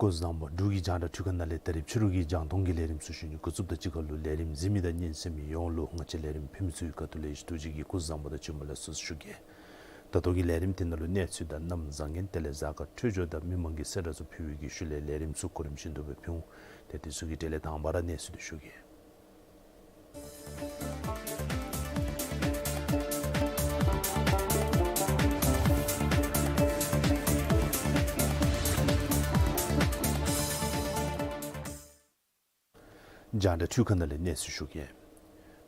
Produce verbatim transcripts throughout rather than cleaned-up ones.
སྐུ་གཟུགས་བཟང་པོ། འབྲུག་གི་རྒྱང་བསྒྲགས་འཕྲུལ་ཁང་ནང་ལས་ད་རིས་ཕྱི་རུ་གི་རྒྱང་མཐོང་གི་ལས་རིམ་ཚུ་ཞུ་ནི་འགོ་བཙུགསཔ་ད་གཅིག་ཁར་ལུ་ལས་རིམ་གཟིགས་མི་དང་ཉན་གསན་མི་ཡོངས་ལུ་ང་བཅས་ལས་རིམ་ཕུལ་མི་ཚུ་གི་ཁ་ཐུག་ལས་ཐུགས་རྗེ་གིས་སྐུ་གཟུགས་བཟང་པོ་དང་བྱོན་པ་ལེགས་སོ་ཞུ་གེ། ད་ལྟོ་གི་ལས་རིམ་དེ་ནང་ལུ་གནས་ཚུལ་དང་གནམ་བཟང་ངན་དེ་ལས་གཟའ་སྐར་འཕྲོད་སྦྱོར་དང་མི་མང་གི་གསལ་བསྒྲགས་ཚུ་ཕུལ་བའི་གི་ཤུལ་ལས་ལས་རིམ་ཚུ་གོ་རིམ་བཞིན་དུ་སྦེ་ཕུལ་འོང་། ཏེ་དེ་ཚུ་གི་གྲས་ལས་དང་པ་ར་གནས་ཚུལ་དེ་ཞུ་གེ། རྒྱང་བསྒྲགས་འཕྲུལ་ཁང་ནང་ལས་གནས་ཚུལ་ཞུ་གེ།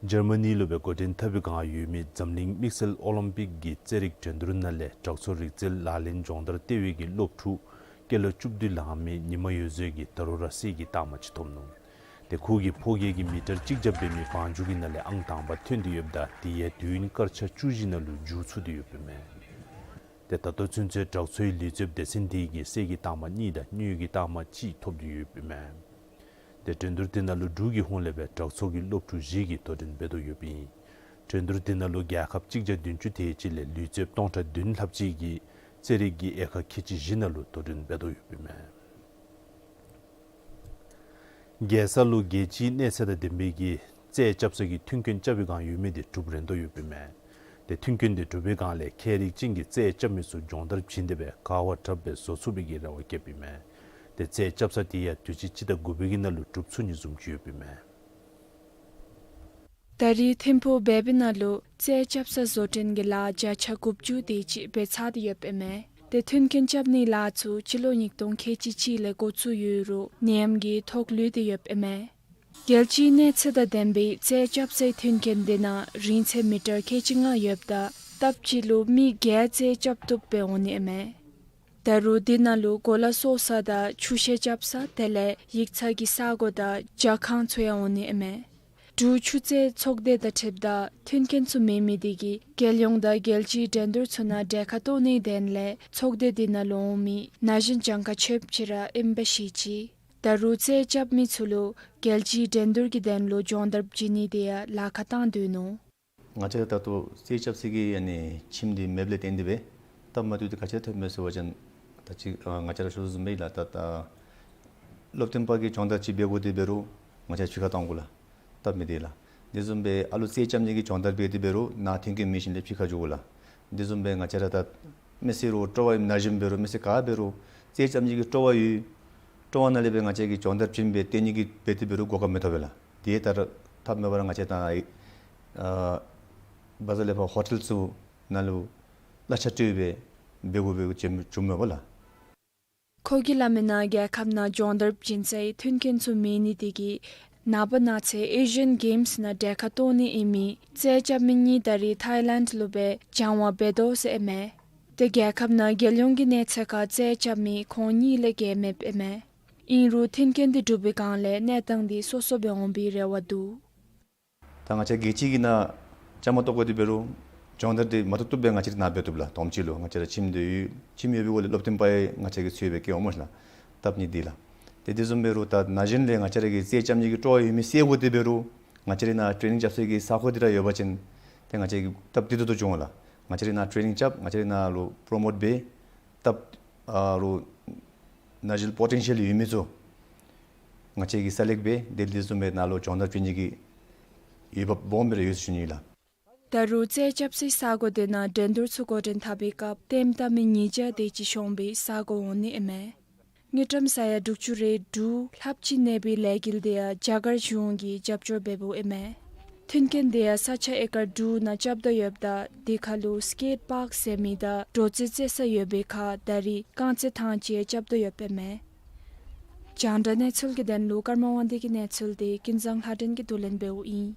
འཇར་མ་ནི་ལུ་སྦེ་འགོ་འདྲེན་འཐབ་པའི་བསྒང་ཡོད་མི་འཛམ་གླིང་དམིགས་བསལ་ཨོ་ལིམ་པིག་གི་རྩེད་རིགས་འགྲན་བསྡུར་ནང་ལས་དྲག་ཚོགས་རིག་རྩལ་ལག་ལེན་སྦྱོང་བརྡར་སྟེར་བའི་གི་སློབ་ཕྲུག་སྐྱེས་ལོ་བཅུ་བདུན་ལང་མི་ཉི་མ་འོད་ཟེར་གྱིས་ད་རུང་ར་གསེར་གྱི་རྟགས་མ་ཅིག་ཐོབ་ནུག། ཏེ་ཁོ་གིས་ཕོ་རྒྱས་ཀྱི་མི་ཊར་གཅིག་བརྒྱ་འབད་མི་བང་རྒྱུག་གི་ནང་ལས་ཨང་དང་པ་ཐོན་ཏེ་ཡོདཔ་ད་དེ་ཡང་དུས་ཡུན་སྐར་ཆ་བཅུ་བཞི་ནང་ལུ་མཇུག་ཚུགས་ཏེ་ཡོདཔ་ཨིན་མས། ཏེ་ད་ལྟོ་ཚུན་ཚོད་དྲག་ཚོགས་ཀྱི་ལུས་རྩལཔ་སྡེ་ཚན་དེ་གིས་གསེར་གྱི་རྟགས་མ་གཉིས་དང་དངུལ་གྱི་རྟགས་མ་གཅིག་ཐོབ་སྟེ་ཡོདཔ་ཨིན་མས། ཏེ་འགྲན་བསྡུར་དེ་ནང་ལུ་འབྲུག་གི་ཧོངས་ལས་སྦེ་དྲག་ཚོགས་ཀྱི་སློབ་ཕྲུག་བཞི་གིས་དོ་འགྲན་འབད་དོ་ཡོདཔ་ཨིན། འགྲན་བསྡུར་དེ་ནང་ལུ་རྒྱལ་ཁབ་གཅིག་བརྒྱ་བདུན་ཅུ་དེ་ཅིག་ལས་ལུས་རྩལཔ་སྟོང་ཕྲག་བདུན་ལྷགཔ་ཅིག་གིས་རྩེད་རིགས་ཀྱི་དབྱེ་ཁག་ཁལ་གཅིག་བཞི་ནང་ལུ་དོ་འགྲན་འབད་དོ་ཡོདཔ་ཨིན་མས། རྒྱལ་ས་ལུ་རྒྱལ་སྤྱིའི་གནས་ཚད་དང་ལྡན་པའི་གི་རྩལ་རྐྱབ་ས་གི་མཐུན་རྐྱེན་རྐྱབ་པའི་བསྒང་ཡོད་མི་དེ་གྲུབ་རན་དོ་ཡོདཔ་ཨིན་མས། ཏེ་མཐུན་རྐྱེན་དེ་གྲུབ་པའི་བསྒང་ལས་མཁས་རིག་ཅན་གྱི་རྩལ་རྐྱབ་མི་ཚུ་སྦྱོང་བརྡར་བྱིན་ཏེ་སྦེ་ག་བ་དྲགཔ་སྦེ་བཟོ་ཚུགས་པའི་གི་རེ་བ་བསྐྱེདཔ་ཨིན་མས། ཏེ་རྩལ་རྐྱབ་ས་དེ་ཡང་དུས་ཅི་སྤྱི་ཟླ་དགུ་པའི་གི་ནང་ལུ་གྲུབ་ཚུགས་ནི་བཟུམ་ཅིག་ཡོདཔ་ཨིན་མས། ད་རེས་ཐིམ་ཕུག་བལ་བི་ནང་ལུ་རྩལ་རྐྱབ་ས་བཟོ་སྐྲུན་གྱི་ལཱ་བརྒྱ་ཆ་དགུ་བཅུ་དེ་ཅིག་འབད་ཚར་ཏེ་ཡོདཔ་ཨིན་མས། ཏེ་མཐུན་རྐྱེན་རྐྱབ་ནིའི་ལཱ་ཚུ་སྤྱི་ལོ་ཉིས་སྟོང་ཁལ་གཅིག་གཅིག་ལས་འགོ་བཙུགས་ཡོད་རུང་ནད་ཡམས་ཀྱིས་ཐོག་ལུས་ཏེ་ཡོདཔ་ཨིན་མས། རྒྱལ་སྤྱིའི་གནས་ཚད་དང་ལྡན་པའི་རྩལ་རྐྱབ་སའི་མཐུན་རྐྱེན་དེ་ནང་རིང་ཚད་མི་ཊར་ཁལ་གཅིག་ལྔ་ཡོདཔ་ད་སྟབས་གཅིག་ལུ་མི་བརྒྱད་རྩལ་རྐྱབ་བཏུབ་སྦེ་འོང་ནི་ཨིན་མས། ད་རུང་དེ་ནང་ལུ་གོ་ལ་གསོ་ས་དང་ཆུ་ཤེལ་རྐྱབ་ས་དེ་ལས་ཡིག་ཚང་གི་ས་གོ་དང་ཇ་ཁང་ཚུ་ཡང་འོང་ནི་ཨིན་མས། འབྲུག་ཆུ་རྩལ་ཚོགས་སྡེ་དང་འཁྲིལཝ་ད་མཐུན་རྐྱེན་ཚུ་མེད་མི་དེ་གིས་རྒྱལ་ཡོངས་དང་རྒྱལ་སྤྱིའི་འགྲན་བསྡུར་ཚུ་ནང་གྲལ་ཁར་གཏོགས་ནིའི་དོན་ལས་ཚོགས་སྡེ་དེ་ནང་ལུ་འོང་མི་ན་གཞོན་གྱངས་ཁ་ཆོདཔ་ཅིག་ར་ཨིནམ་སྦེ་བཤད་ཅི། ད་རུང་རྩལ་རྐྱབ་མི་ཚུ་ལུ་རྒྱལ་སྤྱིའི་འགྲན་བསྡུར་གྱི་དོན་ལུ་སྦྱོང་བརྡར་བྱིན་ནི་དེ་ཡང་ལཱ་ཁག་བཏང་སྡོད་ནུག། ང་བཅས་ར་ད་ལྟོ་རྩལ་རྐྱབ་ས་གི་ཨ་ནི་ཁྱིམ་འདི་མེདཔ་ལས་བརྟེན་ཏེ་སྦེ་སྟབས་མ་བདེཝ་འདི་ག་ཅི་ཐོནམ་མས་ཟེར་བ་ཅིན་ད་ཅི་ཨ་ང་བཅས་ར་ཞུ་དོ་བཟུམ་སྦེ་ལགས། ད་ད་སློབ་སྟོན་པ་གིས་སྦྱོང་བརྡར་ཅིག་འབད་དགོ་དེ་འབད་རུང་ང་བཅས་ཕྱི་ཁར་གཏང་དགོ་ལགས། སྟབས་མི་བདེ་ལགས། དེ་བཟུམ་སྦེ་ཨ་ལུ་རྩལ་རྐྱབ་ནི་གི་སྦྱོང་བརྡར་འབད་དེ་འབད་རུང་ནཱ་མཐུན་རྐྱེན་མེད་ཞིནམ་ལས་ཕྱི་ཁར་འགྱོ་དགོ་ལགས། དེ་བཟུམ་སྦེ་ང་བཅས་ར་ད་མི་སེར་རུང་སྤྲོ་བ་ཡོད་མི་ན་གཞོན་འབད་རུང་མི་སེར་ག་འབད་རུང་རྩལ་རྐྱབ་ནི་གི་སྤྲོ་བ་ཡོད། སྤྲོ་བ་ནང་ལས་སྦེ་ང་བཅས་ཀྱིས་སྦྱོང་བརྡར་བྱིན་སྦེ་སྟོན་ནི་གི་འབད་དེ་འབད་རུང་གོ་སྐབས་མི་ཐོབ་པས་ལགས། དེ་ལྟར་ཐབས་མེད་པར་ང་བཅས་ད་ཨ་བ་ཛ་ལས་ཕར་ཧོ་ཊེལ་ཚུ་ནང་ལུ་གླ་ཆ་སྤྲོད་སྦེ་འབད་དགོ་པའི་བྱུང་མས་པ་ལགས། ཁོ་གིས་སླབ་མི་ནང་རྒྱལ་ཁབ་ནང་སྦྱོང་བརྡར་བྱིན་སའི་མཐུན་རྐྱེན་ཚུ་མེད་ནི་དེ་གིས་ནངས་པ་གནངས་ཚེ་ཨེ་ཤི་ཡཱན་གེམསི་ནང་གྲལ་ཁར་གཏོགས་ནི་ཨིན་མི་རྩལ་རྐྱབ་མི་གཉིས་ད་རེས་ཐའི་ལེནཌ་ལུ་སྦེ་སྦྱང་བ་འབད་དོ་ཟེར་ཨིན་མས། ཏེ་རྒྱལ་ཁབ་ནང་རྒྱལ་ཡོངས་ཀྱི་གནས་ཚད་ཁར་རྩལ་རྐྱབ་མི་ཁོང་གཉིས་ལས་བརྒལ་མེདཔ་ཨིན་མས། ཨིན་རུང་མཐུན་རྐྱེན་དེ་གྲུབ་པའི་བསྒང་ལས་གནས་སྟངས་དེ་སོ་སོ་སྦེ་འོང་པའི་རེ་བ་འདུག། ད་ང་བཅས་རྒྱལ་སྤྱི་གི་ནང་བཅའ་མར་གཏོགས་དགོ་དེ་འབད་རུང་སྦྱོང་བརྡར་དེ་མ་ཐུབ་ཐུབ་སྦེ་ང་བཅས་ར་ནཱ་འབད་བཏུབ་ལགས། དོམ་ཅིག་ལུ་ང་བཅས་ར་ཁྱིམ་དེ་ཡོད་ཁྱིམ་ཡོད་པའི་སྒོ་ལས་སློབ་སྟོན་པ་ཡང་ང་བཅས་ཀྱིས་འཚོལ་སྦེ་བསྐྱལ་འོང་སྨོ་ལགས། སྟབས་མི་བདེ་ལགས། ཏེ་དེ་བཟུམ་འབད་རུང་ད་ན་གཞོན་ལས་ང་བཅས་ར་གི་རྩལ་རྐྱབ་ནི་གི་སྤྲོ་བ་ཡོད་མི་སེལ་དགོ་དེ་འབད་རུང་ང་བཅས་ར་ནཱ་ཊེ་ནིང་རྐྱབ་ས་གི་ས་ཁོངས་དེ་ར་ཡོད་པ་ཅིན་ཏེ་ང་བཅས་ཀྱིས་སྟབས་བདེ་ཏོག་ཏོ་འབྱུང་འོང་ལགས། ང་བཅས་ར་ནཱ་ཊེ་ནིང་རྐྱབ་ང་བཅས་ར་ནཱ་ལུ་པྲོ་མོཊ་འབད་སྟབས་ཨ་རུང་ན་གཞོན་པོ་ཊེན་ཤཱལ་ཡོད་མི་ཚུ་ང་བཅས་ཀྱིས་གསར་ལེགས་འབད་དེ་དེ་བཟུམ་སྦེ་ནཱ་ལུ་སྦྱོང་བརྡར་བྱིན་ནི་གི་འོས་འབབ་སྦོམ་སྦེ་ར་ཡོད་ཟེར་ཞུ་ནི་ལགས། ད་རུང་རྩལ་རྐྱབ་སའི་ས་གོ་དེ་ནང་འགྲན་བསྡུར་ཚུ་འགོ་འདྲེན་འཐབ་པའི་སྐབས་ལྟདམོ་བལྟ་མི་ཉིས་བརྒྱ་དེ་ཅིག་ཤོང་པའི་ས་གོ་འོང་ནི་ཨིན་མས། དངུལ་ཀྲམ་ས་ཡ་དྲུག་ཅུ་རེ་དྲུག་ལྷགཔ་ཅིག་གནས་པའི་ལས་འགུལ་དེ་ཡང་རྒྱ་གར་གཞུང་གིས་རྒྱབ་སྐྱོར་འབདཝ་ཨིན་མས། མཐུན་རྐྱེན་དེ་ཡང་ས་ཆ་ཨེ་ཀར་དྲུག་ནང་རྐྱབ་དོ་ཡོདཔ་ད་དེ་ཁར་ལུ་སི་ཀེཊ་པཱརཀ་ཟེར་མི་དང་འགྲོ་རྩིས་རྩེ་ས་ཡོད་པའི་ཁར་ད་རེས་རྐང་རྩེད་ཐང་ཅིག་རྐྱབ་དོ་ཡོདཔ་ཨིན་མས། རྒྱང་བསྒྲགས་གནས་ཚུལ་གྱི་དོན་ལུ་ཀརྨ་དབང་འདུས་ཀྱི་གནས་ཚུལ་དེ་ཀུན་བཟང་ལྷ་སྒྲོན་གྱིས་བསྡུ་ལེན་འབདཝ་ཨིན།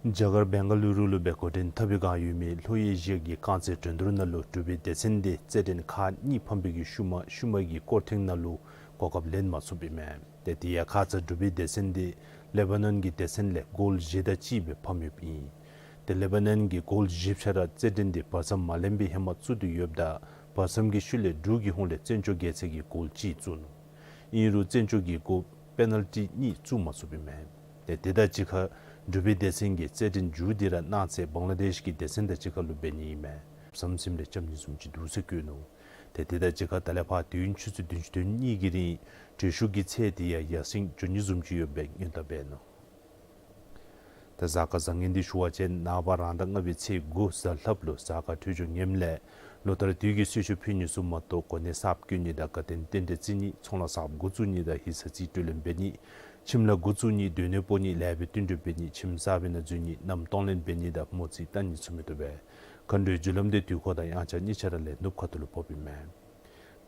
རྒྱ་གར་བེང་ག་ལུ་རུ་ལུ་སྦེ་འགོ་འདྲེན་འཐབ་པའི་བསྒང་ཡོད་མི་ལྷོ་ཨེ་ཤི་ཡ་གི་རྐང་རྩེད་འགྲན་བསྡུར་ནང་ལུ་འབྲུག་པའི་སྡེ་ཚན་དེ་རྩེད་འགྲན་ཁག་གཉིས་ཕམ་པའི་གི་ཤུལ་མ་ཤུལ་མ་གི་སྐོར་ཐེངས་ནང་ལུ་གོ་སྐབས་ལེན་མ་ཚུགས་པའི་མས། ཏེ་དེ་ཡང་ཁ་ཙ་འབྲུག་པའི་སྡེ་ཚན་དེ་ལེ་པ་ནོན་གྱི་སྡེ་ཚན་ལས་གོལ་བཞི་དང་གཅིག་སྦེ་ཕམ་ཡོདཔ་ཨིན། ཏེ་ལེ་པ་ནོན་གྱིས་གོལ་བཞི་ཕྱེ་ར་རྩེད་འགྲན་དེ་བར་མཚམས་མ་ལེན་པའི་ཧེ་མ་བཙུགས་ཏེ་ཡོདཔ་ད་བར་མཚམས་ཀྱི་ཤུལ་ལས་འབྲུག་གི་ཧོངས་ལས་བཙན་སྐྱོགས་རྒྱལ་མཚན་གྱིས་གོལ་གཅིག་བཙུགས་ནུག། ཨིན་རུང་བཙན་སྐྱོགས་ཀྱིས་གོལ་པེ་ནཱལ་ཊི་གཉིས་བཙུགས་མ་ཚུགས་པའི་མས། ཏེ་དེ་དང་གཅིག་ཁར་འབྲུག་པའི་སྡེ་ཚན་གྱི་རྩེད་འགྲན་མཇུག་དེ་ར་གནངས་ཚེ་བང་ལ་དེཤ་གི་སྡེ་ཚན་དང་གཅིག་ཁར་ལུ་འབད་ནི་ཨིན་མས། བསམ་སེམས་ལས་རྐྱབ་ནི་བཟུམ་ཅིག་འདུག་ཟེར་བཀོད་ནུག། ཏེ་དེ་དང་གཅིག་ཁར་ད་ལས་ཕར་དུས་ཡུན་ཆུ་ཚོད་བདུན་ཅུ་དོན་གཉིས་ཀྱི་རིང་གྲོས་ཞུགས་ཀྱི་ཚད་དེ་ཡང་ཡར་སེང་འགྱོ་ནི་བཟུམ་ཅིག་ཡོདཔ་སྦེ་སྔོན་བརྡ་འབད་ནུག། ད་གཟའ་སྐར་བཟང་ངན་འདི་ཞུ་བ་ཅིན་ནངས་པ་རང་ཟླ་ལྔ་པའི་ཚེས་དགུ་གཟའ་ལྷགཔ་ལུ་གཟའ་སྐར་འཕྲོད་སྦྱོར་ངནམ་ལས་ལོ་ལྟར་དུས་ཀྱི་གསོལ་མཆོད་ཕུལ་ནི་ཚུ་མ་གཏོགས་གོ་གནས་གསརཔ་བསྐོ་ནི་དང་དགའ་སྟོན་རྟེན་འབྲེལ་བརྩི་ནི་ཚོང་ལཱ་གསརཔ་འགོ་བཙུགས་ནི་དང་ཡིག་ཚང་རྩིས་སྤྲོད་ལེན་འབད་ནི་ཁྱིམ་ལཱ་འགོ་བཙུགས་ནི་སྡོད་གནས་སྤོ་ནི་ལེགས་པའི་བསྟུན་གྲོས་འབད་ནི་ཁྱིམ་གསར་པའི་ནང་འཛུལ་ནི་མནའམ་གཏོང་ལེན་འབད་ནི་དང་མོ་རྩིས་བལྟ་ནི་ཚུ་མི་བཏུབ་པས། མཁའ་འགྲོའི་རྒྱུ་ལམ་དེ་དུས་འཁོར་དང་དབྱངས་འཆར་གཉིས་ཆ་ར་ལས་ནུབ་ཁ་ཐུག་ལུ་ཕོགཔ་ཨིན་མས།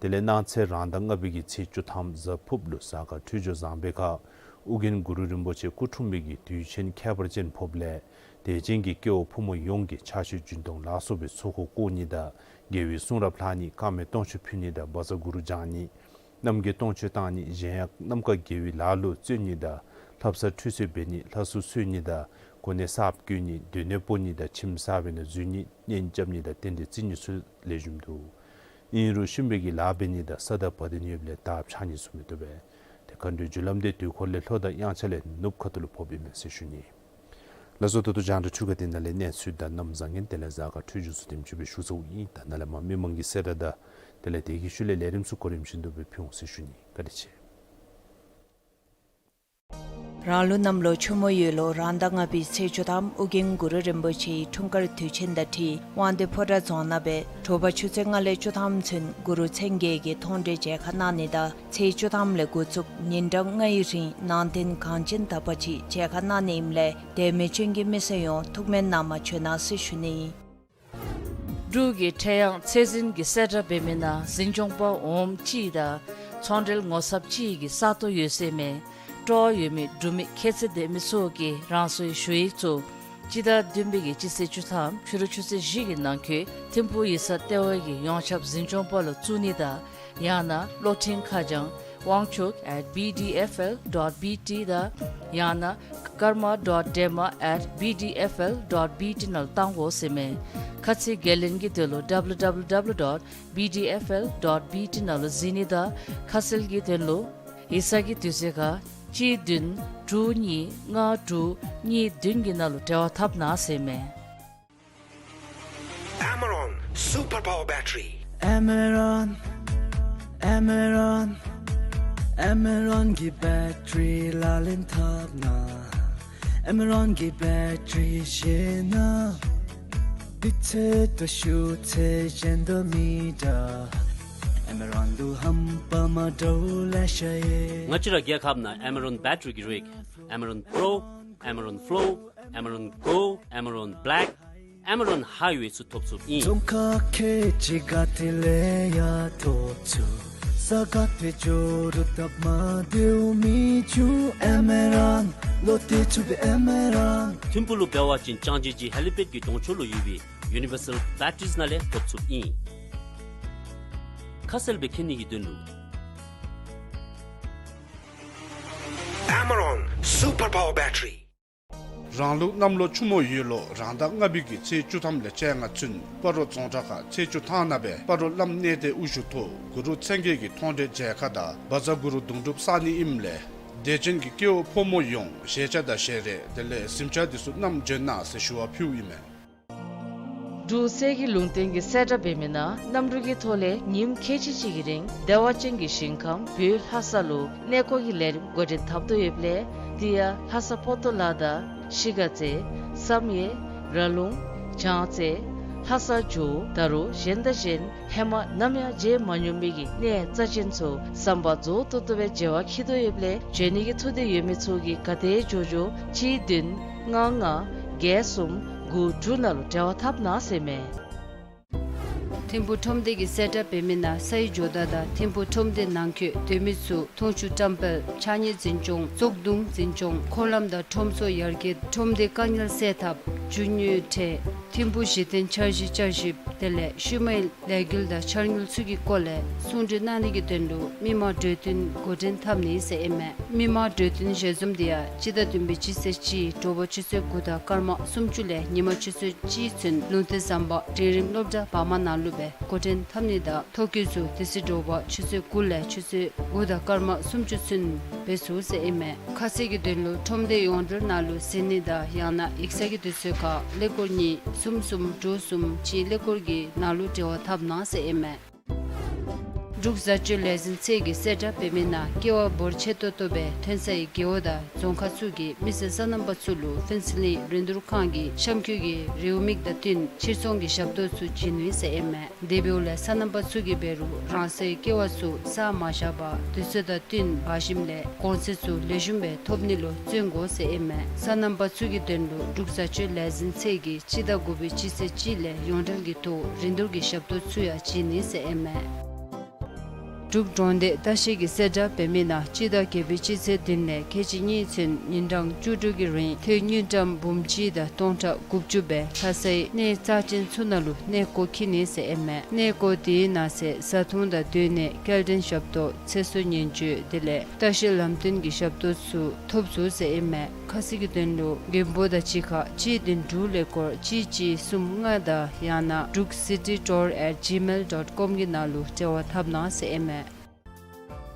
དེ་ལས་གནངས་ཚེ་རང་ཟླ་ལྔ་པའི་གི་ཚེས་བཅུ་ཐམ་གཟའ་ཕུརཔ་ལུ་གཟའ་སྐར་འཕྲོད་སྦྱོར་བཟང་པའི་ཁར་ཨོ་རྒྱན་གུ་རུ་རིན་པོ་ཆེ་སྐུ་འཁྲུངས་པའི་གི་དུས་ཆེན་ཁྱད་པར་ཅན་ཕོགཔ་ལས་དད་ཅན་གྱི་སྐྱེ་བོ་ཕོ་མོ་ཡོངས་ཀྱིས་ཕྱག་མཆོད་སྦྱིན་གཏོང་ལ་སོགས་པའི་ཚོགས་འཁོར་བསྐོར་ནི་དང་དགེ་བའི་གསུང་རབ་ལྷག་ནི་དཀར་མེ་སྟོང་མཆོད་ཕུལ་ནི་དང་བཛྲ་གུ་རུ་བགྱང་ནི་རྣམ་རྒྱལ་སྟོང་མཆོད་བཏང་ནི་གཞན་ཡང་རྣམ་དཀར་དགེ་བའི་ལཱ་ལུ་བརྩོན་ནི་དང་ལྷ་བསངས་ཁྲུས་གསོལ་འབད་ནི་ལྷ་གསོལ་གསོལ་ནི་དང་གོ་གནས་གསརཔ་བསྐོ་ནི་སྡོད་གནས་སྤོ་ནི་དང་ཁྱིམ་གསར་པའི་ནང་འཛུལ་ནི་གཉེན་རྐྱབ་ནི་དང་རྟེན་འབྲེལ་བརྩི་ནི་ཚུ་ལེགས་ཤོམ་འདུག། ཨིན་རུང་གཤིན་པོའི་གི་ལཱ་འབད་ནི་དང་ས་བདག་བ་དན་ཡོདཔ་ལས་དར་འཕྱར་ནི་ཚུ་མི་བཏུབ་པས། ཏེ་མཁའ་འགྲོའི་རྒྱུ་ལམ་དེ་དུས་འཁོར་ལས་ལྷོ་དང་དབྱངས་འཆར་ལས་ནུབ་ཁ་ཐུག་ལུ་ཕོགཔ་ཨིན་མས་ཟེར་ཞུ་ནི། ལགས་སོ། ད་ལྟོ་རྒྱང་བསྒྲགས་འཕྲུལ་ཁང་འདི་ནང་ལས་གནས་ཚུལ་དང་གནམ་བཟང་ངན་དེ་ལས་གཟའ་སྐར་འཕྲོད་སྦྱོར་ཚུ་དེམ་ཅིག་སྦེ་ཞུ་ཚརཝ་ཨིན། ད་ནཱ་ལས་མར་མི་མང་གི་གསལ་བསྒྲགས་དང་དེ་ལས་དེ་གི་ཤུལ་ལས་ལས་རིམ་ཚུ་གོ་རིམ་བཞིན་དུ་སྦེ་ཕུལ་འོང་ཟེར་ཞུ་ནི། བཀའ་དྲིན་ཆེ། རང་ལུགས་གནམ་ལོ་ཆུ་མོ་ཡོས་ལོ་རང་ཟླ་ལྔ་པའི་ཚེས་བཅུ་ཐམ་ཨོ་རྒྱན་གུ་རུ་རིན་པོ་ཆེའི་འཁྲུངས་སྐར་དུས་ཆེན་དང་འཁྲིལ་དབང་འདུས་ཕོ་བྲང་རྫོང་ནང་སྦེ་དྲོ་པ་ཆུ་ཚོད་ལྔ་ལས་བཅུ་ཐམ་ཚུན་གུ་རུ་མཚན་བརྒྱད་ཀྱི་མཐོང་གྲོལ་མཇལ་ཁ་གནང་ནི་དང་ཚེས་བཅུ་ཐམ་ལས་འགོ་བཙུགས་ཉིན་གྲངས་ལྔའི་རིང་ནང་རྟེན་གངས་ཅན་དག་པ་ཅིག་མཇལ་ཁ་གནང་ནི་ཨིནམ་ལས་དད་མོས་ཅན་གྱི་མི་སེར་ཡོངས་ཐུགས་སྨོན་གནང་མ་བཅུག་གནང་ཟེར་ཞུ་ནི་ཨིན། འབྲུག་གི་ཁྲེང་ཡང་ཚེ་བཙུན་གྱི་གསལ་བསྒྲགས་འབད་མི་ནང་འཛིན་སྐྱོང་པ་འོགམ་གཅིག་དང་ཚོང་འབྲེལ་ངོ་ཚབ་གཅིག་གི་ས་སྟོང་ཡོད་ཟེར་མས། སྤྲོ་བ་ཡོད་མི་འབྲུག་མི་ཁྱད་ཚད་ལྡན་མི་ཚུ་གིས་རང་སོའི་ཞུ་ཡིག་ཚུ་སྤྱི་ཟླ་བདུན་པའི་གི་སྤྱི་ཚེས་བཅུ་ཐམ་ཕྱི་རུ་ཆུ་ཚོད་བཞི་གི་ནང་འཁོད་ཐིམ་ཕུག་ཡིག་ཚང་ལྟེ་བ་གི་ཡོངས་ཁྱབ་འཛིན་སྐྱོང་པ་ལུ་བཙུགས་ནི་དང་ཡང་ན་གློག་འཕྲིན་ཁ་བྱང་དབང་ཕྱུག་at B D F L dot B T དང་ཡང་ན་karma dot dema at B D F L dot B T ནང་ལུ་བཏང་དགོ་ཟེར་མས། ཁ་ཚིག་འགན་ལེན་གྱི་དོན་ལུ W W W dot B D F L dot B T ནང་ལུ་གཟིགས་ནི་དང་ཁ་གསལ་གྱི་དོན་ལུ་ཡིག་ཚང་གི་དུས་ཚོད་ཁར་གཅིག་བདུན་དྲུག་གཉིས་ལྔ་དྲུག་གཉིས་བདུན་གྱི་ནང་ལུ་འབྲེལ་བ་འཐབ་གནང་ཟེར་མས། Amaron Super Power Battery. Amaron, Amaron, Amaron གི་བེ་ཊ་རི་ལག་ལེན་འཐབ་ན། Amaron གི་བེ་ཊ་རི་ཤེས་ན། དུས་ཚོད་དང་ཤུགས་ཚད་གཞན་དང་མི་འདྲ། Amaron ལུ་ཧམ་པ་མ་འདྲཝ་ལེ་ཤ་ཡོད། ང་བཅས་ར་རྒྱལ་ཁབ་ནང་Amaron བེ་ཊ་རི་གི་རིགས་Amaron Pro, Amaron Flow, Amaron Go, Amaron Black, Amaron Highway ཚུ་ཐོབ་ཚུགསཔ་ཨིན། རྫོང་ཁག་ཁལ་གཅིག་ག་ཏེ་ལས་ཡང་ཐོབ་ཚུགས། ས་ག་ཏེ་འགྱོ་རུང་སྟབས་མ་བདེཝ་མི་འབྱུང་། Amaron ལུ་བལྟ་ཚུགས་པའི་Amaron། ཐིམ་ཕུག་ལུ་འབད་བ་ཅིན་ལྕང་སྦྱིས་ཀྱི་ཧེ་ལི་པེཌ་ཀྱི་གདོང་ཕྱོགས་ལུ་ཡོད་པའི་Universal Batteries ནང་ལས་ཐོབ་ཚུགསཔ་ཨིན། ཁ་གསལ་སྦེ་མཁྱེན་ནི་གི་དོན་ལུ། Amaron Super Power Battery། རང་ལུགས་གནམ་ལོ་ཆུ་མོ་ཡོས་ལོ་རང་ཟླ་ལྔ་པའི་གི་ཚེས་བཅུ་ཐམ་ལས་བཅོ་ལྔ་ཚུན་སྤ་རོ་རྫོང་བྲག་ཁ་ཚེ་ཆུ་ཐང་ནང་སྦེ་སྤ་རོ་བླམ་གནས་བརྟན་དབུ་བཞུགས་ཐོག་གུ་རུ་མཚན་བརྒྱད་ཀྱི་མཐོང་གྲོལ་མཇལ་ཁ་དང་བཛྲ་གུ་རུ་གདུང་སྒྲུབ་བསག་ནི་ཨིནམ་ལས་དད་ཅན་གྱི་སྐྱེ་བོ་ཕོ་མོ་ཡོངས་ཞལ་ཆས་དང་ཞལ་རས་དེ་ལས་གཟིམ་ཆས་འདི་ཚུ་བསྣམས་བྱོན་གནང་ཟེར་ཞུ་བ་ཕུལཝ་ཨིན་མས། འབྲུག་གསེར་གྱི་ལུང་བསྟན་གྱི་གསལ་བསྒྲགས་འབད་མི་ནང་གནམ་གྲུ་གི་ཐོག་ལས་ཉིནམ་ཁལ་གཅིག་གཅིག་གི་རིང་བདེ་བ་ཅན་གྱི་ཞིང་ཁམས་བོད་ལྷ་ས་ལུ་གནས་སྐོར་གྱི་ལས་རིམ་འགོ་འདྲེན་འཐབ་དོ་ཡོདཔ་ལས་དེ་ཡང་ལྷ་ས་པོ་ཏོ་ལ་དང་ཤི་ག་རྩེ་བསམ་ཡས་ར་ལུང་བྱང་རྩེ་ལྷ་ས་ཇོ་བོ་ད་རུང་གཞན་དང་གཞན་ཧེ་མ་ནམ་ཡང་མཇལ་མ་མྱོང་མི་གི་གནས་རྩ་ཅན་ཚུ་བསམ་པ་རྫོགས་ཏོག་ཏོ་སྦེ་མཇལ་བར་འཁྱིད་དོ་ཡོདཔ་ལས་འབྱོན་ནི་གི་ཐུགས་འདོད་ཡོད་མི་ཚུ་གིས་ག་དེ་མགྱོགས་མགྱོགས་གཅིག་བདུན་ལྔ་ལྔ་བརྒྱད་གསུམ་དགུ་དྲུག་ནང་ལུ་འབྲེལ་བ་འཐབ་གནང་ཟེར་མས། ཐིམ་ཕུག་ཁྲོམ་སྡེ་གི་གསལ་བསྒྲགས་འབད་མི་ནང་སའི་ཇོ་བདག་དང་ཐིམ་ཕུག་ཁྲོམ་སྡེ་ནང་འཁོད་སྡོད་མི་ཚུ་འཐུང་ཆུ་བཀྲམ་སྤེལ་ཕྱགས་སྙིགས་འཛིན་སྐྱོང་བཙོག་དུང་འཛིན་སྐྱོང་འཁོར་ལམ་དང་ཁྲོམ་ཚོགས་ཡར་རྒྱས་ཁྲོམ་སྡེ་དཀའ་ངལ་སེལ་ཐབས་རྒྱུ་དངོས་ཁྲལ་ཐིམ་ཕུག་གཞི་རྟེན་འཆར་གཞི་བསྐྱར་ཞིབ་དེ་ལས་ཤུལ་མའི་ལས་འགུལ་དང་འཆར་དངུལ་ཚུ་གི་སྐོར་ལས་གསུང་གྲོས་གནང་ནི་གི་དོན་ལུ་མི་མང་གྲོས་བསྟུན་འགོ་འདྲེན་འཐབ་ནི་ཟེར་ཨིན་མས། མི་མང་གྲོས་བསྟུན་ཞལ་འཛོམས་དེ་ཡང་སྤྱི་ཟླ་བདུན་པའི་སྤྱི་ཚེས་གཅིག་དྲོ་པ་ཆུ་ཚོད་དགུ་དང་སྐར་མ་སུམ་ཅུ་ལས་ཉིན་མ་ཆུ་ཚོད་གཅིག་ཚུན་ལུང་བསྟན་ཟམ་པ་འབྲིང་རིམ་སློབ་གྲྭ་བར་མ་ནང་ལུ་སྦེ་འགོ་འདྲེན་འཐབ་ནི་དང་ཐོ་བཀོད་ཚུ་དེ་ཚེ་དྲོ་པ་ཆུ་ཚོད་དགུ་ལས་ཆུ་ཚོད་དགུ་དང་སྐར་མ་སུམ་ཅུ་ཚུན་འབད་ཚུགས་ཟེར་ཨིན་མས། ཁ་གསལ་གྱི་དོན་ལུ་ཁྲོམ་སྡེ་ཡོངས་འབྲེལ་ནང་ལུ་གཟིགས་ནི་དང་ཡང་ན་ཡིག་ཚང་གི་དུས་ཚོད་ཁར་ཀླད་ཀོར་གཉིས་གསུམ་གསུམ་དྲུག་གསུམ་གཅིག་ཀླད་ཀོར་གྱི་ནང་ལུ་འབྲེལ་བ་འཐབ་གནང་ཟེར་ཨིན་མས། འབྲུག་བཟའ་སྤྱོད་ལས་འཛིན་ཚད་ཀྱི་གསལ་བསྒྲགས་འབད་མི་ནང་ཀེ་བ་འབོར་ཆེ་ཏོག་ཏོ་སྦེ་ཐོན་སའི་རྒེད་འོག་དང་རྫོང་ཁག་ཚུ་གི་མི་སེར་སོ་ནམ་པ་ཚུ་ལུ་ཕུན་ཚོགས་གླིང་རིན་བསྡུར་ཁང་གི་གཤམ་འཁོད་ཀྱི་རེའུ་མིག་དང་བསྟུན་ཕྱིར་ཚོང་གི་ཞབས་ཏོག་ཚུ་བྱིན་ནུག་ཟེར་ཨིན་མས། དེ་འབདཝ་ལས་སོ་ནམ་པ་ཚུ་གིས་འབད་རུང་རང་སོའི་ཀེ་བ་ཚུ་ས་མ་བཞག་པར་དུས་ཚོད་དང་བསྟུན་འབག་ཞིནམ་ལས་གོང་ཚད་ཚུ་ལེགས་ཤོམ་སྦེ་ཐོབ་ནི་ལུ་བརྩོན་དགོ་ཟེར་ཨིན་མས། སོ་ནམ་པ་ཚུ་གི་དོན་ལུ་འབྲུག་བཟའ་སྤྱོད་ལས་འཛིན་ཚད་ཀྱིས་སྤྱི་ཟླ་དགུ་པའི་སྤྱི་ཚེས་གཅིག་ལས་ཡོངས་འབྲེལ་གྱི་ཐོག་རིན་བསྡུར་གྱི་ཞབས་ཏོག་ཚུ་ཡང་བྱིན་ནི་ཟེར་ཨིན་མས། འབྲུག་གྲོང་སྡེ་ལྟ་བཤལ་གྱི་གསལ་བསྒྲགས་འབད་མི་ནང་སྤྱི་ཟླ་བརྒྱད་པའི་སྤྱི་ཚེས་བདུན་ལས་ཁལ་གཅིག་གཉིས་ཚུན་ཉིན་གྲངས་བཅུ་དྲུག་གི་རིང་ཐོན་དངུལ་ཀྲམ་འབུམ་གཅིག་དང་སྟོང་ཕྲག་དགུ་བཅུ་སྦེ་ལྷ་སའི་གནས་རྩ་ཅན་ཚུ་ནང་ལུ་གནས་སྐོར་འཁྱིད་ནི་ཟེར་ཨིན་མས། གནས་སྐོར་དེའི་ནང་གསེས་བཟའ་འཐུང་དང་སྡོད་གནས་སྐྱེལ་འདྲེན་ཞབས་ཏོག་ཚེ་སྲོག་ཉེན་བཅོལ་དེ་ལས་ལྟ་བཤལ་ལམ་སྟོན་གྱི་ཞབས་ཏོག་ཚུ་ཐོབ་ཚུགས་ཟེར་ཨིན་མས། ཁ་གསལ་གྱི་དོན་ལུ་མགོན་པོ་དང་གཅིག་ཁར་གཅིག་བདུན་དྲུག་ཀླད་ཀོར་གཅིག་གཅིག་གསུམ་ལྔ་དང་ཡང་ན་འབྲུག་སི་ཊི་ཊུར་ཨེཊ་ཇི་མེལ་ཌོཊ་ཀོམ་གྱི་ནང་ལུ་འབྲེལ་བ་འཐབ་གནང་ཟེར་ཨིན་མས།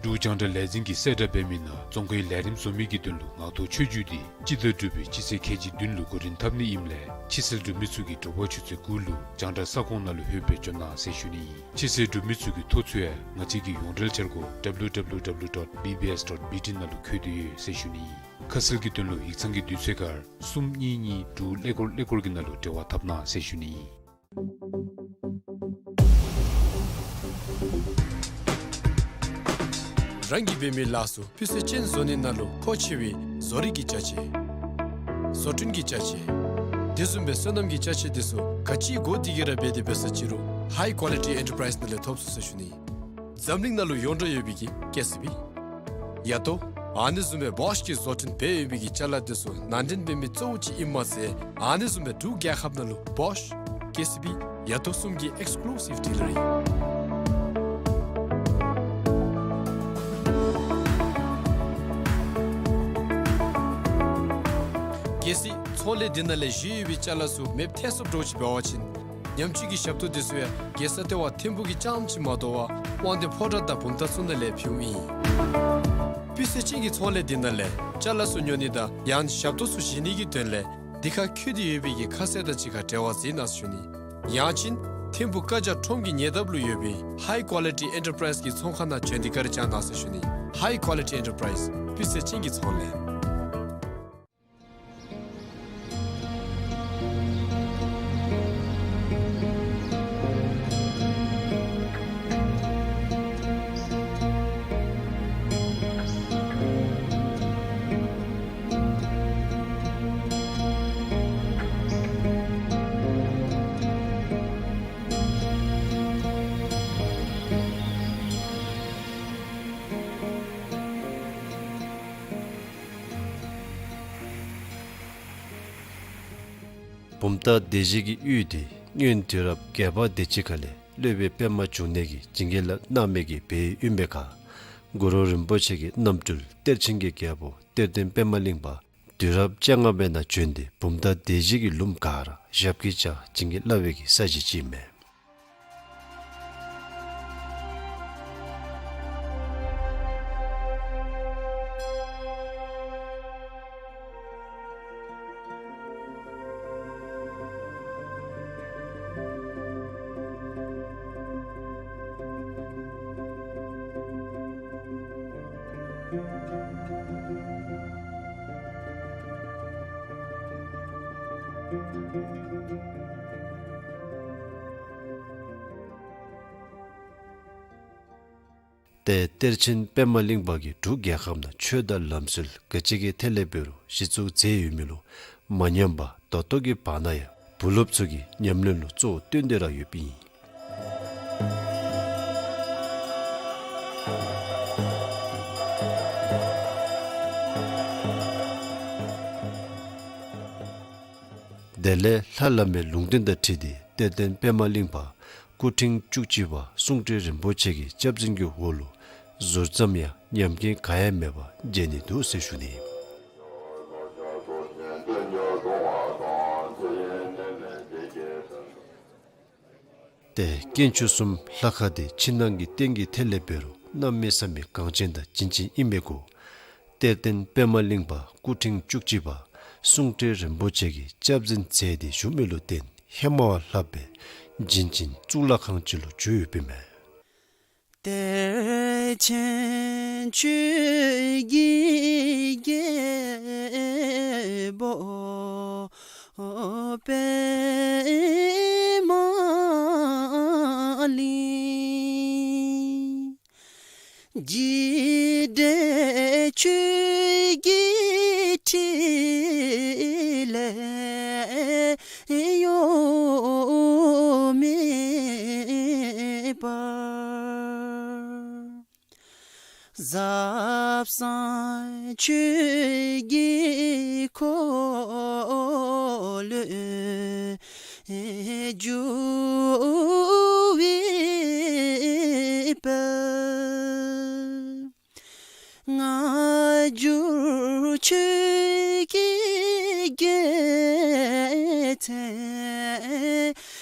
འབྲུག་རྒྱང་བསྒྲགས་ལས་འཛིན་གྱི་གསལ་བསྒྲགས་འབད་མི་ནང་བཙོན་ཁང་གི་ལས་རིམ་བཟོ་མི་གི་དོན་ལུ་ངག་ཐོག་ཆོས་བརྒྱུད་དེ་སྤྱི་ཟླ་དྲུག་པའི་སྤྱི་ཚེས་ཁལ་གཅིག་བདུན་ལུ་འགོ་འདྲེན་འཐབ་ནི་ཨིནམ་ལས་ཕྱི་སེལ་འབྲུག་མི་ཚུ་གིས་དྲོ་པ་ཆུ་ཚོད་དགུ་ལུ་རྒྱང་བསྒྲགས་ས་ཁོངས་ནང་ལུ་ལྷོད་སྦེ་འབྱོན་གནང་ཟེར་ཞུ་ནི་ཨིན། ཕྱི་སེལ་འབྲུག་མི་ཚུ་གི་ཐོ་ཚུ་ཡང་ང་བཅས་ཀྱི་ཡོངས་འབྲེལ་འཆར་སྒོ་ཌབ་ལུ་ཌབ་ལུ་ཌབ་ལུ་ཌོཊ་བི་བི་ཨེསི་ཌོཊ་བི་ཊི་ནང་ལུ་བཀོད་དེ་ཡོད་ཟེར་ཞུ་ནི་ཨིན། ཁ་གསལ་གྱི་དོན་ལུ་ཡིག་ཚང་གི་དུས་ཚོད་ཁར་གསུམ་གཉིས་གཉིས་དྲུག་ཀླད་ཀོར་ཀླད་ཀོར་གྱི་ནང་ལུ་འབྲེལ་བ་འཐབ་གནང་ཟེར་ཞུ་ནི་ཨིན། རང་གིས་འབད་མི་ལཱ་ཚུ་སྤུས་ཚད་ཅན་བཟོ་ནི་ནང་ལུ་མཁོ་ཆེ་བའི་བཟོ་རིག་གི་ཅ་ཆས། བཟོ་སྐྲུན་གྱི་ཅ་ཆས། དེ་བཟུམ་སྦེ་སོ་ནམ་གྱི་ཅ་ཆས་དེ་ཚུ་ག་ཅི་དགོ་དེ་གི་ར་འབད་དེ་འབད་ས་ཅི་རུང་ཧའི་ཀོ་ལི་ཊི་ཨེན་ཊར་པ་རའིསི་ནང་ལས་ཐོབ་ཚུགས་ཟེར་ཞུ་ནི། འཛམ་གླིང་ནང་ལུ་ཡོངས་གྲགས་ཡོད་པའི་གི་ཀེ་སི་བི། ཡ་ཏོ། ཨ་ནི་བཟུམ་སྦེ་བོཤ་གིས་བཟོ་སྐྲུན་འབད་ཡོད་པའི་གི་ཅ་ལ་དེ་ཚུ་ནང་འདྲེན་འབད་མི་གཙོ་བོ་ཅིག་ཨིནམ་མ་ཚད་ཨ་ནི་བཟུམ་སྦེ་འབྲུག་རྒྱལ་ཁབ་ནང་ལུ་བོཤ་ཀེ་སི་བི་ཡ་ཏོ་གསུམ་གྱི་ཨེགསི་ཀུ་ལུ་སིབ་ཌི་ལར་ཨིན། གལ་སྲིད་ཚོང་ལས་འདི་ནང་ལས་བཞེས་ཡོད་པའི་ཅ་ལ་ཚུ་མེདཔ་ཐལ་སོཔ་འདྲཝ་ཅིག་འབད་བ་ཅིན་ཉམས་བཅོས་ཀྱི་ཞབས་ཏོག་དེ་ཚུ་ཡང་རྒྱལ་ས་ལྟེ་བ་ཐིམ་ཕུག་གི་རྐྱངམ་ཅིག་མ་དོ་བར་དབང་འདུས་ཕོ་བྲང་དང་བུམ་ཐང་ཚུ་ནང་ལས་ཕུལཝ་ཨིན། སྤུས་ཚད་ཅན་གྱི་ཚོང་ལས་འདི་ནང་ལས་ཅ་ལ་ཚུ་ཉོ་ནི་དང་ཡང་ཞབས་ཏོག་ཚུ་བཞེས་ནི་གི་དོན་ལས་འདི་ཁར་བཀོད་དེ་ཡོད་པའི་གི་ཁ་གསལ་དང་གཅིག་ཁར་འབྲེལ་བ་འཛིན་གནང་ཟེར་ཞུ་ནི། ཡང་ཅིན་ཐིམ་ཕུག་ཀ་ཇ་ཁྲོམ་གྱི་ཉེ་འདབས་ལུ་ཡོད་པའི་ཧའི་ཀོ་ལི་ཊི་ཨེན་ཊར་པ་རའིསི་གི་ཚོང་ཁང་ནང་བྱོན་ཏེ་བཀའ་དྲིན་བསྐྱང་གནང་ཟེར་ཞུ་ནི། ཧའི་ཀོ་ལི་ཊི་ཨེན་ཊར་པ་རའིསི་སྤུས་ཚད་ཅན་གྱི་ཚོང་ལས། བུམ་ཐང་སྡེ་བཞི་གི་ཡུལ་དེ་སྔོན་དུས་རབས་བརྒྱད་པ་དེ་ཅིག་ཁ་ལས་སློབ་དཔོན་པདྨ་འབྱུང་གནས་ཀྱིས་བྱིན་གྱིས་བརླབས་གནང་མི་གི་སྦས་ཡུལ་ཨིན་པའི་ཁར་གུ་རུ་རིན་པོ་ཆེ་གི་རྣམ་སྤྲུལ་གཏེར་ཆེན་གྱི་རྒྱལ་པོ་གཏེར་སྟོན་པདྨ་གླིང་པ་དུས་རབས་བཅོ་ལྔ་པའི་ནང་བྱོན་ཏེ་བུམ་ཐང་སྡེ་བཞི་གི་ལུངམ་ག་ར་ཞབས་ཀྱིས་བཅགས་བྱིན་གྱིས་བརླབས་པའི་གི་ས་གཞི་ཅིག་ཨིན་མས། ཏེ་གཏེར་ཆེན་པདྨ་གླིང་པ་གིས་འབྲུག་རྒྱལ་ཁབ་ནང་ཆོས་དང་ལམ་སྲོལ་ག་ཅི་གི་ཐད་ལས་འབད་རུང་གཞི་བཙུགས་མཛད་ཡོད་མི་ལུ་མ་ཉམས་པར་ད་ལྟོ་གི་བར་ན་ཡང་བུ་སློབ་ཚུ་གི་ཉམས་ལེན་ལུ་གཙོ་བོ་བཏོན་ཏེ་ར་ཡོདཔ་ཨིན། དེ་ལས་ལྷ་བླ་མའི་ལུང་བསྟན་དང་འཁྲིལ་ཏེ་གཏེར་སྟོན་པདྨ་གླིང་པ་སྐུ་ཕྲེང་བཅུ་གཅིག་པ་གསུང་སྤྲུལ་རིན་པོ་ཆེ་གི་སྐྱབས་འཛིན་གྱི་འོག་ལུ་ཟུར་ཙམ་ཡང་ཉམས་རྐྱེན་གང་ཡང་མེད་པར་མཇལ་ནི་འདུག་ཟེར་ཞུ་ནི། ཏེ་དཀོན་མཆོག་གསུམ་ལྷ་ཁང་འདི་ཕྱི་ནང་གི་རྟེན་གྱི་ཐད་ལས་འབད་རུང་གནམ་མེད་ས་མེད་གངས་ཅན་དང་བྱིན་ཅན་ཨིན་མི་གུ་གཏེར་སྟོན་པདྨ་གླིང་པ་སྐུ་ཕྲེང་བཅུ་གཅིག་པ་གསུང་སྤྲུལ་རིན་པོ་ཆེ་གི་སྐྱབས་འཛིན་མཛད་དེ་བཞུགས་མི་ལུ་བརྟེན་ཧེ་མ་བ་ལྷག་པའི་བྱིན་ཅན་གཙུག་ལག་ཁང་ཅིག་ལུ་གྱུར་ཡོདཔ་ཨིན་མས། གཏེར་ཆེན་ཆོས་ཀྱི་རྒྱལ་པོ་པདྨ་གླིང་། འཇིགས་བྲལ་ཆོས་ཀྱི་ཕྲིན་ལས་གཡོ་མེད་པར། ཟབ་གསང་ཆོས་ཀྱི་འཁོར་ལོས་སྒྱུར་བའི་དཔལ། སྔ་འགྱུར་ཆོས་ཀྱི་རྒྱལ་མཚན་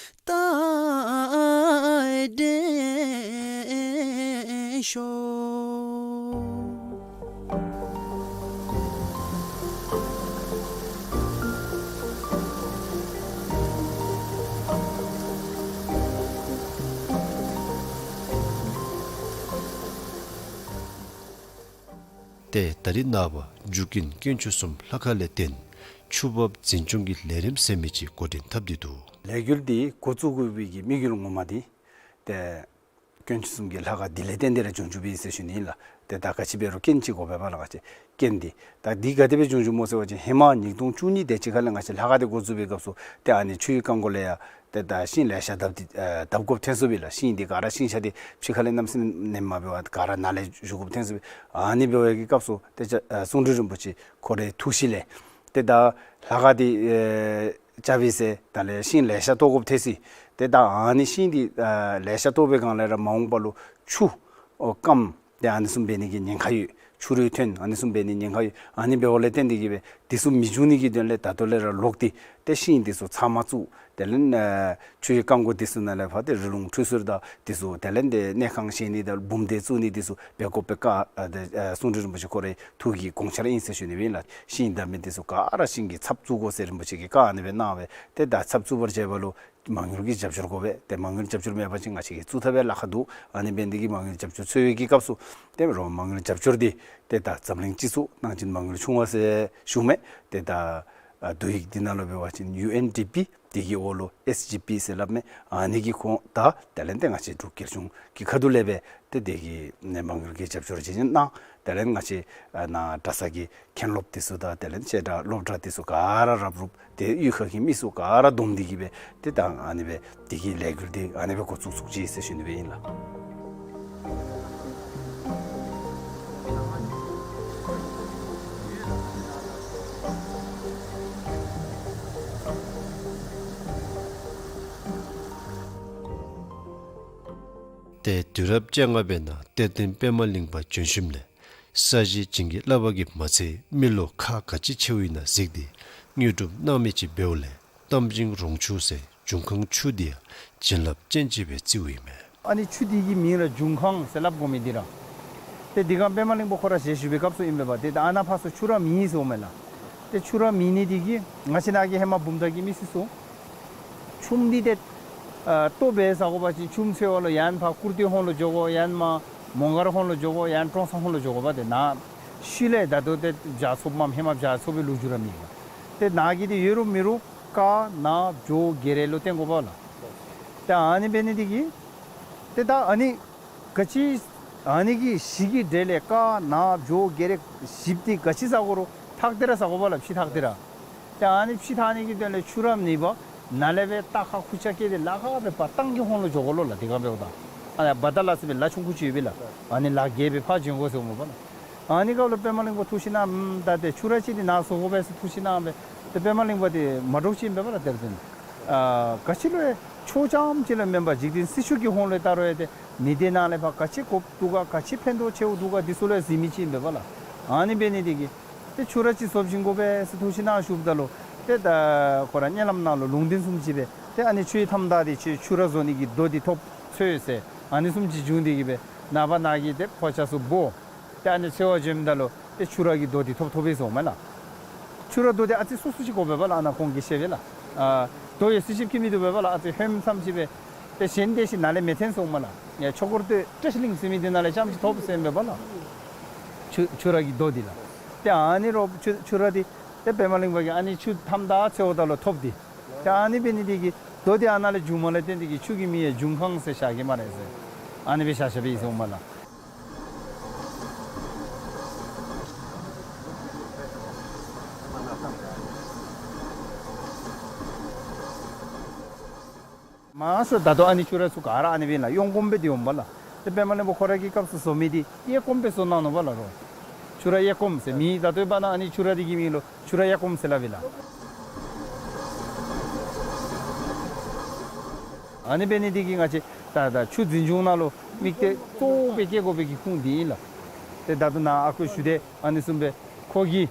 རྟག་བརྟན་ཤོག། ཏེ་ད་རིས་ནངས་པ་འཇུག་ཀུན་དཀོན་མཆོག་གསུམ་ལྷ་ཁང་ལས་བརྟེན་ཆུ་འབབ་འཛིན་སྐྱོང་གི་ལས་རིམ་ཟེར་མི་ཅིག་འགོ་འདྲེན་འཐབ་སྟེ་འདུག། ལས་འགུལ་འདི་འགོ་བཙུགས་དགོ་པའི་གི་དམིགས་ཡུལ་ངོ་མ་འདི་ཏེ་དཀོན་མཆོག་གསུམ་གྱི་ལྷ་ཁང་འདི་ལས་བརྟེན་ཏེ་ར་བྱུང་བྱུངམ་ཨིན་ཟེར་ཞུ་ནི་ཨིན་ལགས། ཏེ་ད་ག་ཅི་འབད་རུང་རྐྱེན་ཅིག་དགོ་པས་པ་ལགས། ང་བཅས་རྐྱེན་འདི་ད་འདི་ག་དེ་སྦེ་བྱུང་བྱུངམ་སྨོ་ཟེར་བ་ཅིན་ཧེ་མ་ཉིས་སྟོང་བཅུ་གཉིས་དེ་ཅིག་ཁ་ལས་ང་བཅས་ལྷ་ཁང་འདི་འགོ་བཙུགས་པའི་སྐབས་སུ་ཏེ་ཨ་ནི་ཆུའི་རྐང་མགོ་ལས་ཡར་ཏེ་ད་ཤིང་ལེ་ཤ་བརྡབ་སྟེ་ཨེ་བརྡབ་དགོཔ་ཐོན་སོཔ་ཨིན་ལགས། ཤིང་འདི་ག་ར་ཤིང་ཆ་འདི་ཕྱི་ཁ་ལས་གནམ་མེད་ས་མེད་མ་འབད་བར་ག་ར་ནང་ལས་བཞུ་དགོཔ་ཐོན་སོཔ་ཨིན། ཨ་ནི་འབད་བའི་གི་སྐབས་སུ་ཏེ་ཨ་གསུང་སྤྲུལ་རིན་པོ་ཆེ་ཁོ་རའི་ཐུགས་གཤིས་ལས་ཏེ་ད་ལྷ་ཁང་འདི་ཨེ་རྐྱབ་པའི་ཚེ་ད་ལས་ཤིང་ལེ་ཤ་བཏོག་དགོཔ་ཐོན་སོ་ཡི། ཏེ་ད་ཨ་ནི་ཤིང་འདི་ཨེ་ལེ་ཤ་བཏོག་པའི་སྒང་ལས་ར་མ་འོངས་པ་ལུ་ཆུ་ཨོ་སྐམ་ཏེ་ཨ་ནི་བཟུམ་འབད་ནི་གི་ཉེན་ཁ་ཡོད། ཆུ་རུད་ཐོན་ཨ་ནི་བཟུམ་འབད་ནི་ཉེན་ཁ་ཡོད། ཨ་ནི་འབདཝ་ལས་བརྟེན་ཏེ་གིས་སྦེ་འདི་ཚུ་མི་འབྱུང་ནི་གི་དོན་ལས་ད་ལྟོ་ལས་ར་ལོག་སྟེ་ཏེ་ཤིང་འདི་ཚུ་ཚང་མ་བཙུགས། དེ་ལས་ཨེ་ཆུའི་རྐང་མགོ་འདི་ཚུ་ནང་ལས་ཕར་ཏེ་རི་ལུང་ཁྲུས་གསོལ་དང་འདི་ཚུ་དེ་ལས་ཏེ་གནས་ཁང་བཞེངས་ནི་དང་འབུམ་སྡེ་བཙུགས་ནི་འདི་ཚུ་འབད་དགོ་པའི་བཀའ་ཨ་ཏེ་ཨེ་གསུང་སྤྲུལ་རིན་པོ་ཆེ་ཁོ་རའི་ཐུགས་ཀྱི་དགོངས་འཆར་ཨིན་ཟེར་ཞུ་ནི་སྦེ་ཨིན་ལགས། ཤིང་བརྡབ་མི་འདི་ཚུ་ག་ར་ཤིང་གི་ཚབ་བཙུགས་དགོ་ཟེར་རིན་པོ་ཆེ་གིས་བཀའ་ཨ་ནི་སྦེ་གནང་བས། ཏེ་ད་ཚབ་བཙུགས་པར་བྱེད་པ་ལུ་མ་དངུལ་གྱི་རྒྱབ་སྐྱོར་དགོ་པས། ཏེ་མ་དངུལ་རྒྱབ་སྐྱོར་མེད་པ་ཅིན་ང་བཅས་ཀྱིས་བཙུགས་ཐབས་ལཱ་ཁག་འདུག། ཨ་ནི་འབད་ནི་འདི་གིས་མ་དངུལ་རྒྱབ་སྐྱོར་འཚོལ་བའི་གི་སྐབས་སུ་ཏེ་རོགས་མ་དངུལ་རྒྱབ་སྐྱོར་འདི་ཏེ་ད་འཛམ་གླིང་སྤྱི་ཚོགས་ནང་བཞིན་མ་དངུལ་ཆུང་བ་ཟེར་ཞུ་མས། ཏེ་ད་ཨ་བསྡུ་ཡིག་འདི་ནང་ལུ་འབད་བ་ཅིན་ཡུ་ཨེན་ཌི་པི་འདི་གི་འོག་ལུ་ཨེསི་ཌི་པི་ཟེར་སླབ་མས། ཨ་ནི་གི་ཁོངས་དང་དེ་ལས་ཏེ་ང་བཅས་འབྲུག་རྒྱལ་གཞུང་གི་ཁ་ཐུག་ལས་སྦེ་ཏེ་དེ་གི་ནི་མ་དངུལ་གྱི་རྒྱབ་སྐྱོར་བྱིན་གནང་། དེ་ལས་ང་བཅས་ཨ་ནཱ་གྲྭ་ཚང་གི་མཁན་སློབ་འདི་ཚུ་དང་དེ་ལས་བཤད་གྲྭ་སློབ་གྲྭ་འདི་ཚུ་ག་ར་རབ་རུབ་ཏེ་གཡུས་ཁ་གི་མི་ཚུ་ག་ར་བསྡོམས་ཏེ་གིས་སྦེ་ཏེ་ད་ཨ་ནི་སྦེ་དེ་གི་ལས་འགུལ་འདི་ཨ་ནི་སྦེ་འགོ་བཙུགས་བཙུགས་ཅི་ཟེར་ཞུ་ནི་སྦེ་ཨིན་ལགས། ཏེ་དུས་རབས་བཅོ་ལྔ་པའི་ནང་གཏེར་སྟོན་པདྨ་གླིང་པ་བྱོན་ཞིནམ་ལས་ས་གཞི་བྱིན་གྱིས་བརླབས་པ་གིས་མ་ཚད་མི་ལོ་ཁག་ག་ཅི་ཆེཝ་ཨིན་ན་གཟིགས་ཏེ་དངོས་གྲུབ་གནང་མི་ཅིག་འབདཝ་ལས་གཏམ་ཆེན་རོང་ཆུ་ཟེར་འབྱུང་ཁང་ཆུ་འདི་ཡང་བྱིན་རླབས་ཅན་ཅིག་སྦེ་བརྩིཝ་ཨིན་མས། ཨ་ནི་ཆུ་འདི་གི་མིང་ར་འབྱུང་ཁང་ཟེར་སླབ་དགོ་མི་འདི་ར། ཏེ་འདི་སྒང་པདྨ་གླིང་པ་ཁོ་ར་ཞལ་བཞུགས་པའི་སྐབས་སུ་ཨིན་པས་པ། ཏེ་ད་ཨ་ནཱ་ཕར་ཚུར་ཆུ་ར་མེད་ཟེརཝ་མས་ལགས། ཏེ་ཆུ་ར་མེད་ནི་འདི་གིས་ང་བཅས་ནཱ་གི་ཧེ་མ་བུམ་ཐང་གི་མི་སེར་ཚུ་ཆུམ་འདི་ཏེ་ཨ་ལྟོ་འབད་ཟ་དགོ་པ་ཅིན་ཆུམ་འཚོལ་བ་ལུ་ཡང་ཕར་ཀུར་སྟོད་ཧོང་ལུ་འགྱོ་དགོ། ཡང་མར་མོང་སྒར་ཧོང་ལུ་འགྱོ་དགོ། ཡང་ཀྲོང་གསར་ཧོང་ལུ་འགྱོ་དགོ་པ། ཏེ་ནཱ་ཤུལ་ལས་ད་ལྟོ་ཏེ་བྱཱར་འཚོཝ་མས། ཧེ་མ་བྱཱར་འཚོ་བའི་ལོ་རྒྱུས་ར་མེད་ལགས། ཏེ་ནཱ་གི་འདི་ཡོད་རུང་མེད་རུང་དཀར་ནག་བྱོག་དགེ་རེ་ལུ་བརྟེན་དགོ་པས་ལགས། ཏེ་ཨ་ནི་འབད་ནི་འདི་གིས་ཏེ་ད་ཨ་ནི་ག་ཅི་ཨ་ནི་གི་གཞི་གི་གྲས་ལས་དཀར་ནག་བྱོག་དགེ་རེ་བཞི་པོ་འདི་ག་ཅི་ཟ་དགོ་རུང་ཐག་འདི་ར་ཟ་དགོ་པས་ལགས། ཕྱེ་ཐག་འདི་ར། ཏེ་ཨ་ནི་ཕྱེ་ཐག་ནི་གི་དོན་ལས་ཆུ་ར་མེད་པར་ནཱ་ལས་སྦེ་རྟ་ཁ་ཁུར་ཆ་བཀལ་ཏེ་ལ་ཁ་སྦེ་ཕར་སྟང་གི་ཧོང་ལུ་འགྱོ་དགོ་ལོ་ལགས། དེ་སྒང་འབདཝ་ད་ཨ་ནཱ་བ་ད་ལ་ཟེར་བའི་ལ་ཆུང་ཀུ་ཅིག་ཡོད་པས་ལགས། ཨ་ནི་ལ་བརྒལ་སྦེ་ཕར་འབྱོན་དགོ་ཟེརཝ་མས་པ་ལགས། ཨ་ནི་སྐབས་ལུ་པདྨ་གླིང་པ་ཐུགས་ཞིབ་གནང་། ད་ཏེ་ཆུ་ར་ཅིག་འདི་ནཱ་བཟོ་དགོ་པས་ཟེར་ཐུགས་ཞིབ་གནང་སྦེ་ཏེ་པདྨ་གླིང་པ་འདི་མ་འདྲཝ་ཅིག་ཨིན་པས་པ་ལགས། དེར་ཏེ་ཨ་ག་ཅི་ལུ་ཡང་ཆོས་རྐྱངམ་ཅིག་ལུ་མེན་པར་འཇིག་རྟེན་སྲིད་ཕྱོགས་ཀྱི་ཧོང་ལུ་བལྟ་རུང་ཡང་ཏེ་མི་སྡེ་ནང་ལས་ཕར་ག་ཅི་དགོཔ་འདུག་ག་ག་ཅི་ཕན་ཐོགས་ཆེཝ་འདུག་ག་འདི་ཚུ་ལུ་ཡང་གཟིགས་མི་ཅིག་ཨིན་པས་པ་ལགས། ཨ་ནི་འབད་ནི་འདི་གིས་ཏེ་ཆུ་ར་ཅིག་བཟོ་བྱིན་དགོ་པས་ཟེར་ཐུགས་ཞིབ་གནང་ཞུཝ་ད་ལུ་ཏེ་ད་ཁོ་ར་མནལ་ལམ་ནང་ལུ་ལུང་བསྟན་བཟུམ་ཅིག་སྦེ་ཏེ་ཨ་ནི་ཆུའི་མཐའམ་དག་འདི་ཆུ་ཆུ་ར་བཟོ་ནི་གི་རྡོ་འདི་ཐོབ་འཚོལ་ཟེར་ཨ་ནི་བཟུམ་ཅིག་བྱུང་སྟེ་གིས་སྦེ་ནངས་པ་ནངས་ཀྱི་ཏེ་ཕོ་ཆས་ཚུ་འབོ། ཏེ་ཨ་ནི་འཚོལ་བར་བྱོནམ་ད་ལུ་ཏེ་ཆུ་ར་གི་རྡོ་འདི་ཐོབ་ཐོབ་པས་ཟེར་མས་ལགས། ཆུ་ར་རྡོ་འདི་ཨ་ཙི་སོ་སོ་ཅིག་དགོ་པས་པ་ལགས། ཨ་ནཱ་ཁོང་གིས་བཤད་པས་ལགས། ཨ་རྡོ་ཡོད་ཚད་ཅིག་ཁྱད་མིན་འདུག་པས་པ་ལགས། ཨ་ཙི་ཧོནམ་ཙམ་ཅིག་སྦེ་ཏེ་གཞན་དེ་ཅིག་ནཱ་ལས་མི་འཐོན་ཟེར་མས་ལགས། ཡ་ཆོས་འཁོར་སྟོད་བཀྲ་ཤིས་གླིང་ཟེར་མི་འདི་ནང་ལས་རྐྱངམ་ཅིག་ཐོབ་ཟེར་མས་པ་ལགས། ཆུ་ཆུ་ར་གི་རྡོ་འདི་ལགས། ཏེ་ཨ་ནི་རོགས་ཆུ་ཆུ་ར་འདི་ཏེ་པདྨ་གླིང་པ་གིས་ཨ་ནི་ཆུ་མཐའམ་དག་འཚོལཝ་ད་ལུ་ཐོབ་སྟེ། ཏེ་ཨ་ནི་འབད་ནི་འདི་གིས་རྡོ་འདི་ཨ་ནཱ་ལས་བྱུངམ་ལས་བརྟེན་ཏེ་གིས་ཆུ་གི་མིང་ཡང་འབྱུང་ཁང་ཟེར་བཞག་གེ་སྨ་རེ་ཟེར། ཨ་ནི་སྦེ་བཞག་བཞགཔ་ཨིན་ཟེར་མས་ལགས། མ་ཟད་ད་ལྟོ་ཨ་ནི་ཆུ་ར་ཚུ་ག་ར་ཨ་ནི་སྦེ་ལགས། གཡོན་སྐོརམ་སྦེ་འདི་འོངམ་པ་ལགས། ཏེ་པདྨ་གླིང་པ་ཁོ་ར་གི་སྐབས་སུ་བཟོ་མི་འདི་གཡས་སྐོརམ་སྦེ་བཟོ་གནང་ནུག་པ་ལགས་རོགས། ཆུ་ར་གཡས་སྐོརམ་ཟེར་མི་ད་ལྟོའི་བར་ན་ཨ་ནི་ཆུ་ར་འདི་གི་མིང་ལུ་ཆུ་ར་གཡས་སྐོརམ་ཟེར་སླབ་ཨིན་ལགས། ཨ་ནི་འབད་ནི་འདི་གིས་ང་བཅས་ད་ད་ཆུ་འཛིན་སྐྱོང་ནང་ལུ་དམིགས་གཏད་གཙོ་བོ་སྦེ་བསྐྱེད་དགོ་པའི་གི་ཁུངས་འདི་ཨིན་ལགས། ཏེ་ད་ལྟོ་ནཱ་ཨ་ཁུ་ཞུ་དེ་ཨ་ནི་བཟུམ་སྦེ་ཁོ་གིས་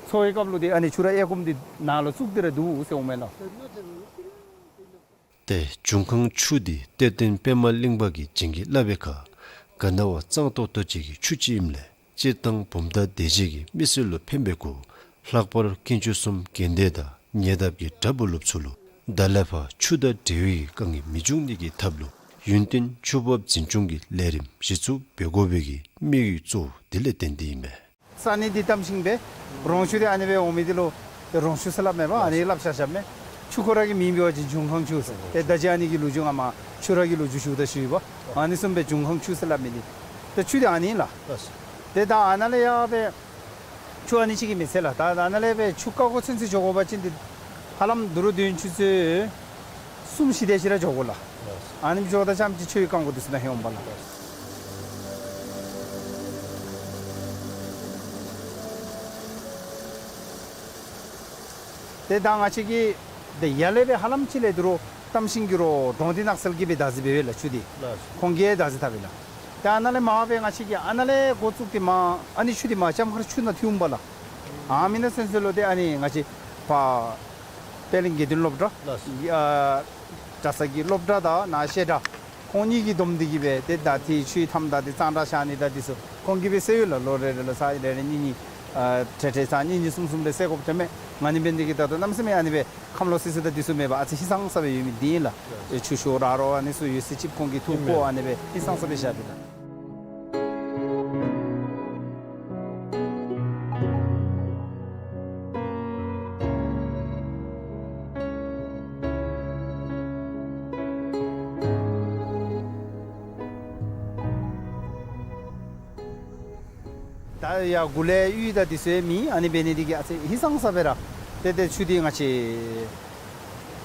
འཚོལ་བའི་སྐབས་ལུ་ཏེ་ཨ་ནི་ཆུ་ར་གཡས་སྐོརམ་འདི་ནཱ་ལུ་བཙུགས་ཏེ་ར་འདུག་ཟེར་འོང་མས་ལགས། ཏེ་འབྱུང་ཁང་ཆུ་འདི་གཏེར་སྟོན་པདྨ་གླིང་པ་གིས་བྱིན་གྱིས་བརླབས་པའི་ཁར་ག་ན་བ་གཙང་ཏོག་ཏོ་ཅིག་གི་ཆུ་ཅིག་ཨིནམ་ལས་སྤྱིར་བཏང་བུམ་ཐང་སྡེ་བཞི་གི་མི་སེར་ལུ་ཕན་པའི་སྐོར་ལྷག་པར་དཀོན་མཆོག་གསུམ་དགོན་སྡེ་དང་ཉེ་འདབས་ཀྱི་བྲག་ཕུག་སློབ་ཚུ་ལུ་ད་ལས་ཕར་ཆུ་དང་འབྲེལ་བའི་དཀའ་ངལ་མི་འབྱུང་ནི་གི་ཐབས་ལུ་ཡུན་བརྟན་ཆུ་འབབ་འཛིན་སྐྱོང་གི་ལས་རིམ་གཞི་བཙུགས་འབད་དགོ་པའི་གི་དམིགས་ཡུལ་གཙོ་བོ་འདི་ལས་བརྟེན་ཏེ་ཨིན་མས། ས་གནས་འདི་གཏམ་ཤིང་སྦེ་རོང་ཆུ་འདི་ཨ་ནི་སྦེ་འོང་མི་འདི་ལུ་རོང་ཆུ་ཟེར་སླབ་མས་པ། ཨ་ནི་སླབ་བཞག་བཞགཔ་མས། ཆུ་ཁོ་ར་གི་མིང་འབད་བ་ཅིན་འབྱུང་ཁང་ཆུ་ཟེར། ཏེ་ད་ཅི་ཨ་ནི་གི་ལོ་རྒྱུས་ང་མ་ཆུ་ར་གི་ལོ་རྒྱུས་ཞུཝ་ད་ཞུ་ཡི་པ། ཨ་ནི་བཟུམ་སྦེ་འབྱུང་ཁང་ཆུ་ཟེར་སླབ་མི་འདི་ཏེ་ཆུ་འདི་ཨ་ནི་ལགས། ཏེ་ད་ཨ་ནཱ་ལས་ཡར་སྦེ་ཆུ་ཨ་ནི་ཅིག་གིས་མི་ཚད་ལགས། ད་ཨ་ནཱ་ལས་སྦེ་ཆུ་བཀག་དགོ་ཚུན་ཚོད་འགྱོ་དགོ་པ་ཅིན་འདི་ཧ་ལམ་དུ་རུ་དུས་ཡུན་ཆུ་ཚོད་གསུམ་བཞི་དེ་ཅིག་ར་འགྱོ་དགོ་ལགས། ཨ་ནི་འགྱོཝ་ད་རྐྱངམ་ཅིག་ཆུ་ཡི་རྐང་མགོ་འདི་ཚུ་ནཱ་ལྷོད་འོང་པ་ལགས། ཏེ་ད་ང་བཅས་ཀྱིས་ཏེ་ཡར་ལས་སྦེ་ཧ་ལམ་ཅིག་ལས་དོ་རུང་གཏམ་ཤིང་གི་རོགས་གྲོང་སྡེ་ནགས་ཚལ་གྱིས་སྦེ་བདག་འཛིན་འབད་བས་ལགས་ཆུ་འདི། ལགས། ཁོང་གིས་བདག་འཛིན་འཐབ་པས་ལགས། ཏེ་ཨ་ནཱ་ལས་མར་སྦེ་ང་བཅས་ཀྱིས་ཨ་ནཱ་ལས་འགོ་བཙུགས་ཏེ་མར་ཨ་ནི་ཆུ་འདི་མར་ལྕམ་མཁར་ཆུ་ནང་ཐིམ་པ་ལགས། ཨ་མི་ནང་ཚུན་ཚོད་ལུ་ཏེ་ཨ་ནི་ང་བཅས་ཕར་པད་གླིང་དགེ་འདུན་སློབ་གྲྭ། ལགས། ཨ་གྲྭ་ཚང་གི་སློབ་གྲྭ་དང་ནཱ་བཤད་གྲྭ། ཁོང་གཉིས་ཀྱིས་བསྡོམས་ཏེ་གིས་སྦེ་ཏེ་ད་ཏེ་ཆུའི་མཐའམ་དག་འདི་གཙང་སྦྲ་བཞག་ནི་དང་འདི་ཚུ་ཁོང་གིས་སྦེ་སེལ་ཡོད་ལགས། ལོ་རེ་རེ་ལུ་ཚར་རེ་རེ་གཉིས་གཉིས་ཨ་ཏེ་ཏེ་ཚར་གཉིས་གཉིས་གསུམ་གསུམ་སྦེ་སེལ་དགོཔ་ཐོནམ་མས། ཨ་ནི་འབད་ནི་འདི་གིས་ད་ལྟོ་གནམ་མེད་ས་མེད་ཨ་ནི་སྦེ་ཁམས་ལོག་སི་སི་དང་འདི་ཚུ་མེད་པར་ཨ་ཙི་ཧིང་སངས་ས་སྦེ་ཡོད་མི་འདི་ཨིན་ལགས། ཨེ་ཆུ་ཤོག་ར་རོ་ཨ་ནི་ཚུ་ཡོད་ཚད་ཅིག་ཁོང་གིས་འཐུ་བཀོ་ཨ་ནི་སྦེ་ཧིང་སངས་ས་སྦེ་བཞག་པས་ལགས། ད་ཡར་གུ་ལས་གཡུས་དང་འདི་ཚུ་ཡང་མེད། ཨ་ནི་འབད་ནི་འདི་གིས་ཨ་ཙི་ཧིང་སངས་ས་སྦེ་ར་ཏེ་ཏེ་ཆུ་འདི་ང་བཅས་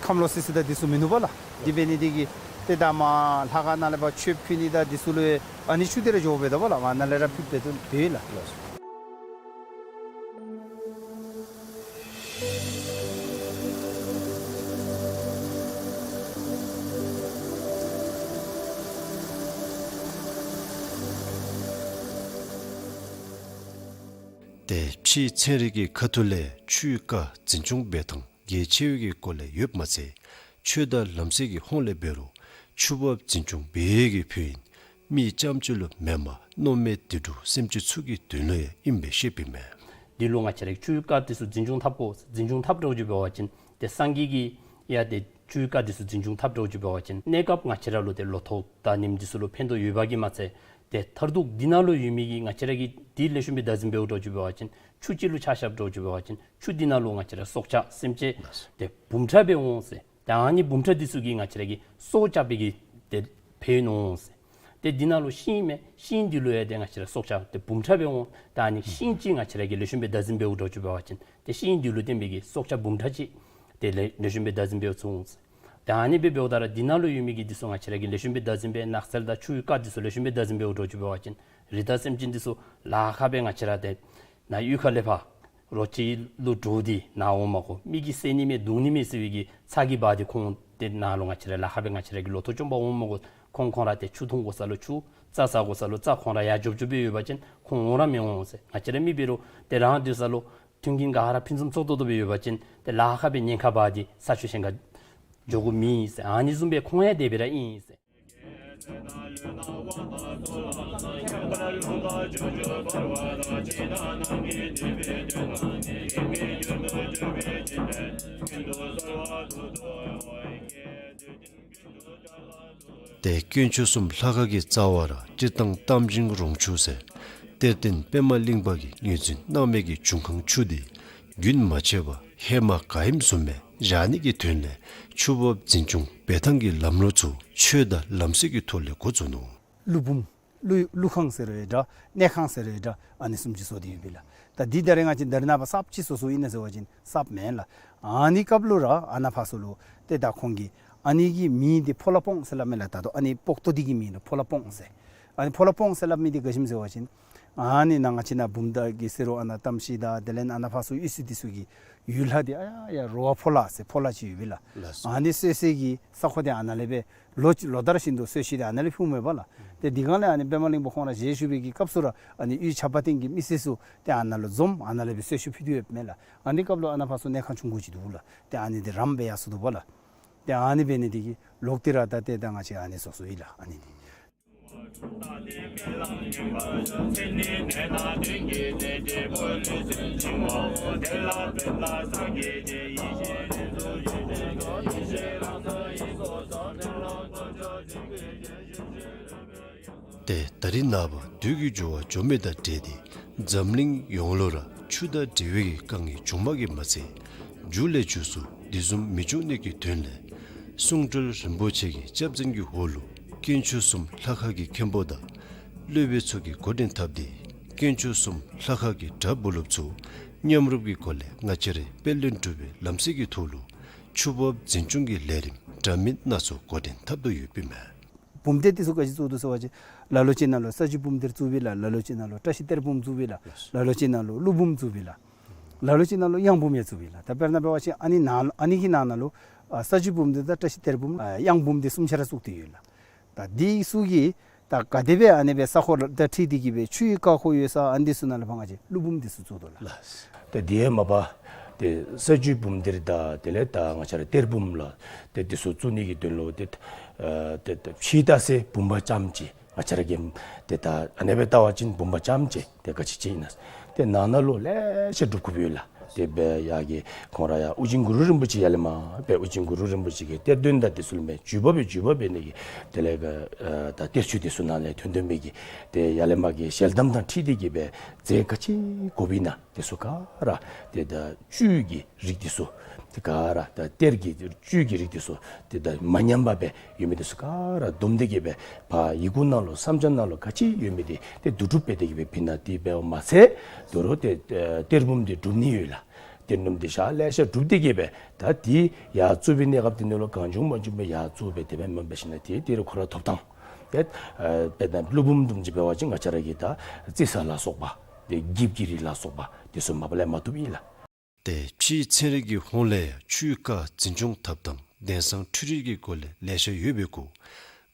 ཁམས་ལོག་སི་སི་དང་འདི་ཚུ་མིན་ནུག་པ་ལགས། འདི་འབད་ནི་འདི་གིས་ཏེ་ད་མར་ལྷ་ཁང་ནང་ལས་ཕར་མཆོདཔ་ཕུལ་ནི་དང་འདི་ཚུ་ལུ་ཡང་ཨ་ནི་ཆུ་འདི་ར་འགྱོ་འབད་དོ་པ་ལགས། ཨ་ནཱ་ལས་ར་ཕུལ་འབད་དོ་འབད་ལགས། ཏེ་ཕྱིའི་ཚན་རིག་གི་ཁ་ཐུག་ལས་ཆུའི་རྐ་འཛིན་སྐྱོང་འབད་ཐངས་གལ་ཆེ་བའི་གི་སྐོར་ལས་ཡོདཔ་མ་ཚད་ཆོས་དང་ལམ་སྲོལ་གྱི་ཧོང་ལས་འབད་རུང་ཆུ་འབབ་འཛིན་སྐྱོང་འབད་ཡས་ཀྱི་ཕུལ་ཨིན། མི་རྐྱངམ་ཅིག་ལུ་མེན་པར་མནོ་མེད་དུད་འགྲོ་སེམས་ཅན་ཚུ་གི་དོན་ལུ་ཡང་ཨིནམ་སྦེ་བཤདཔ་ཨིན་མས། འདི་ལུ་ང་བཅས་ར་གིས་ཆུའི་རྐ་འདི་ཚུ་འཛིན་སྐྱོང་འཐབ་དགོ། འཛིན་སྐྱོང་འཐབ་འདྲཝ་ཅིག་འབད་བ་ཅིན་ཏེ་སངས་རྒྱས་ཀྱིས་ཡང་ཏེ་ཆུའི་རྐ་འདི་ཚུ་འཛིན་སྐྱོང་འཐབ་འདྲཝ་ཅིག་འབད་བ་ཅིན་གནས་སྐབས་ང་བཅས་ར་ལུ་ཏེ་ལོ་ཐོག་དང་ཉིནམ་འདི་ཚུ་ལུ་ཕན་ཐོགས་ཡོད་པ་གིས་མ་ཚད་ཏེ་མཐར་ཐུག་འདི་ནང་ལུ་ཡོད་མི་གི་ང་བཅས་ར་གིས་འདི་ལེགས་ཤོམ་སྦེ་བདག་འཛིན་འབདཝ་འདྲཝ་ཅིག་འབད་བ་ཅིན་ཆུ་ཅིག་ལུ་ཆ་བཞགཔ་འདྲཝ་ཅིག་འབད་བ་ཅིན་ཆུ་འདི་ནང་ལུ་ང་བཅས་ར་སྲོག་ཆགས་སེམས་ཅན་ཏེ་འབུམ་ཕྲག་སྦེ་འོང་ཟེར། ད་ཨ་ནི་འབུམ་ཕྲག་འདི་ཚུ་གིས་ང་བཅས་ར་གི་སྲོག་སྐྱབས་པའི་གི་ཏེ་ཕན་ཡོན་འོང་ཟེར། ཏེ་འདི་ནང་ལུ་ཤིང་མས། ཤིང་འདི་ལུ་ཡང་ཏེ་ང་བཅས་ར་སྲོག་ཆགས་ཏེ་འབུམ་ཕྲག་སྦེ་འོང་། ད་ཨ་ནི་ཤིང་ཅིག་ང་བཅས་ར་གིས་ལེགས་ཤོམ་སྦེ་བདག་འཛིན་འབདཝ་འདྲཝ་ཅིག་འབད་བ་ཅིན་ཏེ་ཤིང་འདི་ལུ་བརྟེན་པའི་གི་སྲོག་ཆགས་འབུམ་ཕྲག་ཅིག་ཏེ་ལེགས་ལེགས་ཤོམ་སྦེ་བདག་འཛིན་འབད་ཚུགས་འོང་ཟེར། ད་ཨ་ནི་སྦེ་འབདཝ་ད་ར་འདི་ནང་ལུ་ཡོད་མི་གི་འདི་ཚུ་ང་བཅས་ར་གིས་ལེགས་ཤོམ་སྦེ་བདག་འཛིན་འབད་ནགས་ཚལ་དང་ཆུའི་རྐ་འདི་ཚུ་ལེགས་ཤོམ་སྦེ་བདག་འཛིན་འབདཝ་འདྲཝ་ཅིག་འབད་བ་ཅིན་ རི་དྭགས་སེམས་ཅན་འདི་ཚུ་ལཱ་ཁག་སྦེ་ང་བཅས་ར་ཏེ་ནཱ་གཡུས་ཁ་ལས་ཕར་རོ་ཁྱི་ལུ་འདྲོག་སྟེ་ནཱ་འོང་མ་དགོ། མི་གིས་བསད་ནི་མས་བརྡུང་ནི་མས་ཟེར་བའི་གི་ཚ་གྱང་འབག་སྟེ་ཁོང་ཏེ་ནཱ་ལུ་ང་བཅས་ར་ལཱ་ཁག་སྦེ་ང་བཅས་ར་གི་ལོ་ཐོག་བཅོམ་པར་འོང་མ་དགོ། ཁོང་ཁོང་ར་ཏེ་ཆུ་འཐུང་དགོ་ས་ལུ་ཆུ། རྩྭ་ཟ་དགོ་ས་ལུ་རྩྭ། ཁོང་ར་ཡར་འཇོབ་འཇོབ་སྦེ་ཡོད་པ་ཅིན་ཁོང་འོང་ར་མི་འོང་ཟེར། ང་བཅས་ར་མི་འབད་རུང་ཏེ་རང་སྡོད་ས་ལུ་མཐུན་རྐྱེན་ག་ར་ཕུན་སུམ་ཚོགས་ཏོག་ཏོ་སྦེ་ཡོད་པ་ཅིན་ཏེ་ལཱ་ཁག་སྦེ་ཉེན་ཁ་འབག་སྟེ་ས་ཆུ་གཞན་ཁར་འགྱོ་དགོཔ་མེད་ཟེར། ཨ་ནི་བཟུམ་སྦེ་ཁོང་ཡང་དེ་སྦེ་ར་ཨིན་ཟེར། ཏེ་དཀོན་མཆོག་གསུམ་ལྷ་ཁང་གི་རྩ་བར་སྤྱིར་བཏང་གཏམ་ཆེན་རོང་ཆུ་ཟེར་གཏེར་སྟོན་པདྨ་གླིང་པ་གིས་ངོས་འཛིན་གནང་མི་གི་འབྱུང་ཁུངས་ཆུ་འདི་རྒྱུན་མ་ཆད་པར་ཧེ་མ་ག་ཨིནམ་བཟུམ་སྦེ་བཞག་ནི་གི་དོན་ལས་ཆུ་འབབ་འཛིན་སྐྱོང་འབད་ཐངས་ཀྱི་ལམ་ལུགས་ཚུ་ཆོས་དང་ལམ་སྲོལ་གྱི་ཐོག་ལས་འགོ་བཙུགས་ནུག། ཀླུ་འབུམ། ཀླུ་ཀླུ་ཁང་ཟེར་རུང་འདྲ། གནས་ཁང་ཟེར་རུང་འདྲ། ཨ་ནི་བཟུམ་ཅིག་བཟོ་སྟེ་ཡོདཔ་ཨིན་ལགས། ད་འདི་ད་རེས་ང་བཅས་ད་རེས་ནངས་པ་གསརཔ་ཅིག་བཟོ་བཟོཝ་ཨིན་ན་ཟེར་བ་ཅིན་གསརཔ་མེན་ལགས། ཨ་ནི་སྐབས་ལུ་ར་ཨ་ནཱ་ཕར་ཚུ་ལུ་ཏེ་ད་ཁོང་གིས་ཨ་ནི་གི་མིང་འདི་ཕོ་ལྷ་སྤོང་ཟེར་སླབ་མས་ལགས། ད་ལྟོ་ཨ་ནི་སྤོག་ཏོ་འདི་གི་མིང་ལུ་ཕོ་ལྷ་སྤོང་ཟེར། ཨ་ནི་ཕོ་ལྷ་སྤོང་ཟེར་སླབ་མི་འདི་ག་ཅི་སྨོ་ཟེར་བ་ཅིན་ཨ་ནི་ནཱ་ང་བཅས་ནཱ་བུམ་ཐང་གི་ཟེར་རུང་ཨ་ནཱ་གཏམ་ཤེལ་དང་དེ་ལས་ཨ་ནཱ་ཕར་ཚུ་གཡུས་ཚུ་འདི་ཚུ་གི་ཡུལ་ལྷ་འདི་ཨ་ཡ་ཡ་རོ་བ་ཕོ་ལྷ་ཟེར་ཕོ་ལྷ་ཅིག་ཡོདཔ་ཨིན་ལགས། ལགས་སོ། ཨ་ནི་གསོ་སའི་གི་ས་ཁོངས་འདི་ཨ་ནཱ་ལས་སྦེ་ལོ་ལོ་ལྟར་བཞིན་དུ་གསོལ་ཚིགས་འདི་ཨ་ནཱ་ལས་ཕུལཝ་མས་པ་ལགས། ཏེ་འདི་སྒང་ལས་ཨ་ནི་པདྨ་གླིང་པ་ཁོང་ར་བཞེས་བཞུགས་པའི་གི་སྐབས་སུ་ར་ཨ་ནི་གཡུས་ཆབ་དཔལ་སྟེང་གི་མི་སེར་ཚུ་ཏེ་ཨ་ནཱ་ལུ་འཛོམས་ཨ་ནཱ་ལས་སྦེ་གསོལ་ཚིགས་ཕུལ་ཏེ་ཡོདཔ་མས་ལགས། ཨ་ནི་སྐབས་ལུ་ཨ་ནཱ་ཕར་ཚུ་གནས་ཁང་ཆུང་ཀུ་ཅིག་འདུག་ལགས། ཏེ་ཨ་ནི་འདི་རམ་སྦེ་ཡར་སོང་འདུག་པ་ལགས། ཏེ་ཨ་ནི་འབད་ནི་འདི་གིས་ལོག་སྟེ་ར་ད་ཏེ་ད་ང་བཅས་ཨ་ནི་བཟོ་བཟོཝ་ཨིན་ལགས། ཨ་ནི་འདི། ཏེ་ད་རེས་ནངས་པ་དུས་ཀྱི་འགྱུར་བ་འགྱོ་མི་དང་འབྲེལ་ཏེ་འཛམ་གླིང་ཡོངས་ལུ་ར་ཆུ་དང་འབྲེལ་བའི་གི་དཀའ་ངལ་བྱུངམ་གིས་མ་ཚད་མཇུག་ལས་མཇུག་སུ་དེ་བཟུམ་མི་འབྱུང་ནི་གི་དོན་ལས་གསུང་སྤྲུལ་རིན་པོ་ཆེ་གི་སྐྱབས་འཛིན་གྱི་འོག་ལུ་དཀོན་མཆོག་གསུམ་ལྷ་ཁང་གི་མཁན་པོ་དང་སློབ་དཔོན་ཚུ་གིས་འགོ་འདྲེན་འཐབ་སྟེ་དཀོན་མཆོག་གསུམ་ལྷ་ཁང་གི་གྲྭ་བུ་སློབ་ཚུ་མཉམ་རུབ་ཀྱི་སྒོ་ལས་ང་བཅས་རའི་དཔལ་ལྡན་འབྲུག་པའི་ལམ་སྲོལ་གྱི་ཐོག་ལུ་ཆུ་འབབ་འཛིན་སྐྱོང་གི་ལས་རིམ་འདྲ་མིན་སྣ་ཚོགས་འགོ་འདྲེན་འཐབ་དོ་ཡོདཔ་ཨིན་མས། བུམ་གཏེར་འདི་ཚུ་ག་ཅི་བཙུགས་འདུག་ཟེར་བ་ཅིན་ལ་ལུ་ཅིག་ནང་ལུ་ས་བཅུད་བུམ་གཏེར་བཙུགསཔ་ཨིན་ལགས། ལ་ལུ་ཅིག་ནང་ལུ་བཀྲ་ཤིས་གཏེར་བུམ་བཙུགསཔ་ཨིན་ལགས། ལ་ལུ་ཅིག་ནང་ལུ་ཀླུ་བུམ་བཙུགསཔ་ཨིན་ལགས། ལ་ལུ་ཅིག་ནང་ལུ་གཡང་བུམ་ཡང་བཙུགསཔ་ཨིན་ལགས། ད་དཔེར་ན་འབད་བ་ཅིན་ཨ་ནི་ནང་ཨ་ནི་གི་ནང་ན་ལུ་ཨ་ས་བཅུད་བུམ་གཏེར་དང་བཀྲ་ཤིས་གཏེར་བུམ་ཨ་གཡང་བུམ་འདི་གསུམ་ཆ་ར་བཙུགས་ཏེ་ཡོད་ལགས། ད་འདི་ཚུ་གིས་ད་ག་དེ་སྦེ་ཨ་ནི་སྦེ་ས་ཁོངས་དང་འཁྲིལ་ཏེ་གི་སྦེ་ཆུའི་བཀག་འགོག་ཡོད་ས་ཨ་ནི་འདི་ཚུ་ནང་ལུ་ཕར་ང་བཅས་ཀླུ་བུམ་འདི་ཚུ་བཙུགས་དོ་ལགས། ལགས། ད་དེ་མ་པ་ཏེ་ས་བཅུད་བུམ་གཏེར་དང་དེ་ལས་ད་ང་བཅས་ར་གཏེར་བུམ་ལགས། ཏེ་འདི་ཚུ་བཙུགས་ནི་གི་དོན་ལུ་ཏེ་ཨ་ཏེ་ཏེ་ཕྱི་ལྟ་སའི་བུམ་པ་ཙམ་ཅིག་ང་བཅས་ར་གིས་ཏེ་ད་ཨ་ནི་སྦེ་བལྟ་བ་ཅིན་བུམ་པ་ཙམ་ཅིག་ཏེ་ག་ཅི་ཅིག་ཨིན་ན། ཏེ་ནང་ན་ལུ་ལེ་ཤ་སྒྲུབ་དགོཔ་ཡོད་ལགས། དེ་སྦེ་ཡ་གི་ཁོང་ར་ཡ་ཨོ་རྒྱན་གུ་རུ་རིན་པོ་ཆེ་ཡར་ལས་མར་སྦེ་ཨོ་རྒྱན་གུ་རུ་རིན་པོ་ཆེ་གི་གཏེར་སྟོན་དང་དེ་ཚུ་ལུ་མས་བརྒྱུད་པ་སྦེ་བརྒྱུད་པ་འབད་ནི་གི་དེ་ལས་ག་ཨ་ད་གཏེར་ཆོས་དེ་ཚུ་ནང་ལས་ཐོན་ཐོན་མི་གི་ཏེ་ཡར་ལས་མར་གྱི་ཞལ་གདམས་དང་འཁྲིལ་ཏེ་གི་སྦེ་རྫས་ག་ཅི་དགོཔ་ཨིན་ན་དེ་ཚུ་ག་ར་ཏེ་ད་བཅུད་ཀྱི་རིགས་དེ་ཚུ་ཏེ་ག་ར་ད་གཏེར་གྱི་བཅུད་ཀྱི་རིགས་དེ་ཚུ་ཏེ་ད་མ་ཉམས་པ་སྦེ་ཡོད་མི་དེ་ཚུ་ག་ར་བསྡོམས་ཏེ་གི་སྦེ་ཕར་ཡི་གུ་ནང་ལུ་བསམ་འཆར་ནང་ལུ་ག་ཅི་ཡོད་མི་དེ་ཏེ་བསྡུ་སྒྲུབ་འབད་དེ་གི་སྦེ་ཕུལ་ནི་དེ་འབད་བ་མ་ཚད་དོ་རུང་ཏེ་ཨ་གཏེར་བུམ་དེ་སྒྲུབ་ནི་ཡོད་ལགས། གཏེར་སྣོམ་དེ་ཤ་ལེ་ཤ་སྒྲུབ་སྟེ་གི་སྦེ་ད་དེ་ཡར་བཙུགས་པའི་གནས་སྐབས་དེ་ནང་ལུ་གང་བྱུང་མང་བྱུང་སྦེ་ཡར་བཙུགས་སྦེ་དེ་སྦེ་མེན་པར་ཞིན་ན་དེ་དེ་རུང་ཁོ་ར་ཐོབ་ཐངས་ཏེ་ཨ་དཔེར་ན་ཀླུ་བུམ་དུམ་ཅིག་འབད་བ་ཅིན་ང་བཅས་ར་གི་ད་རྩི་ས་ལ་སོགས་པ་ཏེ་འགྱིབ་ཀྱི་རིགས་ལ་སོགས་པ་དེ་ཚུ་མ་པ་ལས་མ་བཏུབ་ཨིན་ལགས། ཏེ་ཕྱིའི་ཚན་རིག་གི་ཧོངས་ལས་ཡང་ཆུའི་བཀག་འཛིན་སྐྱོང་འཐབ་ཐངས་དེང་སང་འཕྲུལ་རིག་གི་སྒོ་ལས་ལེ་ཤ་ཡོད་པའི་གུ་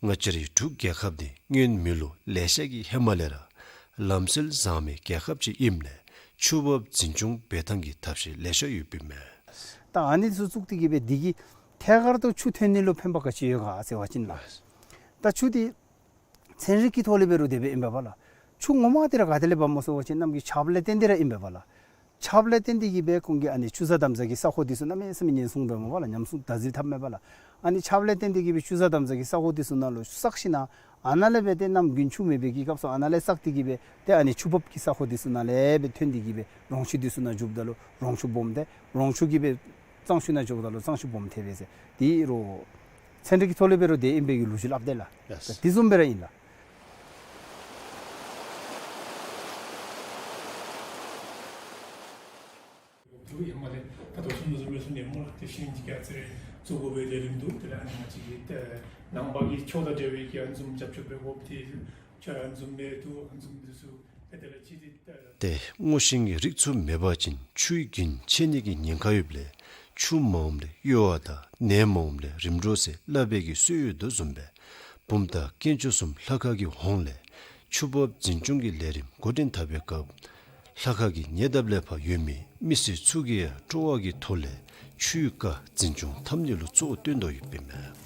ང་བཅས་རའི་འབྲུག་རྒྱལ་ཁབ་འདི་སྔོན་མི་ལོ་ལེ་ཤ་གི་ཧེ་མ་ལས་ར་ལམ་སྲོལ་བཟང་མི་རྒྱལ་ཁབ་ཅིག་ཨིནམ་ལས་ཆུ་འབབ་འཛིན་སྐྱོང་འབད་ཐངས་ཀྱི་ཐབས་ཤེས་ལེ་ཤ་ཡོདཔ་ཨིན་མས། ད་ཨ་ནི་ཚུ་བཙུགས་ཏེ་གི་སྦེ་འདི་གིས་ཐད་ཀར་དུ་ཆུ་ཐོན་ནི་ལུ་ཕན་པ་ག་ཅི་ཡོད་ག་ཟེར་བ་ཅིན་ལགས། ད་ཆུ་འདི་ཚན་རིག་གི་ཐོག་ལས་འབད་རུང་དེ་སྦེ་ཨིན་པས་པ་ལགས། ཆུ་ངོ་མ་འདི་ར་ག་ཏེ་ལས་འབབ་སྨོ་ཟེར་བ་ཅིན་གནམ་གྱི་ཆརཔ་ལས་བརྟེན་ཏེ་ར་ཨིན་པས་པ་ལགས། ཆརཔ་ལས་བརྟེན་ཏེ་གི་སྦེ་ཁོང་གིས་ཨ་ནི་ཆུ་གཟར་དམ་གཟར་གྱི་ས་ཁོངས་འདི་ཚུ་གནམ་མེད་ས་མེད་ཉེན་སྲུང་འབད་མས་པ་ལགས། ཉམས་སྲུང་བདག་འཛིན་འཐབ་མས་པ་ལགས། ཨ་ནི་ཆརཔ་ལས་བརྟེན་ཏེ་གི་སྦེ་ཆུ་གཟར་དམ་གཟར་གྱི་ས་ཁོངས་འདི་ཚུ་ནང་ལུ་བསགས་ཞིན་ན་ཨ་ནཱ་ལས་འབད་དེ་གནམ་དགུན་ཆུ་མེད་པའི་གི་སྐབས་སུ་ཨ་ནཱ་ལས་བསགས་ཏེ་གི་སྦེ་ཏེ་ཨ་ནི་ཆུ་འབབ་ཀྱི་ས་ཁོངས་འདི་ཚུ་ནང་ལས་སྦེ་ཐོན་ཏེ་གི་སྦེ་རོང་ཆུ་འདི་ཚུ་ནང་འགྱོཝ་ད་ལུ་རོང་ཆུ་སྦོམ་ཏེ་རོང་ཆུ་གིས་སྦེ་གཙང་ཆུ་ནང་འགྱོཝ་ད་ལུ་གཙང་ཆུ་སྦོམ་ཐལ་བས་ཟེར། དེ་རུང་ཚན་རིག་གི་ཐོག་ལས་འབད་རུང་དེ་ཨིན་པའི་གི་ལོ་རྒྱུས་སླབ་དེས་ལགས། ཡེས། དེ་བཟུམ་སྦེ་ར་ཨིན་ལགས། དེ་ཡང་མ་ལས་ད་ལྟོ་ཚུན་ཚོད་མི་ཚུ་ནས་སྨོ་ལགས། དེ་ཤིང་ཅིག་ཀྱང་ཚེ་རིང་བཙུགས་དགོ་པའི་ལས་རིམ་འདུག། དེ་ལས་ཨ་ནི་ང་བཅས་ཀྱི་ནང་པ་གི་ཆོས་དང་འབྲེལ་བའི་གི་ཨ་ནི་བཟུམ་རྒྱབ་སྐྱོར་འབད་དགོཔ་དེ་ ད་འཛུམ་མེད་དུ་འཛུམ་འདི་ཚུ་ཏེ་དེ་ལས་ཅི་སྟེ་ད། ཏེ་སྔོ་ཤིང་གི་རིགས་ཚུ་མེད་པ་ཅིན་ཆུའི་རྒྱུན་ཆད་ནི་གི་ཉེན་ཁ་ཡོདཔ་ལས་ཆུ་མ་འོངམ་ལས་གཡོ་བ་དང་ནད་མ་འོངམ་ལས་རིམ་གྲོ་ཟེར་སླབ་པའི་གི་སྲོལ་ཡོད་དོ་བཟུམ་སྦེ་བུམ་ཐང་དཀོན་མཆོག་གསུམ་ལྷ་ཁང་གི་ཧོངས་ལས་ཆུ་འབབ་འཛིན་སྐྱོང་གི་ལས་རིམ་འགོ་འདྲེན་འཐབ་པའི་སྐབས་ལྷ་ཁང་གི་ཉེ་འདབས་ལས་ཕར་ཡོད་མི་མི་སེར་ཚུ་གིས་ཡང་སྤྲོ་བ་གི་ཐོག་ལས་ཆུའི་རྐ་འཛིན་སྐྱོང་འཐབ་ནི་ལུ་གཙོ་བོ་བཏོན་དོ་ཡོདཔ་ཨིན་མས།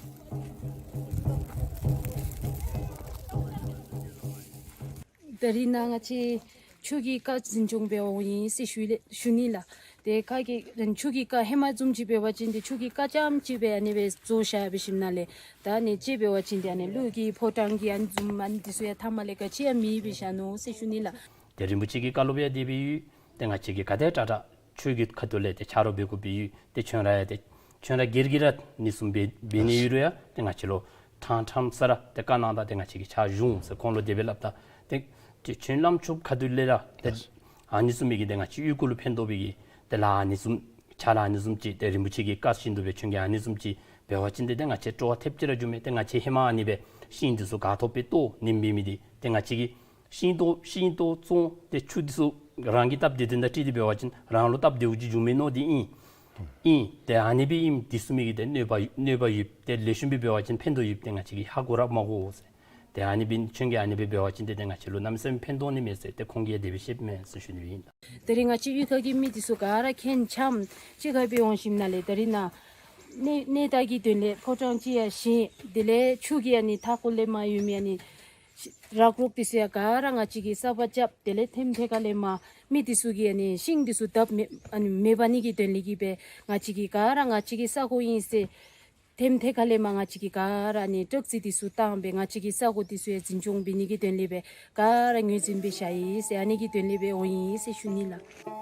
ད་རིས་ནཱ་ང་བཅས་ཆུ་གི་རྐ་འཛིན་སྐྱོང་འབད་འོང་ཡི་ཟེར་ཞུ་ལེ་ཞུ་ནི་ལགས། ཏེ་ཁ་གི་ཆུ་གི་རྐ་ཧེ་མ་བཟུམ་ཅིག་འབད་བ་ཅིན་ཏེ་ཆུ་གི་རྐ་རྐྱངམ་ཅིག་སྦེ་ཨ་ནི་སྦེ་བཟོ་བཞག་འབད་ཞིནམ་ལས་ད་ཨ་ནི་ཅིག་འབད་བ་ཅིན་ཏེ་ཨ་ནི་ཀླུ་གི་ཕོ་བྲང་གི་ཨ་ནི་བཟུམ་ཨ་ནི་འདི་ཚུ་ཡང་མཐའ་མ་ལས་ག་ཅི་ཡང་མེདཔ་སྦེ་བཞག་ནུག་ཟེར་ཞུ་ནི་ལགས། ཏེ་རིན་པོ་ཆེ་གི་བཀའ་སློབ་ཡང་དེ་སྦེ་ཡོད། ཏེ་ང་བཅས་ཀྱིས་ག་དེ་དྲག་དྲག་ཆོས་ཀྱི་ཁ་ཐུག་ལས་ཏེ་ཆ་རོགས་འབད་དགོཔ་སྦེ་ཡོད། ཏེ་ཁྱོད་ར་ཡང་ཏེ་ཁྱོད་ར་སྒེར་གྱིས་ར་ཨ་ནི་བཟུམ་འབད་འབད་ནི་ཡོད་རུང་ཡང་ཏེ་ང་བཅས་ལུ་ཕྲང་ཕྲང་ས་ར་ཏེ་བཀའ་གནང་ད་ཏེ་ང་བཅས་ཀྱིས་ཕྱག་ཞུ་འོང་ཟེར་ཁོང་ལུ་དེ་སྦེ་སླབ་ད། ཏེ་ཏེ་ཁྱོད་བླམ་ཆོསཔ་ཁ་ཐུག་ལས་ར་ཏེ་ཨ་ནི་བཟུམ་མའི་གི་ཏེ་ང་བཅས་གཡུས་སྒོ་ལུ་ཕན་ཐོགས་པའི་གི་ཏེ་ལཱ་ཨ་ནི་བཟུམ་ཕྱག་ལཱ་ཨ་ནི་བཟུམ་ཅིག་ཏེ་རིན་པོ་ཆེ་གི་བཀའ་བཞིན་དུ་སྦེ་ཁྱོད་ཀྱིས་ཨ་ནི་བཟུམ་ཅིག་འབད་བ་ཅིན་ཏེ་ཏེ་ང་བཅས་སྤྲོ་བ་ཐེབས་ཅིག་ར་འགྱོཝ་མས། ཏེ་ང་བཅས་ཧེ་མ་ཨ་ནི་སྦེ་ཤིང་འདི་ཚུ་ག་ཐོབ་སྦེ་བཏོག་ནིམ་འབད་མི་འདི་ཏེ་ང་བཅས་ཀྱིས་ཤིང་བཏོག་ཤིང་བཏོག་བཙོང་ཏེ་ཆུ་འདི་ཚུ་རང་གི་སྟབས་བདེ་དོན་དང་འཁྲིལ་ཏེ་འབད་བ་ཅིན་རང་ལུ་སྟབས་བདེཝ་ཅིག་འབྱུང་མས་མནོ་སྟེ་ཨིན། ཨིན། ཏེ་ཨ་ནི་སྦེ་ཨིནམ་འདི་ཚུ་མའི་གི་ཏེ་གནོད་པ་གནོད་པ་ཡོད། ཏེ་ལེགས་ཤོམ་སྦེ་འབད་བ་ཅིན་ཕན་ཐོགས་ཡོད། ཏེ་ང་བཅས་ཀྱིས་ཧ་གོ་ར་མ་གོ་ཟེར། ཏེ་ཨ་ནི་སྦེ་ཁྱོད་ཀྱིས་ཨ་ནི་སྦེ་འབད་བ་ཅིན་ཏེ་ཏེ་ང་བཅས་ལུ་གནམ་མེད་ས་མེད་ཕན་ཐོགས་ནི་མས་ཟེར་ཏེ་ཁོང་གིས་དེ་སྦེ་བཤདཔ་མས་ཟེར་ཞུ་ནི་ཨིན། ད་རིས་ང་བཅས་གཡུས་ཁ་གི་མི་འདི་ཚུ་ག་ར་ཁྱེད་ཆ་མཉམ་གཅིག་ཁར་སྦེ་འོང་ཞིནམ་ལས་ད་རིས་ནཱ་གནས་གནས་སྟངས་ཀྱི་དོན་ལས་ཕོ་བྲང་ཅིག་ཡང་བཞེངས། དེ་ལས་ཆུ་གི་ཨ་ནི་མཐའ་འཁོར་ལས་མར་ཡོད་མི་ཨ་ནི་རག་རོག་འདི་ཚུ་ཡང་ག་ར་ང་བཅས་ཀྱིས་གསརཔ་རྐྱབ། དེ་ལས་ཐེམ་ཐེ་ཁ་ལས་མར་མི་འདི་ཚུ་གིས་ཨ་ནི་ཤིང་འདི་ཚུ་བརྡབ་མེད་ཨ་ནི་མེད་པ་ནི་གི་དོན་ལས་ཀྱི་སྦེ་ང་བཅས་ཀྱིས་ག་ར་ང་བཅས་ཀྱི་ས་གོ་ཨིན་ཟེར་ཐེམ་ཐེ་ཁ་ལས་མར་ང་བཅས་ཀྱིས་ག་ར་ཨ་ནི་ཊག་རྩི་འདི་ཚུ་བཏང་སྦེ་ང་བཅས་ཀྱི་ས་གོ་འདི་ཚུ་ཡང་འཛིན་སྐྱོང་འབད་ནི་གི་དོན་ལས་སྦེ་ག་ར་ངོས་འཛིན་འབད་བཞག་ཡི་ཟེར་ཨ་ནི་གི་དོན་ལས་སྦེ་འོང་ཡི་ཟེར་ཞུ་ནི་ལགས།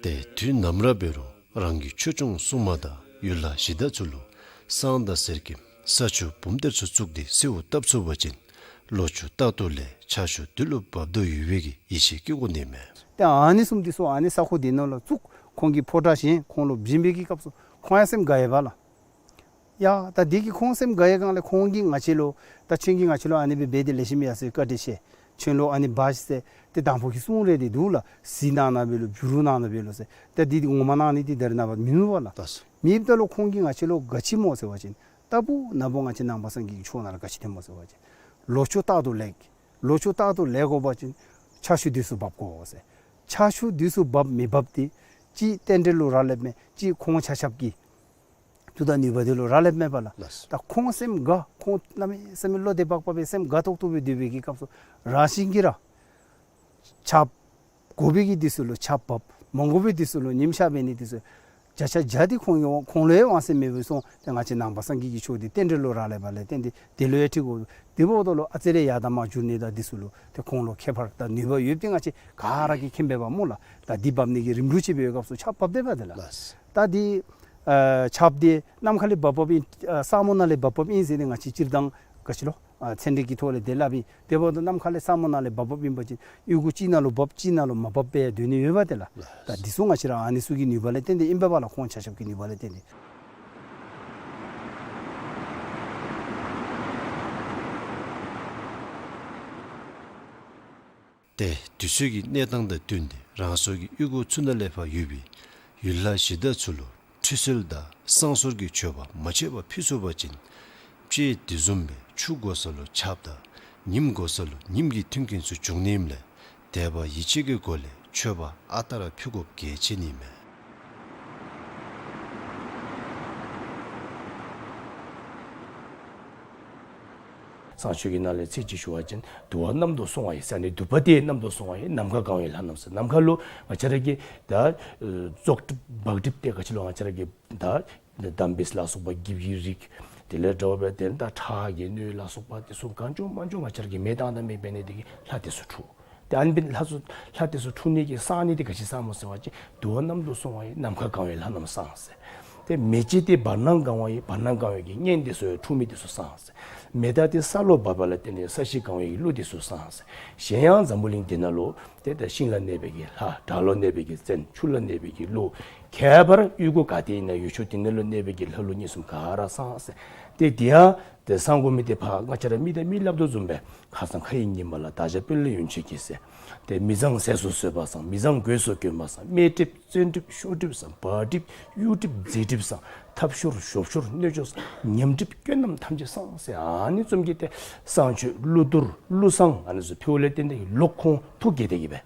ཏེ་དུས་ནམ་ར་འབད་རུང་རང་གི་ཆོས་སྐྱོང་སྲུང་མ་དང་ཡུལ་ལྷ་གཞི་བདག་ཚུ་ལུ་བསང་དང་གསེར་སྐྱེམས་ས་ཆུ་བུམ་གཏེར་ཚུ་བཙུགས་ཏེ་གསོལཝ་བཏབ་ཚུགས་པ་ཅིན་ལོ་ཕྱུགས་རྟག་ཏུ་ལེགས། ཆར་ཆུ་དུས་ལུ་འབབ་དོ་ཡོད་པའི་གི་ཡིད་ཆེས་བསྐྱེད་དགོ་ནི་མས། ཏེ་ཨ་ནི་བཟུམ་འདི་ཚུ་ཨ་ནི་ས་གོ་འདི་ནང་ལུ་བཙུགས། ཁོང་གིས་ཕོ་བྲང་བཞེངས། ཁོང་ལུ་བྱིན་པའི་གི་སྐབས་སུ་ཁོང་ཡང་སེམས་དགའ་ཡི་བ་ལགས། ཡ་ད་འདི་གིས་ཁོང་སེམས་དགའ་ཡི་སྒང་ལས་ཁོང་གིས་ང་བཅས་ལུ་ད་ཁྱོད་ཀྱིས་ང་བཅས་ལུ་ཨ་ནི་སྦེ་འབད་དེ་ལེགས་ཤོམ་ཡར་སོང་བཀའ་དྲིན་ཆེ། ཁྱོད་ལུ་ཨ་ནི་འབག་ཤིག་ཟེར་ཏེ་དང་ཕུ་གི་གསུང་རེ་འདི་འདུག་ལགས། གཟིགས་གནང་གནངམ་འབད་ལོ་བྱུ་རུ་གནང་གནངམ་འབད་ལོ་ཟེར། ཏེ་འདི་འདི་ངོ་མ་གནང་ནི་འདི་ད་རེས་ནངས་པ་མིན་འདུག་བ་ལགས། ལགས་སོ། མེདཔ་ད་ལུ་ཁོང་གིས་ང་བཅས་ལུ་ག་ཅི་སྨོ་ཟེར་བ་ཅིན་ལྟ་བུ་ན་བུ་ང་བཅས་ནང་པ་སངས་རྒྱས་ཀྱི་ཆོས་ནང་ལུ་ག་ཅི་སྟོནམ་སྨོ་ཟེར་བ་ཅིན་ལོ་ཕྱུགས་རྟག་ཏུ་ལེགས། ལོ་ཕྱུགས་རྟག་ཏུ་ལེགས་དགོ་པ་ཅིན་ཆར་ཆུ་དུས་སུ་འབབ་དགོ་ཟེར། ཆར་ཆུ་དུས་སུ་འབབ་མི་འབབ་འདི་གཅིག་རྟེན་འབྲེལ་ལུ་རག་ལསཔ་མས། གཅིག་ཁོང་ཆ་ཁྱབ་ཀྱི་མཐུ་དང་ནུས་པ་འདི་ལུ་རག་ལསཔ་མས་པ་ལགས། ལགས་སོ། ད་ཁོང་སེམས་དགའ། ཁོང་གནམ་མེད་ས་མེད་བློ་བདེ་བག་ཕེབས་སྦེ་སེམས་དགའ་ཏོག་ཏོ་སྦེ་སྡོད་པའི་གི་སྐབས་སུ་རང་བཞིན་གྱིས་ར་ཆརཔ་དགོ་པའི་གི་དུས་སུ་ལུ་ཆརཔ་འབབ། མ་དགོ་པའི་དུས་སུ་ལུ་ཉིམ་ཤར་འབད་ནི་དུས་སུ་བརྒྱ་ཆ་བརྒྱ་འདི་ཁོང་གི་ཁོང་ལུ་ཡང་དབང་ཚད་མེད་པར་སོང་། ཏེ་ང་བཅས་ནང་པ་སངས་རྒྱས་ཀྱི་ཆོས་འདི་རྟེན་འབྲེལ་ལུ་རག་ལས་པ་ལས་བརྟེན་ཏེ་དེ་ལུ་ཡང་འགྲིག་གོ། དེ་འབདཝ་ད་ལུ་ཨ་ཙི་རེ་ཡར་དང་མར་འགྱུར་ནི་དང་འདི་ཚུ་ལུ་ཏེ་ཁོང་ལུ་ཁྱད་པར་དང་ནུས་པ་ཡོདཔ་འདི་ང་བཅས་ག་ར་གིས་མཁྱེན་པས་པ་སྨོ་ལགས། ད་འདི་འབབ་ནི་གི་རིམ་གྲོ་ཅིག་འབད་བའི་སྐབས་སུ་ཆརཔ་འབབ་སྡོདཔ་འདི་ལགས། ལགས། ད་འདི་ཨ་ཆརཔ་འདི་ནམ་མཁའ་ལས་འབབ་འབབ་ཨིན། ཨ་ས་སྨུག་ནང་ལས་འབབ་འབབ་ཨིན་ཟེར་ཏེ་ང་བཅས་སྤྱིར་བཏང་ག་ཅི་ལོ། ཨ་ཚན་རིག་གི་ཐོག་ལས་དེ་སླབ་ཨིན། དེ་འབདཝ་ད་ནམ་མཁའ་ལས་ས་སྨུག་ནང་ལས་འབབ་འབབ་ཨིན་པ་ཅིན་གཡུས་སྒོ་གཅིག་ནང་ལུ་འབབ་གཅིག་ནང་ལུ་མ་འབབ་པར་སྡོད་ནི་ཡོད་པ་དེ་ལགས། ད་འདི་ཚུ་ང་བཅས་ར་ཨ་ནི་ཚུ་གི་ནུས་པ་ལས་བརྟེན་ཏེ་ཨིན་པས་པ་ལགས། ཁོང་ཆ་ཁྱབ་ཀྱི་ནུས་པ་ལས་བརྟེན་ཏེ། ཏེ་དུས་ཚོད་ཀྱི་གནས་སྟངས་དང་བསྟུན་ཏེ་རང་སོའི་གི་གཡུས་སྒོ་ཚུ་ནང་ལས་ཕར་ཡོད་པའི་ཡུལ་ལྷ་གཞི་བདག་ཚུ་ལུ་ཁྲུས་གསོལ་དང་བསང་གསོལ་གྱི་མཆོད་པ་མ་ཆད་པར་ཕུལ་ཚུགས་པ་ཅིན་དཔྱེ་དེ་བཟུམ་སྦེ་ཆུ་དགོ་ས་ལུ་ཆརཔ་དང་ཉིམ་དགོ་ས་ལུ་ཉིམ་གྱི་མཐུན་རྐྱེན་ཚུ་འབྱུང་ནི་ཨིནམ་ལས་དད་པ་ཡིད་ཆེས་ཀྱི་སྒོ་ལས་མཆོད་པ་ཨ་རྟག་ར་ཕུལ་དགོཔ་གལ་ཆེ་ནི་མས། བསང་མཆོད་ཀྱི་ནང་ལས་ཚིག་གཅིག་ཞུ་བ་ཅིན་དུ་བ་གནམ་དུ་སོང་བ་ཡི་ཟེར་ནི་དུ་བ་དེ་གནམ་དུ་སོང་བ་ཡི་ནམ་མཁའ་གང་བའི་ལྷ་རྣམས་ཟེར། ནམ་མཁའ་ལུ་ང་བཅས་ར་གི་ད་ཨེ་བཙོག་གྲིབ་བག་གྲིབ་དེ་ག་ཅི་ལོ་ང་བཅས་ར་གི་ད་འདམ་སྦིས་ལ་སོགས་པ་འགྱིབ་ཀྱི་རིགས་དེ་ལས་འདྲ་བ་སྦེ་དེ་ད་ཁྲག་གི་སྣོད་ལ་སོགས་པ་དེ་ཚུ་གང་བྱུང་མང་བྱུང་ང་བཅས་ར་གི་མེ་བཏང་ད་མེ་འབར་ནི་དེ་གིས་ལྷ་དེ་ཚུ་འཁྲུགས། ཏེ་ཨ་ནི་སྦེ་ལྷ་ཚུ་ལྷ་དེ་ཚུ་འཁྲུགས་ནི་གི་བསང་ནི་དེ་ག་ཅི་བསངམ་སྨོ་ཟེར་བ་ཅིན་དུ་བ་གནམ་དུ་སོང་བ་ཡི་ནམ་མཁའ་གང་བའི་ལྷ་རྣམས་བསངས་ཟེར། ཏེ་མེ་ལྕེ་དེ་བར་སྣང་གང་བ་ཡི་བར་སྣང་གང་བའི་གི་གཉན་དེ་ཚུ་འཁྲུགས་མི་དེ་ཚུ་བསངས་ཟེར། མེ་སྟག་དེ་ས་ལུ་འབབ་པ་ལ་བརྟེན་ནས་ས་གཞི་གང་བའི་གི་ཀླུ་དེ་ཚུ་བསངས་ཟེར། གཞན་ཡང་འཛམ་བུ་གླིང་འདི་ནང་ལུ་ཏེ་ད་ཤིང་ལ་གནས་པའི་གི་ལྷ། བྲག་ལུ་གནས་པའི་གི་བཙན། ཆུ་ལ་གནས་པའི་གི་ཀླུ། ཁྱད་པར་ཡུལ་གུ་ག་ཏེ་ཨིན་ན་ཡུལ་ཕྱོགས་དེ་ནང་ལུ་གནས་པའི་གི་ལྷ་ཀླུ་གཉན་གསུམ་ག་ར་བསངས་ཟེར། ཏེ་དེ་ཡང་ཏེ་བསང་དགོ་མི་དེ་ཕར་ང་བཅས་ར་མི་དང་མི་སླབ་དོ་བཟུམ་སྦེ་ཁ་སང་ཁ་ཡི་ཉི་མ་ལ་བདག་ཅག་དཔོན་སློབ་ཡོན་མཆོད་ཀྱིས་ཟེར། ཏེ་མི་བཟང་ཟས་སུ་ཟོས་པ་བསངས། མི་བཟང་གོས་སུ་གྱོན་པ་བསངས། དམེ་གྲིབ་བཙན་གྲིབ་ཤོར་གྲིབ་བསངས། བག་གྲིབ་གཡུ་གྲིབ་རྫི་གྲིབ་བསངས། ཐབ་ཤོར་གཞོབ་ཤོར་སྣོད་སྦྱོར་བསངས། ཉམས་གྲིབ་སྐྱོན་རྣམས་ཐམས་ཅད་བསངས་ཟེར། ཨ་ནི་བཟུམ་གྱི་ཏེ་བསང་མཆོད་ཀླུ་གཏོར་ཀླུ་བསང་ཨ་ནི་ཚུ་ཕུལཝ་ལས་བརྟེན་ཏེ་ལོག་ཁོང་ཐུགས་དགྱེས་ཏེ་གི་སྦེ་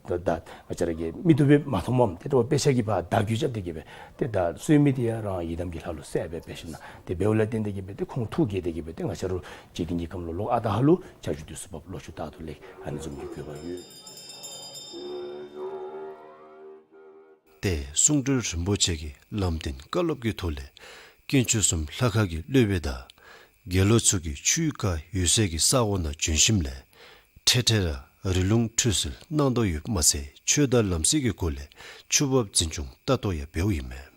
ད་ད་ང་བཅས་ར་གི་མིག་ཏོ་སྦེ་མ་མཐོངམ་ཏེ་ད་དཔེ་ཆ་གིས་ཕར་བརྡ་བརྒྱུད་རྐྱབ་སྟེ་གི་སྦེ་ཏེ་ད་གསོལ་མི་དེ་ཡང་རང་ཡི་དམ་གྱི་ལྷ་ལུ་གསལ་སྦེ་འབད་ཞིན་ན་ཏེ་འབདཝ་ལས་བརྟེན་ཏེ་གི་སྦེ་ཏེ་ཁོང་ཐུགས་དགྱེས་ཏེ་གི་སྦེ་ཏེ་ང་བཅས་ར་འཇིག་རྟེན་གྱི་ཁམས་ལུ་ལོག་ཨ་རྟག་ཧ་ལུ་ཆར་ཆུ་དུས་སུ་བབ། ལོ་ཕྱུགས་རྟག་ཏུ་ལེགས། ཨ་ནི་བཟུམ་གྱི་དགོས་པ་ཡོད། ཏེ་གསུང་སྤྲུལ་རིན་པོ་ཆེ་གིས་ལམ་སྟོན་བཀའ་སློབ་ཀྱི་ཐོག་ལས་དཀོན་མཆོག་གསུམ་ལྷ་ཁང་གི་སློབ་དཔོན་དང་དགེ་སློང་ཚུ་གིས་ཆོས་བཀའ་ཡོད་ཚད་ཀྱི་ས་གོ་ནང་བྱོན་ཞིནམ་ལས་འཕྲལ་འཕྲལ་ར་རི་ལུང་ཁྲུས་གསོལ་གནང་དོ་ཡོདཔ་མ་ཚད་ཆོས་དང་ལམ་སྲོལ་གྱི་སྒོ་ལས་ཆུ་འབག་འཛིན་སྐྱོང་ལྟ་རྟོག་ཡང་འབདཝ་ཨིན་མས།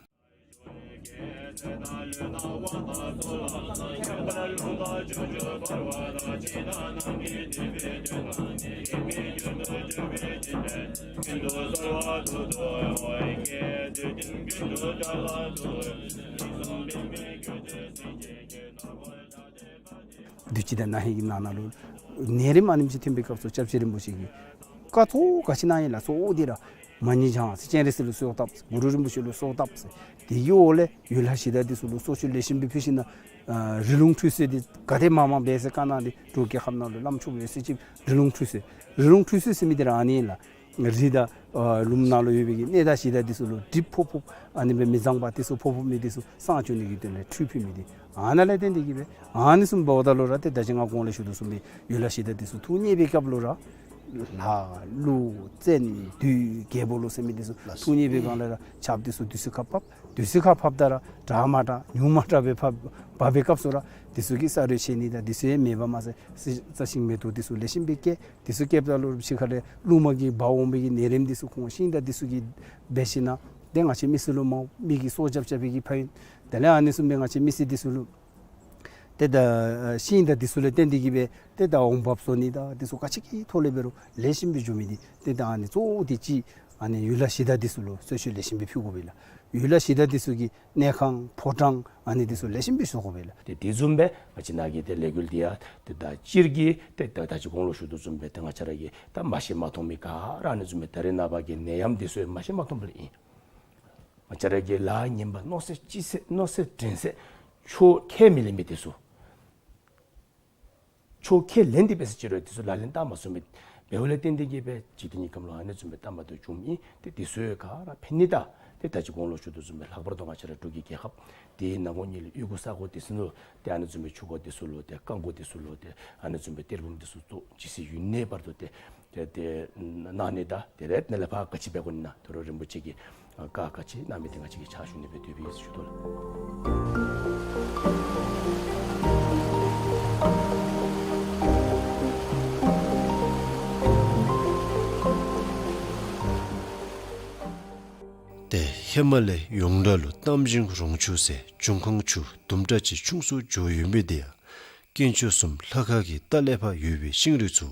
བདུད་སྤྱི་དང་ན་ཧིང་གི་ནང་ན་ལུ་ནད་རིམས་ཨ་ནེམ་ཅིག་ཐོན་པའི་སྐབས་སུ་སྐྱབས་རྗེ་རིན་པོ་ཆེ་གིས་བཀའ་ཐོག་ག་ཅི་གནང་ཡི་ལགས་སོ། འོ་དེ་ར་མ་ཎི་བགྱང་ཟེར། སྤྱན་རས་གཟིགས་ལུ་གསོལཝ་བཏབ་ཟེར། གུ་རུ་རིན་པོ་ཆེ་ལུ་གསོལཝ་བཏབ་ཟེར། དེ་གི་འོག་ལས་ཡུལ་ལྷ་གཞི་བདག་འདི་ཚུ་ལུ་གསོལ་མཆོད་ལེགས་ཤོམ་སྦེ་ཕུལ་ཞིན་ན་ཨ་རི་ལུང་ཁྲུས་གསོལ་འདི་ག་དེ་མང་མང་འབད་ཟེར་བཀའ་གནང་སྟེ་འབྲུག་རྒྱལ་ཁབ་ནང་ལུ་བླམ་ཆོསཔ་ཡོད་ཚད་ཅིག་རི་ལུང་ཁྲུས་གསོལ། རི་ལུང་ཁྲུས་གསོལ་ཟེར་མི་འདི་ར་ཨ་ནི་ཨིན་ལགས། རི་དང་ཨ་ལུངམ་ནང་ལུ་ཡོད་པའི་གི་གནས་བདག་གཞི་བདག་འདི་ཚུ་ལུ་གྲིབ་ཕོག་ཕོགཔ་ཨ་ནི་སྦེ་མི་བཟང་པ་འདི་ཚུ་ཕོག་ཕོག་མི་འདི་ཚུ་བསང་བྱོན་ནི་གི་དོན་ལས་ཁྲུས་ཕུལ་མི་འདི་ཨ་ནཱ་ལས་བརྟེན་ཏེ་གི་སྦེ་ཨ་ནི་བཟུམ་འབདཝ་ད་ལུ་ར་ཏེ་ད་ཅི་ང་གོང་ལས་ཞུ་དོ་བཟུམ་སྦེ་ཡུལ་ལྷ་གཞི་བདག་འདི་ཚུ་ཐུགས་མཉེས་པའི་སྐབས་ལུ་ར་ལྷ་ཀླུ་བཙན་བདུད་རྒྱལ་པོ་ལུ་ཟེར་མི་འདི་ཚུ་ཐུགས་མཉེས་པའི་སྒང་ལས་ར་ཆརཔ་འདི་ཚུ་དུས་སུ་ཁར་ཕབ། དུས་སུ་ཁར་ཕབ་ད་ར་དྲག་མ་དྲག་ཉུང་མ་དྲག་སྦེ་ཕབ་འབབ་པའི་སྐབས་སུ་ར་འདི་ཚུ་གིས་ས་རོད་ཆད་ནི་དང་འདི་ཚུ་ཡང་མེདཔ་མ་ཚད་རྩྭ་ཤིང་མེ་ཏོག་འདི་ཚུ་ལེགས་ཤོམ་སྦེ་སྐྱེ། འདི་ཚུ་སྐྱེཝ་ད་ལུ་ཕྱི་ཁ་ལས་རླུང་མ་གིས་འབག་འོང་བའི་གི་ནད་རིམས་འདི་ཚུ་ཁོང་ཤིང་དང་འདི་ཚུ་གིས་འབད་ཞིན་ན་ཏེ་ང་བཅས་མི་སེར་ལུ་མ་མི་གི་སྲོག་སྐྱབས་རྐྱབ་པའི་གི་ཕན་ཡོན་དེ་ལས་ཨ་ནི་བཟུམ་སྦེ་ང་བཅས་མི་སེར་འདི་ཚུ་ལུ་ཏེ་ད་ཤིང་དང་འདི་ཚུ་ལས་བརྟེན་ཏེ་གི་སྦེ་ཏེ་ད་འོང་འབབ་བཟོ་ནི་དང་འདི་ཚུ་ག་ཅི་གི་ཐོག་ལས་འབད་རུང་ལེགས་ཤོམ་སྦེ་འགྱོ་མི་འདི་ཏེ་ད་ཨ་ནི་གཙོ་བོ་འདི་ཅིག་ཨ་ནི་ཡུལ་ལྷ་གཞི་བདག་འདི་ཚུ་ལུ་གསོལ་མཆོད་ལེགས་ཤོམ་སྦེ་ཕུལ་དགོ་པས་ལགས། ཡུལ་ལྷ་གཞི་བདག་འདི་ཚུ་གི་གནས་ཁང་ཕོ་བྲང་ཨ་ནི་འདི་ཚུ་ལེགས་ཤོམ་སྦེ་བཟོ་དགོ་པས་ལགས། ཏེ་དེ་བཟུམ་སྦེ་ང་བཅས་ནཱ་གི་ཏེ་ལས་འགུལ་འདི་ཡང་ཏེ་ད་སྤྱིར་གྱི་ཏེ་ད་ད་ཅི་གོང་ལུ་ཞུ་དོ་བཟུམ་སྦེ་ཏེ་ང་བཅས་ར་གི་ད་མ་ཤེས་མ་མཐོང་མི་ག་ར་ཨ་ནི་བཟུམ་སྦེ་ད་རེས་ནངས་པ་གི་ནད་ཡམས་འདི་ཚུ་མ་ཤེས་མ་མཐོང་པ་ལས་ཨིན། ང་བཅས་ར་གི་ལཱ་ངན་པ་མནོ་ཚད་ལྕི་ཚད་མནོ་ཚད་འགྲན་ཚད་ཆོས་ཁས་མི་ལེན་མི་འདི་ཚུ། ཆོས་ཁས་ལེན་ཏེ་འབད་ཟེར་ཅི་རུང་འདི་ཚུ་ལག་ལེན་བསྟར་མ་ཚུགས་མི་འབདཝ་ལས་བརྟེན་ཏེ་གི་སྦེ་འཇིག་རྟེན་གྱི་ཁམས་ལུ་ཨ་ནི་བཟུམ་སྦེ་བསྟར་མ་བཏུབ་བྱུངམ་ཨིན། ཏེ་འདི་ཚུ་ག་ར་ཕན་ནི་དང་ཏེ་ད་ཅི་གོང་ལུ་ཞུ་དོ་བཟུམ་སྦེ་ལྷག་པར་དུ་ང་བཅས་ར་འབྲུག་གི་རྒྱལ་ཁབ་འདི་ནང་ཁོངས་ཉིད་ལུ་ཡུལ་གུ་ས་གོ་འདི་ཚུ་ནང་ལུ་ཏེ་ཨ་ནི་བཟུམ་སྦེ་ཆུ་འགོ་འདི་ཚུ་ལུ་ཏེ་རྐང་འགོ་འདི་ཚུ་ལུ་ཏེ་ཨ་ནི་བཟུམ་སྦེ་གཏེར་བུམ་འདི་ཚུ་བཙུགས་ཇི་སྲིད་ཡུན་གནས་བར་དུ་ཏེ་ཏེ་ཏེ་གནང་ནི་དང་དེ་ལས་ནཱ་ལས་ཕར་ག་ཅི་འབད་དགོ་ནི་ན་དོ་རུང་རིན་པོ་ཆེ་གིས་ཨ་བཀའ་ག་ཅི་གནང་མི་འདི་ང་བཅས་ཀྱིས་ཕྱག་ཞུ་ནི་སྦེ་འདོད་པའི་ཞུ་དོ་ལགས། ཏེ་ཧེ་མ་ལས་ཡོངས་གྲགས་ལུ་གཏམ་ཞིང་རོང་ཆུ་ཟེར་འབྱུང་ཁུངས་ཆུ་དུམ་གྲ་ཅིག་ཆུང་སུ་འགྱོ་ཡོད་མི་འདི་ཡང་དཀོན་མཆོག་གསུམ་ལྷ་ཁང་གི་ལྟག་ལས་ཕར་ཡོད་པའི་ཤིང་རིགས་ཚུ་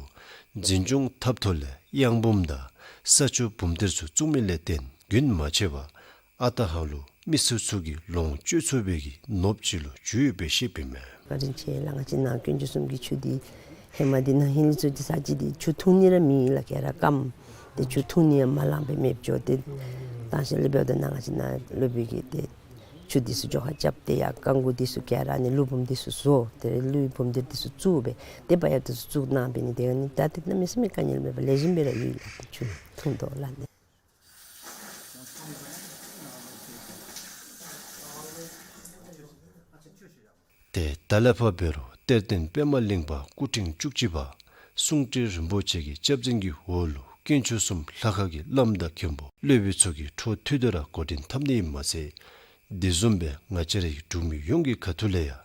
འཛིན་སྐྱོང་འཐབ་ཐོག་ལས་གཡང་བུམ་དང་ས་ཆུ་བུམ་གཏེར་ཚུ་བཙུགས་མི་ལས་བརྟེན་རྒྱུན་མ་ཆད་པར་ཨ་རྟག་ཧ་ལུ་མི་སེར་ཚུ་གིས་ལོངས་སྤྱོད་ཚུགས་པའི་གི་ནོར་བུ་ཅིག་ལུ་གྱུར་ཡོདཔ་སྦེ་བཤདཔ་ཨིན་མས། བཀའ་དྲིན་ཆེ་ལགས། ང་བཅས་ནཱ་དཀོན་མཆོག་གསུམ་གྱི་ཆུ་འདི་ཧེ་མ་འདི་ནཱ་ཧིང་ལས་ཚུར་འདི་ས་ཅིག་འདི་ཆུ་འཐུང་ནི་ར་མེད་ལགས། ག་ར་སྐམ། ཏེ་ཆུ་འཐུང་ནི་ཡང་མ་ལང་པར་མེདཔ་འགྱོ། ཏེ་དང་ཤེས་ལས་འབདཝ་ད་ནཱ་ང་བཅས་ནཱ་སློབ་དཔོན་གྱིས་ཏེ་ཆུ་འདི་ཚུ་འགྱོ་ཁ་རྐྱབ་སྟེ་ཡར་རྐང་འགོ་འདི་ཚུ་ག་ར་ནི་ཀླུ་བུམ་འདི་ཚུ་བཟོ། ཏེ་ཀླུ་བུམ་འདི་འདི་ཚུ་བཙུགས་སྦེ་ཏེ་བ་ཡ་འདི་ཚུ་བཙུགས་གནང་སྦེ་ནི་ཏེ་ནི་ད་ཏེ་གནམ་མེད་ས་མེད་དཀའ་ངལ་མེད་པར་ལེགས་ཤོམ་སྦེ་ར་ཡོད་ལགས། ཏེ་ཆུ་འཐུང་དོ་ལགས་ནི། ཏེ་ད་ལས་ཕར་འབད་རུང་ གཏེར་སྟོན་པདྨ་གླིང་པ་སྐུ་ཕྲེང་བཅུ་གཅིག་པ་གསུང་སྤྲུལ་རིན་པོ་ཆེ་གི་སྐྱབས་འཛིན་གྱི་འོག་ལུ་དཀོན་མཆོག་གསུམ་ལྷ་ཁང་གི་བླམ་དང་མཁན་པོ་སློབ་དཔོན་ཚུ་གིས་འཕྲོ་མཐུད་དེ་ར་འགོ་འདྲེན་འཐབ་ནི་ཨིནམ་མ་ཚད། དེ་བཟུམ་སྦེ་ང་བཅས་རའི་འབྲུག་མི་ཡོངས་ཀྱི་ཁ་ཐུག་ལས་ཡང་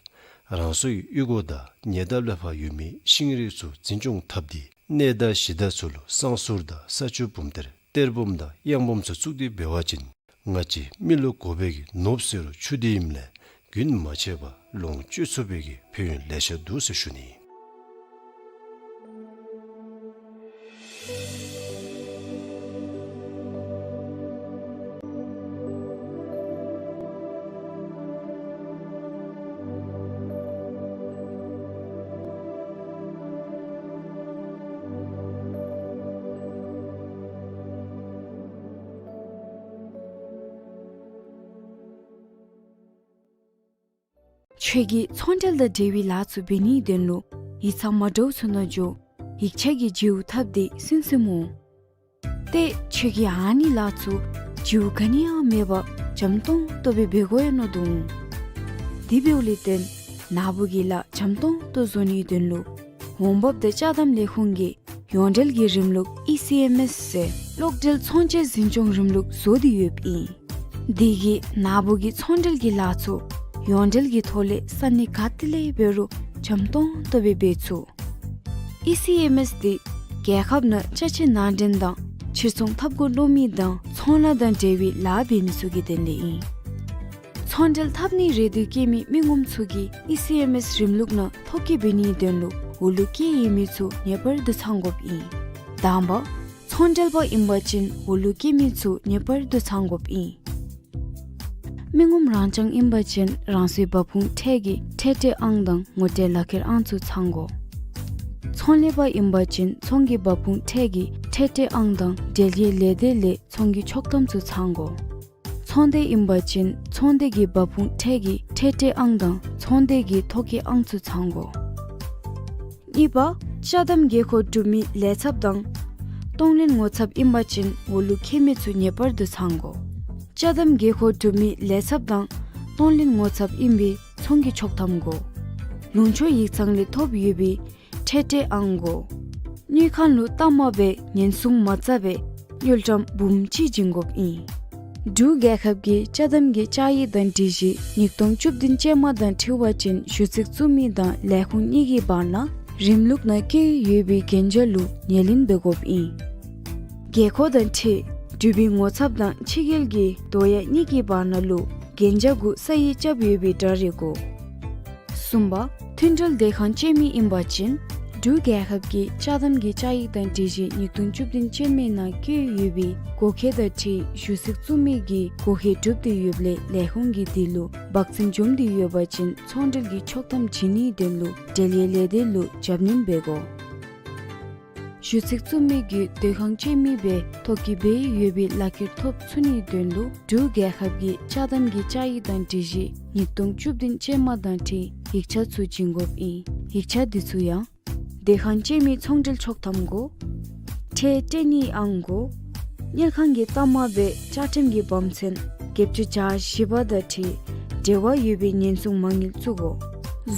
རང་སོའི་གཡུས་སྒོ་དང་ཉེ་འདབས་ལས་ཕར་ཡོད་མི་ཤིང་རིགས་ཚུ་འཛིན་སྐྱོང་འཐབ་སྟེ་གནས་བདག་གཞི་བདག་ཚུ་ལུ་བསང་གསུར་དང་ས་ཆུ་བུམ་གཏེར་གཏེར་བུམ་དང་གཡང་བུམ་ཚུ་བཙུགས་ཏེ་འབད་བ་ཅིན་ང་བཅས་མི་ལུ་དགོ་པའི་གི་ནོར་བུ་ཟེར་རུང་ཆུ་འདི་ཨིནམ་ལས་རྒྱུན་མ་ཆད་པར་ལོངས་སྤྱོད་ཚུགས་པའི་གི་ཕན་ཡོན་ལེ་ཤ་འདུག་ཟེར་ཞུ་ནི། ཁྱོད་ཀྱིས་ཚོང་འབྲེལ་དང་འབྲེལ་བའི་ལཱ་ཚུ་འབད་ནིའི་དོན་ལུ་ཡིག་ཚང་མ་འདྲཝ་ཚུ་ནང་འགྱོ་ཡིག་ཆ་གི་བརྗེ་པོ་འཐབ་སྟེ་སུན་སུན་སྨོ། ཏེ་ཁྱོད་ཀྱིས་ཨ་ནི་ལཱ་ཚུ་བརྗེ་པོ་ག་ནི་ཡང་མེད་པར་འཇམ་ཏོང་ཏོ་སྦེ་འབད་དགོ་ཡོད་ནོ་འདུག། དེ་འབདཝ་ལས་བརྟེན་ནཱ་བུ་གི་ལཱ་འཇམ་ཏོང་ཏོ་བཟོ་ནིའི་དོན་ལུ་འོང་འབབ་དང་ཅ་དམ་ལས་ཁུངས་ཀྱི་ཡོངས་འབྲེལ་གྱི་རིམ་ལུགས་ཨི་སི་ཨེམ་ཨེསི་ཟེར་གློག་འདྲེན་ཚོང་བྱེད་འཛིན་སྐྱོང་རིམ་ལུགས་བཟོ་སྟེ་ཡོདཔ་ཨིན། དེ་གིས་ནཱ་བུ་གི་ཚོང་འབྲེལ་གྱི་ལཱ་ཚུ་ཡོངས་འབྲེལ་གྱི་ཐོག་ལས་ས་གནས་ག་ཏེ་ལས་འབད་རུང་འཇམ་ཏོང་ཏོ་སྦེ་འབད་ཚུགས། ཨི་སི་ཨེམ་ཨེསི་འདི་རྒྱལ་ཁབ་ནང་ཅ་ཆས་ནང་འདྲེན་དང་ཕྱིར་ཚོང་འཐབ་དགོ་མནོ་མི་དང་ཚོང་ལཱ་དང་འབྲེལ་བའི་ལཱ་འབད་མི་ཚུ་གི་དོན་ལས་ཨིན། ཚོང་འབྲེལ་འཐབ་ནི་རེ་འདོད་བསྐྱེད་མི་མི་ངོམ་ཚུ་གིས་ཨི་སི་ཨེམ་ཨེསི་རིམ་ལུགས་ནང་ཐོ་བཀོད་འབད་ནིའི་དོན་ལུ་འོག་ལུ་བཀོད་ཡོད་མི་ཚུ་ངེས་པར་དུ་ཚང་དགོཔ་ཨིན། དང་པ་ཚོང་འབྲེལ་པ་ཨིན་པ་ཅིན་འོག་ལུ་བཀོད་མི་ཚུ་ངེས་པར་དུ་ཚང་དགོཔ་ཨིན། མི་ངོམ་རང་རྐྱང་ཨིན་པ་ཅིན་རང་སོའི་འབབ་ཁུངས་ཁྲལ་གྱི་ཁྲལ་སྤྲོད་ཨང་དང་ངོ་སྤྲོད་ལག་ཁྱེར་ཨང་ཚུ་ཚང་དགོ། ཚོང་ལས་པ་ཨིན་པ་ཅིན་ཚོང་གི་འབབ་ཁུངས་ཁྲལ་གྱི་ཁྲལ་སྤྲོད་ཨང་དང་འབྲེལ་ཡོད་ལས་སྡེ་ལས་ཚོང་གི་ཆོག་ཐམ་ཚུ་ཚང་དགོ། ཚོང་སྡེ་ཨིན་པ་ཅིན་ཚོང་སྡེ་གི་འབབ་ཁུངས་ཁྲལ་གྱི་ཁྲལ་སྤྲོད་ཨང་དང་ཚོང་སྡེ་གི་ཐོ་བཀོད་ཨང་ཚུ་ཚང་དགོ། གཉིས་པ་ཅ་དམ་དགོས་མཁོ་གྲུབ་མི་ལས་ཚབ་དང་གཏོང་ལེན་ངོ་ཚབ་ཨིན་པ་ཅིན་འོག་ལུ་བཀོད་མི་ཚུ་ངེས་པར་དུ་ཚང་དགོ། ཅ་དམ་དགོས་མཁོ་གྲུབ་མི་ལས་ཚབ་དང་གཏོང་ལེན་ངོ་ཚབ་ཨིན་པའི་ཚོང་གི་ཆོག་ཐམ་དགོ། ལུང་ཕྱོགས་ཡིག་ཚང་ལས་ཐོབ་ཡོད་པའི་ཁྲལ་སྤྲོད་ཨང་དགོ། དངུལ་ཁང་ལུ་གཏའ་མ་སྦེ་ཉེན་སྲུང་མ་རྩ་བའི་དངུལ་ཀྲམ་འབུམ་གཅིག་བྱིན་དགོཔ་ཨིན། འབྲུག་རྒྱལ་ཁབ་ཀྱི་ཅ་དམ་གྱི་བཅའ་ཡིག་དང་སྒྲིག་གཞི་ཉིས་སྟོང་བཅུ་བདུན་ཅན་མ་དང་འཁྲིལ་བ་ཅིན་ཞུ་ཚིག་བཙུགས་མི་དང་ལས་ཁུངས་གཉིས་ཀྱི་བར་ན་རིམ་ལུགས་ནང་བཀོད་ཡོད་པའི་གན་རྒྱ་ལུ་ངོས་ལེན་འབད་དགོཔ་ཨིན། དགོས་མཁོ་དང་འཁྲིལ་འབྲུག་པའི་ངོ་ཚབ་དང་ཕྱི་རྒྱལ་གྱི་དོ་ཡ་གཉིས་ཀྱི་བར་ན་ལུ་གན་རྒྱ་གུ་ས་ཡིག་རྐྱབ་ཡོད་པའི་འདྲ་རེ་དགོ། གསུམ་པ་མཐུན་འབྲེལ་སྡོད་ཁང་བཅད་མི་ཨིན་པ་ཅིན་འབྲུག་རྒྱལ་ཁབ་ཀྱི་ཅ་དམ་གྱི་བཅའ་ཡིག་དང་སྒྲིག་གཞི་ཉིས་སྟོང་བཅུ་བདུན་ཅན་མའི་ནང་བཀོད་ཡོད་པའི་དགོས་མཁོ་དང་འཁྲིལ་ཞུ་ཚིག་བཙུགས་མི་གི་དགོས་མཁོ་གྲུབ་སྟེ་ཡོདཔ་ལས་ལས་ཁུངས་ཀྱིས་དེ་ལུ་འབག་བཙོང་འཛོམས་ཏེ་ཡོདཔ་ཅིན་ཚོང་འབྲེལ་གྱི་ཆོག་ཐམ་བྱིན་ནིའི་དོན་ལུ་འབྲེལ་ཡོད་ལས་སྡེ་ལུ་རྒྱབ་སྣོན་འབད་དགོ། ཞུ་ཚིག་བཙུགས་མི་གི་སྡོད་ཁང་བཅད་མི་སྦེ་ཐོ་བཀོད་འབད་ཡོད་པའི་ལག་ཁྱེར་ཐོབ་ཚུགས་ནིའི་དོན་ལུ་འབྲུག་རྒྱལ་ཁབ་ཀྱི་ཅ་དམ་གྱི་བཅའ་ཡིག་དང་སྒྲིག་གཞི་ཉིས་སྟོང་བཅུ་བདུན་ཅན་མ་དང་འཁྲིལ་ཡིག་ཆ་ཚུ་བྱིན་དགོཔ་ཨིན། ཡིག་ཆ་འདི་ཚུ་ཡང་སྡོད་ཁང་བཅད་མི་ཚོང་འབྲེལ་ཆོག་ཐམ་དགོ། ཁྲལ་སྤྲོད་ནིའི་ཨང་དགོ། དངུལ་ཁང་གི་གཏའ་མ་སྦེ་བཅའ་ཁྲིམས་ཀྱི་བམ་ཚན་བརྒྱད་ཅུ་གྱ་བཞི་པ་དང་འཁྲིལ་འབྲེལ་བ་ཡོད་པའི་ཉེན་སྲུང་མ་དངུལ་བཙུགས་དགོ།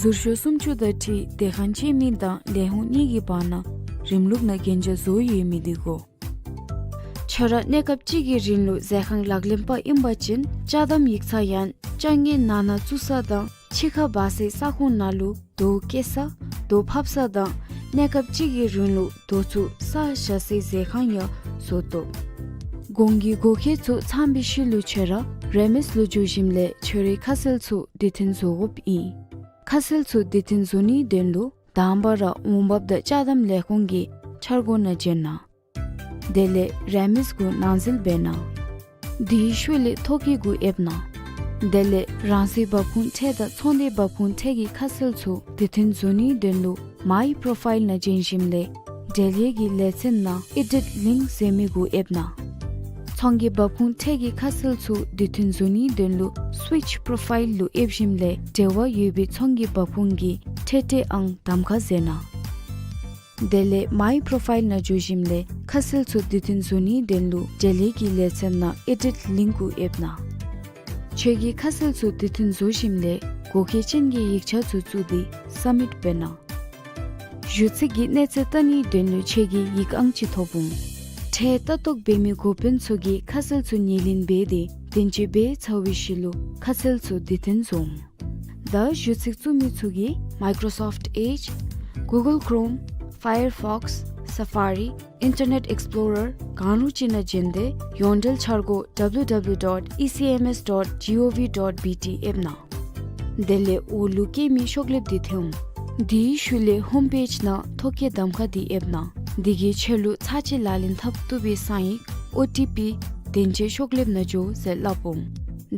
ཟུར་ཤོག་སུམ་ཅུ་དང་འཁྲིལ་སྡོད་ཁང་བཅད་མི་དང་ལས་ཁུངས་གཉིས་ཀྱི་བར་ན་རིམ་ལུགས་ནང་གན་རྒྱ་བཟོ་ཡོད་མི་འདི་དགོ། ཁྱོད་ར་གནས་སྐབས་གཅིག་གི་རིང་ལུ་ཟས་ཁང་ལག་ལེན་པ་ཨིན་པ་ཅིན་ཅ་དམ་ཡིག་ཚང་ཡང་ཅ་དངོས་ནང་ན་བཙུགས་ས་དང་ཕྱི་ཁར་འབག་སའི་ས་ཁོངས་ནང་ལུ་རྡོ་བཀལ་ས་རྡོ་ཕབ་ས་དང་གནས་སྐབས་གཅིག་གི་རིང་ལུ་རྡོ་ཚུ་ས་བཞག་སའི་ཟས་ཁང་ཡང་བཟོ་དོ། གོང་གི་དགོས་མཁོ་ཚུ་ཚང་བའི་ཤུལ་ལུ་ཁྱོད་ར་རེ་མིས་ལུ་འགྱོ་ཞིནམ་ལས་ཁྱོད་རའི་ཁ་གསལ་ཚུ་དུས་མཐུན་བཟོ་དགོཔ་ཨིན། ཁ་གསལ་ཚུ་དུས་མཐུན་བཟོ་ནིའི་དོན་ལུ་དང་པ་ར་འོང་འབབ་དང་ཅ་དམ་ལས་ཁུངས་ཀྱི་འཆར་སྒོ་ནང་འབྱོན་གནང་། དེ་ལས་རེ་མིས་གུ་ནང་འཛུལ་འབད་གནང་། དེའི་ཤུལ་ལས་ཐོ་བཀོད་གུ་ཨེབ་གནང་། དེ་ལས་རང་སོའི་འབབ་ཁུངས་ཁྲལ་དང་ཚོང་སྡེའི་འབབ་ཁུངས་ཁྲལ་གྱི་ཁ་གསལ་ཚུ་དུས་མཐུན་བཟོ་ནིའི་དོན་ལུ་མའི་པོརོ་ཕའིལ་ནང་འབྱོན་ཞིནམ་ལས་འབྲེལ་ཡོད་ཀྱི་ལེ་ཚན་ནང་ཨེ་ཌིཊ་ལིངཀ་ཟེར་མི་གུ་ཨེབ་གནང་། ཚོང་གི་འབབ་ཁུངས་ཁྲལ་གྱི་ཁ་གསལ་ཚུ་དུས་མཐུན་བཟོ་ནིའི་དོན་ལུ་སུའིཆ་པོརོ་ཕའིལ་ལུ་ཨེབ་ཞིནམ་ལས་འབྲེལ་བ་ཡོད་པའི་ཚོང་གི་འབབ་ཁུངས་ཀྱི་ཁྲལ་སྤྲོད་ཨང་གདམ་ཁ་མཛད་གནང་། དེ་ལས་མའི་པོརོ་ཕའིལ་ནང་འགྱོ་ཞིནམ་ལས་ཁ་གསལ་ཚུ་དུས་མཐུན་བཟོ་ནིའི་དོན་ལུ་འབྲེལ་ཡོད་ཀྱི་ལེ་ཚན་ནང་ཨེ་ཌིཊ་ལིངཀ་གུ་ཨེབ་གནང་། ཁྱོད་ཀྱིས་ཁ་གསལ་ཚུ་དུས་མཐུན་བཟོ་ཞིནམ་ལས་ གོ་སྐལ་ཅན་གྱི་ཡིག་ཆ་ཚུ་བཙུགས་ཏེ་སབ་མིཊ་འབད་གནང་། ཞུ་ཚིག་གི་གནས་ཚད་བལྟ་ནིའི་དོན་ལུ་ཁྱོད་ཀྱིས་ཡིག་ཨང་ཅིག་ཐོབ་འོང་། ཁྲལ་ལྟ་རྟོག་འབད་མི་འགོ་དཔོན་ཚུ་གིས་ཁ་གསལ་ཚུ་ཉེར་ལེན་འབད་དེ་བདེན་དཔྱད་འབད་ཚར་བའི་ཤུལ་ལུ་ཁ་གསལ་ཚུ་དུས་མཐུན་བཟོ་འོང་། ད་ཞུ་ཚིག་བཙུགས་མི་ཚུ་གིས་Microsoft Edge, Google Chrome, Firefox, Safari, Internet Explorer གང་རུང་ཅིག་ནང་བྱོན་ཏེ་ཡོངས་འབྲེལ་འཆར་སྒོ་W W W dot E C M S dot gov dot B T ཨེབ་གནང་། དེ་ལས་འོག་ལུ་བཀོད་མི་ཤོག་ལེབ་འདི་ཐོན་འོང་། དེའི་ཤུལ་ལས་ཧོམ་པེཇ་ནང་ཐོ་བཀོད་གདམ་ཁ་འདི་ཨེབ་གནང་། འདི་གིས་ཁྱོད་ལུ་ཚར་གཅིག་ལག་ལེན་འཐབ་བཏུབ་པའི་གསང་ཡིག་ཨོ་ཊི་པི་བདེན་དཔྱད་ཤོག་ལེབ་ནང་འགྱོ་ཟེར་སླབ་འོང་།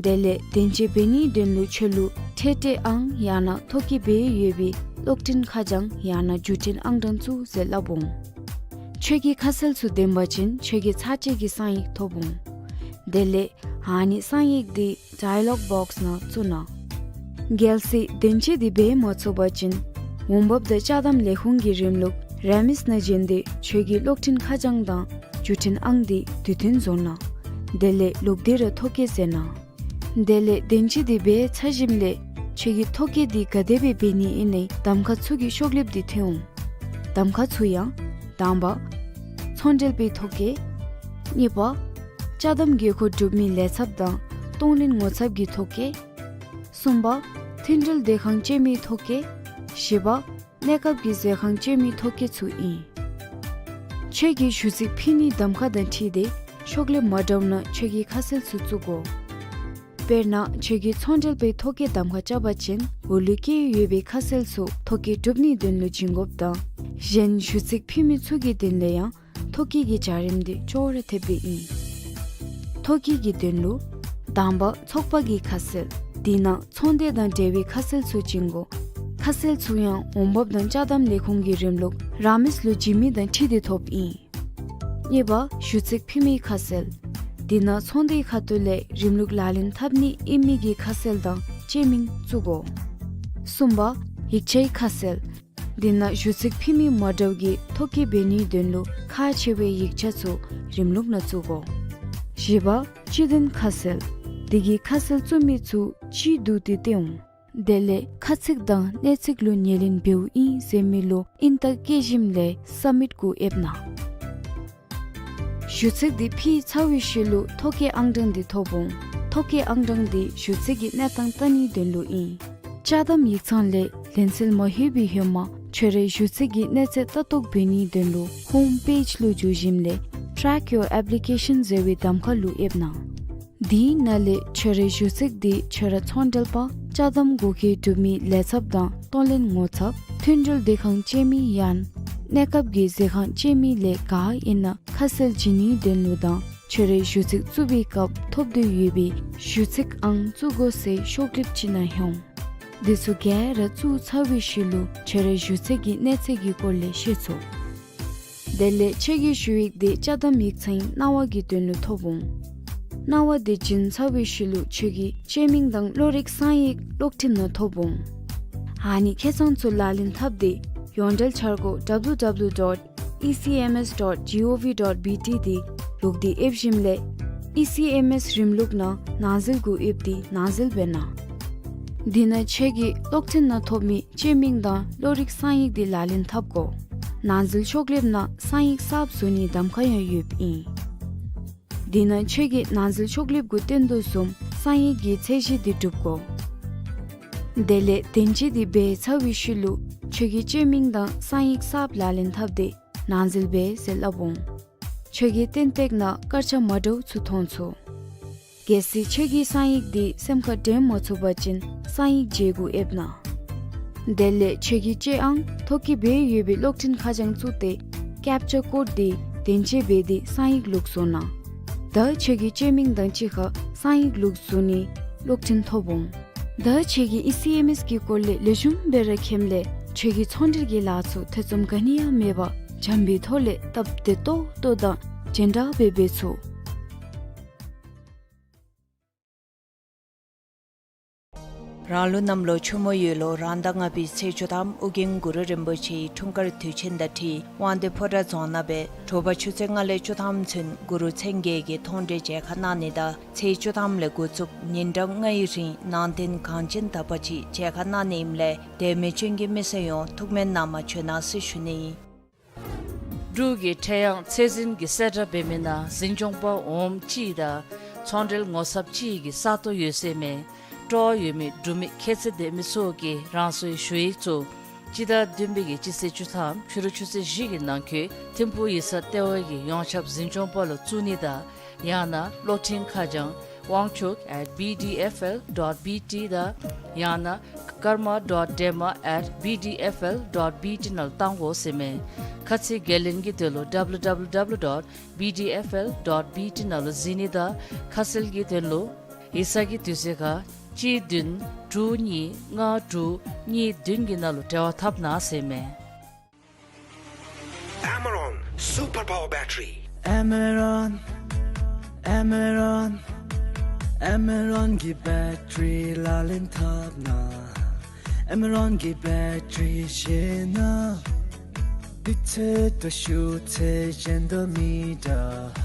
དེ་ལས་བདེན་དཔྱད་འབད་ནིའི་དོན་ལུ་ཁྱོད་ལུ་ཁྲལ་སྤྲོད་ཨང་ཡང་ན་ཐོ་བཀོད་འབད་ཡོད་པའི་གློག་འཕྲིན་ཁ་བྱང་ཡང་ན་བརྒྱུད་འཕྲིན་ཨང་གྲངས་བཙུགས་ཟེར་སླབ་འོང་། ཁྱོད་ཀྱི་ཁ་གསལ་ཚུ་ལྡན་པ་ཅིན་ཁྱོད་ཀྱིས་ཚར་གཅིག་གི་གསང་ཡིག་ཐོབ་འོང་། དེ་ལས་ཨ་ནི་གསང་ཡིག་འདི་ཌའི་ལོག་བོགསི་ནང་བཙུགས་གནང་། གལ་སྲིད་བདེན་དཔྱད་འདི་འབད་མ་ཚུགས་པ་ཅིན་འོང་འབབ་དང་ཅ་དམ་ལས་ཁུངས་ཀྱི་རིམ་ལུགས་རེ་མིས་ནང་བྱོན་ཏེ་ཁྱོད་ཀྱི་གློག་འཕྲིན་ཁ་བྱང་དང་བརྒྱུད་འཕྲིན་ཨང་འདི་དུས་མཐུན་བཟོ་གནང་། དེ་ལས་ལོག་སྟེ་ར་ཐོ་བཀོད་མཛད་གནང་། དེ་ལས་བདེན་དཔྱད་འདི་འབད་ཚར་ཞིནམ་ལས་ཁྱོད་ཀྱིས་ཐོ་བཀོད་འདི་ག་དེ་སྦེ་འབད་ནི་ཨིན་ན་གདམ་ཁ་ཚུ་གི་ཤོག་ལེབ་འདི་ཐོན་འོང་། གདམ་ཁ་ཚུ་ཡང་དང་པ་ཚོང་འབྲེལ་པའི་ཐོ་བཀོད། གཉིས་པ་ཅ་དམ་དགོས་མཁོ་གྲུབ་མིའི་ལས་ཚབ་དང་གཏོང་ལེན་ངོ་ཚབ་ཀྱི་ཐོ་བཀོད། གསུམ་པ་མཐུན་འབྲེལ་སྡོད་ཁང་སྤྱོད་མིའི་ཐོ་བཀོད། བཞི་པ་གནས་སྐབས་ཀྱི་མཛོད་ཁང་སྤྱོད་མིའི་ཐོ་བཀོད་ཚུ་ཨིན། ཁྱོད་ཀྱིས་ཞུ་ཚིག་ཕུལ་ནིའི་གདམ་ཁ་དང་འཁྲིལ་ཏེ་ཤོག་ལེབ་མ་འདྲཝ་ནང་ཁྱོད་ཀྱི་ཁ་གསལ་ཚུ་བཙུགས་དགོ། དཔེར་ན་ཁྱོད་ཀྱིས་ཚོང་འབྲེལ་པའི་ཐོ་བཀོད་གདམ་ཁ་རྐྱབ་པ་ཅིན་འོག་ལུ་བཀོད་ཡོད་པའི་ཁ་གསལ་ཚུ་ཐོ་བཀོད་གྲུབ་ནིའི་དོན་ལུ་བྱིན་དགོཔ་དང་གཞན་ཞུ་ཚིག་ཕུལ་མི་ཚུ་གི་དོན་ལས་ཡང་ཐོ་བཀོད་ཀྱི་བྱ་རིམ་འདི་ཅོག་ར་འཐདཔ་སྦེ་ཨིན། ཐོ་བཀོད་ཀྱི་དོན་ལུ་དང་པ་ཚོགས་པ་གི་ཁ་གསལ། དེ་ནང་ཚོང་སྡེ་དང་འབྲེལ་བའི་ཁ་གསལ་ཚུ་བྱིན་དགོ། ཁ་གསལ་ཚུ་ཡང་འོང་འབབ་དང་ཅ་དམ་ལས་ཁུངས་ཀྱི་རིམ་ལུགས་རེ་མིས་ལུ་བྱིན་མི་དང་འཁྲིལ་ཏེ་ཐོབ་ཨིན། གཉིས་པ་ཞུ་ཚིག་ཕུལ་མིའི་ཁ་གསལ། དེ་ནང་ཚོང་སྡེའི་ཁ་ཐུག་ལས་རིམ་ལུགས་ལག་ལེན་འཐབ་ནི་ཨིན་མི་གི་ཁ་གསལ་དང་སྤྱི་མིང་བཙུགས་དགོ། གསུམ་པ་ཡིག་ཆའི་ཁ་གསལ། དེ་ནང་ཞུ་ཚིག་ཕུལ་མི་མ་འདྲཝ་གིས་ཐོ་བཀོད་འབད་ནིའི་དོན་ལུ་ཁག་ཆེ་བའི་ཡིག་ཆ་ཚུ་རིམ་ལུགས་ནང་བཙུགས་དགོ། བཞི་པ་སྤྱི་དོན་ཁ་གསལ། དེ་གིས་ཁ་གསལ་བཙུགས་མི་ཚུ་སྤྱི་བསྡུ་སྟེ་སྟོན་འོང་། དེ་ལས་ཁ་ཚིག་དང་གནས་ཚིག་ལུ་ཉེར་ལེན་འབདཝ་ཨིན་ཟེར་མི་ལུ་ཨིན་རྟགས་བཀོད་ཞིནམ་ལས་སབ་མིཊ་གུ་ཨེབ་གནང་། ཞུ་ཚིག་འདི་ཕུལ་ཚར་བའི་ཤུལ་ལུ་ཐོ་བཀོད་ཨང་གྲངས་འདི་ཐོབ་འོང་། ཐོ་བཀོད་ཨང་གྲངས་འདི་ཞུ་ཚིག་གི་གནས་སྟངས་བལྟ་ནིའི་དོན་ལུ་ཨིན། ཅ་དམ་ཡིག་ཚང་ལས་ལན་གསལ་མ་ལྷོད་པའི་ཧེ་མ་ཁྱོད་རའི་ཞུ་ཚིག་གི་གནས་ཚད་ལྟ་རྟོག་འབད་ནིའི་དོན་ལུ་ཧོམ་པེཇ་ལུ་འགྱོ་ཞིནམ་ལས་Track Your Application ཟེར་བའི་གདམ་ཁ་ལུ་ཨེབ་གནང་། དེའི་ནང་ལས་ཁྱོད་རའི་ཞུ་ཚིག་འདི་ཁྱོད་ར་ཚོང་འབྲེལ་པ་ཅ་དམ་གོ་སྐལ་གྲུབ་མིའི་ལས་ཚབ་དང་གཏོང་ལེན་ངོ་ཚབ། མཐུན་འབྲེལ་སྡོད་ཁང་སྤྱོད་མི་ཡང་གནས་སྐབས་ཀྱི་མཛོད་ཁང་སྤྱོད་མི་ལས་ག་ཨིན་ན་ཁ་གསལ་བྱིན་ནིའི་དོན་ལུ་དང་ཁྱོད་རའི་ཞུ་ཚིག་བཙུགས་པའི་སྐབས་ཐོབ་དོ་ཡོད་པའི་ཞུ་ཚིག་ཨང་བཙུགས་དགོ་ཟེར་ཤོག་ལེབ་ཅིག་ནང་ལྷོད་འོང་། འདི་ཚུ་ག་ར་བཙུགས་ཚར་བའི་ཤུལ་ལུ་ཁྱོད་རའི་ཞུ་ཚིག་གི་གནས་ཚད་ཀྱི་སྐོར་ལས་ཤེས་ཚུགས། དེ་ལས་ཁྱོད་ཀྱི་ཞུ་ཡིག་འདི་ཅ་དམ་ཡིག་ཚང་གི་གནང་བ་གི་དོན་ལུ་ཐོབ་འོང་། གནང་བ་འདི་བྱིན་ཚར་བའི་ཤུལ་ལུ་ཁྱོད་ཀྱི་སྤྱི་མིང་དང་བློ་རིག་གསང་ཡིག་གློག་འཕྲིན་ནང་ཐོབ་འོང་། ཨ་ནི་ཁེ་ཚང་ཚུ་ལག་ལེན་འཐབ་སྟེ་ཡོངས་འབྲེལ་འཆར་སྒོ་W W W dot E C M S dot gov dot B T འདི་ལོག་སྟེ་ཨེབ་ཞིནམ་ལས་E C M S རིམ་ལུགས་ནང་ནང་འཛུལ་གུ་ཨེབ་སྟེ་ནང་འཛུལ་འབད་གནང་། དེ་ནང་ཁྱོད་ཀྱི་གློག་འཕྲིན་ནང་ཐོབ་མི་སྤྱི་མིང་དང་བློ་རིག་གསང་ཡིག་འདི་ལག་ལེན་འཐབ་དགོ། ནང་འཛུལ་ཤོག་ལེབ་ནང་གསང་ཡིག་གསརཔ་བཟོ་ནིའི་གདམ་ཁ་ཡང་ཡོདཔ་ཨིན། དེ་ནང་ཁྱོད་ཀྱིས་ནང་འཛུལ་ཤོག་ལེབ་གུ་སྟོན་དོ་བཟུམ་གསང་ཡིག་གི་ཚད་གཞི་འདི་སྒྲུབ་དགོ། དེ་ལས་བདེན་དཔྱད་འདི་འབད་ཚར་བའི་ཤུལ་ལུ་ཁྱོད་ཀྱི་སྤྱི་མིང་དང་གསང་ཡིག་གསརཔ་ལག་ལེན་འཐབ་སྟེ་ནང་འཛུལ་འབད་ཟེར་སླབ་འོང་། ཁྱོད་ཀྱི་སྟོན་སྟེགས་ནང་སྐར་ཆ་མ་འདྲཝ་ཚུ་མཐོང་ཚུགས། གལ་སྲིད་ཁྱོད་ཀྱིས་གསང་ཡིག་འདི་སེམས་ཁར་དྲན་མ་ཚུགས་པ་ཅིན་གསང་ཡིག་བརྗེ་གུ་ཨེབ་གནང་། དེ་ལས་ཁྱོད་ཀྱི་སྤྱི་ཨང་ཐོ་བཀོད་འབད་ཡོད་པའི་གློག་འཕྲིན་ཁ་བྱང་བཙུགས་ཏེ་ཀེཔ་ཅ་ཀོཌ་འདི་བདེན་དཔྱད་འབད་དེ་གསང་ཡིག་ལོག་བཟོ་གནང་། ད་ཁྱོད་ཀྱི་སྤྱི་མིང་དང་གཅིག་ཁར་གསང་ཡིག་ལོག་བཟོ་ནིའི་གློག་འཕྲིན་ཐོབ་འོང་། ད་ཁྱོད་ཀྱིས་ཨི་སི་ཨེམ་ཨེསི་གི་སྐོར་ལས་ལེགས་ཤོམ་སྦེ་ར་མཁྱེནམ་ལས་ཁྱོད་ཀྱི་ཚོང་འབྲེལ་གྱི་ལཱ་ཚུ་ཐེ་ཚོམ་ག་ནི་ཡང་མེད་པར་འཇམ་པའི་ཐོག་ལས་སྟབས་བདེ་ཏོག་ཏོ་དང་ཇེ་དྲག་སྦེ་འབད་ཚུགས། རང་ལུགས་གནམ་ལོ་ཆུ་མོ་ཡོས་ལོ་རང་ཟླ་ལྔ་པའི་ཚེས་བཅུ་ཐམ་ཨོ་རྒྱན་གུ་རུ་རིན་པོ་ཆེའི་འཁྲུངས་སྐར་དུས་ཆེན་དང་འཁྲིལ་དབང་འདུས་ཕོ་བྲང་རྫོང་ནང་སྦེ་དྲོ་པ་ཆུ་ཚོད་ལྔ་ལས་བཅུ་ཐམ་ཚུན་གུ་རུ་མཚན་བརྒྱད་ཀྱི་མཐོང་གྲོལ་མཇལ་ཁ་གནང་ནི་དང་ཚེས་བཅུ་ཐམ་ལས་འགོ་བཙུགས་ཉིན་གྲངས་ལྔའི་རིང་ནང་རྟེན་གང་ཅན་དག་པ་ཅིག་མཇལ་ཁ་གནང་ནི་ཨིནམ་ལས་དད་མོས་ཅན་གྱི་མི་སེར་ཡོངས་ཐུགས་སྨོན་གནང་མ་བཅོལ་གནང་ཟེར་ཞུ་ནི་ཨིན། འབྲུག་གི་ཁྲེ་ཡང་ཚད་འཛིན་གྱིས་གསལ་བསྒྲགས་འབད་མི་ནང་འཛིན་སྐྱོང་པ་འོགམ་ཅིག་དང་ཚོང་འབྲེལ་ངོ་ཚབ་ཅིག་གི་ས་སྟོང་ཡོད་ཟེར་མས། སྤྲོ་བ་ཡོད་མི་འབྲུག་མི་ཁྱད་ཚད་ལྡན་མི་ཚུ་གིས་རང་སོའི་ཞུ་ཡིག་ཚུ་སྤྱི་ཟླ་བདུན་པའི་གི་སྤྱི་ཚེས་བཅུ་ཐམ་ཕྱི་རུ་ཆུ་ཚོད་བཞི་གི་ནང་འཁོད་ཐིམ་ཕུག་ཡིག་ཚང་ལྟེ་བ་གི་ཡོངས་ཁྱབ་འཛིན་སྐྱོང་པ་ལུ་བཙུགས་ནི་དང་ཡང་ན་གློག་འཕྲིན་ཁ་བྱང་དབང་ཕྱུག་at B D F L dot B T དང་ཡང་ན་karma dot dema at B D F L dot B T ནང་ལུ་གཏང་དགོ་ཟེར་མས། ཁ་ཚིག་འགན་ལེན་གྱི་དོན་ལུ W W W dot B D F L dot B T ནང་ལུ་གཟིགས་ནི་དང་ཁ་གསལ་གྱི་དོན་ལུ་ཡིག་ཚང་གི་དུས་ཚོད་ཁར་གཅིག་བདུན་དྲུག་གཉིས་ལྔ་དྲུག་གཉིས་བདུན་གྱི་ནང་ལུ་འབྲེལ་བ་འཐབ་གནང་ཟེར་མས། Amaron Super Power Battery. Amaron, Amaron, Amaron གི་བེ་ཊི་རི་ལག་ལེན་འཐབ་ན། Amaron གི་བེ་ཊི་རི་ཤེས་ན། དུས་ཚོད་དང་ཤུགས་ཚད་གཞན་དང་མི་འདྲ།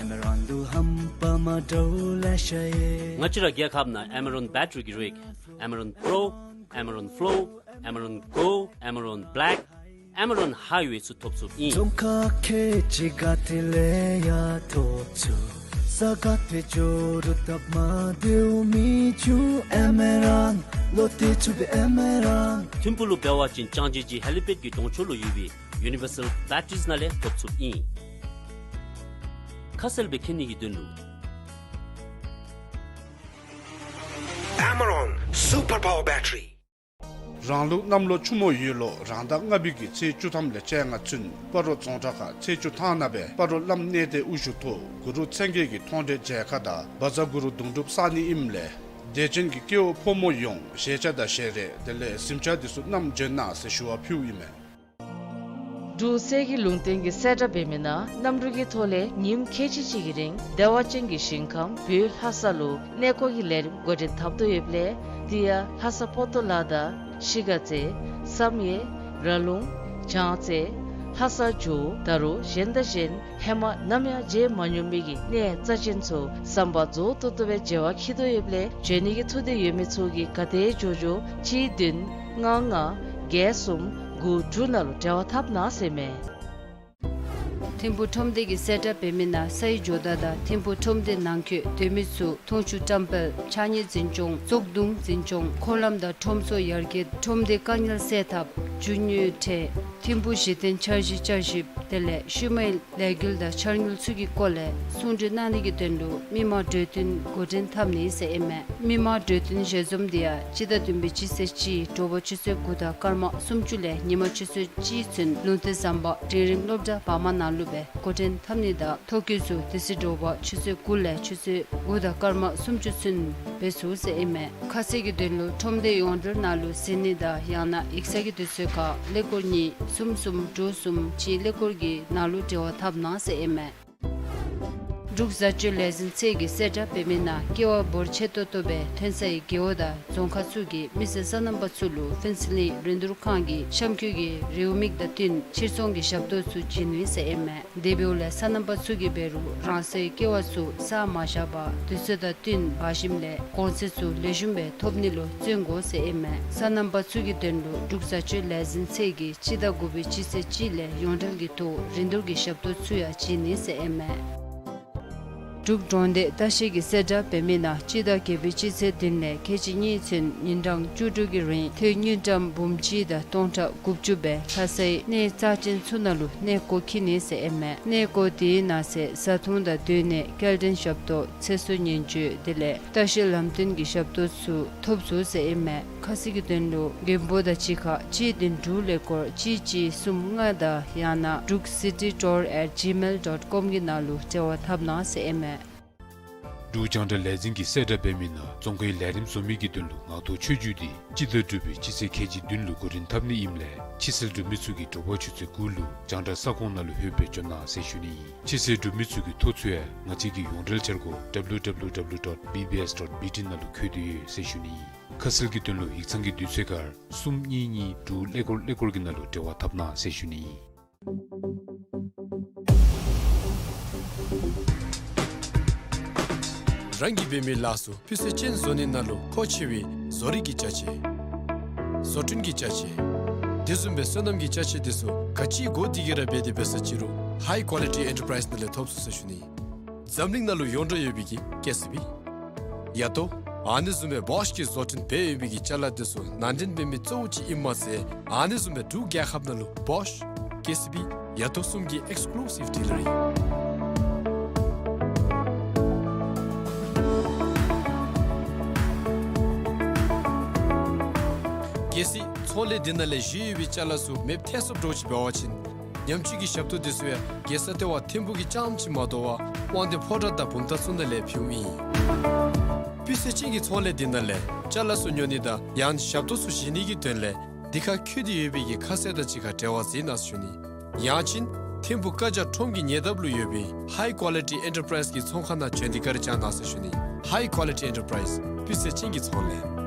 Amaron ལུ་རྣམ་པ་མ་འདྲཝ་ལེ་ཤ་ཡོད། ང་བཅས་ར་རྒྱལ་ཁབ་ནང་Amaron བེ་ཊི་རི་གི་རིགས་Amaron Pro, Amaron Flow, Amaron Go, Amaron Black, Amaron Highway ཚུ་ཐོབ་ཚུགསཔ་ཨིན། རྫོང་ཁག་ཁལ་གཅིག་ག་ཏེ་ལས་ཡང་ཐོབ་ཚུགས། ས་ག་ཏེ་འགྱོ་རུང་སྟབས་མ་བདེཝ་མི་འབྱུང་། Amaron ལོ་ཏེ་ཚུགས་པའི་Amaron། ཐིམ་ཕུག་ལུ་འབད་བ་ཅིན་ཅང་ཅེ་ཅི་ཧེ་ལི་པེཌ་ཀྱི་གདོང་ཕྱོགས་ལུ་ཡོད་པའི་Universal Batteries ནང་ལས་ཐོབ་ཚུགསཔ་ཨིན། ཁ་གསལ་སྦེ་མཁྱེན་ནི་གི་དོན་ལུ། Amaron Super Power Battery. རང་ལུགས་གནམ་ལོ་ཆུ་མོ་ཡོས་ལོ་རང་ཟླ་ལྔ་པའི་གི་ཚེས་བཅུ་ཐམ་ལས་བཅོ་ལྔ་ཚུན་སྤ་རོ་རྫོང་བྲག་ཁ་ཚེ་བཅུ་ཐང་ནང་སྦེ་སྤ་རོ་བླམ་གནས་བརྟན་དབུ་བཞུགས་ཐོག་གུ་རུ་མཚན་བརྒྱད་ཀྱི་མཐོང་གྲོལ་མཇལ་ཁ་དང་བཛྲ་གུ་རུ་དུང་སྒྲུབ་བསག་ནི་ཨིནམ་ལས་དད་ཅན་གྱི་སྐྱེ་བོ་ཕོ་མོ་ཡོངས་བཞེས་ཆས་དང་བཞེས་རས་དེ་ལས་གཟིམ་ཆས་འདི་ཚུ་བསྣམས་བྱོན་གནང་ཟེར་ཞུ་བ་ཕུལཝ་ཨིན་མས། འབྲུག་གསེར་གྱི་ལུང་བསྟན་གྱིས་གསལ་བསྒྲགས་འབད་མི་ནང་གནམ་གྲུ་གི་ཐོག་ལས་ཉིནམ་ཁལ་གཅིག་ཅིག་གི་རིང་བདེ་བ་ཅན་གྱི་ཞིང་ཁམས་བོད་ལྷ་ས་ལུ་གནས་སྐོར་གྱི་ལས་རིམ་འགོ་འདྲེན་འཐབ་དོ་ཡོདཔ་ལས་དེ་ཡང་ལྷ་ས་པོ་ཏོ་ལ་དང་ཤི་ག་རྩེ་བསམ་ཡས་ར་ལུང་བྱང་རྩེ་ལྷ་ས་ཇོ་བོ་ད་རུང་གཞན་དང་གཞན་ཧེ་མ་ནམ་ཡང་མཇལ་མ་མྱོང་མི་གི་གནས་རྩ་ཅན་ཚུ་བསམ་པ་རྫོགས་ཏོག་ཏོ་སྦེ་མཇལ་བར་འཁྱིད་དོ་ཡོདཔ་ལས་འབྱོན་ནི་གི་ཐུགས་འདོད་ཡོད་མི་ཚུ་གིས་ག་དེ་མགྱོགས་མགྱོགས་གཅིག་བདུན་ལྔ་ལྔ་བརྒྱད་གསུམ་དགུ་དྲུག་ནང་ལུ་འབྲེལ་བ་འཐབ་གནང་ཟེར་མས། ཐིམ་ཕུག་ཁྲོམ་སྡེ་གིས་གསལ་བསྒྲགས་འབད་མི་ནང་སའི་ཇོ་བདག་དང་ཐིམ་ཕུག་ཁྲོམ་སྡེ་ནང་འཁོད་སྡོད་མི་ཚུ་འཐུང་ཆུ་བཀྲམ་སྤེལ་ཕྱགས་སྙིགས་འཛིན་སྐྱོང་བཙོག་དུང་འཛིན་སྐྱོང་འཁོར་ལམ་དང་ཁྲོམ་ཚོགས་ཡར་རྒྱས་ཁྲོམ་སྡེ་དཀའ་ངལ་སེལ་ཐབས་རྒྱུ་དངོས་ཁྲལ་ཐིམ་ཕུག་གཞི་རྟེན་འཆར་གཞི་བསྐྱར་ཞིབ་དེ་ལས་ཤུལ་མའི་ལས་འགུལ་དང་འཆར་དངུལ་ཚུ་གི་སྐོར་ལས་གསུང་གྲོས་གནང་ནི་གི་དོན་ལུ་མི་མང་གྲོས་བསྟུན་འགོ་འདྲེན་འཐབ་ནི་ཟེར་ཨིན་མས། མི་མང་གྲོས་བསྟུན་ཞལ་འཛོམས་དེ་ཡང་སྤྱི་ཟླ་བདུན་པའི་སྤྱི་ཚེས་གཅིག་དྲོ་པ་ཆུ་ཚོད་དགུ་དང་སྐར་མ་སུམ་ཅུ་ལས་ཉི་མ་ཆུ་ཚོད་གཅིག་ཚུན་ལུང་བསྟན་ཟམ་པ་འབྲིང་རིམ་སློབ་གྲྭ་བར་མ་ནང་ལུ་སྦེ་འགོ་འདྲེན་འཐབ་ནི་དང་ཐོ་བཀོད་ཚུ་དེ་ཚེ་དྲོ་པ་ཆུ་ཚོད་དགུ་ལས་ཆུ་ཚོད་དགུ་དང་སྐར་མ་སུམ་ཅུ་ཚུན་འབད་ཚུགས་ཟེར་ཨིན་མས། ཁ་གསལ་གྱི་དོན་ལུ་ཁྲོམ་སྡེ་ཡོངས་འབྲེལ་ནང་ལུ་གཟིགས་ནི་དང་ཡང་ན་ཡིག་ཚང་གི་དུས་ཚོད་ཁར་ཀླད་ཀོར་གཉིས་གསུམ་གསུམ་དྲུག་གསུམ་གཅིག་ཀླད་ཀོར་གྱི་ནང་ལུ་འབྲེལ་བ་འཐབ་གནང་ཟེར་ཨིན་མས། འབྲུག་བཟའ་སྤྱོད་ལས་འཛིན་ཚད་ཀྱིས་གསལ་བསྒྲགས་འབད་མི་ནང་ཀེ་བ་འབོར་ཆེ་ཏོག་ཏོ་སྦེ་ཐོན་སའི་རྒེད་འོག་དང་རྫོང་ཁག་ཚུ་གི་མི་སེར་སོ་ནམ་པ་ཚུ་ལུ་ཕུན་ཚོགས་གླིང་རིན་བསྡུར་ཁང་གི་གཤམ་འཁོད་ཀྱི་རེའུ་མིག་དང་བསྟུན་ཕྱིར་ཚོང་གི་ཞབས་ཏོག་ཚུ་བྱིན་ནི་ཟེར་ཨིན་མས། དེ་འབདཝ་ལས་སོ་ནམ་པ་ཚུ་གིས་འབད་རུང་རང་སོའི་ཀེ་བ་ཚུ་ས་མ་བཞག་པར་དུས་ཚོད་དང་བསྟུན་འབག་ཞིནམ་ལས་གོང་ཚད་ཚུ་ལེགས་ཤོམ་སྦེ་ཐོབ་ནི་ལུ་བརྩོན་དགོ་ཟེར་ཨིན་མས། སོ་ནམ་པ་ཚུ་གི་དོན་ལུ་འབྲུག་བཟའ་སྤྱོད་ལས་འཛིན་ཚད་ཀྱིས་སྤྱི་ཟླ་དགུ་པའི་སྤྱི་ཚེས་གཅིག་ལས་ཡོངས་འབྲེལ་གྱི་ཐོག་རིན་བསྡུར་གྱི་ཞབས་ཏོག་ཚུ་ཡང་བྱིན་ནི་ཟེར་ཨིན་མས། འབྲུག་གྲོང་སྡེ་ལྟ་བཤལ་གྱིས་གསལ་བསྒྲགས་འབད་མི་ནང་སྤྱི་ཟླ་བརྒྱད་པའི་སྤྱི་ཚེས་བདུན་ལས་ཁལ་གཅིག་གཉིས་ཚུན་ཉིན་གྲངས་བཅུ་དྲུག་གི་རིང་ཐོན་དངུལ་ཀྲམ་འབུམ་གཅིག་དང་སྟོང་ཕྲག་དགུ་བཅུ་སྦེ་ལྷ་སའི་གནས་རྩ་ཅན་ཚུ་ནང་ལུ་གནས་སྐོར་འཁྱིད་ནི་ཟེར་ཨིན་མས། གནས་སྐོར་དེའི་ནང་གསེས་བཟའ་འཐུང་དང་སྡོད་གནས་སྐྱེལ་འདྲེན་ཞབས་ཏོག་ཚེ་སྲོག་ཉེན་བཅོལ་དེ་ལས་ལྟ་བཤལ་ལམ་སྟོན་གྱི་ཞབས་ཏོག་ཚུ་ཐོབ་ཚུགས་ཟེར་ཨིན་མས། ཁ་གསལ་གྱི་དོན་ལུ་མགོན་པོ་དང་གཅིག་ཁར་གཅིག་བདུན་དྲུག་ཀླད་ཀོར་གཅིག་གཅིག་གསུམ་ལྔ་དང་ཡང་ན་འབྲུག་city tour at gmail dot com གི་ནང་ལུ་འབྲེལ་བ་འཐབ་གནང་ཟེར་ཨིན་མས། འབྲུག་རྒྱང་བསྒྲགས་ལས་འཛིན་གྱིས་གསལ་བསྒྲགས་འབད་མི་ནང་རྫོང་ཁའི་ལས་རིམ་བཟོ་མི་གི་དོན་ལུ་ངག་ཐོག་ཆོས་བརྒྱུད་དེ་སྤྱི་ཟླ་དྲུག་པའི་སྤྱི་ཚེས་ཁལ་གཅིག་བདུན་ལུ་འགོ་འདྲེན་འཐབ་ནི་ཨིནམ་ལས་ཕྱི་སེལ་འབྲུག་མི་ཚུ་གིས་དྲོ་པ་ཆུ་ཚོད་དགུ་ལུ་རྒྱང་བསྒྲགས་ས་ཁོངས་ནང་ལུ་ལྷོད་སྦེ་འབྱོན་གནང་ཟེར་ཞུ་ནི་ཨིན། ཕྱི་སེལ་འབྲུག་མི་ཚུ་གི་ཐོ་ཚུ་ཡང་ང་བཅས་ཀྱི་ཡོངས་འབྲེལ་འཆར་སྒོ་W W W dot B B S dot B T ནང་ལུ་འཁོད་དེ་ཡོད་ཟེར་ཞུ་ནི་ཨིན། ཁ་གསལ་གྱི་དོན་ལུ་ཡིག་ཚང་གི་དུས་ཚོད་ཁར་གསུམ་གཉིས་གཉིས་དྲུག་ཀླད་ཀོར་ཀླད་ཀོར་གྱི་ནང་ལུ་འབྲེལ་བ་འཐབ་གནང་ཟེར་ཞུ་ནི། རང་གི་འབད་མི་ལཱ་ཚུ་སྤུས་ཚད་ཅན་བཟོ་ནི་ནང་ལུ་མཁོ་ཆེ་བའི་བཟོ་རིག་གི་ཅ་ཆས། བཟོ་སྐྲུན་གྱི་ཅ་ཆས། དེ་བཟུམ་སྦེ་སོ་ནམ་གྱི་ཅ་ཆས་དེ་ཚུ་ག་ཅི་དགོ་དེ་གི་ར་འབད་དེ་འབད་ས་ཅི་རུང་High Quality Enterprise ནང་ལས་ཐོབ་ཚུགས་ཟེར་ཞུ་ནི། འཛམ་གླིང་ནང་ལུ་ཡོངས་གྲགས་ཡོད་པའི་གི་ཀེ་སི་བི། ཡ་ཏོ། ཨ་ནི་བཟུམ་སྦེ་བོཤ་གིས་བཟོ་སྐྲུན་འབད་ཡོད་པའི་གི་ཅ་ལ་དེ་ཚུ་ནང་འདྲེན་འབད་མི་གཙོ་བོ་ཅིག་ཨིནམ་མ་ཚད་ཨ་ནི་བཟུམ་སྦེ་འབྲུག་རྒྱལ་ཁབ་ནང་ལུ་བོཤ། ཀེ་སི་བི། ཡ་ཏོ་གསུམ་གྱི་ཨེགསི་ཀུ་ལུ་སིབ་ཌི་ལར་ཨིན། གལ་སྲིད་ཚོང་ལས་འདི་ནང་ལས་བཞེས་ཡོད་པའི་ཅ་ལ་ཚུ་མེདཔ་ཐལ་སོངམ་འདྲཝ་ཅིག་འབད་བ་ཅིན་ཉམས་བཅོས་ཀྱི་ཞབས་ཏོག་དེ་ཚུ་ཡང་རྒྱལ་ས་ལྟེ་བ་ཐིམ་ཕུག་གི་རྐྱངམ་ཅིག་མ་དོ་བར་དབང་འདུས་ཕོ་བྲང་དང་བུམ་ཐང་ཚུ་ནང་ལས་ཕུལཝ་ཨིན། སྤུས་ཚད་ཅན་གྱི་ཚོང་ལས་འདི་ནང་ལས་ཅ་ལ་ཚུ་ཉོ་ནི་དང་ཡང་ན་ཞབས་ཏོག་ཚུ་བཞེས་ནི་གི་དོན་ལས་འདི་ཁར་འཁོད་དེ་ཡོད་པའི་གི་ཁ་གསལ་དང་གཅིག་ཁར་འབྲེལ་བ་མཛད་གནང་ཟེར་ཞུ་ནི། ཡང་ཅིན་ཐིམ་ཕུག་ཀ་ཇ་ཁྲོམ་གྱི་ཉེ་འདབས་ལུ་ཡོད་པའི་High Quality Enterprise གི་ཚོང་ཁང་ནང་བྱོན་ཏེ་བཀའ་དྲིན་བསྐྱང་གནང་ཟེར་ཞུ་ནི། High Quality Enterprise སྤུས་ཚད་ཅན་གྱི་ཚོང་ལས།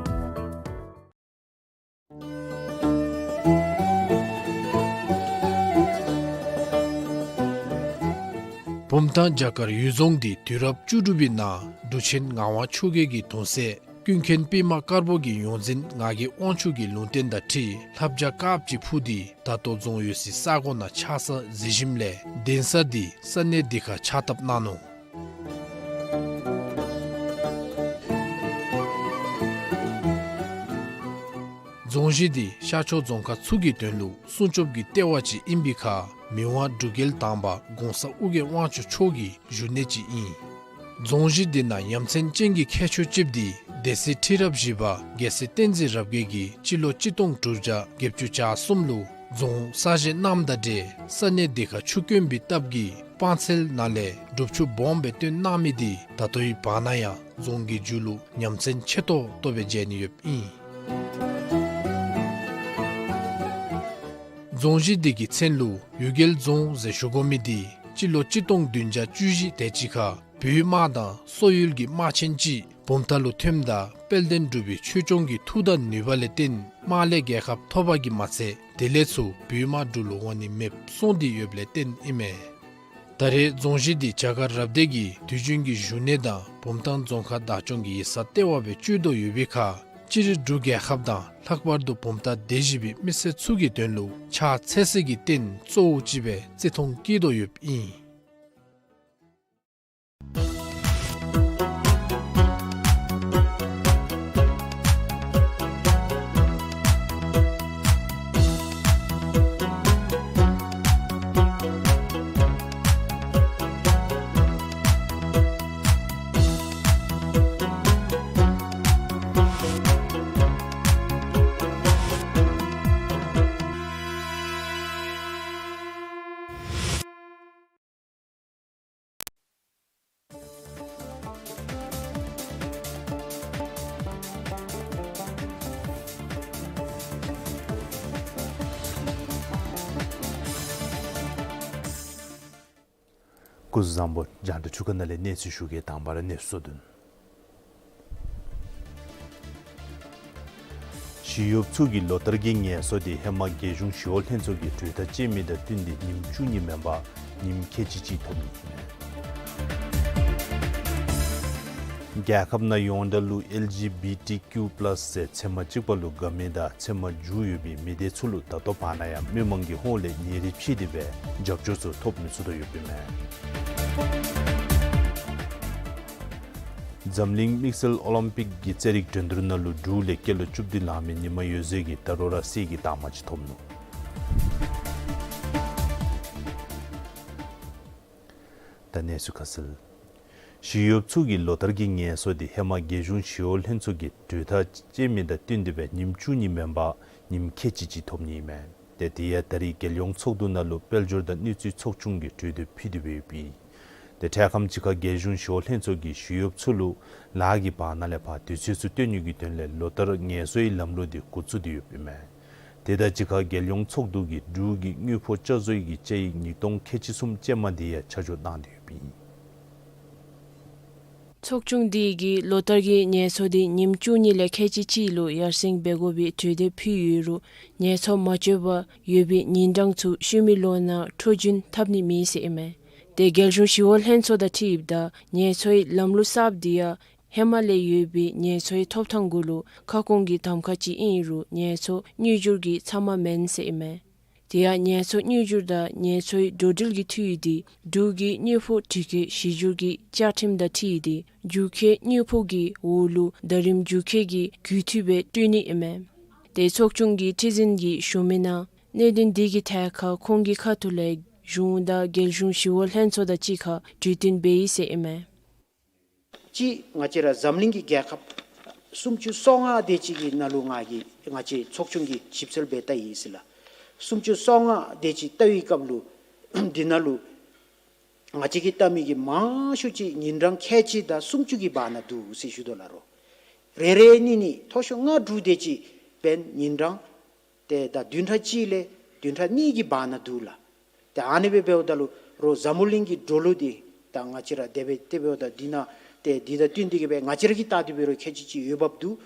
བུམ་ཐང་བྱ་དཀར་གཡུལ་རྫོང་འདི་དུས་རབས་བཅུ་དྲུག་པའི་ནང་འབྲུག་ཆེན་ངག་དབང་ཆོས་རྒྱལ་གྱི་གདུང་སྲས་ཀུན་མཁྱེན་པདྨ་དཀར་པོ་གི་ཡོངས་འཛིན་ངག་གི་དབང་ཕྱུག་གི་ལུང་བསྟན་དང་འཁྲིལ་ལྷ་བྱ་དཀརཔོ་ཅིག་འཕུར་ཏེ་ད་ལྟོ་རྫོང་ཡོད་སའི་ས་གོ་ནང་ཆགས་ས་གཟིགས་ཞིནམ་ལས་གདན་ས་འདི་ས་གནས་འདི་ཁར་ཕྱག་བཏབ་གནང་ནུག། རྫོང་གཞི་འདི་ཤར་ཕྱོགས་རྫོང་ཁག་ཚུ་གི་དོན་ལུ་སྲུང་སྐྱོབ་ཀྱི་ལྟེ་བ་ཅིག་ཨིན་པའི་ཁར་མི་དབང་འབྲུག་རྒྱལ་དང་པ་གོང་ས་ཨོ་རྒྱན་དབང་ཕྱུག་མཆོག་གི་བཞུགས་གནས་ཅིག་ཨིན། རྫོང་གཞི་འདི་ནང་ཡ་མཚན་ཅན་གྱི་ཁྱད་ཆོས་ཅིག་འདི་སྡེ་སྲིད་ཁྲི་རབས་བཞི་པ་རྒྱལ་སྲས་བསྟན་འཛིན་རབ་རྒྱས་ཀྱིས་སྤྱི་ལོ་གཅིག་སྟོང་དྲུག་བརྒྱ་བརྒྱད་ཅུ་གྱ་གསུམ་ལུ་རྫོང་གསར་བཞེངས་གནངམ་དང་འབྲེལ་ས་གནས་འདི་ཁར་ཆུ་དཀོན་པའི་སྟབས་ཀྱིས་སྤང་ཚལ་ནང་ལས་སྒྲུབ་ཆུ་སྦོམ་སྦེ་བཏོན་གནང་མི་འདི་ད་ལྟོའི་བར་ན་ཡང་རྫོང་གི་མཇུག་ལུ་ཡ་མཚན་ཆེ་ཏོག་ཏོ་སྦེ་མཇལ་ནི་ཡོདཔ་ཨིན། རྫོང་གཞི་འདི་གི་མཚན་ལུ་གཡུལ་རྒྱལ་རྫོང་ཟེར་ཞུ་དགོ་མི་འདི་སྤྱི་ལོ་གཅིག་སྟོང་བདུན་བརྒྱ་བཅུ་བཞི་དེ་ཅིག་ཁར་བོད་དམག་དང་སོག་ཡུལ་གྱི་དམག་ཆེན་ཅིག་བུམ་ཐང་ལུ་ཐོནམ་ད་དཔལ་ལྡན་འབྲུག་པའི་ཆོས་སྐྱོང་གི་མཐུ་དང་ནུས་པ་ལས་བརྟེན་དམག་ལས་རྒྱལ་ཁ་ཐོབ་པ་གིས་མ་ཚད་དེ་ལས་ཚུར་བོད་དམག་འབྲུག་ལུ་འོང་ནི་མེདཔ་སོང་སྟེ་ཡོདཔ་ལས་བརྟེན་ཨིན་མས། ད་རེས་རྫོང་གཞི་འདི་བྱ་དཀར་རབ་སྡེ་གི་དུས་རྒྱུན་གྱི་བཞུགས་གནས་དང་བུམ་ཐང་རྫོང་ཁག་བདག་སྐྱོང་གི་ཡིག་ཚང་ལྟེ་བ་སྦེ་སྤྱོད་དོ་ཡོད་པའི་ཁར་སྤྱིར་འབྲུག་རྒྱལ་ཁབ་དང་ལྷག་པར་དུ་བུམ་ཐང་སྡེ་བཞི་པའི་མི་སེར་ཚུ་གི་དོན་ལུ་ཕྱག་འཚལ་སའི་གི་རྟེན་གཙོ་བོ་ཅིག་སྦེ་བརྩི་མཐོང་བསྐྱེད་དོ་ཡོདཔ་ཨིན། སྐུ་གཟུགས་བཟང་པོ། རྒྱང་བསྒྲགས་ཁྲུ་ཁ་ནང་ལས་གནས་ཚུལ་ཞུ་གེ། དང་པ་ར་གནས་ཚུལ་བསྡུ་ནི། ཞི་གཡོགཔ་ཚུ་གི་ལོ་ལྟར་གྱི་ངལ་གསོ་དེ་ཧེ་མ་རྒྱལ་གཞུང་ཞི་གཡོག་ལྷན་ཚོགས་ཀྱི་གྲོས་ཐག་བཅད་མི་དང་བསྟུན་ཏེ་ཉིནམ་བཅུ་གཉིས་མེན་པར་ཉིནམ་ཁལ་གཅིག་གཅིག་ཐོབ་ནི་ཨིན་མས། རྒྱལ་ཁབ་ནང་ཡོངས་གྲགས་ལུ་ཨེལ་ཇི་བི་ཊི་ཀིའུ་པ་ལས་ཟེར་ཚེར་མ་གཅིག་པ་ལུ་དགའ་མི་དང་ཚེར་མ་མཇུག་ཡོད་པའི་མི་སྡེ་ཚུ་ལུ་ད་ལྟོ་བར་ན་ཡང་མི་མང་གི་ཧོངས་ལས་ཉེ་རིང་ཕྱེ་སྟེ་སྦེ་རྒྱབ་སྐྱོར་ཚུ་ཐོབ་མི་ཚུགས་དོ་ཡོདཔ་ཨིན་མས། འཛམ་གླིང་དམིགས་བསལ་ཨོ་ལིམ་པིག་གི་རྩེད་རིགས་འགྲན་བསྡུར་ནང་ལུ་འབྲུག་ལས་སྐྱེས་ལོ་བཅུ་བདུན་ལང་མི་ཉི་མ་འོད་ཟེར་གྱིས་ད་རུང་ར་གསེར་གྱི་རྟགས་མ་ཅིག་ཐོབ་ནུག། ད་གནས་ཚུལ་ཁ་གསལ། ཞི་གཡོགཔ་ཚུ་གི་ལོ་ལྟར་གྱི་ངལ་གསོ་དེ་ཧེ་མ་རྒྱལ་གཞུང་ཞི་གཡོག་ལྷན་ཚོགས་ཀྱི་གྲོས་ཐག་བཅད་མི་དང་བསྟུན་ཏེ་སྦེ་ཉིནམ་བཅུ་གཉིས་མེན་པར་ཉིནམ་ཁལ་གཅིག་གཅིག་ཐོབ་ནི་ཨིན་མས། ཏེ་དེ་ཡང་ད་རིས་རྒྱལ་ཡོངས་ཚོགས་འདུ་ནང་ལུ་དཔལ་འབྱོར་དང་གནས་ཚུལ་ཚོགས་ཆུང་གིས་གྲོས་འདེབས་ཕུལ་ཏེ་སྦེ་ཡོདཔ་ཨིན། ཏེ་འཕྲལ་ཁམས་ཅིག་ཁར་རྒྱལ་གཞུང་ཞི་གཡོག་ལྷན་ཚོགས་ཀྱིས་ཞི་གཡོགཔ་ཚུ་ལུ་ལཱ་གི་བར་ན་ལས་ཕར་དུས་ཚོད་ཚུ་བཏོན་ནི་གི་དོན་ལས་ལོ་ལྟར་ངལ་གསོའི་ལམ་ལུགས་དེ་འགོ་བཙུགས་ཏེ་ཡོདཔ་ཨིན་མས། དེ་དང་གཅིག་ཁར་རྒྱལ་ཡོངས་ཚོགས་འདུ་གིས་འབྲུག་གི་དངུལ་ཕོགས་ཆ་བཟོའི་གི་བཅའ་ཡིག་ཉིས་སྟོང་ཁལ་གཅིག་གསུམ་ཅན་མ་དེ་ཡང་ཆ་འཇོག་གནང་སྟེ་ཡོདཔ་ཨིན། ཚོགས་ཆུང་འདི་གིས་ལོ་ལྟར་གྱི་ངལ་གསོ་འདི་ཉིནམ་བཅུ་གཉིས་ལས་ཁལ་གཅིག་གཅིག་ལུ་ཡར་སེང་འབད་དགོ་པའི་གྲོས་འདེབས་ཕུལ་ཡོད་རུང་ངལ་གསོ་མ་བཅད་པར་ཡོད་པའི་ཉིན་གྲངས་ཚུ་ཤུལ་མའི་ལོ་ནང་འཕྲོ་བརྒྱུད་འཐབ་ནི་མེད་ཟེར་ཨིན་མས། དེ་རྒྱལ་གཞུང་ཞི་གཡོག་ལྷན་ཚོགས་དང་འཁྲིལཝ་ད་ངལ་གསོའི་ལམ་ལུགས་གསརཔ་འདི་ཡང་ཧེ་མ་ལས་ཡོད་པའི་ངལ་གསོའི་ཐོབ་ཐང་གུ་ལུ་ཁ་སྐོང་གི་གདམ་ཁ་ཅིག་ཨིན་རུང་ངལ་གསོ་དངུལ་འབྱོར་གྱི་ཚབ་མ་མེན་ཟེར་ཨིན་མས། དེ་ཡང་ངལ་གསོ་དངུལ་འབྱོར་དང་ངལ་གསོའི་འགྲོ་འགྲུལ་གྱི་འཐུས་འདི་འབྲུག་གི་དངུལ་ཕོགས་དྲིལ་བསྒྲགས་གཞི་འགྱུར་གྱི་བཅའ་ཁྲིམས་དང་འཁྲིལ་ཏེ་རྒྱུ་སྐྱེད་དངུལ་ཕོགས་ཀྱི་འོག་ལུ་ཟླ་རིམ་རྒྱུ་སྐྱེད་ཀྱི་རྒུད་འཐུས་སྦེ་སྤྲོད་ནི་ཨིན་མས། དེ་ཚོགས་ཆུང་གི་ཁྲི་འཛིན་གྱིས་ཞུ་མི་ནང་གནད་དོན་འདི་གི་ཐད་ཁར་ཁོང་གི་ཁ་ཐུག་ལས་གཞུང་དང་རྒྱལ་གཞུང་ཞི་གཡོག་ལྷན་ཚོགས་དང་གཅིག་ཁར་གྲོས་བསྟུན་འབད་ཡི་ཟེར་ཨིན་མས། གཅིག་ང་བཅས་ར་འཛམ་གླིང་གི་རྒྱལ་ཁབ་སུམ་ཅུ་སོ་ལྔ་དེ་ཅིག་གི་ནང་ལུ་ང་གིས་ང་བཅས་ཚོགས་ཆུང་གིས་ཞིབ་འཚོལ་འབད་བལྟ་ཡི་ཟེར་ལགས། སུམ་ཅུ་སོ་ལྔ་དེ་ཅིག་བལྟ་བའི་སྐབས་ལུ་འདི་ནང་ལུ་ང་བཅས་ཀྱིས་བལྟ་མི་གི་མང་ཤོས་ཅིག་ཉིན་གྲངས་ཁལ་གཅིག་དང་སུམ་ཅུ་གི་བར་ན་འདུག་ཟེར་ཞུ་དོ་ལགས་རོ། རེ་རེ་གཉིས་གཉིས་མཐོ་ཤོས་ལྔ་དྲུག་དེ་ཅིག་འབདན་ཉིན་གྲངས་ཏེ་ད་བདུན་ཕྲག་གཅིག་ལས་བདུན་ཕྲག་གཉིས་ཀྱི་བར་ན་འདུག་ལགས། ཏེ་ཨ་ནི་སྦེ་འབདཝ་ད་ལུ་རོགས་འཛམ་བུ་གླིང་གི་འགྲོ་ལུགས་འདི་ད་ང་བཅས་ར་དེ་སྦེ་དེ་འབདཝ་ད་འདི་ནང་ཏེ་འདི་དང་བསྟུན་ཏེ་གི་སྦེ་ང་བཅས་ར་གིས་བལྟ་སྟེ་འབད་རུང་ཁལ་གཅིག་གཅིག་འོས་འབབ་འདུག།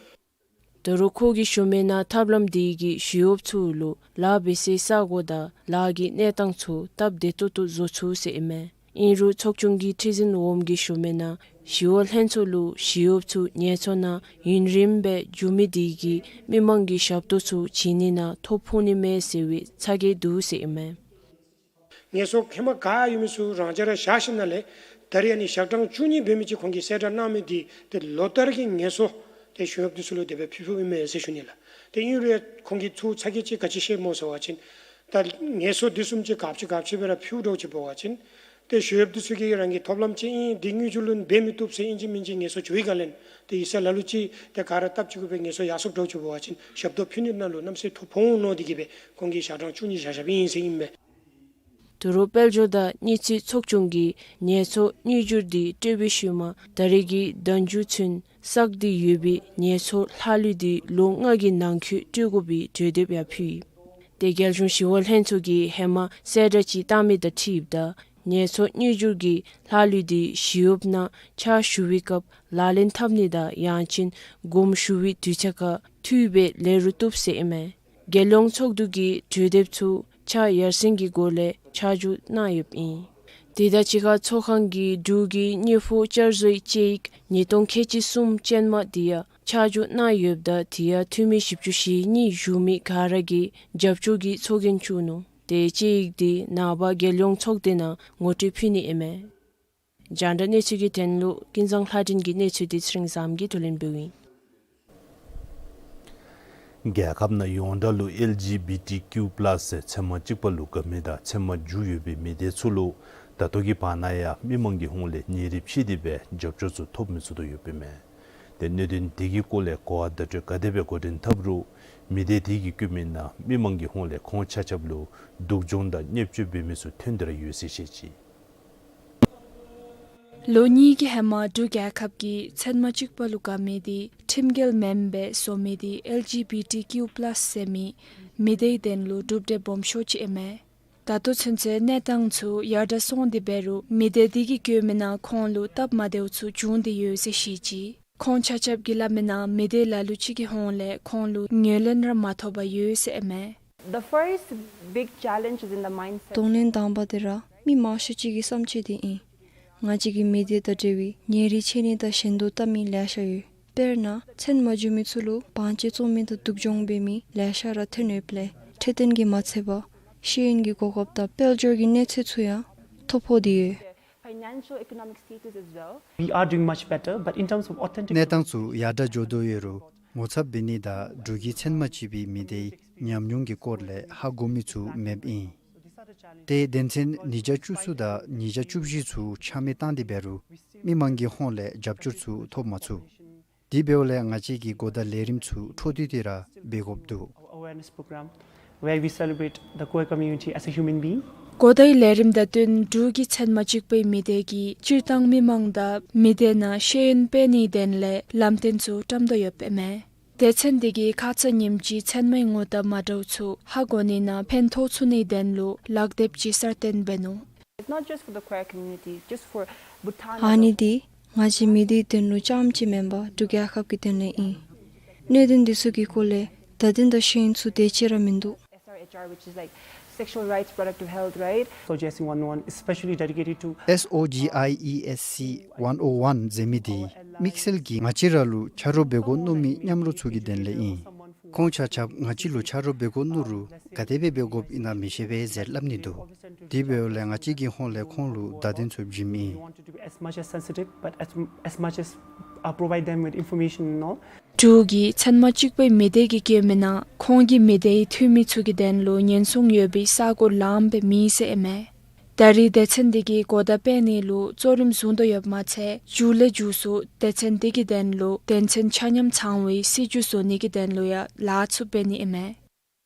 ད་རུང་ཁོ་གིས་ཞུ་མི་ནང་ཐབས་ལམ་འདི་གིས་ཞི་གཡོགཔ་ཚུ་ལུ་ལཱ་འབད་སའི་ས་གོ་དང་ལཱ་གི་གནས་སྟངས་ཚུ་སྟབས་བདེ་ཏོག་ཏོ་བཟོ་ཚུགས་ཟེར་ཨིན་མས། ཨིན་རུང་ཚོགས་ཆུང་གི་ཁྲི་འཛིན་འོགམ་གིས་ཞུ་མི་ནང་ཞི་གཡོག་ལྷན་ཚོགས་ལུ་ཞི་གཡོགཔ་ཚུ་ངལ་གསོ་ནང་ཡུན་རིངམོ་སྦེ་འགྱོ་མི་འདི་གིས་མི་མང་གི་ཞབས་ཏོག་ཚུ་བྱིན་ནི་ནང་ཐོ་ཕོག་ནི་མས་ཟེར་བའི་ཚ་གྱང་འདུག་ཟེར་ཨིན་མས། ངལ་གསོ་ཧེ་མ་ག་ཡོད་མི་ཚུ་རང་འཇགས་ར་བཞག་ཞིནམ་ལས་ད་རིས་ཨ་ནི་ཞག་གྲངས་བཅུ་གཉིས་འབད་མི་ཅིག་ཁོང་གིས་གསལ་བསྒྲགས་གནང་མི་འདི་ཏེ་ལོ་ལྟར་གྱི་ངལ་གསོ་ཏེ་ཞི་གཡོགཔ་འདི་ཚུ་ལུ་དེ་སྦེ་ཕུལ་ཕུལཝ་ཨིན་མས་ཟེར་ཞུ་ནི་ལགས། ཏེ་ཨིན་རུང་ཁོང་གིས་ཚུར་ཚ་གྱང་ཅིག་ག་ཅི་བཤད་སྨོ་ཟེར་བ་ཅིན་ད་ངལ་གསོ་འདི་བཟུམ་ཅིག་ག་ཅི་ག་ཅི་སྦེ་ར་ཕུལ་འདྲཝ་ཅིག་འབད་བ་ཅིན་ཏེ་ཞི་གཡོགཔ་འདི་ཚུ་གིས་རང་གི་ཐོབ་ལམ་ཅིག་ཨིན་འདི་དངུལ་ཆུ་ལུ་འབད་མི་བཏུབ་ཟེར་ཨིན་ཅི་མིན་ཅི་ངལ་གསོ་འགྱོ་བའི་སྒང་ལས་ཏེ་ཡིག་ཚང་ལ་ལུ་ཅིག་ཏེ་ག་ར་སྟབས་གཅིག་སྦེ་ངལ་གསོ་ཡར་སོངམ་འདྲཝ་ཅིག་འབད་བ་ཅིན་ཞབས་ཏོག་ཕུལ་ནི་ནང་ལུ་གནམ་མེད་ས་མེད་ཐོ་ཕོག་འོང་མནོ་སྟེ་གི་སྦེ་ཁོང་གིས་ཞག་གྲངས་བཅུ་གཉིས་བཞག་བཞགཔ་ཨིན་ཟེར་ཨིན་མས། ད་རུང་དཔལ་འབྱོར་དང་དངུལ་རྩིས་ཚོགས་ཆུང་གིས་ངལ་གསོ་དངུལ་འབྱོར་འདི་སྤྲོད་པའི་ཤུལ་མ་ད་རེས་ཀྱི་ཟླ་མཇུག་ཚུན་བསགས་ཏེ་ཡོད་པའི་ངལ་གསོ་ལྷག་ལུས་འདི་ལོ་ལྔ་གི་ནང་འཁོད་སྤྲོད་དགོ་པའི་གྲོས་འདེབས་ཡང་ཕུལ་ཡི། ཏེ་རྒྱལ་གཞུང་ཞི་གཡོག་ལྷན་ཚོགས་ཀྱིས་ཧེ་མ་གསལ་བསྒྲགས་ཅིག་བཏང་མི་དང་འཁྲིལཝ་ད་ངལ་གསོ་དངུལ་འབྱོར་གྱི་ལྷག་ལུས་འདི་ཞི་གཡོགཔ་ནང་ཕྱག་ཞུ་བའི་སྐབས་ལག་ལེན་འཐབ་ནི་དང་ཡང་ཅིན་དགོངསམ་ཞུ་བའི་དུས་ཚོད་ཁར་འཐུས་སྦེ་ལེན་རུང་བཏུབ་ཟེར་ཨིན་མས། རྒྱལ་ཡོངས་ཚོགས་འདུ་གིས་གྲོས་འདེབས་ཚུ་ཕྱག་ཡར་སེང་གི་སྒོ་ལས་ཆ་འཇོག་གནང་ཡོདཔ་ཨིན། དེ་དང་གཅིག་ཁར་ཚོགས་ཁང་གིས་འབྲུག་གི་དངུལ་ཕོགས་བསྐྱར་བཟོའི་དཔྱད་ཡིག་ཉིས་སྟོང་ཁལ་གཅིག་གསུམ་ཅན་མ་འདི་ཡང་ཆ་འཇོག་གནང་ཡོདཔ་ད་དེ་ཡང་འཐུས་མི་བཞི་བཅུ་ཞེ་གཉིས་བཞུགས་མི་ག་ར་གིས་རྒྱབ་སྐྱོར་གྱི་ཚོགས་རྒྱན་བཙུགས་ནུག། ཏེ་དཔྱད་ཡིག་འདི་ནངས་པ་རྒྱལ་ཡོངས་ཚོགས་སྡེ་ནང་ངོ་སྤྲོད་ཕུལ་ནི་ཨིན་མས། རྒྱང་བསྒྲགས་གནས་ཚུལ་གྱི་དོན་ལུ་ཀུན་བཟང་ལྷ་སྒྲོན་གྱི་གནས་ཚུལ་འདི་ཚེ་རིང་བཟངམོ་གིས་བསྡུ་ལེན་འབདཝ་ཨིན། རྒྱལ་ཁབ་ནང་ཡོངས་གྲགས་ལུ་ཨེལ་ཇི་བི་ཊི་ཀིའུ་པ་ལཱས་ཟེར་ཚད་མ་གཅིག་པ་ལུ་དགའ་མི་དང་ཚད་མ་བརྒྱད་ཡོད་པའི་མི་སྡེ་ཚུ་ལུ་ད་ལྟོ་གི་བར་ན་ཡང་མི་མང་གི་ཧོངས་ལས་ཉེ་རིང་ཕྱེ་སྟེ་སྦེ་རྒྱབ་སྐྱོར་ཚུ་ཐོབ་མི་ཚུགས་དོ་ཡོདཔ་ཨིན་མས། ཏེ་གནད་དོན་འདི་གི་སྐོར་ལས་གོ་བ་བརྡ་སྤྲོད་ག་དེ་སྦེ་འགོ་འདྲེན་འཐབ་རུང་མི་སྡེ་འདི་གིས་བཀོད་མི་ནང་མི་མང་གི་ཧོངས་ལས་ཁོང་ཆ་ཁྱབ་ལུ་སྡུག་སྦྱོང་དང་བརྙས་བཅོས་འབད་མི་ཚུ་ཐོན་ཏེ་ར་ཡོད་ཟེར་བཤད་ཅི། ལོ་གཉིས་ཀྱི་ཧེ་མ་འབྲུག་རྒྱལ་ཁབ་ཀྱི་ཚད་མ་གཅིག་པ་ལུ་དགའ་མི་འདི་ཁྲིམས་འགལ་མེནམ་སྦེ་བཟོ་མི་འདི་ཨེལ་ཇི་བི་ཊི་ཀིའུ་པ་ལཱས་ཟེར་མི་མི་སྡེ་དོན་ལུ་གྲུབ་འབྲས་སྦོམ་ཤོས་ཅིག་ཨིན་མས། ད་ལྟོ་ཚུན་ཚོད་གནས་སྟངས་ཚུ་ཡར་དྲག་སོང་སྟེ་འབད་རུང་མི་སྡེ་འདི་གིས་བཀོད་མི་ནང་ཁོང་ལུ་སྟབས་མ་བདེཝ་ཚུ་བྱུང་སྟེ་ཡོད་ཟེར་བཤད་ཅི། ཁོང་ཆ་ཁྱབ་ཀྱིས་སླབ་མི་ནང་མི་སྡེ་ལ་ལུ་ཅིག་གི་ཧོངས་ལས་ཁོང་ལུ་ངོས་ལེན་ར་མ་ཐོབ་པར་ཡོད་ཟེར་ཨིན་མས། The first big challenge is in the mindset. གདོང་ལེན་དང་པ་འདི་ར་མི་མང་ཤོས་ཅིག་གི་བསམ་སྤྱོད་འདི་ཨིན། ང་བཅས་ཀྱི་མི་སྡེ་དང་འབྲེལ་བའི་ཉེ་རིང་ཕྱད་ནི་དང་ཞན་དུ་བལྟ་མི་ལེ་ཤ་ཡོད། དཔེར་ན་ཚོད་མ་འཇལ་མི་ཚུ་ལུ་བང་ཅན་བཙོང་མི་དང་སྡུག་སྦྱོང་འབད་མི་ལེ་ཤ་ར་ཐོན་ཡོདཔ་ལས་འཕྲོད་བསྟེན་གྱིས་མ་ཚད་པར་ཤེས་ཡོན་གྱི་གོ་སྐབས་དང་དཔལ་འབྱོར་གྱི་གནས་ཚད་ཚུ་ཡང་ཐོ་ཕོག་སྟེ་ཡོད། Financial economic status as well. We are doing much better, but in terms of authentic གནས་སྟངས་ཚུ་ཡར་དྲག་འགྱོ་དོ་ཡོད་རུང་ངོ་ཚབ་འབད་ནི་དང་འབྲུག་གི་ཚོད་མ་གཅིག་པའི་མི་སྡེའི་ཉམས་མྱོང་གི་སྐོར་ལས་ཧ་གོ་མི་ཚུ་མེདཔ་ཨིན། ཏེ་དོན་ཚན་ཉིས་བརྒྱ་བཅུ་གསུམ་དང་ཉིས་བརྒྱ་བཅུ་བཞི་ཚུ་ཆ་མེད་བཏང་སྟེ་འབད་རུང་མི་མང་གི་ཧོངས་ལས་རྒྱབ་སྐྱོར་ཚུ་ཐོབ་མ་ཚུགས། དེ་འབདཝ་ལས་ང་བཅས་ཀྱིས་གོ་བརྡ་ལས་རིམ་ཚུ་འཕྲོ་མཐུད་དེ་ར་འབད་དགོཔ་འདུག། Awareness program where we celebrate the Khowai community as a human being. གོ་བརྡའི་ལས་རིམ་དང་བསྟུན་འབྲུག་གི་ཚོད་མ་གཅིག་པའི་མི་སྡེ་གིས་སྤྱིར་བཏང་མི་མང་དང་མི་སྡེ་ནང་ཤེས་ཡོན་སྤེལ་ནིའི་དོན་ལས་ལམ་སྟོན་ཚུ་བཀྲམ་དོ་ཡོདཔ་ཨིན་མས། སྡེ་ཚན་འདི་གིས་ཁ་ཙ་ཉིནམ་གཅིག་ཚོད་མའི་ངོ་བརྡ་མ་འདྲཝ་ཚུ་ཧ་གོ་ནི་ནང་ཕན་ཐོགས་ཚུགས་ནིའི་དོན་ལུ་ལག་དེབ་ཅིག་གསར་བཏོན་འབད་ནུག། It's not just for the Khowai community, just for Bhutan. ཨ་ནི་འདི་ ང་བཅས་མི་སྡེའི་དོན་ལུ་རྐྱངམ་ཅིག་མེན་པར་འབྲུག་རྒྱལ་ཁབ་ཀྱི་དོན་ལས་ཨིན། གནད་དོན་འདི་ཚུ་གི་སྐོར་ལས་བརྡ་དོན་དང་ཤེས་ཡོན་ཚུ་དེ་ཅིག་ར་མིན་འདུག། S R H R, which is like Sexual Rights Productive Health, right? S O G I E S C one oh one, especially dedicated to S O G I E S C one oh one ཟེར་མི་འདི་དམིགས་བསལ་གྱིས་ང་བཅས་ར་ལུ་ཆ་རོགས་འབད་དགོ་མནོ་མི་མཉམ་རོགས་ཚུ་གི་དོན་ལས་ཨིན། ཁོང་ཆ་ཁྱབ་ང་བཅས་ལུ་ཆ་རོགས་འབད་དགོ་མནོ་རུང་ག་དེ་སྦེ་འབད་དགོཔ་ཨིན་ན་མི་ཤེས་པས་ཟེར་སླབ་ནི་འདུག། དེ་འབདཝ་ལས་ང་བཅས་ཀྱི་ཧོངས་ལས་ཁོང་ལུ་བརྡ་དོན་ཚུ་བྱིནམ་ཨིན། We want to be as much as sensitive, but as, as much as, uh, provide them with information and all. འབྲུག་གི་ཚན་མ་གཅིག་པའི་མི་སྡེ་གིས་བཀོད་མི་ནང་ཁོང་གི་མི་སྡེའི་འཐུས་མི་ཚུ་གི་དོན་ལུ་ཉེན་སྲུང་ཡོད་པའི་ས་གོ་ལངམ་སྦེ་མེད་ཟེར་ཨིན་མས། ད་རེས་སྡེ་ཚན་འདི་གིས་གོ་བརྡ་སྤེལ་ནི་ལུ་གཙོ་རིམ་བཟུང་དོ་ཡོདཔ་མ་ཚད་མཇུག་ལས་མཇུག་སུ་སྡེ་ཚན་འདི་གི་དོན་ལུ་དོན་ཚན་ཆ་མཉམ་ཚང་བའི་སྲིད་བྱུས་བཟོ་ནི་གི་དོན་ལུ་ཡང་ལཱ་ཚུ་འབད་ནི་ཨིན་མས།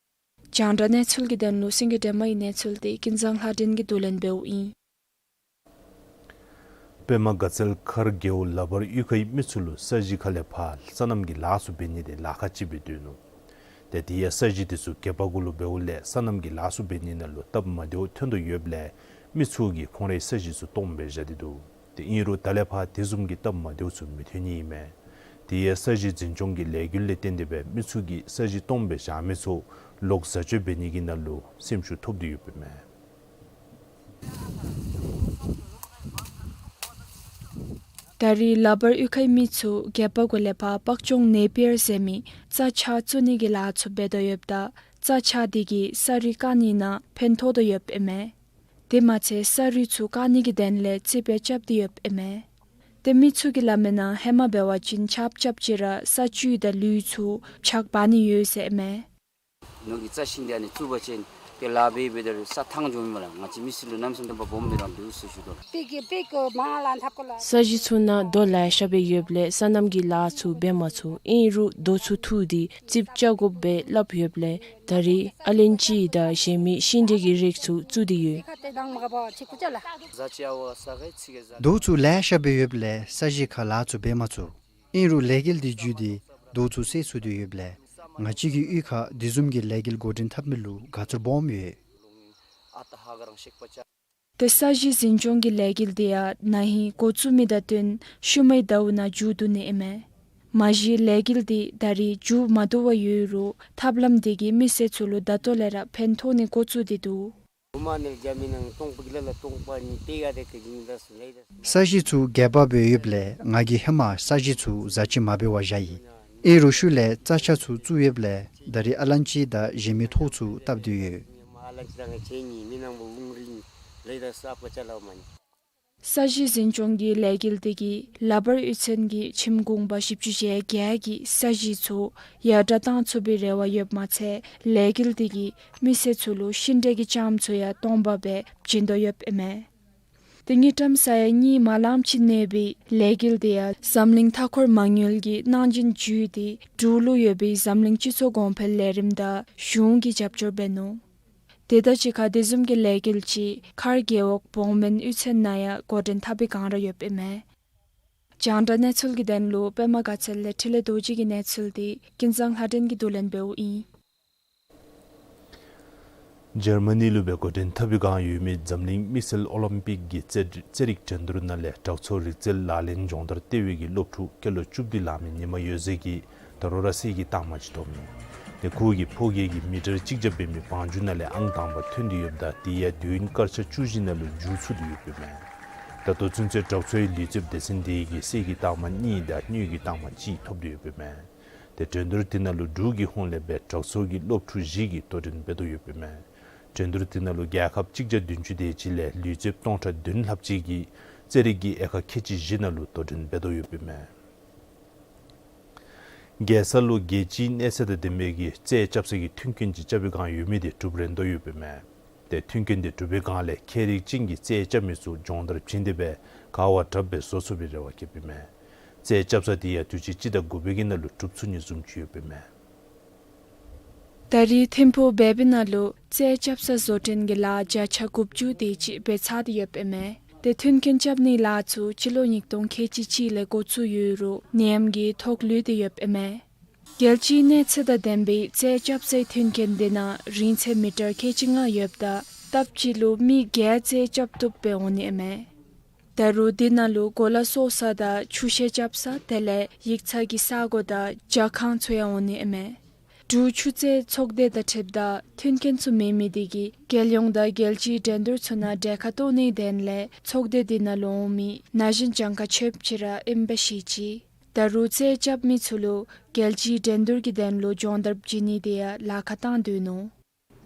རྒྱང་བསྒྲགས་གནས་ཚུལ་གྱི་དོན་ལུ་སེང་གེ་སྒྲོལ་མ་གི་གནས་ཚུལ་འདི་ཀུན་བཟང་ལྷ་སྒྲོན་གྱིས་བསྡུ་ལེན་འབདཝ་ཨིན། པདྨ་དགའ་ཚལ་མཁར་རྒེད་འོག་ལག་པར་གཡུས་ཁའི་མི་ཚུ་ལུ་ས་གཞི་ཁ་ལས་ཕར་སོ་ནམ་གྱི་ལཱ་ཚུ་འབད་ནི་དེ་ལཱ་ཁག་ཅིག་སྦེ་སྡོད་ནུག། ཏེ་དེ་ཡང་ས་གཞི་དེ་ཚུ་སྒལ་པ་གུ་ལུ་འབདཝ་ལས་སོ་ནམ་གྱི་ལཱ་ཚུ་འབད་ནི་ནང་ལུ་སྟབས་མ་བདེཝ་ཐོན་དོ་ཡོདཔ་ལས་མི་ཚུ་གིས་ཁོང་རའི་ས་གཞི་ཚུ་སྟོངམ་སྦེ་བཞག་སྟེ་འདུག། ཏེ་ཨིན་རུང་ད་ལས་ཕར་དེ་བཟུམ་གྱི་སྟབས་མ་བདེཝ་ཚུ་མི་ཐོན་ནི་ཨིན་མས། དེ་ཡང་ས་གཞི་འཛིན་སྐྱོང་གི་ལས་འགུལ་ལས་བརྟེན་ཏེ་སྦེ་མི་ཚུ་གིས་ས་གཞི་སྟོངམ་སྦེ་བཞག་མི་ཚུ་ལོག་བཟའ་སྤྱོད་འབད་ནི་གི་ནང་ལུ་སེམས་ཤུགས་ཐོབ་སྟེ་ཡོདཔ་ཨིན་མས། ད་རེས་ལག་པར་གཡུས་ཁའི་མི་ཚུ་སྒལ་པ་གུ་ལས་ཕར་པག་ཅོང་ནེ་པི་ཡར་ཟེར་མི་རྩྭ་ཆག་བཙུགས་ནི་གི་ལཱ་ཚུ་འབད་དོ་ཡོདཔ་ད་རྩྭ་ཆག་དེ་གིས་ས་རུད་བཀག་ནི་ནང་ཕན་ཐོགས་དོ་ཡོདཔ་ཨིན་མས། དེ་མ་ཚད་ས་རུད་ཚུ་བཀག་ནི་གི་དོན་ལས་རྩིག་པ་རྐྱབ་སྟེ་ཡོདཔ་ཨིན་མས། ཏེ་མི་ཚུ་གིས་སླབ་མིའི་ནང་ཧེ་མ་འབད་བ་ཅིན་ཆརཔ་རྐྱབ་ཅི་ར་ས་བཅུད་དང་ལུད་ཚུ་ཆག་འབག་ནི་ཡོད་ཟེར་ཨིན་མས། ནོར་གྱི་རྩྭ་ཤིང་འདི་ཨ་ནི་བཙུགས་པ་ཅིན་ཏེ་ལཱ་འབད་འབད་དེ་རུང་ས་ཐང་འགྱོ་མི་མས་ལགས། ང་བཅས་མི་སེར་ལུ་གནམ་མེད་ས་མེད་སྟོན་པ་སྦོམ་སྦེ་ར་འདུག་ཟེར་ཞུ་དོ། ས་གཞི་ཚུ་ནང་རྡོ་ལེ་ཤ་སྦེ་ཡོདཔ་ལས་སོ་ནམ་གྱི་ལཱ་ཚུ་འབད་མ་ཚུགས། ཨིན་རུང་རྡོ་ཚུ་འཐུ་སྟེ་རྩིགཔ་རྐྱབ་དགོཔ་སྦེ་སླབ་ཡོདཔ་ལས་ད་རེས་ཨ་ལན་ཅི་དང་གཞན་མི་ཤིང་འབྲས་ཀྱི་རིགས་ཚུ་བཙུགས་ཏེ་ཡོད། རྡོ་ཚུ་ལེ་ཤ་སྦེ་ཡོདཔ་ལས་ས་གཞི་ཁར་ལཱ་ཚུ་འབད་མ་ཚུགས། ཨིན་རུང་ལས་འགུལ་འདི་བརྒྱུད་དེ་རྡོ་ཚུ་བསལ་ཚུགས་ཏེ་ཡོདཔ་ལས་ང་བཅས་ཀྱི་གཡུས་ཁར་དེ་བཟུམ་གྱི་ལས་འགུལ་འགོ་འདྲེན་འཐབ་མི་ལུ་དགའ་ཚོར་སྦོམ་ཡོད། ཏེ་ས་གཞི་འཛིན་སྐྱོང་གི་ལས་འགུལ་འདི་ཡང་ན་ཧིང་འགོ་བཙུགས་མི་དང་བསྟུན་ཤུལ་མའི་ཟླཝ་ནང་མཇུག་བསྡུ་ནི་ཨིན་མས། མ་གཞི་ལས་འགུལ་འདི་ད་རེས་མཇུག་མ་བསྡུ་བར་ཡོད་རུང་ཐབས་ལམ་འདི་གིས་མི་སེར་ཚུ་ལུ་ད་ལྟོ་ལས་ར་ཕན་ཐོགས་ནི་འགོ་བཙུགས་ཏེ་འདུག། ས་གཞི་ཚུ་སྒལ་པ་སྦེ་ཡོདཔ་ལས་ང་གིས་ཧེ་མ་ས་གཞི་ཚུ་བཟའ་སྤྱོད་མ་འབད་བར་བཞག་ཡི། ཨིན་རུང་ཤུལ་ལས་རྩྭ་ཆག་ཚུ་བཙུགས་ཡོདཔ་ལས་ད་རེས་ཨ་ལན་ཅི་དང་གཞན་མི་ཐོག་ཚུ་བཏབ་སྟེ་ཡོད། ས་གཞི་འཛིན་སྐྱོང་གི་ལས་འགུལ་འདི་གིས་ལག་པར་གཡུས་ཚན་གྱི་ཁྱིམ་གུང་པ་བཞི་བཅུ་ཞེ་བརྒྱད་ཀྱི་ས་གཞི་ཚུ་ཡར་དྲག་གཏང་ཚུགས་པའི་རེ་བ་ཡོདཔ་མ་ཚད་ལས་འགུལ་འདི་གིས་མི་སེར་ཚུ་ལུ་ཤིང་འབྲས་ཀྱི་ལྕངམ་ཚུ་ཡང་སྟོང་པ་སྦེ་བྱིན་དོ་ཡོདཔ་ཨིན་མས། ཏེ་དངུལ་ཀྲམ་ས་ཡ་གཉིས་མ་ལངམ་ཅིག་གནས་པའི་ལས་འགུལ་འདི་ཡང་འཛམ་གླིང་མཐའ་འཁོར་མ་དངུལ་གྱིས་གནང་སྦྱིན་ཞུས་ཏེ་འབྲུག་ལུ་ཡོད་པའི་འཛམ་གླིང་སྤྱི་ཚོགས་གོང་འཕེལ་ལས་རིམ་དང་གཞུང་གིས་རྒྱབ་སྐྱོར་འབད་ནུག། དེ་དང་གཅིག་ཁར་དེ་བཟུམ་གྱི་ལས་འགུལ་ཅིག་མཁར་རྒེད་འོག་བོང་སྨན་གཡུས་ཚན་ནང་ཡང་འགོ་འདྲེན་འཐབ་པའི་བསྒང་ར་ཡོདཔ་ཨིན་མས། རྒྱང་བསྒྲགས་གནས་ཚུལ་གྱི་དོན་ལུ་པདྨ་དགའ་ཚལ་ལས་འཕྲིན་ལས་རྡོ་རྗེ་གི་གནས་ཚུལ་འདི་ཀུན་བཟང་ལྷ་སྒྲོན་གྱིས་བསྡུ་ལེན་འབདཝ་ཨིན། འཇར་མ་ནི་ལུ་སྦེ་འགོ་འདྲེན་འཐབ་པའི་བསྒང་ཡོད་མི་འཛམ་གླིང་དམིགས་བསལ་ཨོ་ལིམ་པིག་གི་རྩེད་རྩེད་རིགས་འགྲན་བསྡུར་ནང་ལས་དྲག་ཚོགས་རིག་རྩལ་ལག་ལེན་སྦྱོང་བརྡར་ལྟེ་བའི་གི་སློབ་ཕྲུག་སྐྱེས་ལོ་བཅུ་བདུན་ལང་མི་ཉི་མ་འོད་ཟེར་གྱིས་ད་རུང་ར་གསེར་གྱི་རྟགས་མ་ཅིག་ཐོབ་ནུག། ཏེ་ཁོ་གིས་ཕོ་སྐྱེས་ཀྱི་མི་ཊར་གཅིག་བརྒྱ་འབད་མི་བང་རྒྱུག་ནང་ལས་ཨང་དང་པ་ཐོན་ཏེ་ཡོདཔ་ད་དེ་ཡང་དུས་ཡུན་སྐར་ཆ་བཅུ་བཞི་ནང་ལུ་མཇུག་ཚུགས་ཏེ་ཡོདཔ་ཨིན་མས། ད་ལྟོ་ཚུན་ཚོད་དྲག་ཚོགས་ཀྱི་ལུས་རྩལཔ་སྡེ་ཚན་དེ་གིས་གསེར་གྱི་རྟགས་མ་གཉིས་དང་དངུལ་གྱི་རྟགས་མ་གཅིག་ཐོབ་སྟེ་ཡོདཔ་ཨིན་མས། ཏེ་འགྲན་བསྡུར་དེ་ནང་ལུ་འབྲུག་གི་ཧོངས་ལས་སྦེ་དྲག་ཚོགས་ཀྱི་སློབ་ཕྲུག་བཞི་གིས་དོ་འགྲན་འབད་དོ་ཡོདཔ་ཨིན་མས། འགྲན་བསྡུར་དེ་ནང་ལུ་རྒྱལ་ཁབ་གཅིག་བརྒྱ་བདུན་ཅུ་དེ་ཅིག་ལས་ལུས་རྩལཔ་སྟོང་ཕྲག་བདུན་ལྷགཔ་ཅིག་གིས་རྩེད་རིགས་ཀྱི་དབྱེ་ཁག་ཁལ་གཅིག་བཞི་ནང་ལུ་དོ་འགྲན་འབད་དོ་ཡོདཔ་ཨིན་མས། རྒྱལ་ས་ལུ་རྒྱལ་སྤྱིའི་གནས་ཚད་དང་ལྡན་པའི་གི་རྩལ་རྐྱབ་ས་གི་མཐུན་རྐྱེན་ཅིག་རྐྱབ་པའི་བསྒང་ཡོད་མི་དེ་གྲུབ་རན་དོ་ཡོདཔ་ཨིན་མས། ཏེ་མཐུན་རྐྱེན་དེ་གྲུབ་པའི་བསྒང་ལས་མཁས་རིག་ཅན་གྱི་རྩལ་རྐྱབ་མི་ཚུ་སྦྱོང་བརྡར་བྱིན་ཏེ་སྦེ་ག་བ་དྲགཔ་སྦེ་བཟོ་ཚུགས་པའི་རེ་བ་བསྐྱེདཔ་ཨིན་མས། རྩལ་རྐྱབ་ས་དེ་ཡང་དུས་ཅི་སྤྱི་ཟླ་དགུ་པའི་གི་ནང་ལུ་གྲུབ་ཚུགས་ནི་བཟུམ་ཅིག་ཡོདཔ་ཨིན་མས། ད་རེས་ཐིམ་ཕུག་བལ་བི་ནང་ལུ་རྩལ་རྐྱབ་ས་བཟོ་སྐྲུན་གྱི་ལཱ་བརྒྱ་ཆ་དགུ་བཅུ་དེ་ཅིག་འབད་ཚར་ཏེ་ཡོདཔ་ཨིན་མས། ཏེ་མཐུན་རྐྱེན་རྐྱབ་ནིའི་ལཱ་ཚུ་སྤྱི་ལོ་ཉིས་སྟོང་ཁལ་གཅིག་གཅིག་ལས་འགོ་བཙུགས་ཡོད་རུང་ནད་ཡམས་ཀྱིས་ཐོག་ལུས་ཏེ་ཡོདཔ་ཨིན་མས། རྒྱལ་སྤྱིའི་གནས་ཚད་དང་ལྡན་པའི་རྩལ་རྐྱབ་སའི་མཐུན་རྐྱེན་དེ་ནང་རིང་ཚད་མི་ཊར་ཁལ་གཅིག་ལྔ་ཡོདཔ་ད་སྟབས་གཅིག་ལུ་མི་བརྒྱད་རྩལ་རྐྱབ་བཏུབ་སྦེ་འོང་ནི་ཨིན་མས། ད་རུང་དེ་ནང་ལུ་གོ་ལ་གསོ་ས་དང་ཆུ་ཤེལ་རྐྱབ་ས་དེ་ལས་ཡིག་ཚང་གི་ས་གོ་དང་ཇ་ཁང་ཚུ་ཡང་འོང་ནི་ཨིན་མས། འབྲུག་ཆུ་རྩེད་ཚོགས་སྡེ་དང་འཁྲིལཝ་ད་མཐུན་རྐྱེན་ཚུ་མེད་མི་དེ་གིས་རྒྱལ་ཡོངས་དང་རྒྱལ་སྤྱིའི་འགྲན་བསྡུར་ཚུ་ནང་གྲལ་ཁར་གཏོགས་ནིའི་དོན་ལས་ཚོགས་སྡེ་དེ་ནང་ལུ་འོང་མི་ན་གཞོན་གྱངས་ཁ་ཆོདཔ་ཅིག་ར་ཨིན་པ་ཤེས་ཅི། ད་རུང་རྩེད་རྐྱབ་མི་ཚུ་ལུ་རྒྱལ་སྤྱིའི་འགྲན་བསྡུར་གྱི་དོན་ལུ་སྦྱོང་བརྡར་བྱིན་ནི་དེ་ཡང་ལཱ་ཁག་བཏང་སྡོད་ནུག།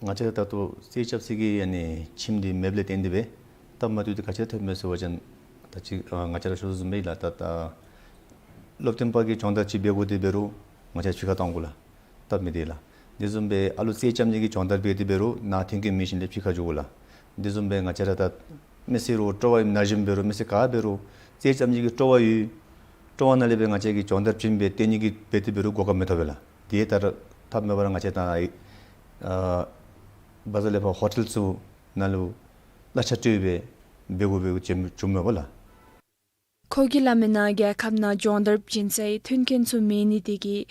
ང་བཅས་ར་ད་ལྟོ་རྩེད་རྐྱབ་ས་གི་ཨ་ནི་ཁྱིམ་འདི་མེདཔ་ལས་བརྟེན་ཏེ་སྦེ་སྟབས་མ་བདེཝ་འདི་ག་ཅི་ར་ཐོནམ་མས་ཟེར་བ་ཅིན་ད་ཅི་ཨ་ང་བཅས་ར་ཞུ་དོ་བཟུམ་སྦེ་ལགས། ད་ད་སློབ་སྟོན་པ་གིས་སྦྱོང་བརྡར་ཅིག་འབད་དགོ་དེ་འབད་རུང་ང་བཅས་ཕྱི་ཁར་གཏང་དགོ་ལགས། སྟབས་མི་བདེ་ལགས། དེ་བཟུམ་སྦེ་ཨ་ལུ་རྩེད་རྐྱབ་ནི་གི་སྦྱོང་བརྡར་འབད་དེ་འབད་རུང་ནཱ་མཐུན་རྐྱེན་མེད་ཞིནམ་ལས་ཕྱི་ཁར་འགྱོ་དགོ་ལགས། དེ་བཟུམ་སྦེ་ང་བཅས་ར་ད་མི་སེར་རུང་སྤྲོ་བ་ཡོད་མི་ན་གཞོན་འབད་རུང་མི་སེར་ག་འབད་རུང་རྩེད་རྐྱབ་ནི་གི་སྤྲོ་བ་ཡོད། སྤྲོ་བ་ནང་ལས་སྦེ་ང་བཅས་ཀྱིས་སྦྱོང་བརྡར་བྱིན་སྦེ་སྟོན་ནི་གི་འབད་དེ་འབད་རུང་གོ་སྐབས་མི་ཐོབ་པས་ལགས། དེ་ལྟར་ཐབས་མེད་པར་ང་བཅས་ད་ཨ་བ་ཛར་ལས་ཕར་ཧོ་ཊེལ་ཚུ་ནང་ལུ་གླ་ཆ་སྤྲོད་སྦེ་འབད་དགོཔ་སྦེ་བྱུང་བྱུངམ་མས་པ་ལགས། ཁོ་གིས་སླབ་མིའི་ནང་རྒྱལ་ཁབ་ནང་སྦྱོང་བརྡར་བྱིན་སའི་མཐུན་རྐྱེན་ཚུ་མེད་ནི་དེ་གིས་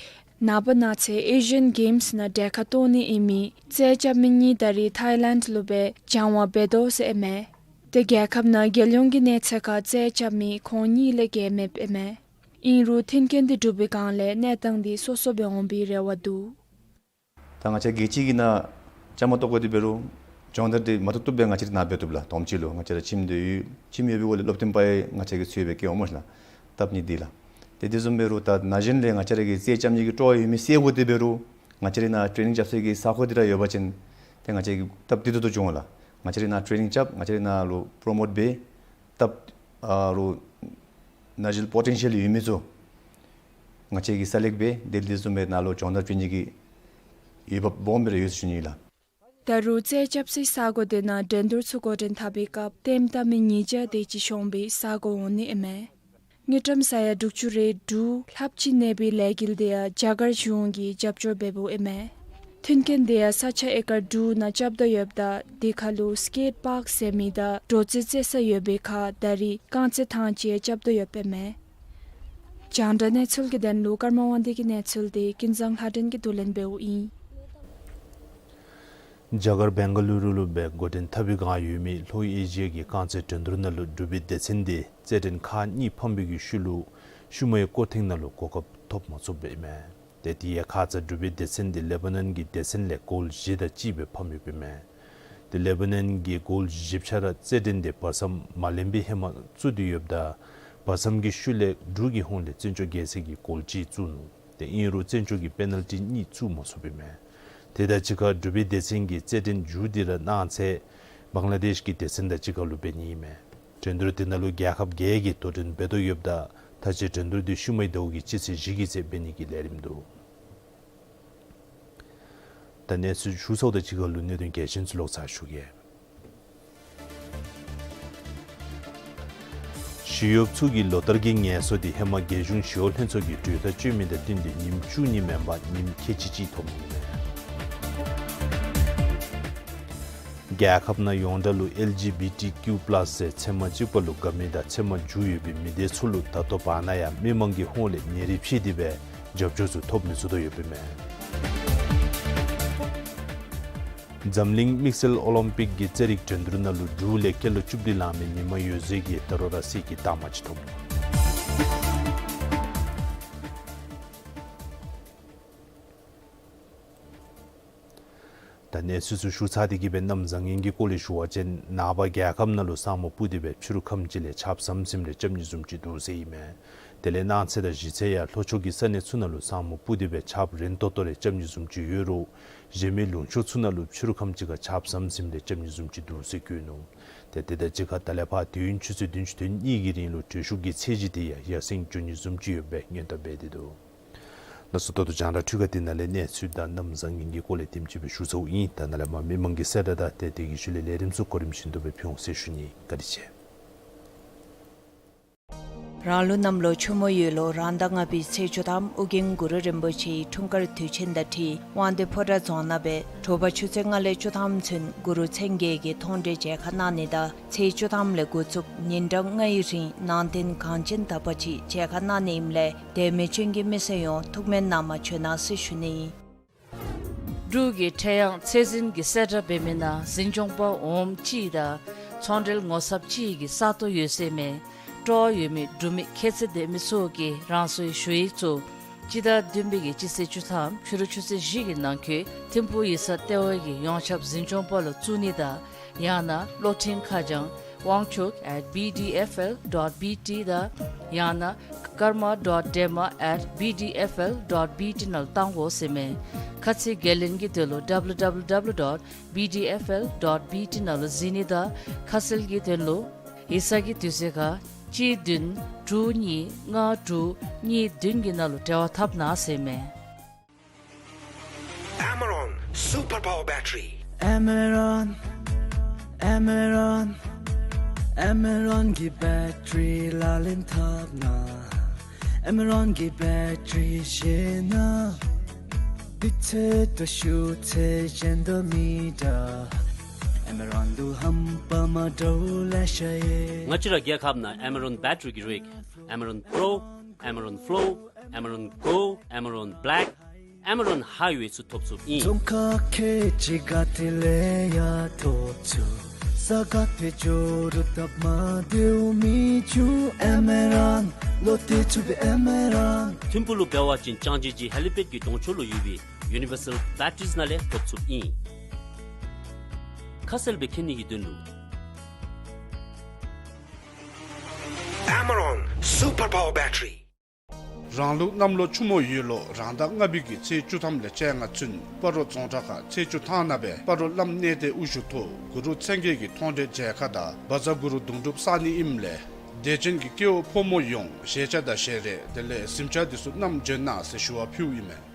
ནངས་པ་གནངས་ཚེ་ཨེ་ཤི་ཡཱན་གེམསི་ནང་གྲལ་ཁར་གཏོགས་ནི་ཨིན་མི་རྩེད་རྐྱབ་མི་གཉིས་ད་རིས་ཐའི་ལེནཌ་ལུ་སྦེ་སྦྱང་བ་འབད་དོ་ཟེར་ཨིན་མས། ཏེ་རྒྱལ་ཁབ་ནང་རྒྱལ་ཡོངས་ཀྱི་གནས་ཚད་ཁར་རྩེད་རྐྱབ་མི་ཁོང་གཉིས་ལས་བརྒལ་མེདཔ་ཨིན་མས། ཨིན་རུང་མཐུན་རྐྱེན་དེ་གྲུབ་པའི་སྒང་ལས་གནས་སྟངས་དེ་སོ་སོ་སྦེ་འོང་པའི་རེ་བ་འདུག། ད་ང་བཅས་རྒྱལ་སྤྱི་གི་ནང་བཅའ་མར་གཏོགས་དགོ་དེ་འབད་རུང་སྦྱོང་བརྡར་དེ་མ་ཐུབ་ཐུབ་སྦེ་ང་བཅས་ར་ནཱ་འབད་བཏུབ་ལགས། དོམ་ཅིག་ལུ་ང་བཅས་ར་ཁྱིམ་དེ་ཡོད། ཁྱིམ་ཡོད་པའི་སྒོ་ལས་སློབ་སྟོན་པ་ཡང་ང་བཅས་ཀྱིས་འཚོལ་སྦེ་བསྐྱལ་འོང་སྨོ་ལགས། སྟབས་མི་བདེ་ལགས། ཏེ་དེ་བཟུམ་འབད་རུང་ད་ན་གཞོན་ལས་ང་བཅས་ར་གི་རྩེད་རྐྱབ་ནི་གི་སྤྲོ་བ་ཡོད་མི་སེལ་དགོ་དེ་འབད་རུང་ང་བཅས་ར་ནཱ་ཊེ་ནིང་རྐྱབ་ས་གི་ས་གོ་དེ་ར་ཡོད་པ་ཅིན་ཏེ་ང་བཅས་ཀྱིས་སྟབས་བདེ་ཏོག་ཏོ་འབྱུང་འོང་ལགས། ང་བཅས་ར་ནཱ་ཊེ་ནིང་རྐྱབ་ང་བཅས་ར་ནཱ་ལུ་པྲོ་མོཊ་འབད་སྟབས་ཨ་རུང་ན་གཞོན་པོ་ཊེན་ཤཱལ་ཡོད་མི་ཚུ་ང་བཅས་ཀྱིས་སེ་ལེཀཊ་འབད་དེ་དེ་བཟུམ་སྦེ་ནཱ་ལུ་སྦྱོང་བརྡར་བྱིན་ནི་གི་འོས་འབབ་སྦོམ་སྦེ་ར་ཡོད་ཟེར་ཞུ་ནི་ལགས། ད་རུང་རྩེད་རྐྱབ་སའི་ས་གོ་དེ་ནང་འགྲན་བསྡུར་ཚུ་འགོ་འདྲེན་འཐབ་པའི་སྐབས་ལྟདམོ་བལྟ་མི་ཉིས་བརྒྱ་དེ་ཅིག་ཤོང་པའི་ས་གོ་འོང་ནི་ཨིན་མས། དངུལ་ཀྲམ་ས་ཡ་དྲུག་ཅུ་རེ་དྲུག་ལྷགཔ་ཅིག་གནས་པའི་ལས་འགུལ་དེ་ཡང་རྒྱ་གར་གཞུང་གིས་རྒྱབ་སྐྱོར་འབདཝ་ཨིན་མས། མཐུན་རྐྱེན་དེ་ཡང་ས་ཆ་ཨེ་ཀར་དྲུག་ནང་རྐྱབ་དོ་ཡོདཔ་ད་དེ་ཁར་ལུ་སི་ཀེཊ་པཱརཀ་ཟེར་མི་དང་འགྲོ་རྩེད་རྩེད་ས་ཡོད་པའི་ཁར་ད་རིས་རྐང་རྩེད་ཐང་ཅིག་ཡང་རྐྱབ་དོ་ཡོདཔ་ཨིན་མས། རྒྱང་བསྒྲགས་གནས་ཚུལ་གྱི་དོན་ལུ་ཀརྨ་དབང་འདུས་ཀྱི་གནས་ཚུལ་དེ་ཀུན་བཟང་ལྷ་སྒྲོན་གྱིས་བསྡུ་ལེན་འབདཝ་ཨིན། རྒྱ་གར་བེང་ག་ལུ་རུ་ལུ་སྦེ་འགོ་འདྲེན་འཐབ་པའི་བསྒང་ཡོད་མི་ལྷོ་ཨེ་ཤི་ཡ་གི་རྐང་རྩེད་འགྲན་བསྡུར་ནང་ལུ་འབྲུག་པའི་སྡེ་ཚན་དེ་རྩེད་འགྲན་ཁག་གཉིས་ཕམ་པའི་གི་ཤུལ་ལུ་ཤུལ་མའི་སྐོར་ཐེངས་ནང་ལུ་གོ་སྐབས་ཐོབ་མ་ཚུགསཔ་ཨིན་མས། ཏེ་དེ་ཡང་ཁ་ཙ་འབྲུག་པའི་སྡེ་ཚན་དེ་ལེ་བ་ནན་གྱི་སྡེ་ཚན་ལས་གོལ་བཞི་དང་གཅིག་སྦེ་ཕམ་ཡོདཔ་ཨིན་མས། ཏེ་ལེ་བ་ནན་གྱི་གོལ་བཞི་ཆ་ར་རྩེད་འགྲན་དེ་བར་མཚམས་མ་ལེན་པའི་ཧེ་མ་བཙུགས་ཏེ་ཡོདཔ་ད་བར་མཚམས་ཀྱི་ཤུལ་ལས་འབྲུག་གི་ཧོངས་ལས་བཙན་སྐྱོགས་རྒྱལ་མཚན་གྱིས་གོལ་གཅིག་བཙུགས་ནུག། ཏེ་ཨིན་རུང་བཙན་སྐྱོགས་ཀྱིས་པེ་ནལ་ཊི་གཉིས་བཙུགས་མ་ཚུགསཔ་ཨིན་མས། དེ་དང་གཅིག་ཁར་འབྲུག་པའི་སྡེ་ཚན་གྱིས་རྩེད་འགྲན་མཇུག་དེ་ར་གནངས་ཚེ་བང་ལ་དེཤ་གི་སྡེ་ཚན་དང་གཅིག་ཁར་ལུ་འབད་ནི་ཨིན་མས། འགྲན་བསྡུར་དེ་ནང་ལུ་རྒྱལ་ཁབ་བརྒྱད་ཀྱིས་དོ་འགྲན་འབད་དོ་ཡོདཔ་ད་ད་ཅི་འགྲན་བསྡུར་དེ་ཤུལ་མའི་ཟླཝ་གི་སྤྱི་ཚེས་བཞི་གི་ཚེ་འབད་ནི་གི་ལས་རིམ་འདུག། ད་གནས་ཚུལ་ཞུ་ཚརཝ་དང་གཅིག་ཁར་ལུ་གནད་དོན་གལ་ཆེན་ཚུ་ལོག་ཚར་ཞུ་གེ། ཞི་གཡོགཔ་ཚུ་གི་ལོ་ལྟར་གྱི་ངལ་གསོ་དེ་ཧེ་མ་རྒྱལ་གཞུང་ཞི་གཡོག་ལྷན་ཚོགས་ཀྱིས་གྲོས་ཐག་བཅད་མི་དང་བསྟུན་ཏེ་ཉིནམ་བཅུ་གཉིས་མེན་པར་ཉིནམ་ཁལ་གཅིག་གཅིག་ཐོབ་ནི་ཨིན་མས། རྒྱལ་ཁབ་ནང་ཡོངས་གྲགས་ལུ་ཨེལ་ཇི་བི་ཊི་ཀིའུ་པ་ལཱསི་ཟེར་ཚད་མ་གཅིག་པ་ལུ་དགའ་མི་དང་ཚད་མ་བཅུ་ཡོད་པའི་མི་སྡེ་ཚུ་ལུ་ད་ལྟོ་བར་ན་ཡང་མི་མང་གི་ཧོངས་ལས་ཉེ་རིང་ཕྱེ་སྟེ་སྦེ་རྒྱབ་སྐྱོར་ཚུ་ཐོབ་མི་ཚུགས་དོ་ཡོདཔ་ཨིན་མས། འཛམ་གླིང་དམིགས་བསལ་ཨོ་ལིམ་པིག་གི་རྩེད་རིགས་འགྲན་བསྡུར་ནང་ལུ་འབྲུག་ལས་སྐྱེས་ལོ་བཅུ་བདུན་ལང་མི་ཉི་མ་འོད་ཟེར་གྱིས་ད་རུང་ར་གསེར་གྱི་རྟགས་མ་ཅིག་ཐོབ་ནུག། ད་གནས་ཚུལ་ཚུ་ཞུ་ཚར་ཏེ་གི་སྦེ་གནམ་བཟང་ངན་གྱི་སྐོར་ལས་ཞུ་བ་ཅིན་ནངས་པ་རྒྱལ་ཁབ་ནང་ལུ་ས་སྨུག་སྤུབས་ཏེ་སྦེ་ཕྱི་རུ་ཁམས་ཅིག་ལས་ཆརཔ་ཟམ་ཟིམ་རེ་རྐྱབ་ནི་བཟུམ་ཅིག་འདུག་ཟེར་ཨིན་མས། དེ་ལས་གནངས་ཚེ་དང་གཞེས་ཚེ་ཡང་ལྷོ་ཕྱོགས་ཀྱི་ས་གནས་ཚུ་ནང་ལུ་ས་སྨུག་སྤུབས་ཏེ་སྦེ་ཆརཔ་རན་ཏོག་ཏོ་རེ་རྐྱབ་ནི་བཟུམ་ཅིག་ཡོད་རུང་གཞན་མི་ལུང་ཕྱོགས་ཚུ་ནང་ལུ་ཕྱི་རུ་ཁམས་ཅིག་ཁར་ཆརཔ་ཟམ་ཟིམ་རེ་རྐྱབ་ནི་བཟུམ་ཅིག་འདུག་ཟེར་བཀོད་ནུག། ཏེ་དེ་དང་གཅིག་ཁར་ད་ལས་ཕར་དུས་ཡུན་ཆུ་ཚོད་བདུན་ཅུ་དོན་གཉིས་ཀྱི་རིང་ལུ་དྲོད་ཤུགས་ཀྱི་ཚད་གཞི་དེ་ཡང་ཡར་སེང་འགྱོ་ནི་བཟུམ་ཅིག་ཡོད་པའི་སྔོན་བརྡ་འབད་དེ་འདུག། ལགས་སོ། ད་ལྟོ་རྒྱང་བསྒྲགས་འཕྲུལ་ཁང་འདི་ནང་ལས་གནས་ཚུལ་དང་གནམ་བཟང་ངན་གྱི་སྐོར་ལས་དེམ་ཅིག་སྦེ་ཞུ་ཚརཝ་ཨིན། ད་ནཱ་ལས་མར་མི་མང་གི་གསལ་བསྒྲགས་དང་ཏེ་དེ་གི་ཤུལ་ལས་ལས་རིམ་ཚུ་གོ་རིམ་བཞིན་དུ་སྦེ་ཕུལ་འོང་ཟེར་ཞུ་ནི། བཀའ་དྲིན་ཆེ། རང་ལུགས་གནམ་ལོ་ཆུ་མོ་ཡོས་ལོ་རང་ཟླ་ལྔ་པའི་ཚེས་བཅུ་ཐམ་ཨོ་རྒྱན་གུ་རུ་རིན་པོ་ཆེའི་འཁྲུངས་སྐར་དུས་ཆེན་དང་འཁྲིལ་དབང་འདུས་ཕོ་བྲང་རྫོང་ནང་སྦེ་དྲོ་པ་ཆུ་ཚོད་ལྔ་ལས་བཅུ་ཐམ་ཚུན་གུ་རུ་མཚན་བརྒྱད་ཀྱི་མཐོང་གྲོལ་མཇལ་ཁ་གནང་ནི་དང་ཚེས་བཅུ་ཐམ་ལས་འགོ་བཙུགས་ཉིན་གྲངས་ལྔའི་རིང་ནང་རྟེན་གངས་ཅན་དག་པ་ཅིག་མཇལ་ཁ་གནང་ནི་ཨིནམ་ལས་དད་མོས་ཅན་གྱི་མི་སེར་ཡོངས་ཐུགས་སྨོན་གནང་མ་བཅོལ་གནང་ཟེར་ཞུ་ནི་ཨིན། འབྲུག་གི་ཁྲེ་ཡང་ཚད་འཛིན་གྱི་གསལ་བསྒྲགས་འབད་མི་ནང་འཛིན་སྐྱོང་པ་འོགམ་གཅིག་དང་ ཚོང་འབྲེལ་ངོ་ཚབ་ཅིག་གི་ས་སྟོང་ཡོད་ཟེར་མས། སྤྲོ་བ་ཡོད་མི་འབྲུག་མི་ཁྱད་ཚད་ལྡན་མི་ཚུ་གིས་རང་སོའི་ཞུ་ཡིག་ཚུ་སྤྱི་ཟླ་བདུན་པའི་གི་སྤྱི་ཚེས་བཅུ་ཐམ་ཕྱི་རུ་ཆུ་ཚོད་བཞི་གི་ནང་འཁོད་ཐིམ་ཕུག་ཡིག་ཚང་ལྟེ་བ་གི་ཡོངས་ཁྱབ་འཛིན་སྐྱོང་པ་ལུ་བཙུགས་ནི་དང་ཡང་ན་གློག་འཕྲིན་ཁ་བྱང་དབང་ཕྱུག་at B D F L dot B T དང་ཡང་ན་karma dot dema at B D F L dot B T ནང་ལུ་བཏང་དགོ་ཟེར་མས། ཁ་ཚིག་འགན་ལེན་གྱི་དོན་ལུ W W W dot B D F L dot B T ནང་ལུ་གཟིགས་ནི་དང་ཁ་གསལ་གྱི་དོན་ལུ་ཡིག་ཚང་གི་དུས་ཚོད་ཁར་གཅིག་བདུན་དྲུག་གཉིས་ལྔ་དྲུག་གཉིས་བདུན་གྱི་ནང་ལུ་འབྲེལ་བ་འཐབ་གནང་ཟེར་མས། Amaron Super Power Battery. Amaron, Amaron, Amaron གི་བེ་ཊི་རི་ལག་ལེན་འཐབ་ན། Amaron གི་བེ་ཊི་རི་བཞེས་ན། དུས་ཚོད་དང་ཤུགས་ཚད་གཞན་དང་མི་འདྲ། Amaron ལུ་རྣམ་པ་མ་འདྲཝ་ལེ་ཤ་ཡོད། ང་བཅས་ར་རྒྱལ་ཁབ་ནང་Amaron བེ་ཊི་རི་གི་རིགས་Amaron Pro, Amaron Flow, Amaron Go, Amaron Black, Amaron Highway ཚུ་ཐོབ་ཚུགསཔ་ཨིན། རྫོང་ཁག་ཁལ་གཅིག་ག་ཏེ་ལས་ཡང་ཐོབ་ཚུགས། ས་ག་ཏེ་འགྱོ་རུང་སྟབས་མ་བདེཝ་མི་འབྱུང་། Amaron ལུ་བལྟ་ཚུགས་པའི་Amaron། ཐིམ་ཕུག་ལུ་འབད་བ་ཅིན་ལྕང་སྦྱིས་ཀྱི་ཧེ་ལི་པེཌ་ཀྱི་གདོང་ཕྱོགས་ལུ་ཡོད་པའི་Universal Batteries ནང་ལས་ཐོབ་ཚུགསཔ་ཨིན། ཁ་གསལ་སྦེ་མཁྱེན་ནི་གི་དོན་ལུ། Amaron Super Power Battery། རང་ལུགས་གནམ་ལོ་ཆུ་མོ་ཡོས་ལོ་རང་ཟླ་ལྔ་པའི་གི་ཚེས་བཅུ་ཐམ་ལས་བཅོ་ལྔ་ཚུན་སྤ་རོ་རྫོང་བྲག་ཁ་ཚེས་བཅུ་ཐང་ནང་སྦེ་སྤ་རོ་བླམ་གནས་བརྟན་དབུ་བཞུགས་ཐོག་གུ་རུ་མཚན་བརྒྱད་ཀྱི་མཐོང་གྲོལ་མཇལ་ཁ་དང་བཛྲ་གུ་རུ་གདུང་སྒྲུབ་གསག་ནི་ཨིནམ་ལས་དད་ཅན་གྱི་སྐྱེ་བོ་ཕོ་མོ་ཡོངས་བཞེས་ཆས་དང་ཞལ་རས་དེ་ལས་གཟིམ་ཆས་འདི་ཚུ་བསྣམས་བྱོན་གནང་ཟེར་ཞུ་བ་ཕུལཝ་ཨིན་མས།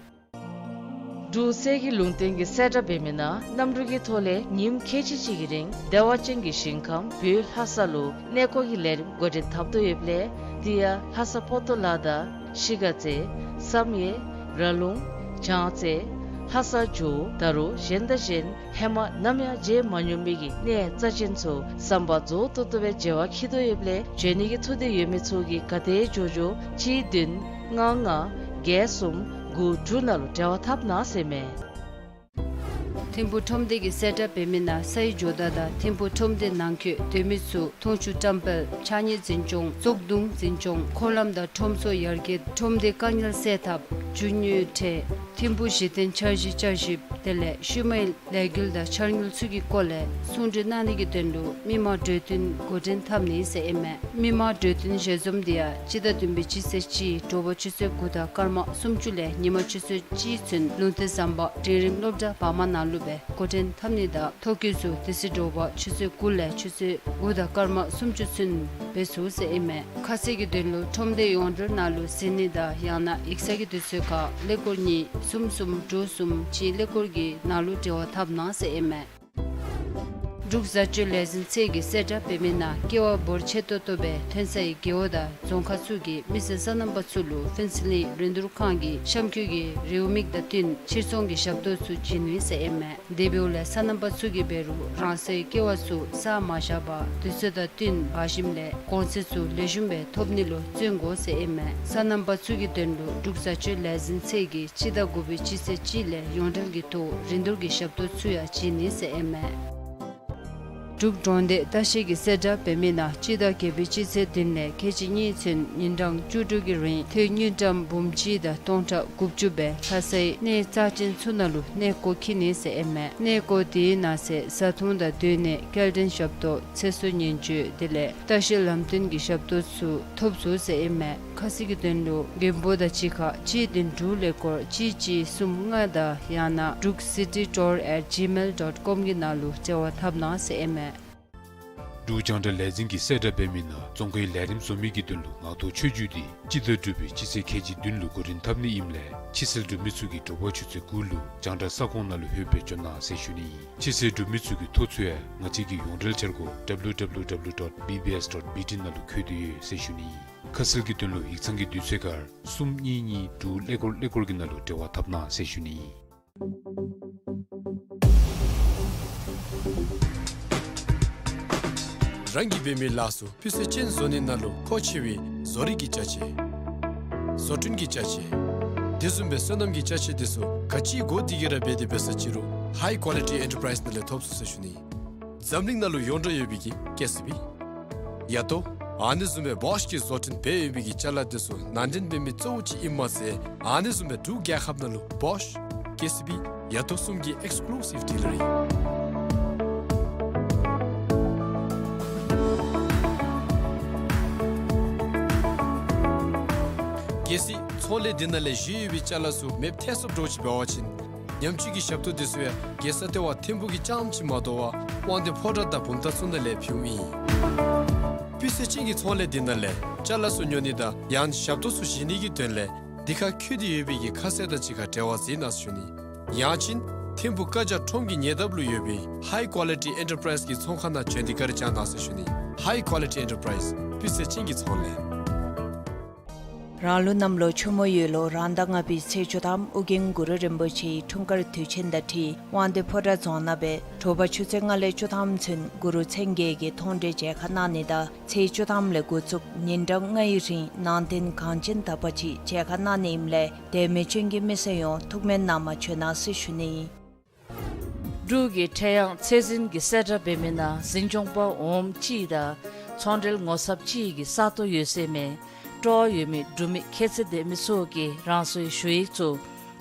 འབྲུག་གསེར་གྱི་ལུང་བསྟན་གྱི་གསལ་བསྒྲགས་འབད་མི་ནང་གནམ་གྲུ་གི་ཐོག་ལས་ཉིནམ་ཁལ་གཅིག་ཅིག་གི་རིང་བདེ་བ་ཅན་གྱི་ཞིང་ཁམས་བོད་ལྷ་ས་ལུ་གནས་སྐོར་གྱི་ལས་རིམ་འགོ་འདྲེན་འཐབ་དོ་ཡོདཔ་ལས་དེ་ཡང་ལྷ་ས་པོ་ཏོ་ལ་དང་ཤི་ག་རྩེ་བསམ་ཡས་ར་ལུང་བྱང་རྩེ་ལྷ་ས་ཇོ་བོ་ད་རུང་གཞན་དང་གཞན་ཧེ་མ་ནམ་ཡང་མཇལ་མ་མྱོང་མི་གི་གནས་རྩ་ཅན་ཚུ་ཟམ་པ་རྫོགས་ཏོག་ཏོ་སྦེ་མཇལ་བར་འཁྱིད་དོ་ཡོདཔ་ལས་འབྱོན་ནི་གི་ཐུགས་འདོད་ཡོད་མི་ཚུ་གིས་ག་དེ་མགྱོགས་མགྱོགས་གཅིག་བདུན་ལྔ་ལྔ་བརྒྱད་གསུམ་དགུ་དྲུག་ནང་ལུ་འབྲེལ་བ་འཐབ་གནང་ཟེར་མས། ཐིམ་ཕུག་ཁྲོམ་སྡེ་གི་གསལ་བསྒྲགས་འབད་མི་ནང་ས་ཡི་ཇོ་བདག་དང་ཐིམ་ཕུག་ཁྲོམ་སྡེ་ནང་འཁོད་སྡོད་མི་ཚུ་འཐུང་ཆུ་བཀྲམ་སྤེལ་ཕྱགས་སྙིགས་འཛིན་སྐྱོང་བཙོག་དུང་འཛིན་སྐྱོང་འཁོར་ལམ་དང་ཁྲོམ་ཚོགས་ཡར་རྒྱས་ཁྲོམ་སྡེ་དཀའ་ངལ་སེལ་ཐབས་རྒྱུ་དངོས་ཁྲལ་ཐིམ་ཕུག་གཞི་རྟེན་འཆར་གཞི་བསྐྱར་ཞིབ་དེ་ལས་ཤུལ་མའི་ལས་འགུལ་དང་འཆར་དངུལ་ཚུ་གི་སྐོར་ལས་གསུང་གྲོས་གནང་ནི་གི་དོན་ལུ་མི་མང་གྲོས་བསྟུན་འགོ་འདྲེན་འཐབ་ནི་ཟེར་ཨིན་མས། མི་མང་གྲོས་བསྟུན་ཞལ་འཛོམས་འདི་ཡང་སྤྱི་ཟླ་བདུན་པའི་སྤྱི་ཚེས་གཅིག་དྲོ་པ་ཆུ་ཚོད་དགུ་དང་སྐར་མ་སུམ་ཅུ་ལས་ཉི་མ་ཆུ་ཚོད་གཅིག་ཚུན་ལུང་བསྟན་ཟམ་པ་འབྲིང་རིམ་སློབ་གྲྭ་བར་མ་ནང་ལུ་སྦེ་འགོ་འདྲེན་འཐབ་ནི་དང་ཐོ་བཀོད་ཚུ་དེ་ཚེ་དྲོ་པ་ཆུ་ཚོད་དགུ་ལས་ཆུ་ཚོད་དགུ་དང་སྐར་མ་སུམ་ཅུ་ཚུན་འབད་ཚུགས་ཟེར་ཨིན་མས། ཁ་གསལ་གྱི་དོན་ལུ་ཁྲོམ་སྡེ་ཡོངས་འབྲེལ་ནང་ལུ་གཟིགས་ནི་དང་ཡང་ན་ཡིག་ཚང་གི་དུས་ཚོད་ཁར་ཀླད་ཀོར་གཉིས་གསུམ་གསུམ་དྲུག་གསུམ་གཅིག་ཀླད་ཀོར་གྱི་ནང་ལུ་འབྲེལ་བ་འཐབ་གནང་ཟེར་ཨིན་མས། འབྲུག་བཟའ་སྤྱོད་ལས་འཛིན་ཚད་ཀྱི་གསལ་བསྒྲགས་འབད་མི་ནང་ཀེ་བ་འབོར་ཆེ་ཏོག་ཏོ་སྦེ་ཐོན་སའི་རྒེད་འོག་དང་རྫོང་ཁག་ཚུ་གི་མི་སེར་སོ་ནམ་པ་ཚུ་ལུ་ཕུན་ཚོགས་གླིང་རིན་བསྡུར་ཁང་གི་གཤམ་འཁོད་ཀྱི་རེའུ་མིག་དང་བསྟུན་ཕྱིར་ཚོང་གི་ཞབས་ཏོག་ཚུ་བྱིན་ནི་ཟེར་ཨིན་མས། དེ་འབདཝ་ལས་སོ་ནམ་པ་ཚུ་གིས་འབད་རུང་རང་སོའི་ཀེ་བ་ཚུ་བཟའ་མ་བཞག་པར་དུས་ཚོད་དང་བསྟུན་འབག་ཞིནམ་ལས་གོང་ཚད་ཚུ་ལེགས་ཤོམ་སྦེ་ཐོབ་ནི་ལུ་བརྩོན་དགོ་ཟེར་ཨིན་མས། སོ་ནམ་པ་ཚུ་གི་དོན་ལུ་འབྲུག་བཟའ་སྤྱོད་ལས་འཛིན་ཚད་ཀྱིས་སྤྱི་ཟླ་དགུ་པའི་སྤྱི་ཚེས་གཅིག་ལས་ཡོངས་འབྲེལ་གྱི་ཐོག་རིན་བསྡུར་གྱི་ཞབས་ཏོག་ཚུ་ཡང་བྱིན་ནི་ཟེར་ཨིན་མས། འབྲུག་གྲོང་སྡེ་ལྟ་བཤལ་གྱི་གསལ་བསྒྲགས་འབད་མི་ནང་སྤྱི་ཟླ་བརྒྱད་པའི་སྤྱི་ཚེས་བདུན་ལས་ཁལ་གཅིག་གཉིས་ཚུན་ཉིན་གྲངས་བཅུ་དྲུག་གི་རིང་ཐོན་དངུལ་ཀྲམ་འབུམ་གཅིག་དང་སྟོང་ཕྲག་དགུ་བཅུ་སྦེ་ལྷ་སའི་གནས་རྩ་ཅན་ཚུ་ནང་ལུ་གནས་སྐོར་འཁྱིད་ནི་ཟེར་ཨིན་མས། གནས་སྐོར་དེའི་ནང་གསེས་བཟའ་འཐུང་དང་སྡོད་གནས་སྐྱེལ་འདྲེན་ཞབས་ཏོག་ཚེ་སྲོག་ཉེན་བཅོལ་དེ་ལས་ལྟ་བཤལ་ལམ་སྟོན་གྱི་ཞབས་ཏོག་ཚུ་ཐོབ་ཚུགས་ཟེར་ཨིན་མས། ཁ་གསལ་གྱི་དོན་ལུ་མགོན་པོ་དང་གཅིག་ཁར་གཅིག་བདུན་དྲུག་ཀླད་ཀོར་གཅིག་གཅིག་གསུམ་ལྔ་དང་ཡང་ན་འབྲུག་སི་ཊི་ཊུར་ཨེཊ་ཇི་མེལ་ཌོཊ་ཀོམ་གྱི་ནང་ལུ་འབྲེལ་བ་འཐབ་གནང་ཟེར་ཨིན་མས། འབྲུག་རྒྱང་བསྒྲགས་ལས་འཛིན་གྱི་གསལ་བསྒྲགས་འབད་མི་ནང་རྫོང་ཁའི་ལས་རིམ་བཟོ་མི་གི་དོན་ལུ་ངག་ཐོག་ཆོས་བརྒྱུད་དེ་སྤྱི་ཟླ་དྲུག་པའི་སྤྱི་ཚེས་ཁལ་གཅིག་བདུན་ལུ་འགོ་འདྲེན་འཐབ་ནི་ཨིནམ་ལས་ཕྱི་སེལ་གྲུབ་མི་ཚུ་གིས་དྲོ་པ་ཆུ་ཚོད་དགུ་ལུ་རྒྱང་བསྒྲགས་ས་ཁོངས་ནང་ལུ་ལྷོད་སྦེ་འབྱོན་གནང་ཟེར་ཞུ་ནི་ཨིན། ཕྱི་སེལ་གྲུབ་མི་ཚུ་གི་ཐོ་ཚུ་ཡང་ང་བཅས་ཀྱི་ཡོངས་འབྲེལ་འཆར་སྒོ་W W W dot B B S dot B T ནང་ལུ་འཁོད་དེ་ཡོད་ཟེར་ཞུ་ནི་ཨིན། ཁ་གསལ་གྱི་དོན་ལུ་ཡིག་ཚང་གི་དུས་ཚོད་ཁར་གསུམ་གཉིས་གཉིས་དྲུག་ཀླད་ཀོར་ཀླད་ཀོར་གྱི་ནང་ལུ་འབྲེལ་བ་འཐབ་གནང་ཟེར་ཞུ་ནི་ཨིན། རང་གིས་འབད་མི་ལཱ་ཚུ་སྤུས་ཚད་ཅན་བཟོ་ནི་ནང་ལུ་མཁོ་ཆེ་བའི་བཟོ་རིག་གི་ཅ་ཆས། བཟོ་སྐྲུན་གྱི་ཅ་ཆས། དེ་བཟུམ་སྦེ་སོ་ནམ་གྱི་ཅ་ཆས་དེ་ཚུ་ག་ཅི་དགོ་དེ་གི་ར་འབད་དེ་འབད་ས་ཅི་རུང་High Quality Enterprise ནང་ལས་ཐོབ་ཚུགས་ཟེར་ཞུ་ནི། འཛམ་གླིང་ནང་ལུ་ཡོངས་གྲགས་ཡོད་པའི་གི་ཀེ་སི་བི། ཡ་ཏོ། ཨ་ནི་བཟུམ་སྦེ་བོཤ་གིས་བཟོ་སྐྲུན་འབད་ཡོད་པའི་གི་ཅ་ལ་འདི་ཚུ་ནང་འདྲེན་འབད་མི་གཙོ་བོ་ཅིག་ཨིནམ་མ་ཚད་ཨ་ནི་བཟུམ་སྦེ་འབྲུག་རྒྱལ་ཁབ་ནང་ལུ་བོཤ། ཀེ་སི་བི། ཡ་ཏོ་གསུམ་གྱི་ཨེགསི་ཀུ་ལུ་སིབ་ཌི་ལར་ཨིན། གལ་སྲིད་ཚོང་ལས་འདི་ནང་ལས་བཞེས་ཡོད་པའི་ཅ་ལ་ཚུ་མེདཔ་ཐལ་སོངམ་འདྲཝ་ཅིག་འབད་བ་ཅིན་ཉམས་བཅོས་ཀྱི་ཞབས་ཏོག་འདི་ཚུ་ཡང་རྒྱལ་ས་ལྟེ་བ་ཐིམ་ཕུག་གི་རྐྱངམ་ཅིག་མ་དོ་བར་དབང་འདུས་ཕོ་བྲང་དང་བུམ་ཐང་ཚུ་ནང་ལས་ཕུལཝ་ཨིན། སྤུས་ཚད་ཅན་གྱི་ཚོང་ལས་འདི་ནང་ལས་ཅ་ལ་ཚུ་ཉོ་ནི་དང་ཡང་ཞབས་ཏོག་ཚུ་བཞེས་ནི་གི་དོན་ལས་འདི་ཁར་བཀོད་དེ་ཡོད་པའི་གི་ཁ་གསལ་དང་གཅིག་ཁར་འབྲེལ་བ་འཛིན་གནང་ཟེར་ཞུ་ནི། ཡང་ཅིན་ཐིམ་ཕུག་བཀའ་རྒྱ་ཁྲོམ་གྱི་ཉེ་འདབས་ལུ་ཡོད་པའི་ཧའི་ཀོ་ལི་ཊི་ཨེན་ཊར་པ་རའིཛ་གི་ཚོང་ཁང་ནང་བྱོན་ཏེ་བཀའ་དྲིན་བསྐྱང་གནང་ཟེར་ཞུ་ནི། ཧའི་ཀོ་ལི་ཊི་ཨེན་ཊར་པ་རའིཛ། སྤུས་ཚད་ཅན་གྱི་ཚོང་ལས། རང་ལུགས་གནམ་ལོ་ཆུ་མོ་ཡོས་ལོ་རང་ཟླ་ལྔ་པའི་ཚེས་བཅུ་ཐམ་ཨོ་རྒྱན་གུ་རུ་རིན་པོ་ཆེའི་འཁྲུངས་སྐར་དུས་ཆེན་དང་འཁྲིལ་དབང་འདུས་ཕོ་བྲང་རྫོང་ནང་སྦེ་དྲོ་པ་ཆུ་ཚོད་ལྔ་ལས་བཅུ་ཐམ་ཚུན་གུ་རུ་མཚན་བརྒྱད་ཀྱི་མཐོང་གྲོལ་མཇལ་ཁ་གནང་ནི་དང་ཚེས་བཅུ་ཐམ་ལས་འགོ་བཙུགས་ཉིན་གྲངས་ལྔའི་རིང་ནང་རྟེན་གངས་ཅན་དག་པ་ཅིག་མཇལ་ཁ་གནང་ནི་ཨིནམ་ལས་དད་མོས་ཅན་གྱི་མི་སེར་ཡོངས་ཐུགས་སྨོན་གནང་མ་བྱོན་གནང་ཟེར་ཞུ་ནི་ཨིན། འབྲུག་གི་ཁྲལ་གཡང་ཚད་འཛིན་གྱི་གསལ་བསྒྲགས་འབད་མི་ནང་འཛིན་སྐྱོང་པ་འོགམ་གཅིག་དང་ཚོང་འབྲེལ་ངོ་ཚབ་གཅིག་གི་ས་སྟོང་ཡོད་ཟེར་མི་སྤྲོ་བ་ཡོད་མི་འབྲུག་མི་ཁྱད་ཚད་ལྡན་མི་ཚུ་གིས་རང་སོའི་ཞུ་ཡིག་ཚུ་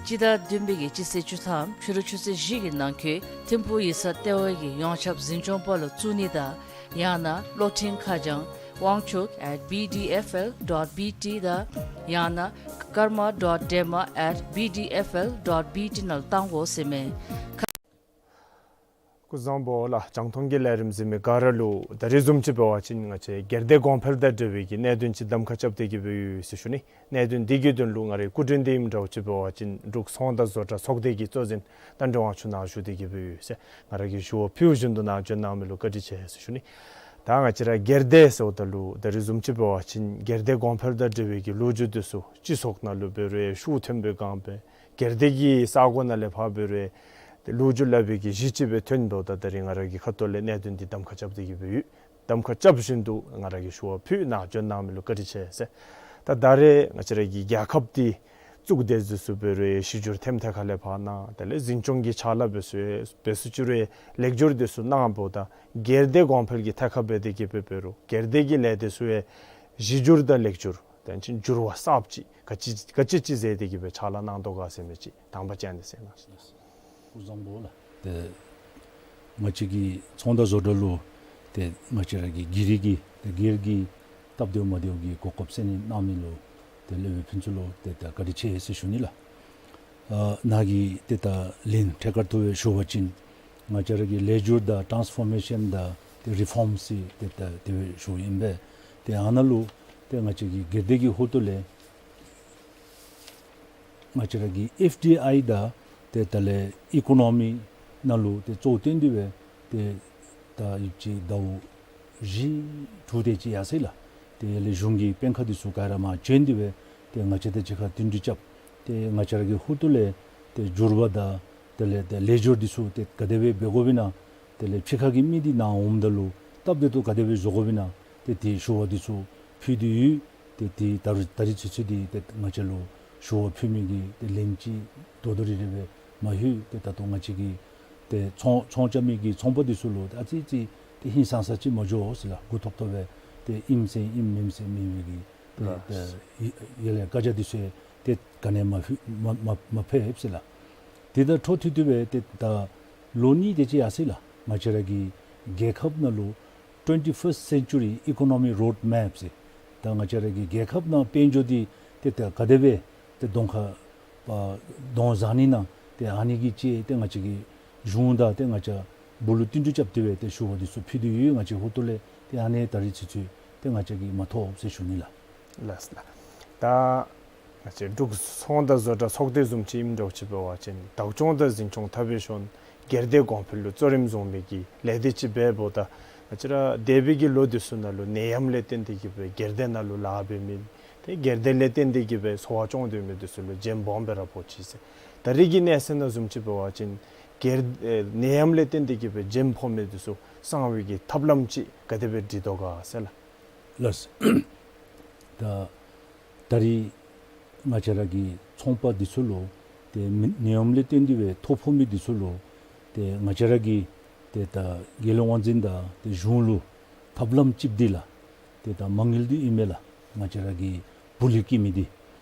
སྤྱི་ཟླ་བདུན་པའི་གི་སྤྱི་ཚེས་བཅུ་ཐམ་ཕྱི་རུ་ཆུ་ཚོད་བཞི་གི་ནང་འཁོད་ཐིམ་ཕུག་ཡིག་ཚང་ལྟེ་བ་གི་ཡོངས་ཁྱབ་འཛིན་སྐྱོང་པ་ལུ་བཙུགས་ནི་དང་ཡང་ན་གློག་འཕྲིན་ཁ་བྱང་དབང་ཕྱུག་at B D F L dot B T དང་ཡང་ན་karma dot dema at B D F L dot B T ནང་ལུ་བཏང་དགོ་ཟེར་མས། སྐུ་གཟུགས་བཟང་པོ་ལགས། རྒྱང་མཐོང་གི་ལས་རིམ་གཟིགས་མི་ག་ར་ལུ་ད་རིས་བཟུམ་ཅིག་འབད་བ་ཅིན་ང་བཅས་སྒེར་སྡེ་གོང་འཕེལ་དང་འབྲེལ་བའི་གི་གནད་དོན་ཅིག་གདམ་ཁ་རྐྱབ་སྟེ་གི་སྦེ་ཡོད་ཟེར་ཞུ་ནི། གནད་དོན་འདི་གི་དོན་ལུ་ང་རའི་སྐུ་མགྲོན་འདི་ཨིནམ་འདྲཝ་ཅིག་འབད་བ་ཅིན་འབྲུག་ཚོང་དང་བཟོ་གྲྭ་ཚོགས་སྡེ་གི་གཙོ་འཛིན་རྟ་མགྲིན་དབང་ཕྱུག་ནཱ་བཞུགས་ཏེ་གི་སྦེ་ཡོད་ཟེར་ང་ར་གིས་ཞུ་བ་ཕུལཝ་བཞིན་དུ་ནཱ་བྱོན་གནང་མི་ལུ་བཀའ་དྲིན་ཆེ་ཟེར་ཞུ་ནི། ད་ང་བཅས་ར་སྒེར་སྡེ་ཟེརཝ་ད་ལུ་ད་རིས་བཟུམ་ཅིག་འབད་བ་ཅིན་སྒེར་སྡེ་གོང་འཕེལ་དང་འབྲེལ་བའི་གི་ལོ་རྒྱུས་འདི་ཚུ་སྤྱི་ཚོགས་ནང་ལུ་འབད་རུང་ཤུགས་ཐོན་པའི་སྒང་སྦེ་སྒེར་སྡེ་གི་ས་གོ་ནང་ལས་ཕར་འབད་རུང་ལོ་རྒྱུས་སླབ་པའི་གི་གཞི་ཅིག་སྦེ་ཐོན་འབདཝ་ད་ད་རིས་ང་ར་གི་ཁ་ཐུག་ལས་གནད་དོན་འདི་གདམ་ཁ་རྐྱབ་སྟེ་གི་སྦེ་ཡོད། གདམ་ཁ་རྐྱབ་བཞིན་དུ་ང་ར་གིས་ཞུ་བ་ཕུལ། ནཱ་བྱོན་གནང་མི་ལུ་བཀའ་དྲིན་ཆེ་ཟེར། ད་ད་རེས་ང་བཅས་ར་གི་རྒྱལ་ཁབ་འདི་བཙུགས་ཏེ་འདི་ཚུ་འབད་རུང་གཞི་འགྱུར་ཐེམ་ཐེ་ཁ་ལས་ཕར་གནང་དེ་ལས་འཛིན་སྐྱོང་གི་ཕྱག་ལཱ་འབད་ཚུ་འབད་ཚུ་ཅིག་རུང་ལེགས་བསྒྱུར་འདི་ཚུ་གནངམ་ད་སྒེར་སྡེ་གོང་འཕེལ་གྱི་ཐད་ཁར་འབད་དེ་གི་སྦེ་འབད་རུང་སྒེར་སྡེ་གི་ལས་སྡེ་ཚུ་ཡང་གཞི་འགྱུར་དང་ལེགས་བསྒྱུར་དེ་ཅིག་འགྱུར་བ་གསརཔ་ཅིག་ག་ཅི་ག་ཅི་ཅིག་མཛད་དེ་གི་སྦེ་ཕྱག་ལཱ་གནང་དོ་ག་ཟེར་མི་ཅིག་དང་པ་ཅིག་ཨ་ནི་ཟེར་གནང་། སྐུ་གཟུགས་བཟང་པོ་ལགས། ཏེ་ང་བཅས་ཀྱི་ཚོང་དང་བཟོ་གྲྭ་ལུ་ཏེ་ང་བཅས་ར་གི་སྒེར་གྱི་ཏེ་སྒེར་གྱི་སྟབས་བདེཝ་མ་བདེཝ་གི་གོ་སྐབས་གསན་ནི་གནང་མི་ལུ་ཏེ་ལེགས་པའི་ཕན་ཚུན་ལུ་ཏེ་ད་བཀའ་དྲིན་ཆེ་ཟེར་ཞུ་ནི་ལགས། ཨ་ནཱ་གིས་ཏེ་ད་ལན་ཐད་ཀར་དུ་སྦེ་ཞུ་བ་ཅིན་ང་བཅས་ར་གི་ལེགས་བསྒྱུར་དང་ཊཱནསི་ཕོར་མེ་ཤཱན་དང་ཏེ་རི་ཕོརམ་སི་ཏེ་ད་དེ་སྦེ་ཞུཝ་ཨིན་པས། ཏེ་ཨ་ནཱ་ལུ་ཏེ་ང་བཅས་ཀྱི་སྒེར་སྡེ་གི་ཧོངས་ལས་ང་བཅས་ར་གི་ཨེཕ་ཌི་ཨའི་དང་ཏེ་དེ་ལས་ཨི་ཀོ་ནོ་མི་ནང་ལུ་ཏེ་གཙོ་བོ་བཏོན་ཏེ་སྦེ་ཏེ་ད་ཡུདཔ་ཅིག་ཟླཝ་བཞི་དྲུག་དེ་ཅིག་ཡར་སོང་ཡི་ལགས། ཏེ་ཡར་ལས་གཞུང་གི་དཔོན་ཁག་འདི་ཚུ་ག་ར་མར་བྱོན་ཏེ་སྦེ་ཏེ་ང་བཅས་དང་གཅིག་ཁར་བསྟུན་གྲོས་རྐྱབ། ཏེ་ང་བཅས་ར་གི་ཧོངས་ལས་ཏེ་འགྱུར་བ་དང་དེ་ལས་ཏེ་ལེགས་བསྒྱུར་འདི་ཚུ་ཏེ་ག་དེ་སྦེ་འབད་དགོཔ་ཨིན་ན། དེ་ལས་ཕྱི་ཁ་གི་མི་འདི་ནཱ་འོངམ་ད་ལུ་སྟབས་བདེ་ཏོག་ཏོ་ག་དེ་སྦེ་བཟོ་དགོཔ་ཨིན་ན། ཏེ་དེ་ཞུ་བ་འདི་ཚུ་ཕུལ་ཏེ་ཡོད། ཏེ་དེ་ད་རུང་ད་རིས་ཚུན་ཚོད་འདི་ཏེ་ང་བཅས་ལུ་ཞུ་བ་ཕུལ་མི་གི་ཏེ་ལན་ཅིག་དོ་དོ་རི་རི་སྦེ་མ་ལྷོད། ཏེ་ད་ལྟོ་ང་བཅས་ཀྱི་ཏེ་ཚོང་ཚོང་རྐྱབ་མི་གི་ཚོང་པ་འདི་ཚུ་ལུ་ཏེ་ཨ་ཙི་ཅིག་ཏེ་ཧིང་སངས་ས་ཅིག་མ་འགྱོ་ཟེར་ལགས། མགུ་འཐོམ་འཐོམ་སྦེ་ཏེ་ཨིནམ་ཟེར་ཨིནམ་མེནམ་ཟེར་མེན་མི་གི་ཏེ་ལགས། ཏེ་ཡ་ཡར་ལས་བཀའ་རྒྱ་འདི་ཚུ་ཏེ་ག་ནི་མ་ཕུལ་མ་མ་མ་ཕེབས་ཟེར་ལགས། དེ་དང་འཕྲོ་མཐུད་དེ་སྦེ་ཏེ་ད་ལོ་གཉིས་དེ་ཅིག་ཡར་སོང་ཡི་ལགས། ང་བཅས་ར་གི་རྒྱལ་ཁབ་ནང་ལུ་ཊུ་ཝེན་ཊི་ཕརསིཊ་སེན་ཅུ་རི་ཨི་ཀོ་ནོ་མི་རོཌ་མེཔ་ཟེར། ད་ང་བཅས་ར་གི་རྒྱལ་ཁབ་ནང་དཔལ་འབྱོར་འདི་ཏེ་ད་ག་དེ་སྦེ་ཏེ་གདོང་ཁར་ཨ་གདོང་བཟང་ནི་ནང་ཏེ་ཨ་ནི་གི་ཅིག་ཏེ་ང་བཅས་ཀྱི་གཞུང་དང་ཏེ་ང་བཅས་བུ་ལུ་བསྟུན་གྲོས་རྐྱབ་སྟེ་སྦེ་ཏེ་ཞུ་བ་འདི་ཚུ་ཕུལ་ཏེ་ཡོད། ང་བཅས་ཧོངས་ལས་ཏེ་ཨ་ནི་ད་རིས་ཚུན་ཚོད་ཏེ་ང་བཅས་ཀྱིས་མ་ཐོབ་ཟེར་ཞུ་ནི་ལགས། ལགས་ལགས། ད་ང་བཅས་འབྲུག་ཚོང་དང་བཟོ་གྲྭ་ཚོགས་སྡེ་བཟུམ་ཅིག་ཨིནམ་འདྲཝ་ཅིག་འབད་བ་ཅིན་བདག་སྐྱོང་དང་འཛིན་སྐྱོང་འཐབ་པའི་ཤུལ་སྒེར་སྡེ་གོང་འཕེལ་ལུ་གཙོ་རིམ་བཟུང་མི་གི་ལས་སྡེ་ཅིག་འབདཝ་ད་ང་བཅས་ར་འདས་པའི་གི་ལོ་འདི་ཚུ་ནང་ལུ་ནད་ཡམས་ལས་བརྟེན་ཏེ་གི་སྦེ་སྒེར་སྡེ་ནང་ལུ་ལཱ་འབད་མི་ཏེ་སྒེར་སྡེ་ལས་བརྟེན་ཏེ་གི་སྦེ་འཚོ་བ་སྐྱོང་སྡོད་མི་འདི་ཚུ་ལུ་རྒྱན་སྦོམ་སྦེ་ར་ཕོག་ཅི་ཟེར། ད་རེས་ཀྱི་གནས་ཚད་ནང་བཟུམ་ཅིག་འབད་བ་ཅིན་སྒེར་ཨེ་ནད་ཡམས་ལས་བརྟེན་ཏེ་གི་སྦེ་རྒྱན་ཕོག་མི་འདི་ཚུ་སངས་པའི་གི་ཐབས་ལམ་ཅིག་ག་དེ་སྦེ་སྒྲིག་དོ་ག་ཟེར་ལགས། ལགས། ད་ད་རེས་ང་བཅས་ར་གི་ཚོང་པ་འདི་ཚུ་ལུ་ཏེ་མི་ནད་ཡམས་ལས་བརྟེན་ཏེ་སྦེ་ཐོ་ཕོག་མི་འདི་ཚུ་ལུ་ཏེ་ང་བཅས་ར་གི་ ཏེ་ད་རྒྱལ་ཡོངས་དབང་འཛིན་དང་ཏེ་གཞུང་ལུ་ཐབས་ལམ་ཅིག་འདི་ལགས། ཏེ་ད་མ་དངུལ་འདི་ཨིན་མས་ལགས། ང་བཅས་ར་གི་ཕུལ་ལི་བསྐྱི་མི་འདི།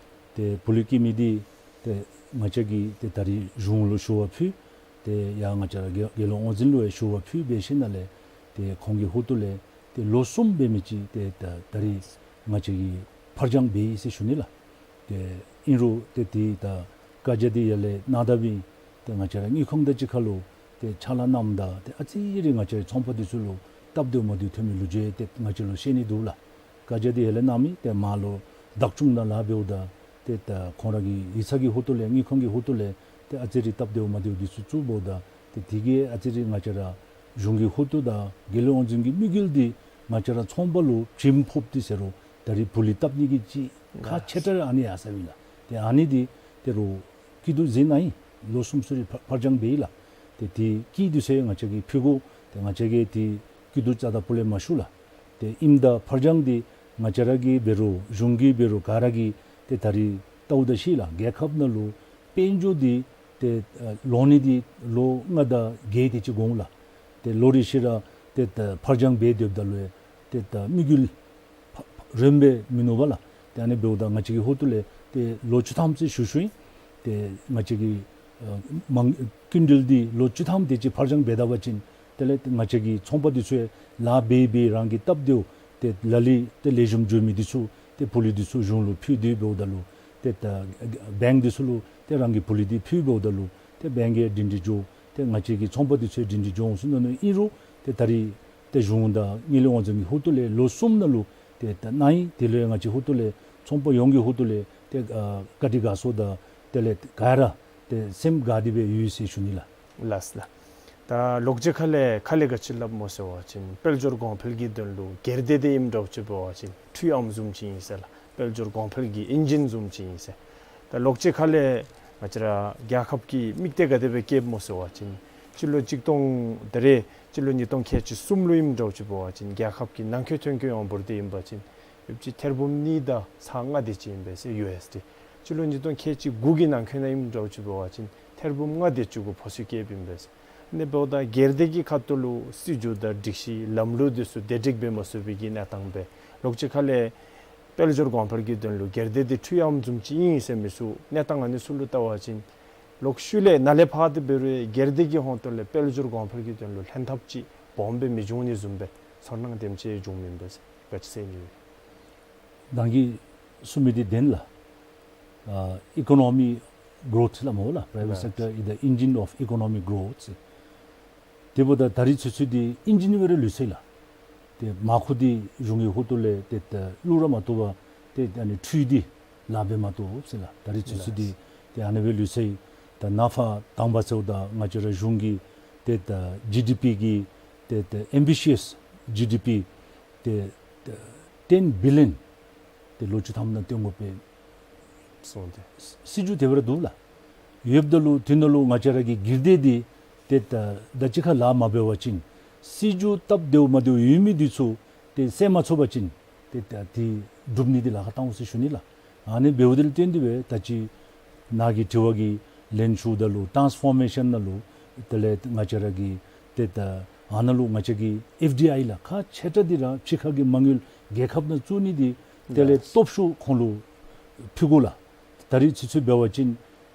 ཏེ་ཕུལ་ལི་བསྐྱི་མི་འདི་ཏེ་ང་བཅས་ཀྱིས་ཏེ་ད་རིས་གཞུང་ལུ་ཞུ་བ་ཕུལ། ཏེ་ཡང་ང་བཅས་ར་རྒྱལ་རྒྱལ་ཡོངས་དབང་འཛིན་ལུ་ཡང་ཞུ་བ་ཕུལ་འབད་ཞིནམ་ལས་ཏེ་ཁོང་གི་ཧོངས་ལས་ཏེ་ལོ་གསུམ་འབད་མི་ཅིག་ཏེ་ད་ད་རིས་ང་བཅས་ཀྱིས་ཕར་འགྱངས་འབད་ཡི་ཟེར་ཞུ་ནི་ལགས། ཏེ་ཨིན་རུང་ཏེ་ཏེ་ད་བཀའ་རྒྱ་འདི་ཡར་ལས་གནང་ད་འབདན་ཏེ་ང་བཅས་ར་དངུལ་ཁང་དང་གཅིག་ཁར་ལུ་ཏེ་ཕྱག་ལཱ་གནངམ་ད་ཏེ་ཨ་ཙི་རེ་ང་བཅས་རའི་ཚོང་པ་འདི་ཚུ་ལུ་སྟབས་བདེཝ་མ་བདེཝ་ཐོན་མི་ལུ་ཅིག་ཏེ་ང་བཅས་ལུ་ཤེས་ནི་འདུག་ལགས། བཀའ་རྒྱ་འདི་ཡར་ལས་གནང་མི་ཏེ་མར་ལུ་བདག་སྐྱོང་ནང་ལཱ་འབདཝ་ད་ཏེ་ད་ཁོང་ར་གི་ཡིག་ཚང་གི་ཧོངས་ལས་དངུལ་ཁང་གི་ཧོངས་ལས་ཏེ་ཨ་ཙི་རེ་སྟབས་བདེཝ་མ་བདེཝ་འདི་ཚུ་བཙུགས་འབདཝ་ད་ཏེ་དེ་གིས་ཨ་ཙི་རེ་ང་བཅས་ར་གཞུང་གི་ཧོངས་དང་རྒྱལ་ཡོངས་དབང་འཛིན་གྱི་དམིགས་ཡུལ་འདི་ང་བཅས་ར་ཚོང་པ་ལུ་བྱིནམ་ཕོགཔ་འདི་ཟེར་རུང་ད་རིས་ཕུལ་ལི་བཏབ་ནི་གི་ཅིག་ཁག་ཆེ་དྲགས་ཨ་ནི་ཡར་སོ་ཡི་ལགས། ཏེ་ཨ་ནི་འདི་ཏེ་རུང་སྐྱིད་སྡུག་གཟིགས་གནང་ཡི། ལོ་གསུམ་ཚུན་རིང་ཕར་ཕར་འགྱངས་འབད་ཡི་ལགས། ཏེ་དེ་སྐྱིད་སྡུག་ཟེར་ང་བཅས་ཀྱིས་ཕུལ་དགོ། ཏེ་ང་བཅས་ཀྱིས་ཏེ་སྐྱིད་སྡུག་རྩ་དང་སྤུ་ལས་མ་ཞུ་ལགས། ཏེ་ཨིནམ་ད་ཕར་འགྱངས་འདི་ང་བཅས་ར་གིས་འབད་རུང་གཞུང་གིས་འབད་རུང་ག་ར་གིས་ཏེ་ད་རིས་བལྟཝ་ད་ཤེས་ལགས། རྒྱལ་ཁབ་ནང་ལུ་དཔལ་འབྱོར་འདི་ཏེ་ཨ་ལོག་ནི་འདི་ལོ་ལྔ་དང་བརྒྱད་དེ་ཅིག་འགོར་འོང་ལགས། ཏེ་ལོ་རེ་བཞིན་ར་ཏེ་ད་ཕར་འགྱངས་འབད་སྡོདཔ་ད་ལུ་ཏེ་ད་དམིགས་ཡུལ་ཕ་ཕ་རན་སྦེ་མིན་འདུག་པ་ལགས། ཏེ་ཨ་ནི་འབདཝ་ད་ང་བཅས་ཀྱི་ཧོངས་ལས་ཏེ་ལོ་བཅུ་ཐམ་ཅིག་ཞུ་ཞུཝ་ཨིན། ཏེ་ང་བཅས་ཀྱི་ཨ་མ་སྐྱིན་འགྲུལ་འདི་ལོ་བཅུ་ཐམ་དེ་ཅིག་ཕར་འགྱངས་འབད་ད་པ་ཅིན་དེ་ལས་ང་བཅས་ཀྱི་ཚོང་པ་འདི་ཚུ་ལཱ་འབད་འབད་རང་གི་སྟབས་བདེཝ་ཏེ་ལ་ལུ་ཏེ་ལེགས་ཤོམ་འགྱོ་མི་འདི་ཚུ་ཏེ་ཕུལ་ལི་འདི་ཚུ་གཞུང་ལུ་ཕུལ་ཏེ་འབདཝ་ད་ལུ་ཏེ་ད་བེངཀ་འདི་ཚུ་ལུ་ཏེ་རང་གི་ཕུལ་ལི་འདི་ཕུལ་འབདཝ་ད་ལུ་ཏེ་བེངཀ་ཡང་སྒྲིང་སྒྲི་འགྱོ། ཏེ་ང་བཅས་ཀྱི་ཚོང་པ་འདི་ཚུ་ཡང་སྒྲིང་སྒྲི་འགྱོ་འོང་ཟེར་མནོ་མནོཝ་ཨིན་རུང་ཏེ་ད་རིས་ཏེ་གཞུང་དང་དངུལ་ལས་དབང་འཛིན་གྱི་ཧོངས་ལས་ལོ་གསུམ་ནང་ལུ་ཏེ་ད་གནང་ཡི། དེ་ལུ་ཡང་ང་བཅས་ཧོངས་ལས་ཚོང་པ་ཡོངས་ཀྱི་ཧོངས་ལས་ཏེ་ཨ་བཀའ་དྲིན་དགའ་ཚོར་དང་དེ་ལས་ག་ར་ཏེ་སེམས་དགའ་སྟེ་སྦེ་ཡོད་ཟེར་ཞུ་ནི་ལགས། ལགས་ལགས། ད་ལོག་ཅི་ཁ་ལས་ཁ་ལས་ག་ཅི་སླབ་སྨོ་ཟེར་བ་ཅིན་དཔལ་འབྱོར་གོང་འཕེལ་གྱི་དོན་ལུ་སྒེར་སྡེ་འདི་ཨིནམ་འདྲཝ་ཅིག་འབད་བ་ཅིན་འཕྲུལ་ཨམ་བཟུམ་ཅིག་ཨིན་ཟེར་ལགས། དཔལ་འབྱོར་གོང་འཕེལ་གྱི་ཨིན་ཇིན་བཟུམ་ཅིག་ཨིན་ཟེར། ད་ལོག་ཅི་ཁ་ལས་ང་བཅས་ར་རྒྱལ་ཁབ་ཀྱི་དམིགས་གཏད་ག་དེ་སྦེ་བསྐྱེདཔ་སྨོ་ཟེར་བ་ཅིན་སྤྱི་ལོ་གཅིག་སྟོང་ད་རེས་སྤྱི་ལོ་ཉིས་སྟོང་ཁལ་གཅིག་གསུམ་ལུ་ཨིནམ་འདྲཝ་ཅིག་འབད་བ་ཅིན་རྒྱལ་ཁབ་ཀྱི་ནང་འཁོད་ཐོན་སྐྱེད་ཡོངས་འབོར་འདི་ཨིན་པ་ཅིན་ཡོདཔ་ཅིག་ཐེར་འབུམ་གཉིས་དང་ཚག་ལྔ་དེ་ཅིག་ཨིན་པས་ཟེར་ཡུ་ཨེསི་ཌི། སྤྱི་ལོ་ཉིས་སྟོང་ཁལ་གཅིག་དགུ་གི་ནང་འཁོད་ནང་ཨིནམ་འདྲཝ་ཅིག་འབད་བ་ཅིན་ཐེར་འབུམ་ལྔ་དེ་ཅིག་གུ་ཕོ་སུ་བསྐྱེདཔ་ཨིན་པས་ཟེར། ཨ་ནི་འབདཝ་ད་སྒེར་སྡེ་གི་ཁ་ཐུག་ལུ་སྲིད་བྱུས་དང་སྒྲིག་གཞི་ལམ་ལུགས་འདི་ཚུ་བདེ་སྒྲིག་འབད་མ་ཚུགས་པའི་གི་གནས་སྟངས་སྦེ་ལོག་ཅི་ཁ་ལས་དཔལ་འབྱོར་གོང་འཕེལ་གྱི་དོན་ལུ་སྒེར་སྡེ་འདི་འཕྲུལ་ཨམ་བཟུམ་ཅིག་ཨིན་ཟེར་མི་ཚུ་གནས་སྟངས་ཨ་ནི་ཚུ་ལུ་བལྟ་བ་ཅིན་ལོག་ཤུལ་ལས་ནཱ་ལས་ཕར་འདི་འབད་རུང་སྒེར་སྡེ་གི་ཧོངས་ལས་དཔལ་འབྱོར་གོང་འཕེལ་གྱི་དོན་ལུ་ལྷན་ཐབས་ཅིག་སྦོམ་སྦེ་མི་འབྱུང་ནི་བཟུམ་སྦེ་ཚོར་སྣང་དེམ་ཅིག་འབྱུངམ་ཨིན་པས་ཟེར་ག་ཅི་ཟེར་ནི་ཡོད། ནཱ་གིས་གསུང་མི་འདི་བདེན་ལགས། ཨ་economy growth སླབ་སྨོ་ལགས། Private sector is the engine of economic growth ཟེར། དེ་འབདཝ་ད་ད་རིས་ཚུན་ཚོད་འདི་ཨིན་ཇིན་སྦེ་ར་ལུས་སོ་ཡི་ལགས། ཏེ་མར་ཁུ་འདི་གཞུང་གི་ཧོངས་ལས་ཏེ་ད་བླུག་ར་མ་བཏུབ་པར་ཏེ་ཨ་ནི་འཕྲུལ་འདི་ལཱ་འབད་མ་བཏུབ་ཟེར་ལགས། ད་རིས་ཚུན་ཚོད་འདི་ཏེ་ཨ་ནི་སྦེ་ལུས་སོ་ཡི། ད་ནངས་པ་དང་པ་ཟེརཝ་ད་ང་བཅས་ར་གཞུང་གིས་ཏེ་ད་ཇི་ཌི་པི་གི་ཏེ་ད་ambitious ཇི་ཌི་པི་ཏེ་ད་ཊེན་བི་ལི་ཡོན་ཏེ་ལོ་བཅུ་ཐམ་ནང་བཏོན་དགོ་པའི་གསུངས་ཏེ་སྲིད་བྱུས་དེ་སྦེ་ར་འདུག་ལགས། ཡོདཔ་ད་ལུ་དེ་ནང་ལུ་ང་བཅས་ར་གི་སྒེར་སྡེ་འདི་ཏེ་ད་ད་ཅི་ཁ་ལཱ་མ་འབད་བ་ཅིན་སྲིད་བྱུས་སྟབས་བདེཝ་མ་བདེཝ་ཡོད་མི་འདི་ཚུ་ཏེ་སེལ་མ་ཚུགས་པ་ཅིན་ཏེ་ད་འདི་སྒྲུབ་ནི་འདི་ལཱ་ཁག་བཏང་འོང་ཟེར་ཞུ་ནི་ལགས། ཨ་ནི་འབདཝ་འདི་ལུ་བརྟེན་ཏེ་སྦེ་ད་ཅི་ནཱ་གི་དྲི་བ་གི་ལན་ཞུཝ་ད་ལུ་ཊཱནསི་ཕོར་མེ་ཤཱན་ནང་ལུ་དེ་ལས་ང་བཅས་ར་གི་ཏེ་ད་ཨ་ནཱ་ལུ་ང་བཅས་ཀྱི་ཨེཕ་ཌི་ཨའི་ལགས་ཁག་ཆེ་དྲགས་འདི་ར་ཕྱི་ཁ་གི་མ་དངུལ་རྒྱལ་ཁབ་ནང་བཙུགས་ནི་འདི་དེ་ལས་སྟོབས་ཤུགས་ཁོང་ལུ་ཕུལ་དགོ་ལགས། ད་རིས་ཚུན་ཚོད་འབད་བ་ཅིན་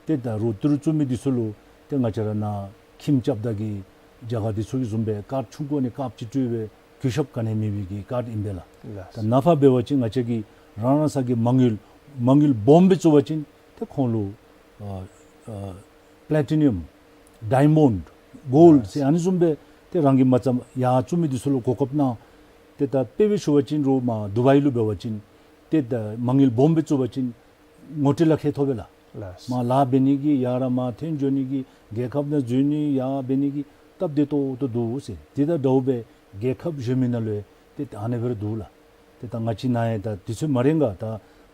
ཏེ་ད་རུང་ཏི་རུ་བཙུགས་མི་འདི་ཚུ་ལུ་ཏེ་ང་བཅས་ར་ནཱ་ཁྱིམ་རྐྱབ་ད་གི་རྒྱ་གར་འདི་ཚུ་གི་བཟུམ་སྦེ་ཀཱཌ་ཆུང་ཀུ་ཨ་ནི་ཀཱཌ་ཅིག་སྤྲོད་སྦེ་གུས་ཞབས་ག་ནི་མེད་པའི་གི་ཀཱཌ་ཨིན་པས་ལགས། ད་ནངས་པ་འབད་བ་ཅིན་ང་བཅས་ཀྱིས་རང་རང་སོ་གི་མ་དངུལ་མ་དངུལ་སྦོམ་སྦེ་བཙུགས་པ་ཅིན་ཏེ་ཁོང་ལུ་ཨ་ཨ་པི་ལེ་ཊི་ནི་ཡམ་ཌའི་མཱོནཌ་གོལཌ་ཟེར་ཨ་ནི་བཟུམ་སྦེ་ཏེ་རང་གི་མ་རྩ་ཡར་བཙུགས་མི་འདི་ཚུ་ལུ་གོ་སྐབས་གནང་། ཏེ་ད་དཔེ་སྦེ་ཞུ་བ་ཅིན་རུང་མར་དུ་བའི་ལུ་འབད་བ་ཅིན་ཏེ་ད་མ་དངུལ་སྦོམ་སྦེ་བཙུགས་པ་ཅིན་ངོ་སྤྲོད་ལག་ཁྱེར་ཐོབ་པས་ལགས། ལགས། མར་ལཱ་འབད་ནི་གི་ཡར་ར་མར་འཐོན་འགྱོ་ནི་གི་རྒྱལ་ཁབ་ནང་འཛུལ་ནི་ཡར་འབད་ནི་གི་སྟབས་བདེ་ཏོག་ཏོ་འདུག་ཟེར། དེ་དང་འདྲཝ་སྦེ་རྒྱལ་ཁབ་གཞན་མི་ནང་ལུ་ཡང་ཏེ་ཨ་ནི་སྦེ་ར་འདུག་ལགས། ཏེ་ད་ང་བཅས་ནཱ་ཡང་ད་དུས་ཚོད་མ་རན་ག་ད་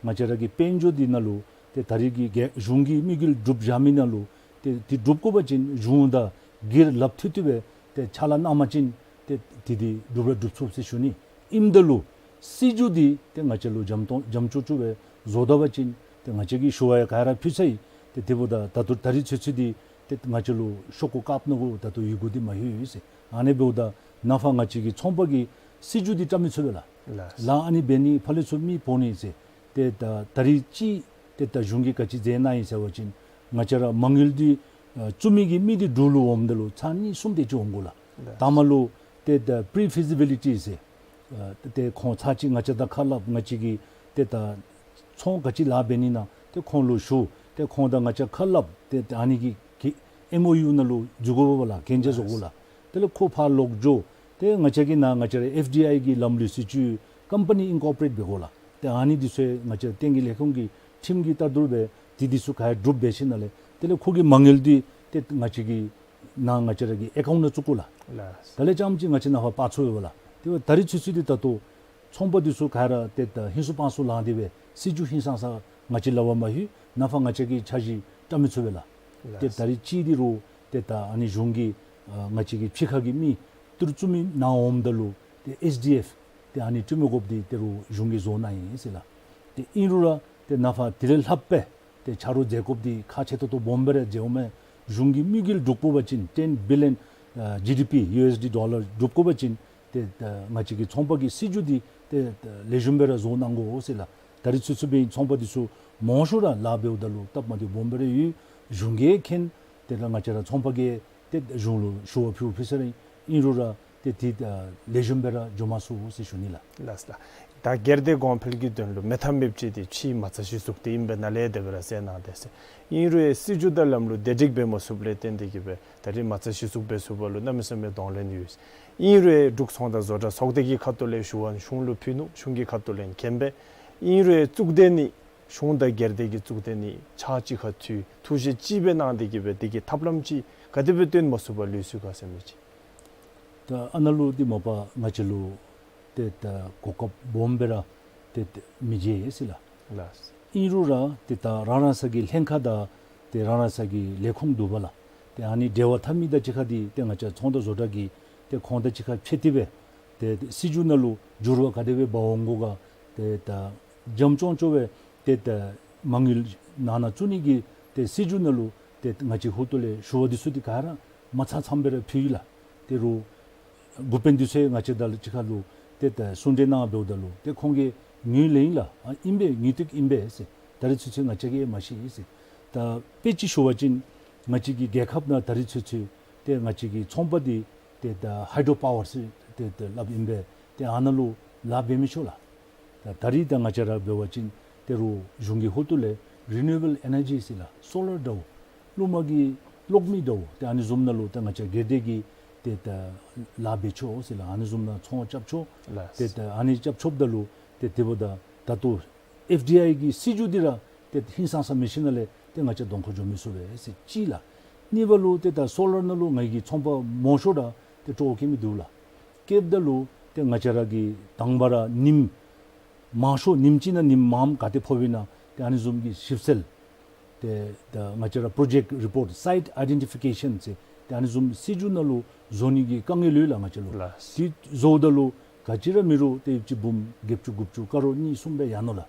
ང་བཅས་ར་གི་དཔལ་འབྱོར་འདི་ནང་ལུ་ཏེ་ད་རིས་ཀྱི་རྒྱལ་གཞུང་གི་དམིགས་ཡུལ་སྒྲུབ་བཞག་མི་ནང་ལུ་ཏེ་དེ་སྒྲུབ་དགོ་པ་ཅིན་གཞུང་དང་སྒེར་ལག་མཐུད་དེ་སྦེ་ཏེ་ཕྱག་ལཱ་གནང་པ་ཅིན་ཏེ་དེ་འདི་སྒྲུབ་ར་སྒྲུབ་ཚུགས་ཟེར་ཞུ་ནི། ཨིནམ་ད་ལུ་སྲིད་བྱུས་འདི་ཏེ་ང་བཅས་ལུ་འཇམ་ཏོང་འཇམ་ཅུག་ཅུ་སྦེ་བཟོ་ད་པ་ཅིན་ཏེ་ང་བཅས་ཀྱིས་ཞུ་བ་ཡང་ག་ར་ཕུལ་ཚར་ཡི། ཏེ་དེ་འབདཝ་ད་ད་ལྟོ་ད་རིས་ཚུན་ཚོད་འདི་ ང་བཅས་ལུ་ཤོག་གུ་བཀབ་ནི་གུ་ད་ལྟོ་ཡི་གུ་འདི་མ་ལྷོད་ཡི་ཟེར། ཨ་ནི་འབདཝ་ད་ནངས་པ་ང་བཅས་ཀྱི་ཚོང་པ་གིས་སྲིད་བྱུས་འདི་བཀྲམ་མི་ཚུགས་པས་ལགས། ལགས། ལགས་ཨ་ནི་འབད་ནི་ཕར་ལས་ཚུར་མི་འབོ་ནི་ཟེར། ཏེ་ད་ད་རིས་ཅིག་ཏེ་ད་གཞུང་གིས་ག་ཅི་མཛད་གནང་ཡི་ཟེར་བ་ཅིན་ང་བཅས་ར་མ་དངུལ་འདི་ཨ་བཙུགས་མི་གི་མི་འདི་འབྲུག་ལུ་འོངམ་ད་ལུ་ཚར་གཉིས་གསུམ་དེ་ཅིག་འོང་དགོ་ལགས། ལགས། ད་མ་ལུ་ཏེ་ད་pre-feasibility ཟེར། ཨ་ཏེ་ཁོང་ཚར་ཅིག་ང་བཅས་དང་ཁ་སླབ། ང་བཅས་ཀྱིས་ཏེ་ད་ཚོང་ག་ཅི་ལཱ་འབད་ནི་ཨིན་ན་ཏེ་ཁོང་ལུ་ཞུ། ཏེ་ཁོང་དང་ང་བཅས་ཁ་སླབ། ཏེ་ཏེ་ཨ་ནི་གི་གི་ཨེམ་ཨོ་ཡུ་ནང་ལུ་འཛུལ་དགོ་པས་ལགས། གན་རྒྱ་བཟོ་དགོ་ལགས། དེ་ལས་ཁོ་ཕར་ལོག་འགྱོ། ཏེ་ང་བཅས་ཀྱི་ནང་ང་བཅས་ར་ཨེཕ་ཌི་ཨའི་གི་ལམ་ལུགས་སྲིད་བྱུས་company incorporate འབད་དགོ་ལགས། ཏེ་ཨ་ནི་འདི་ཚུ་ང་བཅས་བསྟན་རྒྱས་ལས་ཁུངས་ཀྱི་ཁྲིམས་ཀྱི་ལྟ་བསྡུར་འབད། དེ་འདི་ཚུ་ག་ར་གྲུབ་འབད་ཞིནམ་ལས་དེ་ལས་ཁོ་གི་མ་དངུལ་འདི་ཏེ་ང་བཅས་ཀྱི་ནང་ང་བཅས་ར་གི་ཨེ་ཀའུནཊ་ནང་བཙུགས་དགོ་ལགས། ལགས། དེ་ལས་རྐྱངམ་ཅིག་ང་བཅས་ནང་ཕར་སྤར་ཚུགས་པས་ལགས། དེ་འབདཝ་ད་རིས་ཚུན་ཚོད་འདི་ད་ལྟོ་ཚོང་པ་འདི་ཚུ་ག་ར་ཏེ་ད་ཧིང་སུ་དཔང་སུ་ལང་སྟེ་སྦེ་སྲིད་བྱུས་ཧིང་སངས་ས་ང་བཅས་ལག་པར་མ་ལྷོད། ནངས་པ་ང་བཅས་ཀྱིས་འཆར་གཞི་བཀྲམ་མི་ཚུགས་པས་ལགས། ལགས། ཏེ་ད་རིས་ཅིག་འདི་རུང་ཏེ་ད་ཨ་ནི་གཞུང་གིས་ཨ་ང་བཅས་ཀྱི་ཕྱི་ཁ་གི་མི་ཏི་རུ་བཙུགས་མི་ནང་འོངམ་ད་ལུ་ཏེ་ཨེས་ཌི་ཨེཕ་ཏེ་ཨ་ནི་སྤྲོད་མི་དགོཔ་འདི་ཏེ་རུང་གཞུང་གིས་བཟོ་གནང་ཡི་ཟེར་ལགས། ཏེ་ཨིན་རུང་ར་ཏེ་ནངས་པ་དེ་ལས་ལྷགཔ་སྦེ་ཏེ་ཆ་རོགས་མཛད་དགོཔ་འདི་ཁག་ཆེ་ཏོག་ཏོ་སྦོམ་སྦེ་ར་མཇལཝ་མས། གཞུང་གི་དམིགས་ཡུལ་འགྲུབ་དགོ་པ་ཅིན་ten billion ཨ་ཇི་ཌི་པི་ཡུ་ཨེས་ཌི་ཌོ་ལར་འགྲུབ་དགོ་པ་ཅིན་ཏེ་ད་ང་བཅས་ཀྱི་ཚོང་པ་གི་སྲིད་བྱུས་འདི་ཏེ་ད་ལེགས་ཤོམ་སྦེ་ར་བཟོ་གནང་དགོ་ཟེར་ལགས། ད་རིས་ཚུན་ཚོད་འབད་ཚོང་པ་འདི་ཚུ་མང་ཤོས་ར་ལཱ་འབདཝ་ད་ལུ་སྟབས་མ་བདེཝ་སྦོམ་སྦེ་ར་ཡོད། གཞུང་གིས་མཁྱེན། ཏེ་ད་ང་བཅས་ར་ཚོང་པ་གིས་ཏེ་གཞུང་ལུ་ཞུ་བ་ཕུལ་ཕུལ་ས་ར་ཨིན་རུང་ར་ཏེ་དེ་ད་ལེགས་ཤོམ་སྦེ་ར་འགྱོ་མ་ཚུགས་ཟེར་ཞུ་ནི་ལགས། ལགས་ལགས། ད་སྒེར་སྡེ་གོང་འཕེལ་གྱི་དོན་ལུ་མེད་ཐབས་མེདཔ་ཅིག་འདི་ཕྱིའི་མ་རྩ་གཞི་བཙུགས་འདི་ཨིན་པས། ནཱ་ལས་དེ་སྦེ་ར་གསལ་གནང་དེས། ཨིན་རུང་སྲིད་བྱུས་དང་ལམ་ལུགས་བདེ་སྒྲིག་འབད་མ་ཚུགསཔ་ལས་བརྟེན་ཏེ་གིས་སྦེ་ད་རིས་མ་རྩ་གཞི་བཙུགས་འབད་ཚུགསཔ་ལུ་གནམ་མེད་ས་མེད་གདོང་ལེན་ཡོད། ཨིན་རུང་འབྲུག་ཚོང་དང་བཟོ་གྲྭ་ཚོགས་སྡེ་གི་ཁ་ཐུག་ལས་ཞུ་བ་གཞུང་ལུ་ཕུལ་ནུག། གཞུང་གི་ཁ་ཐུག་ལས་མཁྱེན་པས། ཨིན་རུང་གཙུག་སྡེ་ནི་གཞུང་དང་སྒེར་སྡེ་གི་གཙུག་སྡེ་ནི་ཕྱག་གཅིག་ཁར་མཐུད་ཐུགས་བཞེད་གཅིག་སྦེ་གནང་སྟེ་གིས་སྦེ་དེ་གི་ཐབས་ལམ་ཅིག་ག་དེ་སྦེ་སྟོན་མ་ཚུགས་པར་ལུས་སོང་ག་ཟེར་མི་ཅིག། ད་ཨ་ནཱ་ལུ་འདི་མ་པ་ང་བཅས་ལུ་ཏེ་ད་གོ་སྐབས་སྦོམ་སྦེ་ར་ཏེ་ཏེ་མི་མཇལ་ཡི་ཟེར་ལགས། ལགས། ཨིན་རུང་ར་ཏེ་ད་རང་རང་སོ་གི་ལྷན་ཁག་དང་ཏེ་རང་རང་སོ་གི་ལས་ཁུངས་འདུག་པ་ལགས། ཏེ་ཨ་ནི་འབྲེལ་བ་འཐབ་མི་དང་གཅིག་ཁར་འདི་ཏེ་ང་བཅས་ཚོང་དང་བཟོ་གྲྭ་གིས་ཏེ་ཁོང་དང་གཅིག་ཁར་ཕྱད་དེ་སྦེ་ཏེ་སྲིད་བྱུས་ནང་ལུ་འགྱུར་བ་ག་དེ་སྦེ་འབག་འོང་དགོ་ག། ཏེ་ད་འཇམ་ཅོང་ཅོ་སྦེ་ཏེ་ད་མ་དངུལ་ནང་ན་བཙུགས་ནི་གི་ཏེ་སྲིད་བྱུས་ནང་ལུ་ཏེ་ང་བཅས་ཧུར་ཐུག་ལས་ཞུ་བ་འདི་ཚུ་འདི་ག་ར་མ་ཚང་ཚངམ་སྦེ་ར་ཕུལ་ཡི་ལགས། ཏེ་རུང་འགོ་དཔོན་འདི་ཚུ་ང་བཅས་དང་གཅིག་ཁར་ལུ་ཏེ་ད་གསུང་གྲོས་གནང་འབདཝ་ད་ལུ་ཏེ་ཁོང་གིས་ངོས་ལེན་ཡི་ལགས། ཨ་ཨིན་པས། ངོས་ཐུག་ཨིན་པས་ཟེར། ད་རིས་ཚུན་ཚོད་ང་བཅས་ཀྱིས་མ་ཤེས་ཟེར། ད་དཔེ་ཅིག་ཞུ་བ་ཅིན་ང་བཅས་ཀྱི་རྒྱལ་ཁབ་ནང་ད་རིས་ཚུན་ཚོད་ཏེ་ང་བཅས་ཀྱི་ཚོང་པ་འདི་ཏེ་ད་ཧའི་ཌོ་པ་ཝར་ཟེར་ཏེ་ཏེ་སླབ་ཨིན་པས། ཏེ་ཨ་ནཱ་ལུ་ལཱ་འབད་མི་ཆོག་ལགས། ད་ད་རིས་ད་ང་བཅས་ར་འབད་བ་ཅིན་ཏེ་རུང་གཞུང་གི་ཧུར་ཐུག་ལས་རི་ནིའུ་ཨེ་བཱལ་ཨེ་ནར་ཇི་ཟེར་ལགས། སོ་ལར་འདྲཝ་རླུང་མ་གི་གློག་མེ་འདྲཝ་ཏེ་ཨ་ནི་བཟུམ་ནང་ལུ་ཏེ་ང་བཅས་སྒེར་སྡེ་གིས་ཏེ་ད་ལཱ་འབད་ཆོག་ཟེར་ལགས། ཨ་ནི་བཟུམ་ནང་ཚོང་རྐྱབ་ཆོག། ལགས། ཏེ་ད་ཨ་ནི་རྐྱབ་ཆོགཔ་ད་ལུ་ཏེ་དེ་འབདཝ་ད་ད་ལྟོ་ཨེཕ་ཌི་ཨའི་གི་སྲིད་བྱུས་འདི་ར་ཏེ་ཧིང་སངས་ས་མེད་ཞིནམ་ལས་ཏེ་ང་བཅས་གདོང་ཁར་འགྱོ་མི་ཚུགས་པས་ཟེར་གཅིག་ལགས། གཉིས་པ་ལུ་ཏེ་ད་སོ་ལར་ནང་ལུ་ང་གི་ཚོང་པ་མང་ཤོས་ར་ཏེ་སྤྲོ་བ་བསྐྱེད་མི་འདུག་ལགས། བསྐྱེདཔ་ད་ལུ་ཏེ་ང་བཅས་ར་གིས་དང་པ་ར་ཉིམ་མང་ཤོས་ཉིམ་གཅིག་ནང་ཉིམ་མངམ་ག་ཏེ་ཕོགཔ་ཨིན་ན་ཏེ་ཨ་ནི་བཟུམ་གྱི་ཞིབ་འཚོལ་ཏེ་ད་ང་བཅས་ར་པྲོ་ཇེཀཊ་རི་པོརཊ་སའིཊ་ཨའི་ཌེན་ཊི་ཕི་ཀེ་ཤཱན་ཟེར་ཏེ་ཨ་ནི་བཟུམ་སྲིད་བྱུས་ནང་ལུ་བཟོ་ནི་གི་དཀའ་ངལ་ཡོད་ལགས་ང་བཅས་ལུ། ལགས། དེ་བཟོཝ་ད་ལུ་ག་ཅི་ར་མེད་རུང་ཏེ་ཅིག་འབུམ་བརྒྱད་ཅུ་དགུ་བཅུ་ཀ་རོར་གཉིས་གསུམ་སྦེ་ཡར་ནུག་ལགས།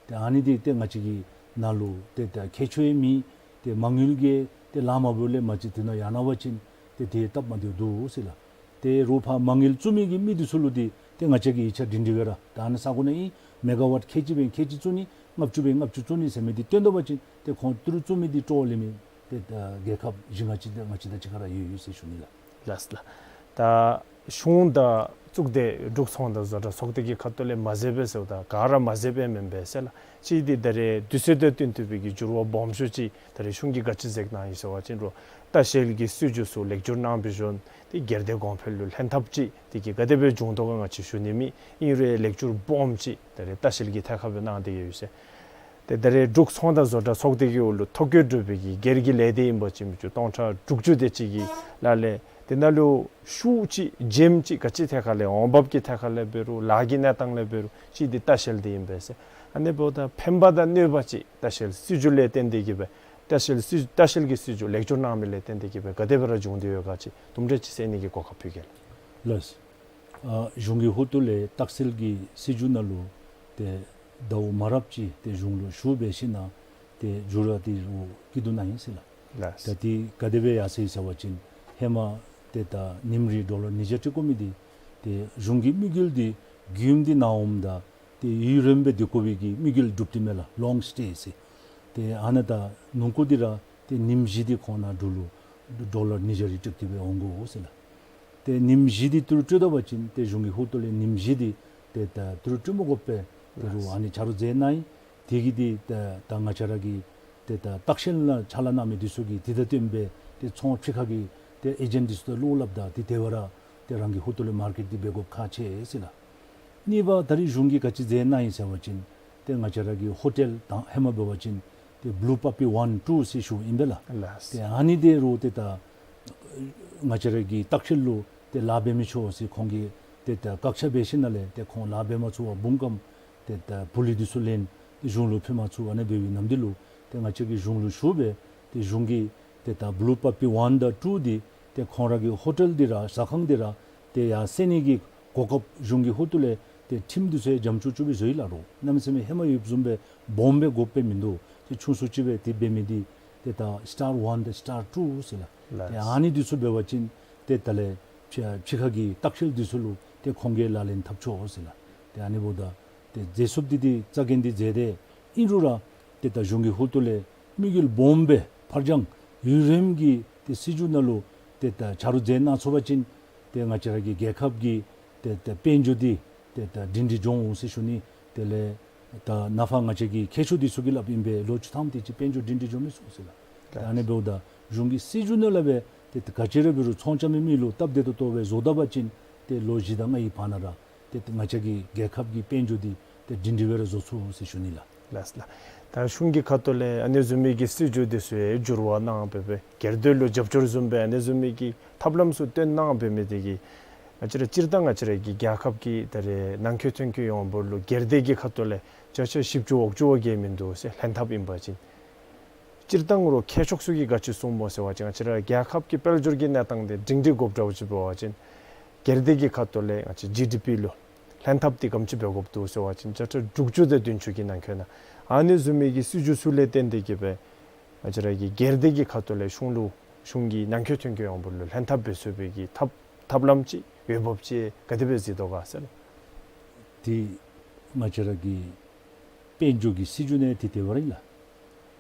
ཏེ་ཨ་ནི་འདི་ཏེ་ང་བཅས་ཀྱི་ནང་ལུ་ཏེ་ད་ཁྱད་ཆོས་ཡང་མེད། ཏེ་མ་དངུལ་གྱི་ཏེ་ལཱ་མ་འབདཝ་ལས་མ་གཞི་དེ་ནང་ཡར་ན་བ་ཅིན་ཏེ་དེ་སྟབས་མ་བདེཝ་འདུག་ཟེར་ལགས། ཏེ་རོགས་ཕར་མ་དངུལ་བཙུགས་མི་གི་མི་འདི་ཚུ་ལུ་འདི་ཏེ་ང་བཅས་ཀྱིས་ཡིག་ཆ་སྒྲིང་སྒྲིང་སྦེ་ར་ད་ཨ་ནི་ས་གོ་ནང་ཨིན་མེ་ག་ཝཊ་ཁལ་གཅིག་འབད་ཁལ་གཅིག་བཙུགས་ནི་ལྔ་བཅུ་འབད་ལྔ་བཅུ་བཙུགས་ནི་ཟེར་མི་འདི་སྟོན་ད་བ་ཅིན་ཏེ་ཁོང་ཏི་རུ་བཙུགས་མི་འདི་སྤྲོ་བ་ལེན་མི་ཏེ་ད་རྒྱལ་ཁབ་གཞན་ང་བཅས་དང་ང་བཅས་དང་གཅིག་ཁར་ར་ཡོད་ཡོད་ཟེར་ཞུ་ནི་ལགས། ལགས་ལགས། ད་གཞུང་དང་གཙུག་སྡེ་འབྲུག་ཚོང་དང་བཟོ་གྲྭ་ཚོགས་སྡེ་གི་ཁ་ཐུག་ལས་མ་མཛད་པས་ཟེརཝ་ད་ག་ར་མ་མཛད་པས་མེན་པས་ཟེར་ལགས། གཅིག་འདི་ད་རེས་དུས་ཚོད་དང་བསྟུན་ཏེ་སྦེ་གི་འགྱུར་བ་སྦོམ་ཤོས་ཅིག་ད་རེས་གཞུང་གིས་ག་ཅི་མཛད་གནང་ཡི་ཟེར་བ་ཅིན་རོགས་ལྟ་བཤལ་གྱི་སྲིད་བྱུས་ཚུ་ལེགས་བསྒྱུར་གནང་བའི་བཟུམ་ཏེ་སྒེར་སྡེ་གོང་འཕེལ་ལུ་ལྷན་ཐབས་ཅིག་དེ་གིས་ག་དེ་སྦེ་བྱུང་དོ་ག་ང་བཅས་ཞུ་ནི་མེད། ཨིན་རུང་ལེགས་བསྒྱུར་སྦོམ་ཅིག་ད་རེས་ལྟ་བཤལ་གྱི་ཐད་ཁར་སྦེ་གནང་སྟེ་ཡོད་ཟེར། ཏེ་ད་རེས་འབྲུག་ཚོང་དང་བཟོ་གྲྭ་ཚོགས་སྡེ་གི་འོག་ལུ་ཐོ་བཀོད་གྲུབ་པའི་གི་སྒེར་གྱི་ལས་སྡེ་ཨིན་པ་ཅིན་མི་ཅུ་སྟོང་ཕྲག་དྲུག་ཅུ་དེ་ཅིག་གི་ལག་ལས་དེ་ནང་ལུ་ཤུགས་ཅིག་འཇམ་ཅིག་ག་ཅི་ཐད་ཁར་ལས་འོང་འབབ་ཀྱི་ཐད་ཁར་ལས་འབད་རུང་ལཱ་གི་གནས་སྟངས་ལས་འབད་རུང་ཅིག་འདི་ལྟ་བཤལ་འདི་ཨིན་པས་ཟེར། ཨ་ནི་འབདཝ་ད་ཕན་པ་དང་གནོད་པ་ཅིག་ལྟ་བཤལ་སྲིད་བྱུས་ལས་བརྟེན་ཏེ་གིས་སྦེ་ལྟ་བཤལ་སྲིད་ལྟ་བཤལ་གྱི་སྲིད་བྱུས་ལེགས་བསྒྱུར་གནང་མི་ལས་བརྟེན་ཏེ་གིས་སྦེ་ག་དེ་སྦེ་ར་བྱུང་སྟེ་ཡོད་ག་ཅིག་དུམ་གྲ་ཅིག་གསན་ནི་གི་གོ་སྐབས་ཕུལ་གེ་ལགས། ལགས། ཨ་གཞུང་གི་ཧུར་ཐུག་ལས་ལྟ་བཤལ་གྱི་སྲིད་བྱུས་ནང་ལུ་ཏེ་ཟླཝ་མ་རབས་ཅིག་ཏེ་གཞུང་ལུ་ཞུ་འབད་ཞིནམ་ཏེ་འགྱུར་བ་འདི་རུང་སྐྱིད་སྡུག་གནང་ཡི་ཟེར་ལགས། ལགས། ད་དེ་ག་དེ་སྦེ་ཡར་སོ་ཡི་ཟེར་བ་ཅིན་ཧེ་མ་ཏེ་ད་ཉིནམ་རེ་ཌོ་ལར་ཉིས་བརྒྱ་སྤྲོད་དགོ་མི་འདི་ཏེ་གཞུང་གི་དམིགས་ཡུལ་འདི་མགྱོནམ་འདི་ནཱ་འོངམ་ད་ཏེ་ཡུན་རིངམོ་སྦེ་སྡོད་དགོ་པའི་གི་དམིགས་ཡུལ་སྒྲུབ་སྟེ་མས་ལགས། ལོང་སི་ཊེ་ཟེར། ཏེ་ཨ་ནཱ་ད་ནུབ་ཁོག་འདི་ར་ཏེ་ཉིནམ་བཞི་འདི་ཁོང་ནཱ་འབྲུག་ལུ་ཌོ་ལར་ཉིས་བརྒྱ་རེ་སྤྲོད་དེ་སྦེ་འོང་དགོ་ཟེར་ལགས། ཏེ་ཉིནམ་བཞི་འདི་ཏི་རུ་སྤྲོད་ད་པ་ཅིན་ཏེ་གཞུང་གི་ཧོ་ཏོ་ལས་ཉིནམ་བཞི་འདི་ཏེ་ད་ཏི་རུ་སྤྲོད་མ་དགོ་པར་ཏི་རུ་ཨ་ནི་ཆ་རོགས་མཛད་གནང་ཡི། དེ་གིས་འདི་ད་ད་ང་བཅས་ར་གི་ཏེ་ད་བརྟག་ཞིབ་ལུ་ཕྱག་ལཱ་གནང་མི་འདི་ཚུ་གིས་དེ་དང་བསྟུན་པའི་ཏེ་ཚོང་ཕྱི་ཁ་གི་ཏེ་ཨེ་ཇེནཊ་འདི་ཚུ་དང་བློ་སླབ་ད་ཏེ་དེ་བ་ར་ཏེ་རང་གི་ཧོ་ཏོ་ལས་མར་ཀེཊ་འདི་འབད་དགོཔ་ཁག་ཆེ་ཟེར་ལགས། གཉིས་པ་ད་རིས་གཞུང་གིས་ག་ཅི་མཛད་གནང་ཡི་ཟེར་བ་ཅིན་ཏེ་ང་བཅས་ར་གི་ཧོ་ཊེལ་དང་ཧེ་མ་འབད་བ་ཅིན་ཏེ་བུ་ལུ་པ་པི་ཝན་ཊུ་ཟེར་ཞུཝ་ཨིན་པས་ལགས། ལགས། ཏེ་ཨ་ནི་འདི་རུ་ཏེ་ད་ང་བཅས་ར་གི་བརྟག་ཞིབ་ལུ་ཏེ་ལཱ་འབད་མི་ཆོག་ཟེར་ཁོང་གིས་ཏེ་ད་བཀག་ཆ་འབད་ཞིནམ་ལས་ཏེ་ཁོང་ལཱ་འབད་མ་ཚུགས་པར་བུང་ཁམས་ཏེ་ད་ཕོ་ལི་འདི་ཚུ་ལེན་ཏེ་གཞུང་ལུ་ཕུལ་མ་ཚུགས། ཨ་ནི་འབད་བའི་ནམ་དུས་ལུ་ཏེ་ང་བཅས་ཀྱིས་གཞུང་ལུ་ཞུ་སྦེ་ཏེ་གཞུང་གིས་ཏེ་ད་བུ་ལུ་པ་པི་ཝན་དང་ཊུ་འདི་ཏེ་ཁོང་ར་གི་ཧོ་ཊེལ་འདི་ར་ཟ་ཁང་འདི་ར་ཏེ་ཡར་སེལ་ནི་གི་གོ་སྐབས་གཞུང་གི་ཧོ་ཏོ་ལས་ཏེ་ཁྲིམས་འདི་ཚུ་འཇམ་ཅུག་ཅུ་སྦེ་བཟོ་ཡི་ལགས། རོགས་གནམ་མེད་ས་མེད་ཧེ་མ་ཡོདཔ་བཟུམ་སྦེ་སྦོམ་སྦེ་དགོཔ་སྦེ་མིན་འདུག། ཏེ་ཆུང་སུ་ཅིག་སྦེ་ཏེ་འབད་མི་འདི་ཏེ་ད་སི་ཊར་ཝན་དང་སི་ཊར་ཊུ་ཟེར་ལགས། ལགས། ཏེ་ཨ་ནི་འདི་ཚུ་འབད་བ་ཅིན་ཏེ་ད་ལས་ཕྱི་ཕྱི་ཁ་གི་བརྟག་ཞིབ་འདི་ཚུ་ལུ་ཏེ་ཁོང་གིས་ལག་ལེན་འཐབ་ཆོག་ཟེར་ལགས། ཏེ་ཨ་ནི་འབདཝ་ད་ཏེ་མཛད་སྲོལ་འདི་ཏེ་རྩ་འགེངས་ཏེ་མཛད་དེ་ཨིན་རུང་ར་ཏེ་ད་གཞུང་གི་ཧོ་ཏོ་ལས་དམིགས་ཡུལ་སྦོམ་སྦེ་ཕར་འགྱངས་ཡུན་རིངམོ་གི་ཏེ་སྲིད་བྱུས་ནང་ལུ་ཏེ་ད་ཆ་རོགས་མཛད་གནང་ཚུགས་པ་ཅིན་ཏེ་ང་བཅས་ར་གི་རྒྱལ་ཁབ་ཀྱི་ཏེ་ད་དཔལ་འབྱོར་འདི་ཏེ་ད་སྒྲིང་སྒྲིང་འགྱོ་འོང་ཟེར་ཞུ་ནི། དེ་ལས་ད་ནཱ་ཕར་ང་བཅས་ཀྱི་མཁས་མཆོག་འདི་ཚུ་གིས་སླབ་ཨིན་པས། ལོ་བཅུ་ཐམ་དེ་ཅིག་དཔལ་འབྱོར་སྒྲིང་སྒྲིང་འགྱོ་མི་ཚུགས་ཟེར་ལགས། ད་ཨ་ནི་འབདཝ་ད་གཞུང་གི་སྲིད་བྱུས་ནང་ལས་སྦེ་ཏེ་ད་ག་ཅི་ར་འབད་རུང་ཚོང་རྐྱབ་མི་མི་ལུ་སྟབས་བདེ་ཏོག་ཏོ་སྦེ་བཟོ་ད་པ་ཅིན་ཏེ་ལོ་བཞི་དང་ལྔའི་བར་ན་ར་ཏེ་ང་བཅས་ཀྱི་རྒྱལ་ཁབ་ཀྱི་དཔལ་འབྱོར་འདི་ཏེ་སྒྲིང་སྒྲིང་སྦེ་ར་བཟོ་ཚུགས་ཟེར་ཞུ་ནི་ལགས། ལགས་ལགས། ད་གཞུང་གི་ཁ་ཐུག་ལས་ཨ་ནི་བཟུམ་མའི་གི་སྲིད་བྱུས་འདི་ཚུ་ཡང་འགྱུར་བ་གནང་སྦེ་སྦེ་སྒེར་སྡེ་ལུ་རྒྱབ་སྐྱོར་བཟུམ་སྦེ་ཨ་ནི་བཟུམ་མའི་གི་ཐབས་ལམ་ཚུ་སྟོན་གནང་སྦེ་མི་འདི་གིས་ང་བཅས་ར་སྤྱིར་བཏང་ང་བཅས་ར་གི་རྒྱལ་ཁབ་ཀྱི་ད་རེས་ནང་འཁོད་ཐོན་སྐྱེད་ཡོངས་འབོར་ལུ་སྒེར་སྡེ་གི་ཁ་ཐུག་ལས་བརྒྱ་ཆ་བཞི་བཅུ་དགུ་བཅུ་བ་བརྒལ་མིན་འདུག་ཟེར་ལྷན་ཐབས་ཨིན་པ་ཅིན། སྤྱིར་བཏང་རོགས་མཁས་མཆོག་ཚུ་གིས་ག་ཅི་གསུངམ་སྨོ་ཟེར་བ་ཅིན་ང་བཅས་ར་རྒྱལ་ཁབ་ཀྱི་དཔལ་འབྱོར་གྱི་གནས་སྟངས་འདི་སྒྲིང་སྒྲིང་དགོཔ་འདྲཝ་ཅིག་འབད་བ་ཅིན་སྒེར་སྡེ་གི་ཁ་ཐུག་ལས་ང་བཅས་ཇི་ཌི་པི་ལུ་ལྷན་ཐབས་འདི་ག་དེམ་ཅིག་འབད་དགོཔ་འདུག་ཟེར་བ་ཅིན་བརྒྱ་ཆ་དྲུག་ཅུ་དང་བདུན་ཅུ་གི་ནང་འཁོད་ནང་ཨ་ནི་བཟུམ་མའི་གི་སྲིད་བྱུས་ཚུ་ལས་བརྟེན་ཏེ་གིས་སྦེ་ང་བཅས་ར་གི་སྒེར་སྡེ་གི་ཁ་ཐུག་ལས་གཞུང་ལུ་གཞུང་གི་ནང་འཁོད་ཐོན་སྐྱེད་ཡོངས་འབོར་ལུ་ལྷན་ཐབས་འབད་ཚུགས་པའི་གི་ཐབས་ཐབས་ལམ་ཅིག་འོས་འབབ་ཅིག་ག་དེ་སྦེ་གཟིགས་དོ་ག་ཟེར་ལགས། ཏེ་ང་བཅས་ར་གི་དཔལ་འབྱོར་གྱི་སྲིད་བྱུས་ནང་ཏེ་དེ་བ་ར་ཨིན་ལགས།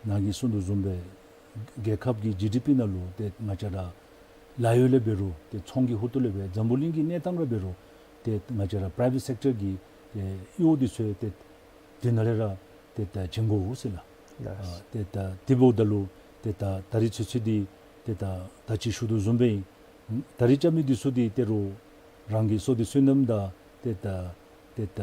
ནཱ་གིས་གསུང་དོ་བཟུམ་སྦེ་རྒྱལ་ཁབ་ཀྱི་ཇི་ཌི་པི་ནང་ལུ་ཏེ་ང་བཅས་ར་ལཱ་གཡོག་ལས་འབད་རུང་ཏེ་ཚོང་གི་ཧོ་ཏོ་ལས་འབད་འཛམ་བུ་གླིང་གི་གནས་སྟངས་ར་འབད་རུང་ཏེ་ང་བཅས་ར་པ་རའི་ཝེཊ་སེཀ་ཊར་གྱི་ཏེ་གཡོག་འདི་ཚུ་ཏེ་དེ་ནང་ལས་ར་ཏེ་ད་བྱིན་དགོ་ཟེར་ལགས། ལགས། ཨ་ཏེ་ད་དེ་འབདཝ་ད་ལུ་ཏེ་ད་ད་རིས་ཚུན་ཚོད་འདི་ཏེ་ད་ད་ཅི་ཞུ་དོ་བཟུམ་སྦེ་ཨིན། ད་རིས་རྐྱབ་མི་འདི་ཚུ་འདི་ཏེ་རོགས་རང་གི་བསོད་བདེ་བསོད་ནམས་དང་ཏེ་ད་ཏེ་ད་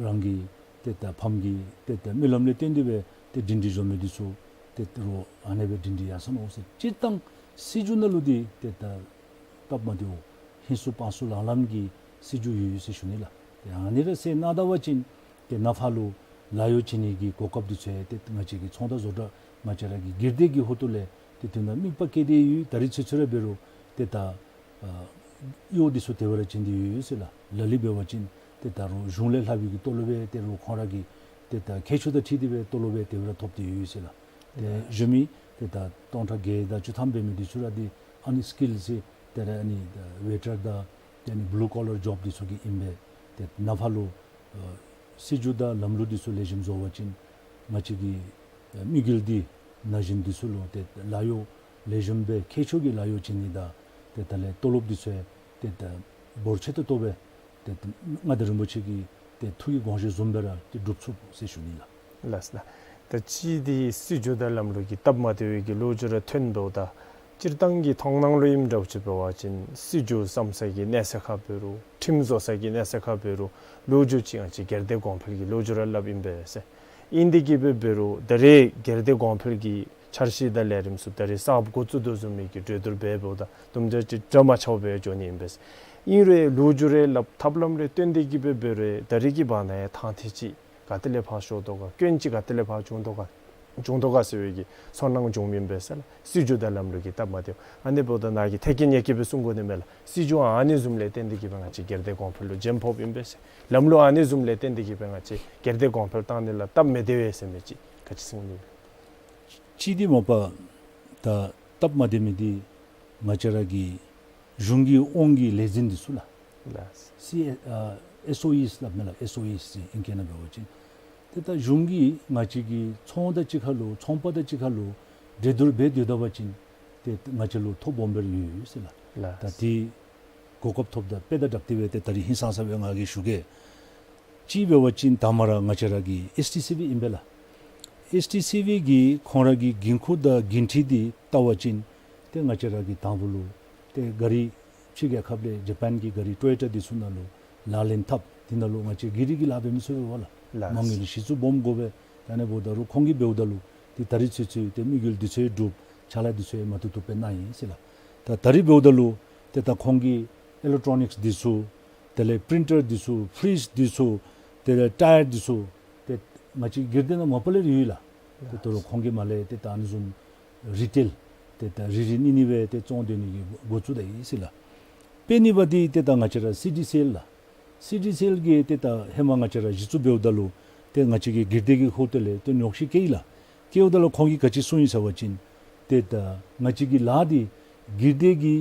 རང་གི་ཏེ་ད་ཕམ་གྱི་ཏེ་ད་སྨོན་ལམ་ལས་བརྟེན་ཏེ་སྦེ་ཏེ་སྒྲིང་སྒྲིང་འགྱོ་མི་འདི་ཚུ་ཏེ་ད་རོགས་ཨ་ནེ་སྦེ་སྒྲིང་སྒྲིང་ཡར་སོང་ནུག་ཟེར། སྤྱིར་བཏང་སྲིད་བྱུས་ནང་ལུ་འདི་ཏེ་ད་སྟབས་མ་བདེཝ་ཧིང་སུ་བང་སུ་ལང་ལམ་གྱི་སྲིད་བྱུས་ཡོད་ཡོད་ཟེར་ཞུ་ནི་ལགས། ཏེ་ཨ་ནི་ར་སེལ་གནང་ད་པ་ཅིན་ཏེ་ནཱ་ཕར་ལུ་ལཱ་གཡོག་བྱིན་ནི་གི་གོ་སྐབས་འདི་ཚུ་ཡང་ཏེ་ང་བཅས་ཀྱི་ཚོང་རྟགས་བཟོ་གྲྭ་ང་བཅས་ར་གི་སྒེར་སྡེ་གི་ཧོ་ཏོ་ལས་ཏེ་དོན་དག་དམིགས་པ་བསྐྱེད་དེ་ཡོད། ད་རིས་ཚུན་ཚོད་ར་འབད་རུང་ཏེ་ད་ཨ་གཡོག་འདི་ཚུ་དེ་བ་ར་བྱིན་ཏེ་ཡོད་ཡོད་ཟེར་ལགས། ལ་ལུ་འབད་བ་ཅིན་ཏེ་ད་རོགས་གཞུང་ལས་ལྷག་པའི་གི་ཏོ་ལོབ་སྦེ་ཏེ་རོགས་ཁོང་ར་གི་ཏེ་ད་མཁས་མཆོག་དང་འཁྲིལ་ཏེ་སྦེ་ཏོ་ལོབ་སྦེ་དེ་བ་ར་ཐོབ་སྟེ་ཡོད་ཡོད་ཟེར་ལགས། ཏེ་གཞོན་མི་ཏེ་ད་སྟོང་ཕྲག་བརྒྱད་དང་བཅུ་ཐམ་འབད་མི་འདི་ཚུ་ར་འདི་ཨན་སི་ཀིལཌ་ཟེར་ཏེ་ར་ཨ་ནི་ཝེ་ཊར་དང་ཏེ་ཨ་ནི་བུ་ལུ་ཀོ་ལར་ཇོབ་འདི་ཚུ་གི་ཨིན་པས། ཏེ་ནཱ་ཕར་ལུ་ཨ་སྲིད་བྱུས་དང་ལམ་ལུགས་འདི་ཚུ་ལེགས་ཤོམ་བཟོ་བ་ཅིན་ང་བཅས་ཀྱི་ཨ་དམིགས་ཡུལ་འདི་ན་གཞོན་འདི་ཚུ་ལུ་ཏེ་ལཱ་གཡོག་ལེགས་ཤོམ་སྦེ་མཁས་མཆོག་གི་ལཱ་གཡོག་བྱིན་ནི་དང་ཏེ་ད་ལས་ཏོ་ལོབ་འདི་ཚུ་ཡང་ཏེ་ད་འབོར་ཆེ་ཏོག་ཏོ་སྦེ་ཏེ་མངའ་བདག་རིན་པོ་ཆེ་གི་ཏེ་ཐུགས་ཀྱི་དགོངས་བཞེད་བཟུམ་སྦེ་ར་ཏེ་སྒྲུབ་ཚུགས་ཟེར་ཞུ་ནི་ལགས། ལགས་ལགས། ད་ཅི་འདི་སྲིད་བྱུས་དང་ལམ་ལུགས་ཀྱི་སྟབས་མ་བདེ་བའི་གི་ལོ་རྒྱུས་ར་ཐོན་འདུག། ད་སྤྱིར་བཏང་གི་མཐོང་སྣང་ལུ་ཨིནམ་འདྲཝ་ཅིག་འབད་བ་ཅིན་སྲིད་བྱུས་བརྩམ་ས་གི་གནས་ས་ཁར་འབད་རུང་ཁྲིམས་བཟོ་ས་གི་གནས་ས་ཁར་འབད་རུང་ལོ་རྒྱུས་ཅིག་ཡང་ཅིག་སྒེར་སྡེ་གོང་འཕེལ་གྱི་ལོ་རྒྱུས་ར་སླབ་ཨིན་པས་ཟེར། ཨིན་དེ་གིས་སྦེ་འབད་རུང་ད་རེས་སྒེར་སྡེ་གོང་འཕེལ་གྱི་འཆར་གཞི་དང་ལས་རིམ་ཚུ་ད་རེས་གསརཔ་འགོ་བཙུགས་དོ་བཟུམ་མའི་གི་གྲོས་བསྡུར་འབད་འབདཝ་ད་དུམ་གྲ་ཅིག་འདྲ་མ་ཆགས་པར་འགྱོ་ནི་ཨིན་པས། ཨིན་རུང་ལོ་རྒྱུས་རེ་སླབ་ཐབས་ལམ་རེ་སྟོན་དེ་གིས་སྦེ་འབད་རུང་ད་རེས་ཀྱི་བར་ན་ཡང་ཐང་ཐིག་ཅིག་ག་ཏེ་ལས་ཕར་ཤོར་དོ་ག་སྐྱོན་ཅིག་ག་ཏེ་ལས་ཕར་བྱུང་དོ་ག་བྱུང་དོ་ག་ཟེར་བའི་གི་ཚོར་སྣང་བྱུངམ་ཨིན་པས་ཟེར་ལགས། སྲིད་བྱུས་དང་ལམ་ལུགས་ཀྱི་སྟབས་མ་བདེཝ་ཨ་ནི་འབདཝ་ད་ནཱ་གིས་ཐད་ཀྱི་ཉེ་སྐྱེས་སྦེ་གསུང་དགོ་ནི་མས་ལགས། སྲིད་བྱུས་ཨ་ནི་བཟུམ་ལས་བརྟེན་དེ་གིས་སྦེ་ང་བཅས་སྒེར་སྡེ་གོང་འཕེལ་ལུ་འཇམ་ཕོགཔ་ཨིན་པས་ཟེར། ལམ་ལུགས་ཨ་ནི་བཟུམ་ལས་བརྟེན་དེ་གིས་སྦེ་ང་བཅས་སྒེར་སྡེ་གོང་འཕེལ་བཏང་ནི་ལུ་སྟབས་མི་བདེ་བས་ཟེར་མི་ཅིག་ག་ཅི་གསུང་ནི། གཅིག་འདི་མ་པ་ ད་སྟབས་མ་བདེ་མི་འདི་ང་བཅས་ར་གི་གཞུང་གི་དབང་གི་ལས་འཛིན་འདི་ཚུ་ལགས། ལགས། སི་ཨེ་ཨ་ཨེསི་ཨོ་ཨིསི་སླབ་མས་ལགས། ཨེསི་ཨོ་ཨིསི་ཨིན་སྐད་ནང་འབད་བ་ཅིན་ཏེ་ད་གཞུང་གིས་ང་བཅས་ཀྱི་ཚོང་དང་གཅིག་ཁར་ལུ་ཚོང་པ་དང་གཅིག་ཁར་ལུ་འགྲན་བསྡུར་འབད་སྡོད་ད་པ་ཅིན་ཏེ་ང་བཅས་ལུ་ཐོ་སྦོམ་སྦེ་ར་ཡོད་ཟེར་ལགས། ལགས། ད་འདི་གོ་སྐབས་ཐོབ་ད་དཔེ་དང་སྒྲུབ་སྟེ་སྦེ་ཏེ་ད་རིས་ཧིང་སངས་ས་སྦེ་ང་གིས་ཞུ་གེ། གཅིག་འབད་བ་ཅིན་ད་མ་ར་ང་བཅས་ར་གི་ཨེསི་ཊི་སི་བི་ཨིན་པས་ལགས། ཨེསི་ཊི་སི་བི་གིས་ཁོང་ར་གི་འགན་ཁུར་དང་འགན་འཁྲི་འདི་བལྟ་བ་ཅིན་ཏེ་ང་བཅས་ར་གིས་དང་ཕུ་ལུ་ཏེ་ག་རི་ཕྱི་རྒྱལ་ཁབ་ལས་ཇ་པཱན་གྱི་ག་རི་ཊོ་ཡོ་ཊ་འདི་ཚུ་ནང་ལུ་ལག་ལེན་འཐབ། འདི་ནང་ལུ་ང་བཅས་གི་རི་གི་ལཱ་འབད་མི་ཚུགས་པས་ལགས། ལགས། མ་དངུལ་གཞི་བཙུགས་སྦོམ་དགོ་པས། ད་ཨ་ནི་འབདཝ་ད་ལུ་ཁོང་གིས་འབདཝ་ད་ལུ་ཏེ་ད་རིས་ཚུན་ཚོད་ཏེ་དམིགས་ཡུལ་འདི་ཚུ་ཡང་འགྲུབ། ཕྱག་ལཱ་འདི་ཚུ་ཡང་མ་བཏུབ་བཏུབ་སྦེ་གནང་ཡི་ཟེར་ལགས། ད་ད་རིས་འབདཝ་ད་ལུ་ཏེ་ད་ཁོང་གི་ཨི་ལེག་ཊོ་ནིཀསི་འདི་ཚུ་དེ་ལས་པི་རིན་ཊར་འདི་ཚུ་ཕི་རིཇ་འདི་ཚུ་དེ་ལས་ཊ་ཡར་འདི་ཚུ་ཏེ་ང་བཅས་སྒེར་སྡེ་ནང་མ་པ་ལས་ར་ཡོད་ལགས། ཏེ་ད་རུང་ཁོང་གིས་མར་ལས་ཏེ་ད་ཨ་ནི་བཟུམ་རི་ཊེལ་ཏེ་ད་རི་རི་ནི་ནི་སྦེ་ཏེ་བཙོང་སྡོད་ནི་གི་འགོ་བཙུགས་ད་ཡི་ཟེར་ལགས། དཔེ་ནི་འབད་འདི་ཏེ་ད་ང་བཅས་ར་སི་ཌི་སི་ཨེལ་ལགས། སི་ཌི་སི་ཨེལ་གྱིས་ཏེ་ད་ཧེ་མ་ང་བཅས་ར་གཞི་བཙུགས་འབདཝ་ད་ལུ་ཏེ་ང་བཅས་ཀྱི་སྒེར་སྡེ་གི་ཧོངས་ལས་ཏེ་ཉོགས་བཤད་བཀལ་ཡི་ལགས། བཀལཝ་ད་ལུ་ཁོང་གིས་ག་ཅི་གསུངས་ཡི་ཟེར་བ་ཅིན་ཏེ་ད་ང་བཅས་ཀྱི་ལཱ་འདི་སྒེར་སྡེ་གི་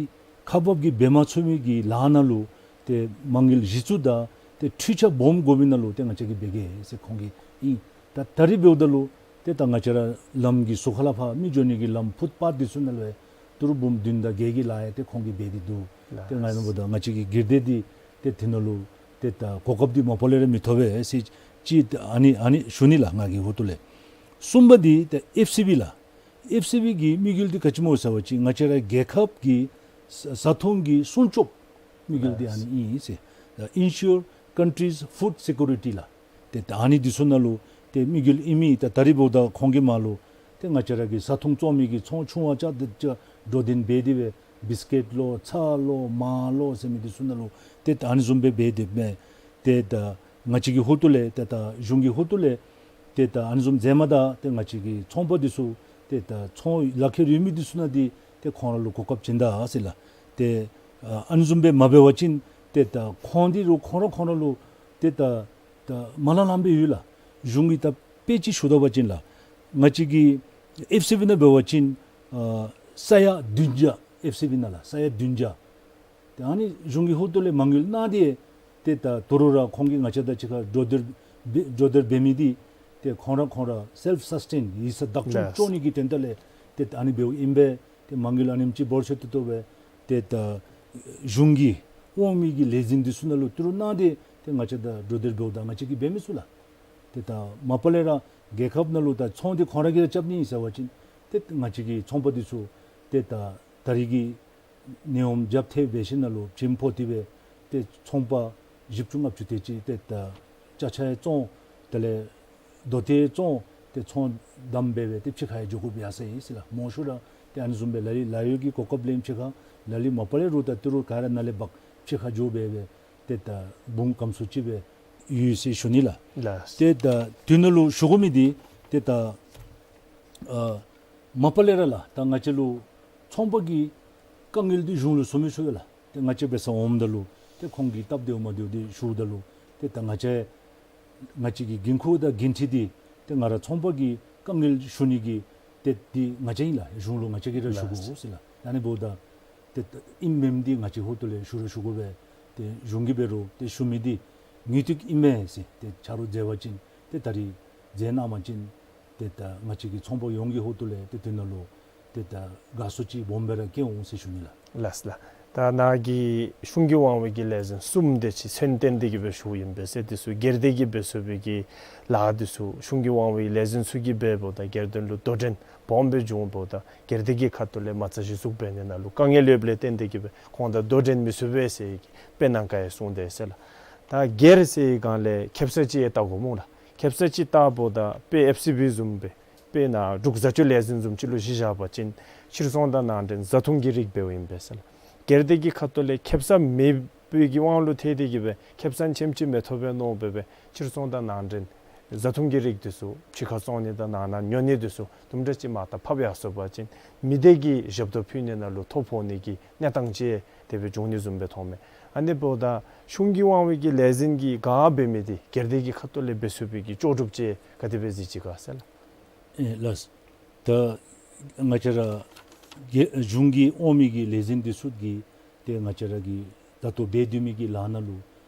ཁག་འབག་གིས་འབད་མ་ཚུགས་མི་གི་ལཱ་ནང་ལུ་ཏེ་མ་དངུལ་གཞི་བཙུགས་དང་ཏེ་འཕྲུལ་ཆས་སྦོམ་དགོ་མི་ནང་ལུ་ཏེ་ང་བཅས་ཀྱིས་འབད་གེ་ཟེར་ཁོང་གིས་ཨིན། ད་ད་རིས་འབདཝ་ད་ལུ་ཏེ་ད་ང་བཅས་ར་ལམ་གྱི་ཟུར་ཁ་ལས་ཕར་མི་འགྱོ་ནི་གི་ལམ་ཕུཊ་པཱཐ་འདི་ཚུ་ནང་ལུ་ཡང་ཏི་རུ་འབུམ་བདུན་དང་བརྒྱད་ཀྱི་ལཱ་ཡང་ཏེ་ཁོང་གིས་འབད་དེ་འདུག། ཏེ་ང་ཨིན་ན་འབདཝ་ད་ང་བཅས་ཀྱི་སྒེར་སྡེ་འདི་ཏེ་འདི་ནང་ལུ་ཏེ་ད་གོ་སྐབས་འདི་མ་པ་ལས་ར་མི་ཐོབ་པས་ཟེར་ཅིག་ཨ་ནི་ཨ་ནི་ཞུ་ནི་ལགས་ང་གི་ཧོངས་ལས། གསུམ་པ་འདི་ཏེ་ཨེཕ་སི་བི་ལགས། ཨེཕ་སི་བི་གི་དམིགས་ཡུལ་འདི་ག་ཅི་སྨོ་ཟེར་བ་ཅིན་ང་བཅས་ར་རྒྱལ་ཁབ་ཀྱི་བཟའ་བཟའ་འཐུང་གི་སྲུང་སྐྱོབ་དམིགས་ཡུལ་འདི་ཨ་ནི་ཨིན་ཟེར། ད་ensure country's food security ལགས། ཏེ་ད་ཨ་ནི་འདི་ཚུ་ནང་ལུ་ཏེ་དམིགས་ཡུལ་ཨིན་མི་ད་ད་རིས་འབདཝ་ད་ཁོང་གིས་མར་ལུ་ཏེ་ང་བཅས་ར་གི་བཟའ་འཐུང་བཙོང་མི་གི་ཚོང་ཆུང་བ་ཅ་ཏེ་ཅ་འགྲོ་དོན་འབད་དེ་སྦེ་བིསི་ཀེཊ་ལོ་ཚྭ་ལོ་མར་ལོ་ཟེར་མི་འདི་ཚུ་ནང་ལུ་ཏེ་ད་ཨ་ནི་བཟུམ་སྦེ་འབད་དེ་མས། ཏེ་ད་ང་བཅས་ཀྱི་ཧོངས་ལས་ཏེ་ད་གཞུང་གི་ཧོངས་ལས་ཏེ་ད་ཨ་ནི་བཟུམ་མཛད་མ་ད་ཏེ་ང་བཅས་ཀྱི་ཚོང་པ་འདི་ཚུ་ཏེ་ད་ཚོང་ལག་ཁྱེར་ཡོད་མི་འདི་ཚུ་ནང་འདི་ཏེ་ཁོང་ར་ལུ་གོ་སྐབས་བྱིན་ད་ཟེར་ལགས། ཏེ་ཨ་ཨ་ནི་བཟུམ་སྦེ་མ་འབད་བ་ཅིན་ཏེ་ད་ཁོང་འདི་རུང་ཁོང་ར་ཁོང་ར་ལུ་ཏེ་ད་ད་མ་ལང་ལངམ་སྦེ་ཡོད་ལགས། གཞུང་གིས་ད་དཔེ་ཅིག་ཞུ་ད་པ་ཅིན་ལགས། ང་བཅས་ཀྱི་ཨེཕ་སི་བི་ནང་འབད་བ་ཅིན་ཨ་ས་ཡ་བདུན་བརྒྱ་ཨེཕ་སི་བི་ནང་ལགས་ས་ཡ་བདུན་བརྒྱ། ཏེ་ཨ་ནི་གཞུང་གི་ཧོངས་ལས་མ་དངུལ་གནང་སྟེ་ཏེ་ད་ད་རུང་ར་ཁོང་གིས་ང་བཅས་དང་གཅིག་ཁར་འགྲོ་འདུར་འབད་འགྲོ་འདུར་འབད་མི་འདི་ཏེ་ཁོང་ར་ཁོང་ར་སེལཕ་སཱས་ཊེན་ཡིག་ཚང་བདག་སྐྱོང་ལགས། བཅོ་ནི་གི་དོན་དག་ལས་ཏེ་ཨ་ནི་འབདཝ་ཨིན་པས། ཏེ་མ་དངུལ་ཨ་ནེམ་ཅིག་འབོར་ཆེ་ཏོག་ཏོ་སྦེ་ཏེ་ད་གཞུང་གི་དབང་མི་གི་ལས་འཛིན་འདི་ཚུ་ནང་ལུ་ཏི་རུ་གནང་སྟེ་ཏེ་ང་བཅས་དང་འགྲོ་འདུར་འབདཝ་ད་ང་བཅས་ཀྱིས་འབད་མི་ཚུགས་ལགས། ཏེ་ད་མ་པ་ལས་ར་རྒྱལ་ཁབ་ནང་ལུ་ད་ཚོང་འདི་ཁོང་ར་གིས་ར་རྐྱབ་ནི་ཨིན་ཟེར་བ་ཅིན་ཏེ་ང་བཅས་ཀྱི་ཚོང་པ་འདི་ཚུ་ཏེ་ད་ད་རིས་ཀྱི་ནད་ཡམས་རྒྱབ་ཐེབས་འབད་ཞིནམ་ལས་བྱིནམ་ཕོག་སྟེ་སྦེ་ཏེ་ཚོང་པ་བཞི་བཅུ་ལྔ་བཅུ་དེ་ཅིག་ཏེ་ད་ཅ་ཆས་བཙོང་དེ་ལས་རྡོ་ཏེ་བཙོང་ཏེ་ཚོང་བསྡམས་སྦེ་སྦེ་ཏེ་ཕྱི་ཁར་ཡང་འགྱོ་དགོཔ་ཡར་སོང་ཡི་ཟེར་ལགས། མང་ཤོས་ར་ཏེ་ཨ་ནི་བཟུམ་སྦེ་ལ་ལུ་ལཱ་གཡོག་གི་གོ་སྐབས་ལེན་ཕྱི་ཁར་ལ་ལུ་མ་པ་ལས་རུང་ད་ཏི་རུ་ག་ར་ནཱ་ལས་འབག་ཕྱི་ཁར་འགྱོ་སྦེ་སྦེ་ཏེ་ད་འབུམ་གམ་སུ་ཅིག་སྦེ་ཡོད་ཟེར་ཞུ་ནི་ལགས། ལགས། ཏེ་ད་དོན་ལུ་ཞུ་དགོ་མི་འདི་ཏེ་ད་ཨ་མ་པ་ལས་ར་ལགས། ད་ང་བཅས་ལུ་ཚོང་པ་གི་དཀའ་ངལ་འདི་གཞུང་ལུ་གསུང་མི་ཚུགས་པས་ལགས། ཏེ་ང་བཅས་འབད་སར་འོངམ་ད་ལུ་ཏེ་ཁོང་གི་སྟབས་བདེཝ་མ་བདེཝ་འདི་ཞུཝ་ད་ལུ་ཏེ་ད་ང་བཅས་ང་བཅས་ཀྱི་འགན་ཁུར་དང་འགན་འཁྲི་འདི་ཏེ་ང་ར་ཚོང་པ་གི་དཀའ་ངལ་ཞུ་ནི་གི་ཏེ་འདི་ང་བཅས་ཨིན་ལགས། གཞུང་ལུ་ང་བཅས་ཀྱིས་ར་ཞུ་དགོ་ཟེར་ལགས། ད་ཨ་ནི་འབདཝ་ད་ཏེ་ད་ཨིནམ་མེནམ་འདི་ང་བཅས་ཧོངས་ལས་ཞུ་ར་ཞུ་དགོ་པས། ཏེ་གཞུང་གིས་འབད་རུང་ཏེ་ཞུ་མི་འདི་དངོས་བསྟོད་ཨིན་མས་ཟེར་ཏེ་ཆ་རོགས་མཛད་པ་ཅིན་ཏེ་ད་རིས་མཛད་གནང་པ་ཅིན་ཏེ་ད་ང་བཅས་ཀྱི་ཚོང་པ་ཡོངས་ཀྱི་ཧོངས་ལས་ཏེ་དོན་ལུ་ཏེ་ད་དགའ་ཚོར་ཅིག་སྦོམ་སྦེ་ར་སྐྱེ་འོང་ཟེར་ཞུ་ནི་ལགས། ལགས་ལགས། ད་ནཱ་གིས་གཞུང་གི་དབང་བའི་གི་ལས་འཛིན་གསུམ་དེ་ཅིག་མཚན་བསྟན་ཏེ་གི་སྦེ་ཞུཝ་ཨིན་པས་ཟེར། དེ་ཚུ་སྒེར་སྡེ་གིས་འབད་ཚུགས་པའི་གི་ལཱ་དེ་ཚུ་གཞུང་གི་དབང་བའི་ལས་འཛིན་ཚུ་གིས་འབདཝ་ད་སྒེར་དོན་ལུ་དོ་འགྲན་སྦོམ་སྦེ་འབྱུང་འབདཝ་ད་སྒེར་སྡེ་གི་ཁ་ཐུག་ལས་མ་རྩ་གཞི་བཙུགས་འབད་ནི་ནང་ལུ་དཀའ་ངལ་ཡོདཔ་ལས་བརྟེན་ཏེ་གི་སྦེ་ཁོང་དང་དོ་འགྲན་མི་ཚུགས་པས་ཟེར་གི་དཔེ་ནང་ཁར་ཡང་གསུངས་ཏེ་ཟེར་ལགས། ད་སྒེར་ཟེར་བའི་སྒང་ལས་ཁེབ་ས་ཅིག་ཡང་བལྟ་དགོ་སྨོ་ལགས། ཁེབ་ས་ཅིག་བལྟཝ་ད་དཔེ་ཨེཕ་སི་བི་བཟུམ་སྦེ་དཔེར་ན་འབྲུག་བཟའ་སྤྱོད་ལས་འཛིན་བཟུམ་ཅིག་ལུ་གཞི་བཞག་པ་ཅིན་ཕྱིར་ཚོང་དང་ནང་འདྲེན་བཟའ་འཐུང་གི་རིགས་འབདཝ་ཨིན་པས་ཟེར་ལགས། སྒེར་སྡེ་གི་ཁ་ཐུག་ལས་ཁེབ་ས་མེད་པའི་གི་དབང་ལུ་ཐལ་ཏེ་གི་སྦེ་ཁེབ་ས་ཆེམ་ཅིག་མི་ཐོབ་པས་མནོ་སྦེ་སྦེ་ཕྱིར་ཚོང་དང་ནང་འདྲེན་བཟའ་འཐུང་གི་རིགས་དེ་ཚུ་ཕྱི་ཁར་བཙོང་ནི་དང་ནང་ན་ཉོ་ནི་དེ་ཚུ་དུམ་གྲ་ཅིག་མར་ད་ཕབ་ཡར་སོ་པ་ཅིན་མི་སྡེ་གི་ཞབས་ཏོག་ཕུལ་ནི་ནང་ལུ་ཐོ་ཕོག་ནི་གི་གནས་སྟངས་ཅིག་དེ་སྦེ་འབྱུང་ནི་བཟུམ་སྦེ་མཐོངམ་མས། ཨ་ནི་འབདཝ་ད་གཞུང་གི་དབང་བའི་གི་ལས་འཛིན་གྱིས་ག་འབད་མི་འདི་སྒེར་སྡེ་གི་ཁ་ཐུག་ལས་འབད་ཚུགས་པའི་གི་ལྕོགས་གྲུབ་ཅིག་ག་དེ་སྦེ་གཟིགས་ཅི་ག་ཟེར་ལགས། ཨེ་ལགས། ད་ང་བཅས་ར་ གི་གཞུང་གི་འོག་མའི་གི་ལས་འཛིན་འདི་ཚུ་གིས་ཏེ་ང་བཅས་ར་གི་ད་ལྟོ་འབད་སྡོད་མི་གི་ལཱ་ནང་ལུ་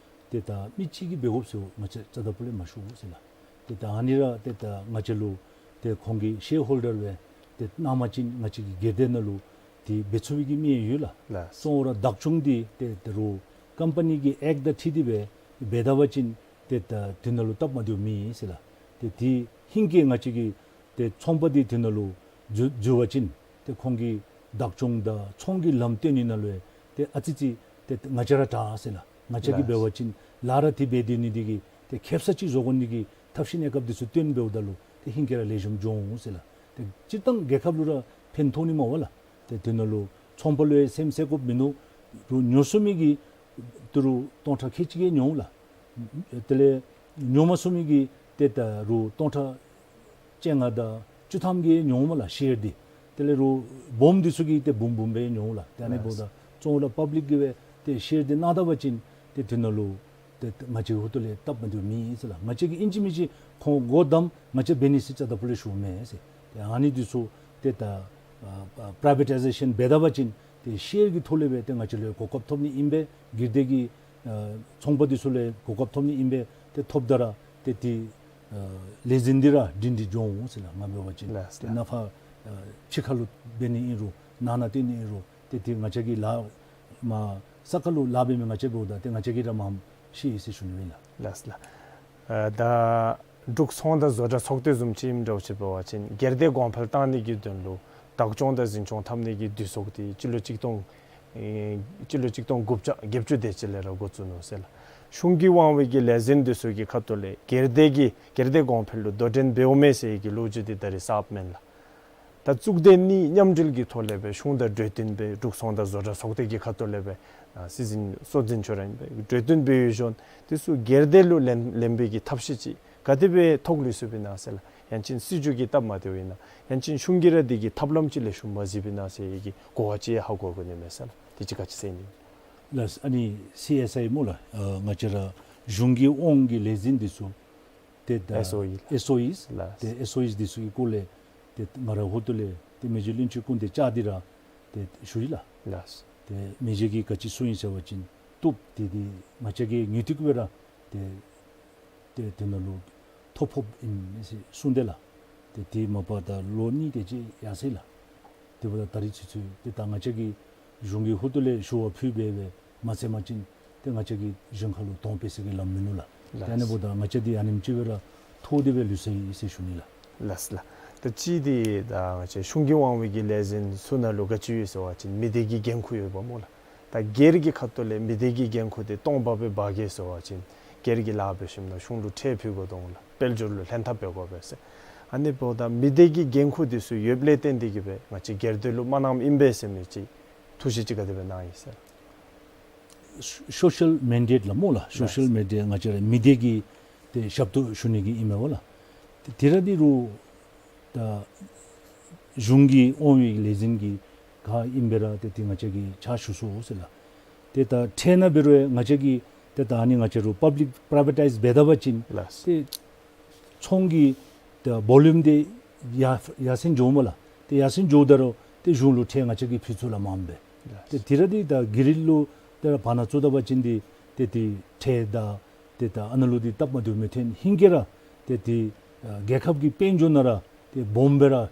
ཏེ་ད་མི་གཅིག་གིས་འབད་དགོཔ་ཟེར་ང་བཅས་རྩ་དང་པོ་ལས་མ་ཞུ་ཟེར་ལགས། ཏེ་ད་ཨ་ནི་ར་ཏེ་ད་ང་བཅས་ལུ་ཏེ་ཁོང་གིས་ཤེར་ཧོལ་ཌར་སྦེ་ཏེ་གནང་བ་ཅིན་ང་བཅས་ཀྱི་སྒེར་སྡེ་ནང་ལུ་ཏེ་འབད་ཚུགས་པའི་གི་དམིགས་ཡུལ་ཡོད་ལགས། ལགས། གཙོ་བོ་ར་བདག་སྐྱོང་འདི་ཏེ་ད་རུང་ཀམ་པ་ནི་གི་ཨེཀཊ་དང་འཁྲིལ་ཏེ་སྦེ་འབད་ད་པ་ཅིན་ཏེ་ད་དེ་ནང་ལུ་སྟབས་མ་བདེཝ་མེད་ཟེར་ལགས། ཏེ་དེ་ཧིང་གིས་ང་བཅས་ཀྱིས་ཏེ་ཚོང་པ་འདི་དེ་ནང་ལུ་འཛུལ་འཛུལ་བ་ཅིན་ཏེ་ཁོང་གི་བདག་སྐྱོང་དང་ཚོང་གི་ལམ་སྟོན་ནི་ནང་ལུ་ཏེ་ཨ་ཙི་ཅིག་ཏེ་ང་བཅས་ར་དྲག་ཟེར་ལགས། ང་བཅས་ཀྱིས་ལགས། འབད་བ་ཅིན་ལཱ་ར་དེ་འབད་སྡོད་ནི་འདི་གིས་ཏེ་ཁེབ་ས་ཅིག་བཟོ་དགོ་ནི་གི་ཐབས་ཤེས་གནས་སྐབས་འདི་ཚུ་སྟོན་འབདཝ་ད་ལུ་ཏེ་ཧིང་གིས་ར་ལེགས་ཤོམ་འགྱོ་འོང་ཟེར་ལགས། ཏེ་སྤྱིར་བཏང་རྒྱལ་ཁབ་ལུ་ར་ཕན་ཐོགས་ནི་མས་པ་ལགས། ཏེ་དེ་ནང་ལུ་ཚོང་པ་ལུ་ཡང་སེམས་བསད་དགོཔ་མིན་འདུག། རུང་ཉོ་ཚུགས་མི་གིས་ད་རུང་སྟོང་ཕྲག་ཁལ་གཅིག་གིས་ཉོ་འོང་ལགས། དེ་ལས་ཉོ་མ་ཚུགས་མི་གིས་ཏེ་ད་རུང་སྟོང་ཕྲག་བཅོ་ལྔ་དང་བཅུ་ཐམ་གྱིས་ཉོ་འོང་མས་ལགས་ཤེར་འདི། དེ་ལས་རུང་སྦོམ་འདི་ཚུ་གིས་ཏེ་འབུམ་འབུམ་སྦེ་ཉོ་འོང་ལགས། ཏེ་ཨ་ནི་འབདཝ་ད་གཙོ་བོ་ར་པབ་ལིཀ་གིས་སྦེ་ཏེ་ཤེར་འདི་གནང་ད་པ་ཅིན་ཏེ་དེ་ནང་ལུ་ཏེ་ང་བཅས་ཧོ་ཏོ་ལས་སྟབས་མ་བདེཝ་མེད་ཟེར་ལགས། ང་བཅས་ཀྱིས་ཨིན་ཅི་མིན་ཅི་ཁོང་སྒོ་བསྡམ་ང་བཅས་འབད་ནི་ཟེར་རྩ་དང་པོ་ལས་ཞུཝ་མེན་ཟེར། ཏེ་ཨ་ནི་འདི་ཚུ་ཏེ་ད་ཨ་པ་རའི་བེ་ཊའི་ཟེ་ཤཱན་འབད་ད་པ་ཅིན་ཏེ་ཤེར་གྱི་ཐོག་ལས་སྦེ་ཏེ་ང་བཅས་ལུ་གོ་སྐབས་ཐོབ་ནི་ཨིན་པས། སྒེར་སྡེ་གི་ཨ་ཚོང་པ་འདི་ཚུ་ལུ་གོ་སྐབས་ཐོབ་ནི་ཨིན་པས། ཏེ་ཐོབ་ད་ར་ཏེ་དེ་ཨ་ལས་འཛིན་འདི་ར་སྒྲིང་སྒྲི་འགྱོ་འོང་ཟེར་ལགས། ང་འབད་བ་ཅིན་ལགས། ཏེ་ལགས། ནང་ཕར་ཨ་ཕྱི་ཁ་ལུ་འབད་ནི་ཨིན་རུང་ནང་ན་སྟོན་ནི་ཨིན་རུང་ཏེ་དེ་ང་བཅས་ཀྱིས་ལཱ་མར་ས་ཁ་ལུ་ལཱ་འབད་མི་ང་བཅས་འབདཝ་ད་ཏེ་ང་བཅས་ཀྱིས་ར་མངམ་ཤེས་ཡི་ཟེར་ཞུ་ནི་ཨིན་ལགས། ལགས་ལགས། ཨ་ད་འབྲུག་ཚོང་དང་བཟོ་གྲྭ་ཚོགས་སྡེ་བཟུམ་ཅིག་ཨིནམ་འདྲཝ་ཅིག་འབད་བ་ཅིན་སྒེར་སྡེ་གོང་འཕེལ་གཏང་ནི་གི་དོན་ལུ་བདག་སྐྱོང་དང་འཛིན་སྐྱོང་འཐབ་ནི་གི་དུས་ཚོད་འདི་སྤྱི་ལོ་གཅིག་སྟོང་ཨེ་སྤྱི་ལོ་གཅིག་སྟོང་དགུ་བརྒྱ་བརྒྱད་ཅུ་དེ་ཅིག་ལས་ར་འགོ་བཙུགས་ནུག་ཟེར་ལགས། གཞུང་གིས་དབང་བའི་གི་ལས་འཛིན་འདི་ཚུ་གི་ཁ་ཐུག་ལས་སྒེར་སྡེ་གི་སྒེར་སྡེ་གོང་འཕེལ་ལུ་དོ་འགྲན་འབདཝ་མས་ཟེར་བའི་གི་ལོ་རྒྱུས་འདི་ད་རེས་གསརཔ་མེན་ལགས། ད་གཙུག་སྡེ་གཉིས་མཉམ་འབྲེལ་གྱི་ཐོག་ལས་སྦེ་གཞུང་དང་གྲོས་བསྟུན་འབད་འབྲུག་ཚོང་དང་བཟོ་གྲྭ་ཚོགས་སྡེ་གི་ཁ་ཐུག་ལས་སྦེ་ཨ་སྲིད་འཛིན་སྲོལ་འཛིན་ཁྱོད་ར་ཨིན་པས། གྲོས་བསྟུན་འབད་ཡོད་ཞིནམ་འདི་ཚུ་སྒེར་སྡེ་ལུ་ལེན་ལེན་པའི་གི་ཐབས་ཤེས་ཅིག་ག་དེ་སྦེ་ཐོག་ལུས་སོཔ་ཨིན་ན་ཟེར་ལགས། ཡང་ཅིན་སྲིད་བྱུས་ཀྱི་སྟབས་མ་བདེཝ་ཨིན་ན། ཡང་ཅིན་གཞུང་གིས་ར་འདི་གི་ཐབས་ལམ་ཅིག་ལེགས་ཤོམ་མ་གཟིགསཔ་ཨིན་ན་ཟེར་བའི་གི་གོ་བ་ཅིག་ཧ་གོ་དགོ་ནི་མས་ཟེར་ལགས། དེ་ཅིག་ག་ཅི་ཟེར་ནི། ལགས། ཨ་ནི་སི་ཨེསི་ཨའི་སྨོ་ལགས། ཨ་ང་བཅས་ར་གཞུང་གི་དབང་གི་ལས་འཛིན་འདི་ཚུ་ཏེ་ད་ཨེསི་ཨོ་ཨི་ཨེསི་ཨོ་ཨིས་ལགས། ཏེ་ཨེསི་ཨོ་ཨིས་འདི་ཚུ་གི་སྐོར་ལས་ཏེ་ང་ར་ཧོ་ཏོ་ལས་ཏེ་མི་རྗེ་བློན་ཆེན་སྐུ་མདུན་བཅར་ཏེ་ར་ཏེ་ཞུ་ཡི་ལགས། ལགས། ཏེ་མི་རྗེ་གིས་ག་ཅི་གསུངས་ཡི་ཟེར་བ་ཅིན་བཏུབ། ཏེ་དེ་ང་བཅས་ཀྱིས་ངེས་ཏིག་སྦེ་ར་ཏེ་ཏེ་དེ་ནང་ལུ་ཐོ་ཕོགཔ་ཨིན་ཟེར་གསུངས་ཏེ་ལགས། ཏེ་དེ་མ་པ་ད་ལོ་གཉིས་དེ་ཅིག་ཡར་སོ་ཡི་ལགས། དེ་འབདཝ་ད་ད་རིས་ཚུན་ཚོད་ཏེ་ད་ང་བཅས་ཀྱིས་གཞུང་གི་ཧོ་ཏོ་ལས་ཞུ་བ་ཕུལ་སྦེ་སྦེ་མ་འཚལ་བ་ཅིན་ཏེ་ང་བཅས་ཀྱིས་གཞན་ཁ་ལུ་དོན་སྤེལ་ས་གི་ལམ་མིན་ནུག་ལགས། ལགས། ཏེ་ཨ་ནི་འབདཝ་ད་ང་བཅས་འདི་ཨ་ནེམ་ཅིག་སྦེ་ར་ཐོགས་ཏེ་སྦེ་ལུས་སོ་ཡི་ཟེར་ཞུ་ནི་ལགས། ལགས་ལགས། ད་ཅི་འདི་ད་ང་བཅས་གཞུང་གི་དབང་བའི་གི་ལས་འཛིན་ཚུ་ནང་ལུ་ག་ཅི་ཡོད་ཟེར་བ་ཅིན་མི་སྡེ་གི་འགན་ཁུར་ཡོདཔ་སྨོ་ལགས། ད་སྒེར་གྱི་ཁ་ཐུག་ལས་མི་སྡེ་གི་འགན་ཁུར་འདི་སྟོང་པ་སྦེ་འབག་གེ་ཟེར་བ་ཅིན་སྒེར་གྱི་ལཱ་འབད་ཞིནམ་ན་གཞུང་ལུ་ཁྲལ་ཕུལ་དགོཔ་འོང་ལགས། དཔལ་འབྱོར་ལུ་ལྷན་ཐབས་འབད་དགོ་པས་ཟེར། ཨ་ནི་འབདཝ་ད་མི་སྡེ་གི་འགན་ཁུར་འདི་ཚུ་ཡོདཔ་ལས་བརྟེན་ཏེ་གིས་སྦེ་ང་བཅས་སྒེར་སྡེ་ལུ་མ་གནངམ་ཨིན་པས་ཟེར་མི་ཅིག་ཐུགས་བཞེད་ཅིག་ག་དེ་སྦེ་གནང་ཡི་ཟེར། སོ་ཤལ་མེན་ཌེཊ་ལགས་སྨོ་ལགས། ལགས། སོ་ཤལ་མེན་ཌེཊ་ང་བཅས་ར་མི་སྡེ་གི་ཏེ་ཞབས་ཏོག་ཞུ་ནི་གི་ཨིན་མས་པ་ལགས། ཏེ་དེ་ར་འདི་རུང་ད་གཞུང་གི་དབང་བའི་ལས་འཛིན་གྱི་ཁར་ཨིན་པས་ར་ཏེ་དེ་ང་བཅས་ཀྱིས་ཕྱག་ཞུ་སོང་ཟེར་ལགས། ཏེ་ད་ཁྲལ་ནང་འབད་རུང་ང་བཅས་ཀྱིས་ཏེ་ད་ཨ་ནི་ང་བཅས་ར་པབ་ལིཀ་པ་རའི་བེ་ཊའིཛ་འབད་ད་པ་ཅིན་ལགས། ཏེ་ཚོང་གི་ཏེ་བོ་ལུམ་འདི་ཡར་ཡར་སེང་འགྱོཝ་སྨོ་ལགས། ཏེ་ཡར་སེང་འགྱོཝ་ད་རུང་ཏེ་གཞུང་ལུ་ཁྲལ་ང་བཅས་ཀྱིས་ཕུལ་ཚུགས་ལགས་མངམ་སྦེ། ཏེ་དེ་ར་འདི་ད་གི་རིལ་ལུ་ཏེ་ར་བར་ན་བཙུགས་ད་པ་ཅིན་འདི་ཏེ་འདི་ཁྲལ་དང་ཏེ་ད་ཨ་ནཱ་ལུ་འདི་སྟབས་མ་བདེཝ་མི་ཐོན། ཧིང་གིས་ར་ཏེ་འདི་ཨ་རྒྱལ་ཁབ་ཀྱི་དཔལ་འབྱོར་ནང་ར་ཏེ་སྦོམ་སྦེ་ར་ཨ་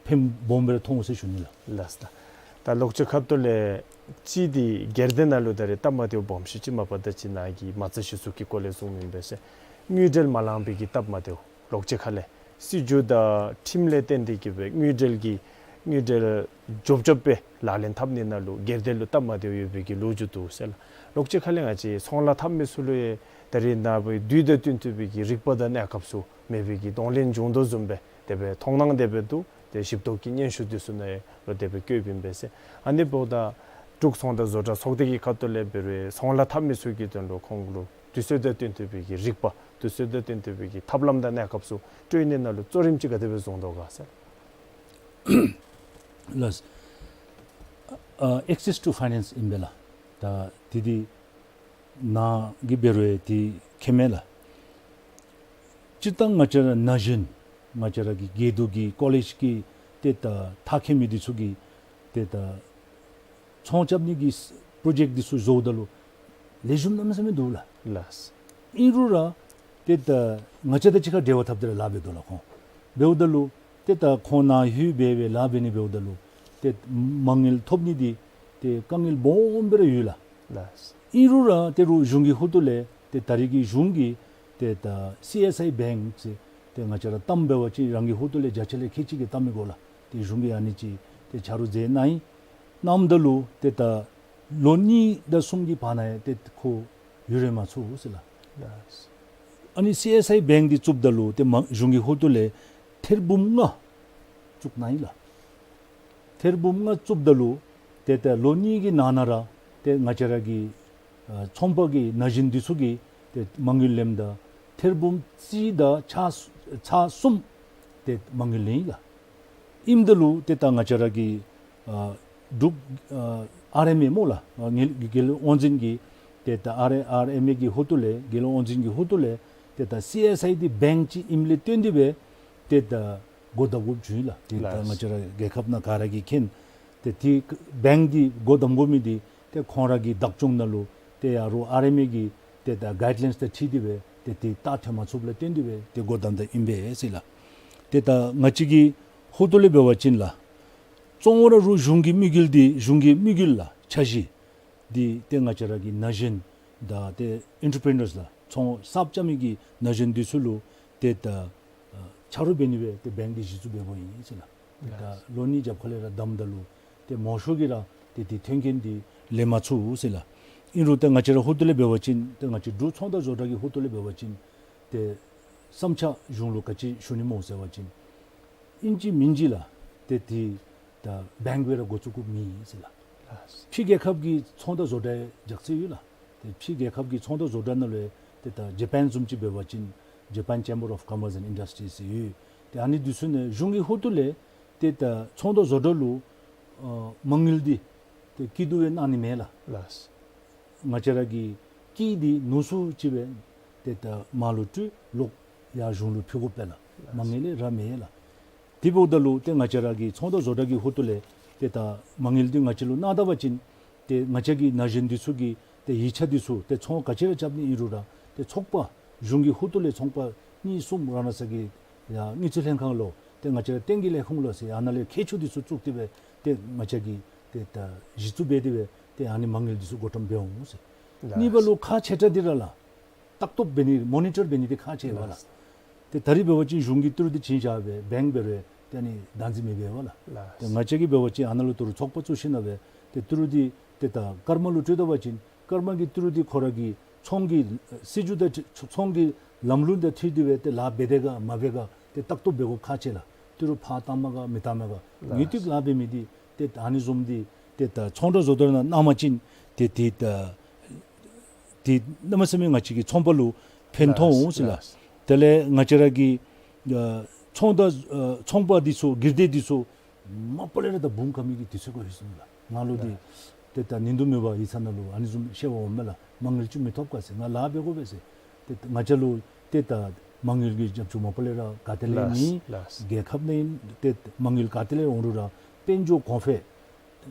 ཕན་སྦོམ་སྦེ་ར་ཐོགས་འོང་ཟེར་ཞུ་ནི་ལགས། ལགས་ལགས། ད་ལོག་སྤྱོད་ཁ་ཐུག་ལས་ཅིག་འདི་སྒེར་སྡེ་ནང་ལུ་ད་རེས་སྟབས་མ་བདེཝ་སྦོམ་ཤོས་ཅིག་མ་པ་ད་ཅི་ནཱ་གི་མ་རྩ་གཞི་བཙུགས་ཀྱི་སྐོར་ལས་གསུངམ་ཨིན་པས་ཟེར། དངུལ་འབྲེལ་མ་ལང་པའི་གི་སྟབས་མ་བདེཝ་ལོག་སྤྱོད་ཁ་ལས་སྲིད་བྱུས་དང་ཁྲིམས་ལས་བརྟེན་ཏེ་གིས་སྦེ་དངུལ་འབྲེལ་གྱི་དངུལ་འབྲེལ་འབྱོར་འབྱོརཔ་སྦེ་ལག་ལེན་འཐབ་ནི་ནང་ལུ་སྒེར་སྡེ་ལུ་སྟབས་མ་བདེཝ་ཡོད་པའི་གི་ལོ་རྒྱུས་འདུག་ཟེར་ལགས། ལོག་སྤྱོད་ཁ་ལས་ང་བཅས་ཚོང་ལཱ་འཐབ་མི་ཚུ་ལུ་ཡང་ད་རེས་ནངས་པའི་དུས་དང་བསྟུན་ཐུབ་པའི་གི་རིག་པ་དང་གནས་སྐབས་ཚུ་མེད་པའི་གི་གདོང་ལེན་བྱུང་དོ་བཟུམ་སྦེ་དེ་སྦེ་མཐོང་སྣང་དེ་སྦེ་འདུག། ཏེ་ཞིབ་འཚོལ་གྱི་སྙན་ཞུ་འདི་ཚུ་ནང་ལུ་དེ་སྦེ་བཀོད་ཨིན་པས་ཟེར། ཨ་ནི་འབདཝ་ད་འབྲུག་ཚོང་དང་བཟོ་གྲྭ་ཚོགས་སྡེ་གི་ཁ་ཐུག་ལས་འབད་རུང་ཚོང་ལཱ་འཐབ་མི་ཚུ་གི་དོན་ལུ་ཁོང་ལུ་དུས་ཚོད་དང་བསྟུན་ཐུབ་པའི་གི་རིག་པ་དུས་ཚོད་དང་བསྟུན་ཐུབ་པའི་གི་ཐབས་ལམ་དང་གནས་སྐབས་ཚུ་སྤྲོད་ནི་ནང་ལུ་གཙོ་རིམ་ཅིག་ག་དེ་སྦེ་བཟུང་དོ་ག་ཟེར། ལགས། ཨ་ཨེག་སེས་ཊུ་ཕའི་ནེནསི་ཨིན་པས་ལགས། ད་དེ་འདི་ནཱ་གིས་འབད་རུང་ཡང་འདི་མཁྱེན་མས་ལགས། སྤྱིར་བཏང་ང་བཅས་ར་ན་གཞོན་ང་བཅས་ར་གི་དགེ་འདུན་གྱི་ཀོ་ལེཇ་གི་ཏེ་ད་མཐར་འཁྱོལ་མི་འདི་ཚུ་གིས་ ཏེ་ད་ཚོང་རྐྱབ་ནི་གི་པྲོ་ཇེཀཊ་འདི་ཚུ་བཟོཝ་ད་ལུ་ལེགས་ཤོམ་གནམ་མེད་ས་མེད་འདུག་ལགས། ལགས། ཨིན་རུང་ར་ཏེ་ད་ང་བཅས་དང་གཅིག་ཁར་འབྲེལ་བ་འཐབ་སྟེ་ར་ལཱ་འབད་དོ་ལགས་ཁོང་། འབདཝ་ད་ལུ་ཏེ་ད་ཁོང་ནཱ་ལྷོད་སྦེ་སྦེ་ལཱ་འབད་ནི་འབདཝ་ད་ལུ་ཏེ་མ་དངུལ་ཐོབ་ནི་འདི་ཏེ་དཀའ་ངལ་སྦོམ་སྦེ་ར་ཡོད་ལགས། ལགས། ཨིན་རུང་ར་ཏེ་རུང་གཞུང་གི་ཧོངས་ལས་ཏེ་ད་རེས་ཀྱི་གཞུང་གིས་ཏེ་ད་སི་ཨེསི་ཨའི་བེངཀ་ཟེར་ཏེ་ང་བཅས་ར་བཏབ་འབད་བ་ཅིན་རང་གི་ཧོངས་ལས་བརྒྱ་ཆ་ལས་ཁལ་གཅིག་གི་བཏབ་མི་དགོ་ལགས། ཏེ་གཞུང་གིས་ཨ་ནི་ཅིག་ཏེ་ཆ་རོགས་མཛད་གནང་ཡི། གནངམ་ད་ལུ་ཏེ་ད་ལོ་གཉིས་དང་གསུམ་གྱི་བར་ན་ཡང་ཏེ་ཁོ་ཡུན་རིང་མ་ཚུགས་ཟེར་ལགས། ཨ་ནི་སི་ཨེསི་ཨའི་བེངཀ་འདི་བཙུགསཔ་ད་ལུ་ཏེ་མ་གཞུང་གི་ཧོངས་ལས་ཐེར་འབུམ་ལྔ་བཙུགས་གནང་ཡི་ལགས། ཐེར་འབུམ་ལྔ་བཙུགསཔ་ད་ལུ་ཏེ་ད་ལོ་གཉིས་ཀྱི་ནང་ན་ར་ཏེ་ང་བཅས་ར་གི་ཨ་ཚོང་པ་གི་ན་གཞོན་འདི་ཚུ་གིས་ཏེ་མ་དངུལ་ལེནམ་ད་ཐེར་འབུམ་གཅིག་དང་ཚག་ཚག་གསུམ་ཏེ་མ་དངུལ་ལེན་ཡི་ལགས། ཨིནམ་ད་ལུ་ཏེ་ད་ང་བཅས་ར་གི་ཨ་འབྲུག་ཨ་ཨར་ཨེམ་ཨེ་སྨོ་ལགས། ཨ་ངེ་རྒྱལ་ཡོངས་དབང་འཛིན་གྱི་ཏེ་ད་ཨར་ཨེ་ཨར་ཨེམ་ཨེ་གི་ཧོངས་ལས་རྒྱལ་ཡོངས་དབང་འཛིན་གྱི་ཧོངས་ལས་ཏེ་ད་སི་ཨེསི་ཨའི་འདི་བེངཀ་ཅིག་ཨིནམ་ལས་བརྟེན་ཏེ་སྦེ་ཏེ་ད་སྒོ་བསྡམ་དགོཔ་བྱུང་ཡི་ལགས། ཏེ་ད་ལགས། ང་བཅས་ར་རྒྱལ་ཁབ་ནང་ག་ར་གིས་མཁྱེན། ཏེ་ཏེ་བེངཀ་འདི་སྒོ་བསྡམ་དགོ་མི་འདི་ཏེ་ཁོང་ར་གི་བདག་སྐྱོང་ནང་ལུ་ཏེ་ཡར་རུང་ཨར་ཨེམ་ཨེ་གི་ཏེ་ད་གའིཌ་ལའིནསི་དང་འཁྲིལ་ཏེ་སྦེ་ཏེ་ཏེ་ད་ཐོན་མ་ཚུགསཔ་ལས་བརྟེན་ཏེ་སྦེ་ཏེ་སྒོ་བསྡམ་ད་ཨིན་པས་ཟེར་ལགས། ཏེ་ད་ང་བཅས་ཀྱི་ཧོངས་ལས་འབད་བ་ཅིན་ལགས། གཙོ་བོ་ར་རུང་གཞུང་གི་དམིགས་ཡུལ་འདི་གཞུང་གི་དམིགས་ཡུལ་ལགས་འཆར་གཞི་འདི་ཏེ་ང་བཅས་ར་གི་ན་གཞོན་དང་ཏེ་ཨེན་ཊར་པི་རི་ནརསི་ལགས་ཚོང་གསརཔ་རྐྱབ་མི་གི་ན་གཞོན་འདི་ཚུ་ལུ་ཏེ་ད་ཨ་ཆ་རོགས་འབད་ནི་སྦེ་ཏེ་བེངཀ་འདི་གཞི་བཙུགས་འབད་དགོཔ་ཨིན་ཟེར་ལགས། ཏེ་ད་ལོ་གཉིས་རྒྱབ་ཁ་ལས་ར་བསྡམ་ད་ལུ་ཏེ་མང་ཤོས་ཀྱིས་ར་ཏེ་ཏེ་མཐུན་རྐྱེན་འདི་ལེན་མ་ཚུགས་ཟེར་ལགས། ཨིན་རུང་ཏེ་ང་བཅས་ར་ཧོངས་ལས་འབད་བ་ཅིན་ཏེ་ང་བཅས་འབྲུག་ཚོང་དང་བཟོ་གྲྭ་གི་ཧོངས་ལས་འབད་བ་ཅིན་ཏེ་བསམ་འཆར་གཞུང་ལུ་ག་ཅི་ཞུ་ནི་སྨོ་ཟེར་བ་ཅིན་ཨིན་ཅི་མིན་ཅི་ལགས་ཏེ་ཏེ་ད་བེངཀ་སྦེ་ར་འགོ་བཙུགས་དགོཔ་མེད་ཟེར་ལགས། ཕྱི་རྒྱལ་ཁབ་ཀྱི་ཚོང་དང་བཟོ་གྲྭ་རྒྱགས་ཚད་ཡོད་ལགས། ཏེ་ཕྱི་རྒྱལ་ཁབ་ཀྱི་ཚོང་དང་བཟོ་གྲྭ་ནང་ལུ་ཏེ་ད་ཇ་པཱན་བཟུམ་ཅིག་འབད་བ་ཅིན་Japan Chamber of Commerce and Industry ཟེར་ཡོད། ཏེ་ཨ་ནི་འདི་ཚུ་ནང་གཞུང་གི་ཧོངས་ལས་ཏེ་ད་ཚོང་དང་བཟོ་གྲྭ་ལུ་ཨ་མ་དངུལ་འདི་ཏེ་སྐྱིད་སྡུག་སྦེ་གནང་ནི་མེད་ལགས། ལགས། ང་བཅས་ར་གི་སྐྱིད་འདི་ནུས་སུ་ཅིག་སྦེ་ཏེ་ད་མར་ལུ་སྤྲོད་ལོག་ཡར་གཞུང་ལུ་ཕུལ་དགོཔ་སྦེ་ལགས། མ་དངུལ་ལས་ར་མེད་ལགས། དེ་འབདཝ་ད་ལུ་ཏེ་ང་བཅས་ར་གི་ཚོང་དང་བཟོ་གྲྭ་གི་ཧོངས་ལས་ཏེ་ད་མ་དངུལ་འདི་ང་བཅས་ལུ་གནང་ད་པ་ཅིན་ཏེ་ང་བཅས་ཀྱི་ན་གཞོན་འདི་ཚུ་གིས་ཏེ་ཡིག་ཆ་འདི་ཚུ་ཏེ་ཚོང་ག་ཅི་ར་རྐྱབ་ནི་ཨིན་རུང་ར་ཏེ་ཚོགས་པ་གཞུང་གི་ཧོངས་ལས་ཚོང་པ་གཉིས་གསུམ་རང་རང་སོ་གི་ཡར་དངུལ་རྩིས་ལྷན་ཁང་ལོ་ཏེ་ང་བཅས་ར་བསྟན་རྒྱས་ལས་ཁུངས་ལོ་ཟེར་ཨ་ནཱ་ལས་མཁས་མཆོག་འདི་ཚུ་བཙུགས་ཏེ་སྦེ་ཏེ་ང་བཅས་ཀྱིས་ཏེ་ད་གཞི་བཙུགས་འབད་དེ་སྦེ་ཏེ་ཨ་ནི་མ་དངུལ་འདི་ཚུ་བགོ་བཀྲམ་འབད་འོང་ཟེར། ལགས། གཉིས་པ་ལུ་ཁག་ཆེ་དྲགས་འདི་ར་ལགས་ལྟ་རྟོག་འབད་ནི་མོ་ནི་ཊར་འབད་ནི་འདི་ཁག་ཆེ་བས་ལགས། ལགས། ཏེ་ད་རེས་འབད་བ་ཅིན་གཞུང་གིས་ཏི་རུ་འདི་བྱིན་བཞག་སྦེ་བེངཀ་འབད་རུང་ཏེ་ཨ་ནི་བདག་འཛིན་མི་འབད་བས་ལགས། ལགས། ཏེ་ང་བཅས་ཀྱིས་འབད་བ་ཅིན་ཨ་ནཱ་ལུ་ཏི་རུ་ཚོགས་པ་བཙུགས་ཞིནམ་ལས་སྦེ་ཏེ་ཏི་རུ་འདི་ཏེ་ད་ཀརྨ་ལུ་སྤྲོད་ད་པ་ཅིན་ཀརྨ་གིས་ཏི་རུ་འདི་ཁོ་ར་གི་ཚོང་གི་སྲིད་བྱུས་དང་འཁྲིལ་ཚོང་གི་ལམ་ལུགས་དང་འཁྲིལ་ཏེ་སྦེ་ཏེ་ལཱ་འབད་དེས་ག་མ་འབད་ག་ཏེ་ལྟ་རྟོག་འབད་དགོཔ་ཁག་ཆེ་ལགས། ཏི་རུ་ཕར་བཏངམ་ག་མི་བཏངམ་ག་ལགས། ངེས་ཏིག་ལཱ་འབད་མི་འདི་ཏེ་ད་ཨ་ནི་བཟུམ་འདི་ཏེ་ད་ཚོང་དང་བཟོ་གྲྭ་ནང་གནང་པ་ཅིན་ཏེ་ཏེ་ད་ཏེ་གནམ་མེད་ས་མེད་ང་བཅས་ཀྱི་ཚོང་པ་ལུ་ཕན་ཐོགས་འོང་ཟེར་ལགས། ལགས། དེ་ལས་ང་བཅས་ར་གི་ཨ་ཚོང་དང་ཨ་ཚོང་པ་འདི་ཚུ་སྒེར་སྡེ་འདི་ཚུ་མ་པ་ལས་ར་ད་འབུམ་ག་མི་གི་དུས་ཚོད་ག་ཡོད་ཟེར་ལགས། ང་ལུ་འདི་ལགས། ཏེ་ད་ཉིན་དུ་མེད་པར་ཡིག་ཚང་ནང་ལུ་ཨ་ནི་བཟུམ་ཤེས་པ་འོང་མས་ལགས། མ་དངུལ་ཅིག་མི་ཐོབ་ག་ཟེར། ང་ལཱ་འབད་དགོ་པས་ཟེར། ཏེ་ང་བཅས་ལུ་ཏེ་ད་མ་དངུལ་གྱི་རྒྱབ་སྐྱོར་མ་པ་ལས་ར་ག་ཏེ་ལས་ལགས། མེད། ལགས། རྒྱལ་ཁབ་ནང་ཏེ་མ་དངུལ་ག་ཏེ་ལས་འོང་རུང་ར་དཔལ་འབྱོར་གོང་འཕེལ་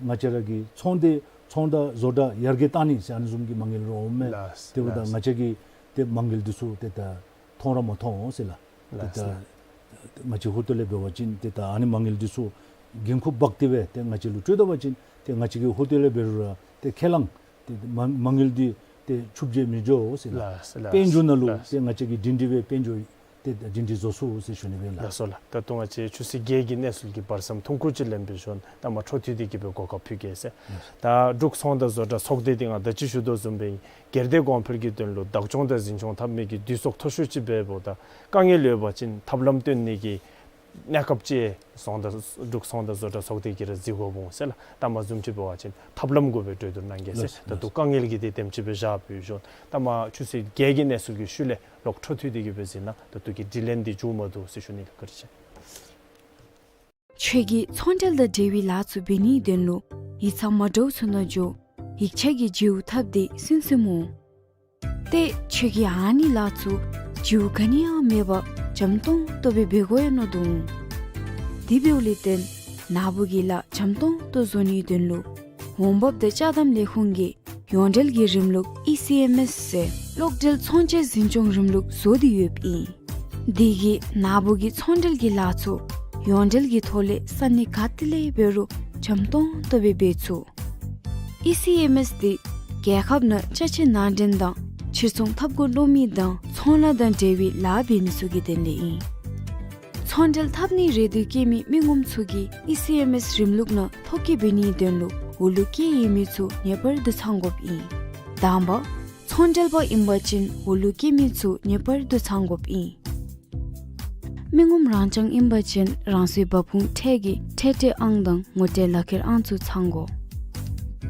ང་བཅས་ར་གི་ཚོང་སྡེ་ཚོང་དང་བཟོ་གྲྭ་ཡར་རྒྱས་གཏང་ནི་ཟེར་ཨ་ནི་བཟུམ་གྱི་མ་དངུལ་ར་འོང་མས། ལགས། ཏེ་འབདཝ་ད་ལགས། ང་བཅས་ཀྱིས་ཏེ་མ་དངུལ་འདི་ཚུ་ཏེ་ད་མཐོང་ར་མ་མཐོང་འོང་ཟེར་ལགས། ཏེ་ལགས། ད་ང་བཅས་ཧོངས་ལས་འབད་བ་ཅིན་ཏེ་ད་ཨ་ནི་མ་དངུལ་འདི་ཚུ་འགན་ཁུར་འབག་སྟེ་སྦེ་ཏེ་ང་བཅས་ལུ་སྤྲོད་ད་པ་ཅིན་ཏེ་ང་བཅས་ཀྱིས་ཧོངས་ལས་འབད་རུང་ར་ཏེ་ཁས་བླངས་ཏེ་མ་མ་དངུལ་འདི་ཏེ་ཆུབ་རྗེས་མི་འགྱོ་ཟེར་ལགས། ལགས། ལགས། དཔལ་འབྱོར་ནང་ལུ་ལགས། ཏེ་ང་བཅས་ཀྱིས་སྒྲིང་སྒྲི་སྦེ་དཔལ་འབྱོར་ཏེ་སྒྲིང་སྒྲི་བཟོ་ཚུགས་ཟེར་ཞུ་ནི་ཨིན་ལགས། ལགས་སོ་ལགས། ད་ལྟོ་ང་བཅས་ཆུ་ཚོད་བརྒྱད་ཀྱི་གནས་ཚུལ་གྱི་བར་མཚམས་ཐུང་ཀུ་ཅིག་ལེན་པའི་ཤུལ་ད་མ་འཕྲོ་མཐུད་དེ་གི་སྦེ་གོ་སྐབས་ཕུལ་གེ་ཟེར། ལགས། ད་འབྲུག་ཚོང་དང་བཟོ་གྲྭ་ཚོགས་སྡེ་འདི་ང་ད་ཅི་ཞུ་དོ་བཟུམ་སྦེ་སྒེར་སྡེ་གོང་འཕེལ་གྱི་དོན་ལུ་བདག་སྐྱོང་དང་འཛིན་སྐྱོང་འཐབ་མི་གི་འདུས་ཚོགས་མཐོ་ཤོས་ཅིག་འབདཝ་ད་དཀའ་ངལ་ཡོད་པ་ཅིན་ཐབས་ལམ་སྟོན་ནི་གི་གནས་སྐབས་ཅིག་ཚོང་དང་འབྲུག་ཚོང་དང་བཟོ་གྲྭ་ཚོགས་སྡེ་གིས་ར་གཟིགས་དགོཔ་འོང་ཟེར་ལགས། ད་མ་བཟུམ་ཅིག་འབད་བ་ཅིན་ཐབས་ལམ་གུ་སྦེ་གྲོས་བསྡུར་གནང་གེ་ཟེར། ལགས། ད་ལྟོ་དཀའ་ངལ་གྱི་དེ་དེམ་ཅིག་སྦེ་བཞག་པའི་ཤུལ་ད་མ་ཆུ་ཚོད་བརྒྱད་ཀྱི་གནས་ཚུལ་གྱི་ཤུལ་ལས་ལོག་འཕྲོ་མཐུད་དེ་གི་སྦེ་གཟིགས་ན་ད་ལྟོ་གི་དྲི་ལན་འདི་མཇུག་མ་བསྡུ་ཟེར་ཞུ་ནི་ལགས། བཀའ་དྲིན་ཆེ། ཁྱོད་ཀྱིས་ཚོང་འབྲེལ་དང་འབྲེལ་བའི་ལཱ་ཚུ་འབད་ནིའི་དོན་ལུ་ཡིག་ཚང་མ་འདྲཝ་ཚུ་ནང་འགྱོ་ཡིག་ཆ་གི་བརྗེ་པོ་འཐབ་སྟེ་སུན་སུན་སྨོ། ཏེ་ཁྱོད་ཀྱིས་ཨ་ནི་ལཱ་ཚུ་བརྗེ་པོ་ག་ནི་ཡང་མེད་པར་འཇམ་ཏོང་ཏོ་སྦེ་འབད་དགོ་ཡོད་མནོ་དོ་འོང་། དེ་འབདཝ་ལས་བརྟེན་ ནཱ་བུ་གི་ལཱ་འཇམ་ཏོང་ཏོ་བཟོ་ནིའི་དོན་ལུ་འོང་འབབ་དང་ཅ་དམ་ལས་ཁུངས་ཀྱིས་ཡོངས་འབྲེལ་གྱི་རིམ་ལུགས་ཨི་སི་ཨེམ་ཨེསི་ཟེར་གློག་འབྲེལ་ཚོང་བྱེད་འཛིན་སྐྱོང་རིམ་ལུགས་བཟོ་སྟེ་ཡོདཔ་ཨིན། དེ་གིས་ནཱ་བུ་གི་ཚོང་འབྲེལ་གྱི་ལཱ་ཚུ་ཡོངས་འབྲེལ་གྱི་ཐོག་ལས་ས་གནས་ག་ཏེ་ལས་འབད་རུང་འཇམ་ཏོང་ཏོ་སྦེ་འབད་ཚུགས། ཨི་སི་ཨེམ་ཨེསི་འདི་རྒྱལ་ཁབ་ནང་ཅ་ཆས་ནང་འདྲེན་དང་ཕྱིར་ཚོང་འཐབ་དགོཔ་སླབ་མི་དང་ཚོང་ལཱ་དང་འབྲེལ་བའི་ལཱ་འབད་མི་ཚུ་གི་དོན་ལས་ཨིན། ཚོང་འབྲེལ་འཐབ་ནིའི་རེ་འདོད་བསྐྱེད་མི་མི་ངོམ་ཚུ་གིས་ཨི་སི་ཨེམ་ཨེསི་རིམ་ལུགས་ནང་ཐོ་བཀོད་འབད་ནིའི་དོན་ལུ་འོག་ལུ་བཀོད་ཡོད་མི་ཚུ་ངེས་པར་དུ་ཚང་དགོཔ་ཨིན། དང་པ། ཚོང་འབྲེལ་པ་ཨིན་པ་ཅིན་འོག་ལུ་བཀོད་མི་ཚུ་ངེས་པར་དུ་ཚང་དགོཔ་ཨིན། མི་ངོམ་རང་རྐྱང་ཨིན་པ་ཅིན་རང་སོའི་འབབ་ཁུངས་ཁྲལ་གྱི་ཁྲལ་སྤྲོད་ཨང་དང་ངོ་སྤྲོད་ལག་ཁྱེར་ཨང་ཚུ་ཚང་དགོ།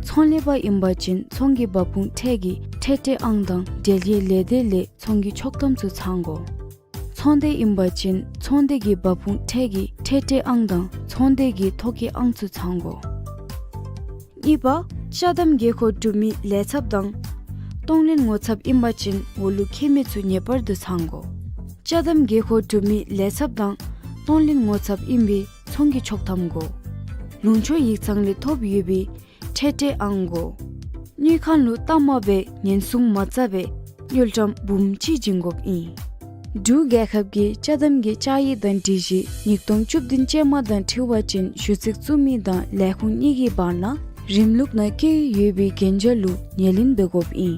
ཚོང་ལས་པ་ཨིན་པ་ཅིན་ཚོང་གི་འབབ་ཁུངས་ཁྲལ་གྱི་ཁྲལ་སྤྲོད་ཨང་དང་འབྲེལ་ཡོད་ལས་སྡེ་ལས་ཚོང་གི་ཆོག་ཐམ་ཚུ་ཚང་དགོ། ཚོང་སྡེ་ཨིན་པ་ཅིན་ཚོང་སྡེ་གི་འབབ་ཁུངས་ཁྲལ་གྱི་ཁྲལ་སྤྲོད་ཨང་དང་ཚོང་སྡེ་གི་ཐོ་བཀོད་ཨང་ཚུ་ཚང་དགོ། གཉིས་པ། ཅ་དམ་དགོས་མཁོ་གྲུབ་མི་ལས་ཚབ་དང་གཏོང་ལེན་ངོ་ཚབ་ཨིན་པ་ཅིན་འོག་ལུ་བཀོད་མི་ཚུ་ངེས་པར་དུ་ཚང་དགོ། ཅ་དམ་དགོས་མཁོ་གྲུབ་མི་ལས་ཚབ་དང་གཏོང་ལེན་ངོ་ཚབ་ཨིན་པའི་ཚོང་གི་ཆོག་ཐམ་དགོ། ལུང་ཕྱོགས་ཡིག་ཚང་ལས་ཐོབ་ཡོད་པའི་ཁྲལ་སྤྲོད་ཨང་དགོ། དངུལ་ཁང་ལུ་ལྟ་མ་སྦེ་ཉེན་སྲུང་མ་རྩ་བའི་དངུལ་ཀྲམ་འབུམ་གཅིག་བྱིན་དགོཔ་ཨིན། འབྲུག་རྒྱལ་ཁབ་ཀྱི་ཅ་དམ་གྱི་བཅའ་ཡིག་དང་སྒྲིག་གཞི་ཉིས་སྟོང་བཅུ་བདུན་ཅན་མ་དང་འཁྲིལ་བ་ཅིན་ཞུ་ཚིག་བཙུགས་མི་དང་ལས་ཁུངས་གཉིས་ཀྱི་བར་ན་རིམ་ལུགས་ནང་བཀོད་ཡོད་པའི་གན་རྒྱ་ལུ་ཉེར་ལེན་འབད་དགོཔ་ཨིན།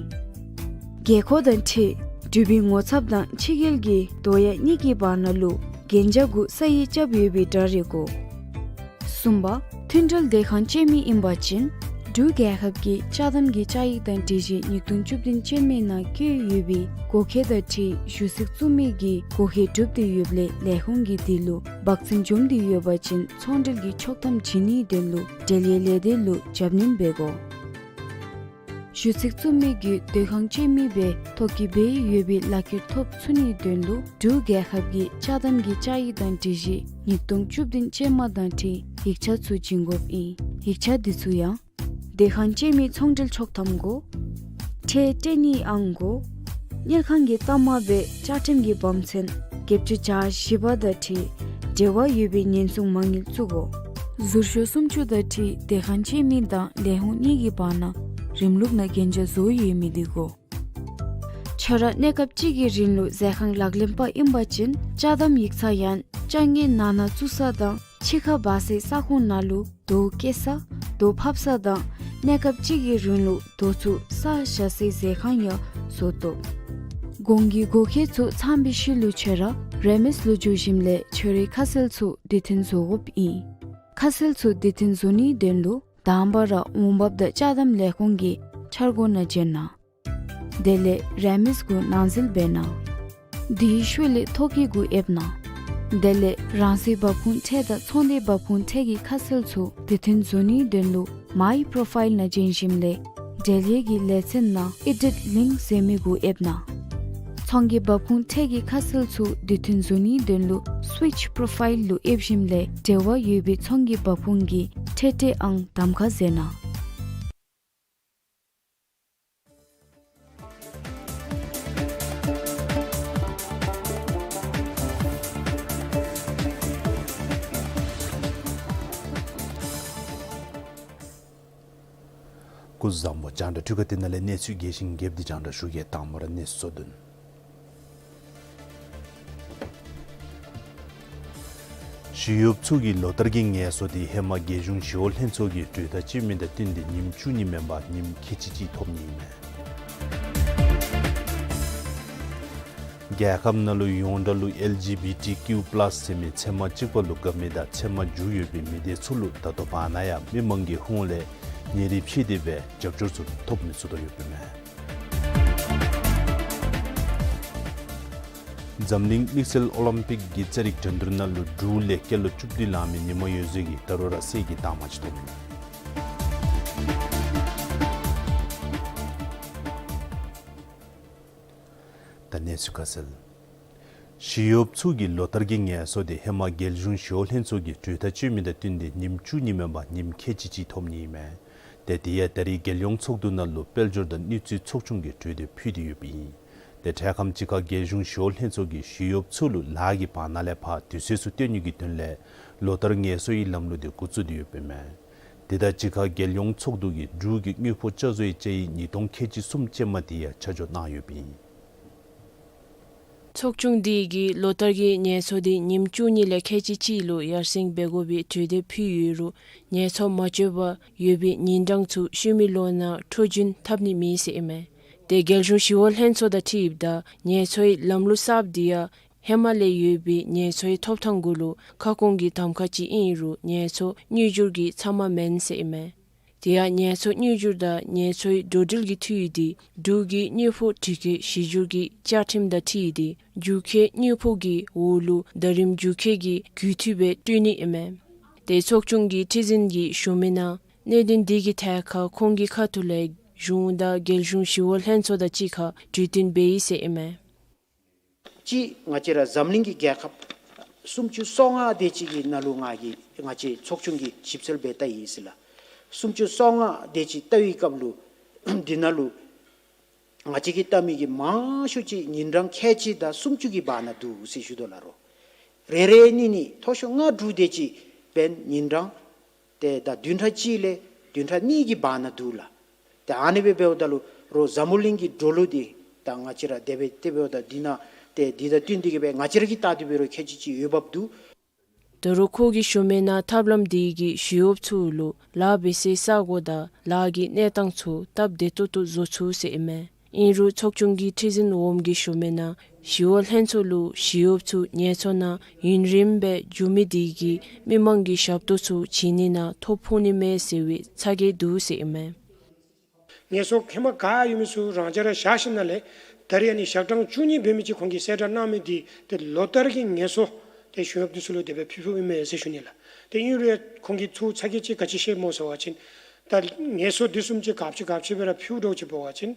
དགོས་མཁོ་དང་འཁྲིལ་གྲུབ་པའི་ངོ་ཚབ་དང་ཕྱི་རྒྱལ་གྱི་དོ་ཡ་གཉིས་ཀྱི་བར་ན་ལུ་གན་རྒྱ་གུ་ས་ཡིག་རྐྱབ་ཡོད་པའི་འདྲ་རིས་དགོ། གསུམ་པ། མཐུན་འབྲེལ་སྡོད་ཁང་སྤྱོད་མི་ཨིན་པ་ཅིན་འབྲུག་རྒྱལ་ཁབ་ཀྱི་ཅ་དམ་གྱི་བཅའ་ཡིག་དང་སྒྲིག་གཞི་ཉིས་སྟོང་བཅུ་བདུན་ཅན་མའི་ནང་བཀོད་ཡོད་པའི་དགོས་མཁོ་དང་འཁྲིལ་ཞུ་ཚིག་བཙུགས་མི་གི་དགོས་མཁོ་གྲུབ་སྟེ་ཡོདཔ་ལས་ལས་ཁུངས་ཀྱིས་དེ་ལུ་འབག་འཛིན་འབྱུངམ་སྟེ་ཡོད་པ་ཅིན་ཚོང་འབྲེལ་གྱི་ཆོག་ཐམ་བྱིན་ནིའི་དོན་ལུ་འབྲེལ་ཡོད་ལས་སྡེ་ལུ་རྒྱབ་སྣོན་འབད་དགོ། ཞུ་ཚིག་བཙུགས་མི་གིས་སྡོད་ཁང་སྤྱོད་མི་སྦེ་ཐོ་བཀོད་འབད་ཡོད་པའི་ལག་ཁྱེར་ཐོབ་ཚུགས་ནིའི་དོན་ལུ་འབྲུག་རྒྱལ་ཁབ་ཀྱི་ཅ་དམ་གྱི་བཅའ་ཡིག་དང་སྒྲིག་གཞི་ཉིས་སྟོང་བཅུ་བདུན་ཅན་མ་དང་འཁྲིལ་ཡིག་ཆ་ཚུ་བྱིན་དགོཔ་ཨིན། ཡིག་ཆ་འདི་ཚུ་ཡང་སྡོད་ཁང་སྤྱོད་མི་ཚོང་འབྲེལ་ཆོག་ཐམ་དགོ། ཁྲལ་སྤྲོད་ནིའི་ཨང་དགོ། དངུལ་ཁང་གི་ལྟ་མ་སྦེ་བཅའ་ཁྲིམས་ཀྱི་བབ་ཚན་བརྒྱད་ཅུ་གྱ་བཞི་པ་དང་འཁྲིལ་འབྲེལ་བ་ཡོད་པའི་ཉེན་སྲུང་མ་དངུལ་བཙུགས་དགོ། ཟུར་ཤོག་སུམ་ཅུ་དང་འཁྲིལ་སྡོད་ཁང་སྤྱོད་མི་དང་ལས་ཁུངས་གཉིས་ཀྱི་བར་ན་རིམ་ལུགས་ནང་གན་རྒྱ་བཟོ་ཡོད་མི་འདི་དགོ། ཁྱོད་ར་གནས་སྐབས་ཅིག་གི་རིང་ལུ་ཟས་ཁང་ལག་ལེན་པ་ཨིན་པ་ཅིན་ཅ་དམ་ཡིག་ཚང་ཡང་ཅ་དངོས་ནང་ན་བཙུགས་ས་དང་ཕྱི་ཁར་འབག་སའི་ས་ཁོངས་ནང་ལུ་རྡོ་བཀལ་ས་རྡོ་ཕབ་ས་དང་གནས་སྐབས་ཅིག་གི་རིང་ལུ་རྡོ་ཚུ་ས་བཞག་སའི་ཟས་ཁང་ཡང་བཟོ་དོ། གོང་གི་དགོས་མཁོ་ཚུ་ཚང་བའི་ཤུལ་ལུ་ཁྱོད་ར་རེ་མིས་ལུ་འགྱོ་ཞིནམ་ལས་ཁྱོད་རའི་ཁ་གསལ་ཚུ་དུས་མཐུན་བཟོ་དགོཔ་ཨིན། ཁ་གསལ་ཚུ་དུས་མཐུན་བཟོ་ནིའི་དོན་ལུ་དང་པ་ར་འོང་འབབ་དང་ཅ་དམ་ལས་ཁུངས་ཀྱི་འཆར་སྒོ་ནང་འབྱོན་གནང་། དེ་ལས་རེ་མིས་གུ་ནང་འཛུལ་འབད་གནང་། དེའི་ཤུལ་ལས་ཐོ་བཀོད་གུ་ཨེབ་གནང་། དེ་ལས་རང་སོའི་འབབ་ཁུངས་ཁྲལ་དང་ཚོང་སྡེའི་འབབ་ཁུངས་ཁྲལ་གྱི་ཁ་གསལ་ཚུ་དུས་མཐུན་བཟོ་ནིའི་དོན་ལུ་མའི་པོརོ་ཕའིལ་ནང་འབྱོན་ཞིནམ་ལས་འབྲེལ་ཡོད་ཀྱི་ལེ་ཚན་ནང་ཨེ་ཌིཊ་ལིངཀ་ཟེར་མི་གུ་ཨེབ་གནང་། ཚོང་གི་འབབ་ཁུངས་ཁྲལ་གྱི་ཁ་གསལ་ཚུ་དུས་མཐུན་བཟོ་ནིའི་དོན་ལུ་སུའིཆ་པོརོ་ཕའིལ་ལུ་ཨེབ་ཞིནམ་ལས་འབྲེལ་བ་ཡོད་པའི་ཚོང་གི་འབབ་ཁུངས་ཀྱི་ཁྲལ་སྤྲོད་ཨང་གདམ་ཁ་མཛད་གནང་། སྐུ་གཟུགས་བཟང་པོ། རྒྱང་བསྒྲགས་འཕྲུལ་ཁང་འདི་ནང་ལས་གནས་ཚུལ་རྒྱས་ཤིང་རྒྱསཔ་འདི་རྒྱང་བསྒྲགས་ཞུ་གེ། དང་པ་ར་གནས་ཚུལ་གཙོ་དོན། ཞི་གཡོགཔ་ཚུ་གི་ལོ་ལྟར་གྱི་ངལ་གསོ་འདི་ཧེ་མ་རྒྱལ་གཞུང་ཞི་གཡོག་ལྷན་ཚོགས་ཀྱི་གྲོས་ཐག་བཅད་མི་དང་བསྟུན་ཏེ་ཉིནམ་བཅུ་གཉིས་མེན་པར་ཉིནམ་ཁལ་གཅིག་གཅིག་ཐོབ་ནི་ཨིན་མས། རྒྱལ་ཁབ་ནང་ལུ་ཡོངས་གྲགས་ལུ་ཨེལ་ཇི་བི་ཊི་ཀིའུ་པ་ལཱས་ཟེར་མི་ཚད་མ་གཅིག་པ་ལུ་དགའ་མི་དང་ཚད་མ་བཞི་ཡོད་པའི་མི་སྡེ་ཚུ་ལུ་ད་ལྟོ་བར་ན་ཡང་མི་མང་གི་ཧོངས་ལས་ཉེ་རིང་ཕྱེ་སྟེ་སྦེ་རྒྱབ་སྐྱོར་ཚུ་ཐོབ་མི་ཚུགས་དོ་ཡོདཔ་ཨིན་མས། འཛམ་གླིང་དམིགས་བསལ་ཨོ་ལིམ་པིག་གི་རྩེད་རིགས་འགྲན་བསྡུར་ནང་ལུ་འབྲུག་ལས་སྐལ་ལོ་བཅུ་བདུན་ལང་མི་ཉི་མ་འོད་ཟེར་གྱིས་ད་རུང་ར་གསེར་གྱི་རྟགས་མ་ཅིག་ཐོབ་ནུག། ད་གནས་ཚུལ་ཁ་གསལ། ཞི་གཡོགཔ་ཚུ་གི་ལོ་ལྟར་གྱི་ངལ་གསོ་འདི་ཧེ་མ་རྒྱལ་གཞུང་ཞི་གཡོག་ལྷན་ཚོགས་ཀྱི་གྲོས་ཐག་བཅད་མི་དང་བསྟུན་ཏེ་ཉིནམ་བཅུ་གཉིས་མེན་པར་ཉིནམ་ཁལ་གཅིག་གཅིག་ཐོབ་ནི་ཨིན་མས། ཏེ་དེ་ཡང་ད་རེས་རྒྱལ་ཡོངས་ཚོགས་འདུ་ནང་ལུ་དཔལ་འབྱོར་དང་ནུས་རྩལ་ཚོགས་ཆུང་གིས་གྲོས་འདེབས་ཕུལ་ཏེ་ཡོདཔ་ཨིན། དེ་འཕྲལ་ཁམས་གཅིག་ཁར་རྒྱལ་གཞུང་ཞི་གཡོག་ལྷན་ཚོགས་ཀྱིས་ཞི་གཡོགཔ་ཚུ་ལུ་ལཱ་གི་བར་ན་ལས་ཕར་དུས་ཚོད་ཚུ་བཏོན་ནི་གི་དོན་ལས་ལོ་ལྟར་ངལ་གསོའི་ལམ་ལུགས་འདི་འགོ་བཙུགས་ཏེ་ཡོདཔ་ཨིན་མས། དེ་དང་གཅིག་ཁར་རྒྱལ་ཡོངས་ཚོགས་འདུ་གིས་འབྲུག་གི་དངུལ་ཕོགས་བསྐྱར་བཟོའི་དཔྱད་ཡིག་ཉིས་སྟོང་ཁལ་གཅིག་གསུམ་ཅན་མ་དེ་ཡང་ཆ་འཇོག་གནང་ཡོདཔ་ཨིན། ཚོགས་ཆུང་འདི་གིས་ལོ་ལྟར་གྱི་ངལ་གསོ་འདི་ཉིནམ་བཅུ་གཉིས་ལས་ཁལ་གཅིག་གཅིག་ལུ་ཡར་སེང་འབད་དགོ་པའི་གྲོས་འདེབས་ཕུལ་ཡོད་རུང་ངལ་གསོ་མ་བཅད་པར་ཡོད་པའི་ཉིན་གྲངས་ཚུ་ཤུལ་མའི་ལོ་ནང་འཕྲོ་སྦྱོར་འཐབ་ནི་མེད་ཟེར་ཨིན་མས། དེ་རྒྱལ་གཞུང་ཞི་གཡོག་ལྷན་ཚོགས་དང་འཁྲིལཝ་ད་ངལ་གསོའི་ལམ་ལུགས་གསརཔ་འདི་ཡང་ཧེ་མ་ལས་ཡོད་པའི་ངལ་གསོའི་ཐོབ་ཐང་གུ་ལུ་ཁ་སྐོང་གི་གདམ་ཁ་ཅིག་ཨིན་རུང་ངལ་གསོ་དངུལ་འབྱོར་གྱི་ཚབ་མ་མེན་ཟེར་ཨིན་མས། དེ་ཡང་ངལ་གསོ་དངུལ་འབྱོར་དང་ངལ་གསོའི་འགྲོ་འགྲུལ་གྱི་འཐུས་ཡིག་འདི་འབྲུག་གི་དངུལ་ཕོགས་སྒྲིག་བཀོད་གཞི་འགྱུར་གྱི་བཅའ་ཁྲིམས་དང་འཁྲིལ་ཏེ་རྒྱུ་ཁྱོན་དངུལ་ཕོགས་ཀྱི་འོག་ལུ་ཟླ་རིམ་རྒྱུ་ཁྱོན་གྱི་དགོས་འཐུས་སྦེ་སྤྲོད་ནི་ཨིན་མས། དེ་ཚོགས་ཆུང་གི་ཁྲི་འཛིན་གྱིས་ཞུ་མི་ནང་གནད་དོན་འདི་གི་ཐད་ཁར་ཁོང་གི་ཁ་ཐུག་ལས་གཞུང་དང་རྒྱལ་གཞུང་ཞི་གཡོག་ལྷན་ཚོགས་དང་གཅིག་ཁར་གྲོས་བསྟུན་འབད་ཡི་ཟེར་ཨིན་མས། གཅིག་ང་བཅས་ར་འཛམ་གླིང་གི་རྒྱལ་ཁབ་སུམ་ཅུ་སོ་ལྔ་དེ་ཅིག་གི་ནང་ལུ་ང་གིས་ང་བཅས་ཚོགས་ཆུང་གིས་ཞིབ་འཚོལ་འབད་བལྟ་ཡི་ཟེར་ལགས། སུམ་ཅུ་སོ་ལྔ་དེ་ཅིག་བལྟ་བའི་སྐབས་ལུ་འདི་ནང་ལུ་ང་བཅས་ཀྱིས་བལྟ་མི་གི་མང་ཤོས་ཅིག་ཉིན་གྲངས་ཁལ་གཅིག་དང་སུམ་ཅུ་གི་བར་ན་འདུག་ཟེར་ཞུ་དོ་ལགས་རོ། རེ་རེ་གཉིས་གཉིས་མཐོ་ཤོས་ལྔ་དྲུག་དེ་ཅིག་འབདན་ཉིན་གྲངས་ཏེ་ད་བདུན་ཕྲག་གཅིག་ལས་བདུན་ཕྲག་གཉིས་ཀྱི་བར་ན་འདུག་ལགས། ཏེ་ཨ་ནི་སྦེ་འབདཝ་ད་ལུ་རོགས་འཛམ་བུ་གླིང་གི་འགྲོ་ལུགས་འདི་ད་ང་བཅས་ར་དེ་སྦེ་དེ་འབདཝ་ད་འདི་ནང་ཏེ་འདི་དང་བསྟུན་ཏེ་གི་སྦེ་ང་བཅས་ར་གིས་བལྟ་སྟེ་འབད་རུང་ཁལ་གཅིག་གཅིག་འོས་འབབ་འདུག། ད་རུང་ཁོ་གིས་ཞུ་མི་ནང་ཐབས་ལམ་འདི་གིས་ཞི་གཡོགཔ་ཚུ་ལུ་ལཱ་འབད་སའི་ས་གོ་དང་ལཱ་གི་གནས་སྟངས་ཚུ་སྟབས་བདེ་ཏོག་ཏོ་བཟོ་ཚུགས་ཟེར་ཨིན་མས། ཨིན་རུང་ཚོགས་ཆུང་གི་ཁྲི་འཛིན་འོགམ་གིས་ཞུ་མི་ནང་ཞི་གཡོག་ལྷན་ཚོགས་ལུ་ཞི་གཡོགཔ་ཚུ་ངལ་གསོ་ནང་ཡུན་རིངམོ་སྦེ་འགྱོ་མི་འདི་གིས་མི་མང་གི་ཞབས་ཏོག་ཚུ་བྱིན་ནི་ནང་ཐོ་ཕོག་ནི་མས་ཟེར་བའི་ཚ་གྱང་འདུག་ཟེར་ཨིན་མས། ངལ་གསོ་ཧེ་མ་ག་ཡོད་མི་ཚུ་རང་འཇགས་ར་བཞག་ཞིནམ་ལས་ད་རེས་ཨ་ནི་ཞག་གྲངས་བཅུ་གཉིས་འབད་མི་ཅིག་ཁོང་གིས་གསལ་བསྒྲགས་གནང་མི་འདི་ཏེ་ལོ་ལྟར་གྱི་ངལ་གསོ་ཏེ་ཞི་གཡོགཔ་འདི་ཚུ་ལུ་དེ་སྦེ་ཕུལ་ཕུལཝ་ཨིན་མས་ཟེར་ཞུ་ནི་ལགས། ཏེ་ཨིན་རུང་ཁོང་གིས་ཚུར་ཚ་གྱང་ཅིག་ག་ཅི་བཤད་སྨོ་ཟེར་བ་ཅིན་ད་ངལ་གསོ་འདི་བཟུམ་ཅིག་ག་ཅི་ག་ཅི་སྦེ་ར་ཕུལཝ་འདྲཝ་ཅིག་འབད་བ་ཅིན་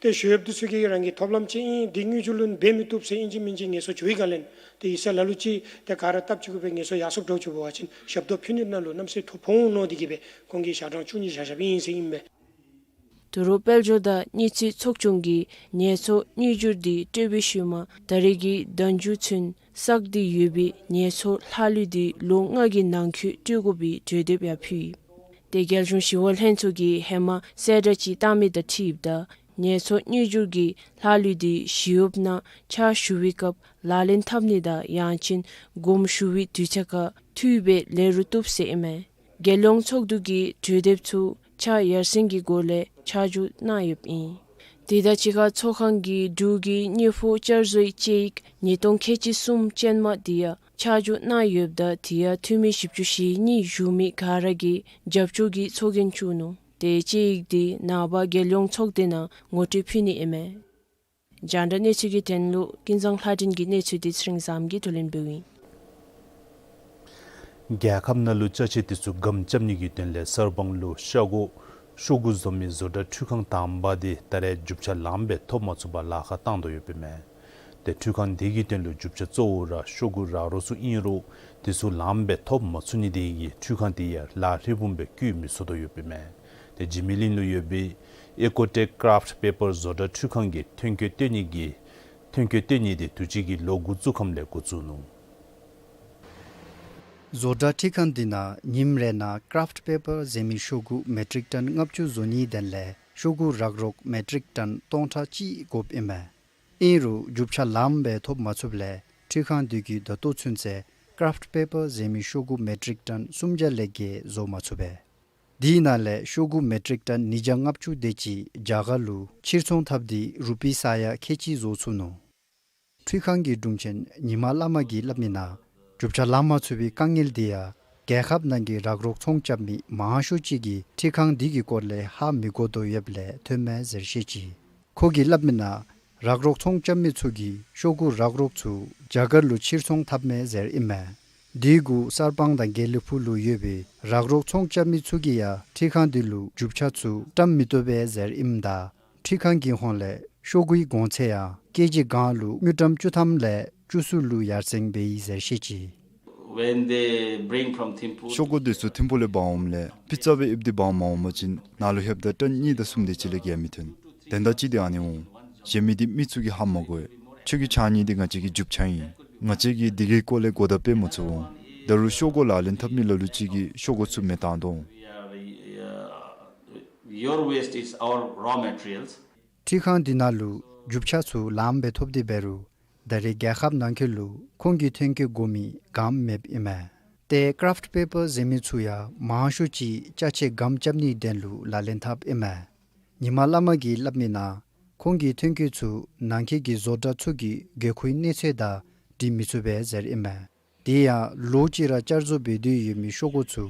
ཏེ་ཞི་གཡོགཔ་འདི་ཚུ་གིས་རང་གི་ཐོབ་ལམ་ཅིག་ཨིན། འདི་དངུལ་ཆུ་ལུ་འབད་མི་བཏུབ་ཟེར་ཨིན་ཅི་མིན་ཅི་ངལ་གསོ་འགྱོ་བའི་སྒང་ལས་ཏེ་ཡིག་ཚང་ལ་ལུ་ཅིག་ཏེ་ག་ར་སྟབས་གཅིག་གུ་སྦེ་ངལ་གསོ་ཡར་སོངམ་འདྲཝ་ཅིག་འབད་བ་ཅིན་ཞབས་ཏོག་ཕུལ་ནི་ནང་ལུ་གནམ་མེད་ས་མེད་ཐོ་ཕོག་འོང་མནོ་སྟེ་གི་སྦེ་ཁོང་གིས་ཞག་གྲངས་བཅུ་གཉིས་བཞག་བཞགཔ་ཨིན་ཟེར་ཨིན་པས། ད་རུང་དཔལ་འབྱོར་དང་རྙེད་ཚད་ཚོགས་ཆུང་གིས་ངལ་གསོ་དངུལ་འབྱོར་འདི་སྤྲོད་པའི་ཤུལ་མ་ད་རེས་ཀྱི་ཟླ་མཇུག་ཚུན་བསགས་ཏེ་ཡོད་པའི་ངལ་གསོ་ལྷག་ལུས་འདི་ལོ་ལྔ་གི་ནང་འཁོད་སྤྲོད་དགོ་པའི་གྲོས་འདེབས་ཡང་ཕུལ་ཡི། ཏེ་རྒྱལ་གཞུང་ཞི་གཡོག་ལྷན་ཚོགས་ཀྱིས་ཧེ་མ་གསལ་བསྒྲགས་ཅིག་བཏང་མི་དང་འཁྲིལཝ་ད་ངལ་གསོ་དངུལ་འབྱོར་གྱི་ལྷག་ལུས་འདི་ཞི་གཡོགཔ་ནང་ཕྱག་ཞུ་བའི་སྐབས་ལག་ལེན་འཐབ་ནི་དང་ཡང་ཅིན་དགོངསམ་ཞུ་བའི་དུས་ཚོད་ཁར་འཐུས་སྦེ་ལེན་རུང་བཏུབ་ཟེར་ཨིན་མས། རྒྱལ་ཡོངས་ཚོགས་འདུ་གིས་གྲོས་འདེབས་ཚུ་ཕྱག་ཡར་སེང་གི་སྒོ་ལས་ཆ་འཇོག་གནང་ཡོདཔ་ཨིན། དེ་དང་གཅིག་ཁར་ཚོགས་ཁང་གིས་འབྲུག་གི་དངུལ་ཕོགས་བསྐྱར་བཟོའི་དཔྱད་ཡིག་ཉིས་སྟོང་ཁལ་གཅིག་གསུམ་ཅན་མ་དེ་ཡང་ཆ་འཇོག་གནང་ཡོདཔ་ད་དེ་ཡང་འཐུས་མི་བཞི་བཅུ་ཞེ་གཉིས་བཞུགས་མི་ག་ར་གིས་རྒྱབ་སྐྱོར་གྱི་ཚོགས་རྒྱན་བཙུགས་ནུག། དེ་དཔྱད་ཡིག་དེ་ནངས་པ་རྒྱལ་ཡོངས་ཚོགས་སྡེ་ནང་ངོ་སྤྲོད་ཕུལ་ནི་ཨིན་མས། རྒྱང་བསྒྲགས་གནས་ཚུལ་གྱི་དོན་ལུ་ཀུན་བཟང་ལྷ་སྒྲོན་གྱི་གནས་ཚུལ་འདི་ཚེ་རིང་བཟངམོ་གིས་བསྡུ་ལེན་འབདཝ་ཨིན། རྒྱལ་ཁབ་ནང་ལུ་ཅ་ཆས་དེ་ཚུ་སྒམ་རྐྱབ་ནི་གི་དོན་ལས་གསར་སྤང་ལུ་ཤ་སྒོ་ཤོག་གུ་བཟོ་མི་བཟོ་གྲྭ་འཕྲུལ་ཁང་དང་པ་དེ་ད་རེས་རྒྱུ་ཆ་ལངམ་སྦེ་ཐོབ་མ་ཚུགས་པར་ལཱ་ཁག་བཏང་དོ་ཡོདཔ་ཨིན་མས། ཏེ་འཕྲུལ་ཁང་དེ་གི་དོན་ལུ་རྒྱུ་ཆ་གཙོ་བོ་ར་ཤོག་གུ་རག་རོག་ཚུ་ཨིན་རུང་དེ་ཚུ་ལངམ་སྦེ་ཐོབ་མ་ཚུགས་ནི་དེ་གིས་འཕྲུལ་ཁང་དེ་ཡང་ལཱ་ལྷོད་པོ་སྦེ་བཀོལ་མི་ཚུགས་དོ་ཡོདཔ་ཨིན་མས། ཏེ་འཇིགས་མེད་གླིང་ལུ་ཡོད་པའི་ཨེ་ཀོ་ཊེཀ་ཀ་རཕཊ་པེ་པར་བཟོ་གྲྭ་འཕྲུལ་ཁང་གིས་ཐོན་སྐྱེད་བཏོན་ནི་གི་ཐོན་སྐྱེད་བཏོན་ནི་དེ་དུས་ཅི་གི་ལོ་འགོ་བཙུགས་ཁམས་ལས་འགོ་བཙུགས་ནུག། བཟོ་གྲྭ་འཕྲུལ་ཁང་འདི་ནང་ཉིནམ་རེ་ནང་ཀ་རཕཊ་པེ་པར་ཟེར་མི་ཤོག་གུ་མེ་ཊིག་ཊཱན་ལྔ་བཅུ་བཟོ་ནིའི་དོན་ལས་ཤོག་གུ་རག་རོག་མེ་ཊིག་ཊཱན་སྟོང་ཕྲག་གཅིག་དགོཔ་ཨིན་མས། ཨིན་རུང་རྒྱུ་ཆ་ལངམ་སྦེ་ཐོབ་མ་ཚུགསཔ་ལས་འཕྲུལ་ཁང་དེ་གིས་ད་ལྟོ་ཚུན་ཚོད་ཀ་རཕཊ་པེ་པར་ཟེར་མི་ཤོག་གུ་མེ་ཊིག་ཊཱན་སུམ་བརྒྱ་ལས་བརྒལ་བཟོ་མ་ཚུགས་པས། དེའི་ནང་ལས་ཤོག་གུ་མེ་ཊིག་ཊཱན་ཉིས་བརྒྱ་ལྔ་བཅུ་དེ་ཅིག་རྒྱ་གར་ལུ་ཕྱིར་ཚོང་འཐབ་སྟེ་རུ་པི་ས་ཡ་ཁལ་གཅིག་བཟོ་ཚུགས་ནུག། འཕྲུལ་ཁང་གི་དྲུང་ཆེན་ཉི་མ་བླ་མ་གིས་སླབ་མི་ནང་རྒྱུ་ཆ་ལང་མ་ཚུགས་པའི་དཀའ་ངལ་འདི་ཡང་རྒྱལ་ཁབ་ནང་གི་རག་རོག་ཚོང་རྐྱབ་མི་མང་ཤོས་ཅིག་གིས་འཕྲུལ་ཁང་འདི་གི་སྐོར་ལས་ཧ་མི་གོ་དོ་ཡོདཔ་ལས་ཐོནམ་མས་ཟེར་བཤད་ཅི། ཁོ་གིས་སླབ་མི་ནང་རག་རོག་ཚོང་རྐྱབ་མི་ཚུ་གིས་ཤོག་གུ་རག་རོག་ཚུ་རྒྱ་གར་ལུ་ཕྱིར་ཚོང་འཐབ་མས་ཟེར་ཨིན་མས། དེ་གུ་གསར་སྤང་དང་དགེ་ལེགས་ཕུག་ལུ་ཡོད་པའི་རག་རོག་ཚོང་རྐྱབ་མི་ཚུ་གིས་ཡང་འཕྲུལ་ཁང་འདི་ལུ་རྒྱུ་ཆ་ཚུ་བཀྲམ་མི་བཏུབ་པས་ཟེར་ཨིནམ་ད་འཕྲུལ་ཁང་གི་ཧོངས་ལས་ཤོག་གུའི་གོང་ཚད་ཡང་ཀེ་ཇི་གང་ལུ་དངུལ་ཀྲམ་བཅུ་ཐམ་ལས་བཅུ་གསུམ་ལུ་ཡར་སེང་འབད་ཡི་ཟེར་བཤད་ཅི། When they bring from Thimphu, ཤོག་གུ་དེ་ཚུ་ཐིམ་ཕུག་ལས་འབག་འོངམ་ལས་ཕྱི་རྩ་སྦེ་ཨིབ་སྟེ་འབག་མ་འོང་པ་ཅིན་ནང་ལུ་ལྷོདཔ་ད་ཊཱན་གཉིས་དང་གསུམ་དེ་ཅིག་ལས་བརྒལ་མི་ཐོན། དོན་དག་ཅིག་དེ་ཨ་ནི་འོང་། གཞན་མི་འདི་མི་ཚུ་གིས་ཧ་མ་གོ་བས། ཁྱོད་ཀྱི་ཕྱགས་སྙིགས་འདི་ང་བཅས་ཀྱི་རྒྱུ་ཆ་ཨིན། ང་བཅས་ཀྱིས་འདི་གི་སྐོར་ལས་གོ་བརྡ་སྤེལ་མ་ཚུགས་འོང་། ད་རུང་ཤོག་གུ་ལག་ལེན་འཐབ་མི་ལ་ལུ་ཅིག་གིས་ཤོག་གུ་ཚུ་མེ་བཏང་དོ་འོང་། Your waste is our raw materials. འཕྲུལ་ཁང་འདི་ནང་ལུ་རྒྱུ་ཆ་ཚུ་ལངམ་སྦེ་ཐོབ་སྟེ་འབད་རུང་ད་རེས་རྒྱལ་ཁབ་ནང་འཁོད་ལུ་ཁོང་གི་ཐོན་སྐྱེད་དགོ་མི་ག་ནི་མེདཔ་ཨིན་མས། ཏེ་ཀ་རཕཊ་པེ་པར་ཟེར་མི་ཚུ་ཡང་མང་ཤོས་ཅིག་ཅ་ཆས་སྒམ་རྐྱབ་ནིའི་དོན་ལུ་ལག་ལེན་འཐབ་ཨིན་མས། ཉི་མ་བླ་མ་གིས་སླབ་མིའི་ནང་ཁོང་གི་ཐོན་སྐྱེད་ཚུ་ནང་འཁོད་ཀྱི་བཟོ་གྲྭ་ཚུ་གི་དགོས་མཁོའི་གནས་ཚད་དང་འགྲིག་མི་ཚུགས་པས་ཟེར་ཨིན་མས། དེ་ཡང་ལོ་གཅིག་ར་བསྐྱར་བཟོ་འབད་དོ་ཡོད་མི་ཤོག་གུ་ཚུ་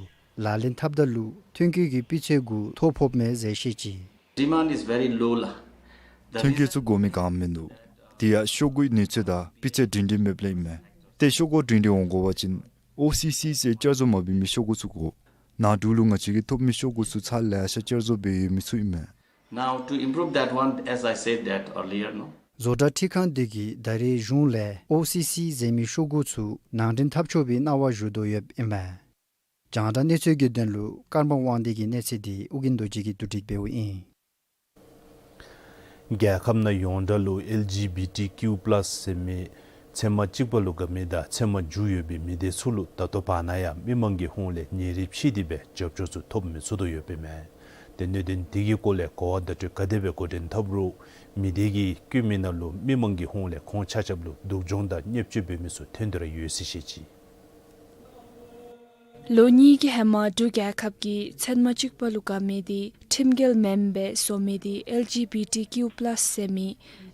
ལག་ལེན་འཐབ་ད་ལུ་ཐོན་སྐྱེད་ཀྱི་སྤུས་ཚད་གུ་ཐོ་ཕོགཔ་མས་ཟེར་བཤད་ཅི། Demand is very low ལགས། ཐོན་སྐྱེད་ཚུ་དགོ་མི་ག་ནི་མིན་འདུག། དེ་ཡང་ཤོག་གུའི་ནུས་ཚད་དང་སྤུས་ཚད་སྒྲིང་སྒྲིང་མེདཔ་ལས་ཨིན་མས། ཏེ་ཤོག་གུ་སྒྲིང་སྒྲིང་འོང་དགོ་པ་ཅིན་ཨོ་སི་སི་ཟེར་བསྐྱར་བཟོ་མ་འབད་མི་ཤོག་གུ་ཚུ་དགོ། ནང་འཁོད་ལུ་ང་བཅས་ཀྱིས་ཐོབ་མི་ཤོག་གུ་ཚུ་ཚར་ལེ་ཤ་བསྐྱར་བཟོ་འབད་ཡོད་མི་ཚུ་ཨིན་མས། Now to improve that one, as I said that earlier, no? བཟོ་གྲྭ་འཕྲུལ་ཁང་འདི་གིས་ད་རེས་གཞུང་ལས་ཨོ་སི་སི་ཟེར་མི་ཤོག་གུ་ཚུ་ནང་འདྲེན་འཐབ་ཆོག་པའི་གནང་བ་ཞུ་དོ་ཡོདཔ་ཨིན་མས། རྒྱང་བསྒྲགས་གནས་ཚུལ་གྱི་དོན་ལུ་ཀརྨ་དབང་འདུས་ཀྱི་གནས་ཚུལ་འདི་ཨོ་རྒྱན་རྡོ་རྗེ་གིས་བསྡུ་སྒྲིག་འབདཝ་ཨིན། རྒྱལ་ཁབ་ནང་ཡོངས་གྲགས་ལུ་ཨེལ་ཇི་བི་ཊི་ཀིའུ་པ་ལཱསི་ཟེར་མི་ཚད་མ་གཅིག་པ་ལུ་དགའ་མི་དང་ཚད་མ་འཇུ་ཡོད་པའི་མི་སྡེ་ཚུ་ལུ་ད་ལྟོ་བར་ན་ཡང་མི་མང་གི་ཧོངས་ལས་ཉེ་རིང་ཕྱེ་སྟེ་སྦེ་རྒྱབ་སྐྱོར་ཚུ་ཐོབ་མི་ཚུགས་དོ་ཡོདཔ་ཨིན་མས། ཏེ་གནད་དོན་འདི་གི་སྐོར་ལས་གོ་བ་བརྡ་སྤྲོད་ག་དེ་སྦེ་འགོ་འདྲེན་འཐབ་རུང་མི་སྡེ་གི་བཀོད་མི་ནང་ལུ་མི་མང་གི་ཧོངས་ལས་ཁོང་ཆ་ཁྱབ་ལུ་སྡུག་སྦྱོང་དང་བརྙས་བཅོས་འབད་མི་ཚུ་ཐོན་ཏེ་ར་ཡོད་ཟེར་བཤད་ཅི། ལོ་གཉིས་ཀྱི་ཧེ་མ་འབྲུག་རྒྱལ་ཁབ་ཀྱིས་ཚད་མ་གཅིག་པ་ལུ་དགའ་མི་འདི་ཁྲིམས་འགལ་མེནམ་སྦེ་བཟོ་མི་འདི་ཨེལ་ཇི་བི་ཊི་ཀིའུ་པ་ལཱསི་ཟེར་མི་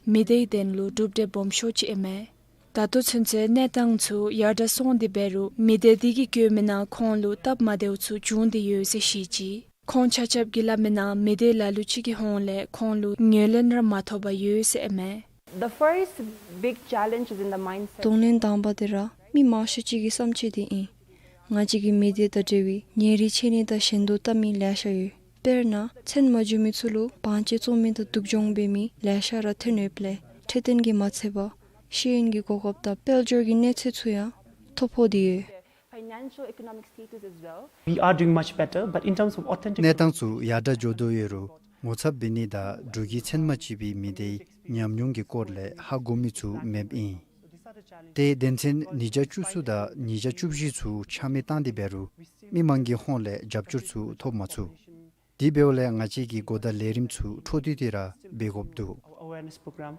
མི་སྡེའི་དོན་ལུ་གྲུབ་འབྲས་སྦོམ་ཤོས་ཅིག་ཨིན་མས། ད་ལྟོ་ཚུན་ཚོད་གནས་སྟངས་ཚུ་ཡར་དྲག་སོང་སྟེ་འབད་རུང་མི་སྡེ་འདི་གིས་བཀོད་མི་ནང་ཁོང་ལུ་སྟབས་མ་བདེཝ་ཚུ་བྱུང་སྟེ་ཡོད་ཟེར་བཤད་ཅི། ཁོང་ཆ་ཁྱབ་ཀྱིས་སླབ་མིའི་ནང་མི་སྡེ་ལ་ལུ་ཅིག་གི་ཧོངས་ལས་ཁོང་ལུ་ངོས་ལེན་ར་མ་ཐོབ་པར་ཡོད་ཟེར་ཨིན་མས། The first big challenge is in the mindset. གདོང་ལེན་དང་པ་འདི་ར་མི་མང་ཤོས་ཅིག་གི་བསམ་སྤྱོད་འདི་ཨིན། ང་བཅས་ཀྱི་མི་སྡེ་དང་འབྲེལ་བའི་ཉེ་རིང་ཕྱེ་ནི་དང་ཞེན་དོ་བཏབ་མི་ལེ་ཤ་ཡོད། དཔེར་ན་ཚོད་མ་འཇུ་མི་ཚུ་ལུ་བང་ཅན་བཙོང་མི་དང་སྡུག་སྦྱོང་འབད་མི་ལེ་ཤ་ར་ཐོན་ཡོདཔ་ལས་འཕྲོད་བསྟེན་གྱིས་མ་ཚད་པར་ཤེས་ཡོན་གྱི་གོ་སྐབས་དང་དཔལ་འབྱོར་གྱི་གནས་ཚད་ཚུ་ཡང་ཐོ་ཕོག་སྟེ་ཡོད། Financial economic status as well. We are doing much better, but in terms of authentic གནས་སྟངས་ཚུ་ཡར་དྲག་འགྱོ་དོ་ཡོད་རུང་ངོ་ཚབ་འབད་ནི་དང་འབྲུག་གི་ཚོད་མ་གཅིག་པའི་མི་སྡེའི་ཉམས་མྱོང་གི་སྐོར་ལས་ཧ་གོ་མི་ཚུ་མེདཔ་ཨིན། ཏེ་དོན་ཚན་ཉིས་བརྒྱ་བཅུ་གསུམ་དང་ཉིས་བརྒྱ་བཅུ་བཞི་ཚུ་ཆ་མེད་བཏང་སྟེ་འབད་རུང་མི་མང་གི་ཧོངས་ལས་རྒྱབ་སྐྱོར་ཚུ་ཐོབ་མ་ཚུགས། དེ་འབདཝ་ལས་ང་བཅས་ཀྱིས་གོ་བརྡ་ལས་རིམ་ཚུ་འཕྲོ་མཐུད་དེ་ར་འབད་དགོཔ་འདུག། Our awareness program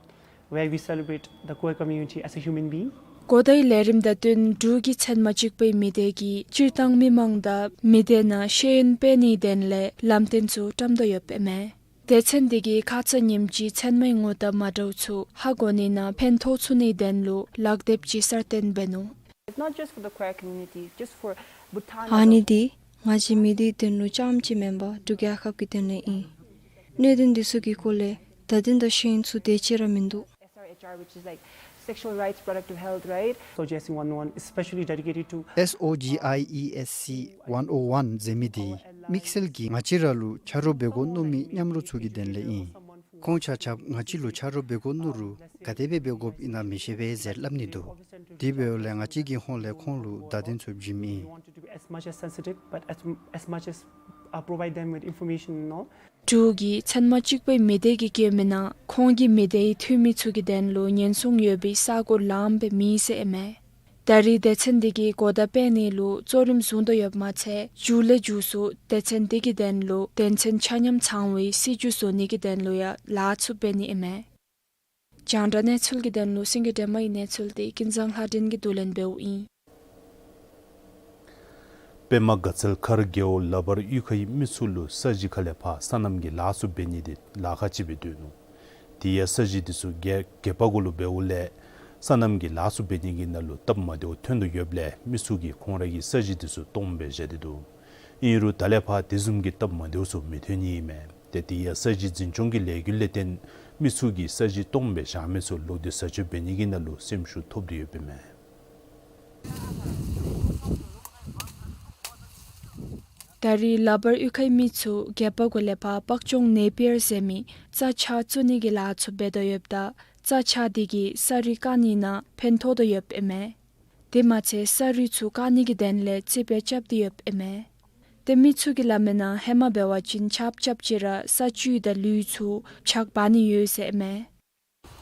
where we celebrate the Khowai community as a human being. གོ་བརྡའི་ལས་རིམ་དང་བསྟུན་འབྲུག་གི་ཚོད་མ་གཅིག་པའི་མི་སྡེ་གིས་སྤྱིར་བཏང་མི་མང་དང་མི་སྡེ་ནང་ཤེས་ཡོན་སྤེལ་ནིའི་དོན་ལས་ལམ་སྟོན་ཚུ་བཀྲམ་དོ་ཡོདཔ་ཨིན་མས། སྡེ་ཚན་འདི་གིས་ཁ་ཙ་ཉིནམ་གཅིག་ཚོད་མའི་ངོ་བསྟོད་མ་འདྲཝ་ཚུ་ཧ་གོ་ནི་ནང་ཕན་ཐོགས་ཚུགས་ནིའི་དོན་ལུ་ལག་དེབ་ཅིག་གསར་བཏོན་འབད་ནུག། It's not just for the Khowai community, just for Bhutan as a whole. ཨ་ནི་འདི་ང་བཅས་མི་སྡེའི་དོན་ལུ་རྐྱངམ་ཅིག་མེན་པར་འབྲུག་རྒྱལ་ཁབ་ཀྱི་དོན་ལས་ཨིན། གནད་དོན་འདི་ཚུ་གི་སྐོར་ལས་བརྡ་དོན་དང་ཤེས་ཡོན་ཚུ་དེ་ཅིག་ར་མིན་འདུག། S R H R, which is like sexual rights, reproductive health, right? So J S C one oh one, especially dedicated to S O G I E S C one oh one ཟེར་མི་འདི་དམིགས་བསལ་གྱིས་ང་བཅས་ར་ལུ་ཆ་རོགས་འབད་དགོ་མནོ་མི་མཉམ་རོགས་ཚུ་གི་དོན་ལས་ཨིན། ཁོང་ཆ་ཁྱབ་ང་བཅས་ལུ་ཆ་རོགས་འབད་དགོ་མནོ་རུང་ག་དེ་སྦེ་འབད་དགོཔ་ཨིན་ན་མི་ཤེས་པས་ཟེར་སླབ་ནི་འདུག། དེ་འབདཝ་ལས་ང་བཅས་ཀྱི་ཧོངས་ལས་ཁོང་ལུ་བརྡ་དོན་ཚུ་བྱིནམ་ཨིན། We want to do as much as sensitive, but as, as much as, uh, provide them with information and all. འབྲུག་གི་ཚོད་མ་གཅིག་པའི་མི་སྡེ་གིས་བཀོད་མི་ནང་ཁོང་གི་མི་སྡེའི་འཐུས་མི་ཚུ་གི་དོན་ལུ་ཉེན་སྲུང་ཡོད་པའི་ས་གོ་ལངམ་སྦེ་མེད་ཟེར་ཨིན་མས། ད་རེས་སྡེ་ཚན་འདི་གིས་གོ་བརྡ་སྤེལ་ནི་ལུ་གཙོ་རིམ་བཟུང་དོ་ཡོདཔ་མ་ཚད་མཇུག་ལས་མཇུག་སུ་སྡེ་ཚན་འདི་གི་དོན་ལུ་དོན་ཚན་ཆ་མཉམ་ཚང་བའི་སྲིད་བྱུས་བཟོ་ནི་གི་དོན་ལུ་ཡང་ལཱ་ཚུ་འབད་ནི་ཨིན་མས། རྒྱང་བསྒྲགས་གནས་ཚུལ་གྱི་དོན་ལུ་སེང་གེ་སྒྲོལ་མ་གི་གནས་ཚུལ་འདི་ཀུན་བཟང་ལྷ་སྒྲོན་གྱིས་བསྡུ་ལེན་འབདཝ་ཨིན། པདྨ་དགའ་ཚལ་མཁར་རྒེད་འོག་ལ་བར་གཡུས་ཁའི་མི་ཚུ་ལུ་ས་གཞི་ཁ་ལས་ཕར་སོ་ནམ་གྱི་ལཱ་ཚུ་འབད་ནི་འདི་ལཱ་ཁག་ཅིག་སྦེ་སྡོད་ནུག། དེ་ཡང་ས་གཞི་འདི་ཚུ་སྒལ་སྒལ་པ་གུ་ལུ་འབདཝ་ལས་སོ་ནམ་གྱི་ལཱ་ཚུ་འབད་ནི་གི་ནང་ལུ་སྟབས་མ་བདེཝ་ཐོན་དོ་ཡོདཔ་ལས་མི་ཚུ་གིས་ཁོང་ར་གི་ས་གཞི་འདི་ཚུ་སྟོངམ་སྦེ་བཞག་སྟེ་འདུག། ཨིན་རུང་ད་ལས་ཕར་དེ་བཟུམ་གྱི་སྟབས་མ་བདེཝ་ཚུ་མི་ཐོན་ནི་ཨིན་མས། ཏེ་དེ་ཡང་ས་གཞི་འཛིན་སྐྱོང་གི་ལས་འགུལ་ལས་བརྟེན་མི་ཚུ་གིས་ས་གཞི་སྟོངམ་སྦེ་བཞག་མི་ཚུ་ལོག་སྟེ་བཟའ་སྤྱོད་འབད་ནི་གི་ནང་ལུ་སེམས་ཤུགས་ཐོབ་སྟེ་ཡོདཔ་ཨིན་མས། ད་རེས་ལ་བར་གཡུས་ཁའི་མི་ཚུ་སྒལ་པ་གུ་ལས་ཕར་པག་ཅོང་ནེ་པི་ཡར་ཟེར་མི་རྩྭ་ཆག་བཙུགས་ནི་གི་ལཱ་ཚུ་འབད་དོ་ཡོདཔ་ད་རྩྭ་ཆག་འདི་གིས་ས་རུད་བཀག་ནི་ནང་ཕན་ཐོགས་དོ་ཡོདཔ་ཨིན་མས། དེ་མ་ཚད་ས་རུད་ཚུ་བཀག་ནི་གི་དོན་ལས་རྩིག་པ་རྐྱབ་སྟེ་ཡོདཔ་ཨིན་མས། ཏེ་མི་ཚུ་གིས་སླབ་མིའི་ནང་ཧེ་མ་འབད་བ་ཅིན་ཆརཔ་རྐྱབ་ཅི་ར་ས་བཅུད་དང་ལུད་ཚུ་ཆག་འབག་ནི་ཡོད་ཟེར་ཨིན་མས།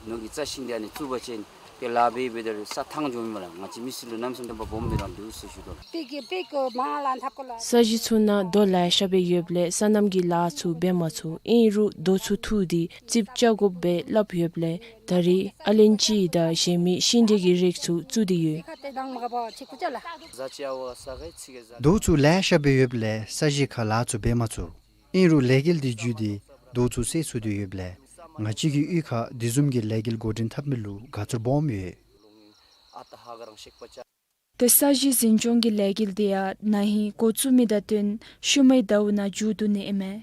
ནོར་གྱི་རྩྭ་ཤིང་འདི་ཨ་ནི་བཙུགས་པ་ཅིན་ཏེ་ལཱ་འབད་འབདཝ་ད་ར་ས་ཐང་འགྱོཝ་མས་ལགས། ང་བཅས་མི་སེར་ལུ་གནམ་མེད་ས་མེད་སྟོན་པ་སྦོམ་སྦེ་ར་འདུག་ཟེར་ཞུ་དོ་ལགས། པིག་པིག་མ་ལ་འཐབ་གོ་ལགས། ས་གཞི་ཚུ་ནང་རྡོ་ལེ་ཤ་སྦེ་ཡོདཔ་ལས་སོ་ནམ་གྱི་ལཱ་ཚུ་འབད་མ་ཚུགས། ཨིན་རུང་རྡོ་ཚུ་འཐུ་སྟེ་རྩིགཔ་རྐྱབ་དགོཔ་སྦེ་སླབ་ཡོདཔ་ལས་ད་རེས་ཨ་ལན་ཅི་དང་གཞན་མི་ཤིང་འབྲས་ཀྱི་རིགས་ཚུ་བཙུགས་ཏེ་ཡོད། རྡོ་ཚུ་ལེ་ཤ་སྦེ་ཡོདཔ་ལས་ས་གཞི་ཁར་ལཱ་ཚུ་འབད་མ་ཚུགས། ཨིན་རུང་ལས་འགུལ་འདི་བརྒྱུད་དེ་རྡོ་ཚུ་བསལ་ཚུགས་ཏེ་ཡོདཔ་ལས་ང་བཅས་ཀྱི་གཡུས་ཁར་དེ་བཟུམ་གྱི་ལས་འགུལ་འགོ་འདྲེན་འཐབ་མི་ལུ་དགའ་ཚོར་སྦོམ་ཡོད། ཏེ་ས་གཞི་འཛིན་སྐྱོང་གི་ལས་འགུལ་འདི་ཡང་ན་ཧིང་འགོ་བཙུགས་མི་དང་བསྟུན་ཤུལ་མའི་ཟླཝ་ནང་མཇུག་བསྡུ་ནི་ཨིན་མས།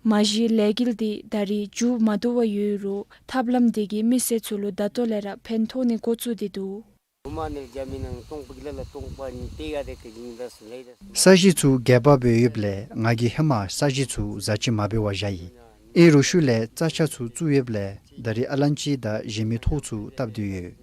མ་གཞི་ལས་འགུལ་འདི་ད་རེས་མཇུག་མ་བསྡུ་བར་ཡོད་རུང་ཐབས་ལམ་འདི་གིས་མི་སེར་ཚུ་ལུ་ད་ལྟོ་ལས་ར་ཕན་ཐོགས་ནི་འགོ་བཙུགས་ཏེ་འདུག། ས་གཞི་ཚུ་རྒྱས་པ་སྦེ་ཡོདཔ་ལས་ང་གིས་ཧེ་མ་ས་གཞི་ཚུ་ཟ་བཅད་མ་འབད་བར་བཞག་ཡི། ཨིན་རུང་ཤུལ་ལས་རྩྭ་ཆག་ཚུ་བཙུགས་ཡོདཔ་ལས་ད་རེས་ཨ་ལན་ཅི་དང་གཞན་མི་ཐོག་ཚུ་བཏབ་སྟེ་ཡོད།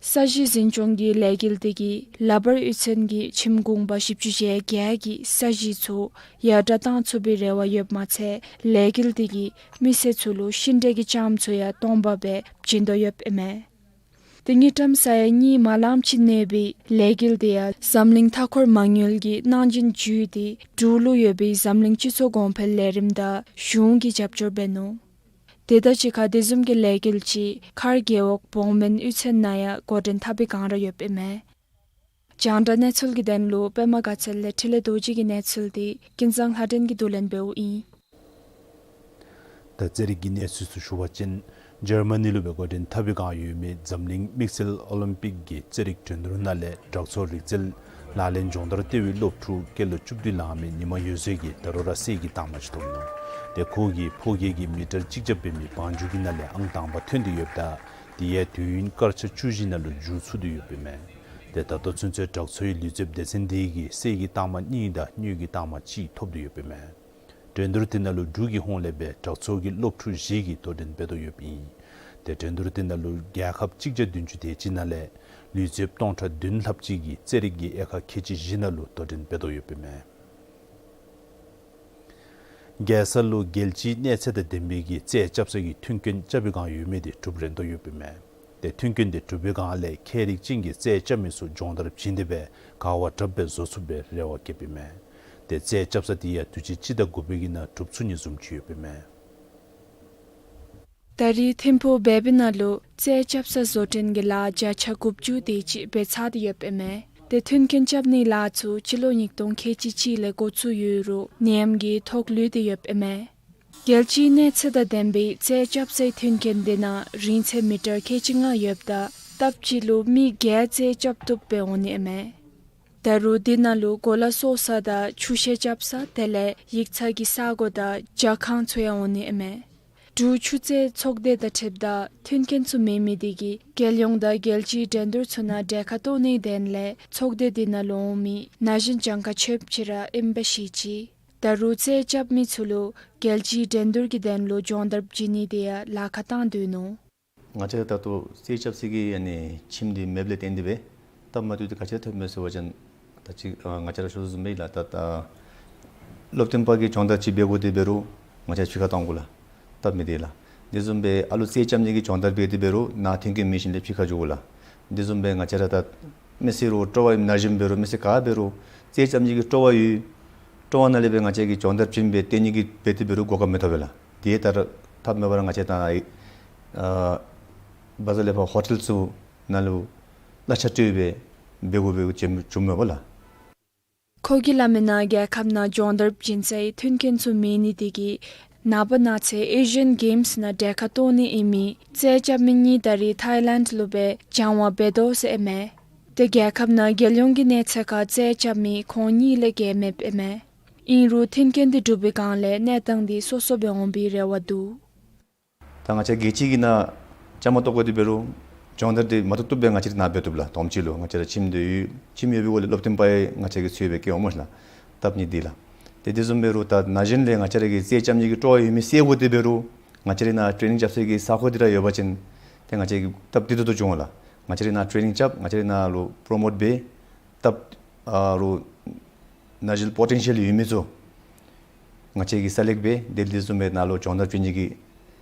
ས་གཞི་འཛིན་སྐྱོང་གི་ལས་འགུལ་འདི་གིས་ལ་བར་གཡུས་ཚན་གྱི་ཁྱིམ་གུང་པ་བཞི་བཅུ་ཞེ་བརྒྱད་ཀྱི་ས་གཞི་ཚུ་ཡར་དྲག་བཏང་ཚུགས་པའི་རེ་བ་ཡོདཔ་མ་ཚད་ལས་འགུལ་འདི་གིས་མི་སེར་ཚུ་ལུ་ཤིང་འབྲས་ཀྱི་ལྕངམ་ཚུ་ཡང་སྟོང་པ་སྦེ་བྱིན་དོ་ཡོདཔ་ཨིན་མས། ཏེ་དངུལ་ཀྲམ་ས་ཡ་གཉིས་མ་ལངམ་ཅིག་གནས་པའི་ལས་འགུལ་འདི་ཡང་འཛམ་གླིང་མཐའ་འཁོར་མ་དངུལ་གྱི་གནང་སྦྱིན་བརྒྱུད་དེ་འབྲུག་ལུ་ཡོད་པའི་འཛམ་གླིང་སྤྱི་ཚོགས་གོང་འཕེལ་ལས་རིམ་དང་གཞུང་གིས་རྒྱབ་སྐྱོར་འབད་ནུག། དེ་དང་གཅིག་ཁར་དེ་བཟུམ་གྱི་ལས་འགུལ་ཅིག་མཁར་རྒེད་འོག་བོང་སྨན་གཡུས་ཚན་ནང་ཡང་འགོ་འདྲེན་འཐབ་པའི་བསྒང་ར་ཡོདཔ་ཨིན་མས། རྒྱང་བསྒྲགས་གནས་ཚུལ་གྱི་དོན་ལུ་པདྨ་དགའ་ཚལ་ལས་འཕྲིན་ལས་རྡོ་རྗེ་གི་གནས་ཚུལ་འདི་ཀུན་བཟང་ལྷ་སྒྲོན་གྱིས་བསྡུ་ལེན་འབདཝ་ཨིན། ད་རྩེད་རིགས་ཀྱི་གནས་ཚུལ་ཚུ་ཞུ་བ་ཅིན་འཇར་མ་ནི་ལུ་སྦེ་འགོ་འདྲེན་འཐབ་པའི་བསྒང་ཡོད་མི་འཛམ་གླིང་དམིགས་བསལ་ཨོ་ལིམ་པིག་གི་རྩེད་རིགས་འགྲན་བསྡུར་ནང་ལས་དྲག་ཚོགས་རིག་རྩལ་ལག་ལེན་སྦྱོང་བརྡར་ལྟེ་བའི་སློབ་ཕྲུག་སྐྱེས་ལོ་བཅུ་བདུན་ལང་མི་ཉི་མ་འོད་ཟེར་གྱིས་ད་རུང་ར་གསེར་གྱི་རྟགས་མ་ཅིག་ཐོབ་ནུག། ཏེ་ཁོ་གིས་ཕོ་རྒྱས་ཀྱི་མི་ཊར་གཅིག་བརྒྱ་འབད་མི་བང་རྒྱུག་གི་ནང་ལས་ཨང་དང་པ་ཐོན་ཏེ་ཡོདཔ་ད་དེ་ཡང་དུས་ཡུན་སྐར་ཆ་བཅུ་བཞི་ནང་ལུ་མཇུག་ཚུགས་ཏེ་ཡོདཔ་ཨིན་མས། ཏེ་ད་ལྟོ་ཚུན་ཚོད་དྲག་ཚོགས་ཀྱི་ལུས་རྩལཔ་སྡེ་ཚན་འདི་གིས་གསེར་གྱི་རྟགས་མ་གཉིས་དང་དངུལ་གྱི་རྟགས་མ་གཅིག་ཐོབ་སྟེ་ཡོདཔ་ཨིན་མས། འགྲན་བསྡུར་དེ་ནང་ལུ་འབྲུག་གི་ཧོངས་ལས་སྦེ་དྲག་ཚོགས་ཀྱི་སློབ་ཕྲུག་བཞི་གིས་དོ་འགྲན་འབད་དོ་ཡོདཔ་ཨིན། ཏེ་འགྲན་བསྡུར་དེ་ནང་ལུ་རྒྱལ་ཁབ་གཅིག་བརྒྱ་བདུན་ཅུ་དེ་ཅིག་ནང་ལས་ལུས་རྩལཔ་སྟོང་ཕྲག་བདུན་ལྷགཔ་ཅིག་གིས་རྩེད་རིགས་ཀྱི་དབྱེ་ཁག་ཁལ་གཅིག་བཞི་ནང་ལུ་དོ་འགྲན་འབད་དོ་ཡོདཔ་ཨིན་མས། རྒྱལ་ས་ལུ་རྒྱལ་སྤྱིའི་གནས་ཚད་དང་ལྡན་པའི་གི་རྩལ་རྐྱབ་ས་གི་མཐུན་རྐྱེན་རྐྱབ་པའི་བསྒང་ཡོད་མི་དེ་གྲུབ་རན་དོ་ཡོདཔ་ཨིན་མས། ཏེ་མཐུན་རྐྱེན་དེ་གྲུབ་པའི་བསྒང་ལས་མཁས་རིག་ཅན་གྱི་རྩལ་རྐྱབ་མི་ཚུ་སྦྱོང་བརྡར་བྱིན་ཏེ་སྦེ་ག་བ་དྲགཔ་སྦེ་བཟོ་ཚུགས་པའི་རེ་བ་བསྐྱེདཔ་ཨིན་མས། ཏེ་རྩལ་རྐྱབ་ས་དེ་ཡང་དུས་ཅི་སྤྱི་ཟླ་དགུ་པའི་གི་ནང་གྲུབ་ཚུགས་ནི་བཟུམ་ཅིག་ཡོདཔ་ཨིན་མས། ད་རེས་ཐིམ་ཕུག་བལ་བི་ནང་ལུ་རྩལ་རྐྱབ་ས་བཟོ་སྐྲུན་གྱི་ལཱ་བརྒྱ་ཆ་དགུ་བཅུ་དེ་ཅིག་འབད་ཚར་ཏེ་ཡོདཔ་ཨིན་མས། ཏེ་མཐུན་རྐྱེན་རྐྱབ་ནིའི་ལཱ་ཚུ་སྤྱི་ལོ་ཉིས་སྟོང་ཁལ་གཅིག་གཅིག་ལས་འགོ་བཙུགས་ཡོད་རུང་ནད་ཡམས་ཀྱིས་ཐོག་ལུས་ཏེ་ཡོདཔ་ཨིན་མས། རྒྱལ་སྤྱིའི་གནས་ཚད་དང་ལྡན་པའི་རྩལ་རྐྱབ་སའི་མཐུན་རྐྱེན་དེ་ནང་རིང་ཚད་མི་ཊར་ཁལ་གཅིག་ལྔ་ཡོདཔ་ད་སྟབས་གཅིག་ལུ་མི་བརྒྱད་རྩལ་རྐྱབ་བཏུབ་སྦེ་འོང་ནི་ཨིན་མས། ད་རུང་དེ་ནང་ལུ་གོ་ལ་གསོ་ས་དང་ཆུ་ཤེལ་རྐྱབ་ས་དེ་ལས་ཡིག་ཚང་གི་ས་གོ་དང་ཇ་ཁང་ཚུ་ཡང་འོང་ནི་ཨིན་མས། འབྲུག་ཆུ་རྩལ་ཚོགས་སྡེ་དང་འཁྲིལཝ་ད་མཐུན་རྐྱེན་ཚུ་མེད་མི་དེ་གིས་རྒྱལ་ཡོངས་དང་རྒྱལ་སྤྱིའི་འགྲན་བསྡུར་ཚུ་ནང་གྲལ་ཁར་གཏོགས་ནིའི་དོན་ལས་ཚོགས་སྡེ་དེ་ནང་ལུ་འོང་མི་ན་གཞོན་གྱངས་ཁ་ཆོདཔ་ཅིག་ར་ཨིནམ་སྦེ་བཤད་ཅི། ད་རུང་རྩལ་རྐྱབ་མི་ཚུ་ལུ་རྒྱལ་སྤྱིའི་འགྲན་བསྡུར་གྱི་དོན་ལུ་སྦྱོང་བརྡར་བྱིན་ནི་དེ་ཡང་ལཱ་ཁག་བཏང་སྡོད་ནུག། ང་བཅས་ད་ལྟོ་རྩལ་རྐྱབ་ས་གི་ཨ་ནི་ཁྱིམ་འདི་མེདཔ་ལས་བརྟེན་ཏེ་སྦེ་སྟབས་མ་བདེཝ་འདི་ག་ཅི་ཐོནམ་མས་ཟེར་བ་ཅིན་ད་ཅི་ཨ་ང་བཅས་ར་ཞུ་དོ་བཟུམ་སྦེ་ལགས། ད་ད་སློབ་སྟོན་པ་གིས་སྦྱོང་བརྡར་ཅིག་འབད་དགོ་དེ་འབད་རུང་ང་བཅས་ཕྱི་ཁར་གཏང་དགོ་ལགས། སྟབས་མི་བདེ་ལགས། དེ་བཟུམ་སྦེ་ཨ་ལུ་རྩལ་རྐྱབ་ནི་གི་སྦྱོང་བརྡར་འབད་དེ་འབད་རུང་ནཱ་མཐུན་རྐྱེན་མེད་ཞིནམ་ལས་ཕྱི་ཁར་འགྱོ་དགོ་ལགས། དེ་བཟུམ་སྦེ་ང་བཅས་ར་ད་མི་སེར་རུང་སྤྲོ་བ་ཡོད་མི་ན་གཞོན་འབད་རུང་མི་སེར་ག་འབད་རུང་རྩལ་རྐྱབ་ནི་གི་སྤྲོ་བ་ཡོད། སྤྲོ་བ་ནང་ལས་སྦེ་ང་བཅས་ཀྱིས་སྦྱོང་བརྡར་བྱིན་སྦེ་སྟོན་ནི་གི་འབད་དེ་འབད་རུང་གོ་སྐབས་མི་ཐོབ་པས་ལགས། དེ་ལྟར་ཐབས་མེད་པར་ང་བཅས་ད་ཨ་བ་ཛ་ལེ་ཕར་ཧོ་ཊེལ་ཚུ་ནང་ལུ་གླ་ཆ་སྤྲོད་སྦེ་འབད་དགོཔ་སྦེ་བྱུང་མས་པ་ལགས། ཁོ་གིས་སླབ་མིའི་ནང་རྒྱལ་ཁབ་ནང་སྦྱོང་བརྡར་བྱིན་སའི་མཐུན་རྐྱེན་ཚུ་མེད་ནི་དེ་གིས་ནངས་པ་གནངས་ཚེ་ཨེ་ཤི་ཡཱན་གེམསི་ནང་གྲལ་ཁར་གཏོགས་ནི་ཨིན་མི་རྩལ་རྐྱབ་མི་གཉིས་ད་རེས་ཐའི་ལེནཌ་ལུ་སྦེ་སྦྱང་བ་འབད་དོ་ཟེར་ཨིན་མས། ཏེ་རྒྱལ་ཁབ་ནང་རྒྱལ་ཡོངས་ཀྱི་གནས་ཚད་ཁར་རྩལ་རྐྱབ་མི་ཁོང་གཉིས་ལས་བརྒལ་མེདཔ་ཨིན་མས། ཨིན་རུང་མཐུན་རྐྱེན་དེ་གྲུབ་པའི་བསྒང་ལས་གནས་སྟངས་དེ་སོ་སོ་སྦེ་འོང་པའི་རེ་བ་འདུག། ད་ང་བཅས་རྒྱལ་སྤྱི་གི་ནང་བཅའ་མར་གཏོགས་དགོ་དེ་འབད་རུང་སྦྱོང་བརྡར་དེ་མ་ཐོབ་བཏུབ་སྦེ་ང་བཅས་རའི་ནང་འབད་བཏུབ་ལགས། དོམ་ཅིག་ལུ་ང་བཅས་ར་ཁྱིམ་དེ་ཡོད། ཁྱིམ་ཡོད་པའི་སྒོ་ལས་སློབ་སྟོན་པ་ཡང་ང་བཅས་ཀྱིས་འཚོལ་སྦེ་བསྐྱལ་འོང་མས་ལགས། སྟབས་མི་བདེ་ལགས། ཏེ་དེ་བཟུམ་འབད་རུང་ད་ན་གཞོན་ལས་ང་བཅས་ར་གི་རྩལ་རྐྱབ་ནི་གི་སྤྲོ་བ་ཡོད་མི་སེལ་དགོ་དེ་འབད་རུང་ང་བཅས་རའི་ནང་ཊེ་ནིང་རྐྱབ་ས་གི་ས་གོ་དེ་ར་ཡོད་པ་ཅིན་ཏེ་ང་བཅས་ཀྱི་སྟབས་བདེ་ཏོག་ཏོ་འགྱོ་འོང་ལགས། ང་བཅས་རའི་ནང་ཊེ་ནིང་རྐྱབ་ང་བཅས་རའི་ནང་ལུ་པྲོ་མོཊ་འབད་སྟབས་ཨ་རུང་ན་གཞོན་པོ་ཊེན་ཤཱལ་ཡོད་མི་ཚུ་ ང་བཅས་ཀྱི་ས་ལེགས་སྦེ་དེ་ལས་བཟུམ་སྦེ་ནཱ་ལུ་སྦྱོང་བརྡར་བྱིན་ནི་གི་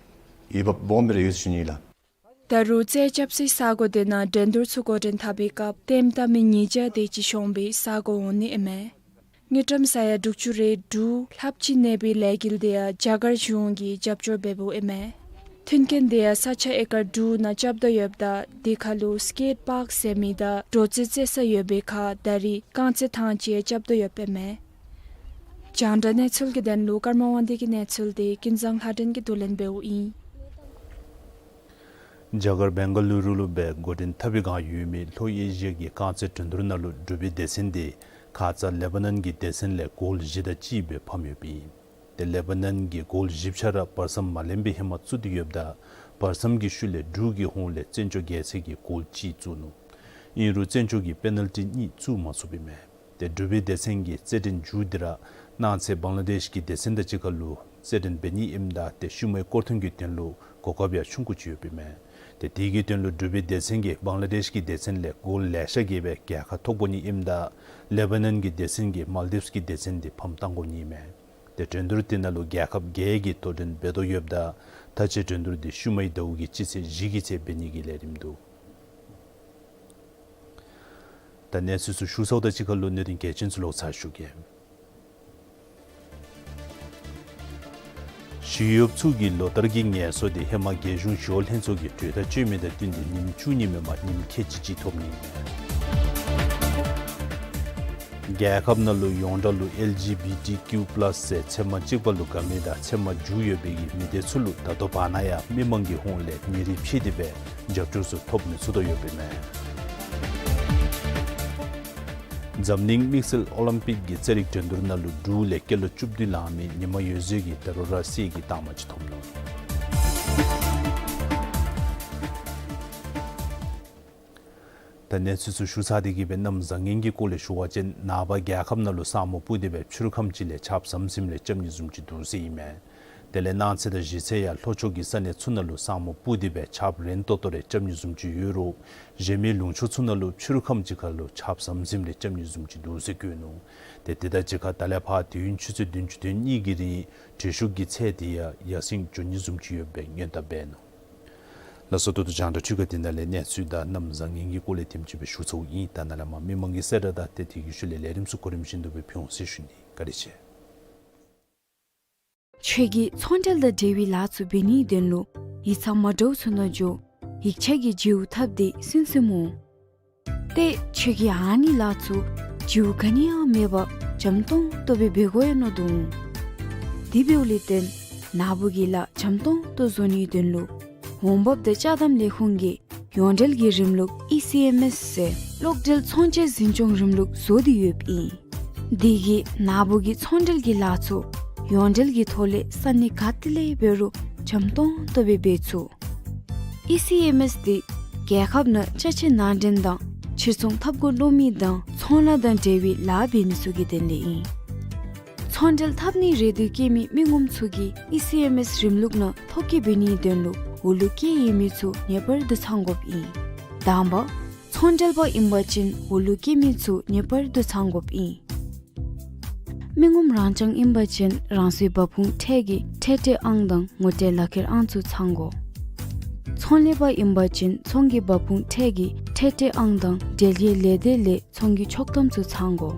འོས་འབབ་སྦོམ་སྦེ་ར་ཡོད་ཟེར་ཞུ་ནི་ལགས། ད་རུང་རྩེད་རྐྱབ་སའི་ས་གོ་དེ་ནང་འགྲན་བསྡུར་ཚུ་འགོ་འདྲེན་འཐབ་པའི་སྐབས་ལྟདམོ་བལྟ་མི་ཉིས་བརྒྱ་དེ་ཅིག་ཤོང་བའི་ས་གོ་འོང་ནི་ཨིན་མས། དངུལ་ཀྲམ་ས་ཡ་དྲུག་ཅུ་རེ་དྲུག་ལྷགཔ་ཅིག་གནས་པའི་ལས་འགུལ་དེ་ཡང་རྒྱ་གར་གཞུང་གིས་རྒྱབ་སྐྱོར་འབད་འབདཝ་ཨིན་མས། མཐུན་རྐྱེན་དེ་ཡང་ས་ཆ་ཨེ་ཀར་དྲུག་ནང་རྐྱབ་དོ་ཡོདཔ་ད་དེ་ཁར་ལུ་སི་ཀེཊ་པཱརཀ་ཟེར་མི་དང་དྲོ་རྩེད་རྩེད་ས་ཡོད་པའི་ཁར་ད་རེས་རྐང་རྩེད་ཐང་ཅིག་ཡང་རྐྱབ་དོ་ཡོདཔ་ཨིན་མས། རྒྱང་བསྒྲགས་གནས་ཚུལ་གྱི་དོན་ལུ་ཀརྨ་དབང་འདུས་ཀྱི་གནས་ཚུལ་དེ་ཀུན་བཟང་ལྷ་སྒྲོན་གྱིས་བསྡུ་ལེན་འབདཝ་ཨིན། རྒྱ་གར་བེང་ག་ལུ་རུ་ལུ་སྦེ་འགོ་འདྲེན་འཐབ་པའི་བསྒང་ཡོད་མི་ལྷོ་ཨེ་ཤི་ཡ་གི་རྐང་རྩེད་འགྲན་བསྡུར་ནང་ལུ་འབྲུག་པའི་སྡེ་ཚན་དེ་ཁ་ཙ་ལེ་པ་ནན་གྱི་སྡེ་ཚན་ལས་གོལ་བཞི་དང་གཅིག་སྦེ་ཕམ་ཡོདཔ་ཨིན། ཏེ་ལེ་པ་ནན་གྱིས་གོལ་བཞི་ཆ་ར་བར་མཚམས་མ་ལེན་པར་ཧེ་མ་བཙུགས་ཏེ་ཡོདཔ་ད་བར་མཚམས་ཀྱི་ཤུལ་ལས་འབྲུག་གི་ཧོངས་ལས་བཙན་སྐྱོགས་རྒྱལ་མཚན་གྱིས་གོལ་གཅིག་བཙུགས་ནུག། ཨིན་རུང་བཙན་སྐྱོགས་ཀྱིས་པེ་ནལ་ཊི་གཉིས་བཙུགས་མ་ཚུགསཔ་ཨིན་མས། ཏེ་འབྲུག་པའི་སྡེ་ཚན་གྱི་རྩེད་འགྲན་མཇུག་དེ་ར་གནངས་ཚེ་བང་ལ་དེཤ་གི་སྡེ་ཚན་དང་གཅིག་ཁར་ལུ་རྩེད་འགྲན་འབད་ནི་ཨིནམ་ད་ཏེ་ཤུལ་མའི་སྐོར་ཐོན་གྱི་དོན་ལུ་གོ་སྐབས་ཡང་ཆུང་ཀུ་ཅིག་ཡོདཔ་ཨིན་མས། ཏེ་དེ་གི་དོན་ལུ་འབྲུག་པའི་སྡེ་ཚན་གྱིས་བང་ལ་དེཤ་གི་སྡེ་ཚན་ལས་གོལ་ལེ་ཤ་བརྒྱབ་སྦེ་རྒྱལ་ཁ་ཐོབ་དགོ་ནི་ཨིནམ་ད་ལེ་པ་ནན་གྱི་སྡེ་ཚན་གྱིས་མཱལ་དིབས་ཀྱི་སྡེ་ཚན་དེ་ཕམ་བཏང་དགོ་ནི་ཨིན་མས། ཏེ་འགྲན་བསྡུར་དེ་ནང་ལུ་རྒྱལ་ཁབ་བརྒྱད་ཀྱིས་དོ་འགྲན་འབད་དོ་ཡོདཔ་ད་ད་ཅི་འགྲན་བསྡུར་དེ་ཤུལ་མའི་ཟླཝ་གི་སྤྱི་ཚེས་བཞི་གི་ཚེ་འབད་ནི་གི་ལས་རིམ་འདུག། ད་གནས་ཚུལ་ཚུ་ཞུ་ཚརཝ་དང་གཅིག་ཁར་ལུ་གནད་དོན་གལ་ཆེན་ཚུ་ལོག་ཚར་ཞུ་གེ། ཞི་གཡོགཔ་ཚུ་གི་ལོ་ལྟར་གྱི་ངལ་གསོ་དེ་ཧེ་མ་རྒྱལ་གཞུང་ཞི་གཡོག་ལྷན་ཚོགས་ཀྱིས་གྲོས་ཐག་བཅད་མི་དང་བསྟུན་ཏེ་ཉིནམ་བཅུ་གཉིས་མེན་པར་ཉིནམ་ཁལ་གཅིག་གཅིག་ཐོབ་ནི། རྒྱལ་ཁབ་ནང་ལུ་ཡོངས་གྲགས་ལུ་ཨེལ་ཇི་བི་ཊི་ཀིའུ་པ་ལཱསི་ཟེར་ཚེར་མ་གཅིག་པ་ལུ་དགའ་མི་དང་ཚེར་མ་མཇུག་ཡོད་པའི་གི་མི་སྡེ་ཚུ་ལུ་ད་ལྟོ་བར་ན་ཡང་མི་མང་གི་ཧོངས་ལས་ཉེ་རིང་ཕྱེ་སྟེ་སྦེ་རྒྱབ་སྐྱོར་ཚུ་ཐོབ་མི་ཚུགས་དོ་ཡོདཔ་ཨིན་མས། འཛམ་གླིང་དམིགས་བསལ་ཨོ་ལིམ་པིག་གི་རྩེད་རིགས་འགྲན་བསྡུར་ནང་ལུ་འབྲུག་ལས་སྐྱེས་ལོ་བཅུ་བདུན་ལང་མི་ཉི་མ་འོད་ཟེར་གྱིས་ད་རུང་ར་གསེར་གྱི་རྟགས་མ་ཅིག་ཐོབ་ནུག། ད་གནས་ཚུལ་ཚུ་ཞུ་ཚར་ཏེ་གི་སྦེ་གནམ་བཟང་ངན་གྱི་སྐོར་ལས་ཞུ་བ་ཅིན་ནངས་པ་རྒྱལ་ཁབ་ནང་ལུ་ས་སྨུག་སྤུབས་ཏེ་སྦེ་ཕྱི་རུ་ཁམས་ཅིག་ལས་ཆརཔ་ཟམ་ཟིམ་རེ་རྐྱབ་ནི་བཟུམ་ཅིག་འདུག་ཟེར་ཨིན་མས། དེ་ལས་གནངས་ཚེ་དང་གཞེས་ཚེ་ཡང་ལྷོ་ཕྱོགས་ཀྱི་ས་གནས་ཚུ་ནང་ལུ་ས་སྨུག་སྤུབས་ཏེ་སྦེ་ཆརཔ་རན་ཏོག་ཏོ་རེ་རྐྱབ་ནི་བཟུམ་ཅིག་ཡོད་རུང་གཞན་མི་ལུང་ཕྱོགས་ཚུ་ནང་ལུ་ཕྱི་རུ་ཁམས་ཅིག་ཁར་ལུ་ཆརཔ་ཟམ་ཟིམ་རེ་རྐྱབ་ནི་བཟུམ་ཅིག་འདུག་ཟེར་བཀོད་ནུག། ཏེ་དེ་དང་གཅིག་ཁར་ད་ལས་ཕར་དུས་ཡུན་ཆུ་ཚོད་བདུན་ཅུ་དོན་གཉིས་ཀྱི་རིང་དྲོད་ཤུགས་ཀྱི་ཚད་དེ་ཡང་ཡར་སེང་འགྱོ་ནི་བཟུམ་ཅིག་ཡོད་པའི་སྔོན་བརྡ་འབད་ནུག། ལགས་སོ། ད་ལྟོ་རྒྱང་བསྒྲགས་འཕྲུལ་ཁང་འདི་ནང་ལས་གནས་ཚུལ་དང་གནམ་བཟང་ངན་གྱི་སྐོར་ལས་དེམ་ཅིག་སྦེ་ཞུ་ཚརཝ་ཨིན། ད་ནཱ་ལས་མར་མི་མང་གི་གསལ་བསྒྲགས་དང་ཏེ་དེ་གི་ཤུལ་ལས་ལས་རིམ་ཚུ་གོ་རིམ་བཞིན་དུ་སྦེ་ཕུལ་འོང་ཟེར་ཞུ་ནི། བཀའ་དྲིན་ཆེ། ཁྱོད་ཀྱིས་ཚོང་འབྲེལ་དང་འབྲེལ་བའི་ལཱ་ཚུ་འབད་ནིའི་དོན་ལུ་ཡིག་ཚང་མ་འདྲཝ་ཚུ་ནང་འགྱོ་ཡིག་ཆ་གི་བརྗེ་པོ་འཐབ་སྟེ་སུན་སུན་སྨོ། ཏེ་ཁྱོད་ཀྱིས་ཨ་ནི་ལཱ་ཚུ་བརྗེ་པོ་ག་ནི་ཡང་མེད་པར་འཇམ་ཏོང་ཏོ་སྦེ་འབད་དགོ་ཡོད་ནོ་འདུག། དེ་འབདཝ་ལས་བརྟེན་ནཱ་བུ་གི་ལཱ་འཇམ་ཏོང་ཏོ་བཟོ་ནིའི་དོན་ལུ་འོང་འབབ་དང་ཅ་དམ་ལས་ཁུངས་ཀྱིས་ཡོངས་འབྲེལ་གྱི་རིམ་ལུགས་ཨི་སི་ཨེམ་ཨེསི་ཟེར་གློག་འབྲེལ་ཚོང་བྱེད་འཛིན་སྐྱོང་རིམ་ལུགས་བཟོ་སྟེ་ཡོདཔ་ཨིན། དེ་གིས་ནཱ་བུ་གི་ཚོང་འབྲེལ་གྱི་ལཱ་ཚུ་ཡོངས་འབྲེལ་གྱི་ཐོག་ལས་ས་གནས་ག་ཏེ་ལས་འབད་རུང་འཇམ་ཏོང་ཏོ་སྦེ་འབད་ཚུགས། ཨི་སི་ཨེམ་ཨེསི་དེ་རྒྱལ་ཁབ་ནང་ཅ་ཆས་ནང་འདྲེན་དང་ཕྱིར་ཚོང་འཐབ་དགོ་མནོ་མི་དང་ཚོང་ལཱ་དང་འབྲེལ་བའི་ལཱ་འབད་མི་ཚུ་གི་དོན་ལས་ཨིན། ཚོང་འབྲེལ་འཐབ་ནི་རེ་འདོད་བསྐྱེད་མི་མི་ངོམ་ཚུ་གིས་ཨི་སི་ཨེམ་ཨེསི་རིམ་ལུགས་ནང་ཐོ་བཀོད་འབད་ནིའི་དོན་ལུ་འོག་ལུ་བཀོད་ཡོད་མི་ཚུ་ངེས་པར་དུ་ཚང་དགོཔ་ཨིན། དང་པ། ཚོང་འབྲེལ་པ་ཨིན་པ་ཅིན་འོག་ལུ་བཀོད་མི་ཚུ་ངེས་པར་དུ་ཚང་དགོཔ་ཨིན། མི་ངོམ་རང་རྐྱང་ཨིན་པ་ཅིན་རང་སོའི་འབབ་ཁུངས་ཁྲལ་གྱི་ཁྲལ་སྤྲོད་ཨང་དང་ངོ་སྤྲོད་ལག་ཁྱེར་ཨང་ཚུ་ཚང་དགོ། ཚོང་ལས་པ་ཨིན་པ་ཅིན་ཚོང་གི་འབབ་ཁུངས་ཁྲལ་གྱི་ཁྲལ་སྤྲོད་ཨང་དང་འབྲེལ་ཡོད་ལས་སྡེ་ལས་ཚོང་གི་ཆོག་ཐམ་ཚུ་ཚང་དགོ།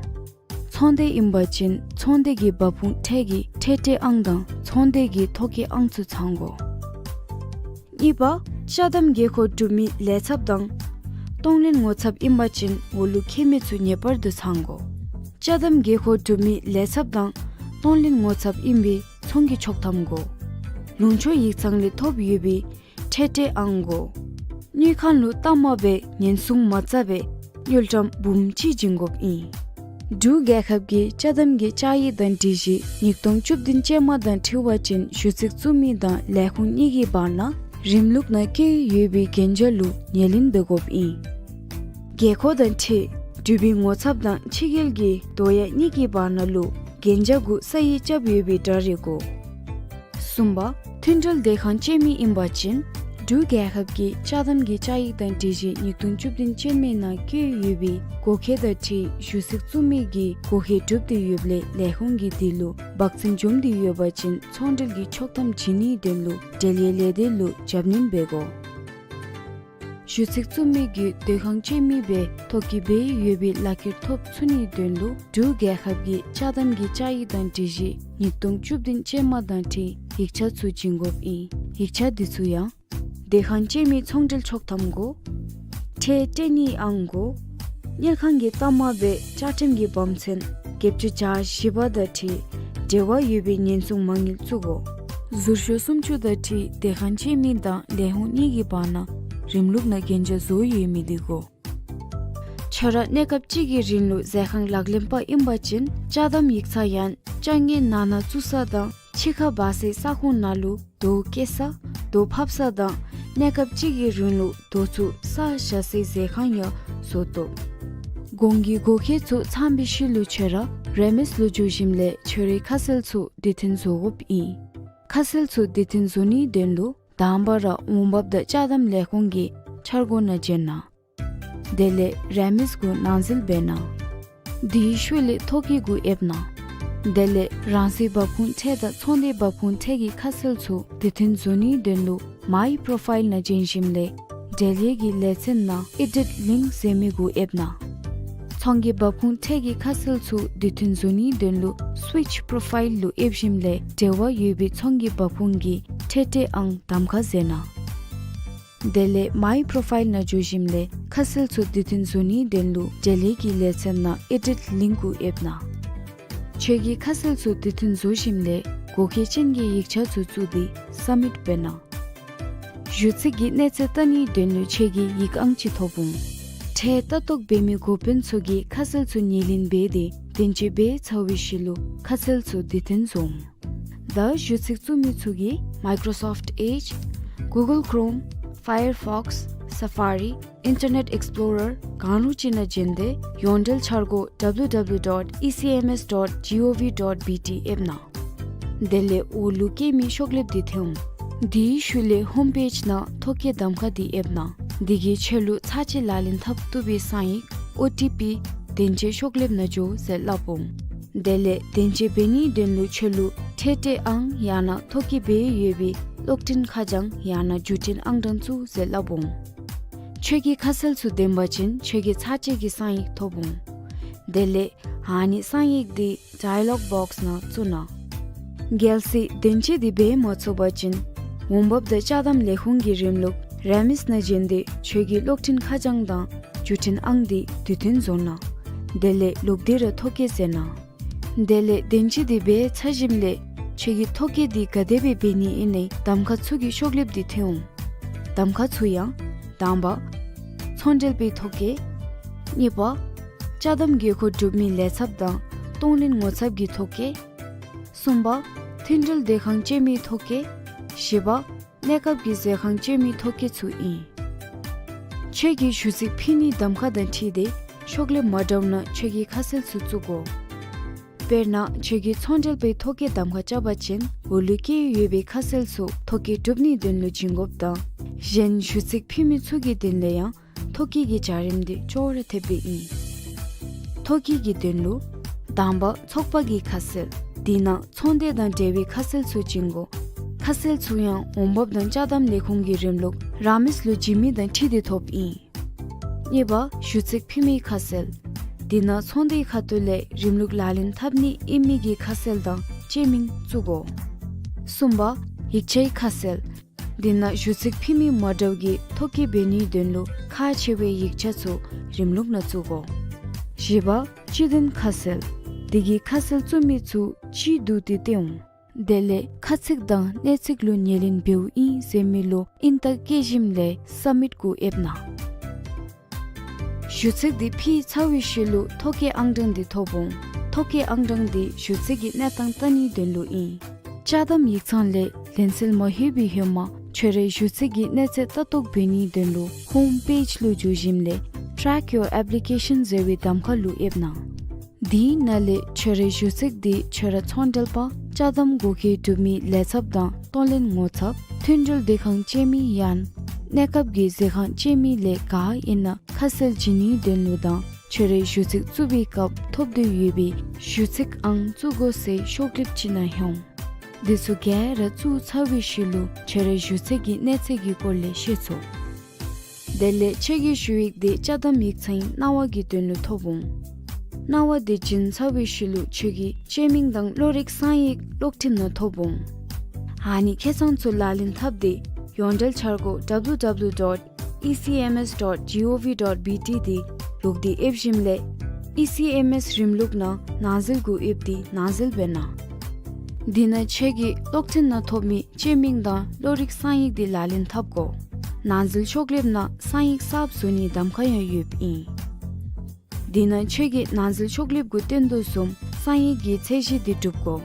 ཚོང་སྡེ་ཨིན་པ་ཅིན་ཚོང་སྡེ་གི་འབབ་ཁུངས་ཁྲལ་གྱི་ཁྲལ་སྤྲོད་ཨང་དང་ཚོང་སྡེ་གི་ཐོ་བཀོད་ཨང་ཚུ་ཚང་དགོ། གཉིས་པ། ཅ་དམ་དགོས་མཁོ་གྲུབ་མི་ལས་ཚབ་དང་གཏོང་ལེན་ངོ་ཚབ་ཨིན་པ་ཅིན་འོག་ལུ་བཀོད་མི་ཚུ་ངེས་པར་དུ་ཚང་དགོ། ཅ་དམ་དགོས་མཁོ་གྲུབ་མི་ལས་ཚབ་དང་གཏོང་ལེན་ངོ་ཚབ་ཨིན་པའི་ཚོང་གི་ཆོག་ཐམ་དགོ། ལུང་ཕྱོགས་ཡིག་ཚང་ལས་ཐོབ་ཡོད་པའི་ཁྲལ་སྤྲོད་ཨང་དགོ། དངུལ་ཁང་ལུ་གཏའ་མ་སྦེ་ཉེན་སྲུང་མ་རྩ་བའི་དངུལ་ཀྲམ་འབུམ་གཅིག་བྱིན་དགོཔ་ཨིན། འབྲུག་རྒྱལ་ཁབ་ཀྱི་ཅ་དམ་གྱི་བཅའ་ཡིག་དང་སྒྲིག་གཞི་ཉིས་སྟོང་བཅུ་བདུན་ཅན་མ་དང་འཁྲིལ་བ་ཅིན་ཞུ་ཚིག་བཙུགས་མི་དང་ལས་ཁུངས་གཉིས་ཀྱི་བར་ན་རིམ་ལུགས་ནང་བཀོད་ཡོད་པའི་གན་རྒྱ་ལུ་ཉེར་ལེན་འབད་དགོཔ་ཨིན། དགོས་མཁོ་དང་འཁྲིལ་གྲུབ་པའི་ངོ་ཚབ་དང་ཕྱི་རྒྱལ་གྱི་དོ་ཡ་གཉིས་ཀྱི་བར་ན་ལུ་གན་རྒྱ་གུ་ས་ཡིག་རྐྱབ་ཡོད་པའི་འདྲ་རེ་དགོ། གསུམ་པ། མཐུན་འབྲེལ་སྡོད་ཁང་བཅད་མི་ཨིན་པ་ཅིན་ འབྲུག་རྒྱལ་ཁབ་ཀྱི་ཅ་དམ་གྱི་བཅའ་ཡིག་དང་སྒྲིག་གཞི་ཉིས་སྟོང་བཅུ་བདུན་ཅན་མའི་ནང་བཀོད་ཡོད་པའི་བགོ་ཁྲིད་དང་འཁྲིལ་ཞུ་ཚིག་བཙུགས་མི་གིས་བགོ་ཁྲིད་གྲུབ་སྟེ་ཡོདཔ་ལས་ལས་ཁུངས་ཀྱིས་དེ་ལུ་འབག་བཙོང་འབྱུངམ་དེ་ཡོད་པ་ཅིན་ཚོང་འབྲེལ་གྱི་ཆོག་ཐམ་བྱིན་ནིའི་དོན་ལུ་འབྲེལ་ཡོད་ལས་སྡེ་ལུ་རྒྱབ་སྣོན་འབད་དགོ། ཞུ་ཚིག་བཙུགས་མི་གིས་སྡོད་ཁང་སྤྱོད་མི་སྦེ་ཐོ་བཀོད་འབད་ཡོད་པའི་ལག་ཁྱེར་ཐོབ་ཚུགས་ནིའི་དོན་ལུ་འབྲུག་རྒྱལ་ཁབ་ཀྱི་ཅ་དམ་གྱི་བཅའ་ཡིག་དང་སྒྲིག་གཞི་ཉིས་སྟོང་བཅུ་བདུན་ཅན་མ་དང་འཁྲིལ་ཡིག་ཆ་ཚུ་བྱིན་དགོཔ་ཨིན། ཡིག་ཆ་དེ་ཚུ་ཡང་སྡོད་ཁང་སྤྱོད་མིའི་ཚོང་འབྲེལ་ཆོག་ཐམ་དགོ། ཁྲལ་སྤྲོད་ནིའི་ཨང་དགོ། དངུལ་ཁང་གི་གཏའ་མ་སྦེ་བཅའ་ཁྲིམས་ཀྱི་བབ་ཚན་བརྒྱད་ཅུ་གྱ་བཞི་པ་དང་འཁྲིལ་འབྲེལ་བ་ཡོད་པའི་ཉེན་སྲུང་མ་དངུལ་བཙུགས་དགོ། ཟུར་ཤོག་སུམ་ཅུ་དང་འཁྲིལ་སྡོད་ཁང་སྤྱོད་མི་དང་ལས་ཁུངས་གཉིས་ཀྱི་བར་ན་རིམ་ལུགས་ནང་གན་རྒྱ་བཟོ་ཡོད་མི་དེ་དགོ། ཁྱོད་ར་གནས་སྐབས་གཅིག་གི་རིང་ལུ་ཟས་ཁང་ལག་ལེན་པ་ཨིན་པ་ཅིན་ཅ་དམ་ཡིག་ཚང་ཡང་ཅ་དངོས་ནང་ན་བཙུགས་ས་དང་ཕྱི་ཁར་འབག་སའི་ས་ཁོངས་ནང་ལུ་རྡོ་བཀལ་ས་རྡོ་ཕབ་ས་དང་གནས་སྐབས་གཅིག་གི་རིང་ལུ་རྡོ་ཚུ་ས་བཞག་སའི་ཟས་ཁང་ཡང་བཟོ་དོ། གོང་གི་བགོ་ཁྲིད་ཚུ་ཚངམ་པའི་ཤུལ་ལུ་ཁྱོད་ར་རེ་མིས་ལུ་འགྱོ་ཞིནམ་ལས་ཁྱོད་རའི་ཁ་གསལ་ཚུ་དུས་མཐུན་བཟོ་དགོཔ་ཨིན། ཁ་གསལ་ཚུ་དུས་མཐུན་བཟོ་ནིའི་དོན་ལུ་དང་པ་ར་འོང་འབབ་དང་ཅ་དམ་ལས་ཁུངས་ཀྱི་འཆར་སྒོ་ནང་འབྱོན་གནང་། དེ་ལས་རེ་མིས་གུ་ནང་འཛུལ་འབད་གནང་། དེའི་ཤུལ་ལས་ཐོ་བཀོད་གུ་ཨེབ་གནང་། དེ་ལས་རང་སོའི་འབབ་ཁུངས་ཁྲལ་དང་ཚོང་དོན་འབབ་ཁུངས་ཁྲལ་གྱི་ཁ་གསལ་ཚུ་དུས་མཐུན་བཟོ་ནིའི་དོན་ལུ་མའི་པོརོ་ཕའིལ་ནང་འབྱོན་ཞིནམ་ལས་འབྲེལ་ཡོད་ཀྱི་ལེ་ཚན་ནང་ཨེ་ཌིཊ་ལིངཀ་ཟེར་མི་གུ་ཨེབ་གནང་། ཚོང་གི་འབབ་ཁུངས་ཁྲལ་གྱི་ཁ་གསལ་ཚུ་དུས་མཐུན་བཟོ་ནིའི་དོན་ལུ་སུའིཆ་པོརོ་ཕའིལ་ལུ་ཨེབ་ཞིནམ་ལས་འབྲེལ་བ་ཡོད་པའི་ཚོང་གི་འབབ་ཁུངས་ཀྱི་ཁྲལ་སྤྲོད་ཨང་གདམ་ཁ་མཛད་གནང་། དེ་ལས་མའི་པོརོ་ཕའིལ་ནང་འགྱོ་ཞིནམ་ལས་ཁ་གསལ་ཚུ་དུས་མཐུན་བཟོ་ནིའི་དོན་ལུ་འབྲེལ་ཡོད་ཀྱི་ལེ་ཚན་ནང་ཨེ་ཌིཊ་ལིངཀ་གུ་ཨེབ་གནང་། ཁྱོད་ཀྱི་ཁ་གསལ་ཚུ་དུས་མཐུན་བཟོ་ཞིནམ་ལས་བགོ་ཁྲིད་ཅན་གྱི་ཡིག་ཆ་ཚུ་བཙུགས་ཏེ་སབ་མིཊ་འབད་གནང་། ཞུ་ཚིག་གི་གནས་ཚད་བལྟ་ནིའི་དོན་ལུ་ཁྱོད་ཀྱིས་ཡིག་ཨང་ཅིག་ཐོབ་འོང་། ཁྲལ་ལྟ་རྟོག་འབད་མི་འགོ་དཔོན་ཚུ་གིས་ཁ་གསལ་ཚུ་ཉེར་ལེན་འབད་དེ་བདེན་དཔྱད་འབད་ཚར་བའི་ཤུལ་ལུ་ཁ་གསལ་ཚུ་དུས་མཐུན་བཟོ་འོང་། ད་ཞུ་ཚིག་བཙུགས་མི་ཚུ་གིས་མའི་ཀོརོ་སོཕཊ་ཨེཇ། གུ་གཱལ་ཀོརོམ། ཕ་ཡར་ཕོགསི། སེ་ཕ་རི། ཨིན་ཊར་ནེཊ་ཨེགསི་པོ་རར་གང་རུང་ཅིག་ནང་འབྱོན་ཏེ་ཡོངས་འབྲེལ་འཆར་སྒོ་W W W dot E C M S dot gov dot B T ཨེབ་གནང་། དེ་ལས་འོག་ལུ་བཀོད་མི་ཤོག་ལེབ་དེ་ཐོན་འོང་། དེའི་ཤུལ་ལས་ཧོམ་པེཇ་ནང་ཐོ་བཀོད་གདམ་ཁ་དེ་ཨེབ་གནང་། དེ་གིས་ཁྱོད་ལུ་ཚར་གཅིག་ལག་ལེན་འཐབ་བཏུབ་པའི་གསང་ཡིག་ཨོ་ཊི་པི་བདེན་དཔྱད་ཤོག་ལེབ་ནང་འགྱོ་ཟེར་སླབ་འོང་། དེ་ལས་བདེན་དཔྱད་འབད་ནིའི་དོན་ལུ་ཁྱོད་ལུ་ཁྲལ་སྤྲོད་ཨང་ཡང་ན་ཐོ་བཀོད་འབད་ཡོད་པའི་གློག་འཕྲིན་ཁ་བྱང་ཡང་ན་བརྒྱུད་འཕྲིན་ཨང་གྲངས་བཙུགས་ཟེར་སླབ་འོང་། ཁྱོད་ཀྱི་ཁ་གསལ་ཚུ་བདེན་པ་ཅིན་ཁྱོད་ཀྱིས་ཚར་གཅིག་གི་གསང་ཡིག་ཐོབ་འོང་། དེ་ལས་ཨ་ནི་གསང་ཡིག་དེ་ཌའི་ལོག་བོགསི་ནང་བཙུགས་གནང་། གལ་སྲིད་བདེན་དཔྱད་དེ་འབད་མ་ཚུགས་པ་ཅིན་འོང་འབབ་དང་ཅ་དམ་ལས་ཁུངས་ཀྱི་རིམ་ལུགས་རེ་མིས་ནང་འབྱོན་ཏེ་ཁྱོད་ཀྱི་གློག་འཕྲིན་ཁ་བྱང་དང་བརྒྱུད་འཕྲིན་ཨང་དེ་དུས་མཐུན་བཟོ་གནང་། དེ་ལས་ལོག་སྟེ་ར་ཐོ་བཀོད་མཛད་གནང་། དེ་ལས་བདེན་དཔྱད་དེ་འབད་ཚར་ཞིནམ་ལས་ཁྱོད་ཀྱིས་ཐོ་བཀོད་དེ་ག་དེ་སྦེ་འབད་ནི་ཨིན་ན་གདམ་ཁ་ཚུ་གི་ཤོག་ལེབ་དེ་ཐོན་འོང་། གདམ་ཁ་ཚུ་ཡང་དང་པ་ཚོང་འབྲེལ་པའི་ཐོ་བཀོད། གཉིས་པ་ཅ་དམ་དགོས་མཁོ་སྒྲུབ་མི་ལས་ཚབ་དང་གཏོང་ལེན་ངོ་ཚབ་ཀྱི་ཐོ་བཀོད། གསུམ་པ་མཐུན་འབྲེལ་སྡོད་ཁང་སྤྱོད་མིའི་ཐོ་བཀོད། བཞི་པ་གནས་སྐབས་ཀྱི་ཟས་ཁང་སྤྱོད་མིའི་ཐོ་བཀོད་ཚུ་ཨིན། ཁྱོད་ཀྱིས་ཞུ་ཚིག་ཕུལ་ནིའི་གདམ་ཁ་དང་འཁྲིལ་ཏེ་ཤོག་ལེབ་མ་འདྲཝ་ནང་ཁྱོད་ཀྱི་ཁ་གསལ་ཚུ་བཙུགས་དགོ། དཔེར་ན་ཁྱོད་ཀྱིས་ཚོང་འབྲེལ་པའི་ཐོ་བཀོད་གདམ་ཁ་རྐྱབ་པ་ཅིན་འོག་ལུ་བཀོད་ཡོད་པའི་ཁ་གསལ་ཚུ་ཐོ་བཀོད་གྲུབ་ནིའི་དོན་ལུ་བྱིན་དགོཔ་དང་གཞན་ཞུ་ཚིག་ཕུལ་མི་ཚུ་གི་དོན་ལས་ཡང་ཐོ་བཀོད་ཀྱི་བྱ་རིམ་དེ་ཅོག་ར་འཐདཔ་སྦེ་ཨིན། ཐོ་བཀོད་ཀྱི་དོན་ལུ་དང་པ་ཚོགས་པ་གི་ཁ་གསལ། དེ་ནང་ཚོང་དོན་དང་འབྲེལ་བའི་ཁ་གསལ་ཚུ་བྱིན་དགོ། ཁ་གསལ་ཚུ་ཡང་འོང་འབབ་དང་ཅ་དམ་ལས་ཁུངས་ཀྱི་རིམ་ལུགས་རེ་མིས་ལུ་བྱིན་མི་དང་འཁྲིལ་ཏེ་ཐོབ་ཨིན། གཉིས་པ་ཞུ་ཚིག་ཕུལ་མིའི་ཁ་གསལ། དེ་ནང་ཚོང་དོན་ཁ་ཐུག་ལས་རིམ་ལུགས་ལག་ལེན་འཐབ་ནི་ཨིན་མི་གི་ཁ་གསལ་དང་ཅེ་མིང་བཙུགས་དགོ། གསུམ་པ་ཡིག་ཆའི་ཁ་གསལ། དེ་ནང་ཞུ་ཚིག་ཕུལ་མི་མ་འདྲཝ་གིས་ཐོ་བཀོད་འབད་ནིའི་དོན་ལུ་ཁག་ཆེ་བའི་ཡིག་ཆ་ཚུ་རིམ་ལུགས་ནང་བཙུགས་དགོ། བཞི་པ་སྤྱི་དོན་ཁ་གསལ། དེ་གིས་ཁ་གསལ་བཙུགས་མི་ཚུ་སྤྱིའི་དུས་དེ་སྟོན་འོང་། དེ་ལས་ཁ་ཚིག་དང་གནས་ཚིག་ལུ་ཉེར་ལེན་འབདཝ་ཨིན་ཟེར་མི་ལུ་ཨིན་རྟགས་བཀོད་ཞིནམ་ལས་སབ་མིཊ་གུ་ཨེབ་གནང་། ཞུ་ཚིག་དེ་ཕུལ་ཚར་བའི་ཤུལ་ལུ་ཐོ་བཀོད་ཨང་གྲངས་དེ་ཐོབ་འོང་། ཐོ་བཀོད་ཨང་གྲངས་དེ་ཞུ་ཚིག་གི་གནས་སྟངས་བལྟ་ནིའི་དོན་ལུ་ཨིན། ཅ་དམ་ཡིག་ཚང་ལས་ལེན་སེལ་མ་ལྷོད་པའི་ཧེ་མ་ཁྱོད་རའི་ཞུ་ཚིག་གི་གནས་ཚད་ལྟ་རྟོག་འབད་ནིའི་དོན་ལུ་ཧོམ་པེཇ་ལུ་འགྱོ་ཞིནམ་ལས་Track Your Application ཟེར་བའི་གདམ་ཁ་ལུ་ཨེབ་གནང་། དེའི་ནང་ལས་ཁྱོད་རའི་ཞུ་ཚིག་དེ་ཁྱོད་ར་ཚོང་འབྲེལ་པ་ཅ་དམ་བགོ་བཀོད་གྲུབ་མི་ལས་ཚབ་དང་གཏོང་ལེན་ངོ་ཚབ་མཐུན་འབྲེལ་སྡོད་ཁང་སྤྱོད་མི་ཡང་ གནས་སྐབས་ཀྱི་ཟས་ཁང་ཅན་མི་ལས་ག་ཨིན་ན་ཁ་གསལ་བྱིན་ནིའི་དོན་ལུ་དང་ཁྱོད་རའི་ཞུ་ཚིག་བཙུགས་པའི་སྐབས་ཐོབ་འདོད་ཡོད་པའི་ཞུ་ཚིག་ཨང་བཙུགས་དགོ་ཟེར་ཤོག་ལེབ་ཅིག་ནང་ལྷོང་། འདི་ཚུ་ག་ར་བཙུགས་ཚར་བའི་ཤུལ་ལུ་ཁྱོད་རའི་ཞུ་ཚིག་གི་གནས་ཚད་ཀྱི་སྐོར་ལས་ཤེས་ཚུགས། དེ་ལས་ཁྱོད་ཀྱི་ཞུ་ཡིག་དེ་ཅ་དམ་ཡིག་ཚང་གནང་བ་གི་དོན་ལུ་ཐོབ་འོང་། གནང་བ་དེ་བྱིན་ཚར་བའི་ཤུལ་ལུ་ཁྱོད་ཀྱི་ཅེ་མིང་དང་བློ་རིག་གསང་ཡིག་གློག་འཕྲིན་ནང་ཐོབ་འོང་། ཨ་ནི་ཁེ་ཚང་ཚུ་ལག་ལེན་འཐབ་སྟེ་ཡོངས་འབྲེལ་འཆར་སྒོ་W W W dot E C M S dot G O V dot B T དེ་ལོག་སྟེ་ཨེབ་ཞིནམ་ལས་E C M S རིམ་ལུགས་ནང་ནང་འཛུལ་གུ་ཨེབ་སྟེ་ནང་འཛུལ་འབད་གནང་། དེ་ནང་ཁྱོད་ཀྱི་གློག་འཕྲིན་ནང་ཐོབ་མི་ཅེ་མིང་དང་བློ་རིག་གསང་ཡིག་དེ་ལག་ལེན་འཐབ་དགོ། ནང་འཛུལ་ཤོག་ལེབ་ནང་གསང་ཡིག་གསརཔ་བཟོ་ནིའི་གདམ་ཁ་ཡང་ཡོདཔ་ཨིན། དེ་ནང་ཁྱོད་ཀྱི་ནང་འཛུལ་ཤོག་ལེབ་གུ་སྟོན་དོ་བཟུམ་གསང་ཡིག་གི་ཚད་གཞི་དེ་འགྲུབ་དགོ།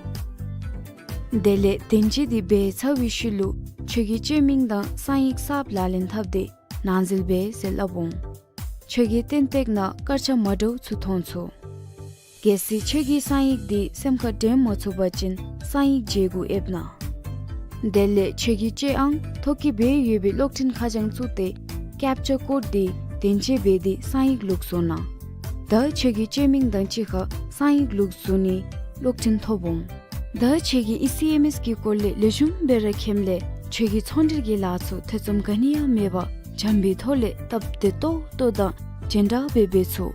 དེ་ལས་དེན་ཅིག་དེ་འབད་ཚར་བའི་ཤུལ་ལུ་ཁྱོད་ཀྱི་ཅེ་མིང་དང་གསང་ཡིག་གསརཔ་ལག་ལེན་འཐབ་སྟེ་ནང་འཛུལ་འབད་ཟེར་སླབ་འོང་། ཁྱོད་ཀྱི་སྟོན་ཐོག་ནང་སྐར་ཆ་མ་འདྲཝ་ཚུ་མཐོང་ཚུགས། གལ་སྲིད་ཁྱོད་ཀྱིས་གསང་ཡིག་དེ་སེམས་ཁར་དྲན་མ་ཚུགས་པ་ཅིན་གསང་ཡིག་མཇལ་གུ་ཨེབ་གནང་། དེ་ལས་ཁྱོད་ཀྱི་ཅེ་ཨང་ཐོ་བཀོད་འབད་ཡོད་པའི་གློག་འཕྲིན་ཁ་བྱང་བཙུགས་ཏེ་ཀེཔ་ཅ་ཀོཌ་དེ་དེན་ཅིག་འབད་དེ་གསང་ཡིག་ལོག་བཟོ་གནང་། ད་ཁྱོད་ཀྱི་ཅེ་མིང་དང་གཅིག་ཁར་གསང་ཡིག་ལོག་བཟོ་ནིའི་གློག་འཕྲིན་ཐོབ་འོང་། ད་ཁྱོད་ཀྱིས་ཨི་སི་ཨེམ་ཨེསི་གི་སྐོར་ལས་ལེགས་ཤོམ་སྦེ་ར་མཁྱེནམ་ལས་ཁྱོད་ཀྱི་ཚོང་འབྲེལ་གྱི་ལཱ་ཚུ་ཐེ་ཚོམ་ག་ནི་ཡང་མེད་པར་འཇམ་པའི་ཐོག་ལས་སྟབས་བདེ་ཏོག་ཏོ་དང་ཇེན་དྲག་སྦེ་འབད་ཚུགས།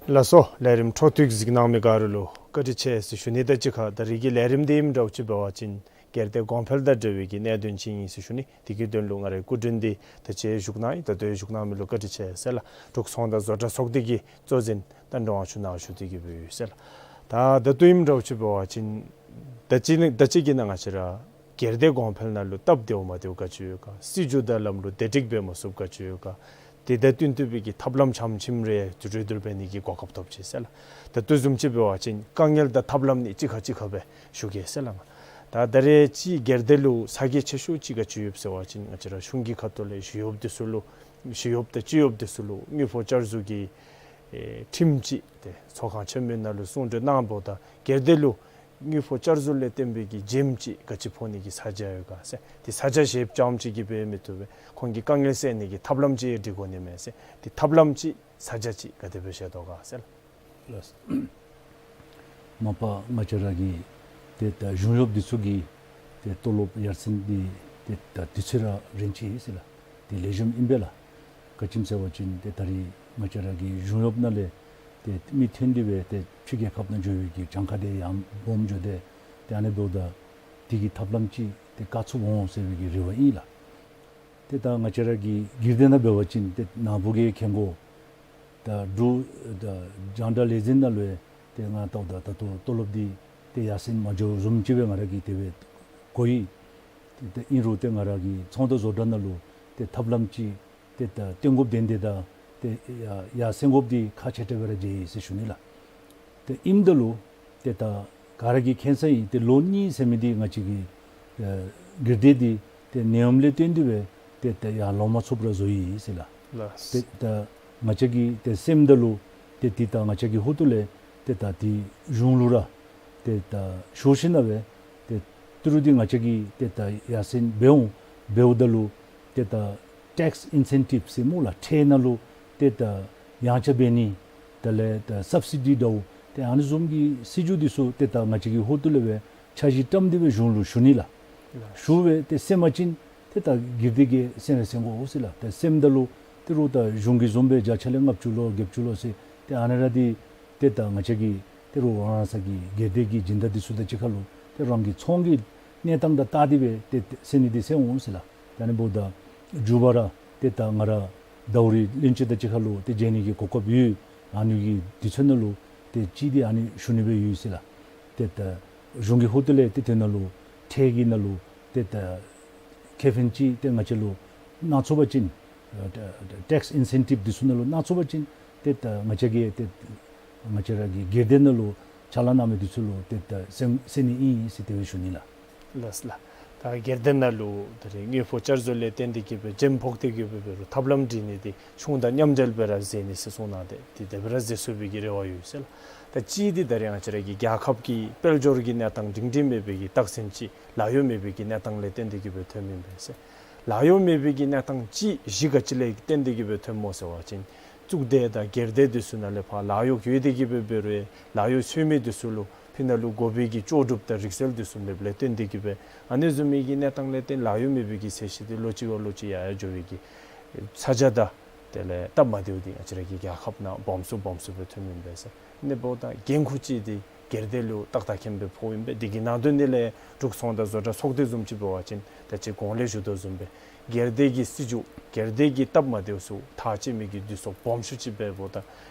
ལགས་སོ། ལས་རིམ་འཕྲོ་མཐུད་གཟིགས་གནང་མི་ག་ར་ལུ་བཀའ་དྲིན་ཆེ་ཟེར་ཞུ་ནི་དང་གཅིག་ཁར་ད་རིས་ཀྱི་ལས་རིམ་འདི་ཨིནམ་འདྲཝ་ཅིག་འབད་བ་ཅིན་སྒེར་སྡེ་གོང་འཕེལ་དང་འབྲེལ་བའི་གི་གནད་དོན་ཅིག་ཨིན་ཟེར་ཞུ་ནི། དེ་གི་དོན་ལུ་ང་རའི་སྐུ་མགྲོན་འདི་ད་ཅི་བཞུགས་གནང་ཡི། ད་ལྟོ་བཞུགས་གནང་མི་ལུ་བཀའ་དྲིན་ཆེ་ཟེར་ལགས། འབྲུག་ཚོང་དང་བཟོ་གྲྭ་ཚོགས་སྡེ་གི་གཙོ་འཛིན་ད་འགྲོ་བ་ཆུ་ནང་ཞུ་སྟེ་གི་འབད་ཡོད་ཟེར་ལགས། ད་ད་ལྟོ་ཨིནམ་འདྲཝ་ཅིག་འབད་བ་ཅིན་ད་ཅི་ནི་ད་ཅི་གི་ནང་ང་བཅས་ར་སྒེར་སྡེ་གོང་འཕེལ་ནང་ལུ་སྟབས་བདེཝ་མ་བདེཝ་ག་ཅི་ཡོད་ག། སྲིད་བྱུས་དང་ལམ་ལུགས་བདེ་སྒྲིག་འབད་མ་ཚུགསཔ་ག་ཅི་ཡོད་ག། དེ་དང་བསྟུན་ཏེ་སྦེ་གི་ཐབས་ལམ་ཆམ་ཆིམ་རེ་གྲོས་བསྡུར་འབད་ནི་གི་གོ་སྐབས་ཐོབ་ཅི་ཟེར་ལགས། ད་ལྟོ་བཟུམ་ཅིག་འབད་བ་ཅིན་དཀའ་ངལ་དང་ཐབས་ལམ་ནི་གཅིག་ཁར་གཅིག་ཁར་སྦེ་ཞུ་གེ་ཟེར་ལགས། ད་ད་རེས་ཅིག་སྒེར་སྡེ་ལུ་ཚ་གྱང་ཆེ་ཤོས་ཅིག་ག་ཅི་ཡོདཔ་ཟེར་བ་ཅིན་ང་བཅས་ར་གཞུང་གི་ཁ་ཐུག་ལས་ཞི་གཡོགཔ་འདི་ཚུ་ལུ་ཞི་གཡོགཔ་དང་སྤྱི་གཡོགཔ་འདི་ཚུ་ལུ་དངུལ་ཕོགས་བསྐྱར་ཟུར་གྱི་ཨེ་ཁྲིམས་ཅིག་ཏེ་ཚོགས་ཁང་ཆེན་མོའི་ནང་ལུ་གསུང་གྲོས་གནང་འབདཝ་ད་སྒེར་སྡེ་ལུ་དངུལ་ཕོགས་བསྐྱར་ཟུར་ལས་བརྟེན་པའི་གི་བྱེམ་ཅིག་ག་ཅི་ཕོག་ནི་གི་ཚ་གྱང་ཡོད་ག་ཟེར། དེ་ཚ་གྱང་ཞེ་ཙམ་ཅིག་གིས་འབད་མི་བཏུབ་པས། ཁོང་གི་དཀའ་ངལ་སེལ་ནི་གི་ཐབས་ལམ་ཅིག་སྒྲིག་དགོ་ནི་མས་ཟེར། དེ་ཐབས་ལམ་ཅིག་ཚ་གྱང་ཅིག་ག་དེ་སྦེ་བཤད་དོ་ག་ཟེར་ལགས། ལགས། མ་པ་ང་བཅས་ར་གི་ཏེ་ད་གཞུང་གཡོགཔ་འདི་ཚུ་གི་ཏེ་ཏོ་ལོབ་ཡར་སེང་འདི་ཏེ་ད་དུས་ཚོད་ར་རན་ཅི་ཟེར་ལགས། ཏེ་ལེགས་ཤོམ་ཨིན་པས་ལགས། ག་ཅི་སྨོ་ཟེར་བ་ཅིན་ཏེ་ད་རིས་ང་བཅས་ར་གི་གཞུང་གཡོགཔ་ནང་ལས་ཏེ་མི་ཐོན་ཏེ་སྦེ་ཏེ་ཕྱི་རྒྱལ་ཁབ་ནང་འགྱོ་བའི་གི་གྱངས་ཁ་དེ་ཡང་སྦོམ་འགྱོ་སྟེ་ཏེ་ཨ་ནི་འབདཝ་ད་དེ་གི་ཐབས་ལམ་ཅིག་ཏེ་བཀག་ཚུགས་འོང་ཟེར་བའི་གི་རེ་བ་ཨིན་ལགས། ཏེ་ད་ང་བཅས་ར་གི་སྒེར་སྡེ་ནང་འབད་བ་ཅིན་ཏེ་ནཱ་བུ་གིས་མཁྱེན་གོ། ད་འབྲུག་ད་རྒྱང་བསྒྲགས་ལས་འཛིན་ནང་ལུ་ཡང་ཏེ་ང་བལྟཝ་ད་ད་ལྟོ་ཏོ་ལོབ་འདི་ཏེ་ཡར་སེང་མ་འགྱོཝ་བཟུམ་ཅིག་སྦེ་ང་ར་གིས་དེ་སྦེ་གོ་ཡི། ཏེ་ཏེ་ཨིན་རུང་ཏེ་ང་ར་གི་ཚོང་དང་བཟོ་གྲྭ་ནང་ལུ་ཏེ་ཐབས་ལམ་ཅིག་ཏེ་ད་སྟོན་དགོཔ་དོན་དེ་དང་ཏེ་ཡར་སེང་དགོཔ་འདི་ཁག་ཆེ་དྲགས་སྦེ་ར་མཇལ་ཡི་ཟེར་ཞུ་ནི་ལགས། ཏེ་ཨིནམ་ད་ལུ་ཏེ་ད་ག་ར་གིས་མཁྱེན་ས་ཨིན། ཏེ་ལོ་གཉིས་ཟེར་མི་འདི་ང་བཅས་ཀྱི་ཨེ་སྒེར་སྡེ་འདི་ཏེ་ནད་ཡམས་ལས་བརྟེན་ཏེ་སྦེ་ཏེ་ད་ཡར་ལོང་མ་ཚུགསཔ་ར་བཟོ་ཡི་ཟེར་ལགས། ལགས། ཏེ་ད་ང་བཅས་ཀྱིས་ཏེ་སེམས་ད་ལུ་ཏེ་འདི་ད་ང་བཅས་ཀྱི་ཧོངས་ལས་ཏེ་ད་འདི་གཞུང་ལུ་ར་ཏེ་ད་ཞུ་ཞིནམ་ལས་ཏེ་ཏི་རུ་འདི་ང་བཅས་ཀྱིས་ཏེ་ད་ཡར་སེང་འབད་འོང་། འབདཝ་ད་ལུ་ཏེ་ད་ཊེགསི་ཨིན་སེན་ཊིབ་ཟེར་སྨོ་ལགས། ཁྲལ་ནང་ལུ་ཏེ་ད་ཡང་ཆག་འབད་ནི་དེ་ལས་ད་སབ་སི་ཌི་འདྲཝ་ཏེ་ཨ་ནི་བཟུམ་གྱི་སྲིད་བྱུས་འདི་ཚུ་ཏེ་ད་ང་བཅས་ཀྱི་ཧོངས་ལས་སྦེ་འཆར་གཞི་བཀྲམ་སྟེ་སྦེ་གཞུང་ལུ་ཞུ་ནི་ལགས། ཞུ་སྦེ་ཏེ་སེང་པ་ཅིན་ཏེ་ད་སྒེར་སྡེ་གིས་སེང་ར་སེང་དགོ་ཟེར་ལགས། ཏེ་སེངམ་ད་ལུ་ཏི་རུ་ད་གཞུང་གི་བཟུམ་སྦེ་བརྒྱ་ཆ་ལས་ལྔ་བཅུ་ལོ་བརྒྱད་ཅུ་ལོ་ཟེར་ཏེ་ཨ་ནི་ར་འདི་ཏེ་ད་ང་བཅས་ཀྱི་ཏི་རུ་རང་རང་ས་གི་སྒེར་སྡེ་གི་སྦྱིན་བདག་འདི་ཚུ་དང་གཅིག་ཁར་ལུ་ཏེ་རང་གི་ཚོང་གི་གནས་སྟངས་དང་བལྟ་སྟེ་སྦེ་ཏེ་སེང་ནི་འདི་སེང་འོང་ཟེར་ལགས། ད་ཨ་ནི་འབདཝ་ད་མཇུག་པ་ར་ཏེ་ད་ང་ར་ཟླཝ་རེ་ལན་ཅིག་དང་གཅིག་ཁར་ལུ་ཏེ་མཇལ་ནི་གི་གོ་སྐབས་ཡོད། ཨ་ནི་གི་དུས་ཚོད་ནང་ལུ་ཏེ་ཅིག་འདི་ཨ་ནི་ཞུ་ནི་སྦེ་ཡོད་ཟེར་ལགས། ཏེ་ད་གཞུང་གི་ཧོངས་ལས་ཏེ་དེ་ནང་ལུ་ཁྲལ་གྱི་ནང་ལུ་ཏེ་ད་ཁེ་ཕན་ཅིག་ཏེ་ང་བཅས་ལུ་གནང་ཚུགས་པ་ཅིན་ཨ་ཊེགསི་ཨིན་སེན་ཊིབ་འདི་ཚུ་ནང་ལུ་གནང་ཚུགས་པ་ཅིན་ཏེ་ད་ང་བཅས་ཀྱིས་ཏེ་ང་བཅས་ར་གི་སྒེར་སྡེ་ནང་ལུ་ཕྱག་ལཱ་གནང་མི་འདི་ཚུ་ལུ་ཏེ་ད་སེང་སེང་ནི་ཨིན་ཟེར་དེ་སྦེ་ཞུ་ནི་ལགས། ལགས་ལགས། ད་སྒེར་སྡེ་ནང་ལུ་ད་རེས་དངུལ་ཕོགས་བསྐྱར་བཟོ་ལས་བརྟེན་ཏེ་གི་སྦེ་འཇམ་ཕོག་སྟེ་གི་སྦེ་འབད་རུང་ཐབས་ལམ་སྒྲིག་ནི་འདི་གཞུང་དང་མཉམ་འབྲེལ་སྦེ་ར་མཛད་ནི་ཟེར་གསུངས་གནང་སྟེ་ཏེ་དེ་སྦེ་ར་མཛད་ཚུགས་པའི་གི་རེ་བ་ཡོད་ཟེར་ལགས། ད་གཅིག་འདི་ད་རེས་ང་བཅས་ར་གི་རྒྱལ་ཁབ་ཀྱི་དཔལ་འབྱོར་གྱི་གནས་སྟངས་སྒྲིང་སྒྲིང་མེད་པའི་གི་རྟགས་མཚན་ཅིག་ལཱ་གཡོག་མེད་པའི་གི་གནས་སྟངས་ལས་བརྟེན་ཏེ་གི་སྦེ་ཐོནམ་ཨིན་པས་ཟེར། ལཱ་གཡོག་མེད་པའི་གི་གནས་སྟངས་ཅིག་གཞི་ག་ཅི་ལས་བརྟེན་ཏེ་གི་སྦེ་ཐོནམ་སྨོ་ཟེར་བ་ཅིན་གཙུག་སྡེ་དང་སྒེར་སྡེ་འདི་ཚུ་ནང་ལས་ཕར་ལཱ་གཡོག་ཡོད་དེ་གི་སྦེ་འབད་རུང་ལཱ་གཡོག་འཚོལ་མི་འདི་ཚུ་ལུ་ཕི་ནང་ལུ་དགོ་པའི་གི་ལྕོགས་གྲུབ་དང་རིག་རྩལ་འདི་ཚུ་མེདཔ་ལས་བརྟེན་ཏེ་གི་སྦེ་ཨ་ནི་བཟུམ་མའི་གི་གནས་སྟངས་ལས་བརྟེན་ལཱ་གཡོག་མེད་པའི་གི་ཚད་གཞི་འདི་ལོ་གཅིག་བ་ལོ་གཅིག་ཡར་ཡར་འགྱོ་བའི་གི་ཚ་གྱང་དང་དེ་ལས་སྟབས་མ་བདེཝ་འདི་ང་བཅས་ར་གི་རྒྱལ་ཁབ་ནང་སྦོམ་སུ་སྦོམ་སུ་སྦེ་ཐོནམ་ཨིན་པས་ཟེར། ཨ་ནི་འབདཝ་ད་འགན་ཁུར་ཅིག་འདི་སྒེར་སྡེ་ལུ་ཏག་ཏག་མཁྱེན་པའི་ཕོགཔ་ཨིན་པས། འདི་གི་ནང་དོན་འདི་ལས་འབྲུག་ཚོང་དང་བཟོ་གྲྭ་ཚོགས་སྡེ་བཟུམ་ཅིག་འབད་བ་ཅིན་ད་ཅི་གོང་ལས་ཞུ་དོ་བཟུམ་སྦེ་སྒེར་སྡེ་གི་སྲིད་བྱུས་སྒེར་སྡེ་གི་སྟབས་མ་བདེཝ་ཚུ་ཐག་བཅད་མི་གི་འདུ་ཚོགས་སྦོམ་ཤོས་ཅིག་འབདཝ་ད་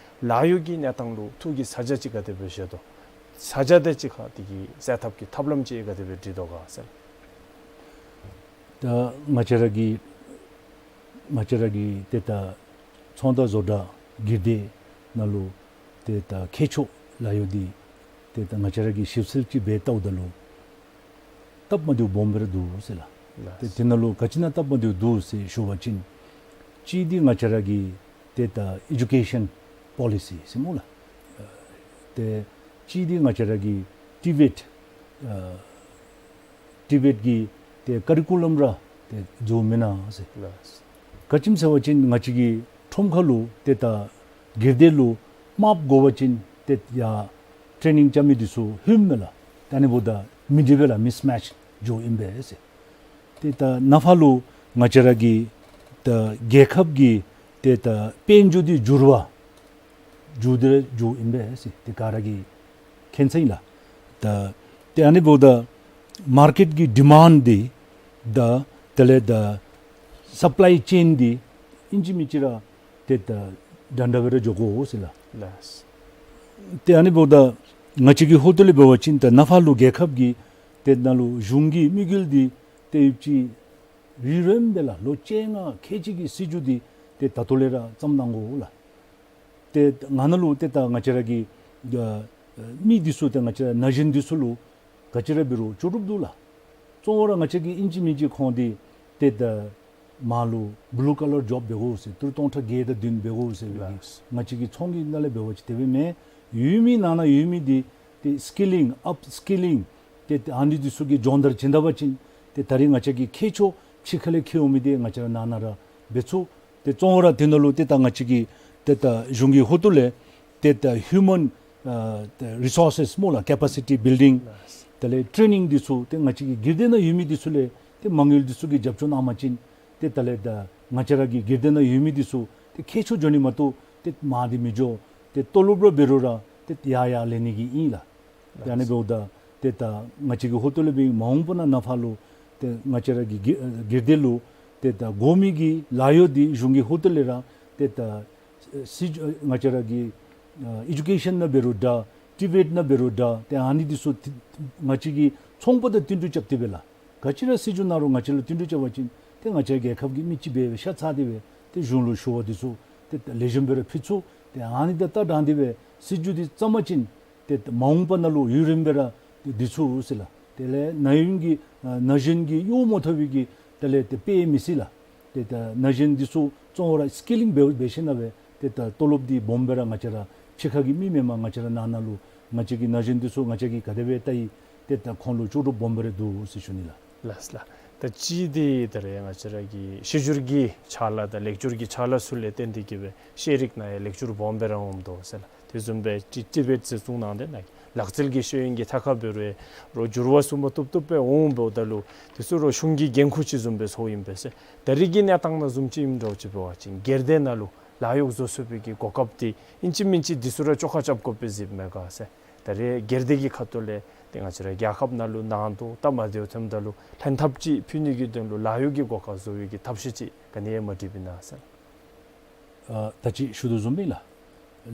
ལཱ་གཡོག་གི་གནས་སྟངས་ལུ་ཐུགས་ཀྱི་ཚ་གྱང་ཅིག་ག་དེ་སྦེ་བཞེས་དོ། ཚ་གྱང་དེ་ཅིག་ཁར་འདི་གི་སེལ་ཐབས་ཀྱི་ཐབས་ལམ་ཅིག་ག་དེ་སྦེ་སྒྲིག་དོ་ག་ཟེར། ད་ང་བཅས་ར་གི་ང་བཅས་ར་གི་ཏེ་ད་ཚོང་དང་བཟོ་གྲྭ་སྒེར་སྡེ་ནང་ལུ་ཏེ་ད་མཁས་མཆོག་ལཱ་གཡོག་འདི་ཏེ་ད་ང་བཅས་ར་གིས་ཞིབ་འཚོལ་ཅིག་འབད་བལྟཝ་ད་ལུ་སྟབས་མ་བདེཝ་སྦོམ་སྦེ་ར་འདུག་ཟེར་ལགས། ཏེ་དེ་ནང་ལུ་ག་ཅི་ནང་སྟབས་མ་བདེཝ་འདུག་ཟེར་ཞུ་བ་ཅིན་གཅིག་འདི་ང་བཅས་ར་གི་ཏེ་ད་ཨེ་ཌུ་ཀེ་ཤཱན་པོ་ལི་སི་ཟེར་སྨོ་ལགས། ཏེ་གཅིག་འདི་ང་བཅས་ར་གི་ཊི་བེཊ་ཨ་ཊི་བེཊ་གི་ཏེ་ཀ་རི་ཀུ་ལམ་ར་ཏེ་བཟོ་མེན་ན་ཟེར། ལགས། ག་ཅི་སྨོ་ཟེར་བ་ཅིན་ང་བཅས་ཀྱི་ཁྲོམ་ཁ་ལུ་ཏེ་ད་སྒེར་སྡེ་ལུ་དམག་དགོ་པ་ཅིན་ཏེ་ཡར་ཊེ་ནིང་རྐྱབ་མི་འདི་ཚུ་ལྷོདཔ་མས་ལགས། ད་ཨ་ནི་འབདཝ་ད་མི་འགྲིག་པས་ལགས། མིསི་མེཆ་འགྱོཝ་ཨིན་པས་ཟེར། ཏེ་ད་ནཱ་ཕར་ལུ་ང་བཅས་ར་གི་ད་རྒྱལ་ཁབ་ཀྱི་ཏེ་ད་དཔལ་འབྱོར་འདི་འགྱུར་བ་འགྱོ་སྟེ་འགྱོཝ་ཨིན་པས་ཟེར། ཏེ་ག་ར་གིས་མཁྱེན་གསལ་ཨིན་ལགས། ད་ཏེ་ཨ་ནི་འབདཝ་ད་མར་ཀེཊ་ཀྱི་ཌི་མཱནཌ་འདི་དང་དེ་ལས་ད་སབ་ལའི་ཅེན་འདི་ཨིན་ཅི་མིན་ཅི་ར་ཏེ་ད་འདྲན་འདྲ་སྦེ་ར་འགྱོ་དགོ་ཟེར་ལགས། ལགས། ཏེ་ཨ་ནི་འབདཝ་ད་ང་བཅས་ཀྱི་ཧོངས་ལས་འབད་བ་ཅིན་ད་ནཱ་ཕར་ལུ་རྒྱལ་ཁབ་ཀྱི་ཏེ་ནཱ་ལུ་གཞུང་གི་དམིགས་ཡུལ་འདི་ཏེ་ཡུདཔ་ཅིག་རི་རན་སྦེ་ལགས་ལོ་བཅོ་ལྔ་ཁལ་གཅིག་གི་སྲིད་བྱུས་འདི་ཏེ་ད་ལྟོ་ལས་ར་བརྩམ་གནང་དགོ་ལགས། ཏེ་ང་ནཱ་ལུ་ཏེ་ད་ང་བཅས་ར་གི་ཨ་མི་འདི་ཚུ་ཏེ་ང་བཅས་ར་ན་གཞོན་འདི་ཚུ་ལུ་ག་ཅི་ར་འབད་རུང་ལྕོགས་གྲུབ་འདུག་ལགས། གཙོ་བོ་ར་ང་བཅས་ཀྱི་ཨིན་ཅི་མིན་ཅི་ཁོང་འདི་ཏེ་ད་མར་ལུ་བུ་ལུ་ཀ་ལར་ཇོབ་འབད་དགོ་ཟེར་ཏི་རུ་སྟོང་ཕྲག་བརྒྱད་དང་བདུན་འབད་དགོ་ཟེར་བའི་གི་ལགས། ང་བཅས་ཀྱི་ཚོང་གི་ནང་ལས་འབད་བ་ཅིན་དེ་སྦེ་མེན། ཡོད་མི་ནང་ན་ཡོད་མི་འདི་ཏེ་སི་ཀི་ལིང་ཨཔ་སི་ཀི་ལིང་ཏེ་ཏེ་ཨ་ནི་འདི་ཚུ་གི་སྦྱོང་བརྡར་བྱིན་ད་པ་ཅིན་ཏེ་ད་རེས་ང་བཅས་ཀྱི་མཁས་མཆོག་ཕྱི་ཁ་ལས་འཁྱིད་འོང་མི་འདི་ང་བཅས་ར་ནང་ན་ར་འབད་ཚུགས། ཏེ་གཙོ་བོ་ར་དེ་ནང་ལུ་ཏེ་ད་ང་བཅས་ཀྱི་ཏེ་ད་གཞུང་གི་ཧོངས་ལས་ཏེ་ད་ཧིའུ་མཱན་ཨ་ཏེ་རི་སོར་སེས་སྨོ་ལགས། ཀེ་པ་སི་ཊི་བིལ་ཌིང་དེ་ལས་ཊེ་ནིང་འདི་ཚུ་ཏེ་ང་བཅས་ཀྱི་སྒེར་སྡེ་ནང་ཡོད་མི་འདི་ཚུ་ལས་ཏེ་མ་དངུལ་འདི་ཚུ་གི་རྒྱབ་སྐྱོར་གནང་པ་ཅིན་ཏེ་ད་ལས་ད་ང་བཅས་ར་གི་སྒེར་སྡེ་ནང་ཡོད་མི་འདི་ཚུ་ཏེ་མཁས་མཆོག་འགྱོ་ནི་མ་གཏོགས་ཏེ་མར་འདི་མི་འགྱོ། ཏེ་ཏོ་ལོབ་ར་འབད་རུང་ར་ཏེ་ཡར་ཡར་ལེན་ནི་གི་ཨིན་ལགས། ཏེ་ཨ་ནི་འབདཝ་ད་ཏེ་ད་ང་བཅས་ཀྱི་ཧོངས་ལས་འབད་མ་འོངས་པ་ནང་ནཱ་ཕར་ལུ་ཏེ་ང་བཅས་ར་གི་སྒེར་སྡེ་ལུ་ཏེ་ད་དགོ་མི་གི་ལཱ་གཡོག་འདི་གཞུང་གི་ཧོངས་ལས་ར་ཏེ་ད་སྲིད་ང་བཅས་ར་གི་ཨ་ཨེ་ཌུ་ཀེ་ཤཱན་ནང་འབད་རུང་འདྲ་ཊི་བེཊ་ནང་འབད་རུང་འདྲ་ཏེ་ཨ་ནི་འདི་ཚུ་ཏེ་ང་བཅས་ཀྱི་ཚོང་པ་དང་བསྟུན་གྲོས་རྐྱབ་སྟེ་སྦེ་ལགས། ག་ཅི་ར་སྲིད་བྱུས་ནང་རུང་ང་བཅས་ལུ་བསྟུན་གྲོས་རྐྱབ་པ་ཅིན་ཏེ་ང་བཅས་རྒྱལ་ཁབ་ཀྱི་མི་ཅིག་སྦེ་ཤ་ཚ་སྟེ་སྦེ་ཏེ་གཞུང་ལུ་ཞུ་བ་འདི་ཚུ་ཏེ་ལེགས་ཤོམ་སྦེ་ར་ཕུལ་ཚུགས། ཏེ་ཨ་ནི་དང་ད་དྲང་སྟེ་སྦེ་སྲིད་བྱུས་འདི་བརྩམ་པ་ཅིན་ཏེ་མ་འོངས་པ་ནང་ལུ་ཡུན་རིངམོ་སྦེ་ར་ཏེ་སྡོད་ཚུགས་ཟེར་ལགས། དེ་ལས་ན་གཞོན་གྱི་ཨ་ན་གཞོན་གྱི་གཡོག་མ་ཐོབ་པའི་གི་དེ་ལས་ཏེ་དཔེ་མི་སྲིད་ལགས། ཏེ་ད་ན་གཞོན་འདི་ཚུ་གཙོ་བོ་ར་སི་ཀི་ལིང་འབད་འབད་ཞིནམ་ལས་ཏེ་ད་ཏོ་ལོབ་འདི་སྦོམ་སྦེ་ར་ང་བཅས་ར་ཕྱི་ཁ་གི་མི་མེན་པར་ང་བཅས་ར་ནང་ན་ལུ་ང་བཅས་ཀྱི་ན་གཞོན་འདི་ཚུ་ང་བཅས་ཀྱིས་ག་དེ་སྦེ་བལྟ་ཡི། ཏེ་ད་ཁོང་ལུ་ལྕོགས་གྲུབ་སྦོམ་སྦེ་ར་འདུག་ཟེར་ཞུ་ནི་ལགས། ལགས་ལགས། ད་གཅིག་འདི་ད་རེས་ང་བཅས་ར་གི་ཤེས་སྦྱོར་གྱི་ཕྱག་ལཱ་དང་ལེགས་སྒྱུར་གྱི་ཕྱག་ལཱ་ཚུ་ལས་བརྟེན་ཏེ་གི་སྦེ་ཤེས་རིག་ནང་ཡང་ལེགས་སྒྱུར་སྦོམ་སྦེ་ར་འོངམ་འདུག་ཟེར་ལགས། དེ་བཟུམ་སྦེ་ཊི་ཊི་བེཊ་ཟེར་གསུངས་གནང་སྟེ་ནཱ་ལག་རྩལ་གྱི་ཤེས་ཡོན་གྱི་ཐད་ཁར་འབད་རུང་རོགས་འགྱུར་བ་བཟུམ་མ་བཏུབ་བཏུབ་སྦེ་འོངམ་འབདཝ་ད་ལུ་དེ་ཚུ་རོགས་གཞུང་གི་འགན་ཁུར་ཅིག་བཟུམ་སྦེ་ཚོརཝ་ཨིན་པས་ཟེར། ད་རེས་ཀྱི་གནས་སྟངས་ནང་བཟུམ་ཅིག་ཨིནམ་འདྲཝ་ཅིག་འབད་བ་ཅིན་སྒེར་སྡེ་ནང་ལུ་ལཱ་གཡོག་བཟོ་ཚུགས་པའི་གི་གོ་སྐབས་འདི་ཨིན་ཅི་མིན་ཅི་འདི་ཚུ་ར་བཅོ་ཁ་རྐྱབ་དགོཔ་སྦེ་གཟིགསཔ་མས་ག་ཟེར། ད་རེས་སྒེར་སྡེ་གི་ཁ་ཐུག་ལས་ཏེ་ང་བཅས་ར་རྒྱལ་ཁབ་ནང་ལུ་ནང་དོག་སྟབས་མ་བདེཝ་ཐོནམ་ད་ལུ་ལྷན་ཐབས་ཅིག་ཕུལ་ནི་གི་དོན་ལུ་ལཱ་གཡོག་གི་གོ་སྐབས་བཟོ་བའི་གི་ཐབས་ཤེས་ཅིག་ག་ནི་ཡང་མ་སྒྲིགཔ་ཨིན་ན་ཟེར། ཨ་ད་ཅི་ཞུ་དོ་བཟུམ་སྦེ་ལགས།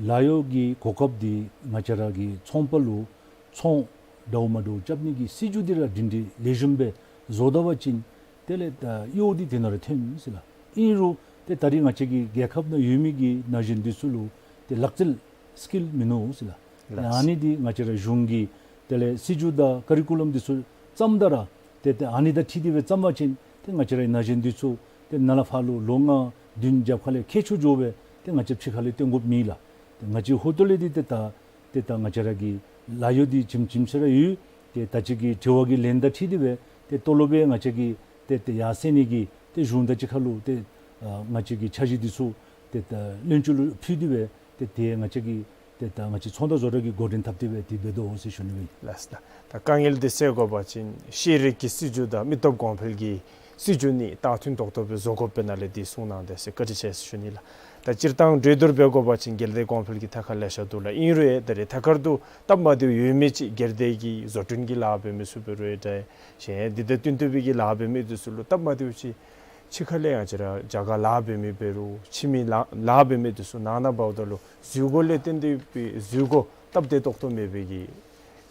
ལཱ་གཡོག་གི་གོ་སྐབས་འདི་ང་བཅས་ར་གི་ཚོང་པ་ལུ་ཚོང་འདྲཝ་མ་འདྲཝ་རྐྱབ་ནི་གི་སྲིད་བྱུས་འདི་ར་སྒྲིང་སྒྲིང་ལེགས་ཤོམ་སྦེ་བཟོ་ད་པ་ཅིན་དེ་ལས་ད་གཡོག་འདི་དེ་ནང་ར་ཐོན་ཟེར་ལགས། ཨིན་རུང་ཏེ་ད་རེས་ང་བཅས་ཀྱི་རྒྱལ་ཁབ་ནང་ཡོད་མི་གི་ན་གཞོན་འདི་ཚུ་ལུ་ཏེ་ལག་རྩལ་སི་ཀིལ་མིན་ནུག་ཟེར་ལགས། ལགས། ཨ་ནི་འདི་ང་བཅས་ར་གཞུང་གི་དེ་ལས་སྲིད་བྱུས་དང་ཀ་རི་ཀུ་ལམ་འདི་ཚུ་བརྩམ་ད་ར་ ཏེ་ཏེ་ཨ་ནི་དང་འཁྲིལ་ཏེ་སྦེ་བརྩམ་པ་ཅིན་ཏེ་ང་བཅས་རའི་ན་གཞོན་འདི་ཚུ་ཏེ་ནཱ་ལས་ཕར་ལུ་ལོ་ལྔ་བདུན་རྒྱབ་ཁ་ལས་ཁྱད་ཆོས་འགྱོ་སྦེ་ཏེ་ང་བཅས་ཕྱི་ཁ་ལས་སྟོན་དགོཔ་མེད་ལགས། ཏེ་ང་བཅས་ཧོ་ཏོ་ལས་འདི་ཏེ་ད་ཏེ་ད་ང་བཅས་ར་གི་ལཱ་གཡོག་འདི་ཇིམ་ཇིམ་ཅིག་ར་ཡོད། ཏེ་ད་ཅི་གི་དྲི་བ་གི་ལན་དང་འཁྲིལ་ཏེ་སྦེ་ཏེ་ཏོ་ལོ་སྦེ་ང་བཅས་ཀྱིས་ཏེ་ཏེ་ཡར་སེང་ནི་གི་ཏེ་གཞུང་དང་གཅིག་ཁར་ལུ་ཏེ་ཨ་ང་བཅས་ཀྱི་འཆར་གཞི་འདི་ཚུ་ཏེ་ད་བློན་ཆེན་ལུ་ཕུལ་ཏེ་སྦེ་ཏེ་ཏེ་ང་བཅས་ཀྱིས་ཏེ་ད་ང་བཅས་ཚོང་དང་བཟོ་གྲྭ་གིས་འགོ་འདྲེན་འཐབ་སྟེ་སྦེ་ཏེ་འབད་དོ་ཟེར་ཞུ་ནི་ཨིན། ལགས་ལགས། ད་དཀའ་ངལ་འདི་སེལ་དགོ་པ་ཅིན་ཤེས་རིག་གི་སྲིད་བྱུས་དང་མི་སྟོབས་གོང་འཕེལ་གྱི་སྲིད་བྱུས་གཉིས་ད་མཐུན་ཏོག་ཏོ་སྦེ་བཟོ་དགོཔ་ཨིན་ན་ལས་འདི་གསུང་གནང་དེས་ཟེར་བཀའ་དྲིན་ཆེ་ཟེར་ཞུ་ནི་ལགས། ད་སྤྱིར་བཏང་གྲོས་བསྡུར་འབད་དགོ་པ་ཅིན་འགལ་ཟླའི་གོང་འཕེལ་གྱི་ཐད་ཁར་ལེ་ཤ་འདུག་ལགས། ཨིན་རུང་ད་རེས་ཐད་ཀར་དུ་སྟབས་མ་བདེཝ་ཡོད་མི་ཅིག་འགལ་ཟླའི་གི་བཟོ་སྐྲུན་གྱི་ལཱ་འབད་མི་ཚུ་འབད་རུང་ད་གཞན་འདི་དང་བསྟུན་ཏེ་སྦེ་གི་ལཱ་འབད་མི་འདི་ཚུ་ལུ་སྟབས་མ་བདེཝ་ཅིག་ཕྱི་ཁ་ལས་ང་བཅས་ར་རྒྱ་གར་ལཱ་འབད་མི་འབད་རུང་ཕྱི་མི་ལཱ་ལཱ་འབད་མི་འདི་ཚུ་ནང་ན་འབདཝ་ད་ལུ་འཛུལ་སྒོ་ལས་བརྟེན་ཏེ་སྦེ་འཛུལ་སྒོ་སྟབས་བདེ་ཏོག་ཏོ་མེད་པའི་གི་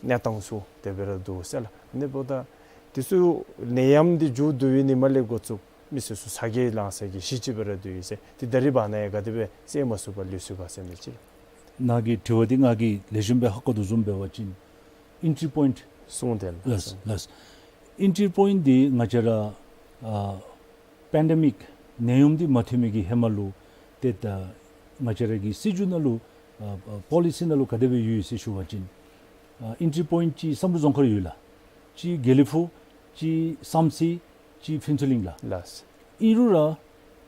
གནས་སྟངས་ཚུ་དེ་སྦེ་ར་འདུག་ཟེར་ལགས། ཨ་ནི་འབདཝ་ད་འདི་ཚུ་ནད་ཡམས་འདི་མཇུག་བསྡུ་བའི་ཉིནམ་ལས་འགོ་བཙུགས་མི་སེར་ཚུ་ཟ་གི་ལང་ས་གི་གཞི་ཅིག་སྦེ་ར་སྡོད་ཡི་ཟེར། ཏེ་ད་རེས་བར་ན་ཡང་ག་དེ་སྦེ་སེལ་མ་ཚུགས་པར་ལུས་སོང་ག་ཟེར་མི་ཅིག་ལགས། ནཱ་གི་དྲི་བ་འདི་ང་གིས་ལེགས་ཤོམ་སྦེ་ཧ་གོ་དོ་བཟུམ་འབད་བ་ཅིན་ཨེན་ཊི་པོའིནཊ་གསུངས་ཏེ་ལགས། ལགས་ལགས། ཨེན་ཊི་པོའིནཊ་འདི་ང་བཅས་ར་ཨ་པེན་ཌེ་མིཀ་ནད་ཡམས་འདི་མ་ཐོན་མི་གི་ཧེ་མ་ལུ་ཏེ་ད་ང་བཅས་ར་གི་སྲིད་བྱུས་ནང་ལུ་ཨ་ཨ་པོ་ལི་སི་ནང་ལུ་ག་དེ་སྦེ་ཡོད་ཟེར་ཞུ་བ་ཅིན་ཨ་ཨེན་ཊི་པོའིནཊ་གཅིག་བསམ་གྲུབ་རྫོང་ཁག་ཡོད་ལགས། གཅིག་དགེ་ལེགས་ཕུག། གཅིག་བསམ་རྩེ། གཅིག་ཕུན་ཚོགས་གླིང་ལགས། ལགས། ཨིན་རུང་ར་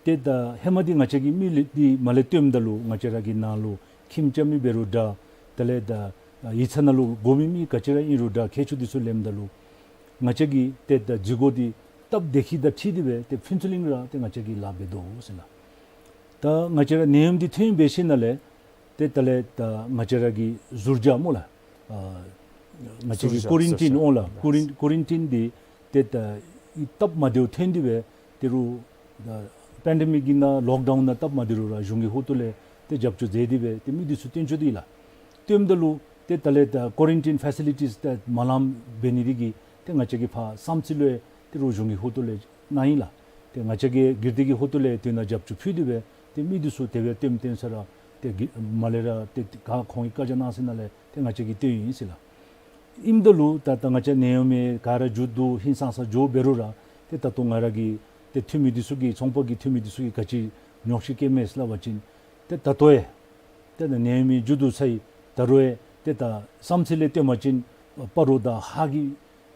ཏེ་ད་ཧེ་མ་འདི་ང་བཅས་ཀྱིས་མི་ལས་འདི་མ་ལས་བཏོནམ་ད་ལུ་ང་བཅས་ར་གི་ནང་ལུ་ཁྱིམ་རྐྱབ་མི་འབད་རུང་འདྲ། དེ་ལས་ད་ཡིག་ཚང་ནང་ལུ་དགོ་མི་མི་ག་ཅི་ར་ཨིན་རུང་འདྲ་ཁྱད་ཆོས་འདི་ཚུ་ལེནམ་ད་ལུ་ང་བཅས་ཀྱིས་ཏེ་ད་འཛུལ་སྒོ་འདི་སྟབས་བདེ་ཁེ་དང་འཁྲིལ་ཏེ་སྦེ་ཏེ་ཕུན་ཚོགས་གླིང་ར་ཏེ་ང་བཅས་ཀྱིས་ལཱ་འབད་དོ་ཟེར་ལགས། ད་ང་བཅས་ར་ནད་ཡམས་འདི་ཐོན་འབད་ཞིནམ་ལས་ཏེ་དེ་ལས་ད་ང་བཅས་ར་གི་ཟུར་བཞག་སྨོ་ལགས། ཨ་ང་བཅས་ཀྱི་ཟུར་བཞག་ཀོ་རན་ཊིན་ཟུར་བཞག་ཨོ་ལགས། ཀོ་རན་ཀོ་རན་ཊིན་འདི་ཏེ་ད་སྟབས་མ་བདེཝ་ཐོན་ཏེ་སྦེ་ཏེ་རུང་ད་པེན་ཌེ་མིཀ་གི་ནང་ལོག་ཌའུན་ནང་སྟབས་མ་བདེ་རུང་ར་གཞུང་གི་ཧོངས་ལས་ཏེ་རྒྱབ་སྐྱོར་མཛད་དེ་སྦེ་ཏེ་མི་འདི་ཚུ་བཏོན་བཅུག་སྟེ་ལགས། བཏོནམ་ད་ལུ་ཏེ་དེ་ལས་ད་ཀོ་རན་ཊིན་ཕེ་སི་ལི་ཊིས་ཏེ་མ་ལངམ་འབད་ནི་དེ་གིས་ཏེ་ང་བཅས་ཀྱིས་ཕར་བསམ་རྩེ་ལུ་ཡང་ཏེ་རུང་གཞུང་གི་ཧོངས་ལས་གནང་ཡི་ལགས། ཏེ་ང་བཅས་ཀྱི་སྒེར་སྡེ་གི་ཧོངས་ལས་དེ་ནང་རྒྱབ་སྐྱོར་ཕུལ་ཏེ་སྦེ་ཏེ་མི་འདི་ཚུ་དེ་སྦེ་བཏོནམ་བཏོན་ས་ར་ཏེ་གི་མ་ལས་ར་ཏེ་ག་ཁོང་གིས་བཀའ་རྒྱ་གནང་ས་ནང་ལས་ཏེ་ང་བཅས་ཀྱིས་བཏོན་ཡི་ཟེར་ལགས། ཨིནམ་ད་ལུ་ད་ད་ང་བཅས་ནད་ཡམས་ག་ར་མཇུག་བསྡུ་ཧིང་སངས་ས་འགྱོ་འབད་རུང་ར་ཏེ་ད་ལྟོ་ང་ར་གི་ཏེ་འཐུས་མི་འདི་ཚུ་གིས་ཚོང་པ་གི་འཐུས་མི་འདི་ཚུ་གིས་ག་ཅི་ཉོགས་བཤད་བཀོད་མས་ཟེར་སླབ་པ་ཅིན་ཏེ་ད་ལྟོ་ཡང་ཏེ་ད་ནད་ཡམས་མཇུག་བསྡུ་ཚར་ཡི། ད་རུང་ཡང་ཏེ་ད་བསམ་རྩེ་ལས་བཏོན་པ་ཅིན་སྤ་རོ་དང་ཧཱ་གི་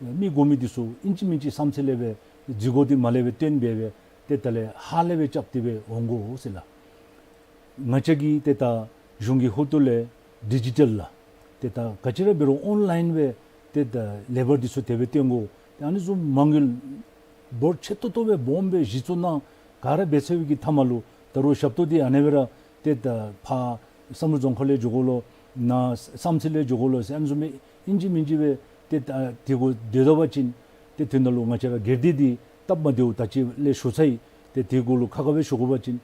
མི་དགོ་མི་འདི་ཚུ་ཨིན་ཅི་མིན་ཅི་བསམ་རྩེ་ལས་སྦེ་འཛུལ་སྒོ་འདི་མ་ལས་སྦེ་བཏོན་སྦེ་སྦེ་ཏེ་དེ་ལས་ཧཱ་ལས་སྦེ་རྐྱབ་སྟེ་སྦེ་འོང་དགོ་ཟེར་ལགས། ང་བཅས་ཀྱིས་ཏེ་ད་གཞུང་གི་ཧོངས་ལས་ཌི་ཇི་ཊལ་ལགས། ཏེ་ད་ག་ཅི་ར་འབད་རུང་ཨོན་ལཱའིན་སྦེ་ཏེ་ད་ལེ་བར་འདི་ཚུ་དེ་སྦེ་བཏོན་དགོ། ཏེ་ཨ་ནི་བཟུམ་མ་དངུལ་འབོར་ཆེ་ཏོག་ཏོ་སྦེ་སྦོམ་སྦེ་གཞི་བཙུགས་གནང་ག་ར་འབད་ཚར་བའི་གི་མཐའ་མ་ལུ་ད་རུང་ཞབས་ཏོག་འདི་ཨ་ནེ་སྦེ་ར་ཏེ་ད་ཕར་བསམ་གྲུབ་རྫོང་ཁག་ལས་འགྱོ་དགོ་ལོ། ནཱ་བསམ་རྩེ་ལས་འགྱོ་དགོ་ལོ་ཟེར་ཨ་ནི་བཟུམ་སྦེ་ཨིན་ཅི་མིན་ཅི་སྦེ་ཏེ་ད་དེ་གུ་སྡོད་ད་པ་ཅིན་ཏེ་དོན་དག་ལུ་ང་བཅས་ར་སྒེར་སྡེ་འདི་སྟབས་མ་བདེཝ་ད་ཅི་ལས་ཞུ་ཚར་ཡི། ཏེ་དེ་གུ་ལུ་ཁ་ཁ་སྦེ་ཞུ་དགོ་པ་ཅིན་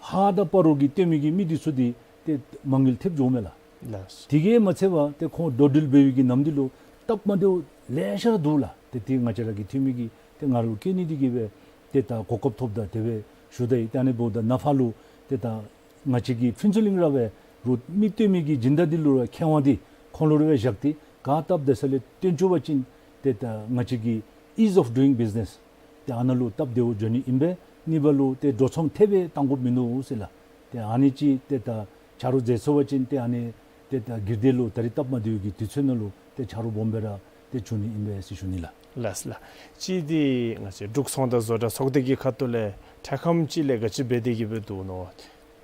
ཧཱ་དང་སྤ་རོ་གི་བཏོན་མི་གི་མི་འདི་ཚུ་འདི་ཏེ་མ་དངུལ་ཐེབས་འགྱོཝ་མས་ལགས། ལགས། དེ་གིས་མ་ཚད་པར་ཏེ་ཁོང་འགྲོ་འགྲུལ་འབད་བའི་གི་ནམ་དུས་ལུ་སྟབས་མ་བདེཝ་ལེ་ཤ་ར་འདུག་ལགས། ཏེ་དེ་ང་བཅས་ར་གི་འཐུས་མི་གིས་ཏེ་ང་ལུ་བཀོད་ནི་འདི་གིས་སྦེ་ཏེ་ད་གོ་སྐབས་ཐོབ་ད་དེ་སྦེ་ཞུ་ད་ཡི། ཏེ་ཨ་ནི་འབདཝ་ད་ནཱ་ཕར་ལུ་ཏེ་ད་ང་བཅས་ཀྱི་ཕུན་ཚོགས་གླིང་ར་འབད་རུང་མི་བཏོན་མི་གི་སྦྱིན་བདག་འདི་ལུ་ར་ཁེ་དབང་འདི་ཁོང་ལུ་ར་སྦེ་བཞག་སྟེ་ག་སྟབས་བདེ་ས་ལས་བཏོན་བཅུག་པ་ཅིན་ཏེ་ད་ང་བཅས་ཀྱི་ཨིས་ཨོཕ་ཌུ་ཡིང་བིས་ནེས་ཏེ་ཨ་ནཱ་ལུ་སྟབས་བདེཝ་འགྱོ་ནི་ཨིན་པས། གཉིས་པ་ལུ་ཏེ་འགྲོ་སོང་ཐེབས་སྦེ་བཏང་དགོཔ་མིན་ནུག་ཟེར་ལགས། ཏེ་ཨ་ནི་ཅིག་ཏེ་ད་ཆ་རོགས་མཛད་ཚུགས་པ་ཅིན་ཏེ་ཨ་ནི་ཏེ་ད་སྒེར་སྡེ་ལུ་ད་རེས་སྟབས་མ་བདེཝ་གི་དུས་ཚོད་ནང་ལུ་ཏེ་ཆ་རོགས་སྦོམ་སྦེ་ར་ཏེ་བྱུང་ནི་ཨིན་པས་ཟེར་ཞུ་ནི་ལགས། ལགས་ལགས། གཅིག་འདི་ང་བཅས་འབྲུག་ཚོང་དང་བཟོ་གྲྭ་ཚོགས་སྡེ་གི་ཁ་ཐུག་ལས་འཕྲལ་ཁམས་ཅིག་ལས་ག་ཅི་འབད་དེ་གི་སྦེ་འདུག་ནོ།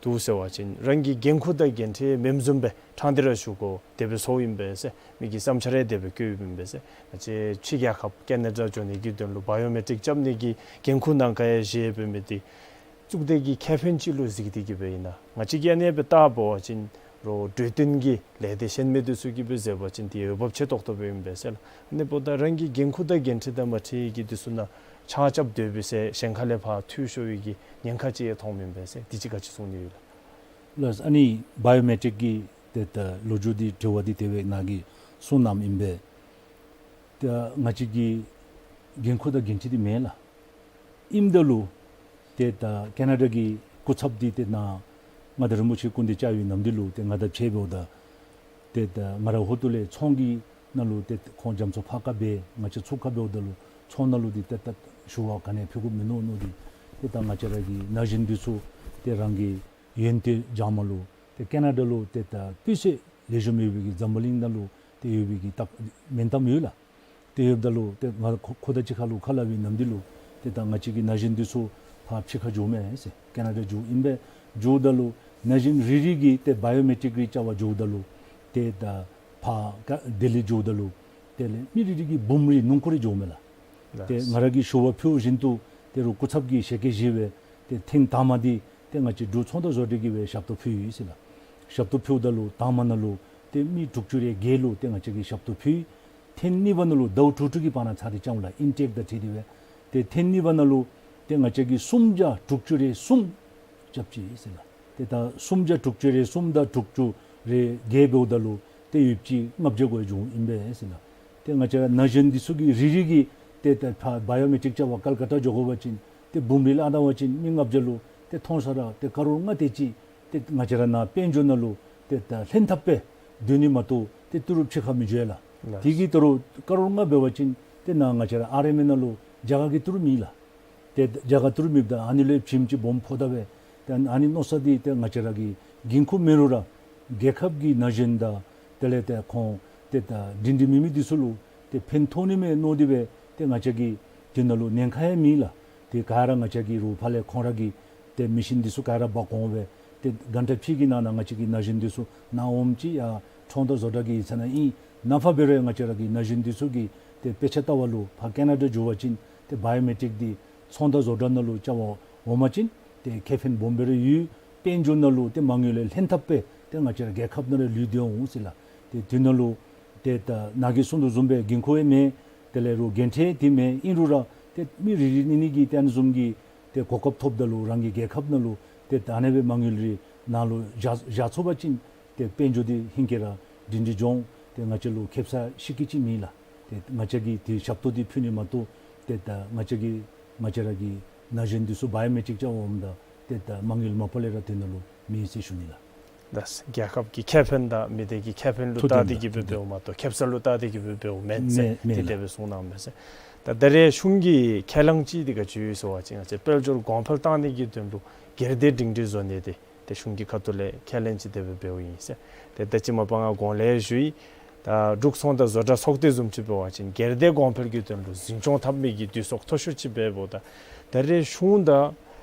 འདུག་ཟེར་བ་ཅིན་རང་གི་འགན་ཁུར་དང་འགན་འཁྲི་མེནམ་བཟུམ་སྦེ་ཕྲང་སྟེ་ར་ཞུ་དགོ་དེ་སྦེ་སོང་ཡི་ཨིན་པས་ཟེར་མི་གི་བསམ་འཆར་ཡང་དེ་སྦེ་བཀོད་ཡི་ཨིན་པས་ཟེར། ང་བཅས་ཕྱི་རྒྱལ་ཁབ་ཀེ་ན་ཌ་འགྱོ་ནི་གི་དོན་ལུ་བ་ཡོ་མེ་ཊིཀ་རྐྱབ་ནི་གི་འགན་ཁུར་ནང་ཁར་ཡང་བཞེས་འབད་མི་འདི་གཙུག་སྡེ་གི་ཁེ་ཕན་ཅིག་ལུ་གཟིགས་ཏེ་གི་སྦེ་ཨིན་ན། ང་བཅས་ཀྱིས་ཨ་ནེ་སྦེ་བལྟ་བ་ཅིན་རོགས་གྲོས་བསྟུན་གྱི་ལས་སྡེ་གཞན་མི་འདི་ཚུ་གིས་སྦེ་མཛད་པ་ཅིན་དེ་འོས་འབབ་ཆེ་ཏོག་ཏོ་སྦེ་ཨིན་པས་ཟེར་ལགས། ཨ་ནི་འབདཝ་ད་རང་གི་འགན་ཁུར་དང་འགན་འཁྲི་དང་མ་འཁྲིལ་གྱི་འདི་ཚུ་ནང་ཆ་རྐྱབ་སྡོད་པའི་ཟེར་གཞན་ཁ་ལས་ཕར་འཐུས་ཤོར་བའི་གི་ཉེན་ཁ་ཅིག་ཡང་མཐོངམ་ཨིན་པས་ཟེར་དེ་ཅིག་ག་ཅི་གསུང་ནི་ཡོད་ལགས། ལགས། ཨ་ནི་བ་ཡོ་མེ་ཊིཀ་གི་ཏེ་ད་ལོ་རྒྱུས་འདི་དྲི་བ་འདི་དེ་སྦེ་ནཱ་གིས་གསུངས་གནངམ་ཨིན་པས། ཏེ་ང་བཅས་ཀྱི་འགན་ཁུར་དང་འགན་འཁྲི་འདི་མེད་ལགས། ཨིནམ་ད་ལུ་ཏེ་ད་ཀེ་ན་ཌ་གི་སྐུ་ཚབ་འདི་ཏེ་ནཱ་མངའ་བདག་རིན་པོ་ཆེ་སྐུ་མདུན་བཅར་བའི་ནམ་དུས་ལུ་ཏེ་ང་དང་ཕྱད་འབདཝ་ད་ཏེ་ད་ང་རའི་ཧོངས་ལས་ཚོང་གི་ ནང་ལུ་ཏེ་ཁོང་རྒྱ་མཚོ་ཕར་ཁ་འབད་ང་བཅས་ཚུར་ཁ་འབདཝ་ད་ལུ་ཚོང་ནང་ལུ་འདི་ཏེ་ད་ཞུ་བ་ག་ནི་ཕུལ་དགོཔ་མིན་ནུག་མནོ་སྟེ་ཏེ་ད་ང་བཅས་ར་གི་ན་གཞོན་འདི་ཚུ་ཏེ་རང་གི་ཡོན་ཏན་སྦྱང་མ་ལུ་ཏེ་ཀེ་ན་ཌ་ལུ་ཏེ་ད་སྤུས་ཚད་ལེགས་ཤོམ་ཡོད་པའི་གི་འཛམ་བུ་གླིང་ནང་ལུ་ཏེ་ཡོད་པའི་གི་ད་མིང་གཏམ་ཡོད་ལགས། ཏེ་ཡོདཔ་ད་ལུ་ཏེ་ང་ཁོ་ཁོ་དང་གཅིག་ཁར་ལུ་ཁ་སླབ་པའི་ནམ་དུས་ལུ་ཏེ་ད་ང་བཅས་ཀྱི་ན་གཞོན་འདི་ཚུ་ཕར་ཕྱི་ཁར་འགྱོཝ་མས་ཟེར། ཀེ་ན་ཌ་འགྱོཝ་ཨིན་པས། འགྱོཝ་ད་ལུ་ན་གཞོན་རེ་རེ་གིས་ཏེ་བའི་ཡོ་མེ་ཊིཀ་རེ་རྐྱབ་པར་འགྱོཝ་ད་ལུ་ཏེ་ད་ཕར་ཀ་ལྡི་ལི་འགྱོཝ་ད་ལུ་ཏེ་ལས་མི་རེ་རེ་གིས་འབུམ་རེ་སྣུམ་འཁོར་རེ་འགྱོཝ་མས་ལགས། ཏེ་ལགས། ང་ར་གིས་ཞུ་བ་ཕུལཝ་བཞིན་དུ་ཏེ་རུང་སྐུ་ཚབ་ཀྱིས་ཞལ་བཀོད་བཞེས་པའི་ཏེ་ཐེངས་དང་པ་འདི་ཏེ་ང་བཅས་འབྲུག་ཚོང་དང་བཟོ་གྲྭ་གིས་སྦེ་ཞབས་ཏོག་ཕུལ་ཡི་ཟེར་ལགས། ཞབས་ཏོག་ཕུལཝ་ད་ལུ་དང་པ་ནང་ལུ་ཏེ་མི་དྲུག་ཅུ་རེ་བརྒྱད་ལུ་ཏེ་ང་བཅས་ཀྱིས་ཞབས་ཏོག་ཕུལ། ཐེངས་གཉིས་པ་ནང་ལུ་ཟླཝ་དྲུག་དྲུག་གི་བར་ན་ཚར་ཏེ་རྐྱངམ་ལགས། ཨིན་ཊེཀ་དང་འཁྲིལ་ཏེ་སྦེ། ཏེ་ཐེངས་གཉིས་པ་ནང་ལུ་ཏེ་ང་བཅས་ཀྱིས་སུམ་བརྒྱ་དྲུག་ཅུ་རེ་གསུམ་རྐྱབ་ཅི་ཟེར་ལགས། ཏེ་ད་སུམ་བརྒྱ་དྲུག་ཅུ་རེ་གསུམ་དང་དྲུག་ཅུ་རེ་བརྒྱད་འབདཝ་ད་ལུ་ཏེ་ཡོདཔ་ཅིག་ལྔ་བརྒྱ་གུ་འགྱོཝ་ཨིན་པས་ཟེར་ལགས། ཏེ་ང་བཅས་ར་ན་གཞོན་འདི་ཚུ་གིས་རེ་རེ་གིས་ཏེ་ད་ཕར་བའི་ཡོ་མེ་ཊིཀ་རྐྱབ་པར་ཀལ་ཀ་ཏ་འགྱོ་དགོ་པ་ཅིན་ཏེ་འབུམ་རེ་ལུ་ཨ་ནཱ་བ་ཅིན་མི་ལྔ་བརྒྱ་ལུ་ཏེ་མཐོང་ས་ར་ཏེ་ཀ་རོར་ལྔ་དེ་ཅིག་ཏེ་ང་བཅས་ར་ནཱ་དཔལ་འབྱོར་ནང་ལུ་ཏེ་ད་ལྷན་ཐབས་སྦེ་སྡོད་ནི་མ་གཏོགས་ཏེ་ཏི་རུ་ཕྱི་ཁར་མི་འགྱོ་ཡ་ལགས། ལགས། དེ་གིས་ད་རུང་ཀ་རོར་ལྔ་འབད་བ་ཅིན་ཏེ་ནཱ་ང་བཅས་ར་ཨར་ཨེམ་ཨེཕ་ནང་ལུ་རྒྱ་གར་གྱི་ཏི་རུ་མེད་ལགས། ཏེ་རྒྱ་གར་ཏི་རུ་མེདཔ་ད་ཨ་ནི་ལུ་ཡང་བྱེམ་ཅིག་སྦོམ་ཕོག་ད་སྦེ་ཏེ་ཨ་ནི་མནོ་ས་འདི་ཏེ་ང་བཅས་ར་གི་འགན་ཁུར་མེད་རུང་ར་རྒྱལ་ཁབ་ཀྱི་ན་གཞོན་དང་དེ་ལས་ཏེ་ཁོང་ཏེ་ད་སྒྲིང་སྒྲི་མེད་མི་འདི་ཚུ་ལུ་ཏེ་ཕན་ཐོགས་ནི་མས་མནོ་སྟེ་སྦེ་ཏེ་ང་བཅས་ཀྱིས་དེ་ནང་ལུ་ཉེན་ཁ་ཡང་མེད་ལགས། ཏེ་ག་ར་ང་བཅས་ཀྱིས་རུང་ཕར་ལས་ཁོང་ར་གི་ཏེ་མི་ཤིན་འདི་ཚུ་ག་ར་འབག་འོང་སྦེ་ཏེ་གྷན་ཊ་ཕྱེད་ཀྱི་ནང་ན་ང་བཅས་ཀྱི་ན་གཞོན་འདི་ཚུ་ནཱ་འོངམ་ཅིག་ཡར་ཚོང་དང་བཟོ་གྲྭ་གི་ཡིག་ཚང་ནང་ཨིན། ནཱ་ཕར་འབད་རུང་ང་བཅས་ར་གི་ན་གཞོན་འདི་ཚུ་གིས་ཏེ་དཔེ་ཆ་ལྟ་བ་ལུ་ཕར་ཀེ་ན་ཌ་འགྱོ་བ་ཅིན་ཏེ་བའི་ཡོ་མེ་ཊིཀ་འདི་ཚོང་དང་བཟོ་གྲྭ་ནང་ལུ་རྐྱབ་པར་འོང་པ་ཅིན་ཏེ་ཁེ་ཕན་སྦོམ་སྦེ་ར་ཡོད། དཔལ་འབྱོར་ནང་ལུ་ཏེ་མ་དངུལ་ལས་ལྷན་ཐབས་སྦེ་ཏེ་ང་བཅས་ར་རྒྱལ་ཁབ་ནང་ར་ལུས་ཏེ་འོང་ཟེར་ལགས། ཏེ་དེ་ནང་ལུ་ཏེ་ད་ནཱ་གིས་གསུང་དོ་བཟུམ་སྦེ་འགན་ཁུར་ཡང་མེད། དེ་ལས་རུང་འགན་འཁྲི་འདི་མེད། ཨིན་རུང་ར་ཏེ་མི་རེ་རེ་གཉིས་གཉིས་ཀྱིས་ཏེ་ཨ་ནི་བཟུམ་གྱི་ཏེ་གོ་སྐབས་ཐོབ་ད་ལུ་རང་གི་རྒྱལ་ཁབ་ནང་ལུ་ཏེ་ད་ཨ་ནེ་སྦེ་མ་དངུལ་རེ་ནཱ་ལུ་བཞག་བཞག་ཚུགས་པ་ཅིན་ཏེ་དཔལ་འབྱོར་འདི་ཧིང་གི་ར་སྒྲིང་སྒྲི་འགྱོ་འོང་། ཏེ་ང་བཅས་ལུ་ཁེབ་ས་ཤི་ཀི་ཅིག་མེད་ལགས། ཏེ་ང་བཅས་ཀྱིས་ཏེ་ཞབས་ཏོག་འདི་ཕུལ་ནི་མ་གཏོགས་ཏེ་ད་ང་བཅས་ཀྱིས་ང་བཅས་ར་གི་ན་གཞོན་འདི་ཚུ་བའི་ཡོ་མེ་ཊིཀ་རྐྱབ་པར་འོངམ་ད་ཏེ་ད་མ་དངུལ་མ་པ་ལས་ར་དེ་ནང་ལུ་མེད་ཟེར་ཞུ་ནི་ལགས། ལགས། རྒྱལ་ཁབ་ཀྱི་ཁེ་ཕན་དང་མི་སྡེ་གི་ཁེ་ཕན་ལུ་ཐུག་བལྟ་སྟེ་གིས་འབདཝ་མ་གཏོགས་ཁེབ་ས་ལུ་བལྟ་སྟེ་གིས་འབདཝ་མེན་ཟེར་མེན་མེན་ཏེ་ལགས། དེ་སྦེ་གསུངས་གནངམ་མས་ཟེར། ད་ད་རེས་གཞུང་གི་ཁས་བླངས་ཅིག་འདི་ག་ཅི་ཡོད་ཟེར་བ་ཅིན་ང་བཅས་དཔལ་འབྱོར་གོང་འཕེལ་བཏང་ནི་གི་དོན་ལུ་སྒེར་སྡེ་སྒྲིང་སྒྲི་བཟོ་ནི་འདི་ཏེ་གཞུང་གི་ཁ་ཐུག་ལས་ཁས་ལེན་ཅིག་དེ་སྦེ་འབདཝ་ཨིན་ཟེར། ཏེ་ད་ཅི་མ་པ་ང་གོང་ལས་ཞུ་ཡི། ད་འབྲུག་ཚོང་དང་བཟོ་གྲྭ་ཚོགས་སྡེ་བཟུམ་ཅིག་འབད་བ་ཅིན་སྒེར་སྡེ་གོང་འཕེལ་གྱི་དོན་ལུ་འཛིན་སྐྱོང་འཐབ་མི་གི་འདུས་ཚོགས་མཐོ་ཤོས་ཅིག་འབདཝ་ད་ད་རེས་གཞུང་དང་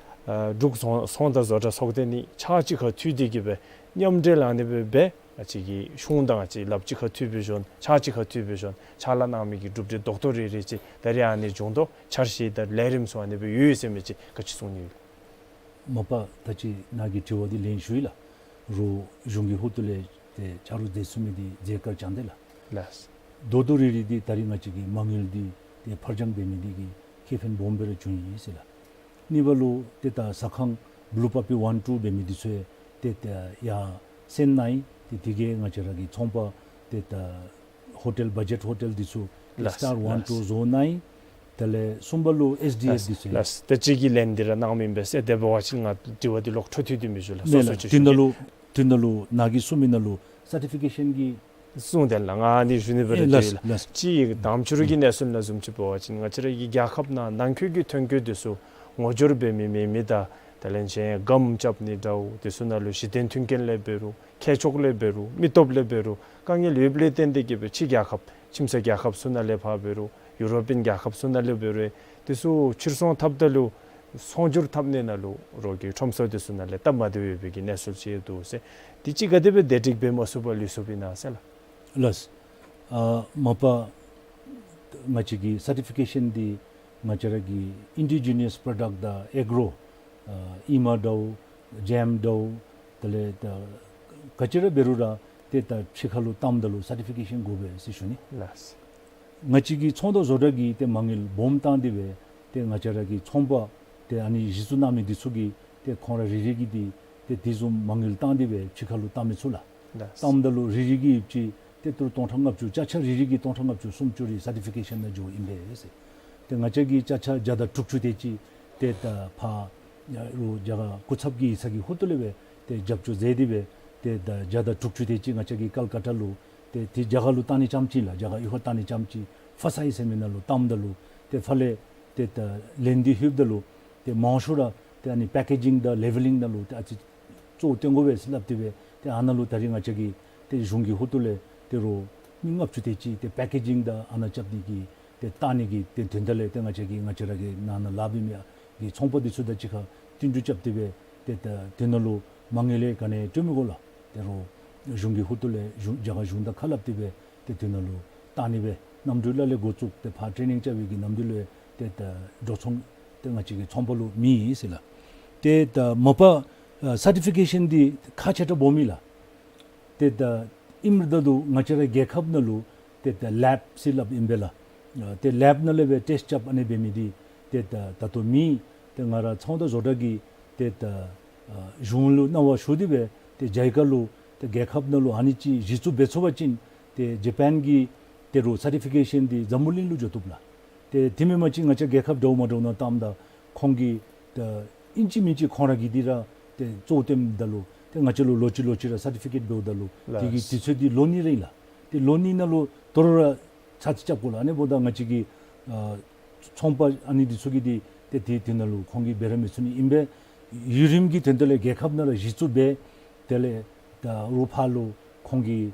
ཨ་འབྲུག་ཚོང་ཚོང་དང་བཟོ་གྲྭ་ཚོགས་སྡེ་གཉིས་ཕྱག་གཅིག་ཁར་མཐུད་དེ་གིས་སྦེ་མཉམ་འབྲེལ་ཨ་ནི་སྦེ་འབད་ང་བཅས་ཀྱི་གཞུང་དང་ང་བཅས་ལགཔ་གཅིག་ཁར་མཐུད་པའི་བཞོན་ཕྱག་གཅིག་ཁར་མཐུད་པའི་བཞོན་ཕྱག་ལཱ་གནང་མི་གི་གྲུབ་འབྲས་རྡོག་རྡོག་རེ་རེ་ཅིག་ད་རེས་ཨ་ནི་འབྱུང་དོ་འཆར་གཞི་དང་ལས་རིམ་ཚུ་ཨ་ནི་སྦེ་ཡོད་ཡོད་ཟེར་མི་ཅིག་ག་ཅི་གསུང་ནི་ཡོད། མ་པ་ད་ཅི་ནཱ་གི་དྲི་བ་འདི་ལན་ཞུ་ཡི་ལགས། རུང་གཞུང་གི་ཧོངས་ལས་ཏེ་ཆ་རོགས་མཛད་ཚུགས་མི་འདི་མཛད་དཀའ་རྐྱང་འདི་ལགས། ལགས། རྡོག་རྡོག་རིལ་རི་འདི་ད་རིས་ང་བཅས་ཀྱི་མ་དངུལ་འདི་ཏེ་ཕར་འགྱངས་འབད་མི་འདི་གིས་ཁེ་ཕན་སྦོམ་སྦེ་ར་བྱུང་ཡི་ཟེར་ལགས། གཉིས་པ་ལུ་ཏེ་ད་ཟ་ཁང་བླུག་པ་པི་ཝན་ཊུ་འབད་མི་འདི་ཚུ་ཡང་ཏེ་ད་ཡར་སེང་ནང་ཨིན། ཏེ་དེ་གིས་ང་བཅས་ར་གི་ཚོང་པ་ཏེ་ད་ཧོ་ཊེལ་བ་ཇེཊ་ཧོ་ཊེལ་འདི་ཚུ་ལགས། སི་ཊར་ཝན་ཊུ་ལགས། བཟོ་ནང་ཨིན། དེ་ལས་གསུམ་པ་ལུ་ཨེས་ཌི་ཨེཕ་ལགས། འདི་ཚུ་ལགས། ད་ཅི་གི་ལན་འདི་ར་གནང་མི་ཨིན་པས་ཟེར། དེ་འབད་བ་ཅིན་ང་དྲི་བ་འདི་ལོག་འཕྲོ་མཐུད་དེ་མི་ཞུ་ལགས། སོ་སོ་ཅིག་ཞུ། དེ་ནང་ལུ་དེ་ནང་ལུ་ནཱ་གིས་གསུངས་མི་ནང་ལུ་སར་ཊི་ཕི་ཀེ་ཤཱན་གྱི་གསུངས་དེ་ལགས། ང་ཨ་ནི་ཞུ་ནི་སྦེ་ར་ཨེ་ལགས་འདུག་ལགས། ལགས། ཅིག་དམ་ཆོས་ཀྱི་གནས་ཚུལ་ནང་བཟུམ་ཅིག་འབད་བ་ཅིན་ང་བཅས་ར་གི་རྒྱལ་ཁབ་ནང་ནང་འཁོད་ཀྱི་ཐོན་སྐྱེད་འདི་ཚུ་ངོ་སྦྱོར་འབད་མི་མེད་མི་དང་དེ་ལས་གཞན་སྒམ་རྐྱབ་ནི་འདྲཝ་འདི་ཚུ་ནང་ལུ་གཞི་རྟེན་མཐུན་རྐྱེན་ལས་འབད་རུང་ཁྱད་ཆོས་ལས་འབད་རུང་མི་སྟོབས་ལས་འབད་རུང་དཀའ་ངལ་ཡོདཔ་ལས་བརྟེན་ཏེ་གིས་སྦེ་ཕྱི་རྒྱལ་ཁབ་ཁྱིམ་མཚེས་རྒྱལ་ཁབ་ཚུ་ནང་ལས་ཕར་འབད་རུང་ཡུ་རོ་པིའན་རྒྱལ་ཁབ་ཚུ་ནང་ལས་འབད་རུང་འདི་ཚུ་ཕྱིར་ཚོང་འཐབ་ད་ལུ་ཚོང་སྒྱུར་འཐབ་ནི་ནང་ལུ་རོགས་ཀྱི་ཁྲོམ་ཚུ་འདི་ཚུ་ནང་ལས་སྟབས་མ་བདེཝ་ཡོད་པའི་གི་གནས་ཚུལ་ཅིག་འདུག་ཟེར། འདི་ཅིག་ག་དེ་སྦེ་བདེ་སྒྲིག་འབད་མ་ཚུགས་པར་ལུས་སོཔ་ཨིན་ན་ཟེར་ལགས། ལགས། ཨ་མ་པ་ང་བཅས་ཀྱི་སར་ཊི་ཕི་ཀེ་ཤཱན་འདི་ང་བཅས་ར་གི་ཨིན་ཌི་ཇི་ནི་ཡས་པྲོ་ཌཀཊ་དང་ཨེག་རོ་ཨ་ཨེ་མ་འདྲཝ་ཇེམ་འདྲཝ་དེ་ལས་ད་ག་ཅི་ར་འབད་རུང་ར་ཏེ་ད་ཕྱི་ཁ་ལུ་བཏངམ་ད་ལུ་སར་ཊི་ཕི་ཀེ་ཤཱན་དགོ་པས་ཟེར་ཞུ་ནི། ལགས། ང་བཅས་ཀྱི་ཚོང་དང་བཟོ་གྲྭ་གིས་ཏེ་མ་དངུལ་སྦོམ་བཏང་སྟེ་སྦེ་ཏེ་ང་བཅས་ར་གི་ཚོང་པ་ཏེ་ཨ་ནི་གཞི་བཙུགས་གནང་མི་འདི་ཚུ་གིས་ཏེ་ཁོང་ར་རེ་རེ་གིས་འདི་ཏེ་དེ་བཟུམ་མ་དངུལ་བཏང་སྟེ་སྦེ་ཕྱི་ཁ་ལུ་བཏང་མི་ཚུགས་ལགས། ལགས། བཏངམ་ད་ལུ་རེ་རེ་གིས་ཡོདཔ་ཅིག་ཏེ་ཏི་རུ་སྟོང་ཕྲག་ལྔ་བཅུ་ཅ་ཆས་རེ་རེ་གིས་སྟོང་ཕྲག་ལྔ་བཅུ་སུམ་ཅུ་རེ་སར་ཊི་ཕི་ཀེ་ཤཱན་ནང་འགྱོཝ་ཨིན་པས་ཟེར། ཏེ་ང་བཅས་ཀྱིས་ཅ་ཆས་བརྒྱ་དང་དྲུག་ཅུ་དེ་ཅིག་ཏེ་ད་ཕར་རུང་རྒྱ་གར་སྐུ་ཚབ་ཀྱི་ཡིག་ཚང་གི་ཧོངས་ལས་སྦེ་ཏེ་རྒྱབ་སྐྱོར་མཛད་དེ་སྦེ་ཏེ་ད་བརྒྱ་དང་དྲུག་ཅུ་དེ་ཅིག་ང་བཅས་ཀྱིས་ཀལ་ཀ་ཏ་ལུ་ ཏེ་ཏེ་རྒྱ་གར་ལུ་བཏང་ནི་ཙམ་ཅིག་ལགས། རྒྱ་གར་ཡུལ་ཁར་བཏང་ནི་ཙམ་ཅིག་ཕ་སའི་ཟེར་མི་ནང་ལུ་བཏངམ་ད་ལུ་ཏེ་ཕར་ལས་ཏེ་ད་ལན་འདི་ལྷོདཔ་ད་ལུ་ཏེ་མང་ཤོས་ར་ཏེ་ཨ་ནི་པེ་ཀེ་ཇིང་དང་ལེ་བེ་ལིང་ནང་ལུ་ཏེ་ཨ་ཙི་གཙོ་བོ་བཏོན་དགོ་པས་ཟེར་སླབ་སྟེ་སྦེ་ཏེ་ཨ་ནཱ་ལུ་ད་རིས་ང་བཅས་ཀྱིས་ཏེ་གཞུང་གི་ཧོངས་ལས་ཏེ་རོགས་མི་ལྔ་བཅུ་དེ་ཅིག་ཏེ་པེ་ཀེ་ཇིང་དང་ཨ་ནཱ་རྐྱབ་ནི་གི་ཏེ་བཏང་ནི་གི་ཏེ་དོན་དག་ལས་ཏེ་ང་བཅས་ཀྱིས་ང་བཅས་ར་གི་ནང་ན་ལཱ་འབད་མི་གི་ཚོང་པ་འདི་ཚུ་དང་གཅིག་ཁར་བསྟུན་གྲོས་རྐྱབ་སྟེ་སྦེ་ཏེ་ད་དེ་ནང་ལུ་མ་དངུལ་ལས་ག་ནི་སྤྲོད་མི་དགོ་ལགས། ཏེ་རོགས་གཞུང་གི་ཧོངས་ལས་གཞུང་རྒྱ་གར་གཞུང་དང་ཁ་སླབ་སྟེ་སྦེ་ཏེ་དེ་ནང་ལུ་བཏང་ནི་སྦེ་གནམ་གྲུ་ལ་ལས་འགོ་བཙུགས་ཏེ་ཕར་ཊེ་ནིང་རྐྱབ་པའི་གི་གནམ་གྲུ་ལས་ཏེ་ད་འགྲོ་སོང་ཏེ་ང་བཅས་ཀྱི་ཚོང་པ་ལུ་མི་ཨིན་ཟེར་ལགས། ཏེ་ད་མ་པ་ཨ་སར་ཊི་ཕི་ཀེ་ཤཱན་འདི་ཁག་ཆེ་དྲགས་སྦོམ་ཨིན་ལགས། ཏེ་ད་ཨིནམ་ད་ལུ་ང་བཅས་ར་རྒྱལ་ཁབ་ནང་ལུ་ཏེ་ད་ལེབ་ཟེར་སླབ་ཨིན་པས་ལགས། ཨ་ཏེ་ལེབ་ནང་ལས་སྦེ་ཊེསཊ་རྐྱབ་ཨ་ནི་འབད་མི་འདི་ཏེ་ད་ད་ལྟོ་མི་ཏེ་ང་ར་ཚོང་དང་བཟོ་གྲྭ་གིས་ཏེ་ད་ཨ་གཞུང་ལུ་གནང་བ་ཞུ་སྟེ་སྦེ་ཏེ་ཇཱི་ཀ་ལུ་ཏེ་རྒྱལ་ཁབ་ནང་ལུ་ཨ་ནི་ཅིག་གཞི་བཙུགས་འབད་ཚུགས་པ་ཅིན་ཏེ་ཇ་པཱན་གྱི་ཏེ་རོགས་སར་ཊི་ཕི་ཀེ་ཤཱན་འདི་འཛམ་བུ་གླིང་ལུ་འགྱོ་བཏུབ་ལགས། ཏེ་དེ་མེན་པ་ཅིན་ང་བཅས་རྒྱལ་ཁབ་འདྲཝ་མ་འདྲཝ་ནང་བཏངམ་ད་ཁོང་གིས་ད་ཨིན་ཅི་མིན་ཅི་ཁོང་ར་གིས་འདི་ར་ཏེ་གཙོ་བོ་བཏོནམ་ད་ལུ་ཏེ་ང་བཅས་ལུ་ལོ་གཅིག་ལོ་གཅིག་ར་སར་ཊི་ཕི་ཀེཊ་འབདཝ་ད་ལུ་དེ་གི་ལགས། དུས་ཚོད་འདི་ལོ་གཉིས་ར་ཨིན་ལགས། ཏེ་ལོ་གཉིས་ནང་ལུ་དོ་རུང་ར་ཚར་ཅིག་རྐྱབ་དགོ་ལགས། ཨ་ནི་འབདཝ་ད་ང་བཅས་ཀྱི་ཨ་ཚོང་པ་ཨ་ནི་འདི་ཚུ་གིས་འདི་ཏེ་དེ་དེ་ནང་ལུ་ཁོང་གིས་འབད་ར་མི་ཚུགས་ནི་ཨིན་པས། ཡུན་རིངམོ་གི་དོན་དག་ལས་རྒྱལ་ཁབ་ནང་ར་གཞི་བཙུགས་འབད་དེ་ལས་ད་རོགས་ཕར་ལུ་ཁོང་གིས་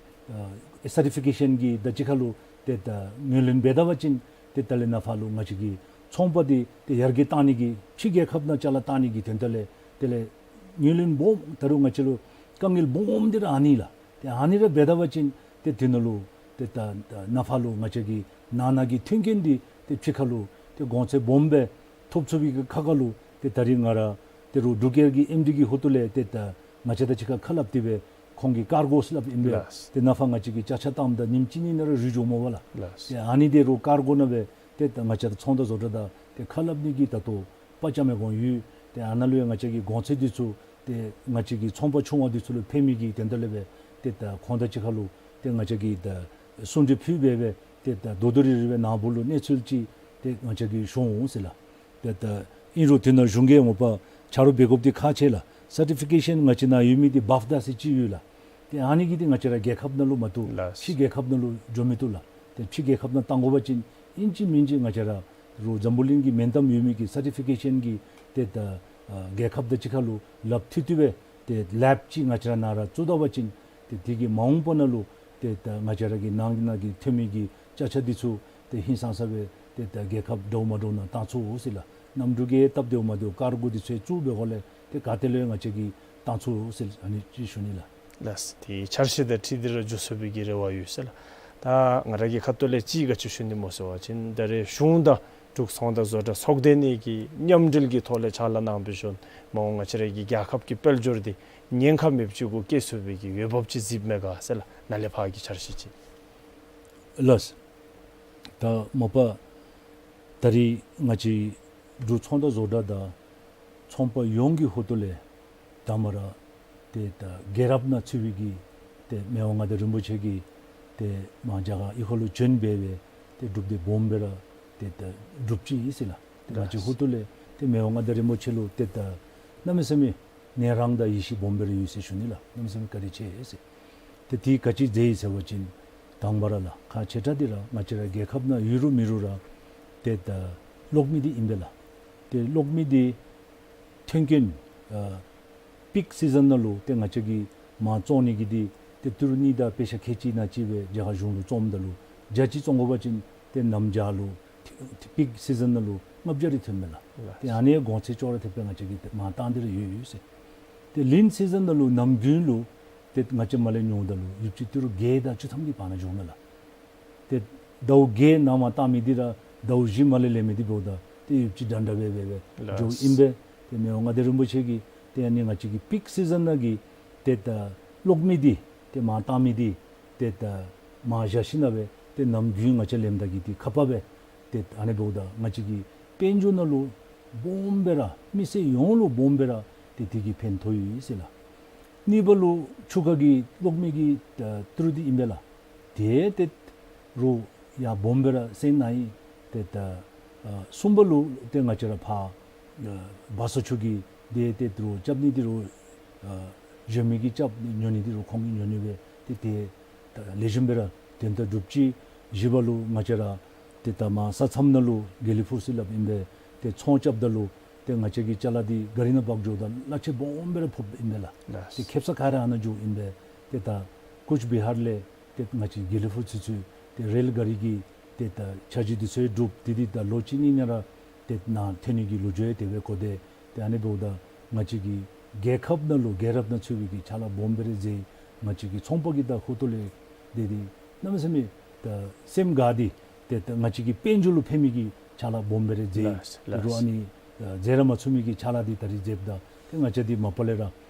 ཨ་སར་ཊི་ཕི་ཀེ་ཤཱན་གྱི་དང་གཅིག་ཁར་ལུ་ཏེ་ད་ངོས་ལེན་འབད་ད་པ་ཅིན་ཏེ་ད་ལས་ནཱ་ཕར་ལུ་ང་བཅས་ཀྱི་ཚོང་པ་འདི་ཏེ་ཡར་རྒྱས་བཏང་ནི་གི་ཕྱི་རྒྱལ་ཁབ་ནང་ཅ་ལ་བཏང་ནི་གི་དོན་དག་ལས་དེ་ལས་ངོས་ལེན་སྦོམ་ད་རུང་ང་བཅས་ལུ་དཀའ་ངལ་སྦོམ་འདི་ར་ཨ་ནི་ལགས། ཏེ་ཨ་ནི་ར་འབད་ད་པ་ཅིན་ཏེ་དེ་ནང་ལུ་ཏེ་ད་ད་ནཱ་ཕར་ལུ་ང་བཅས་ཀྱི་ནང་ན་གི་མཐུན་རྐྱེན་འདི་ཏེ་ཕྱི་ཁ་ལུ་ཏེ་གོང་ཚད་སྦོམ་སྦེ་ཐོབ་ཚུགས་པའི་གི་ཁ་ཁ་ལུ་ཏེ་ད་རིས་ང་ར་ཏེ་རོགས་འབྲུག་རྒྱལ་གྱི་ཨེམ་ཌི་གི་ཧོངས་ལས་ཏེ་ད་ང་བཅས་དང་གཅིག་ཁར་ཁ་སླབ་སྟེ་སྦེ་ཁོང་གིས་ཀར་གོ་ཟེར་སླབ་ཨིན་པས། ལགས། ཏེ་ནཱ་ཕར་ང་བཅས་ཀྱིས་ཅ་ཆས་བཏངམ་ད་ཉིནམ་གཅིག་གཉིས་ནང་ར་རུལ་འགྱོཝ་མས་པ་ལགས། ལགས། ཏེ་ཨ་ནི་འདི་རོགས་ཀར་གོ་ནང་སྦེ་ཏེ་ད་ང་བཅས་ཚོང་དང་བཟོ་གྲྭ་དང་ཏེ་ཁ་སླབ་ནི་གི་ད་ལྟོ་དཔའ་བཅམ་མི་གོང་ཡོད། ཏེ་ཨ་ནཱ་ལུ་ཡང་ང་བཅས་ཀྱི་གོང་ཚད་འདི་ཚུ་ཏེ་ང་བཅས་ཀྱི་ཚོང་པ་ཆུང་བ་འདི་ཚུ་ལུ་ཕན་མི་གི་དོན་དག་ལས་སྦེ་ཏེ་ད་ཁོང་དང་གཅིག་ཁར་ལུ་ཏེ་ང་བཅས་ཀྱིས་ད་གསུང་གྲོས་ཕུལ་སྦེ་སྦེ་ཏེ་ད་དོ་དོ་རི་རི་སྦེ་ནཱ་བུ་ལུ་གནས་ཚུལ་ཅིག་ཏེ་ང་བཅས་ཀྱིས་ཞུ་འོང་ཟེར་ལགས། ཏེ་ད་ཨིན་རུང་དེ་ནང་གཞུང་གིས་མ་པ་ཆ་རོགས་འབད་དགོཔ་འདི་ཁག་ཆེ་ལགས། སར་ཊི་ཕི་ཀེ་ཤཱན་ང་བཅས་ནཱ་ཡོད་མི་འདི་བཱཕ་ཌ་ཟེར་ཅིག་ཡོད་ལགས། ཏེ་ཨ་ནི་གི་འདི་ང་བཅས་ར་རྒྱལ་ཁབ་ནང་ལུ་མ་བཏུབ། ལགས། ཕྱི་རྒྱལ་ཁབ་ནང་ལུ་འགྱོ་མི་བཏུབ་ལགས། ཏེ་ཕྱི་རྒྱལ་ཁབ་ནང་བཏང་དགོ་པ་ཅིན་ཨིན་ཅི་མིན་ཅི་ང་བཅས་ར་རོགས་འཛམ་བུ་གླིང་གི་མིང་གཏམ་ཡོད་མི་གི་སར་ཊི་ཕི་ཀེ་ཤཱན་གྱི་ཏེ་ད་ཨ་རྒྱལ་ཁབ་དང་གཅིག་ཁར་ལུ་ལགཔ་མཐུད་དེ་སྦེ་ཏེ་ལེབ་ཅིག་ང་བཅས་ར་ནཱ་ར་བཙུགས་ད་པ་ཅིན་ཏེ་དེ་གིས་མ་འོངས་པ་ནང་ལུ་ཏེ་ད་ང་བཅས་ར་གི་ནང་ན་གི་ཐོན་མི་གི་ཅ་ཆས་འདི་ཚུ་ཏེ་ཧིང་སངས་ས་སྦེ་ཏེ་ད་རྒྱལ་ཁབ་འདྲཝ་མ་འདྲཝ་ནང་བཏང་ཚུགས་འོང་ཟེར་ལགས། གནམ་གྲུ་གིས་སྟབས་བདེཝ་མ་བདེཝ་ཀར་གོ་འདི་ཚུ་བཙུགས་པའི་སྒོ་ལས་ཏེ་ག་ཏེ་ལུ་ཡང་ང་བཅས་ཀྱིས་བཏང་ཚུགས་འོང་ཟེར་ཨ་ནི་ཅིག་ཞུ་ནི་ལགས། ལགས། ཏེ་འཆར་གཞི་དང་འཁྲིལ་ཏེ་ར་འགྱོ་ཚུགས་པའི་གི་རེ་བ་ཡོད་ཟེར་ལགས། ད་ང་ར་གི་ཁ་ཐུག་ལས་ཅིག་ག་ཅི་ཞུ་ནི་སྨོ་ཟེར་བ་ཅིན་ད་རེས་གཞུང་དང་འབྲུག་ཚོང་དང་བཟོ་གྲྭ་ཚོགས་སྡེ་གཉིས་ཀྱིས་མཉམ་འབྲེལ་གྱི་ཐོག་ལས་ཕྱག་ལཱ་གནང་བའི་ཤུལ་མ་འོངས་ང་བཅས་ར་གི་རྒྱལ་ཁབ་ཀྱི་དཔལ་འབྱོར་འདི་ཉེན་ཁ་མེདཔ་ཅིག་གུ་བསྐྱེད་ཚུགས་པའི་གི་འོས་འབབ་ཅིག་གཟིགསཔ་མས་ག་ཟེར་ལགས། ནཱ་ལས་ཕར་གྱི་འཆར་གཞི་ཅིག། ལགས། ད་མ་པ་ད་རེས་ང་བཅས་འབྲུག་ཚོང་དང་བཟོ་གྲྭ་དང་ཚོང་པ་ཡོངས་ཀྱི་ཧོངས་ལས་དང་པ་ར་ཏེ་ད་རྒྱལ་རབས་ནང་ཚུད་པའི་གི་ཏེ་མི་དབང་མངའ་བདག་རིན་པོ་ཆེ་གིས་ཏེ་མར་རྒྱ་གར་ཡུལ་ཁ་ལུ་བྱོན་སྦེ་སྦེ་ཏེ་སྒྲུབ་སྡེ་སྦོམ་སྦེ་ར་ཏེ་ད་སྒྲུབ་ཅི་ཨིན་ཟེར་ལགས། ཏེ་ང་བཅས་ལགས། ཧོངས་ལས་ཏེ་མི་དབང་མངའ་བདག་རིན་པོ་ཆེ་ལུ་ཏེ་ད་གནམ་མེད་ས་མེད་ནན་རང་དང་ཡིད་ཆེས་སྦོམ་སྦེ་ར་ཡོད་ཟེར་ཞུ་ནི་ལགས། གནམ་མེད་ས་མེད་བཀའ་དྲིན་ཆེ་ཟེར། ཏེ་དེ་ག་ཅི་མཛད་ཡི་ཟེར་བ་ཅིན་དང་པ་ར་ལགས་ཁག་ཆེ་དྲགས་འདི་ར་ང་བཅས་ར་རྒྱལ་ཁབ་ནང་ཡོད་རུང་མེད་རུང་ར་ཏེ་ད་གློག་མེ་འདི་ཨིན་པས་ལགས། ཏེ་གློག་མེ་འདི་ཐོན་སྐྱེད་ཨ་པིཀ་སི་ཛན་ནང་ལུ་ཏེ་ང་བཅས་ཀྱིས་མར་བཙོང་ནི་གི་འདི་ཏེ་ཏི་རུ་གཉིས་དང་པེ་ཤ་ཁལ་གཅིག་ནང་ཅིག་སྦེ་རྒྱ་གར་གཞུང་ལུ་བཙོངམ་ད་ལུ་བརྒྱ་གཅིག་བཙོང་དགོ་པ་ཅིན་ཏེ་གནམ་བྱཱར་ལུ་པིཀ་སི་ཛན་ནང་ལུ་ལྔ་བརྒྱ་རེ་ཐོནམ་མས་ལགས། ལགས། ཏེ་ཨ་ནི་གོང་ཚད་ཅོག་ར་འཐདཔ་སྦེ་ང་བཅས་ཀྱིས་ཏེ་མར་བཏང་སྟེ་ར་ཡོད་ཡོད་ཟེར། ཏེ་ལིན་སི་ཛན་ནང་ལུ་ནམ་དགུན་ལུ་ཏེ་ང་བཅས་མར་ལས་ཉོཝ་ད་ལུ་ཡོདཔ་ཅིག་ཏི་རུ་བརྒྱད་དང་བཅུ་ཐམ་གྱི་བར་ན་འགྱོཝ་མས་ལགས། ཏེ་ཟླཝ་བརྒྱད་ནང་མར་བཏང་མི་འདི་ར་ཟླཝ་བཞི་མར་ལས་ལེན་མི་འདི་འབདཝ་ད་ཏེ་ཡོདཔ་ཅིག་འདྲན་འདྲ་སྦེ་སྦེ་སྦེ་ལགས། འགྱོཝ་ཨིན་པས། ཏེ་མི་དབང་མངའ་བདག་རིན་པོ་ཆེ་གིས་ཏེ་ཨ་ནི་ང་བཅས་ཀྱི་པིཀ་སི་ཛན་ནང་གི་ཏེ་ད་གློག་མེ་འདི་ཏེ་མར་བཏང་མི་འདི་ཏེ་ད་མར་བཞག་ཞིནམ་ལས་སྦེ་ཏེ་ནམ་དགུན་ང་བཅས་ལེནམ་ད་གི་འདི་ཁ་པར་སྦེ་ཏེ་ཨ་ནི་འབདཝ་ད་ང་བཅས་ཀྱི་དཔལ་འབྱོར་ནང་ལུ་སྦོམ་སྦེ་ར་མི་སེར་ཡོངས་ལུ་སྦོམ་སྦེ་ར་ཏེ་དེ་གིས་ཕན་ཐོགས་ཡོད་ཟེར་ལགས། གཉིས་པ་ལུ་ཆུ་ཁ་གི་གློག་མེ་གི་ཏི་རུ་འདི་ཨིན་པས་ལགས། ཏེ་ཏེ་རོགས་ཡང་སྦོམ་སྦེ་ར་སེང་ནི་ཨིན། ཏེ་ད་ཨ་གསུམ་པ་ལུ་ཏེ་ང་བཅས་ར་ཕར་ཨ་བ་སོ་ཆུ་གི་འདི་ཏེ་རོགས་རྐྱབ་ནི་འདི་རོགས་ཨ་གཞན་མི་གིས་རྐྱབ་ཉོ་ནི་འདི་རོགས་ཁོང་གིས་ཉོ་ནི་སྦེ་ཏེ་ཏེ་ ད་ལེགས་ཤོམ་སྦེ་ར་དོན་དག་གྲུབ་ཅི། བཞི་པ་ལུ་ང་བཅས་ར་ཏེ་ད་མར་ས་མཚམས་ནང་ལུ་དགེ་ལེགས་ཕུག་ཟེར་སླབ་ཨིན་པས། ཏེ་ཚོང་རྐྱབ་ད་ལུ་ཏེ་ང་བཅས་ཀྱི་ཅ་ལ་འདི་གཱ་རི་ནང་འབག་འགྱོཝ་ད་གླ་ཆ་སྦོམ་སྦེ་ར་ཕོགཔ་ཨིན་པས་ལགས། ལགས། ཏེ་ཁེབ་ས་ག་ར་ཨ་ནཱ་འགྱོཝ་ཨིན་པས། ཏེ་ད་ཀུཆ་བི་ཧར་ལས་ཏེ་ང་བཅས་དགེ་ལེགས་ཕུག་ཚུན་ཚོད་ཏེ་རེལ་གཱ་རི་གི་ཏེ་ད་འཆར་གཞི་འདི་ཚུ་ཡང་གྲུབ། ཏེ་འདི་ད་ལོ་གཅིག་གཉིས་ནང་ར་ཏེ་ནཱ་ཐོན་ནི་གི་ལོ་རྒྱུས་ཡང་དེ་སྦེ་གོ་སྟེ། ཏེ་ཨ་ནི་འབདཝ་ད་ང་བཅས་ཀྱི་རྒྱལ་ཁབ་ནང་ལུ་རྒྱལ་རབས་ནང་ཚུད་པའི་གི་ཅ་ལ་སྦོམ་སྦེ་ར་མཛད། ང་བཅས་ཀྱི་ཚོང་པ་གི་ད་ཧོ་ཏོ་ལས་ཏེ་འདི་གནམ་མེད་ས་མེད་ད་སེམས་དགའ་སྟེ་ཏེ་ད་ང་བཅས་ཀྱི་དཔལ་འབྱོར་ལུ་ཕན་མི་གི་ཅ་ལ་སྦོམ་སྦེ་ར་མཛད། ལགས་ལགས། ད་རུང་ཨ་ནི་ད་མཛད་ར་མ་ཚུགས་མི་གི་ཅ་ལ་འདི་ད་རིས་མཛདཔ་ད་ཏེ་ང་བཅས་འདི་མ་པ་ལས་ར་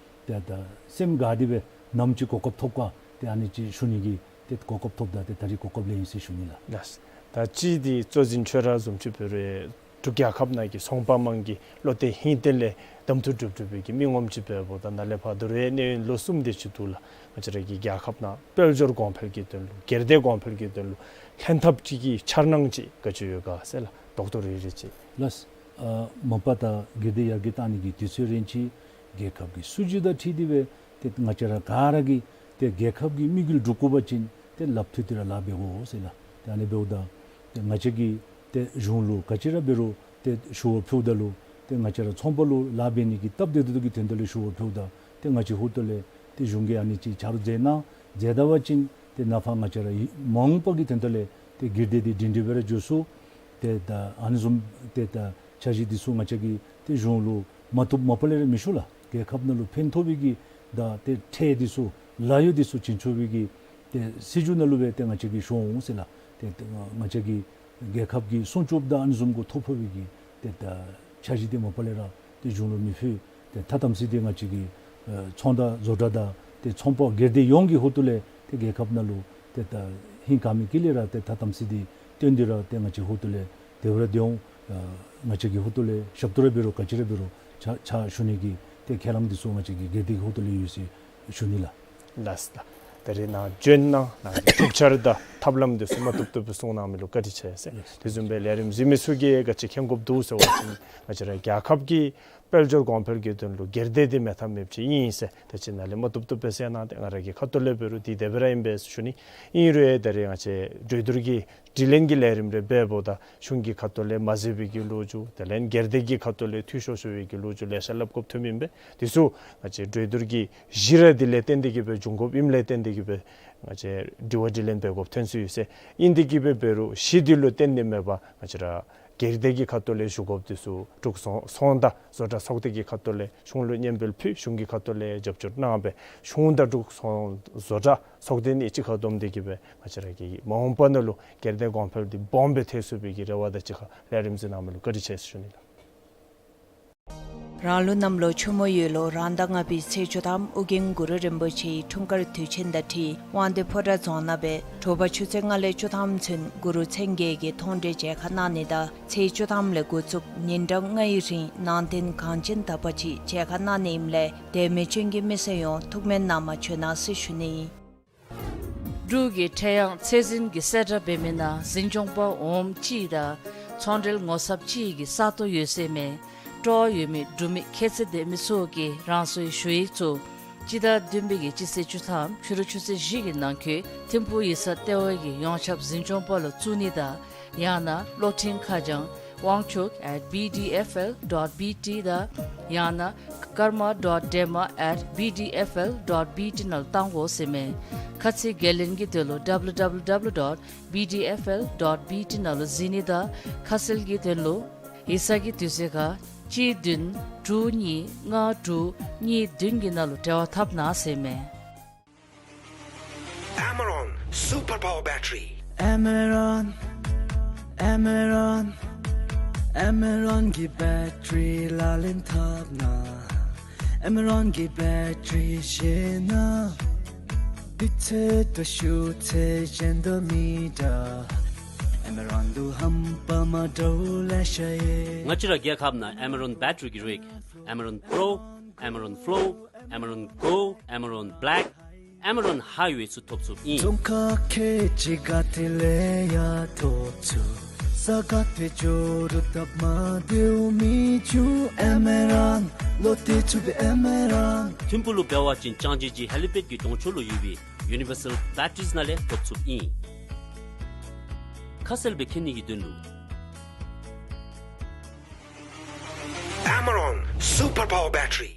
ཏེ་ད་སེམས་དགའ་སྟེ་སྦེ་ནམ་ཅིག་གོ་སྐབས་ཐོབ་ག་ཏེ་ཨ་ནི་ཅིག་ཞུ་ནི་གི་ཏེ་གོ་སྐབས་ཐོབ་ད་ཏེ་ད་རིས་གོ་སྐབས་ལེན་ཡི་ཟེར་ཞུ་ནི་ལགས། ལགས། ད་ཅི་འདི་གཙོ་འཛིན་ཁྱོད་ར་བཟུམ་ཅིག་འབད་རུང་འབྲུག་རྒྱལ་ཁབ་ནང་གི་ཚོང་པ་དམངས་ཀྱི་བློ་གཏད་ཧིང་གཏད་ལས་གདམ་འཐུ་གྲུབ་གྲུབ་པའི་གི་མི་ངོམ་ཅིག་འབདཝ་ད་ནཱ་ལས་ཕར་ད་རུང་གནས་ཡུན་ལོ་གསུམ་དེ་ཅིག་འདུག་ལགས། ང་བཅས་ར་གི་རྒྱལ་ཁབ་ནང་དཔལ་འབྱོར་གོང་འཕེལ་གྱི་དོན་ལུ་སྒེར་སྡེ་གོང་འཕེལ་གྱི་དོན་ལུ་ལྷན་ཐབས་ཅིག་གི་འཆར་སྣང་ཅིག་ག་ཅི་ཡོད་ག་ཟེར་ལགས། རྡོག་རྡོག་རེ་རེ་ཅིག། ལགས། ཨ་མ་པ་ད་སྒེར་སྡེ་ཡར་རྒྱས་གཏང་ནི་གི་དུས་ཚོད་རན་ཅི། རྒྱལ་ཁབ་ཀྱི་སྲིད་བྱུས་དང་འཁྲིལ་ཏེ་སྦེ་ཏེ་ང་བཅས་ར་ག་ར་གིས་ཏེ་རྒྱལ་ཁབ་ཀྱི་དམིགས་ཡུལ་སྒྲུབ་དགོ་པ་ཅིན་ཏེ་ལགཔ་མཐུད་དེ་ར་ལཱ་འབད་དགོ་ཟེར་ལགས། ཏེ་ཨ་ནི་འབདཝ་ད་ཏེ་ང་བཅས་ཀྱིས་ཏེ་གཞུང་ལུ་ག་ཅི་ར་འབད་རུང་ཏེ་ཞུ་བ་ཕུལཝ་ད་ལུ་ཏེ་ང་བཅས་ར་ཚོང་པ་ལུ་ལཱ་འབད་ནི་གི་སྟབས་བདེ་ཏོག་ཏོ་གི་དོན་དག་ལས་ཞུ་བ་ཕུལཝ་ད་ཏེ་ང་བཅས་ཧོ་ཏོ་ལས་ཏེ་གཞུང་གིས་ཨ་ནི་ཅིག་ཆ་རོགས་མཛད་གནང་མཛད་ད་པ་ཅིན་ཏེ་ནཱ་ཕར་ང་བཅས་ར་མ་འོངས་པ་གི་དོན་དག་ལས་ཏེ་སྒེར་སྡེ་འདི་སྒྲིང་སྒྲི་སྦེ་ར་འགྱོ་ཚུགས། ཏེ་ད་ཨ་ནི་བཟུམ་ཏེ་ད་འཆར་གཞི་འདི་ཚུ་ང་བཅས་ཀྱིས་ཏེ་གཞུང་ལུ་མ་བཏུབ་མ་པ་ལས་ར་མི་ཞུ་ལགས། རྒྱལ་ཁབ་ནང་ལུ་ཕན་ཐོགས་པའི་གི་ད་ཏེ་ཁྲལ་འདི་ཚུ་ལཱ་གཡོག་འདི་ཚུ་བྱིན་ཆོག་པའི་གི་ཏེ་སྲིད་བྱུས་ནང་ལུ་སྦེ་ཏེ་ང་བཅས་ཀྱིས་ཞུ་འོང་ཟེར་ལགས། ཏེ་ཏེ་ང་བཅས་ཀྱི་རྒྱལ་ཁབ་ཀྱི་སྲུང་སྐྱོབ་དང་ཨ་ནི་བཟུམ་གུ་ཐོ་ཕོག་པའི་གི་ཏེ་ད་འཆར་གཞི་འདི་མ་པ་ལས་ར་ཏེ་གཞུང་ལུ་མི་ཕུལ། ཏེ་ཐ་དམ་ཚིག་འདི་ང་བཅས་ཀྱི་ཨེ་ཚོང་དང་བཟོ་གྲྭ་དང་ཏེ་ཚོང་པ་སྒེར་སྡེ་ཡོངས་ཀྱི་ཧོ་ཏོ་ལས་ཏེ་རྒྱལ་ཁབ་ནང་ལུ་ཏེ་ད་ཧིང་དགའ་མི་དཀྱིལ་ལས་ར་ཏེ་ཐ་དམ་ཚིག་འདི་བཏོན་ཏེ་ར་ཏེ་ང་བཅས་ཧོ་ཏོ་ལས་དེ་སྦེ་ར་སྡོད་འོང་། ཨེ་ང་བཅས་ཀྱི་ཧོ་ཏོ་ལས་ཞབས་ཏོག་ར་འབད་རུང་ག་ཅི་ར་འབད་རུང་ཕྱག་ཕྱག་ཞུ་ནི་གི་ཏེ་ཁས་བླངས་འདི་ཚུ་ང་བཅས་ཀྱི་སྒེར་སྡེ་གི་ཧོ་ཏོ་ལས་ཡོད་ཟེར་ཞུ་ནི་ལགས། ལགས་ལགས། ད་རིས་ནཱ་བྱོན་གནང་ནཱ་གི་ཐུགས་འཆར་དང་ཐབས་ལམ་འདི་ཚུ་མ་བཏུབ་བཏུབ་སྦེ་གསུང་གནང་མི་ལུ་བཀའ་དྲིན་ཆེ་ཟེར། དེ་བཟུམ་སྦེ་ལས་རིམ་གཟིགས་མི་ཚུ་གིས་ག་ཅི་མཁྱེན་དགོཔ་འདུག་ཟེར་བ་ཅིན་ང་བཅས་ར་རྒྱལ་ཁབ་ཀྱི་དཔལ་འབྱོར་གོང་འཕེལ་གྱི་དོན་ལུ་སྒེར་སྡེ་འདི་མེད་ཐབས་མེདཔ་ཅིག་ཨིན་ཟེར། ད་ཅི་ནཱ་ལས་མ་བཏུབ་བཏུབ་སྦེ་གསུང་གནང་སྟེ་ང་ར་གི་ཁ་ཐུག་ལས་འབད་རུང་འདི་དེ་སྦེ་ར་ཨིན་པས་ཟེར་ཞུ་ནི། ཨིན་རུང་ད་རིས་ང་བཅས་གྲོས་བསྡུར་གྱི་དྲི་ལན་གྱི་ལས་རིམ་རེ་འབདཝ་ད་གཞུང་གི་ཁ་ཐུག་ལས་མ་མཛད་པའི་གི་ལོ་རྒྱུས་དེ་ལས་སྒེར་སྡེ་གི་ཁ་ཐུག་ལས་འཐུས་ཤོར་ཤོར་བའི་གི་ལོ་རྒྱུས་ལེ་ཤ་སླབ་དགོཔ་ཐོནམ་ཨིན་པས། འདི་ཚུ་ང་བཅས་གྲོས་བསྡུར་གྱི་གཞི་ར་འདི་ལས་བརྟེན་ཏེ་གི་སྦེ་འབྱུང་དགོཔ་ཨིནམ་ལས་བརྟེན་ཏེ་གི་སྦེ་ང་བཅས་དྲི་བ་དྲི་ལན་འབད་དགོཔ་ཐོན་སོ་ཡི་ཟེར། ཨིན་ཏེ་གི་སྦེ་འབད་རུང་གཞི་འདི་ལུ་བརྟེན་ཏེ་མེད་པར་ང་བཅས་ར་སྒེར་སྡེ་གི་ཁ་ཐུག་ལས་ཞུ་དགོཔ་འདི་ཚུ་འབྲུག་ཚོང་ཚོང་དང་བཟོ་གྲྭ་ཚོགས་སྡེ་གི་ཁ་ཐུག་ལས་གཞུང་ལུ་སྙན་འབུལ་ཕུལ། གཞུང་གི་ཁ་ཐུག་ལས་རྒྱབ་སྐྱོར་གནང་སྦེ་གཞུང་དང་འབྲུག་ཚོང་བཟོ་གྲྭ་ཚོགས་སྡེ་གཉིས་གཅིག་ཁར་བསྡོམས་ཏེ་གི་སྦེ་ང་བཅས་ར་གི་མ་འོངས་པ་ནང་ལུ་སྒེར་སྡེ་གོང་འཕེལ་འདི་སྦོམ་སྦེ་ཐལ་ཚུགས་པའི་གི་རེ་བ་དང་གཅིག་ཁར་ལས་རིམ་གཟིགས་གནང་མི་ལུ་བཀའ་དྲིན་ཆེ་ཟེར་ཞུ་ནི་ལགས། རང་ལུ་གནམ་ལོ་ཆུ་མོ་ཡོས་ལོ་རང་ཟླ་ལྔ་པའི་ཚེས་བཅུ་ཐམ་ཨོ་རྒྱན་གུ་རུ་རིན་པོ་ཆེའི་འཁྲུངས་སྐར་དུས་ཆེན་དང་འཁྲིལ་དབང་འདུས་ཕོ་བྲང་རྫོང་ནང་སྦེ་དྲོ་པ་ཆུ་ཚོད་ལྔ་ལས་བཅུ་ཐམ་ཚུན་གུ་རུ་མཚན་བརྒྱད་ཀྱི་མཐོང་གྲོལ་མཇལ་ཁ་གནང་ནི་དང་ཚེས་བཅུ་ཐམ་ལས་འགོ་བཙུགས་ཉིན་གྲངས་ལྔའི་རིང་ནང་རྟེན་གངས་ཅན་དག་པ་ཅིག་མཇལ་ཁ་གནང་ནི་ཨིནམ་ལས་དད་མོས་ཅན་གྱི་མི་སེར་ཡོངས་ཐུགས་སྨོན་གནང་མ་བྱོན་གནང་ཟེར་ཞུ་ནི་ཨིན། འབྲུག་གི་ཁྲལ་གཡང་ཚད་འཛིན་གྱི་གསལ་བསྒྲགས་འབད་མི་ནང་འཛིན་སྐྱོང་པ་འོགམ་གཅིག་དང་ཚོང་འབྲེལ་ངོ་ཚབ་གཅིག་གི་ས་སྟོང་ཡོད་ཟེར་མས། སྤྲོ་བ་ཡོད་མི་འབྲུག་མི་ཁྱད་ཚད་ལྡན་མི་ཚུ་གིས་རང་སོའི་ཞུ་ཡིག་ཚུ་སྤྱི་ཟླ་བདུན་པའི་གི་སྤྱི་ཚེས་བཅུ་ཐམ་ཕྱི་རུ་ཆུ་ཚོད་བཞི་གི་ནང་འཁོད་ཐིམ་ཕུག་ཡིག་ཚང་ལྟེ་བ་གི་ཡོངས་ཁྱབ་འཛིན་སྐྱོང་པ་ལུ་བཙུགས་ནི་དང་ཡང་ན་གློག་འཕྲིན་ཁ་བྱང་དབང་ཕྱུག་at B D F L dot B T དང་ཡང་ན་karma dot dema at B D F L dot B T ནང་ལུ་བཏང་དགོ་ཟེར་མས། ཁ་ཚིག་བརྒལ་ལན་གྱི་དོན་ལུ W W W dot B D F L dot B T ནང་ལུ་གཟིགས་ནི་དང་ཁ་གསལ་གྱི་དོན་ལུ་ཡིག་ཚང་གི་དུས་ཚོད་ཁར་གཅིག་བདུན་དྲུག་གཉིས་ལྔ་དྲུག་གཉིས་བདུན་གྱི་ནང་ལུ་འབྲེལ་བ་འཐབ་གནང་ཟེར་མས། Amaron Super Power Battery. Amaron, Amaron, Amaron གི་བེ་ཊི་རི་ལག་ལེན་འཐབ་ན། Amaron གི་བེ་ཊི་རི་ཤེས་ན། དུས་ཚོད་དང་ཤུགས་ཚད་གཞན་དང་མི་འདྲ། Amaron ལུ་རྣམ་པ་མ་འདྲཝ་ལེ་ཤ་ཡོད། ང་བཅས་ར་རྒྱལ་ཁབ་ནང་Amaron བེ་ཊི་རི་གི་རིགས་Amaron Pro, Amaron Flow, Amaron Go, Amaron Black, Amaron Highway ཚུ་ཐོབ་ཚུགསཔ་ཨིན། རྫོང་ཁག་ཁལ་གཅིག་ག་ཏེ་ལས་ཡང་ཐོབ་ཚུགས། ས་ག་ཏེ་འགྱོ་རུང་སྟབས་མ་བདེཝ་མི་འབྱུང་། Amaron ལོ་ཏེ་ཚུགས་པའི་Amaron། ཐིམ་ཕུག་ལུ་འབད་བ་ཅིན་ལྕང་སྦྱིས་ཀྱི་ཧེ་ལི་པེཌ་ཀྱི་གདོང་ཕྱོགས་ལུ་ཡོད་པའི་ Universal Batteries ནང་ལས་ཐོབ་ཚུགསཔ་ཨིན། ཁ་གསལ་སྦེ་མཁྱེན་ནི་གི་དོན་ལུ། Amaron Super Power Battery།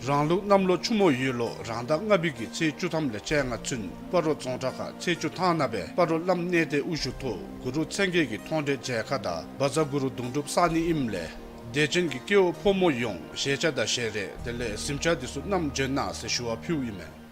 རང་ལུགས་གནམ་ལོ་ཆུ་མོ་ཡོས་ལོ་རང་ཟླ་ལྔ་པའི་གི་ཚེས་བཅུ་ཐམ་ལས་བཅོ་ལྔ་ཚུན་སྤ་རོ་རྫོང་བྲག་ཁ་ཚེས་བཅུ་ཐང་ནང་སྦེ་སྤ་རོ་བླམ་གནས་བརྟན་དབུ་བཞུགས་ཐོག་གུ་རུ་མཚན་བརྒྱད་ཀྱི་མཐོང་གྲོལ་མཇལ་ཁ་དང་བཛྲ་གུ་རུ་གདུང་སྒྲུབ་གསན་ནི་ཨིནམ་ལས་དད་ཅན་གྱི་སྐྱེ་བོ་ཕོ་མོ་ཡོངས་བཞེས་ཆས་དང་བཞེས་རས་དེ་ལས་གཟིམ་ཆས་འདི་ཚུ་བསྣམས་བྱོན་གནང་ཟེར་ཞུ་བ་ཕུལཝ་ཨིན་མས།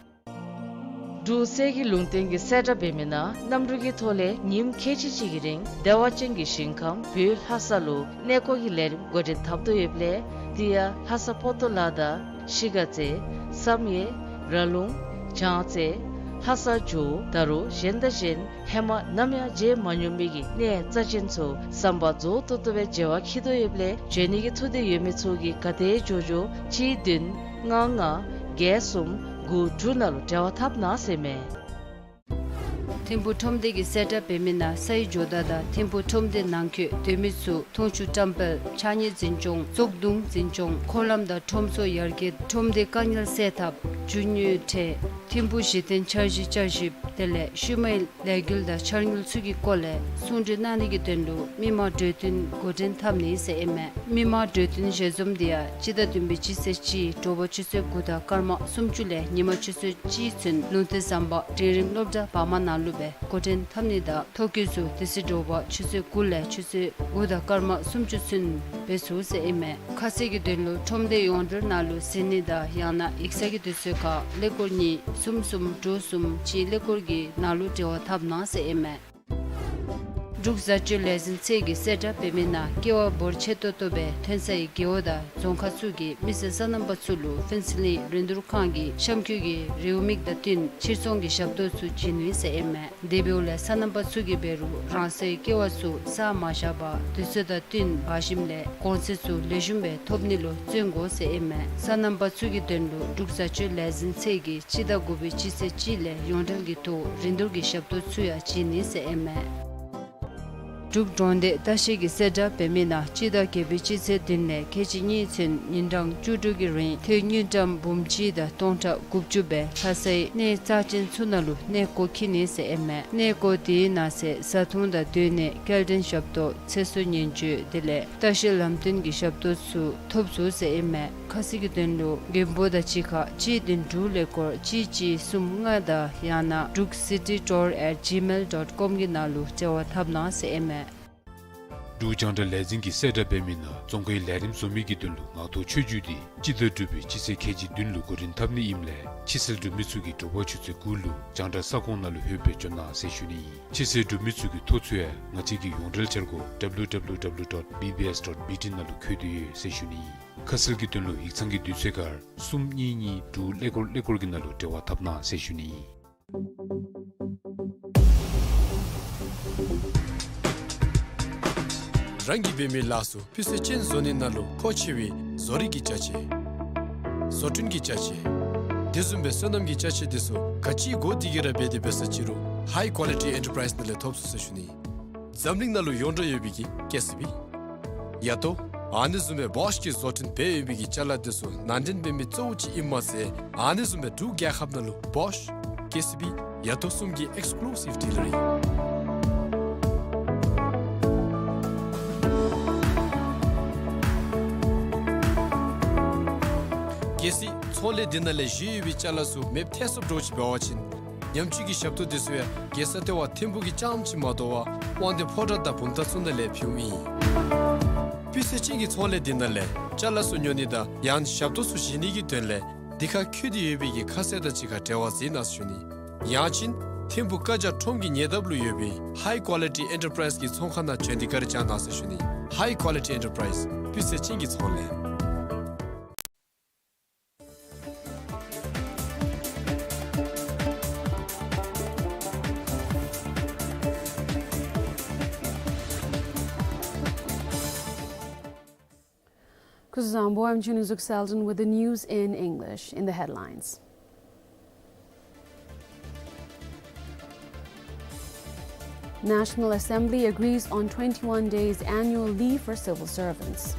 འབྲུག་གསེར་གྱི་ལུང་བསྟན་གྱི་གསལ་བསྒྲགས་འབད་མི་ནང་གནམ་གྲུ་གི་ཐོག་ལས་ཉིནམ་ཁལ་གཅིག་གཅིག་གི་རིང་བདེ་བ་ཅན་གྱི་ཞིང་ཁམས་བོད་ལྷ་ས་ལུ་གནས་སྐོར་གྱི་ལས་རིམ་འགོ་འདྲེན་འཐབ་དོ་ཡོདཔ་ལས་དེ་ཡང་ལྷ་ས་ཕོ་ཏོ་ལ་དང་ཤི་ག་རྩེ་བསམ་ཡས་ར་ལུང་བྱང་རྩེ་ལྷ་ས་ཇོ་བོ་ད་རུང་གཞན་དང་གཞན་ཧེ་མ་ནམ་ཡང་མཇལ་མ་མྱོང་མི་གི་གནས་རྩ་ཅན་ཚུ་བསམ་པ་རྫོགས་ཏོག་ཏོ་སྦེ་མཇལ་བར་འཁྱིད་དོ་ཡོདཔ་ལས་བྱོན་ནི་གི་ཐུགས་འདོད་ཡོད་མི་ཚུ་གིས་ག་དེ་མགྱོགས་མགྱོགས་གཅིག་བདུན་ལྔ་ལྔ་བརྒྱད་གསུམ་དགུ་དྲུག་ནང་ལུ་འབྲེལ་བ་འཐབ་གནང་ཟེར་མས། ཐིམ་ཕུག་ཁྲོམ་སྡེ་གི་གསལ་བསྒྲགས་འབད་མི་ནང་སའི་ཇོ་བདག་དང་ཐིམ་ཕུག་ཁྲོམ་སྡེ་ནང་འཁོད་སྡོད་མི་ཚུ་འཐུང་ཆུ་བཀྲམ་སྤེལ་ཕྱགས་སྙིགས་འཛིན་སྐྱོང་བཙོག་དུང་འཛིན་སྐྱོང་འཁོར་ལམ་དང་ཁྲོམ་ཚུ་ཡར་རྒྱས་ཁྲོམ་སྡེ་དཀའ་ངལ་སེལ་ཐབས་རྒྱུ་དངོས་ཁྲལ་ཐིམ་ཕུག་གཞི་རྟེན་འཆར་གཞི་བསྐྱར་ཞིབ་དེ་ལས་ཤུལ་མའི་ལས་འགུལ་དང་འཆར་དངུལ་ཚུ་གི་སྐོར་ལས་གསུང་གྲོས་གནང་ནི་གི་དོན་ལུ་མི་མང་གྲོས་བསྟུན་འགོ་འདྲེན་འཐབ་ནི་ཟེར་ཨིན་མས། མི་མང་གྲོས་བསྟུན་ཞལ་འཛོམས་འདི་ཡང་སྤྱི་ཟླ་བདུན་པའི་སྤྱི་ཚེས་གཅིག་དྲོ་པ་ཆུ་ཚོད་དགུ་དང་སྐར་མ་སུམ་ཅུ་ལས་ཉི་མ་ཆུ་ཚོད་གཅིག་ཚུན་ལུང་བསྟན་ཟམ་པ་འབྲིང་རིམ་སློབ་གྲྭ་བར་མ་ནང་ལུ་སྦེ་འགོ་འདྲེན་འཐབ་ནི་དང་ཐོ་བཀོད་ཚུ་དེ་ཚེ་དྲོ་པ་ཆུ་ཚོད་དགུ་ལས་ཆུ་ཚོད་དགུ་དང་སྐར་མ་སུམ་ཅུ་ཚུན་འབད་ཚུགས་ཟེར་ཨིན་མས། ཁ་གསལ་གྱི་དོན་ལུ་ཁྲོམ་སྡེ་ཡོངས་འབྲེལ་ནང་ལུ་གཟིགས་ནི་དང་ཡང་ན་ཡིག་ཚང་གི་དུས་ཚོད་ཁར་ཀླད་ཀོར་གཉིས་གསུམ་གསུམ་དྲུག་གསུམ་གཅིག་ཀླད་ཀོར་གྱི་ནང་ལུ་འབྲེལ་བ་འཐབ་གནང་ཟེར་ཨིན་མས། འབྲུག་བཟའ་སྤྱོད་ལས་འཛིན་ཚད་ཀྱི་གསལ་བསྒྲགས་འབད་མི་ནང་ཀེ་བ་འབོར་ཆེ་ཏོག་ཏོ་སྦེ་ཐོན་སའི་རྒེད་འོག་དང་རྫོང་ཁག་ཚུ་གི་མི་སེར་སོ་ནམ་པ་ཚུ་ལུ་ཕུན་ཚོགས་གླིང་རིན་བསྡུར་ཁང་གི་གཤམ་འཁོད་ཀྱི་རེའུ་མིག་དང་བསྟུན་ཕྱིར་ཚོང་གི་ཞབས་ཏོག་ཚུ་བྱིན་ནི་ཟེར་ཨིན་མས། དེ་འབདཝ་ལས་སོ་ནམ་པ་ཚུ་གིས་འབད་རུང་རང་སོའི་ཀེ་བ་ཚུ་བཟའ་མ་བཞག་པར་དུས་ཚོད་དང་བསྟུན་འབག་ཞིནམ་ལས་གོང་ཚད་ཚུ་ལེགས་ཤོམ་སྦེ་ཐོབ་ནི་ལུ་བརྩོན་དགོ་ཟེར་ཨིན་མས། སོ་ནམ་པ་ཚུ་གི་དོན་ལུ་འབྲུག་བཟའ་སྤྱོད་ལས་འཛིན་ཚད་ཀྱིས་སྤྱི་ཟླ་དགུ་པའི་སྤྱི་ཚེས་གཅིག་ལས་ཡོངས་འབྲེལ་གྱི་ཐོག་རིན་བསྡུར་གྱི་ཞབས་ཏོག་ཚུ་ཡང་བྱིན་ནི་ཟེར་ཨིན་མས། འབྲུག་གྲོང་སྡེ་ལྟ་བཤལ་གྱི་གསལ་བསྒྲགས་འབད་མི་ནང་སྤྱི་ཟླ་བརྒྱད་པའི་སྤྱི་ཚེས་བདུན་ལས་ཁལ་གཅིག་གཉིས་ཚུན་ཉིན་གྲངས་བཅུ་དྲུག་གི་རིང་ཐོན་དངུལ་ཀྲམ་འབུམ་གཅིག་དང་སྟོང་ཕྲག་དགུ་བཅུ་སྦེ་ལྷ་སའི་གནས་རྩ་ཅན་ཚུ་ནང་ལུ་གནས་སྐོར་འཁྱིད་ནི་ཟེར་ཨིན་མས། གནས་སྐོར་དེའི་ནང་གསེས་བཟའ་འཐུང་དང་སྡོད་གནས་སྐྱེལ་འདྲེན་ཞབས་ཏོག་ཚེ་སྲོག་ཉེན་བཅོལ་དེ་ལས་ལྟ་བཤལ་ལམ་སྟོན་གྱི་ཞབས་ཏོག་ཚུ་ཐོབ་ཚུགས་ཟེར་ཨིན་མས། ཁ་གསལ་གྱི་དོན་ལུ་མགོན་པོ་དང་གཅིག་ཁར་གཅིག་བདུན་དྲུག་ཀླད་ཀོར་གཅིག་གཅིག་གསུམ་ལྔ་དང་ཡང་ན་druk city tour at gmail dot com གི་ནང་ལུ་འབྲེལ་བ་འཐབ་གནང་ཟེར་ཨིན་མས། འབྲུག་རྒྱང་བསྒྲགས་ལས་འཛིན་གྱི་གསལ་བསྒྲགས་འབད་མི་ནང་རྫོང་ཁའི་ལས་རིམ་བཟོ་མི་གི་དོན་ལུ་ངག་ཐོག་ཆོས་བརྒྱུད་འདི་སྤྱི་ཟླ་དྲུག་པའི་སྤྱི་ཚེས་ཁལ་གཅིག་བདུན་ལུ་འགོ་འདྲེན་འཐབ་ནི་ཨིནམ་ལས་ཕྱི་སེལ་གྲུབ་མི་ཚུ་གིས་དྲོ་པ་ཆུ་ཚོད་དགུ་ལུ་རྒྱང་བསྒྲགས་ས་ཁོངས་ནང་ལུ་ལྷོད་སྦེ་འབྱོན་གནང་ཟེར་ཞུ་ནི་ཨིན། ཕྱི་སེལ་གྲུབ་མི་ཚུ་གི་ཐོ་ཚུ་ཡང་ང་བཅས་ཀྱི་ཡོངས་འབྲེལ་འཆར་སྒོ་W W W dot B B S dot B T ནང་ལུ་བཀོད་དེ་ཡོད་ཟེར་ཞུ་ནི་ཨིན། ཁ་གསལ་གྱི་དོན་ལུ་ཡིག་ཚང་གི་དུས་ཚོད་ཁར་གསུམ་གཉིས་གཉིས་དྲུག་ཀླད་ཀོར་ཀླད་ཀོར་གྱི་ནང་ལུ་འབྲེལ་བ་འཐབ་གནང་ཟེར་ཞུ་ནི་ཨིན། རང་གིས་འབད་མི་ལཱ་ཚུ་སྤུས་ཚད་ཅན་བཟོ་ནི་ནང་ལུ་མཁོ་ཆེ་བའི་བཟོ་རིག་གི་ཅ་ཆས། བཟོ་སྐྲུན་གྱི་ཅ་ཆས། དེ་བཟུམ་སྦེ་སོ་ནམ་གྱི་ཅ་ཆས་དེ་ཚུ་ག་ཅི་དགོ་དེ་གི་ར་འབད་དེ་འབད་ས་ཅི་རུང་High Quality Enterprise ནང་ལས་ཐོབ་ཚུགས་ཟེར་ཞུ་ནི། འཛམ་གླིང་ནང་ལུ་ཡོངས་གྲགས་ཡོད་པའི་གི་ཀེ་སི་བི། ཡ་ཏོ། ཨ་ནི་བཟུམ་སྦེ་བོཤ་གིས་བཟོ་སྐྲུན་འབད་ཡོད་པའི་གི་ཅ་ལ་དེ་ཚུ་ནང་འདྲེན་འབད་མི་གཙོ་བོ་ཅིག་ཨིནམ་མ་ཚད་ཨ་ནི་བཟུམ་སྦེ་འབྲུག་རྒྱལ་ཁབ་ནང་ལུ་བོཤ་ཀེ་སི་བི་ཡ་ཏོ་གསུམ་གྱི་ཨེགསི་ཀུ་ལུ་སིབ་ཌི་ལར་ཨིན། གལ་སྲིད་ཚོང་ལས་འདི་ནང་ལས་བཞེས་ཡོད་པའི་ཅ་ལ་ཚུ་མེདཔ་ཐལ་སོཔ་འདྲཝ་ཅིག་འབད་བ་ཅིན་ཉམས་བཅོས་ཀྱི་ཞབས་ཏོག་དེ་ཚུ་ཡང་རྒྱལ་ས་ལྟེ་བ་ཐིམ་ཕུག་གི་རྐྱངམ་ཅིག་མ་དོ་བར་དབང་འདུས་ཕོ་བྲང་དང་བུམ་ཐང་ཚུ་ནང་ལས་ཕུལཝ་ཨིན། སྤུས་ཚད་ཅན་གྱི་ཚོང་ལས་འདི་ནང་ལས་ཅ་ལ་ཚུ་ཉོ་ནི་དང་ཡང་ཞབས་ཏོག་ཚུ་བཞེས་ནི་གི་དོན་ལས་འདི་ཁར་འཁོད་དེ་ཡོད་པའི་གི་ཁ་གསལ་དང་གཅིག་ཁར་འབྲེལ་བ་འཛིན་གནང་ཟེར་ཞུ་ནི། ཡང་ཅིན་ཐིམ་ཕུག་ཀ་ཇ་ཁྲོམ་གྱི་ཉེ་འདབས་ལུ་ཡོད་པའི་High Quality Enterprise གི་ཚོང་ཁང་ནང་བྱོན་ཏེ་བཀའ་དྲིན་བསྐྱང་གནང་ཟེར་ཞུ་ནི། High Quality Enterprise སྤུས་ཚད་ཅན་གྱི་ཚོང་ལས། Kuzuzangpo, I'm Chunizuk Selden with the news in English. In the headlines. National Assembly agrees on twenty-one days annual leave for civil servants.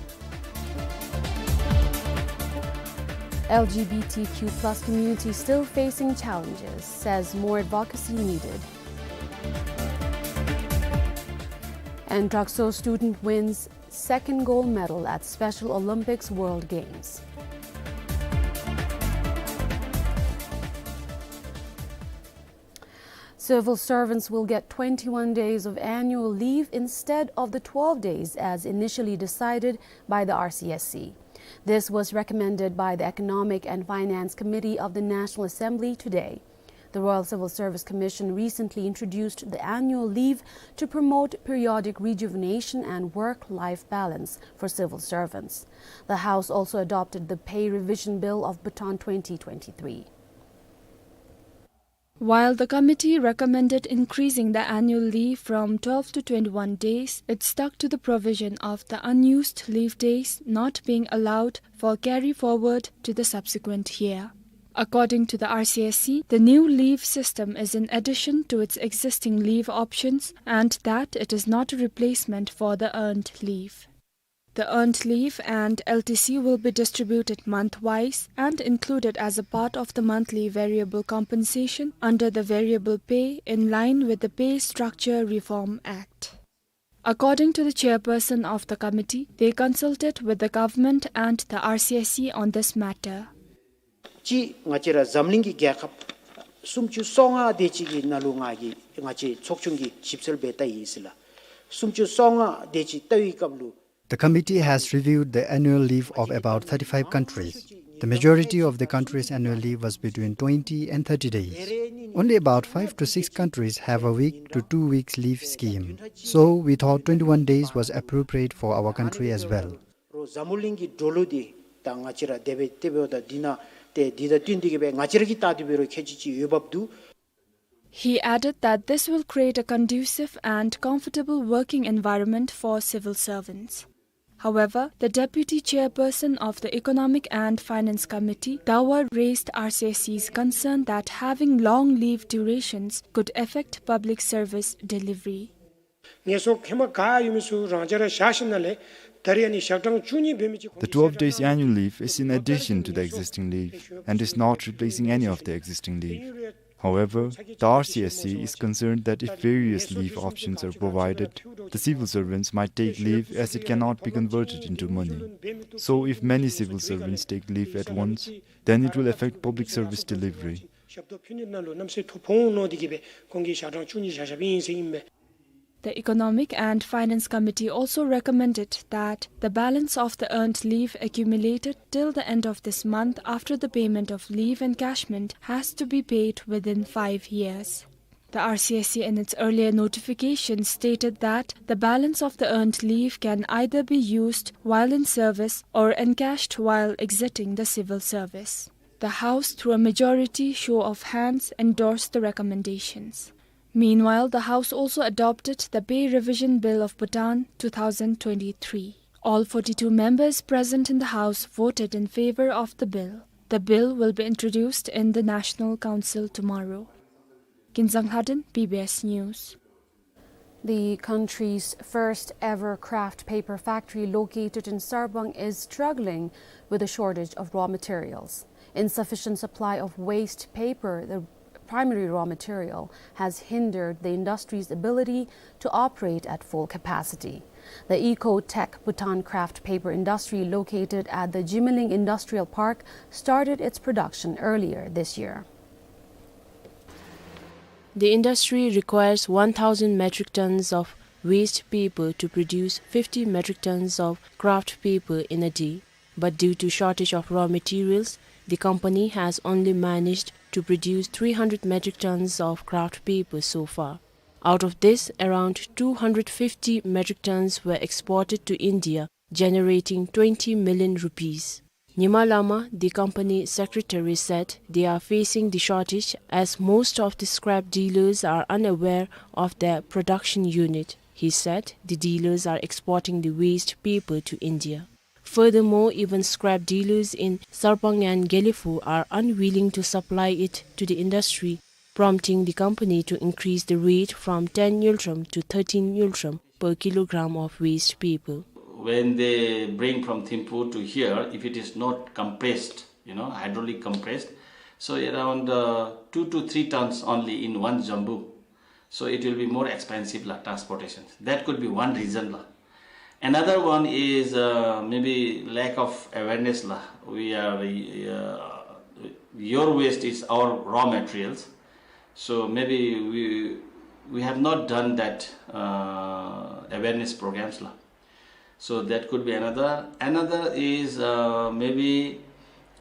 L G B T Q plus community still facing challenges, says more advocacy needed. And Drakso student wins second gold medal at Special Olympics World Games. Civil servants will get twenty-one days of annual leave instead of the twelve days as initially decided by the R C S C. This was recommended by the Economic and Finance Committee of the National Assembly today. The Royal Civil Service Commission recently introduced the annual leave to promote periodic rejuvenation and work-life balance for civil servants. The House also adopted the Pay Revision Bill of Bhutan twenty twenty-three. While the committee recommended increasing the annual leave from twelve to twenty-one days, it stuck to the provision of the unused leave days not being allowed for carry forward to the subsequent year. According to the R C S C, the new leave system is in addition to its existing leave options and that it is not a replacement for the earned leave. The earned leave and L T C will be distributed month-wise and included as a part of the monthly variable compensation under the Variable Pay in line with the Pay Structure Reform Act. According to the chairperson of the committee, they consulted with the government and the R C S C on this matter. གཅིག་ང་བཅས་ར་འཛམ་གླིང་གི་རྒྱལ་ཁབ་སུམ་ཅུ་སོ་ལྔ་དེ་ཅིག་གི་ནང་ལུ་ང་གིས་ང་བཅས་ཚོགས་ཆུང་གིས་ཞིབ་འཚོལ་འབད་བལྟ་ཡི་ཟེར་ལགས། སུམ་ཅུ་སོ་ལྔ་དེ་ཅིག་བལྟ་བའི་སྐབས་ལུ། The committee has reviewed the annual leave of about thirty-five countries. The majority of the countries' annual leave was between twenty and thirty days. Only about five to six countries have a week to two weeks leave scheme. So we thought twenty-one days was appropriate for our country as well. རོགས་འཛམ་བུ་གླིང་གི་འགྲོ་ལུགས་འདི་ད་ང་བཅས་ར་དེ་སྦེ་དེ་འབདཝ་ད་འདི་ནང་ཏེ་འདི་དང་བསྟུན་ཏེ་གི་སྦེ་ང་བཅས་ར་གིས་བལྟ་སྟེ་འབད་རུང་ཁྱད་ཅིག་ཅིག་ཡོད་པ་འདུག། He added that this will create a conducive and comfortable working environment for civil servants. However, the deputy chairperson of the Economic and Finance Committee, Dawa, raised R C S C's concern that having long leave durations could affect public service delivery. ངལ་གསོ་ཧེ་མ་ག་ཡོད་མི་ཚུ་རང་འཇགས་ར་བཞག་ཞིནམ་ལས་ད་རིས་ཨ་ནི་ཞག་གྲངས་བཅུ་གཉིས་འབད་མི་ཅིག་The twelve days annual leave is in addition to the existing leave and is not replacing any of the existing leave. However, the R C S C is concerned that if various leave options are provided, the civil servants might take leave as it cannot be converted into money. So if many civil servants take leave at once, then it will affect public service delivery. ཞབས་ཏོག་ཕུལ་ནི་ནང་ལུ་གནམ་མེད་ས་མེད་ཐོ་ཕོག་འོང་མནོ་སྟེ་གི་སྦེ་ཁོང་གིས་ཞག་གྲངས་བཅུ་གཉིས་བཞག་བཞགཔ་ཨིན་ཟེར་ཨིན་པས། The Economic and Finance Committee also recommended that the balance of the earned leave accumulated till the end of this month after the payment of leave encashment has to be paid within five years. The R C S C in its earlier notification stated that the balance of the earned leave can either be used while in service or encashed while exiting the civil service. The House, through a majority show of hands, endorsed the recommendations. Meanwhile, the House also adopted the Pay Revision Bill of Bhutan two thousand twenty-three. All forty-two members present in the House voted in favor of the bill. The bill will be introduced in the National Council tomorrow. Kinzang Lhaden, B B S News. The country's first ever craft paper factory located in Sarpang is struggling with a shortage of raw materials. Insufficient supply of waste paper, the primary raw material, has hindered the industry's ability to operate at full capacity. The Eco-Tech Bhutan craft paper industry located at the Jimiling Industrial Park started its production earlier this year. The industry requires one thousand metric tons of waste paper to produce fifty metric tons of craft paper in a day. But due to shortage of raw materials, the company has only managed to produce three hundred metric tons of craft paper so far. Out of this, around two hundred fifty metric tons were exported to India, generating twenty million rupees. Nyima Lama, the company secretary, said they are facing the shortage as most of the scrap dealers are unaware of their production unit. He said the dealers are exporting the waste paper to India. Furthermore, even scrap dealers in Sarpang and Gelephu are unwilling to supply it to the industry, prompting the company to increase the rate from ten ngultrum to thirteen ngultrum per kilogram of waste paper. When they bring from Thimphu to here, if it is not compressed, you know, hydraulic compressed. So around, uh, two to three tons only in one jumbo. So it will be more expensive la, transportation. That could be one reason la. Another one is, uh, maybe lack of awareness la. We are, uh, your waste is our raw materials. So maybe we, we have not done that, uh, awareness programs la. So that could be another. Another is, uh, maybe,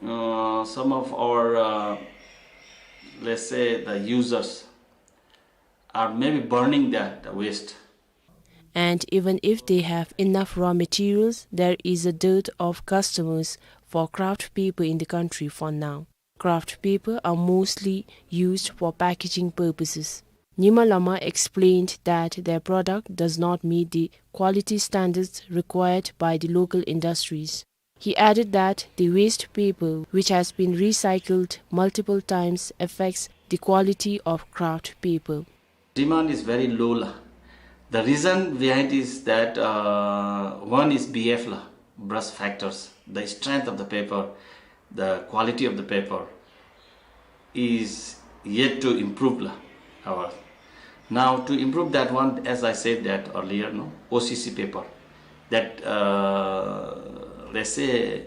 uh, some of our, uh, let's say, the users are maybe burning the, the waste. And even if they have enough raw materials, there is a dearth of customers for kraft paper in the country for now. Kraft paper are mostly used for packaging purposes. Nyima Lama explained that their product does not meet the quality standards required by the local industries. He added that the waste paper, which has been recycled multiple times, affects the quality of kraft paper. Demand is very low la. The reason behind is that, uh, one is B F la, brush factors, the strength of the paper, the quality of the paper is yet to improve la, our. Now to improve that one, as I said that earlier, no, O C C paper, that, uh, let's say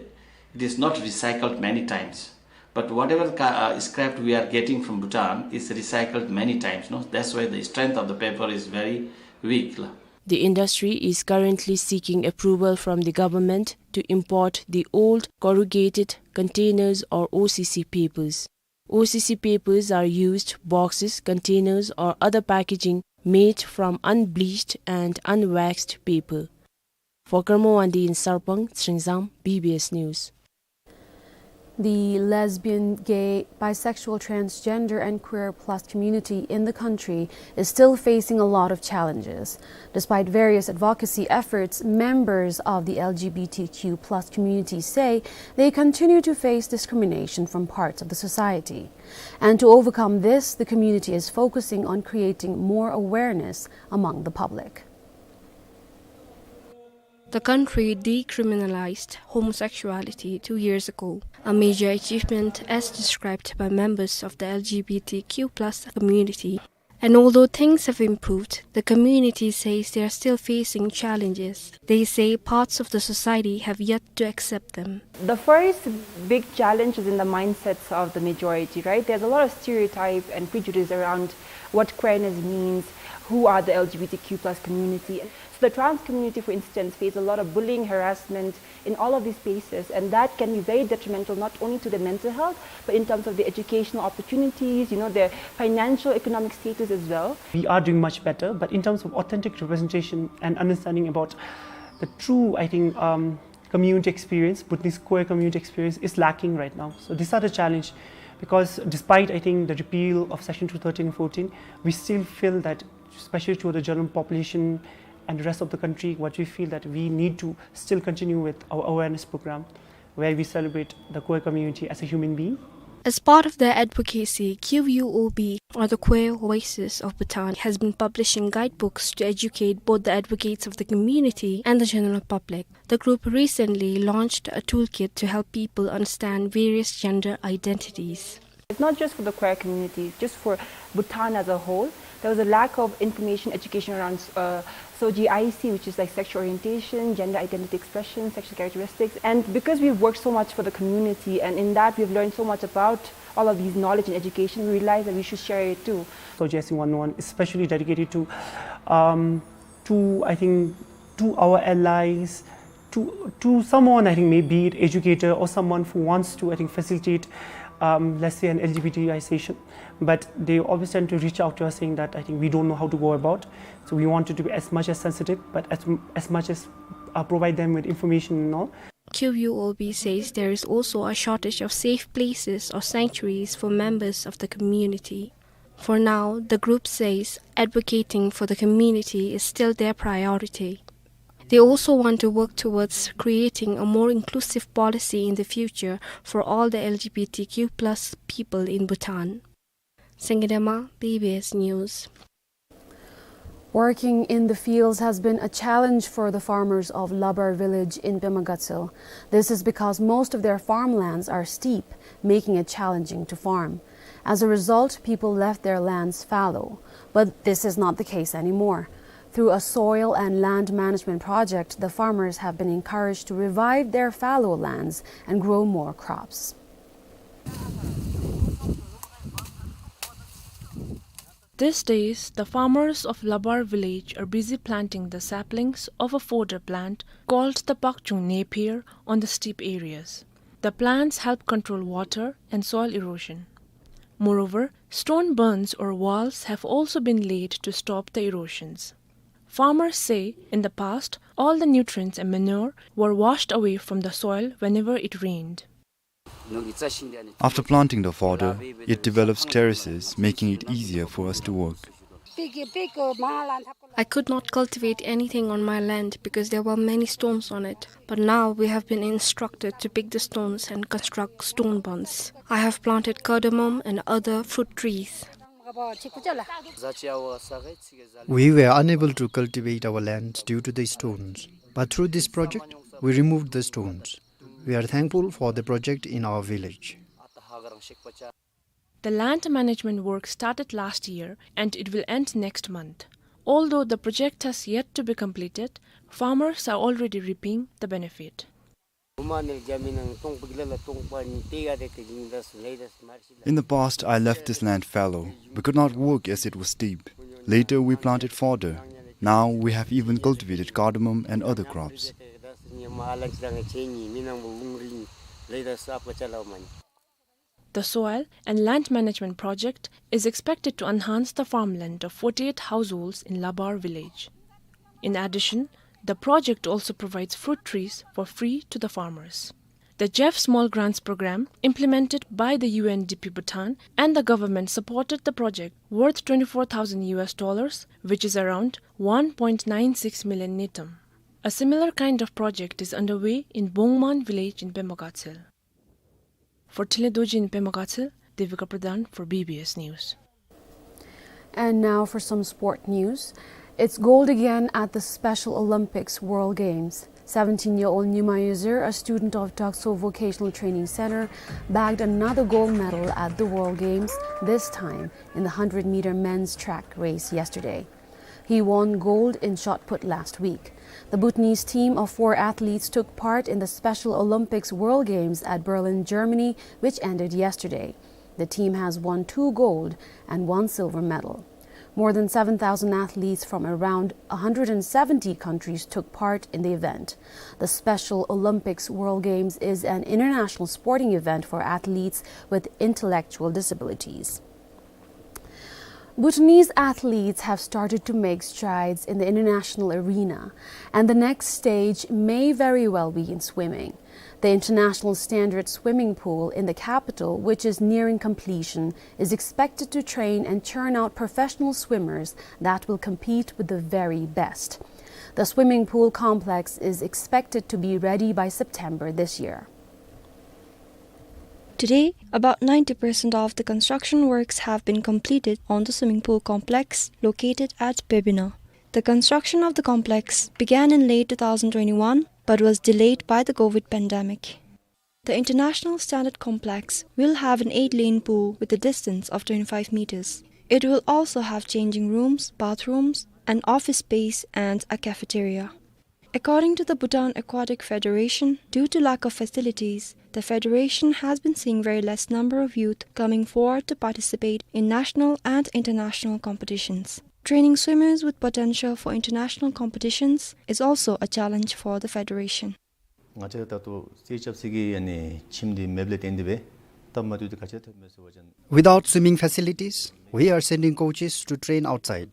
it is not recycled many times. But whatever ca-, uh, scrap we are getting from Bhutan is recycled many times, no? That's why the strength of the paper is very weak la. The industry is currently seeking approval from the government to import the old corrugated containers or O C C papers. O C C papers are used boxes, containers, or other packaging made from unbleached and unwaxed paper. For Karma Wangdi in Sarpang, Tsringzang, B B S News. The lesbian, gay, bisexual, transgender, and queer plus community in the country is still facing a lot of challenges. Despite various advocacy efforts, members of the L G B T Q plus community say they continue to face discrimination from parts of the society. And to overcome this, the community is focusing on creating more awareness among the public. The country decriminalized homosexuality two years ago, a major achievement as described by members of the L G B T Q plus community. And although things have improved, the community says they are still facing challenges. They say parts of the society have yet to accept them. The first big challenge is in the mindsets of the majority, right? There's a lot of stereotype and prejudice around what queerness means, who are the L G B T Q plus community. So the trans community, for instance, face a lot of bullying, harassment in all of these spaces, and that can be very detrimental not only to their mental health, but in terms of their educational opportunities, you know, their financial economic status as well. We are doing much better, but in terms of authentic representation and understanding about the true, I think, um, community experience, Bhutanese queer community experience is lacking right now. So these are the challenge, because despite, I think, the repeal of Section two thirteen and fourteen, we still feel that, especially to the general population and the rest of the country, what we feel that we need to still continue with our awareness program where we celebrate the queer community as a human being. As part of their advocacy, Q U O B, or the Queer Voices of Bhutan, has been publishing guidebooks to educate both the advocates of the community and the general public. The group recently launched a toolkit to help people understand various gender identities. It's not just for the queer community, just for Bhutan as a whole. There was a lack of information education around, uh, SOGIC, which is like sexual orientation, gender identity expression, sexual characteristics. And because we've worked so much for the community, and in that we've learned so much about all of these knowledge and education, we realized that we should share it too. SOGIC one oh one is specially dedicated to, um, to, I think, to our allies, to, to someone, I think, maybe it educator or someone who wants to, I think, facilitate, um, let's say, an L G B T I session. But they always tend to reach out to us saying that, I think, we don't know how to go about. So we wanted to be as much as sensitive, but as, as much as, uh, provide them with information and all. Q U O B says there is also a shortage of safe places or sanctuaries for members of the community. For now, the group says advocating for the community is still their priority. They also want to work towards creating a more inclusive policy in the future for all the L G B T Q plus people in Bhutan. Sengedema, B B S News. Working in the fields has been a challenge for the farmers of Labar village in Pemagatshel. This is because most of their farmlands are steep, making it challenging to farm. As a result, people left their lands fallow. But this is not the case anymore. Through a soil and land management project, the farmers have been encouraged to revive their fallow lands and grow more crops. These days, the farmers of Labar village are busy planting the saplings of a fodder plant called the Pakchung napier on the steep areas. The plants help control water and soil erosion. Moreover, stone burns or walls have also been laid to stop the erosions. Farmers say in the past, all the nutrients and manure were washed away from the soil whenever it rained. After planting the fodder, it develops terraces, making it easier for us to work. I could not cultivate anything on my land because there were many stones on it. But now we have been instructed to pick the stones and construct stone burns. I have planted cardamom and other fruit trees. We were unable to cultivate our land due to the stones. But through this project, we removed the stones. We are thankful for the project in our village. The land management work started last year and it will end next month. Although the project has yet to be completed, farmers are already reaping the benefit. In the past, I left this land fallow. We could not work as it was steep. Later, we planted fodder. Now, we have even cultivated cardamom and other crops. The soil and land management project is expected to enhance the farmland of forty-eight households in Labar village. In addition, the project also provides fruit trees for free to the farmers. The Jeff Small Grants Program, implemented by the U N D P Bhutan and the government, supported the project worth twenty-four thousand U S dollars, which is around one point nine six million ngultrum. A similar kind of project is underway in Bongman village in Pemba Gatshel. For Thinley Dorji in Pemba Gatshel, Devika Pradhan for B B S News. And now for some sport news. It's gold again at the Special Olympics World Games. Seventeen-year-old Nyima Yuzir, a student of Dokso Vocational Training Center, bagged another gold medal at the World Games, this time in the hundred-meter men's track race yesterday. He won gold in shot put last week. The Bhutanese team of four athletes took part in the Special Olympics World Games at Berlin, Germany, which ended yesterday. The team has won two gold and one silver medal. More than seven thousand athletes from around a hundred and seventy countries took part in the event. The Special Olympics World Games is an international sporting event for athletes with intellectual disabilities. Bhutanese athletes have started to make strides in the international arena, and the next stage may very well be in swimming. The international standard swimming pool in the capital, which is nearing completion, is expected to train and churn out professional swimmers that will compete with the very best. The swimming pool complex is expected to be ready by September this year. Today, about ninety percent of the construction works have been completed on the swimming pool complex located at Pebina. The construction of the complex began in late two thousand twenty-one, but was delayed by the COVID pandemic. The international standard complex will have an eight-lane pool with a distance of twenty-five meters. It will also have changing rooms, bathrooms, an office space, and a cafeteria. According to the Bhutan Aquatic Federation, due to lack of facilities, the federation has been seeing very less number of youth coming forward to participate in national and international competitions. Training swimmers with potential for international competitions is also a challenge for the federation. ང་བཅས་ད་ལྟོ་རྩེད་རྐྱབ་ས་གི་ཨ་ནི་ཁྱིམ་འདི་མེདཔ་ལས་བརྟེན་ཏེ་སྦེ་སྟབས་མ་བདེཝ་འདི་ག་ཅི་ཐོན་མས་ཟེར་བ་ཅིན། Without swimming facilities, we are sending coaches to train outside.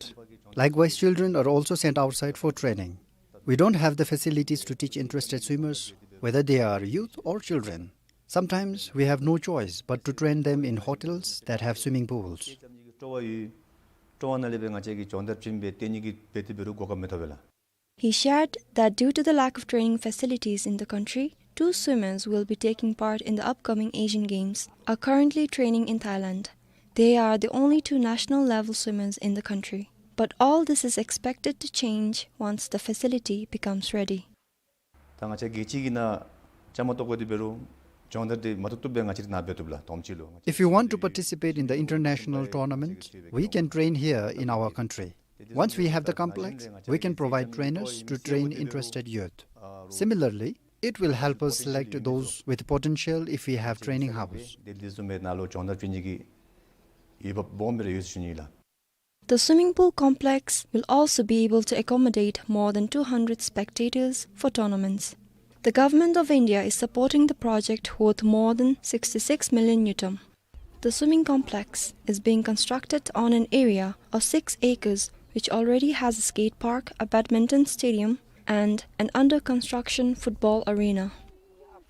Likewise, children are also sent outside for training. We don't have the facilities to teach interested swimmers, whether they are youth or children. Sometimes we have no choice but to train them in hotels that have swimming pools. སྤྲོ་བ་ཡོད། སྤྲོ་བ་ནང་ལས་སྦེ་ང་བཅས་ཀྱིས་སྦྱོང་བརྡར་བྱིན་སྦེ་གཏན་ཉིད་ཀྱི་སྦེ་དེ་འབད་རུང་གོ་སྐབས་མི་ཐོབ་པས་ལགས། He shared that due to the lack of training facilities in the country, two swimmers will be taking part in the upcoming Asian Games are currently training in Thailand. They are the only two national level swimmers in the country. But all this is expected to change once the facility becomes ready. ད་ང་བཅས་རྒྱལ་སྤྱི་གི་ནང་བཅའ་མར་གཏོགས་དགོ་དེ་འབད་རུང་སྦྱོང་བརྡར་དེ་མ་ཐུབ་ཐུབ་སྦེ་ང་བཅས་ར་ནཱ་འབད་བཏུབ་ལགས། དོམ་ཅིག་ལུ་ང་བཅས། If you want to participate in the international tournament, we can train here in our country. Once we have the complex, we can provide trainers to train interested youth. Similarly, it will help us select those with potential if we have training house. དེ་ལས་བཟུམ་སྦེ་ནཱ་ལུ་སྦྱོང་བརྡར་སྤེལ་ནི་གི་འོས་འབབ་སྦོམ་སྦེ་ར་ཡོད་ཟེར་ཞུ་ནི་ལགས། The swimming pool complex will also be able to accommodate more than two hundred spectators for tournaments. The Government of India is supporting the project worth more than sixty-six million ngultrum. The swimming complex is being constructed on an area of six acres, which already has a skate park, a badminton stadium, and an under-construction football arena.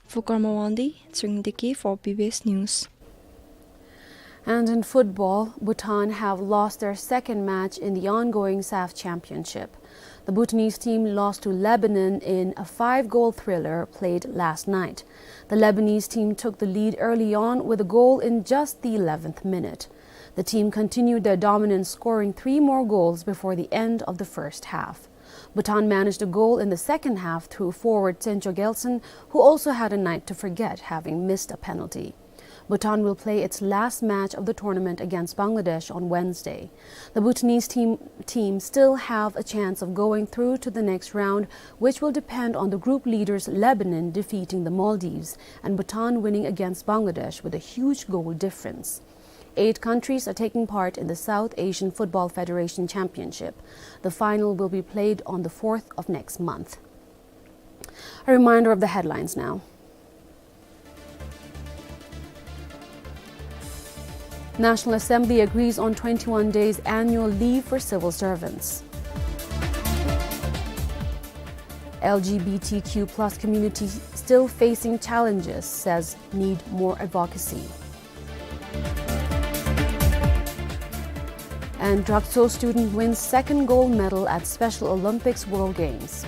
For Karma Wangdi, Tshering Deki for B B S News. And in football, Bhutan have lost their second match in the ongoing SAFF Championship. The Bhutanese team lost to Lebanon in a five-goal thriller played last night. The Lebanese team took the lead early on with a goal in just the eleventh minute. The team continued their dominance, scoring three more goals before the end of the first half. Bhutan managed a goal in the second half through forward Tsencho Gyaltsen, who also had a night to forget, having missed a penalty. Bhutan will play its last match of the tournament against Bangladesh on Wednesday. The Bhutanese team, team still have a chance of going through to the next round, which will depend on the group leaders Lebanon defeating the Maldives and Bhutan winning against Bangladesh with a huge goal difference. Eight countries are taking part in the South Asian Football Federation Championship. The final will be played on the fourth of next month. A reminder of the headlines now. National Assembly agrees on twenty-one days annual leave for civil servants. L G B T Q plus community still facing challenges, says need more advocacy. And Drakso student wins second gold medal at Special Olympics World Games.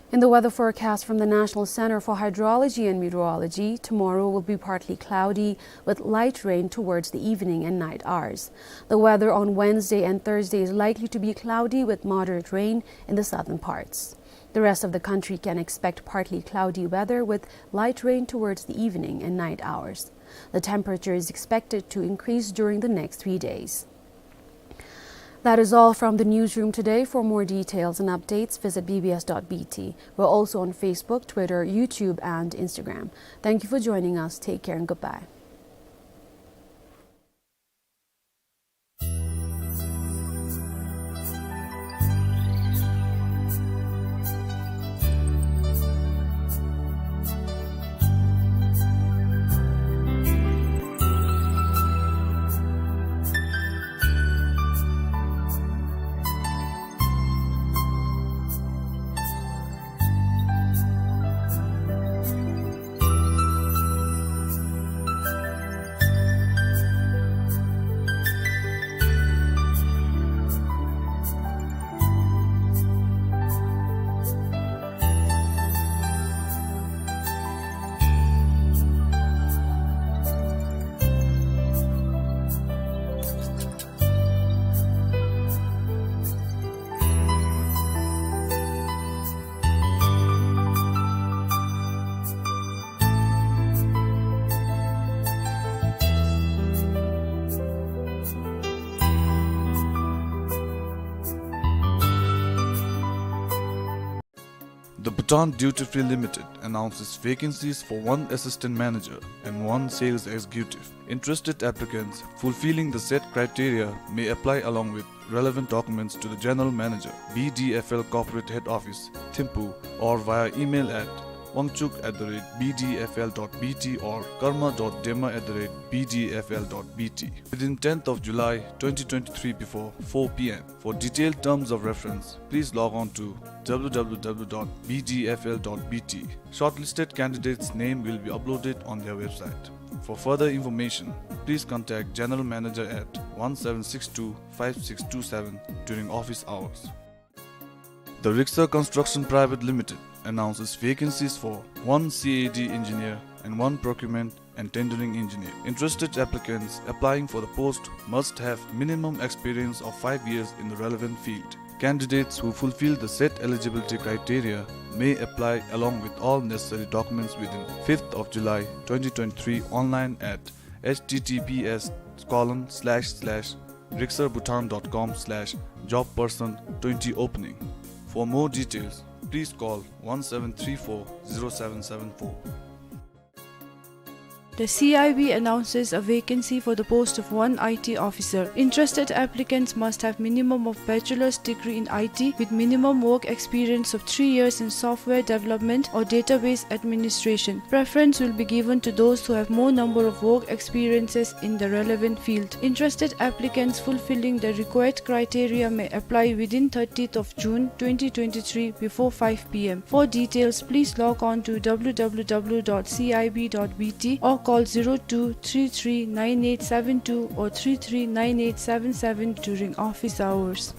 In the weather forecast from the National Center for Hydrology and Meteorology, tomorrow will be partly cloudy with light rain towards the evening and night hours. The weather on Wednesday and Thursday is likely to be cloudy with moderate rain in the southern parts. The rest of the country can expect partly cloudy weather with light rain towards the evening and night hours. The temperature is expected to increase during the next three days. That is all from the newsroom today. For more details and updates, visit B B S dot B T. We're also on Facebook, Twitter, YouTube, and Instagram. Thank you for joining us. Take care and goodbye. The Bhutan Duty Free Limited announces vacancies for one assistant manager and one sales executive. Interested applicants fulfilling the set criteria may apply along with relevant documents to the General Manager, B D F L Corporate Head Office, Thimphu, or via email at wangchuk at the rate B D F L dot B T or karma dot dema at the rate B D F L dot B T within tenth of July twenty twenty-three before four P M. For detailed terms of reference, please log on to W W W dot B D F L dot B T. Shortlisted candidates' name will be uploaded on their website. For further information, please contact General Manager at one seven six two five six two seven during office hours. The Riksa Construction Private Limited announces vacancies for one C A D engineer and one procurement and tendering engineer. Interested applicants applying for the post must have minimum experience of five years in the relevant field. Candidates who fulfill the said eligibility criteria may apply along with all necessary documents within fifth of July twenty twenty-three online at H T T P S colon slash slash rixar bhutan dot com slash job person twenty opening. For more details, please call one seven three four zero seven seven four. The C I B announces a vacancy for the post of one I T officer. Interested applicants must have minimum of bachelor's degree in I T with minimum work experience of three years in software development or database administration. Preference will be given to those who have more number of work experiences in the relevant field. Interested applicants fulfilling the required criteria may apply within thirtieth of June twenty twenty-three before five P M. For details, please log on to W W W dot C I B dot B T or call zero two three three nine eight seven two or three three nine eight seven seven during office hours.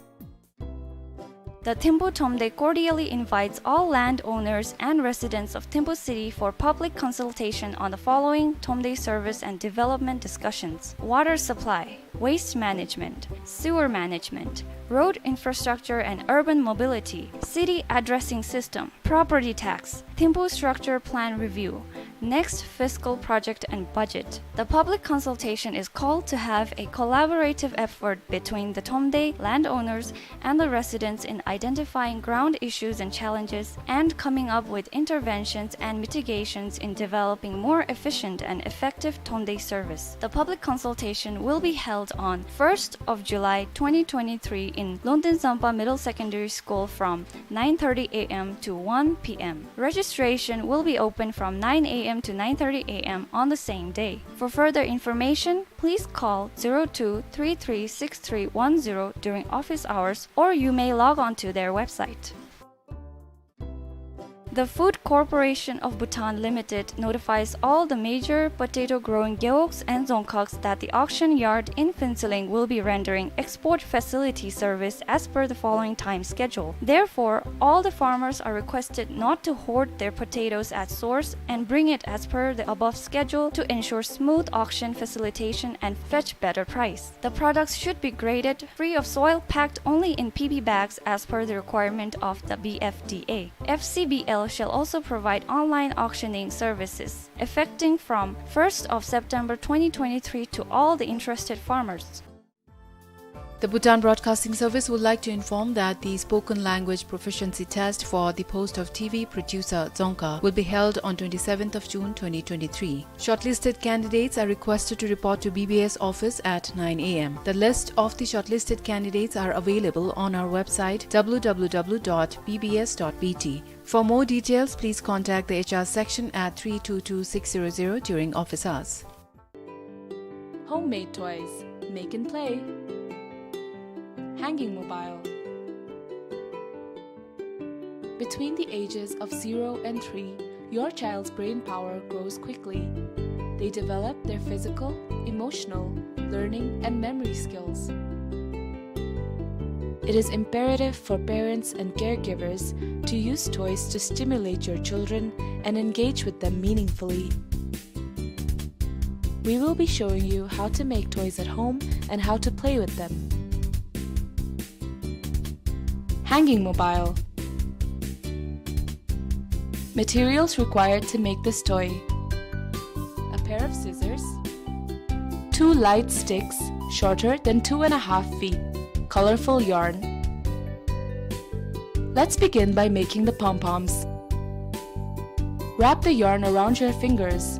The Thimphu Thromde cordially invites all landowners and residents of Thimphu City for public consultation on the following Thromde service and development discussions: water supply, waste management, sewer management, road infrastructure and urban mobility, city addressing system, property tax, Thimphu structure plan review, next fiscal project and budget. The public consultation is called to have a collaborative effort between the Thromde landowners and the residents in identifying ground issues and challenges and coming up with interventions and mitigations in developing more efficient and effective Thromde service. The public consultation will be held on first of July twenty twenty-three in Longten Zampa Middle Secondary School from nine thirty A M to one P M. Registration will be open from nine A M to nine thirty A M on the same day. For further information, please call zero two three three six three one zero during office hours, or you may log on to their website. The Food Corporation of Bhutan Limited notifies all the major potato-growing gewogs and dzongkhags that the auction yard in Phuentsholing will be rendering export facility service as per the following time schedule. Therefore, all the farmers are requested not to hoard their potatoes at source and bring it as per the above schedule to ensure smooth auction facilitation and fetch better price. The products should be graded free of soil, packed only in P B bags as per the requirement of the B F D A. F C B L shall also provide online auctioning services, effecting from first of September twenty twenty-three to all the interested farmers. The Bhutan Broadcasting Service would like to inform that the spoken language proficiency test for the post of T V producer dzongkha will be held on twenty-seventh of June twenty twenty-three. Shortlisted candidates are requested to report to B B S office at nine A M. The list of the shortlisted candidates are available on our website, W W W dot B B S dot B T. For more details, please contact the H R section at three two two six zero zero during office hours. Homemade toys. Make and play. Hanging mobile. Between the ages of zero and three, your child's brain power grows quickly. They develop their physical, emotional, learning, and memory skills. It is imperative for parents and caregivers to use toys to stimulate your children and engage with them meaningfully. We will be showing you how to make toys at home and how to play with them. Hanging mobile. Materials required to make this toy: a pair of scissors, two light sticks shorter than two and a half feet, colorful yarn. Let's begin by making the pom-poms. Wrap the yarn around your fingers.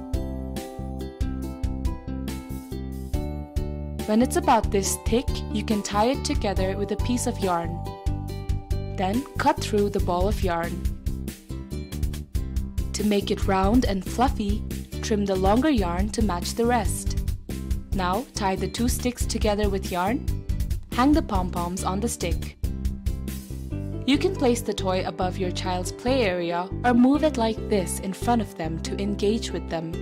When it's about this thick, you can tie it together with a piece of yarn. Then cut through the ball of yarn. To make it round and fluffy, trim the longer yarn to match the rest. Now tie the two sticks together with yarn. Hang the pom-poms on the stick. You can place the toy above your child's play area or move it like this in front of them to engage with them.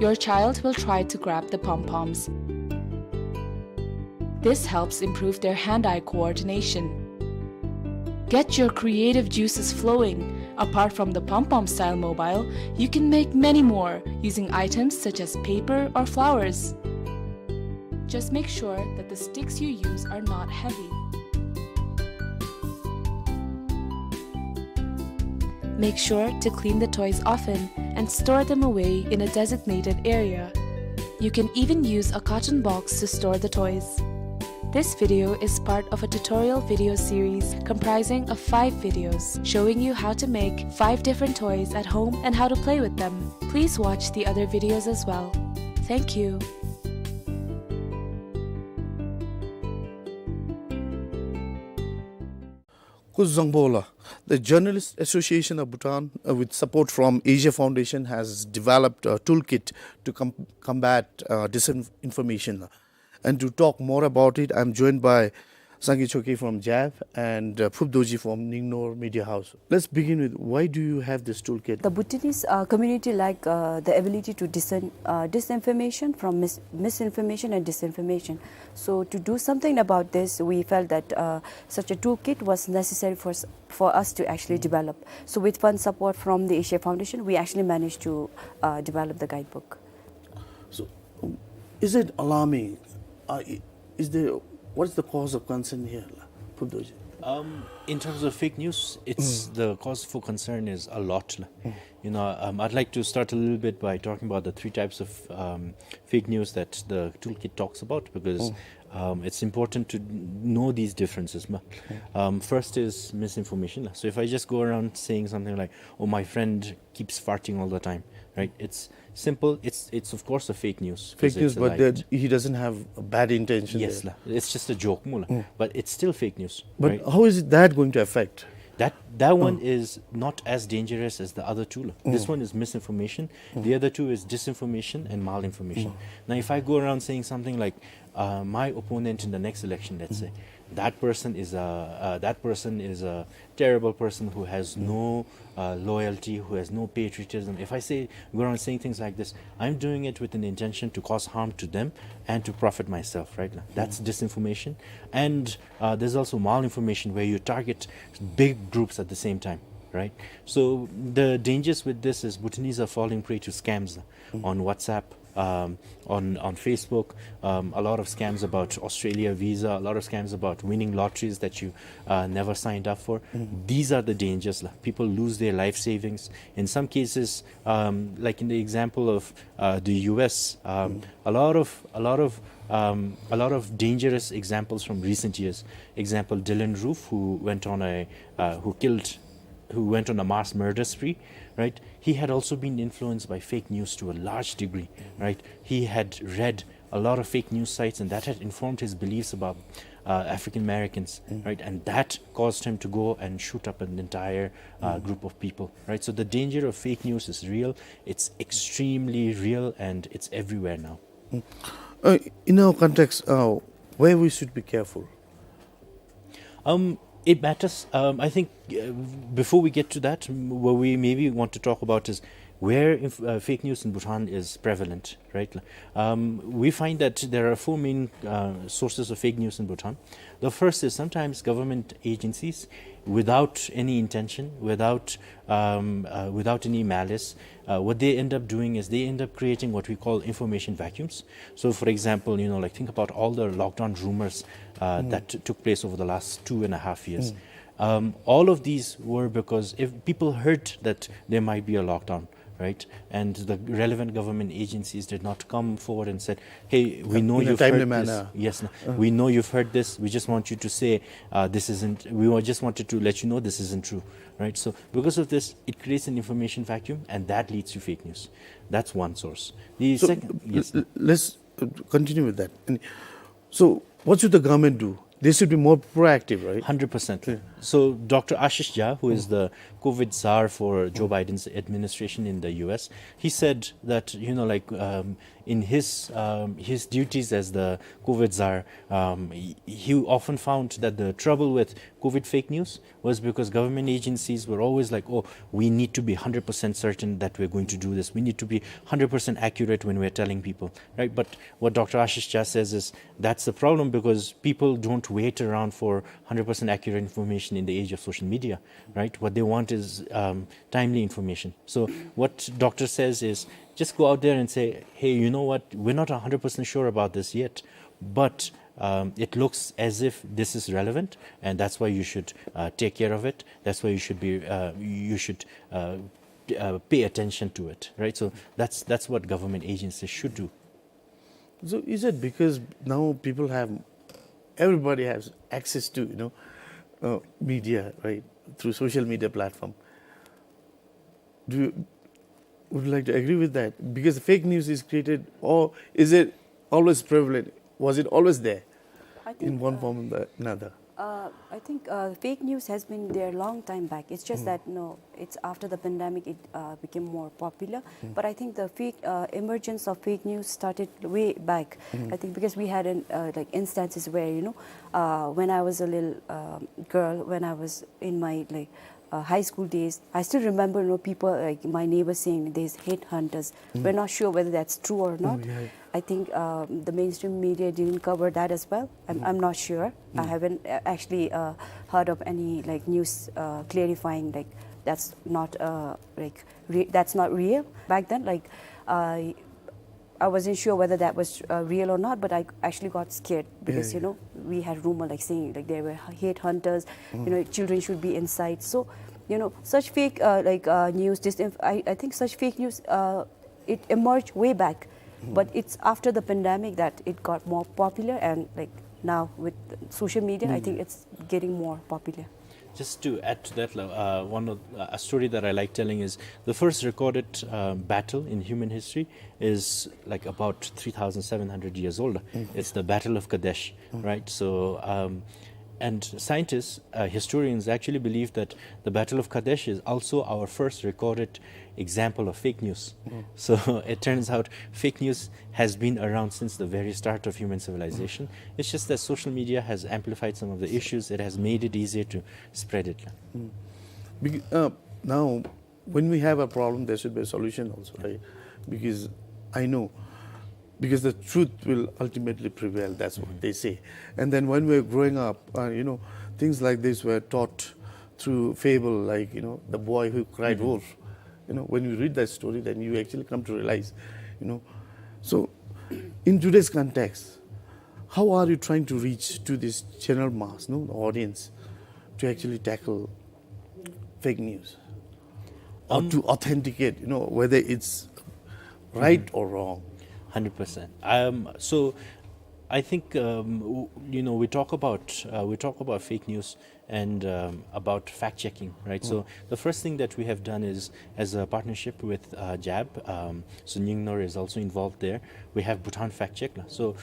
Your child will try to grab the pom-poms. This helps improve their hand-eye coordination. Get your creative juices flowing. Apart from the pom pom style mobile, you can make many more using items such as paper or flowers. Just make sure that the sticks you use are not heavy. Make sure to clean the toys often and store them away in a designated area. You can even use a carton box to store the toys. This video is part of a tutorial video series comprising of five videos showing you how to make five different toys at home and how to play with them. Please watch the other videos as well. Thank you. Kuzuzangpo la, the Journalist Association of Bhutan, uh, with support from Asia Foundation, has developed a toolkit to com-, combat, uh, disinformation. And to talk more about it, I'm joined by Sangay Choekyi from JAV and, uh, Phup Dorji from Ningnor Media House. Let's begin with, why do you have this toolkit? The Bhutanese, uh, community lack, uh, the ability to discern, uh, disinformation from mis-, misinformation and disinformation. So to do something about this, we felt that, uh, such a toolkit was necessary for s-, for us to actually develop. So with fund support from the Asia Foundation, we actually managed to, uh, develop the guidebook. So, is it alarming? Uh, i-, is there, what is the cause of concern here, la, Phup Dorji? Um, in terms of fake news, it's, the cause for concern is a lot, la. You know, um, I'd like to start a little bit by talking about the three types of, um, fake news that the toolkit talks about, because, um, it's important to know these differences, ma. Um, first is misinformation, la. So if I just go around saying something like, "Oh, my friend keeps farting all the time," right? It's simple. It's, it's of course a fake news, 'cause it's a lie. Fake news, but that he doesn't have a bad intention there. Yes, la. It's just a joke, mu la. But it's still fake news, right? But how is it that going to affect? That, that one is not as dangerous as the other two, la. This one is misinformation. The other two is disinformation and malinformation. Now, if I go around saying something like, uh, "My opponent in the next election," let's say, "that person is a, uh, that person is a terrible person who has no, uh, loyalty, who has no patriotism." If I say, go around saying things like this, I'm doing it with an intention to cause harm to them and to profit myself, right? That's disinformation. And, uh, there's also malinformation, where you target big groups at the same time, right? So the dangers with this is Bhutanese are falling prey to scams on WhatsApp, um, on, on Facebook. Um, a lot of scams about Australia visa, a lot of scams about winning lotteries that you, uh, never signed up for. These are the dangers, la. People lose their life savings. In some cases, um, like in the example of, uh, the U S, um, a lot of, a lot of, um, a lot of dangerous examples from recent years. Example, Dylann Roof, who went on a, uh, who killed who went on a mass murder spree, right? He had also been influenced by fake news to a large degree, right? He had read a lot of fake news sites, and that had informed his beliefs about, uh, African Americans, right? And that caused him to go and shoot up an entire, uh, group of people, right? So the danger of fake news is real. It's extremely real, and it's everywhere now. Uh, in our context, uh, where we should be careful? Um, it matters. Um, I think, uh, before we get to that, m-, what we maybe want to talk about is where inf-, uh, fake news in Bhutan is prevalent, right? Um, we find that there are four main, uh, sources of fake news in Bhutan. The first is sometimes government agencies, without any intention, without, um, uh, without any malice, uh, what they end up doing is they end up creating what we call information vacuums. So, for example, you know, like, think about all the lockdown rumors, uh, that t-, took place over the last two and a half years. Um, all of these were because if people heard that there might be a lockdown, right, and the relevant government agencies did not come forward and said, "Hey, we know you've heard this." Yes, no. "We know you've heard this. We just want you to say, uh, this isn't, we wa-, just wanted to let you know this isn't true," right? So because of this, it creates an information vacuum, and that leads to fake news. That's one source. The second, yes, l-, l-, let's, uh, continue with that. And so what should the government do? They should be more proactive, right? Hundred percent. So Doctor Ashish Jha, who is the COVID czar for Joe Biden's administration in the U S, he said that, you know, like, um, in his, um, his duties as the COVID czar, um, he, he often found that the trouble with COVID fake news was because government agencies were always like, "Oh, we need to be hundred percent certain that we're going to do this. We need to be hundred percent accurate when we're telling people," right? But what Doctor Ashish Jha says is that's the problem, because people don't wait around for hundred percent accurate information in the age of social media, right? What they want is, um, timely information. So what doctor says is just go out there and say, "Hey, you know what? We're not hundred percent sure about this yet, but, um, it looks as if this is relevant, and that's why you should, uh, take care of it. That's why you should be, uh, you should, uh, p-, uh, pay attention to it," right? So that's, that's what government agencies should do. So is it because now people have, everybody has access to, you know, uh, media, right, through social media platform? Do you, would you like to agree with that? Because fake news is created, or is it always prevalent? Was it always there I think, in one uh, form or the another? Uh, I think, uh, fake news has been there long time back. It's just that, no, it's after the pandemic it, uh, became more popular. But I think the fake, uh, emergence of fake news started way back. I think because we had an, uh, like, instances where, you know, uh, when I was a little, um, girl, when I was in my, like, uh, high school days, I still remember, you know, people, like, my neighbors saying there's headhunters. We're not sure whether that's true or not. I think, um, the mainstream media didn't cover that as well. I'm, I'm not sure. I haven't, uh, actually, uh, heard of any, like, news, uh, clarifying, like, that's not, uh, like, re-, that's not real. Back then, like, uh, I wasn't sure whether that was, uh, real or not, but I actually got scared because, you know, we had rumor, like, saying, like, there were headhunters, you know, children should be inside. So, you know, such fake, uh, like, uh, news, disinf-, I, I think such fake news, uh, it emerged way back, but it's after the pandemic that it got more popular, and, like, now with social media, I think it's getting more popular. Just to add to that, uh, one of, uh, a story that I like telling is the first recorded, uh, battle in human history is, like, about three thousand seven hundred years old. It's the Battle of Kadesh, right? So, um, and scientists, uh, historians actually believe that the Battle of Kadesh is also our first recorded example of fake news. So it turns out fake news has been around since the very start of human civilization. It's just that social media has amplified some of the issues. It has made it easier to spread it. Bec-, uh, now, when we have a problem, there should be a solution also, right? Because I know, because the truth will ultimately prevail. That's what they say. And then when we're growing up, uh, you know, things like this were taught through fable, like, you know, the boy who cried wolf. You know, when you read that story, then you actually come to realize, you know. So, in today's context, how are you trying to reach to this general mass, no, the audience, to actually tackle fake news, or to authenticate, you know, whether it's right or wrong? Hundred percent. Um, so I think, um, w-, you know, we talk about, uh, we talk about fake news and, um, about fact checking, right? So the first thing that we have done is, as a partnership with, uh, JAB, um, so Nyingner is also involved there. We have Bhutan Fact Check. So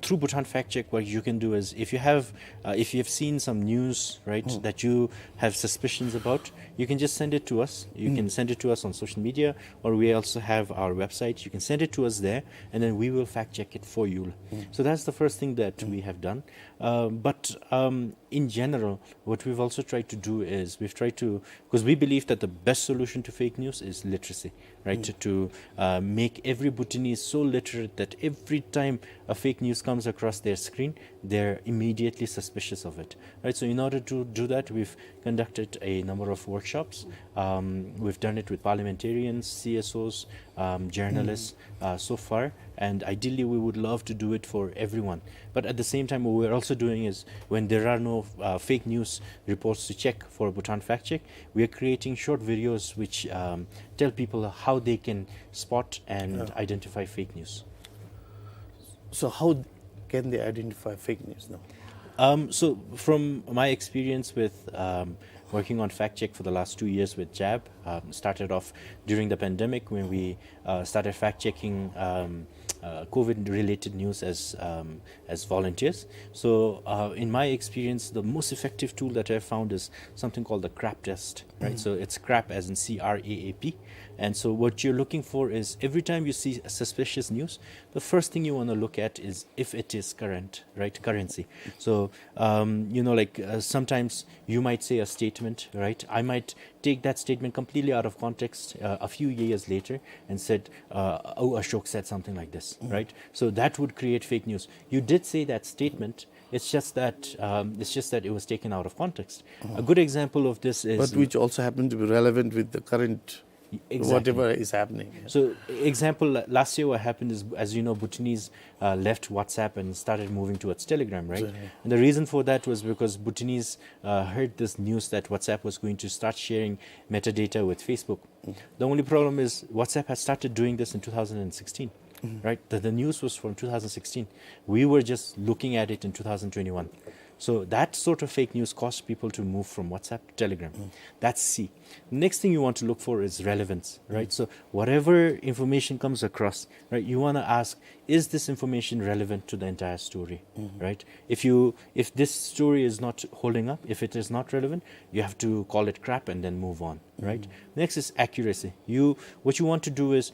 through Bhutan Fact Check, what you can do is, if you have, uh, if you have seen some news, right, that you have suspicions about, you can just send it to us. You can send it to us on social media, or we also have our website. You can send it to us there, and then we will fact check it for you. So that's the first thing that we have done. Uh, but, um, in general, what we've also tried to do is we've tried to, 'cause we believe that the best solution to fake news is literacy, right? To, to, uh, make every Bhutanese so literate that every time a fake news comes across their screen, they're immediately suspicious of it, right? So in order to do that, we've conducted a number of workshops. Um, we've done it with parliamentarians, C S Os, um, journalists, uh, so far, and ideally we would love to do it for everyone. But at the same time, what we're also doing is, when there are no, uh, fake news reports to check for Bhutan Fact Check, we are creating short videos which, um, tell people how they can spot and identify fake news. So how can they identify fake news now? Um, so from my experience with, um, working on fact check for the last two years with JAB, um, started off during the pandemic when we, uh, started fact checking, um, uh, COVID related news as, um, as volunteers. So, uh, in my experience, the most effective tool that I've found is something called the CRAP test, right? So it's CRAP as in C R A A P. And so what you're looking for is every time you see a suspicious news, the first thing you wanna look at is if it is current, right? Currency. So, um, you know, like, uh, sometimes you might say a statement, right? I might take that statement completely out of context, uh, a few years later and said, uh, "Oh, Ashok said something like this," right? So that would create fake news. You did say that statement, It's just that, um, it's just that it was taken out of context. A good example of this is... But which also happened to be relevant with the current, exactly, whatever is happening. So, example, la-, last year what happened is, as you know, Bhutanese, uh, left WhatsApp and started moving towards Telegram, right? Exactly. And the reason for that was because Bhutanese, uh, heard this news that WhatsApp was going to start sharing metadata with Facebook. The only problem is WhatsApp has started doing this in two thousand sixteen, right? The, the news was from two thousand sixteen. We were just looking at it in two thousand twenty-one. So that sort of fake news caused people to move from WhatsApp to Telegram. That's C. Next thing you want to look for is relevance, right? So whatever information comes across, right, you wanna ask, is this information relevant to the entire story, right? If you, if this story is not holding up, if it is not relevant, you have to call it crap and then move on, right? Next is accuracy. You, what you want to do is,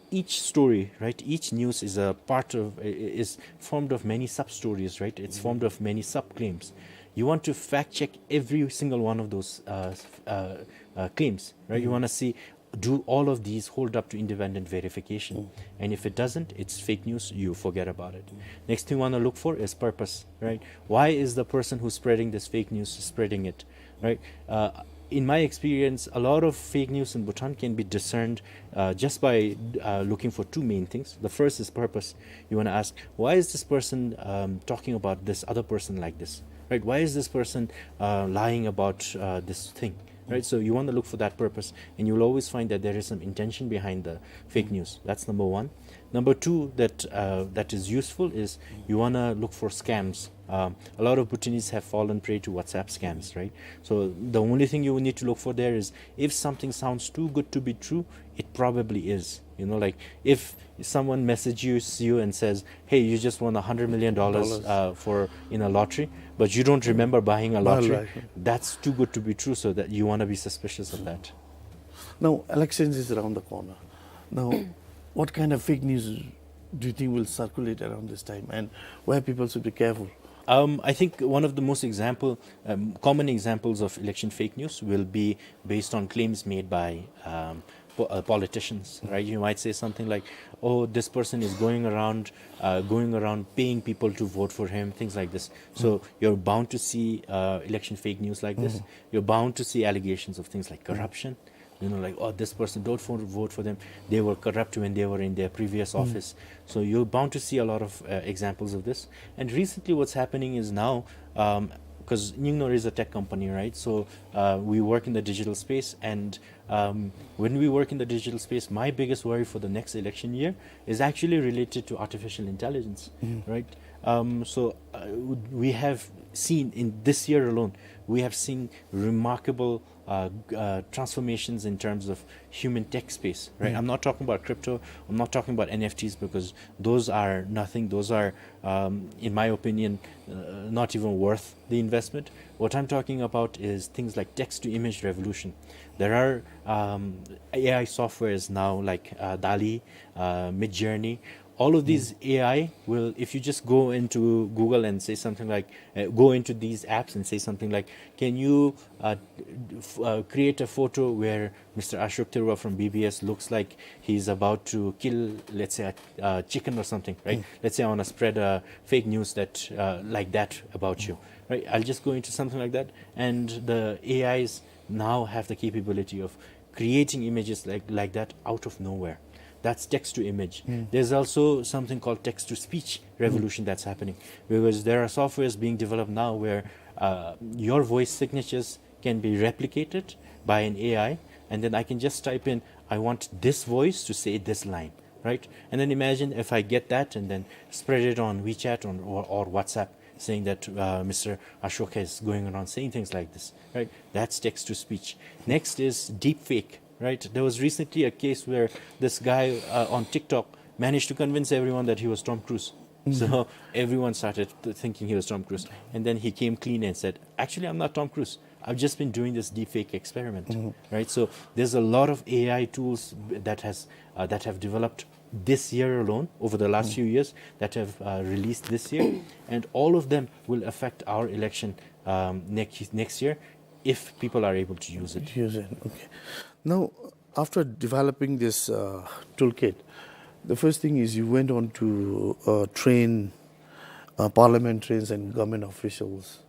each story, right, each news is a part of, i-, i-, is formed of many sub-stories, right? It's formed of many sub-claims. You want to fact check every single one of those, uh, s-, uh, uh, claims, right? You wanna see, do all of these hold up to independent verification? And if it doesn't, it's fake news, you forget about it. Next thing you wanna look for is purpose, right? Why is the person who's spreading this fake news spreading it, right? Uh, in my experience, a lot of fake news in Bhutan can be discerned, uh, just by, uh, looking for two main things. The first is purpose. You wanna ask, why is this person, um, talking about this other person like this, right? Why is this person, uh, lying about, uh, this thing, right? So you wanna look for that purpose, and you'll always find that there is some intention behind the fake news. That's number one. Number two that, uh, that is useful is you wanna look for scams. Um, a lot of Bhutanese have fallen prey to WhatsApp scams, right? So the only thing you need to look for there is, if something sounds too good to be true, it probably is. You know, like, if someone messages you and says, "Hey, you just won a hundred million dollars, uh, for, in a lottery," but you don't remember buying a lottery, that's too good to be true, so that you wanna be suspicious of that. Now, elections is around the corner. Now, what kind of fake news do you think will circulate around this time, and where people should be careful? Um, I think one of the most example, um, common examples of election fake news will be based on claims made by, um, po-, uh, politicians, right? You might say something like, "Oh, this person is going around, uh, going around paying people to vote for him," things like this. So you're bound to see, uh, election fake news like this. You're bound to see allegations of things like corruption. You know, like, "Oh, this person, don't vote, vote for them. They were corrupt when they were in their previous office." So you're bound to see a lot of, uh, examples of this. And recently what's happening is now, um, 'cause Nyingno is a tech company, right? So, uh, we work in the digital space, and, um, when we work in the digital space, my biggest worry for the next election year is actually related to artificial intelligence, right? Um, so, uh, we have seen in this year alone, we have seen remarkable, uh, g-, uh, transformations in terms of human tech space, right? I'm not talking about crypto. I'm not talking about N F Ts, because those are nothing. Those are, um, in my opinion, uh, not even worth the investment. What I'm talking about is things like text-to-image revolution. There are, um, A I softwares now like, uh, DALL-E, uh, Midjourney. All of these A I will, if you just go into Google and say something like, uh, go into these apps and say something like, "Can you, uh, f-, uh, create a photo where Mister Ashok Tharoa from B B S looks like he's about to kill, let's say, a, a chicken or something," right? Let's say I wanna spread a fake news that, uh, like that about you, right? I'll just go into something like that, and the A Is now have the capability of creating images like, like that out of nowhere. That's text to image. There's also something called text to speech revolution that's happening, because there are softwares being developed now where, uh, your voice signatures can be replicated by an A I, and then I can just type in, "I want this voice to say this line," right? And then imagine if I get that and then spread it on WeChat on, or, or WhatsApp, saying that, uh, Mister Ashok is going around saying things like this, right? That's text to speech. Next is deepfake, right? There was recently a case where this guy, uh, on TikTok managed to convince everyone that he was Tom Cruise. So everyone started th-, thinking he was Tom Cruise. And then he came clean and said, "Actually, I'm not Tom Cruise. I've just been doing this deepfake experiment," right? So there's a lot of A I tools that has, uh, that have developed this year alone, over the last few years, that have, uh, released this year, and all of them will affect our election, um, next, next year, if people are able to use it. Use it, okay. Now, after developing this, uh, toolkit, the first thing is you went on to, uh, train uh, parliamentarians and government officials?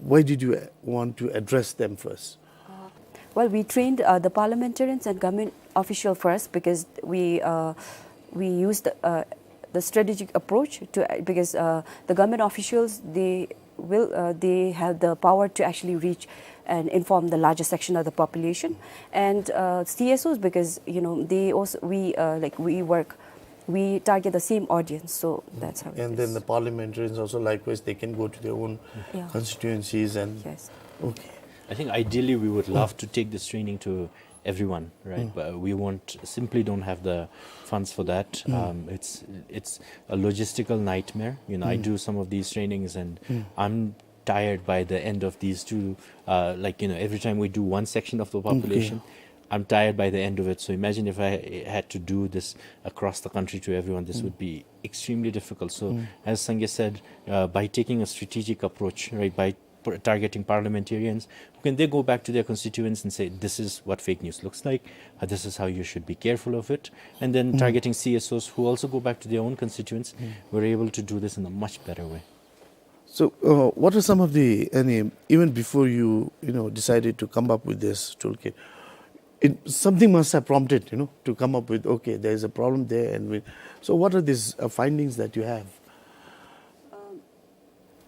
Why did you want to address them first? Uh, well, we trained uh, the parliamentarians and government official first because we uh, we used uh, the strategic approach to because uh, the government officials, they will uh, they have the power to actually reach and inform the larger section of the population, and uh, C S Os, because you know they also we uh, like we work we target the same audience, so that's how. And then the parliamentarians also, likewise, they can go to their own Yeah. constituencies and Yes. Okay. I think ideally we would love to take this training to everyone, right? But we won't simply don't have the funds for that. Um, it's it's a logistical nightmare. You know, I do some of these trainings, and I'm tired by the end of these two. Uh, like you know, every time we do one section of the population, I'm tired by the end of it. So imagine if I had to do this across the country to everyone. This would be extremely difficult. So as Sangay said, uh, by taking a strategic approach, right, by par- targeting parliamentarians, who can they go back to their constituents and say, this is what fake news looks like, uh, this is how you should be careful of it, and then targeting C S Os who also go back to their own constituents, we're able to do this in a much better way. So, uh, what are some of the, any, even before you, you know, decided to come up with this toolkit, it, something must have prompted, you know, to come up with, okay, there is a problem there, and we, so what are these uh, findings that you have?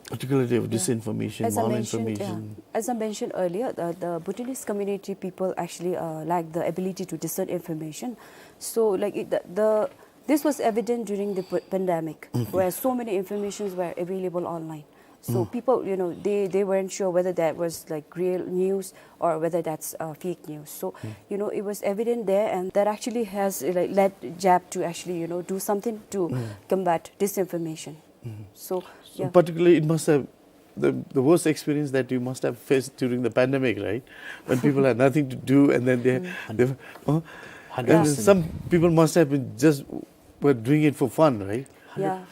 Particularly of disinformation, As I mentioned, malinformation. Yeah. As I mentioned earlier, the, the Bhutanese community people actually uh, lack the ability to discern information. So, like it, the, the this was evident during the p- pandemic, where so many informations were available online. So people, you know, they, they weren't sure whether that was like real news or whether that's uh, fake news. So you know, it was evident there, and that actually has uh, like led J A P to actually you know do something to combat disinformation. So So yeah. particularly, it must have the, the worst experience that you must have faced during the pandemic, right? When people had nothing to do, and then they, they uh, and Hundred percent. Some people must have been just were doing it for fun, right? Yeah.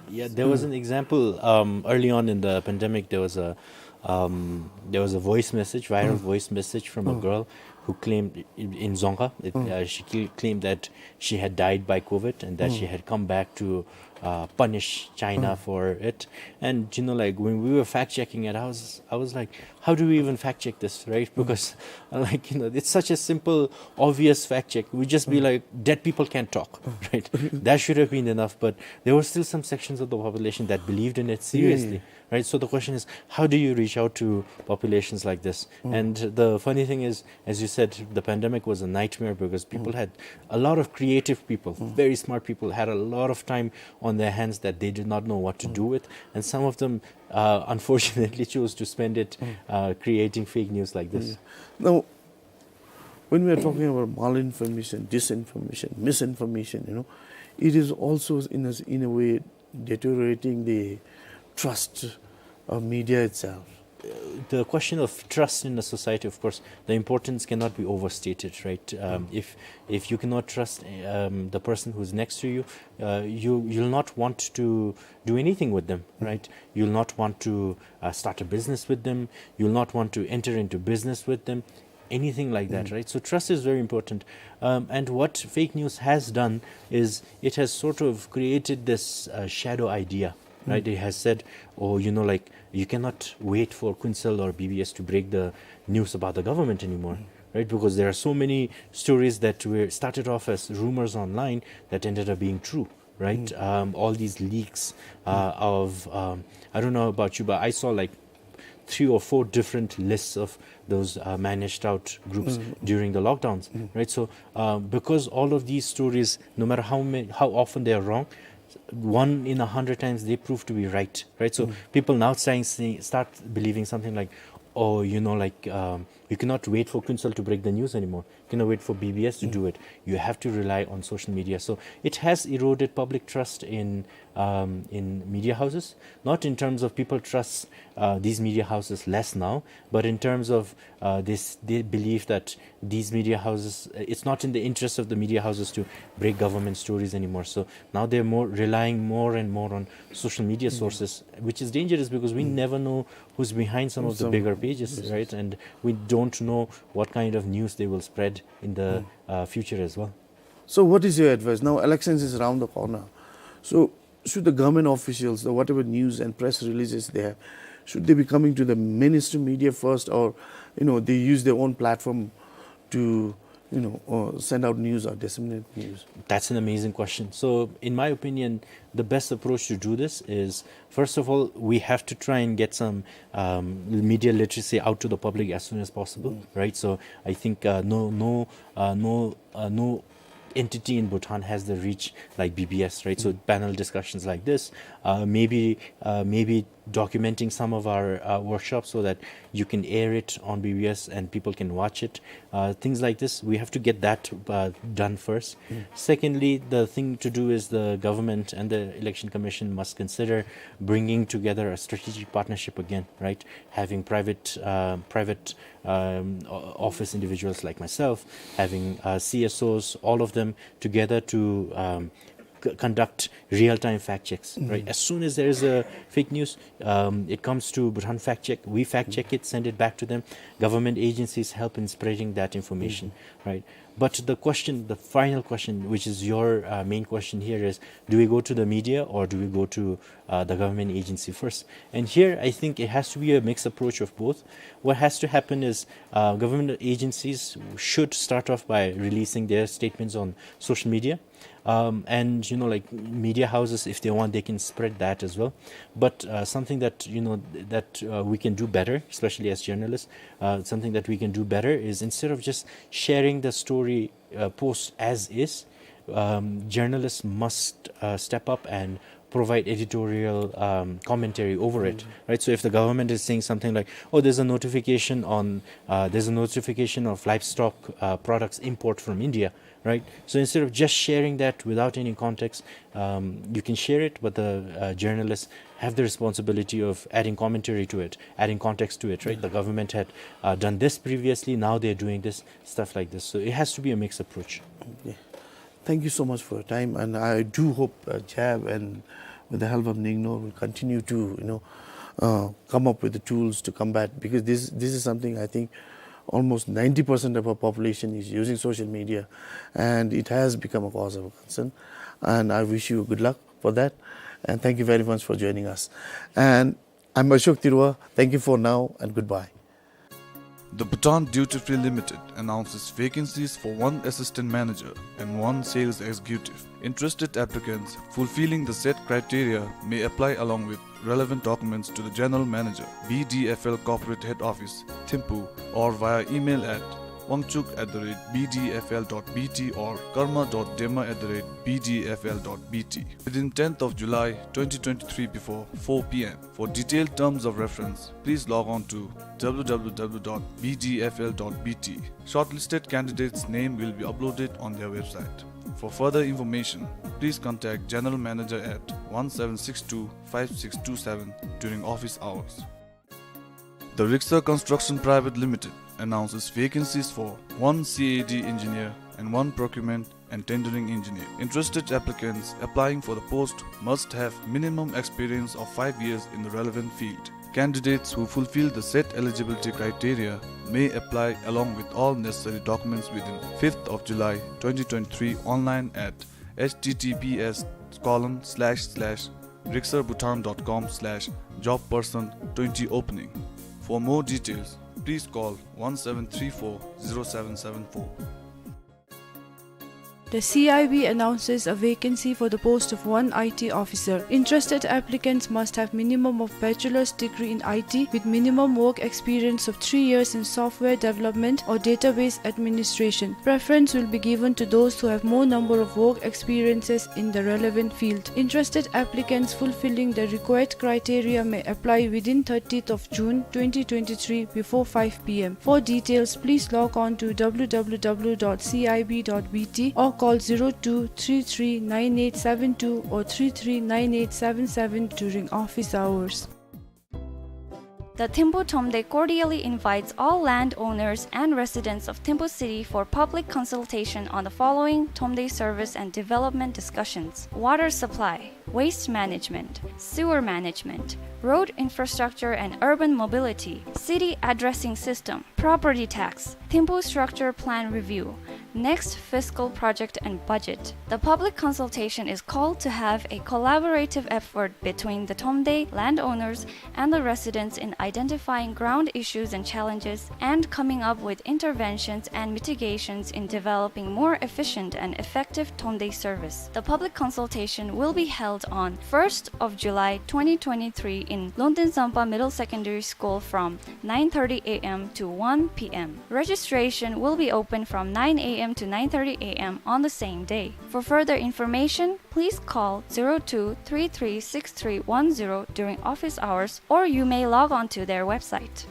Yeah, there was an example um, early on in the pandemic. There was a um, there was a voice message, viral voice message from a girl who claimed in, in Dzongkha. It, uh, she cl- claimed that she had died by COVID and that she had come back to uh, punish China for it. And you know, like when we were fact checking it, I was I was like, how do we even fact check this, right? Because uh, like you know, it's such a simple, obvious fact check. We just be like, dead people can't talk, right? That should have been enough, but there were still some sections of the population that believed in it seriously, right? So the question is, how do you reach out to populations like this? And the funny thing is, as you said, the pandemic was a nightmare because people had a lot of creative people, very smart people, had a lot of time on their hands that they did not know what to do with, and some of them uh, unfortunately chose to spend it uh, creating fake news like this. Now, when we are talking about malinformation, disinformation, misinformation, you know, it is also in a, in a way deteriorating the trust of media itself. The question of trust in a society, of course, the importance cannot be overstated, right? Um, if if you cannot trust um, the person who's next to you, uh, you you'll not want to do anything with them, right? You'll not want to uh, start a business with them. You'll not want to enter into business with them, anything like that, right? So trust is very important. Um, and what fake news has done is it has sort of created this uh, shadow idea, right? It has said, oh, you know, like, you cannot wait for Kuensel or B B S to break the news about the government anymore, right? Because there are so many stories that were started off as rumors online that ended up being true, right? Um, all these leaks uh, of, um, I don't know about you, but I saw like three or four different lists of those uh, managed out groups during the lockdowns, right? So, uh, because all of these stories, no matter how many, how often they are wrong, one in a hundred times they prove to be right, right? So people now starting saying, start believing something like, oh, you know, like um, you cannot wait for Kuensel to break the news anymore. You cannot wait for B B S to do it. You have to rely on social media. So it has eroded public trust in um, in media houses. Not in terms of people trust uh, these media houses less now, but in terms of uh, this, they believe that these media houses, uh, it's not in the interest of the media houses to break government stories anymore. So now they're more relying more and more on social media sources, which is dangerous because we never know who's behind some of the bigger pages, right? And we don't know what kind of news they will spread in the uh, future as well. So, what is your advice? Now, elections is around the corner. So, should the government officials, the whatever news and press releases they have, should they be coming to the mainstream media first, or, you know, they use their own platform to, you know, uh, send out news or disseminate news? That's an amazing question. So, in my opinion, the best approach to do this is, first of all, we have to try and get some, um, media literacy out to the public as soon as possible, right? So, I think, uh, no, no, uh, no, uh, no entity in Bhutan has the reach like B B S, right? So panel discussions like this, uh, maybe, uh, maybe documenting some of our, uh, workshops so that you can air it on B B S and people can watch it. Uh, things like this, we have to get that, uh, done first. Secondly, the thing to do is the government and the Election Commission must consider bringing together a strategic partnership again, right? Having private, uh, private um, o- office individuals like myself, having, uh, C S Os, all of them together to, um, c- conduct real-time fact checks, right? As soon as there is a fake news, um, it comes to Bhutan Fact Check. We fact check it, send it back to them. Government agencies help in spreading that information, right? But the question, the final question, which is your, uh, main question here, is do we go to the media or do we go to, uh, the government agency first? And here, I think it has to be a mixed approach of both. What has to happen is, uh, government agencies should start off by releasing their statements on social media. Um, and, you know, like, media houses, if they want, they can spread that as well. But, uh, something that, you know, that, uh, we can do better, especially as journalists, uh, something that we can do better is, instead of just sharing the story, uh, post as is, um, journalists must, uh, step up and provide editorial, um, commentary over it, right? So if the government is saying something like, "Oh, there's a notification on, uh, there's a notification of livestock, uh, products import from India," right? So instead of just sharing that without any context, um, you can share it, but the, uh, journalists have the responsibility of adding commentary to it, adding context to it, right? The government had, uh, done this previously, now they're doing this, stuff like this. So it has to be a mixed approach. Okay. Thank you so much for your time, and I do hope, uh, JAB and with the help of NIGNOR will continue to, you know, uh, come up with the tools to combat, because this, this is something I think almost ninety percent of our population is using social media, and it has become a cause of concern. And I wish you good luck for that, and thank you very much for joining us. And I'm Ashok Tirua. Thank you for now, and goodbye. The Bhutan Duty Free Limited announces vacancies for one assistant manager and one sales executive. Interested applicants fulfilling the said criteria may apply along with relevant documents to the general manager, B D F L Corporate Head Office, Thimphu, or via email at wangchuk at the rate B D F L dot B T or karma dot dema at the rate B D F L dot B T within tenth of July twenty twenty-three before four p m. For detailed terms of reference, please log on to w w w dot b d f l dot b t. Shortlisted candidates' name will be uploaded on their website. For further information, please contact General Manager at one seven six two five six two seven during office hours. The Rixar Construction Private Limited announces vacancies for one C A D engineer and one procurement and tendering engineer. Interested applicants applying for the post must have minimum experience of five years in the relevant field. Candidates who fulfill the set eligibility criteria may apply along with all necessary documents within fifth of July twenty twenty-three online at h t t p s colon slash slash rixarbhutan dot com slash job person twenty opening. For more details, please call one seven three four zero seven seven four. The C I B announces a vacancy for the post of one I T officer. Interested applicants must have minimum of bachelor's degree in I T with minimum work experience of three years in software development or database administration. Preference will be given to those who have more number of work experiences in the relevant field. Interested applicants fulfilling the required criteria may apply within thirtieth of June twenty twenty-three before five p m. For details, please log on to w w w dot c i b dot b t or call zero two three three nine eight seven two or three three nine eight seven seven during office hours. The Thimphu Thromde cordially invites all landowners and residents of Thimphu City for public consultation on the following Thromde service and development discussions: water supply, waste management, sewer management, road infrastructure and urban mobility, city addressing system, property tax, Thimphu structure plan review, next fiscal project and budget. The public consultation is called to have a collaborative effort between the Thomde landowners and the residents in identifying ground issues and challenges and coming up with interventions and mitigations in developing more efficient and effective Thomde service. The public consultation will be held on first of July twenty twenty-three in Longten Zampa Middle Secondary School from nine thirty A M to one P M. Registration will be open from nine A M to nine thirty A M on the same day. For further information, please call zero two three three six three one zero during office hours, or you may log on to their website.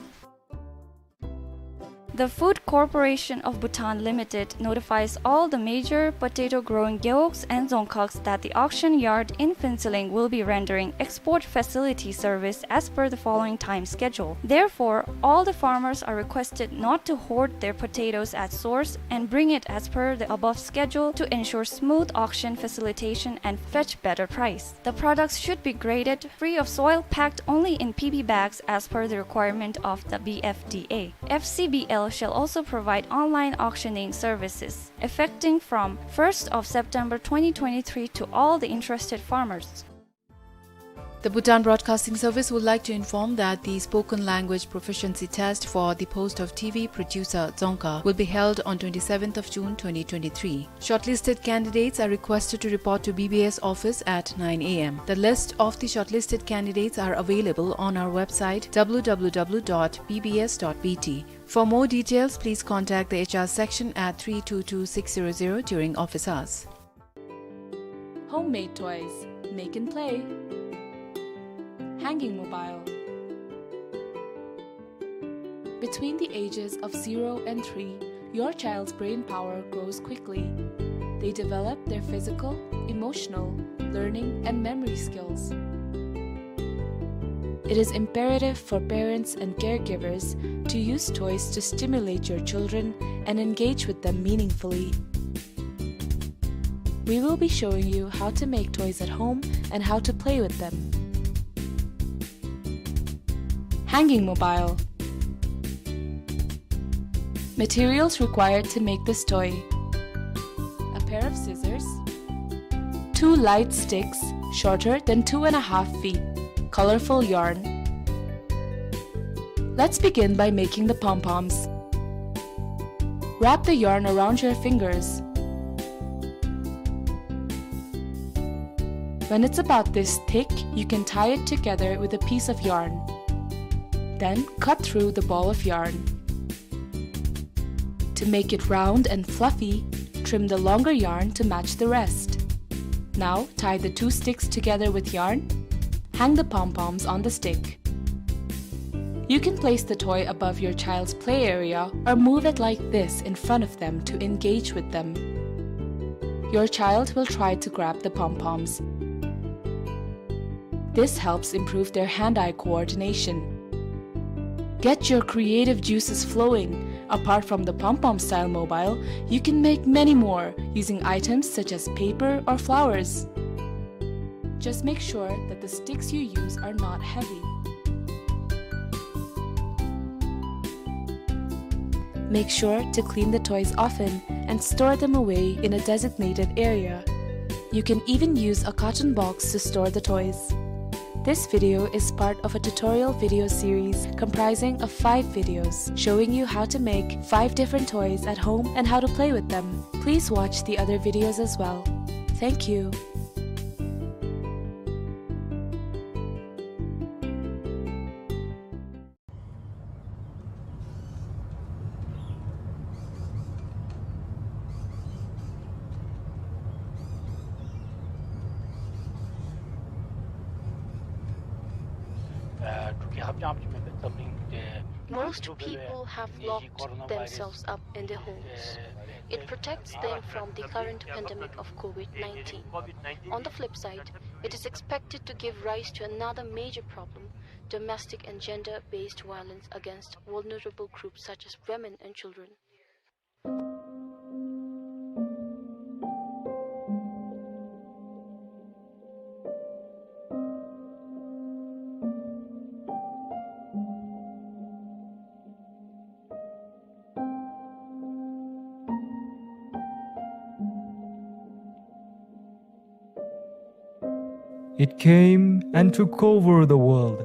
The Food Corporation of Bhutan Limited notifies all the major potato-growing gewogs and dzongkhags that the auction yard in Phuentsholing will be rendering export facility service as per the following time schedule. Therefore, all the farmers are requested not to hoard their potatoes at source and bring it as per the above schedule to ensure smooth auction facilitation and fetch better price. The products should be graded free of soil, packed only in P P bags as per the requirement of the B F D A. F C B L shall also provide online auctioning services, effecting from first of September twenty twenty-three to all the interested farmers. The Bhutan Broadcasting Service would like to inform that the spoken language proficiency test for the post of T V producer dzongkha will be held on twenty-seventh of June twenty twenty-three. Shortlisted candidates are requested to report to B B S office at nine A M. The list of the shortlisted candidates are available on our website, W W W dot B B S dot B T. For more details, please contact the H R section at three two two six zero zero during office hours. Homemade toys. Make and play. Hanging mobile. Between the ages of zero and three, your child's brain power grows quickly. They develop their physical, emotional, learning, and memory skills. It is imperative for parents and caregivers to use toys to stimulate your children and engage with them meaningfully. We will be showing you how to make toys at home and how to play with them. Hanging mobile. Materials required to make this toy: a pair of scissors, two light sticks shorter than two and a half feet, colorful yarn. Let's begin by making the pom-poms. Wrap the yarn around your fingers. When it's about this thick, you can tie it together with a piece of yarn. Then cut through the ball of yarn. To make it round and fluffy, trim the longer yarn to match the rest. Now tie the two sticks together with yarn. Hang the pom-poms on the stick. You can place the toy above your child's play area or move it like this in front of them to engage with them. Your child will try to grab the pom-poms. This helps improve their hand-eye coordination. Get your creative juices flowing. Apart from the pom-pom style mobile, you can make many more using items such as paper or flowers. Just make sure that the sticks you use are not heavy. Make sure to clean the toys often and store them away in a designated area. You can even use a carton box to store the toys. This video is part of a tutorial video series comprising of five videos showing you how to make five different toys at home and how to play with them. Please watch the other videos as well. Thank you. Most people have locked themselves up in their homes. It protects them from the current pandemic of COVID nineteen. On the flip side, it is expected to give rise to another major problem: domestic and gender-based violence against vulnerable groups such as women and children. It came and took over the world,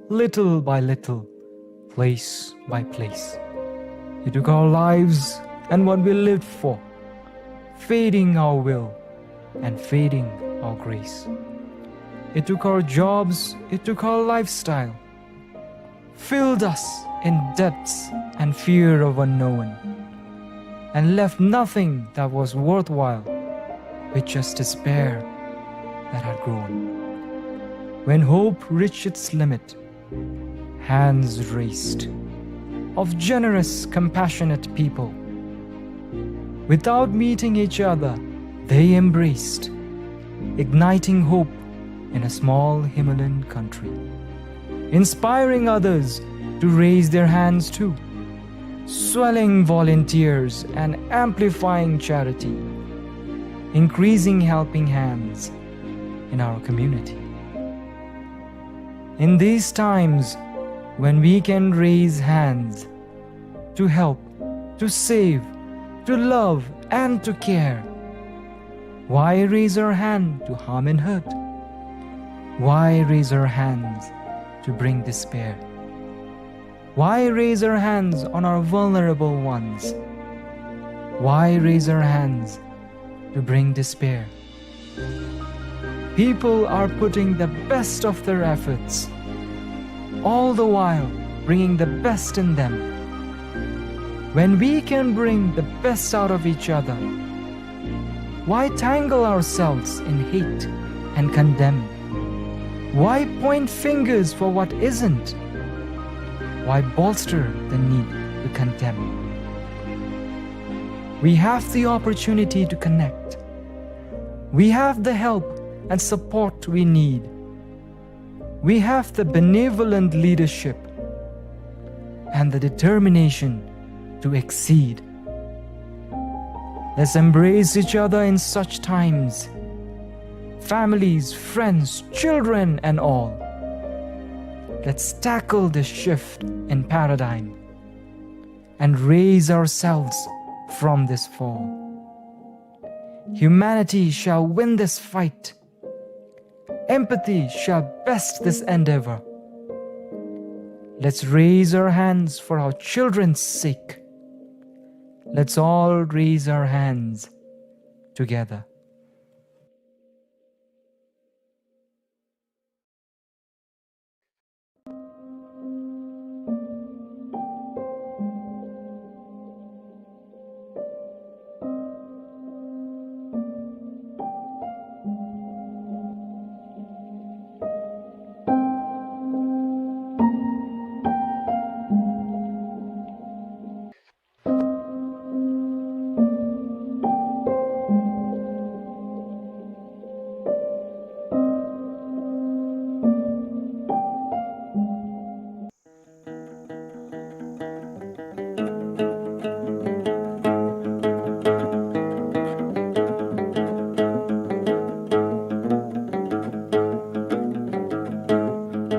little by little, place by place. It took our lives and what we lived for, feeding our will and feeding our grace. It took our jobs, it took our lifestyle, filled us in debts and fear of unknown, and left nothing that was worthwhile, with just despair that had grown. When hope reached its limit, hands raised of generous, compassionate people. Without meeting each other, they embraced, igniting hope in a small Himalayan country, inspiring others to raise their hands too, swelling volunteers and amplifying charity, increasing helping hands in our community. In these times when we can raise hands to help, to save, to love, and to care, why raise our hand to harm and hurt? Why raise our hands to bring despair? Why raise our hands on our vulnerable ones? Why raise our hands to bring despair? People are putting the best of their efforts, all the while bringing the best in them. When we can bring the best out of each other, why tangle ourselves in hate and condemn? Why point fingers for what isn't? Why bolster the need to condemn? We have the opportunity to connect. We have the help and support we need. We have the benevolent leadership and the determination to exceed. Let's embrace each other in such times. Families, friends, children, and all. Let's tackle this shift in paradigm and raise ourselves from this fall. Humanity shall win this fight. Empathy shall best this endeavor. Let's raise our hands for our children's sake. Let's all raise our hands together.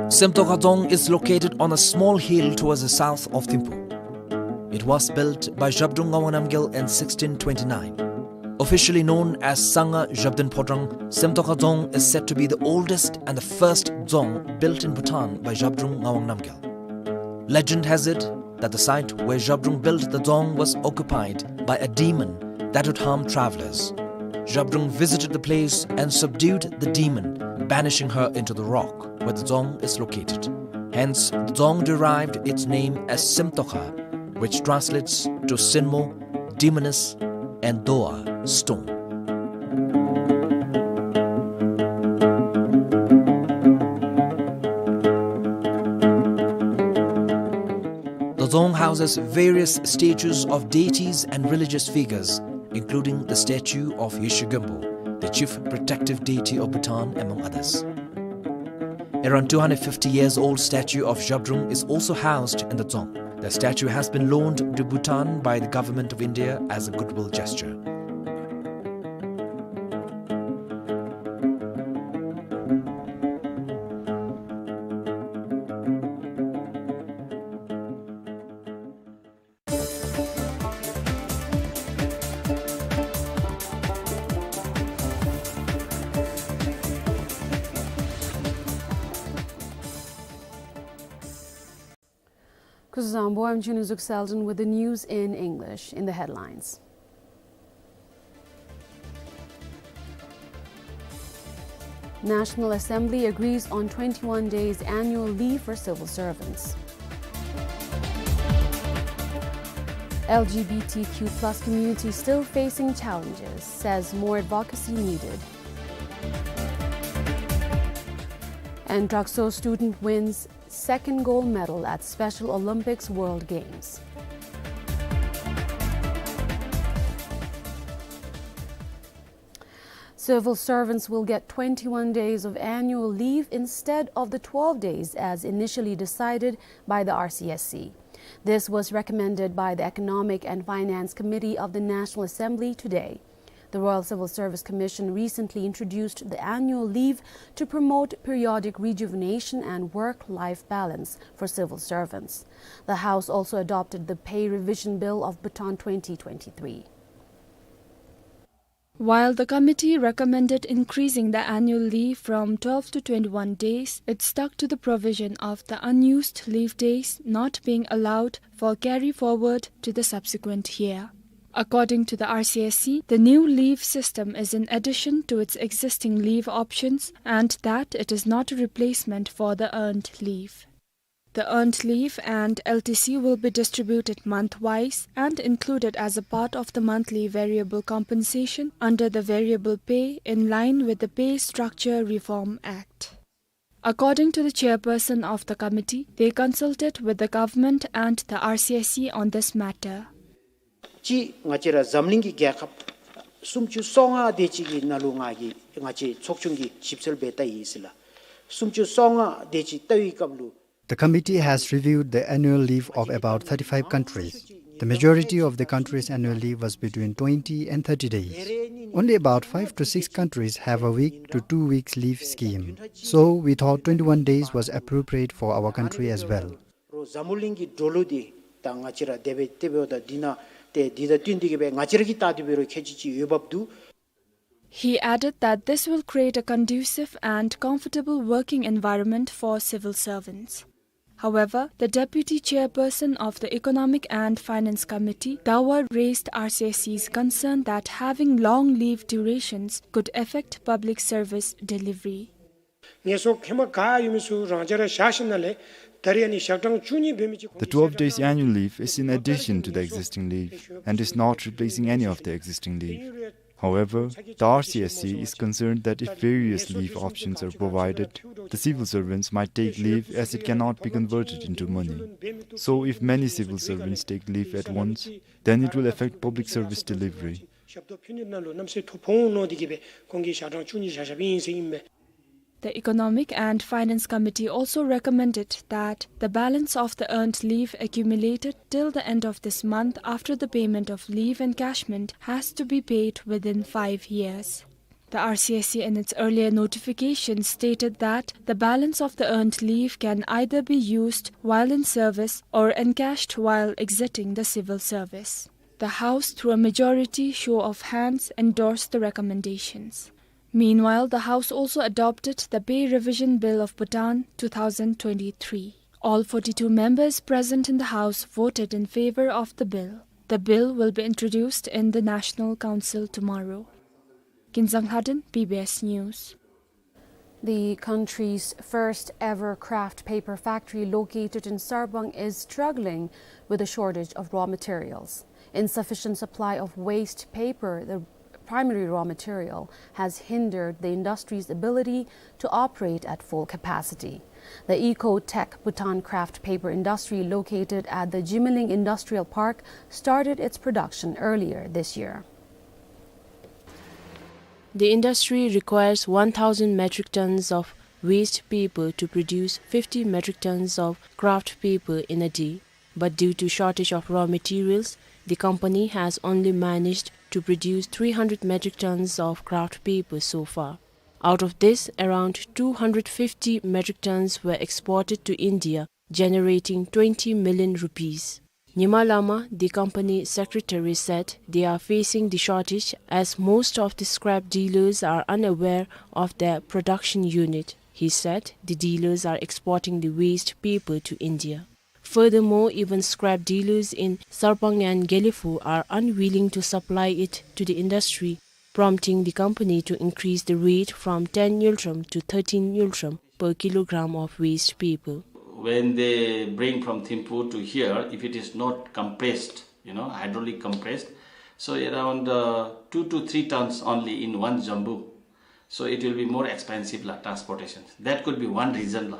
Semtokha Dzong is located on a small hill towards the south of Thimphu. It was built by Zhabdrung Ngawang Namgyal in sixteen twenty-nine. Officially known as Sangha Zhabdrung Phodrang, Semtokha Dzong is said to be the oldest and the first dzong built in Bhutan by Zhabdrung Ngawang Namgyal. Legend has it that the site where Zhabdrung built the dzong was occupied by a demon that would harm travelers. Zhabdrung visited the place and subdued the demon, banishing her into the rock where the dzong is located. Hence, the dzong derived its name as Semtokha, which translates to Sinmo, demoness, and Doa, stone. The dzong houses various statues of deities and religious figures, including the statue of Yeshe Gönpo, the chief protective deity of Bhutan, among others. Around two hundred fifty years old statue of Zhabdrung is also housed in the dzong. The statue has been loaned to Bhutan by the government of India as a goodwill gesture. Zangpo, I'm Chunuzuk Selden with the news in English. In the headlines, National Assembly agrees on twenty-one days annual leave for civil servants. L G B T Q plus community still facing challenges, says more advocacy needed. And Drakso student wins second gold medal at Special Olympics World Games. Civil servants will get twenty-one days of annual leave instead of the twelve days as initially decided by the R C S C. This was recommended by the Economic and Finance Committee of the National Assembly today. The Royal Civil Service Commission recently introduced the annual leave to promote periodic rejuvenation and work-life balance for civil servants. The House also adopted the Pay Revision Bill of Bhutan twenty twenty-three. While the committee recommended increasing the annual leave from twelve to twenty-one days, it stuck to the provision of the unused leave days not being allowed for carry forward to the subsequent year. According to the R C S C, the new leave system is in addition to its existing leave options and that it is not a replacement for the earned leave. The earned leave and L T C will be distributed month-wise and included as a part of the monthly variable compensation under the variable pay in line with the Pay Structure Reform Act. According to the chairperson of the committee, they consulted with the government and the R C S C on this matter. གཅིག་ང་བཅས་ར་འཛམ་གླིང་གི་རྒྱལ་ཁབ་སུམ་ཅུ་སོ་ལྔ་དེ་ཅིག་གི་ནང་ལུ་ང་གིས་ང་བཅས་ཚོགས་ཆུང་གིས་ཞིབ་འཚོལ་འབད་བལྟ་ཡི་ཟེར་ལགས། སུམ་ཅུ་སོ་ལྔ་དེ་ཅིག་བལྟ་བའི་སྐབས་ལུ། The committee has reviewed the annual leave of about thirty-five countries. The majority of the countries' annual leave was between twenty and thirty days. Only about five to six countries have a week to two weeks leave scheme. So we thought twenty-one days was appropriate for our country as well. རོགས་འཛམ་བུ་གླིང་གི་འགྲོ་ལུགས་འདི་ད་ང་བཅས་ར་དེ་སྦེ་དེ་འབདཝ་ད་འདི་ནང་ཏེ་འདི་དང་བསྟུན་ཏེ་གི་སྦེ་ང་བཅས་ར་གིས་བལྟ་སྟེ་འབད་རུང་ཁྱད་ཅིག་ཅིག་ཡོད་པ་འདུག། He added that this will create a conducive and comfortable working environment for civil servants. However, the deputy chairperson of the Economic and Finance Committee, Dawa, raised R C S C's concern that having long leave durations could affect public service delivery. ངལ་གསོ་ཧེ་མ་ག་ཡོད་མི་ཚུ་རང་འཇགས་ར་བཞག་ཞིནམ་ལས་ད་རིས་ཨ་ནི་ཞག་གྲངས་བཅུ་གཉིས་འབད་མི་ཅིག་The twelve days annual leave is in addition to the existing leave and is not replacing any of the existing leave. However, the R C S C is concerned that if various leave options are provided, the civil servants might take leave as it cannot be converted into money. So if many civil servants take leave at once, then it will affect public service delivery. ཞབས་ཏོག་ཕུལ་ནི་ནང་ལུ་གནམ་མེད་ས་མེད་ཐོ་ཕོག་འོང་མནོ་སྟེ་གི་སྦེ་ཁོང་གིས་ཞག་གྲངས་བཅུ་གཉིས་བཞག་བཞགཔ་ཨིན་ཟེར་ཨིན་མས། The Economic and Finance Committee also recommended that the balance of the earned leave accumulated till the end of this month after the payment of leave encashment has to be paid within five years. The R C S C in its earlier notification stated that the balance of the earned leave can either be used while in service or encashed while exiting the civil service. The House, through a majority show of hands, endorsed the recommendations. Meanwhile, the House also adopted the Pay Revision Bill of Bhutan two thousand twenty-three. All forty-two members present in the House voted in favor of the bill. The bill will be introduced in the National Council tomorrow. Kinzang Lhaden, B B S News. The country's first ever craft paper factory located in Sarpang is struggling with a shortage of raw materials. Insufficient supply of waste paper, the primary raw material, has hindered the industry's ability to operate at full capacity. The Eco Tech Bhutan craft paper industry located at the Jimiling Industrial Park started its production earlier this year. The industry requires one thousand metric tons of waste paper to produce fifty metric tons of craft paper in a day. But due to shortage of raw materials, the company has only managed to produce three hundred metric tons of craft paper so far. Out of this, around two hundred fifty metric tons were exported to India, generating twenty million rupees. Nyima Lama, the company secretary, said they are facing the shortage as most of the scrap dealers are unaware of their production unit. He said the dealers are exporting the waste paper to India. Furthermore, even scrap dealers in Sarpang and Gelephu are unwilling to supply it to the industry, prompting the company to increase the rate from ten ngultrum to thirteen ngultrum per kilogram of waste paper. When they bring from Thimphu to here, if it is not compressed, you know, hydraulic compressed, so around, uh, two to three tons only in one jumbo. So it will be more expensive la, transportation. That could be one reason la.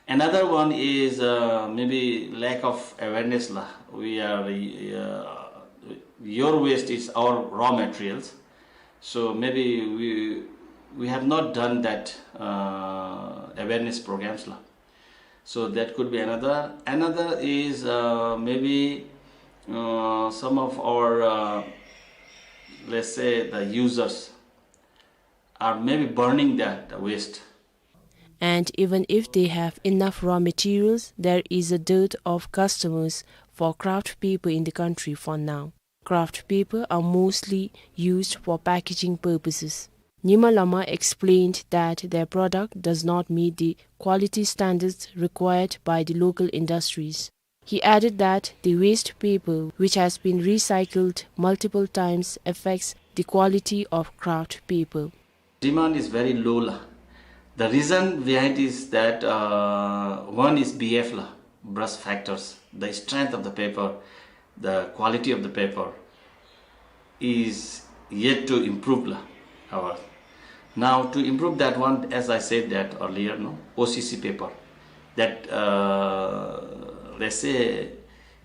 Another one is, uh, maybe lack of awareness la. We are, uh, your waste is our raw materials. So maybe we, we have not done that, uh, awareness programs la. So that could be another. Another is, uh, maybe, uh, some of our, uh, let's say, the users are maybe burning the, the waste. And even if they have enough raw materials, there is a dearth of customers for kraft paper in the country for now. Kraft paper are mostly used for packaging purposes. Nyima Lama explained that their product does not meet the quality standards required by the local industries. He added that the waste paper, which has been recycled multiple times, affects the quality of kraft paper. Demand is very low la. The reason behind is that, uh, one is B F la, brush factors, the strength of the paper, the quality of the paper is yet to improve la, our. Now to improve that one, as I said that earlier, no, O C C paper, that, uh, let's say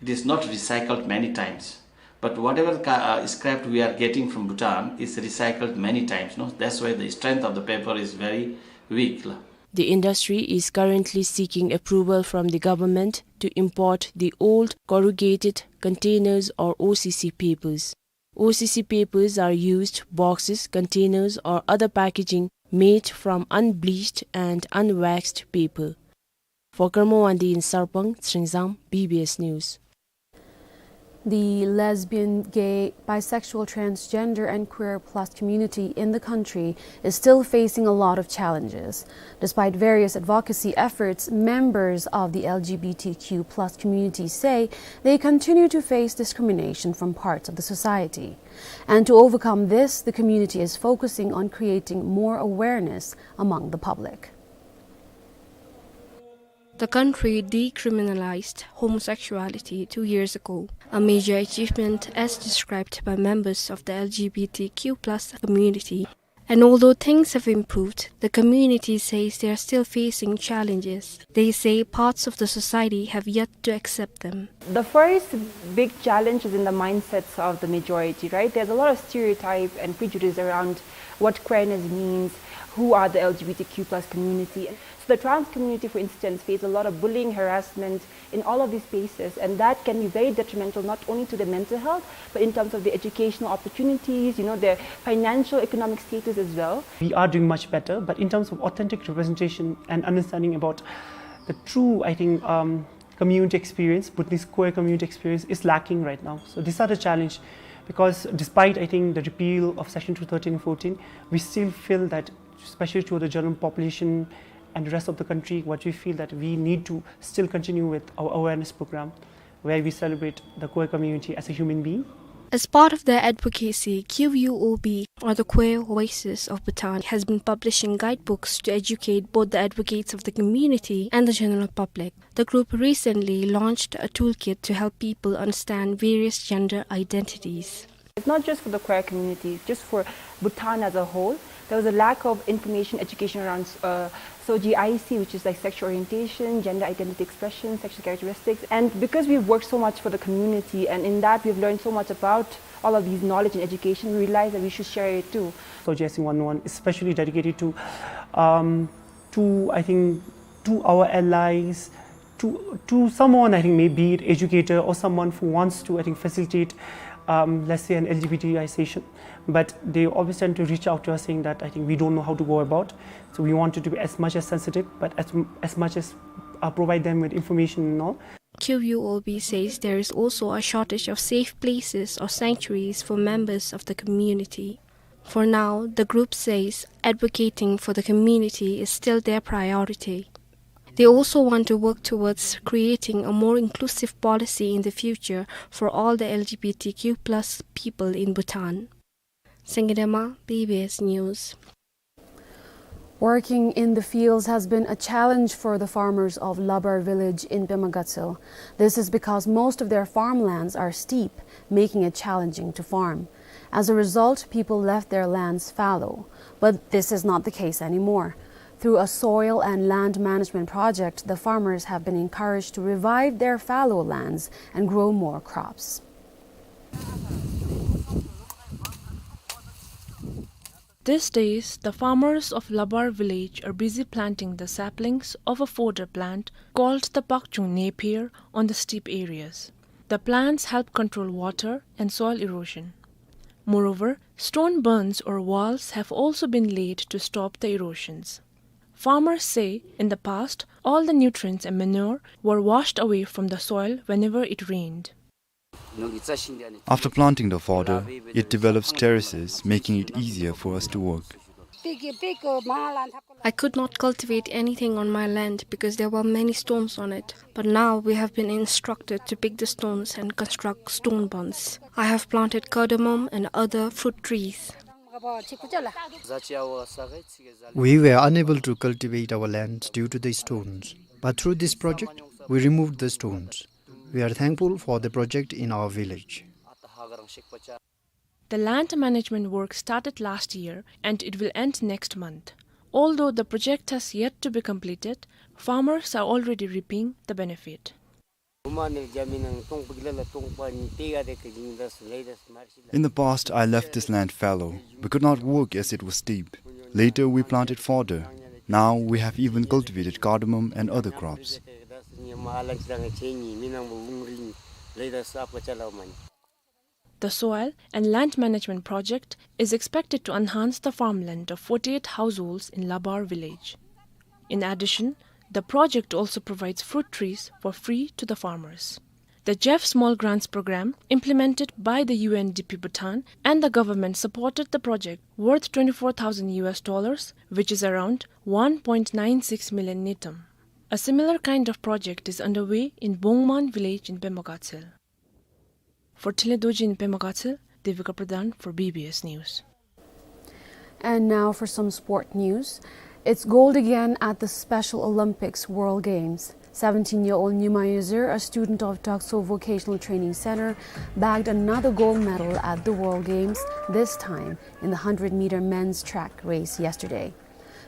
it is not recycled many times, but whatever ca-, uh, scrap we are getting from Bhutan is recycled many times, no. That's why the strength of the paper is very weak la. The industry is currently seeking approval from the government to import the old corrugated containers or O C C papers. O C C papers are used boxes, containers, or other packaging made from unbleached and unwaxed paper. For Karma Wangdi in Sarpang, Tshering Zam, B B S News. The lesbian, gay, bisexual, transgender, and queer plus community in the country is still facing a lot of challenges. Despite various advocacy efforts, members of the L G B T Q plus community say they continue to face discrimination from parts of the society. And to overcome this, the community is focusing on creating more awareness among the public. The country decriminalized homosexuality two years ago, a major achievement as described by members of the L G B T Q plus community. And although things have improved, the community says they are still facing challenges. They say parts of the society have yet to accept them. The first big challenge is in the mindsets of the majority, right? There's a lot of stereotype and prejudice around what queerness means, who are the L G B T Q plus community. So the trans community, for instance, face a lot of bullying, harassment in all of these spaces, and that can be very detrimental not only to their mental health, but in terms of the educational opportunities, you know, their financial economic status as well. We are doing much better, but in terms of authentic representation and understanding about the true, I think, um, community experience, Bhutanese queer community experience is lacking right now. So these are the challenge, because despite, I think, the repeal of Section two thirteen and fourteen, we still feel that, especially to the general population and the rest of the country, what we feel that we need to still continue with our awareness program where we celebrate the queer community as a human being. As part of their advocacy, Q U O B, or the Queer Voices of Bhutan, has been publishing guidebooks to educate both the advocates of the community and the general public. The group recently launched a toolkit to help people understand various gender identities. It's not just for the queer community, just for Bhutan as a whole. There was a lack of information, education around, uh, SOGIC, which is like sexual orientation, gender identity expression, sexual characteristics. And because we've worked so much for the community, and in that we've learned so much about all of these knowledge and education, we realized that we should share it too. SOGIC one oh one is specially dedicated to, um, to, I think, to our allies, to, to someone, I think, maybe it educator or someone who wants to, I think, facilitate, um, let's say, an L G B T I session. But they always tend to reach out to us saying that, I think, we don't know how to go about. So we wanted to be as much as sensitive, but as, as much as, uh, provide them with information and all. Q U O B says there is also a shortage of safe places or sanctuaries for members of the community. For now, the group says advocating for the community is still their priority. They also want to work towards creating a more inclusive policy in the future for all the L G B T Q plus people in Bhutan. Sengedema, B B S News. Working in the fields has been a challenge for the farmers of Labar village in Pema Gatshel. This is because most of their farmlands are steep, making it challenging to farm. As a result, people left their lands fallow. But this is not the case anymore. Through a soil and land management project, the farmers have been encouraged to revive their fallow lands and grow more crops. These days, the farmers of Labar village are busy planting the saplings of a fodder plant called the Pakchung napier on the steep areas. The plants help control water and soil erosion. Moreover, stone burns or walls have also been laid to stop the erosions. Farmers say in the past, all the nutrients and manure were washed away from the soil whenever it rained. After planting the fodder, it develops terraces, making it easier for us to work. I could not cultivate anything on my land because there were many stones on it. But now we have been instructed to pick the stones and construct stone burns. I have planted cardamom and other fruit trees. We were unable to cultivate our land due to the stones. But through this project, we removed the stones. We are thankful for the project in our village. The land management work started last year and it will end next month. Although the project has yet to be completed, farmers are already reaping the benefit. In the past, I left this land fallow. We could not work as it was steep. Later, we planted fodder. Now, we have even cultivated cardamom and other crops. The soil and land management project is expected to enhance the farmland of forty-eight households in Labar village. In addition, the project also provides fruit trees for free to the farmers. The Jeff Small Grants Program, implemented by the U N D P Bhutan and the government, supported the project worth twenty-four thousand U S dollars, which is around one point nine six million ngultrum. A similar kind of project is underway in Bongman village in Pema Gatshel. For Thinley Dorji in Pema Gatshel, Devika Pradhan for B B S News. And now for some sport news. It's gold again at the Special Olympics World Games. Seventeen-year-old Nyuma Yuzir, a student of Dokso Vocational Training Center, bagged another gold medal at the World Games, this time in the hundred-meter men's track race yesterday.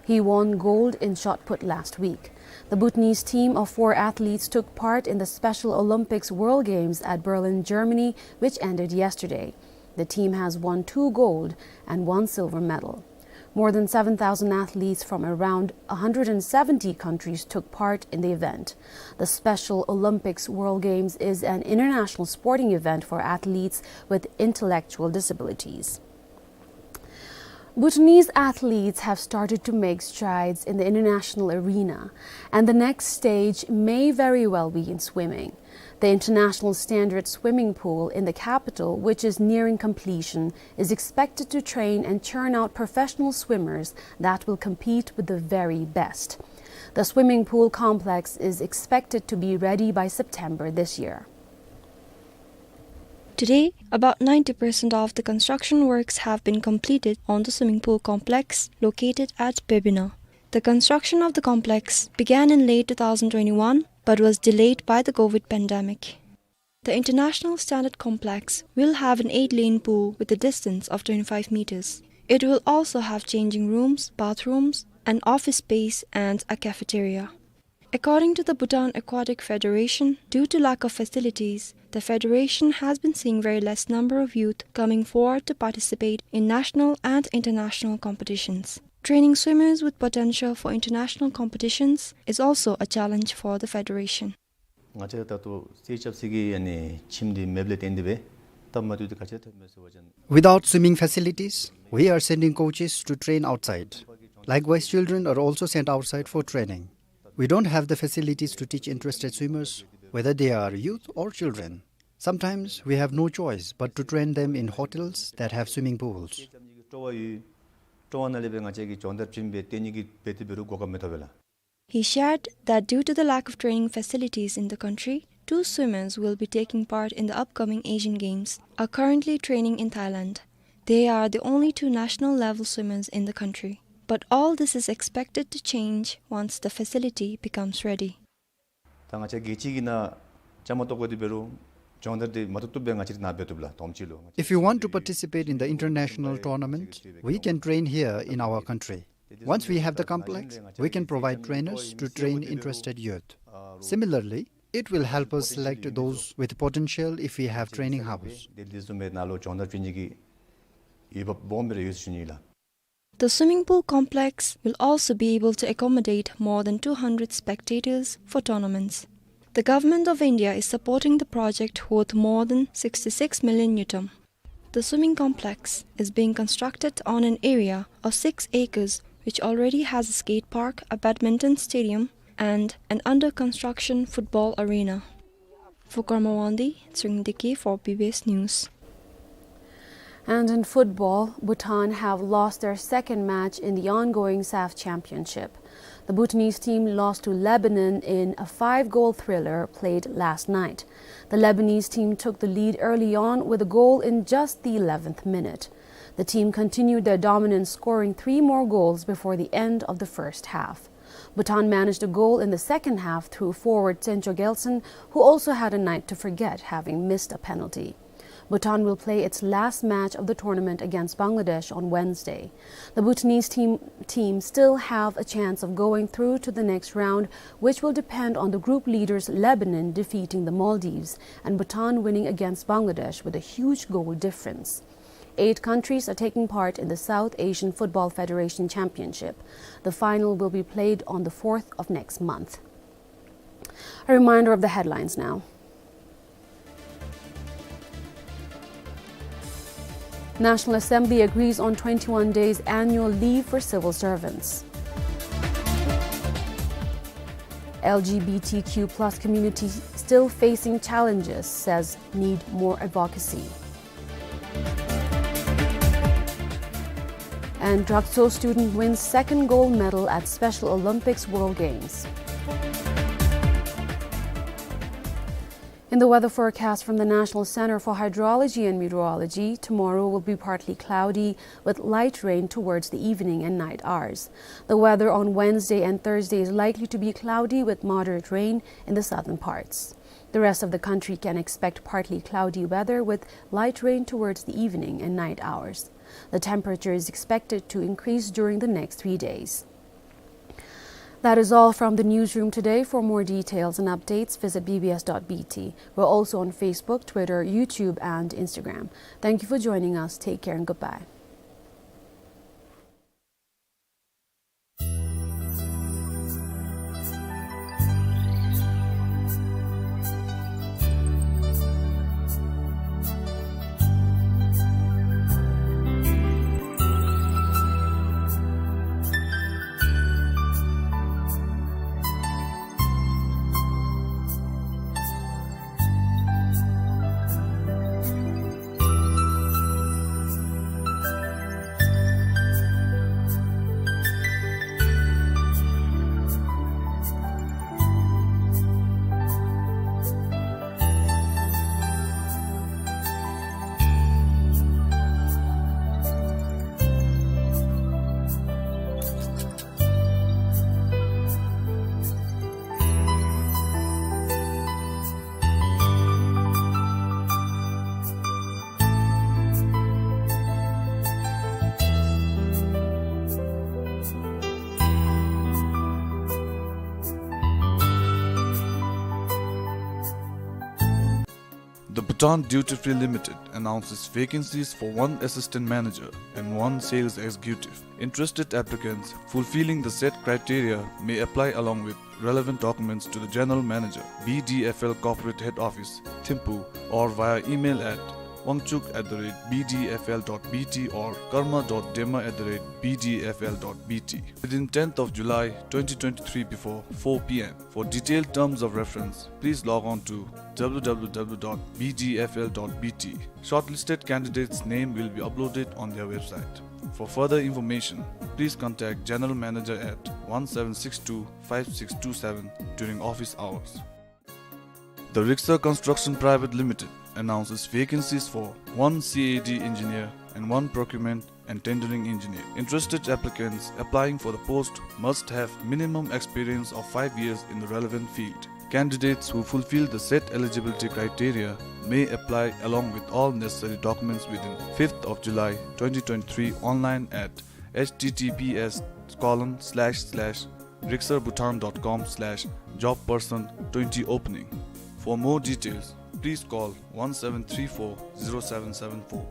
He won gold in shot put last week. The Bhutanese team of four athletes took part in the Special Olympics World Games at Berlin, Germany, which ended yesterday. The team has won two gold and one silver medal. More than seven thousand athletes from around a hundred and seventy countries took part in the event. The Special Olympics World Games is an international sporting event for athletes with intellectual disabilities. Bhutanese athletes have started to make strides in the international arena, and the next stage may very well be in swimming. The international standard swimming pool in the capital, which is nearing completion, is expected to train and churn out professional swimmers that will compete with the very best. The swimming pool complex is expected to be ready by September this year. Today, about ninety percent of the construction works have been completed on the swimming pool complex located at Pebina. The construction of the complex began in late two thousand twenty-one but was delayed by the COVID pandemic. The international standard complex will have an eight-lane pool with a distance of twenty-five meters. It will also have changing rooms, bathrooms, an office space, and a cafeteria. According to the Bhutan Aquatic Federation, due to lack of facilities, the federation has been seeing very less number of youth coming forward to participate in national and international competitions. Training swimmers with potential for international competitions is also a challenge for the federation. ང་བཅས་ད་ལྟོ་རྩིས་རྐྱབ་ས་གི་ཨ་ནི་ཁྱིམ་འདི་མེདཔ་ལས་བརྟེན་ཏེ་སྦེ་སྟབས་མ་བདེཝ་འདི་ག་ཅི་ཐོན་མས་ཟེར་བ་ཅིན། Without swimming facilities, we are sending coaches to train outside. Likewise, children are also sent outside for training. We don't have the facilities to teach interested swimmers, whether they are youth or children. Sometimes we have no choice but to train them in hotels that have swimming pools. སྤྲོ་བ་ཡོད། སྤྲོ་བ་ནང་ལས་སྦེ་ང་བཅས་ཀྱིས་སྦྱོང་བརྡར་བྱིན་སྦེ་གཏན་ཉིད་ཀྱི་སྦེ་དེ་འབད་རུང་གོ་སྐབས་མི་ཐོབ་པས་ལགས། He shared that due to the lack of training facilities in the country, two swimmers will be taking part in the upcoming Asian Games are currently training in Thailand. They are the only two national level swimmers in the country. But all this is expected to change once the facility becomes ready. ད་ང་བཅས་རྒྱལ་སྤྱི་གི་ནང་བཅའ་མར་གཏོགས་དགོས་ཏེ་འབད་རུང་སྦྱོང་བརྡར་འདི་མ་ཐུབ་ཐུབ་སྦེ་ང་བཅས་ནཱ་འབད་བཏུབ་ལགས། དོམ་ཅིག་ལུ། If you want to participate in the international tournament, we can train here in our country. Once we have the complex, we can provide trainers to train interested youth. Similarly, it will help us select those with potential if we have training house. དེ་དེ་བཟུམ་སྦེ་ནཱ་ལུ་སྦྱོང་བརྡར་སྤྲོད་ནི་གི་འོས་འབབ་སྦོམ་སྦེ་ར་ཡོད་ཟེར་ཞུ་ནི་ལགས། The swimming pool complex will also be able to accommodate more than two hundred spectators for tournaments. The Government of India is supporting the project worth more than sixty-six million ngultrum. The swimming complex is being constructed on an area of six acres, which already has a skate park, a badminton stadium, and an under-construction football arena. For Karma Wangdi, Tshering Deki for B B S News. And in football, Bhutan have lost their second match in the ongoing SAFF Championship. The Bhutanese team lost to Lebanon in a five-goal thriller played last night. The Lebanese team took the lead early on with a goal in just the eleventh minute. The team continued their dominance, scoring three more goals before the end of the first half. Bhutan managed a goal in the second half through forward Tsencho Gyaltsen, who also had a night to forget, having missed a penalty. Bhutan will play its last match of the tournament against Bangladesh on Wednesday. The Bhutanese team, team still have a chance of going through to the next round, which will depend on the group leaders Lebanon defeating the Maldives and Bhutan winning against Bangladesh with a huge goal difference. Eight countries are taking part in the South Asian Football Federation Championship. The final will be played on the fourth of next month. A reminder of the headlines now. National Assembly agrees on twenty-one days annual leave for civil servants. L G B T Q plus community still facing challenges, says need more advocacy. And Drakso student wins second gold medal at Special Olympics World Games. In the weather forecast from the National Center for Hydrology and Meteorology, tomorrow will be partly cloudy with light rain towards the evening and night hours. The weather on Wednesday and Thursday is likely to be cloudy with moderate rain in the southern parts. The rest of the country can expect partly cloudy weather with light rain towards the evening and night hours. The temperature is expected to increase during the next three days. That is all from the newsroom today. For more details and updates, visit B B S dot B T. We're also on Facebook, Twitter, YouTube, and Instagram. Thank you for joining us. Take care and goodbye. The Bhutan Duty Free Limited announces vacancies for one assistant manager and one sales executive. Interested applicants fulfilling the set criteria may apply along with relevant documents to the General Manager, B D F L Corporate Head Office, Thimphu, or via email at wangchuk at the rate B D F L dot B T or karma dot dema at the rate B D F L dot B T within tenth of July twenty twenty-three before four P M. For detailed terms of reference, please log on to W W W dot B D F L dot B T. Shortlisted candidates' name will be uploaded on their website. For further information, please contact General Manager at one seven six two five six two seven during office hours. The Rixar Construction Private Limited announces vacancies for one C A D engineer and one procurement and tendering engineer. Interested applicants applying for the post must have minimum experience of five years in the relevant field. Candidates who fulfill the set eligibility criteria may apply along with all necessary documents within fifth of July twenty twenty-three, online at H T T P S colon slash slash rixarbhutan dot com slash job person twenty opening. For more details, please call one seven three four zero seven seven four.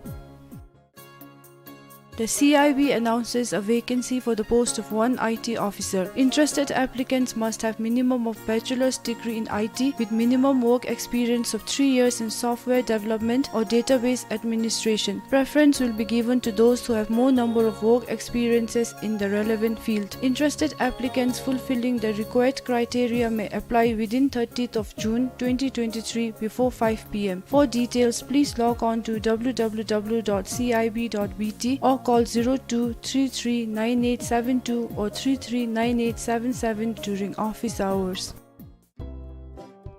The C I B announces a vacancy for the post of one I T officer. Interested applicants must have minimum of bachelor's degree in I T with minimum work experience of three years in software development or database administration. Preference will be given to those who have more number of work experiences in the relevant field. Interested applicants fulfilling the required criteria may apply within thirtieth of June twenty twenty-three before five P M. For details, please log on to W W W dot C I B dot B T or call zero two three three nine eight seven two or three three nine eight seven seven during office hours.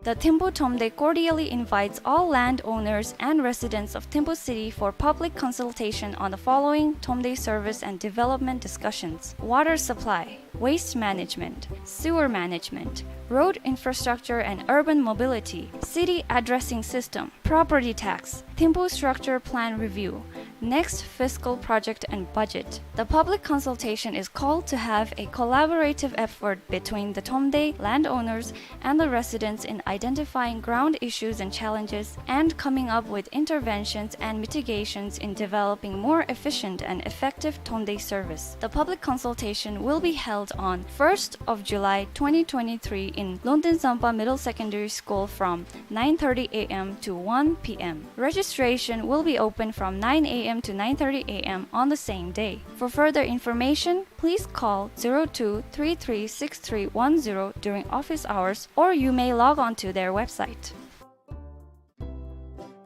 The Thimphu Thromde cordially invites all landowners and residents of Thimphu City for public consultation on the following Thromde service and development discussions: water supply, waste management, sewer management, road infrastructure and urban mobility, city addressing system, property tax, Thimphu structure plan review, next fiscal project and budget. The public consultation is called to have a collaborative effort between the Thromde landowners and the residents in identifying ground issues and challenges and coming up with interventions and mitigations in developing more efficient and effective Thromde service. The public consultation will be held on first of July twenty twenty-three in Longten Zampa Middle Secondary School from nine thirty A M to one P M. Registration will be open from nine A M to nine thirty A M on the same day. For further information, please call zero two three three six three one zero during office hours, or you may log on to their website.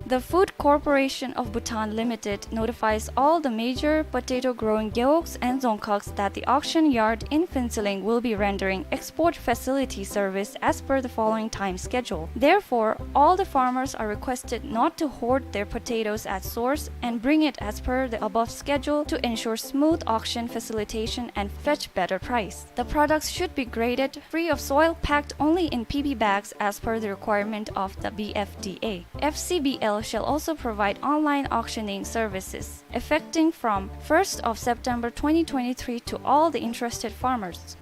The Food Corporation of Bhutan Limited notifies all the major potato-growing gewogs and dzongkhags that the auction yard in Phuentsholing will be rendering export facility service as per the following time schedule. Therefore, all the farmers are requested not to hoard their potatoes at source and bring it as per the above schedule to ensure smooth auction facilitation and fetch better price. The products should be graded free of soil, packed only in P P bags as per the requirement of the B F D A. F C B L shall also provide online auctioning services effecting from first of September twenty twenty-three to all the interested farmers.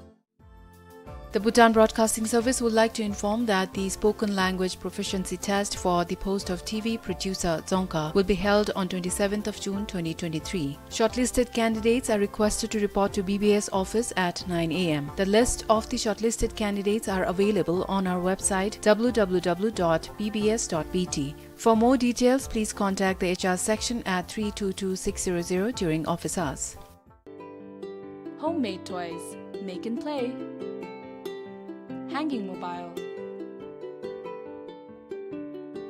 The Bhutan Broadcasting Service would like to inform that the spoken language proficiency test for the post of T V producer, dzongkha, will be held on twenty-seventh of June twenty twenty-three. Shortlisted candidates are requested to report to B B S office at nine A M. The list of the shortlisted candidates are available on our website, W W W dot B B S dot B T. For more details, please contact the H R section at three two two six zero zero during office hours. Homemade toys. Make and play. Hanging mobile.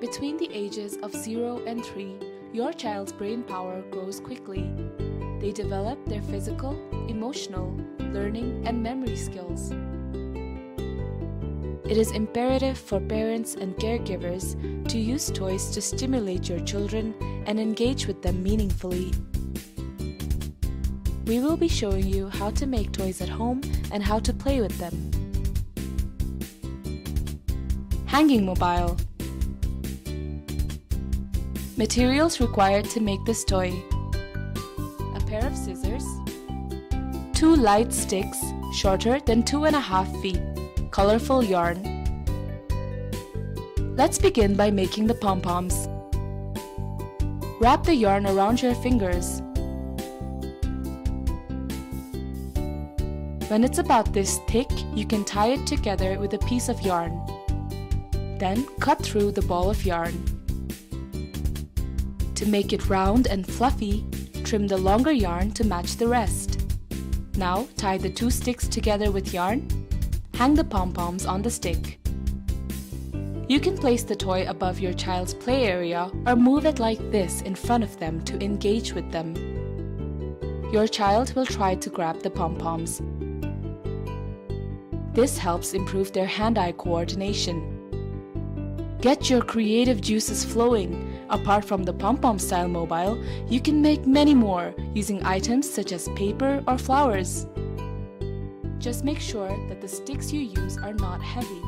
Between the ages of zero and three, your child's brain power grows quickly. They develop their physical, emotional, learning, and memory skills. It is imperative for parents and caregivers to use toys to stimulate your children and engage with them meaningfully. We will be showing you how to make toys at home and how to play with them. Hanging mobile. Materials required to make this toy: a pair of scissors, two light sticks shorter than two and a half feet, colorful yarn. Let's begin by making the pom-poms. Wrap the yarn around your fingers. When it's about this thick, you can tie it together with a piece of yarn. Then cut through the ball of yarn. To make it round and fluffy, trim the longer yarn to match the rest. Now tie the two sticks together with yarn. Hang the pom-poms on the stick. You can place the toy above your child's play area or move it like this in front of them to engage with them. your child will try to grab the pom-poms. This helps improve their hand-eye coordination. Get your creative juices flowing. Apart from the pom-pom style mobile, you can make many more using items such as paper or flowers. Just make sure that the sticks you use are not heavy.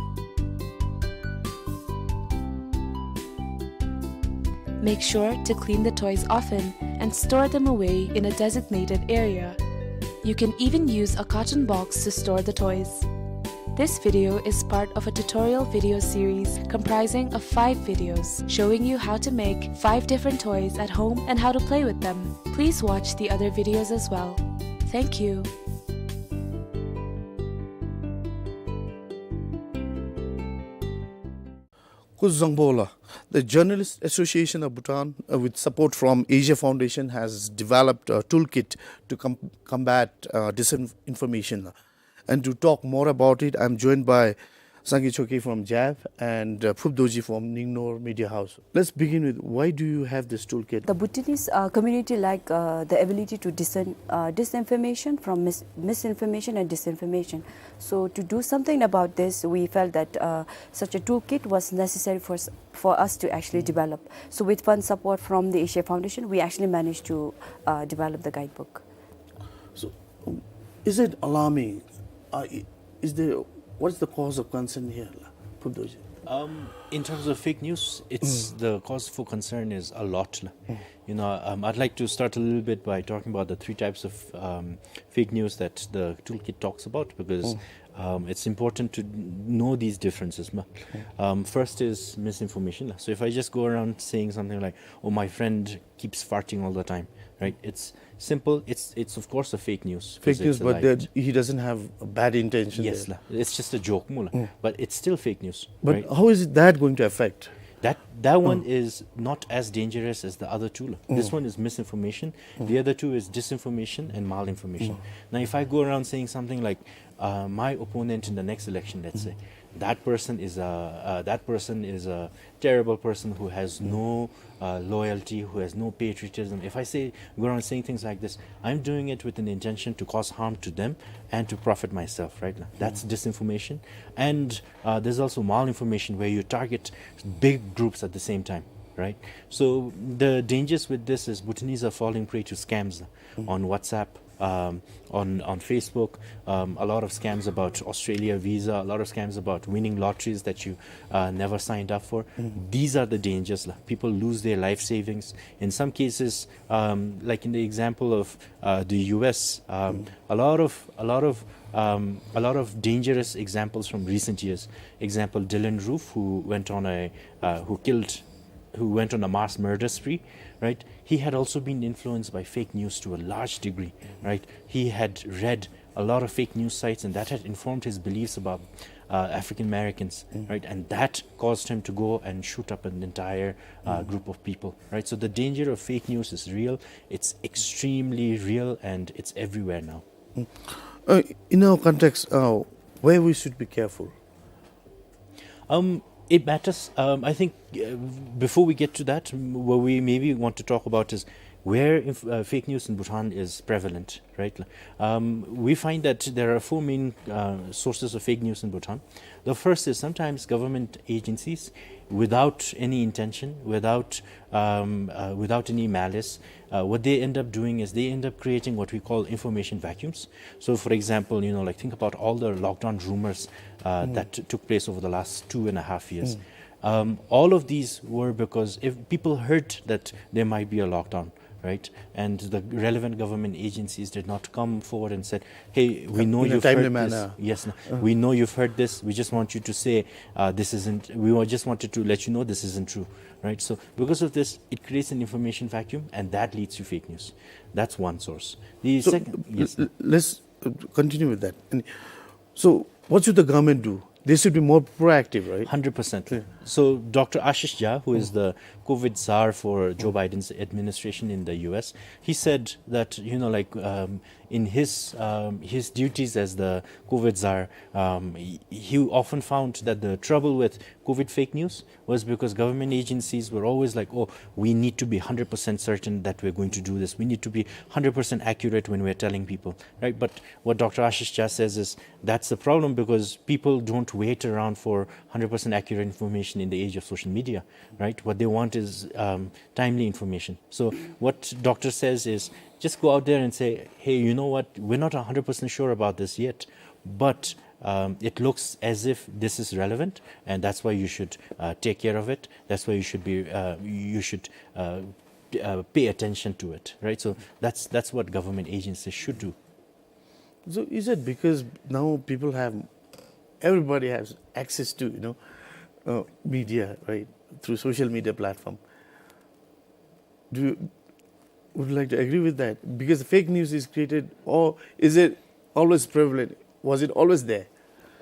Make sure to clean the toys often and store them away in a designated area. You can even use a carton box to store the toys. This video is part of a tutorial video series comprising of five videos showing you how to make five different toys at home and how to play with them. Please watch the other videos as well. Thank you. Kuzuzangpo la, the Journalist Association of Bhutan, uh, with support from Asia Foundation, has developed a toolkit to com-, combat, uh, disinformation. And to talk more about it, I'm joined by Sangay Choekyi from JAV and, uh, Phup Dorji from Ningnor Media House. Let's begin with, why do you have this toolkit? The Bhutanese, uh, community lack, uh, the ability to discern, uh, disinformation from mis-, misinformation and disinformation. So to do something about this, we felt that, uh, such a toolkit was necessary for s-, for us to actually develop. So with fund support from the Asia Foundation, we actually managed to, uh, develop the guidebook. So, is it alarming? Uh, i-, is there, what is the cause of concern here, la, Phup Dorji? Um, in terms of fake news, it's the cause for concern is a lot, la. You know, um, I'd like to start a little bit by talking about the three types of, um, fake news that the toolkit talks about, because, um, it's important to know these differences, ma. Um, first is misinformation, la. So if I just go around saying something like, "Oh, my friend keeps farting all the time," right? It's simple. It's, it's of course a fake news, 'cause fake news, it's a but lie. That he doesn't have a bad intention. Yes, there, la. It's just a joke, mu la. But it's still fake news, but right? How is that going to affect? That, that one is not as dangerous as the other two, la. This one is misinformation. The other two is disinformation and malinformation. Now, if I go around saying something like, uh, "My opponent in the next election," let's say, "that person is a, uh, that person is a terrible person who has no, uh, loyalty, who has no patriotism." If I say, go around saying things like this, I'm doing it with an intention to cause harm to them and to profit myself, right? That's disinformation. And, uh, there's also malinformation, where you target big groups at the same time, right? So the dangers with this is Bhutanese are falling prey to scams on WhatsApp, um, on, on Facebook, um, a lot of scams about Australia visa, a lot of scams about winning lotteries that you, uh, never signed up for. These are the dangers, la. People lose their life savings. In some cases, um, like in the example of, uh, the U S, um, a lot of, a lot of, um, a lot of dangerous examples from recent years. Example, Dylann Roof, who went on a, uh, who killed who went on a mass murder spree, right? He had also been influenced by fake news to a large degree, right? He had read a lot of fake news sites, and that had informed his beliefs about, uh, African Americans, right? And that caused him to go and shoot up an entire, uh, group of people, right? So the danger of fake news is real. It's extremely real, and it's everywhere now. Uh, in our context, uh, where we should be careful? Um, it matters. Um, I think, uh, before we get to that, m-, what we maybe want to talk about is where inf-, uh, fake news in Bhutan is prevalent, right? Um, we find that there are four main, uh, sources of fake news in Bhutan. The first is sometimes government agencies, without any intention, without, um, uh, without any malice, uh, what they end up doing is they end up creating what we call information vacuums. So, for example, you know, like, think about all the lockdown rumors, uh, that t-, took place over the last two and a half years. Um, all of these were because if people heard that there might be a lockdown, right? And the relevant government agencies did not come forward and said, "Hey, we know you've heard this." In a timely manner. Yes, no. We know you've heard this. We just want you to say, uh, this isn't, we wa-, just wanted to let you know this isn't true, right? So because of this, it creates an information vacuum, and that leads to fake news. That's one source. The second, yes, l-, l-, let's, uh, continue with that. And so what should the government do? They should be more proactive, right? Hundred percent. Yeah. So Doctor Ashish Jha, who is the COVID czar for Joe Biden's administration in the U S, he said that, you know, like, um, in his, um, his duties as the COVID czar, um, he, he often found that the trouble with COVID fake news was because government agencies were always like, "Oh, we need to be hundred percent certain that we're going to do this. We need to be hundred percent accurate when we're telling people," right? But what Doctor Ashish Jha says is that's the problem, because people don't wait around for hundred percent accurate information in the age of social media, right? What they want is, um, timely information. So what doctor says is, just go out there and say, "Hey, you know what? We're not hundred percent sure about this yet, but, um, it looks as if this is relevant, and that's why you should, uh, take care of it. That's why you should be, uh, you should, uh, p-, uh, pay attention to it," right? So that's, that's what government agencies should do. So is it because now people have, everybody has access to, you know, uh, media, right, through social media platform? Do you, would you like to agree with that? Because the fake news is created, or is it always prevalent? Was it always there?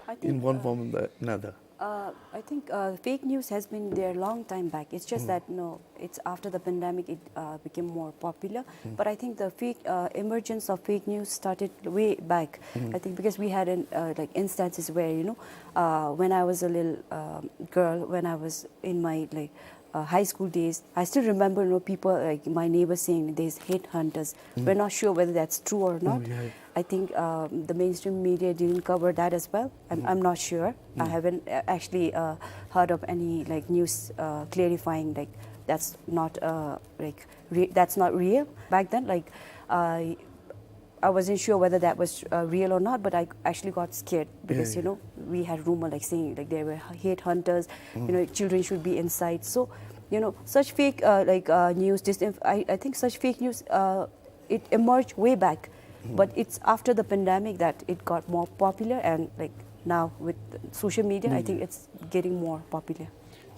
I think, in one uh, form or the another? Uh, I think, uh, fake news has been there long time back. It's just that, no, it's after the pandemic it, uh, became more popular. But I think the fake, uh, emergence of fake news started way back. I think because we had an, uh, like, instances where, you know, uh, when I was a little, um, girl, when I was in my, like, uh, high school days, I still remember, you know, people, like, my neighbors saying there's headhunters. We're not sure whether that's true or not. I think, um, the mainstream media didn't cover that as well. I'm, I'm not sure. I haven't, uh, actually, uh, heard of any, like, news, uh, clarifying, like, that's not, uh, like, re-, that's not real. Back then, like, I I wasn't sure whether that was, uh, real or not, but I actually got scared because, you know, we had rumor, like, saying, like, there were headhunters, you know, children should be inside. So, you know, such fake, uh, like, uh, news, disinf-, I, I think such fake news, uh, it emerged way back, but it's after the pandemic that it got more popular, and, like, now with social media, I think it's getting more popular.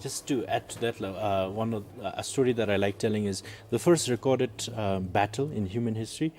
Just to add to that, uh, one of, uh, a story that I like telling is the first recorded, uh, battle in human history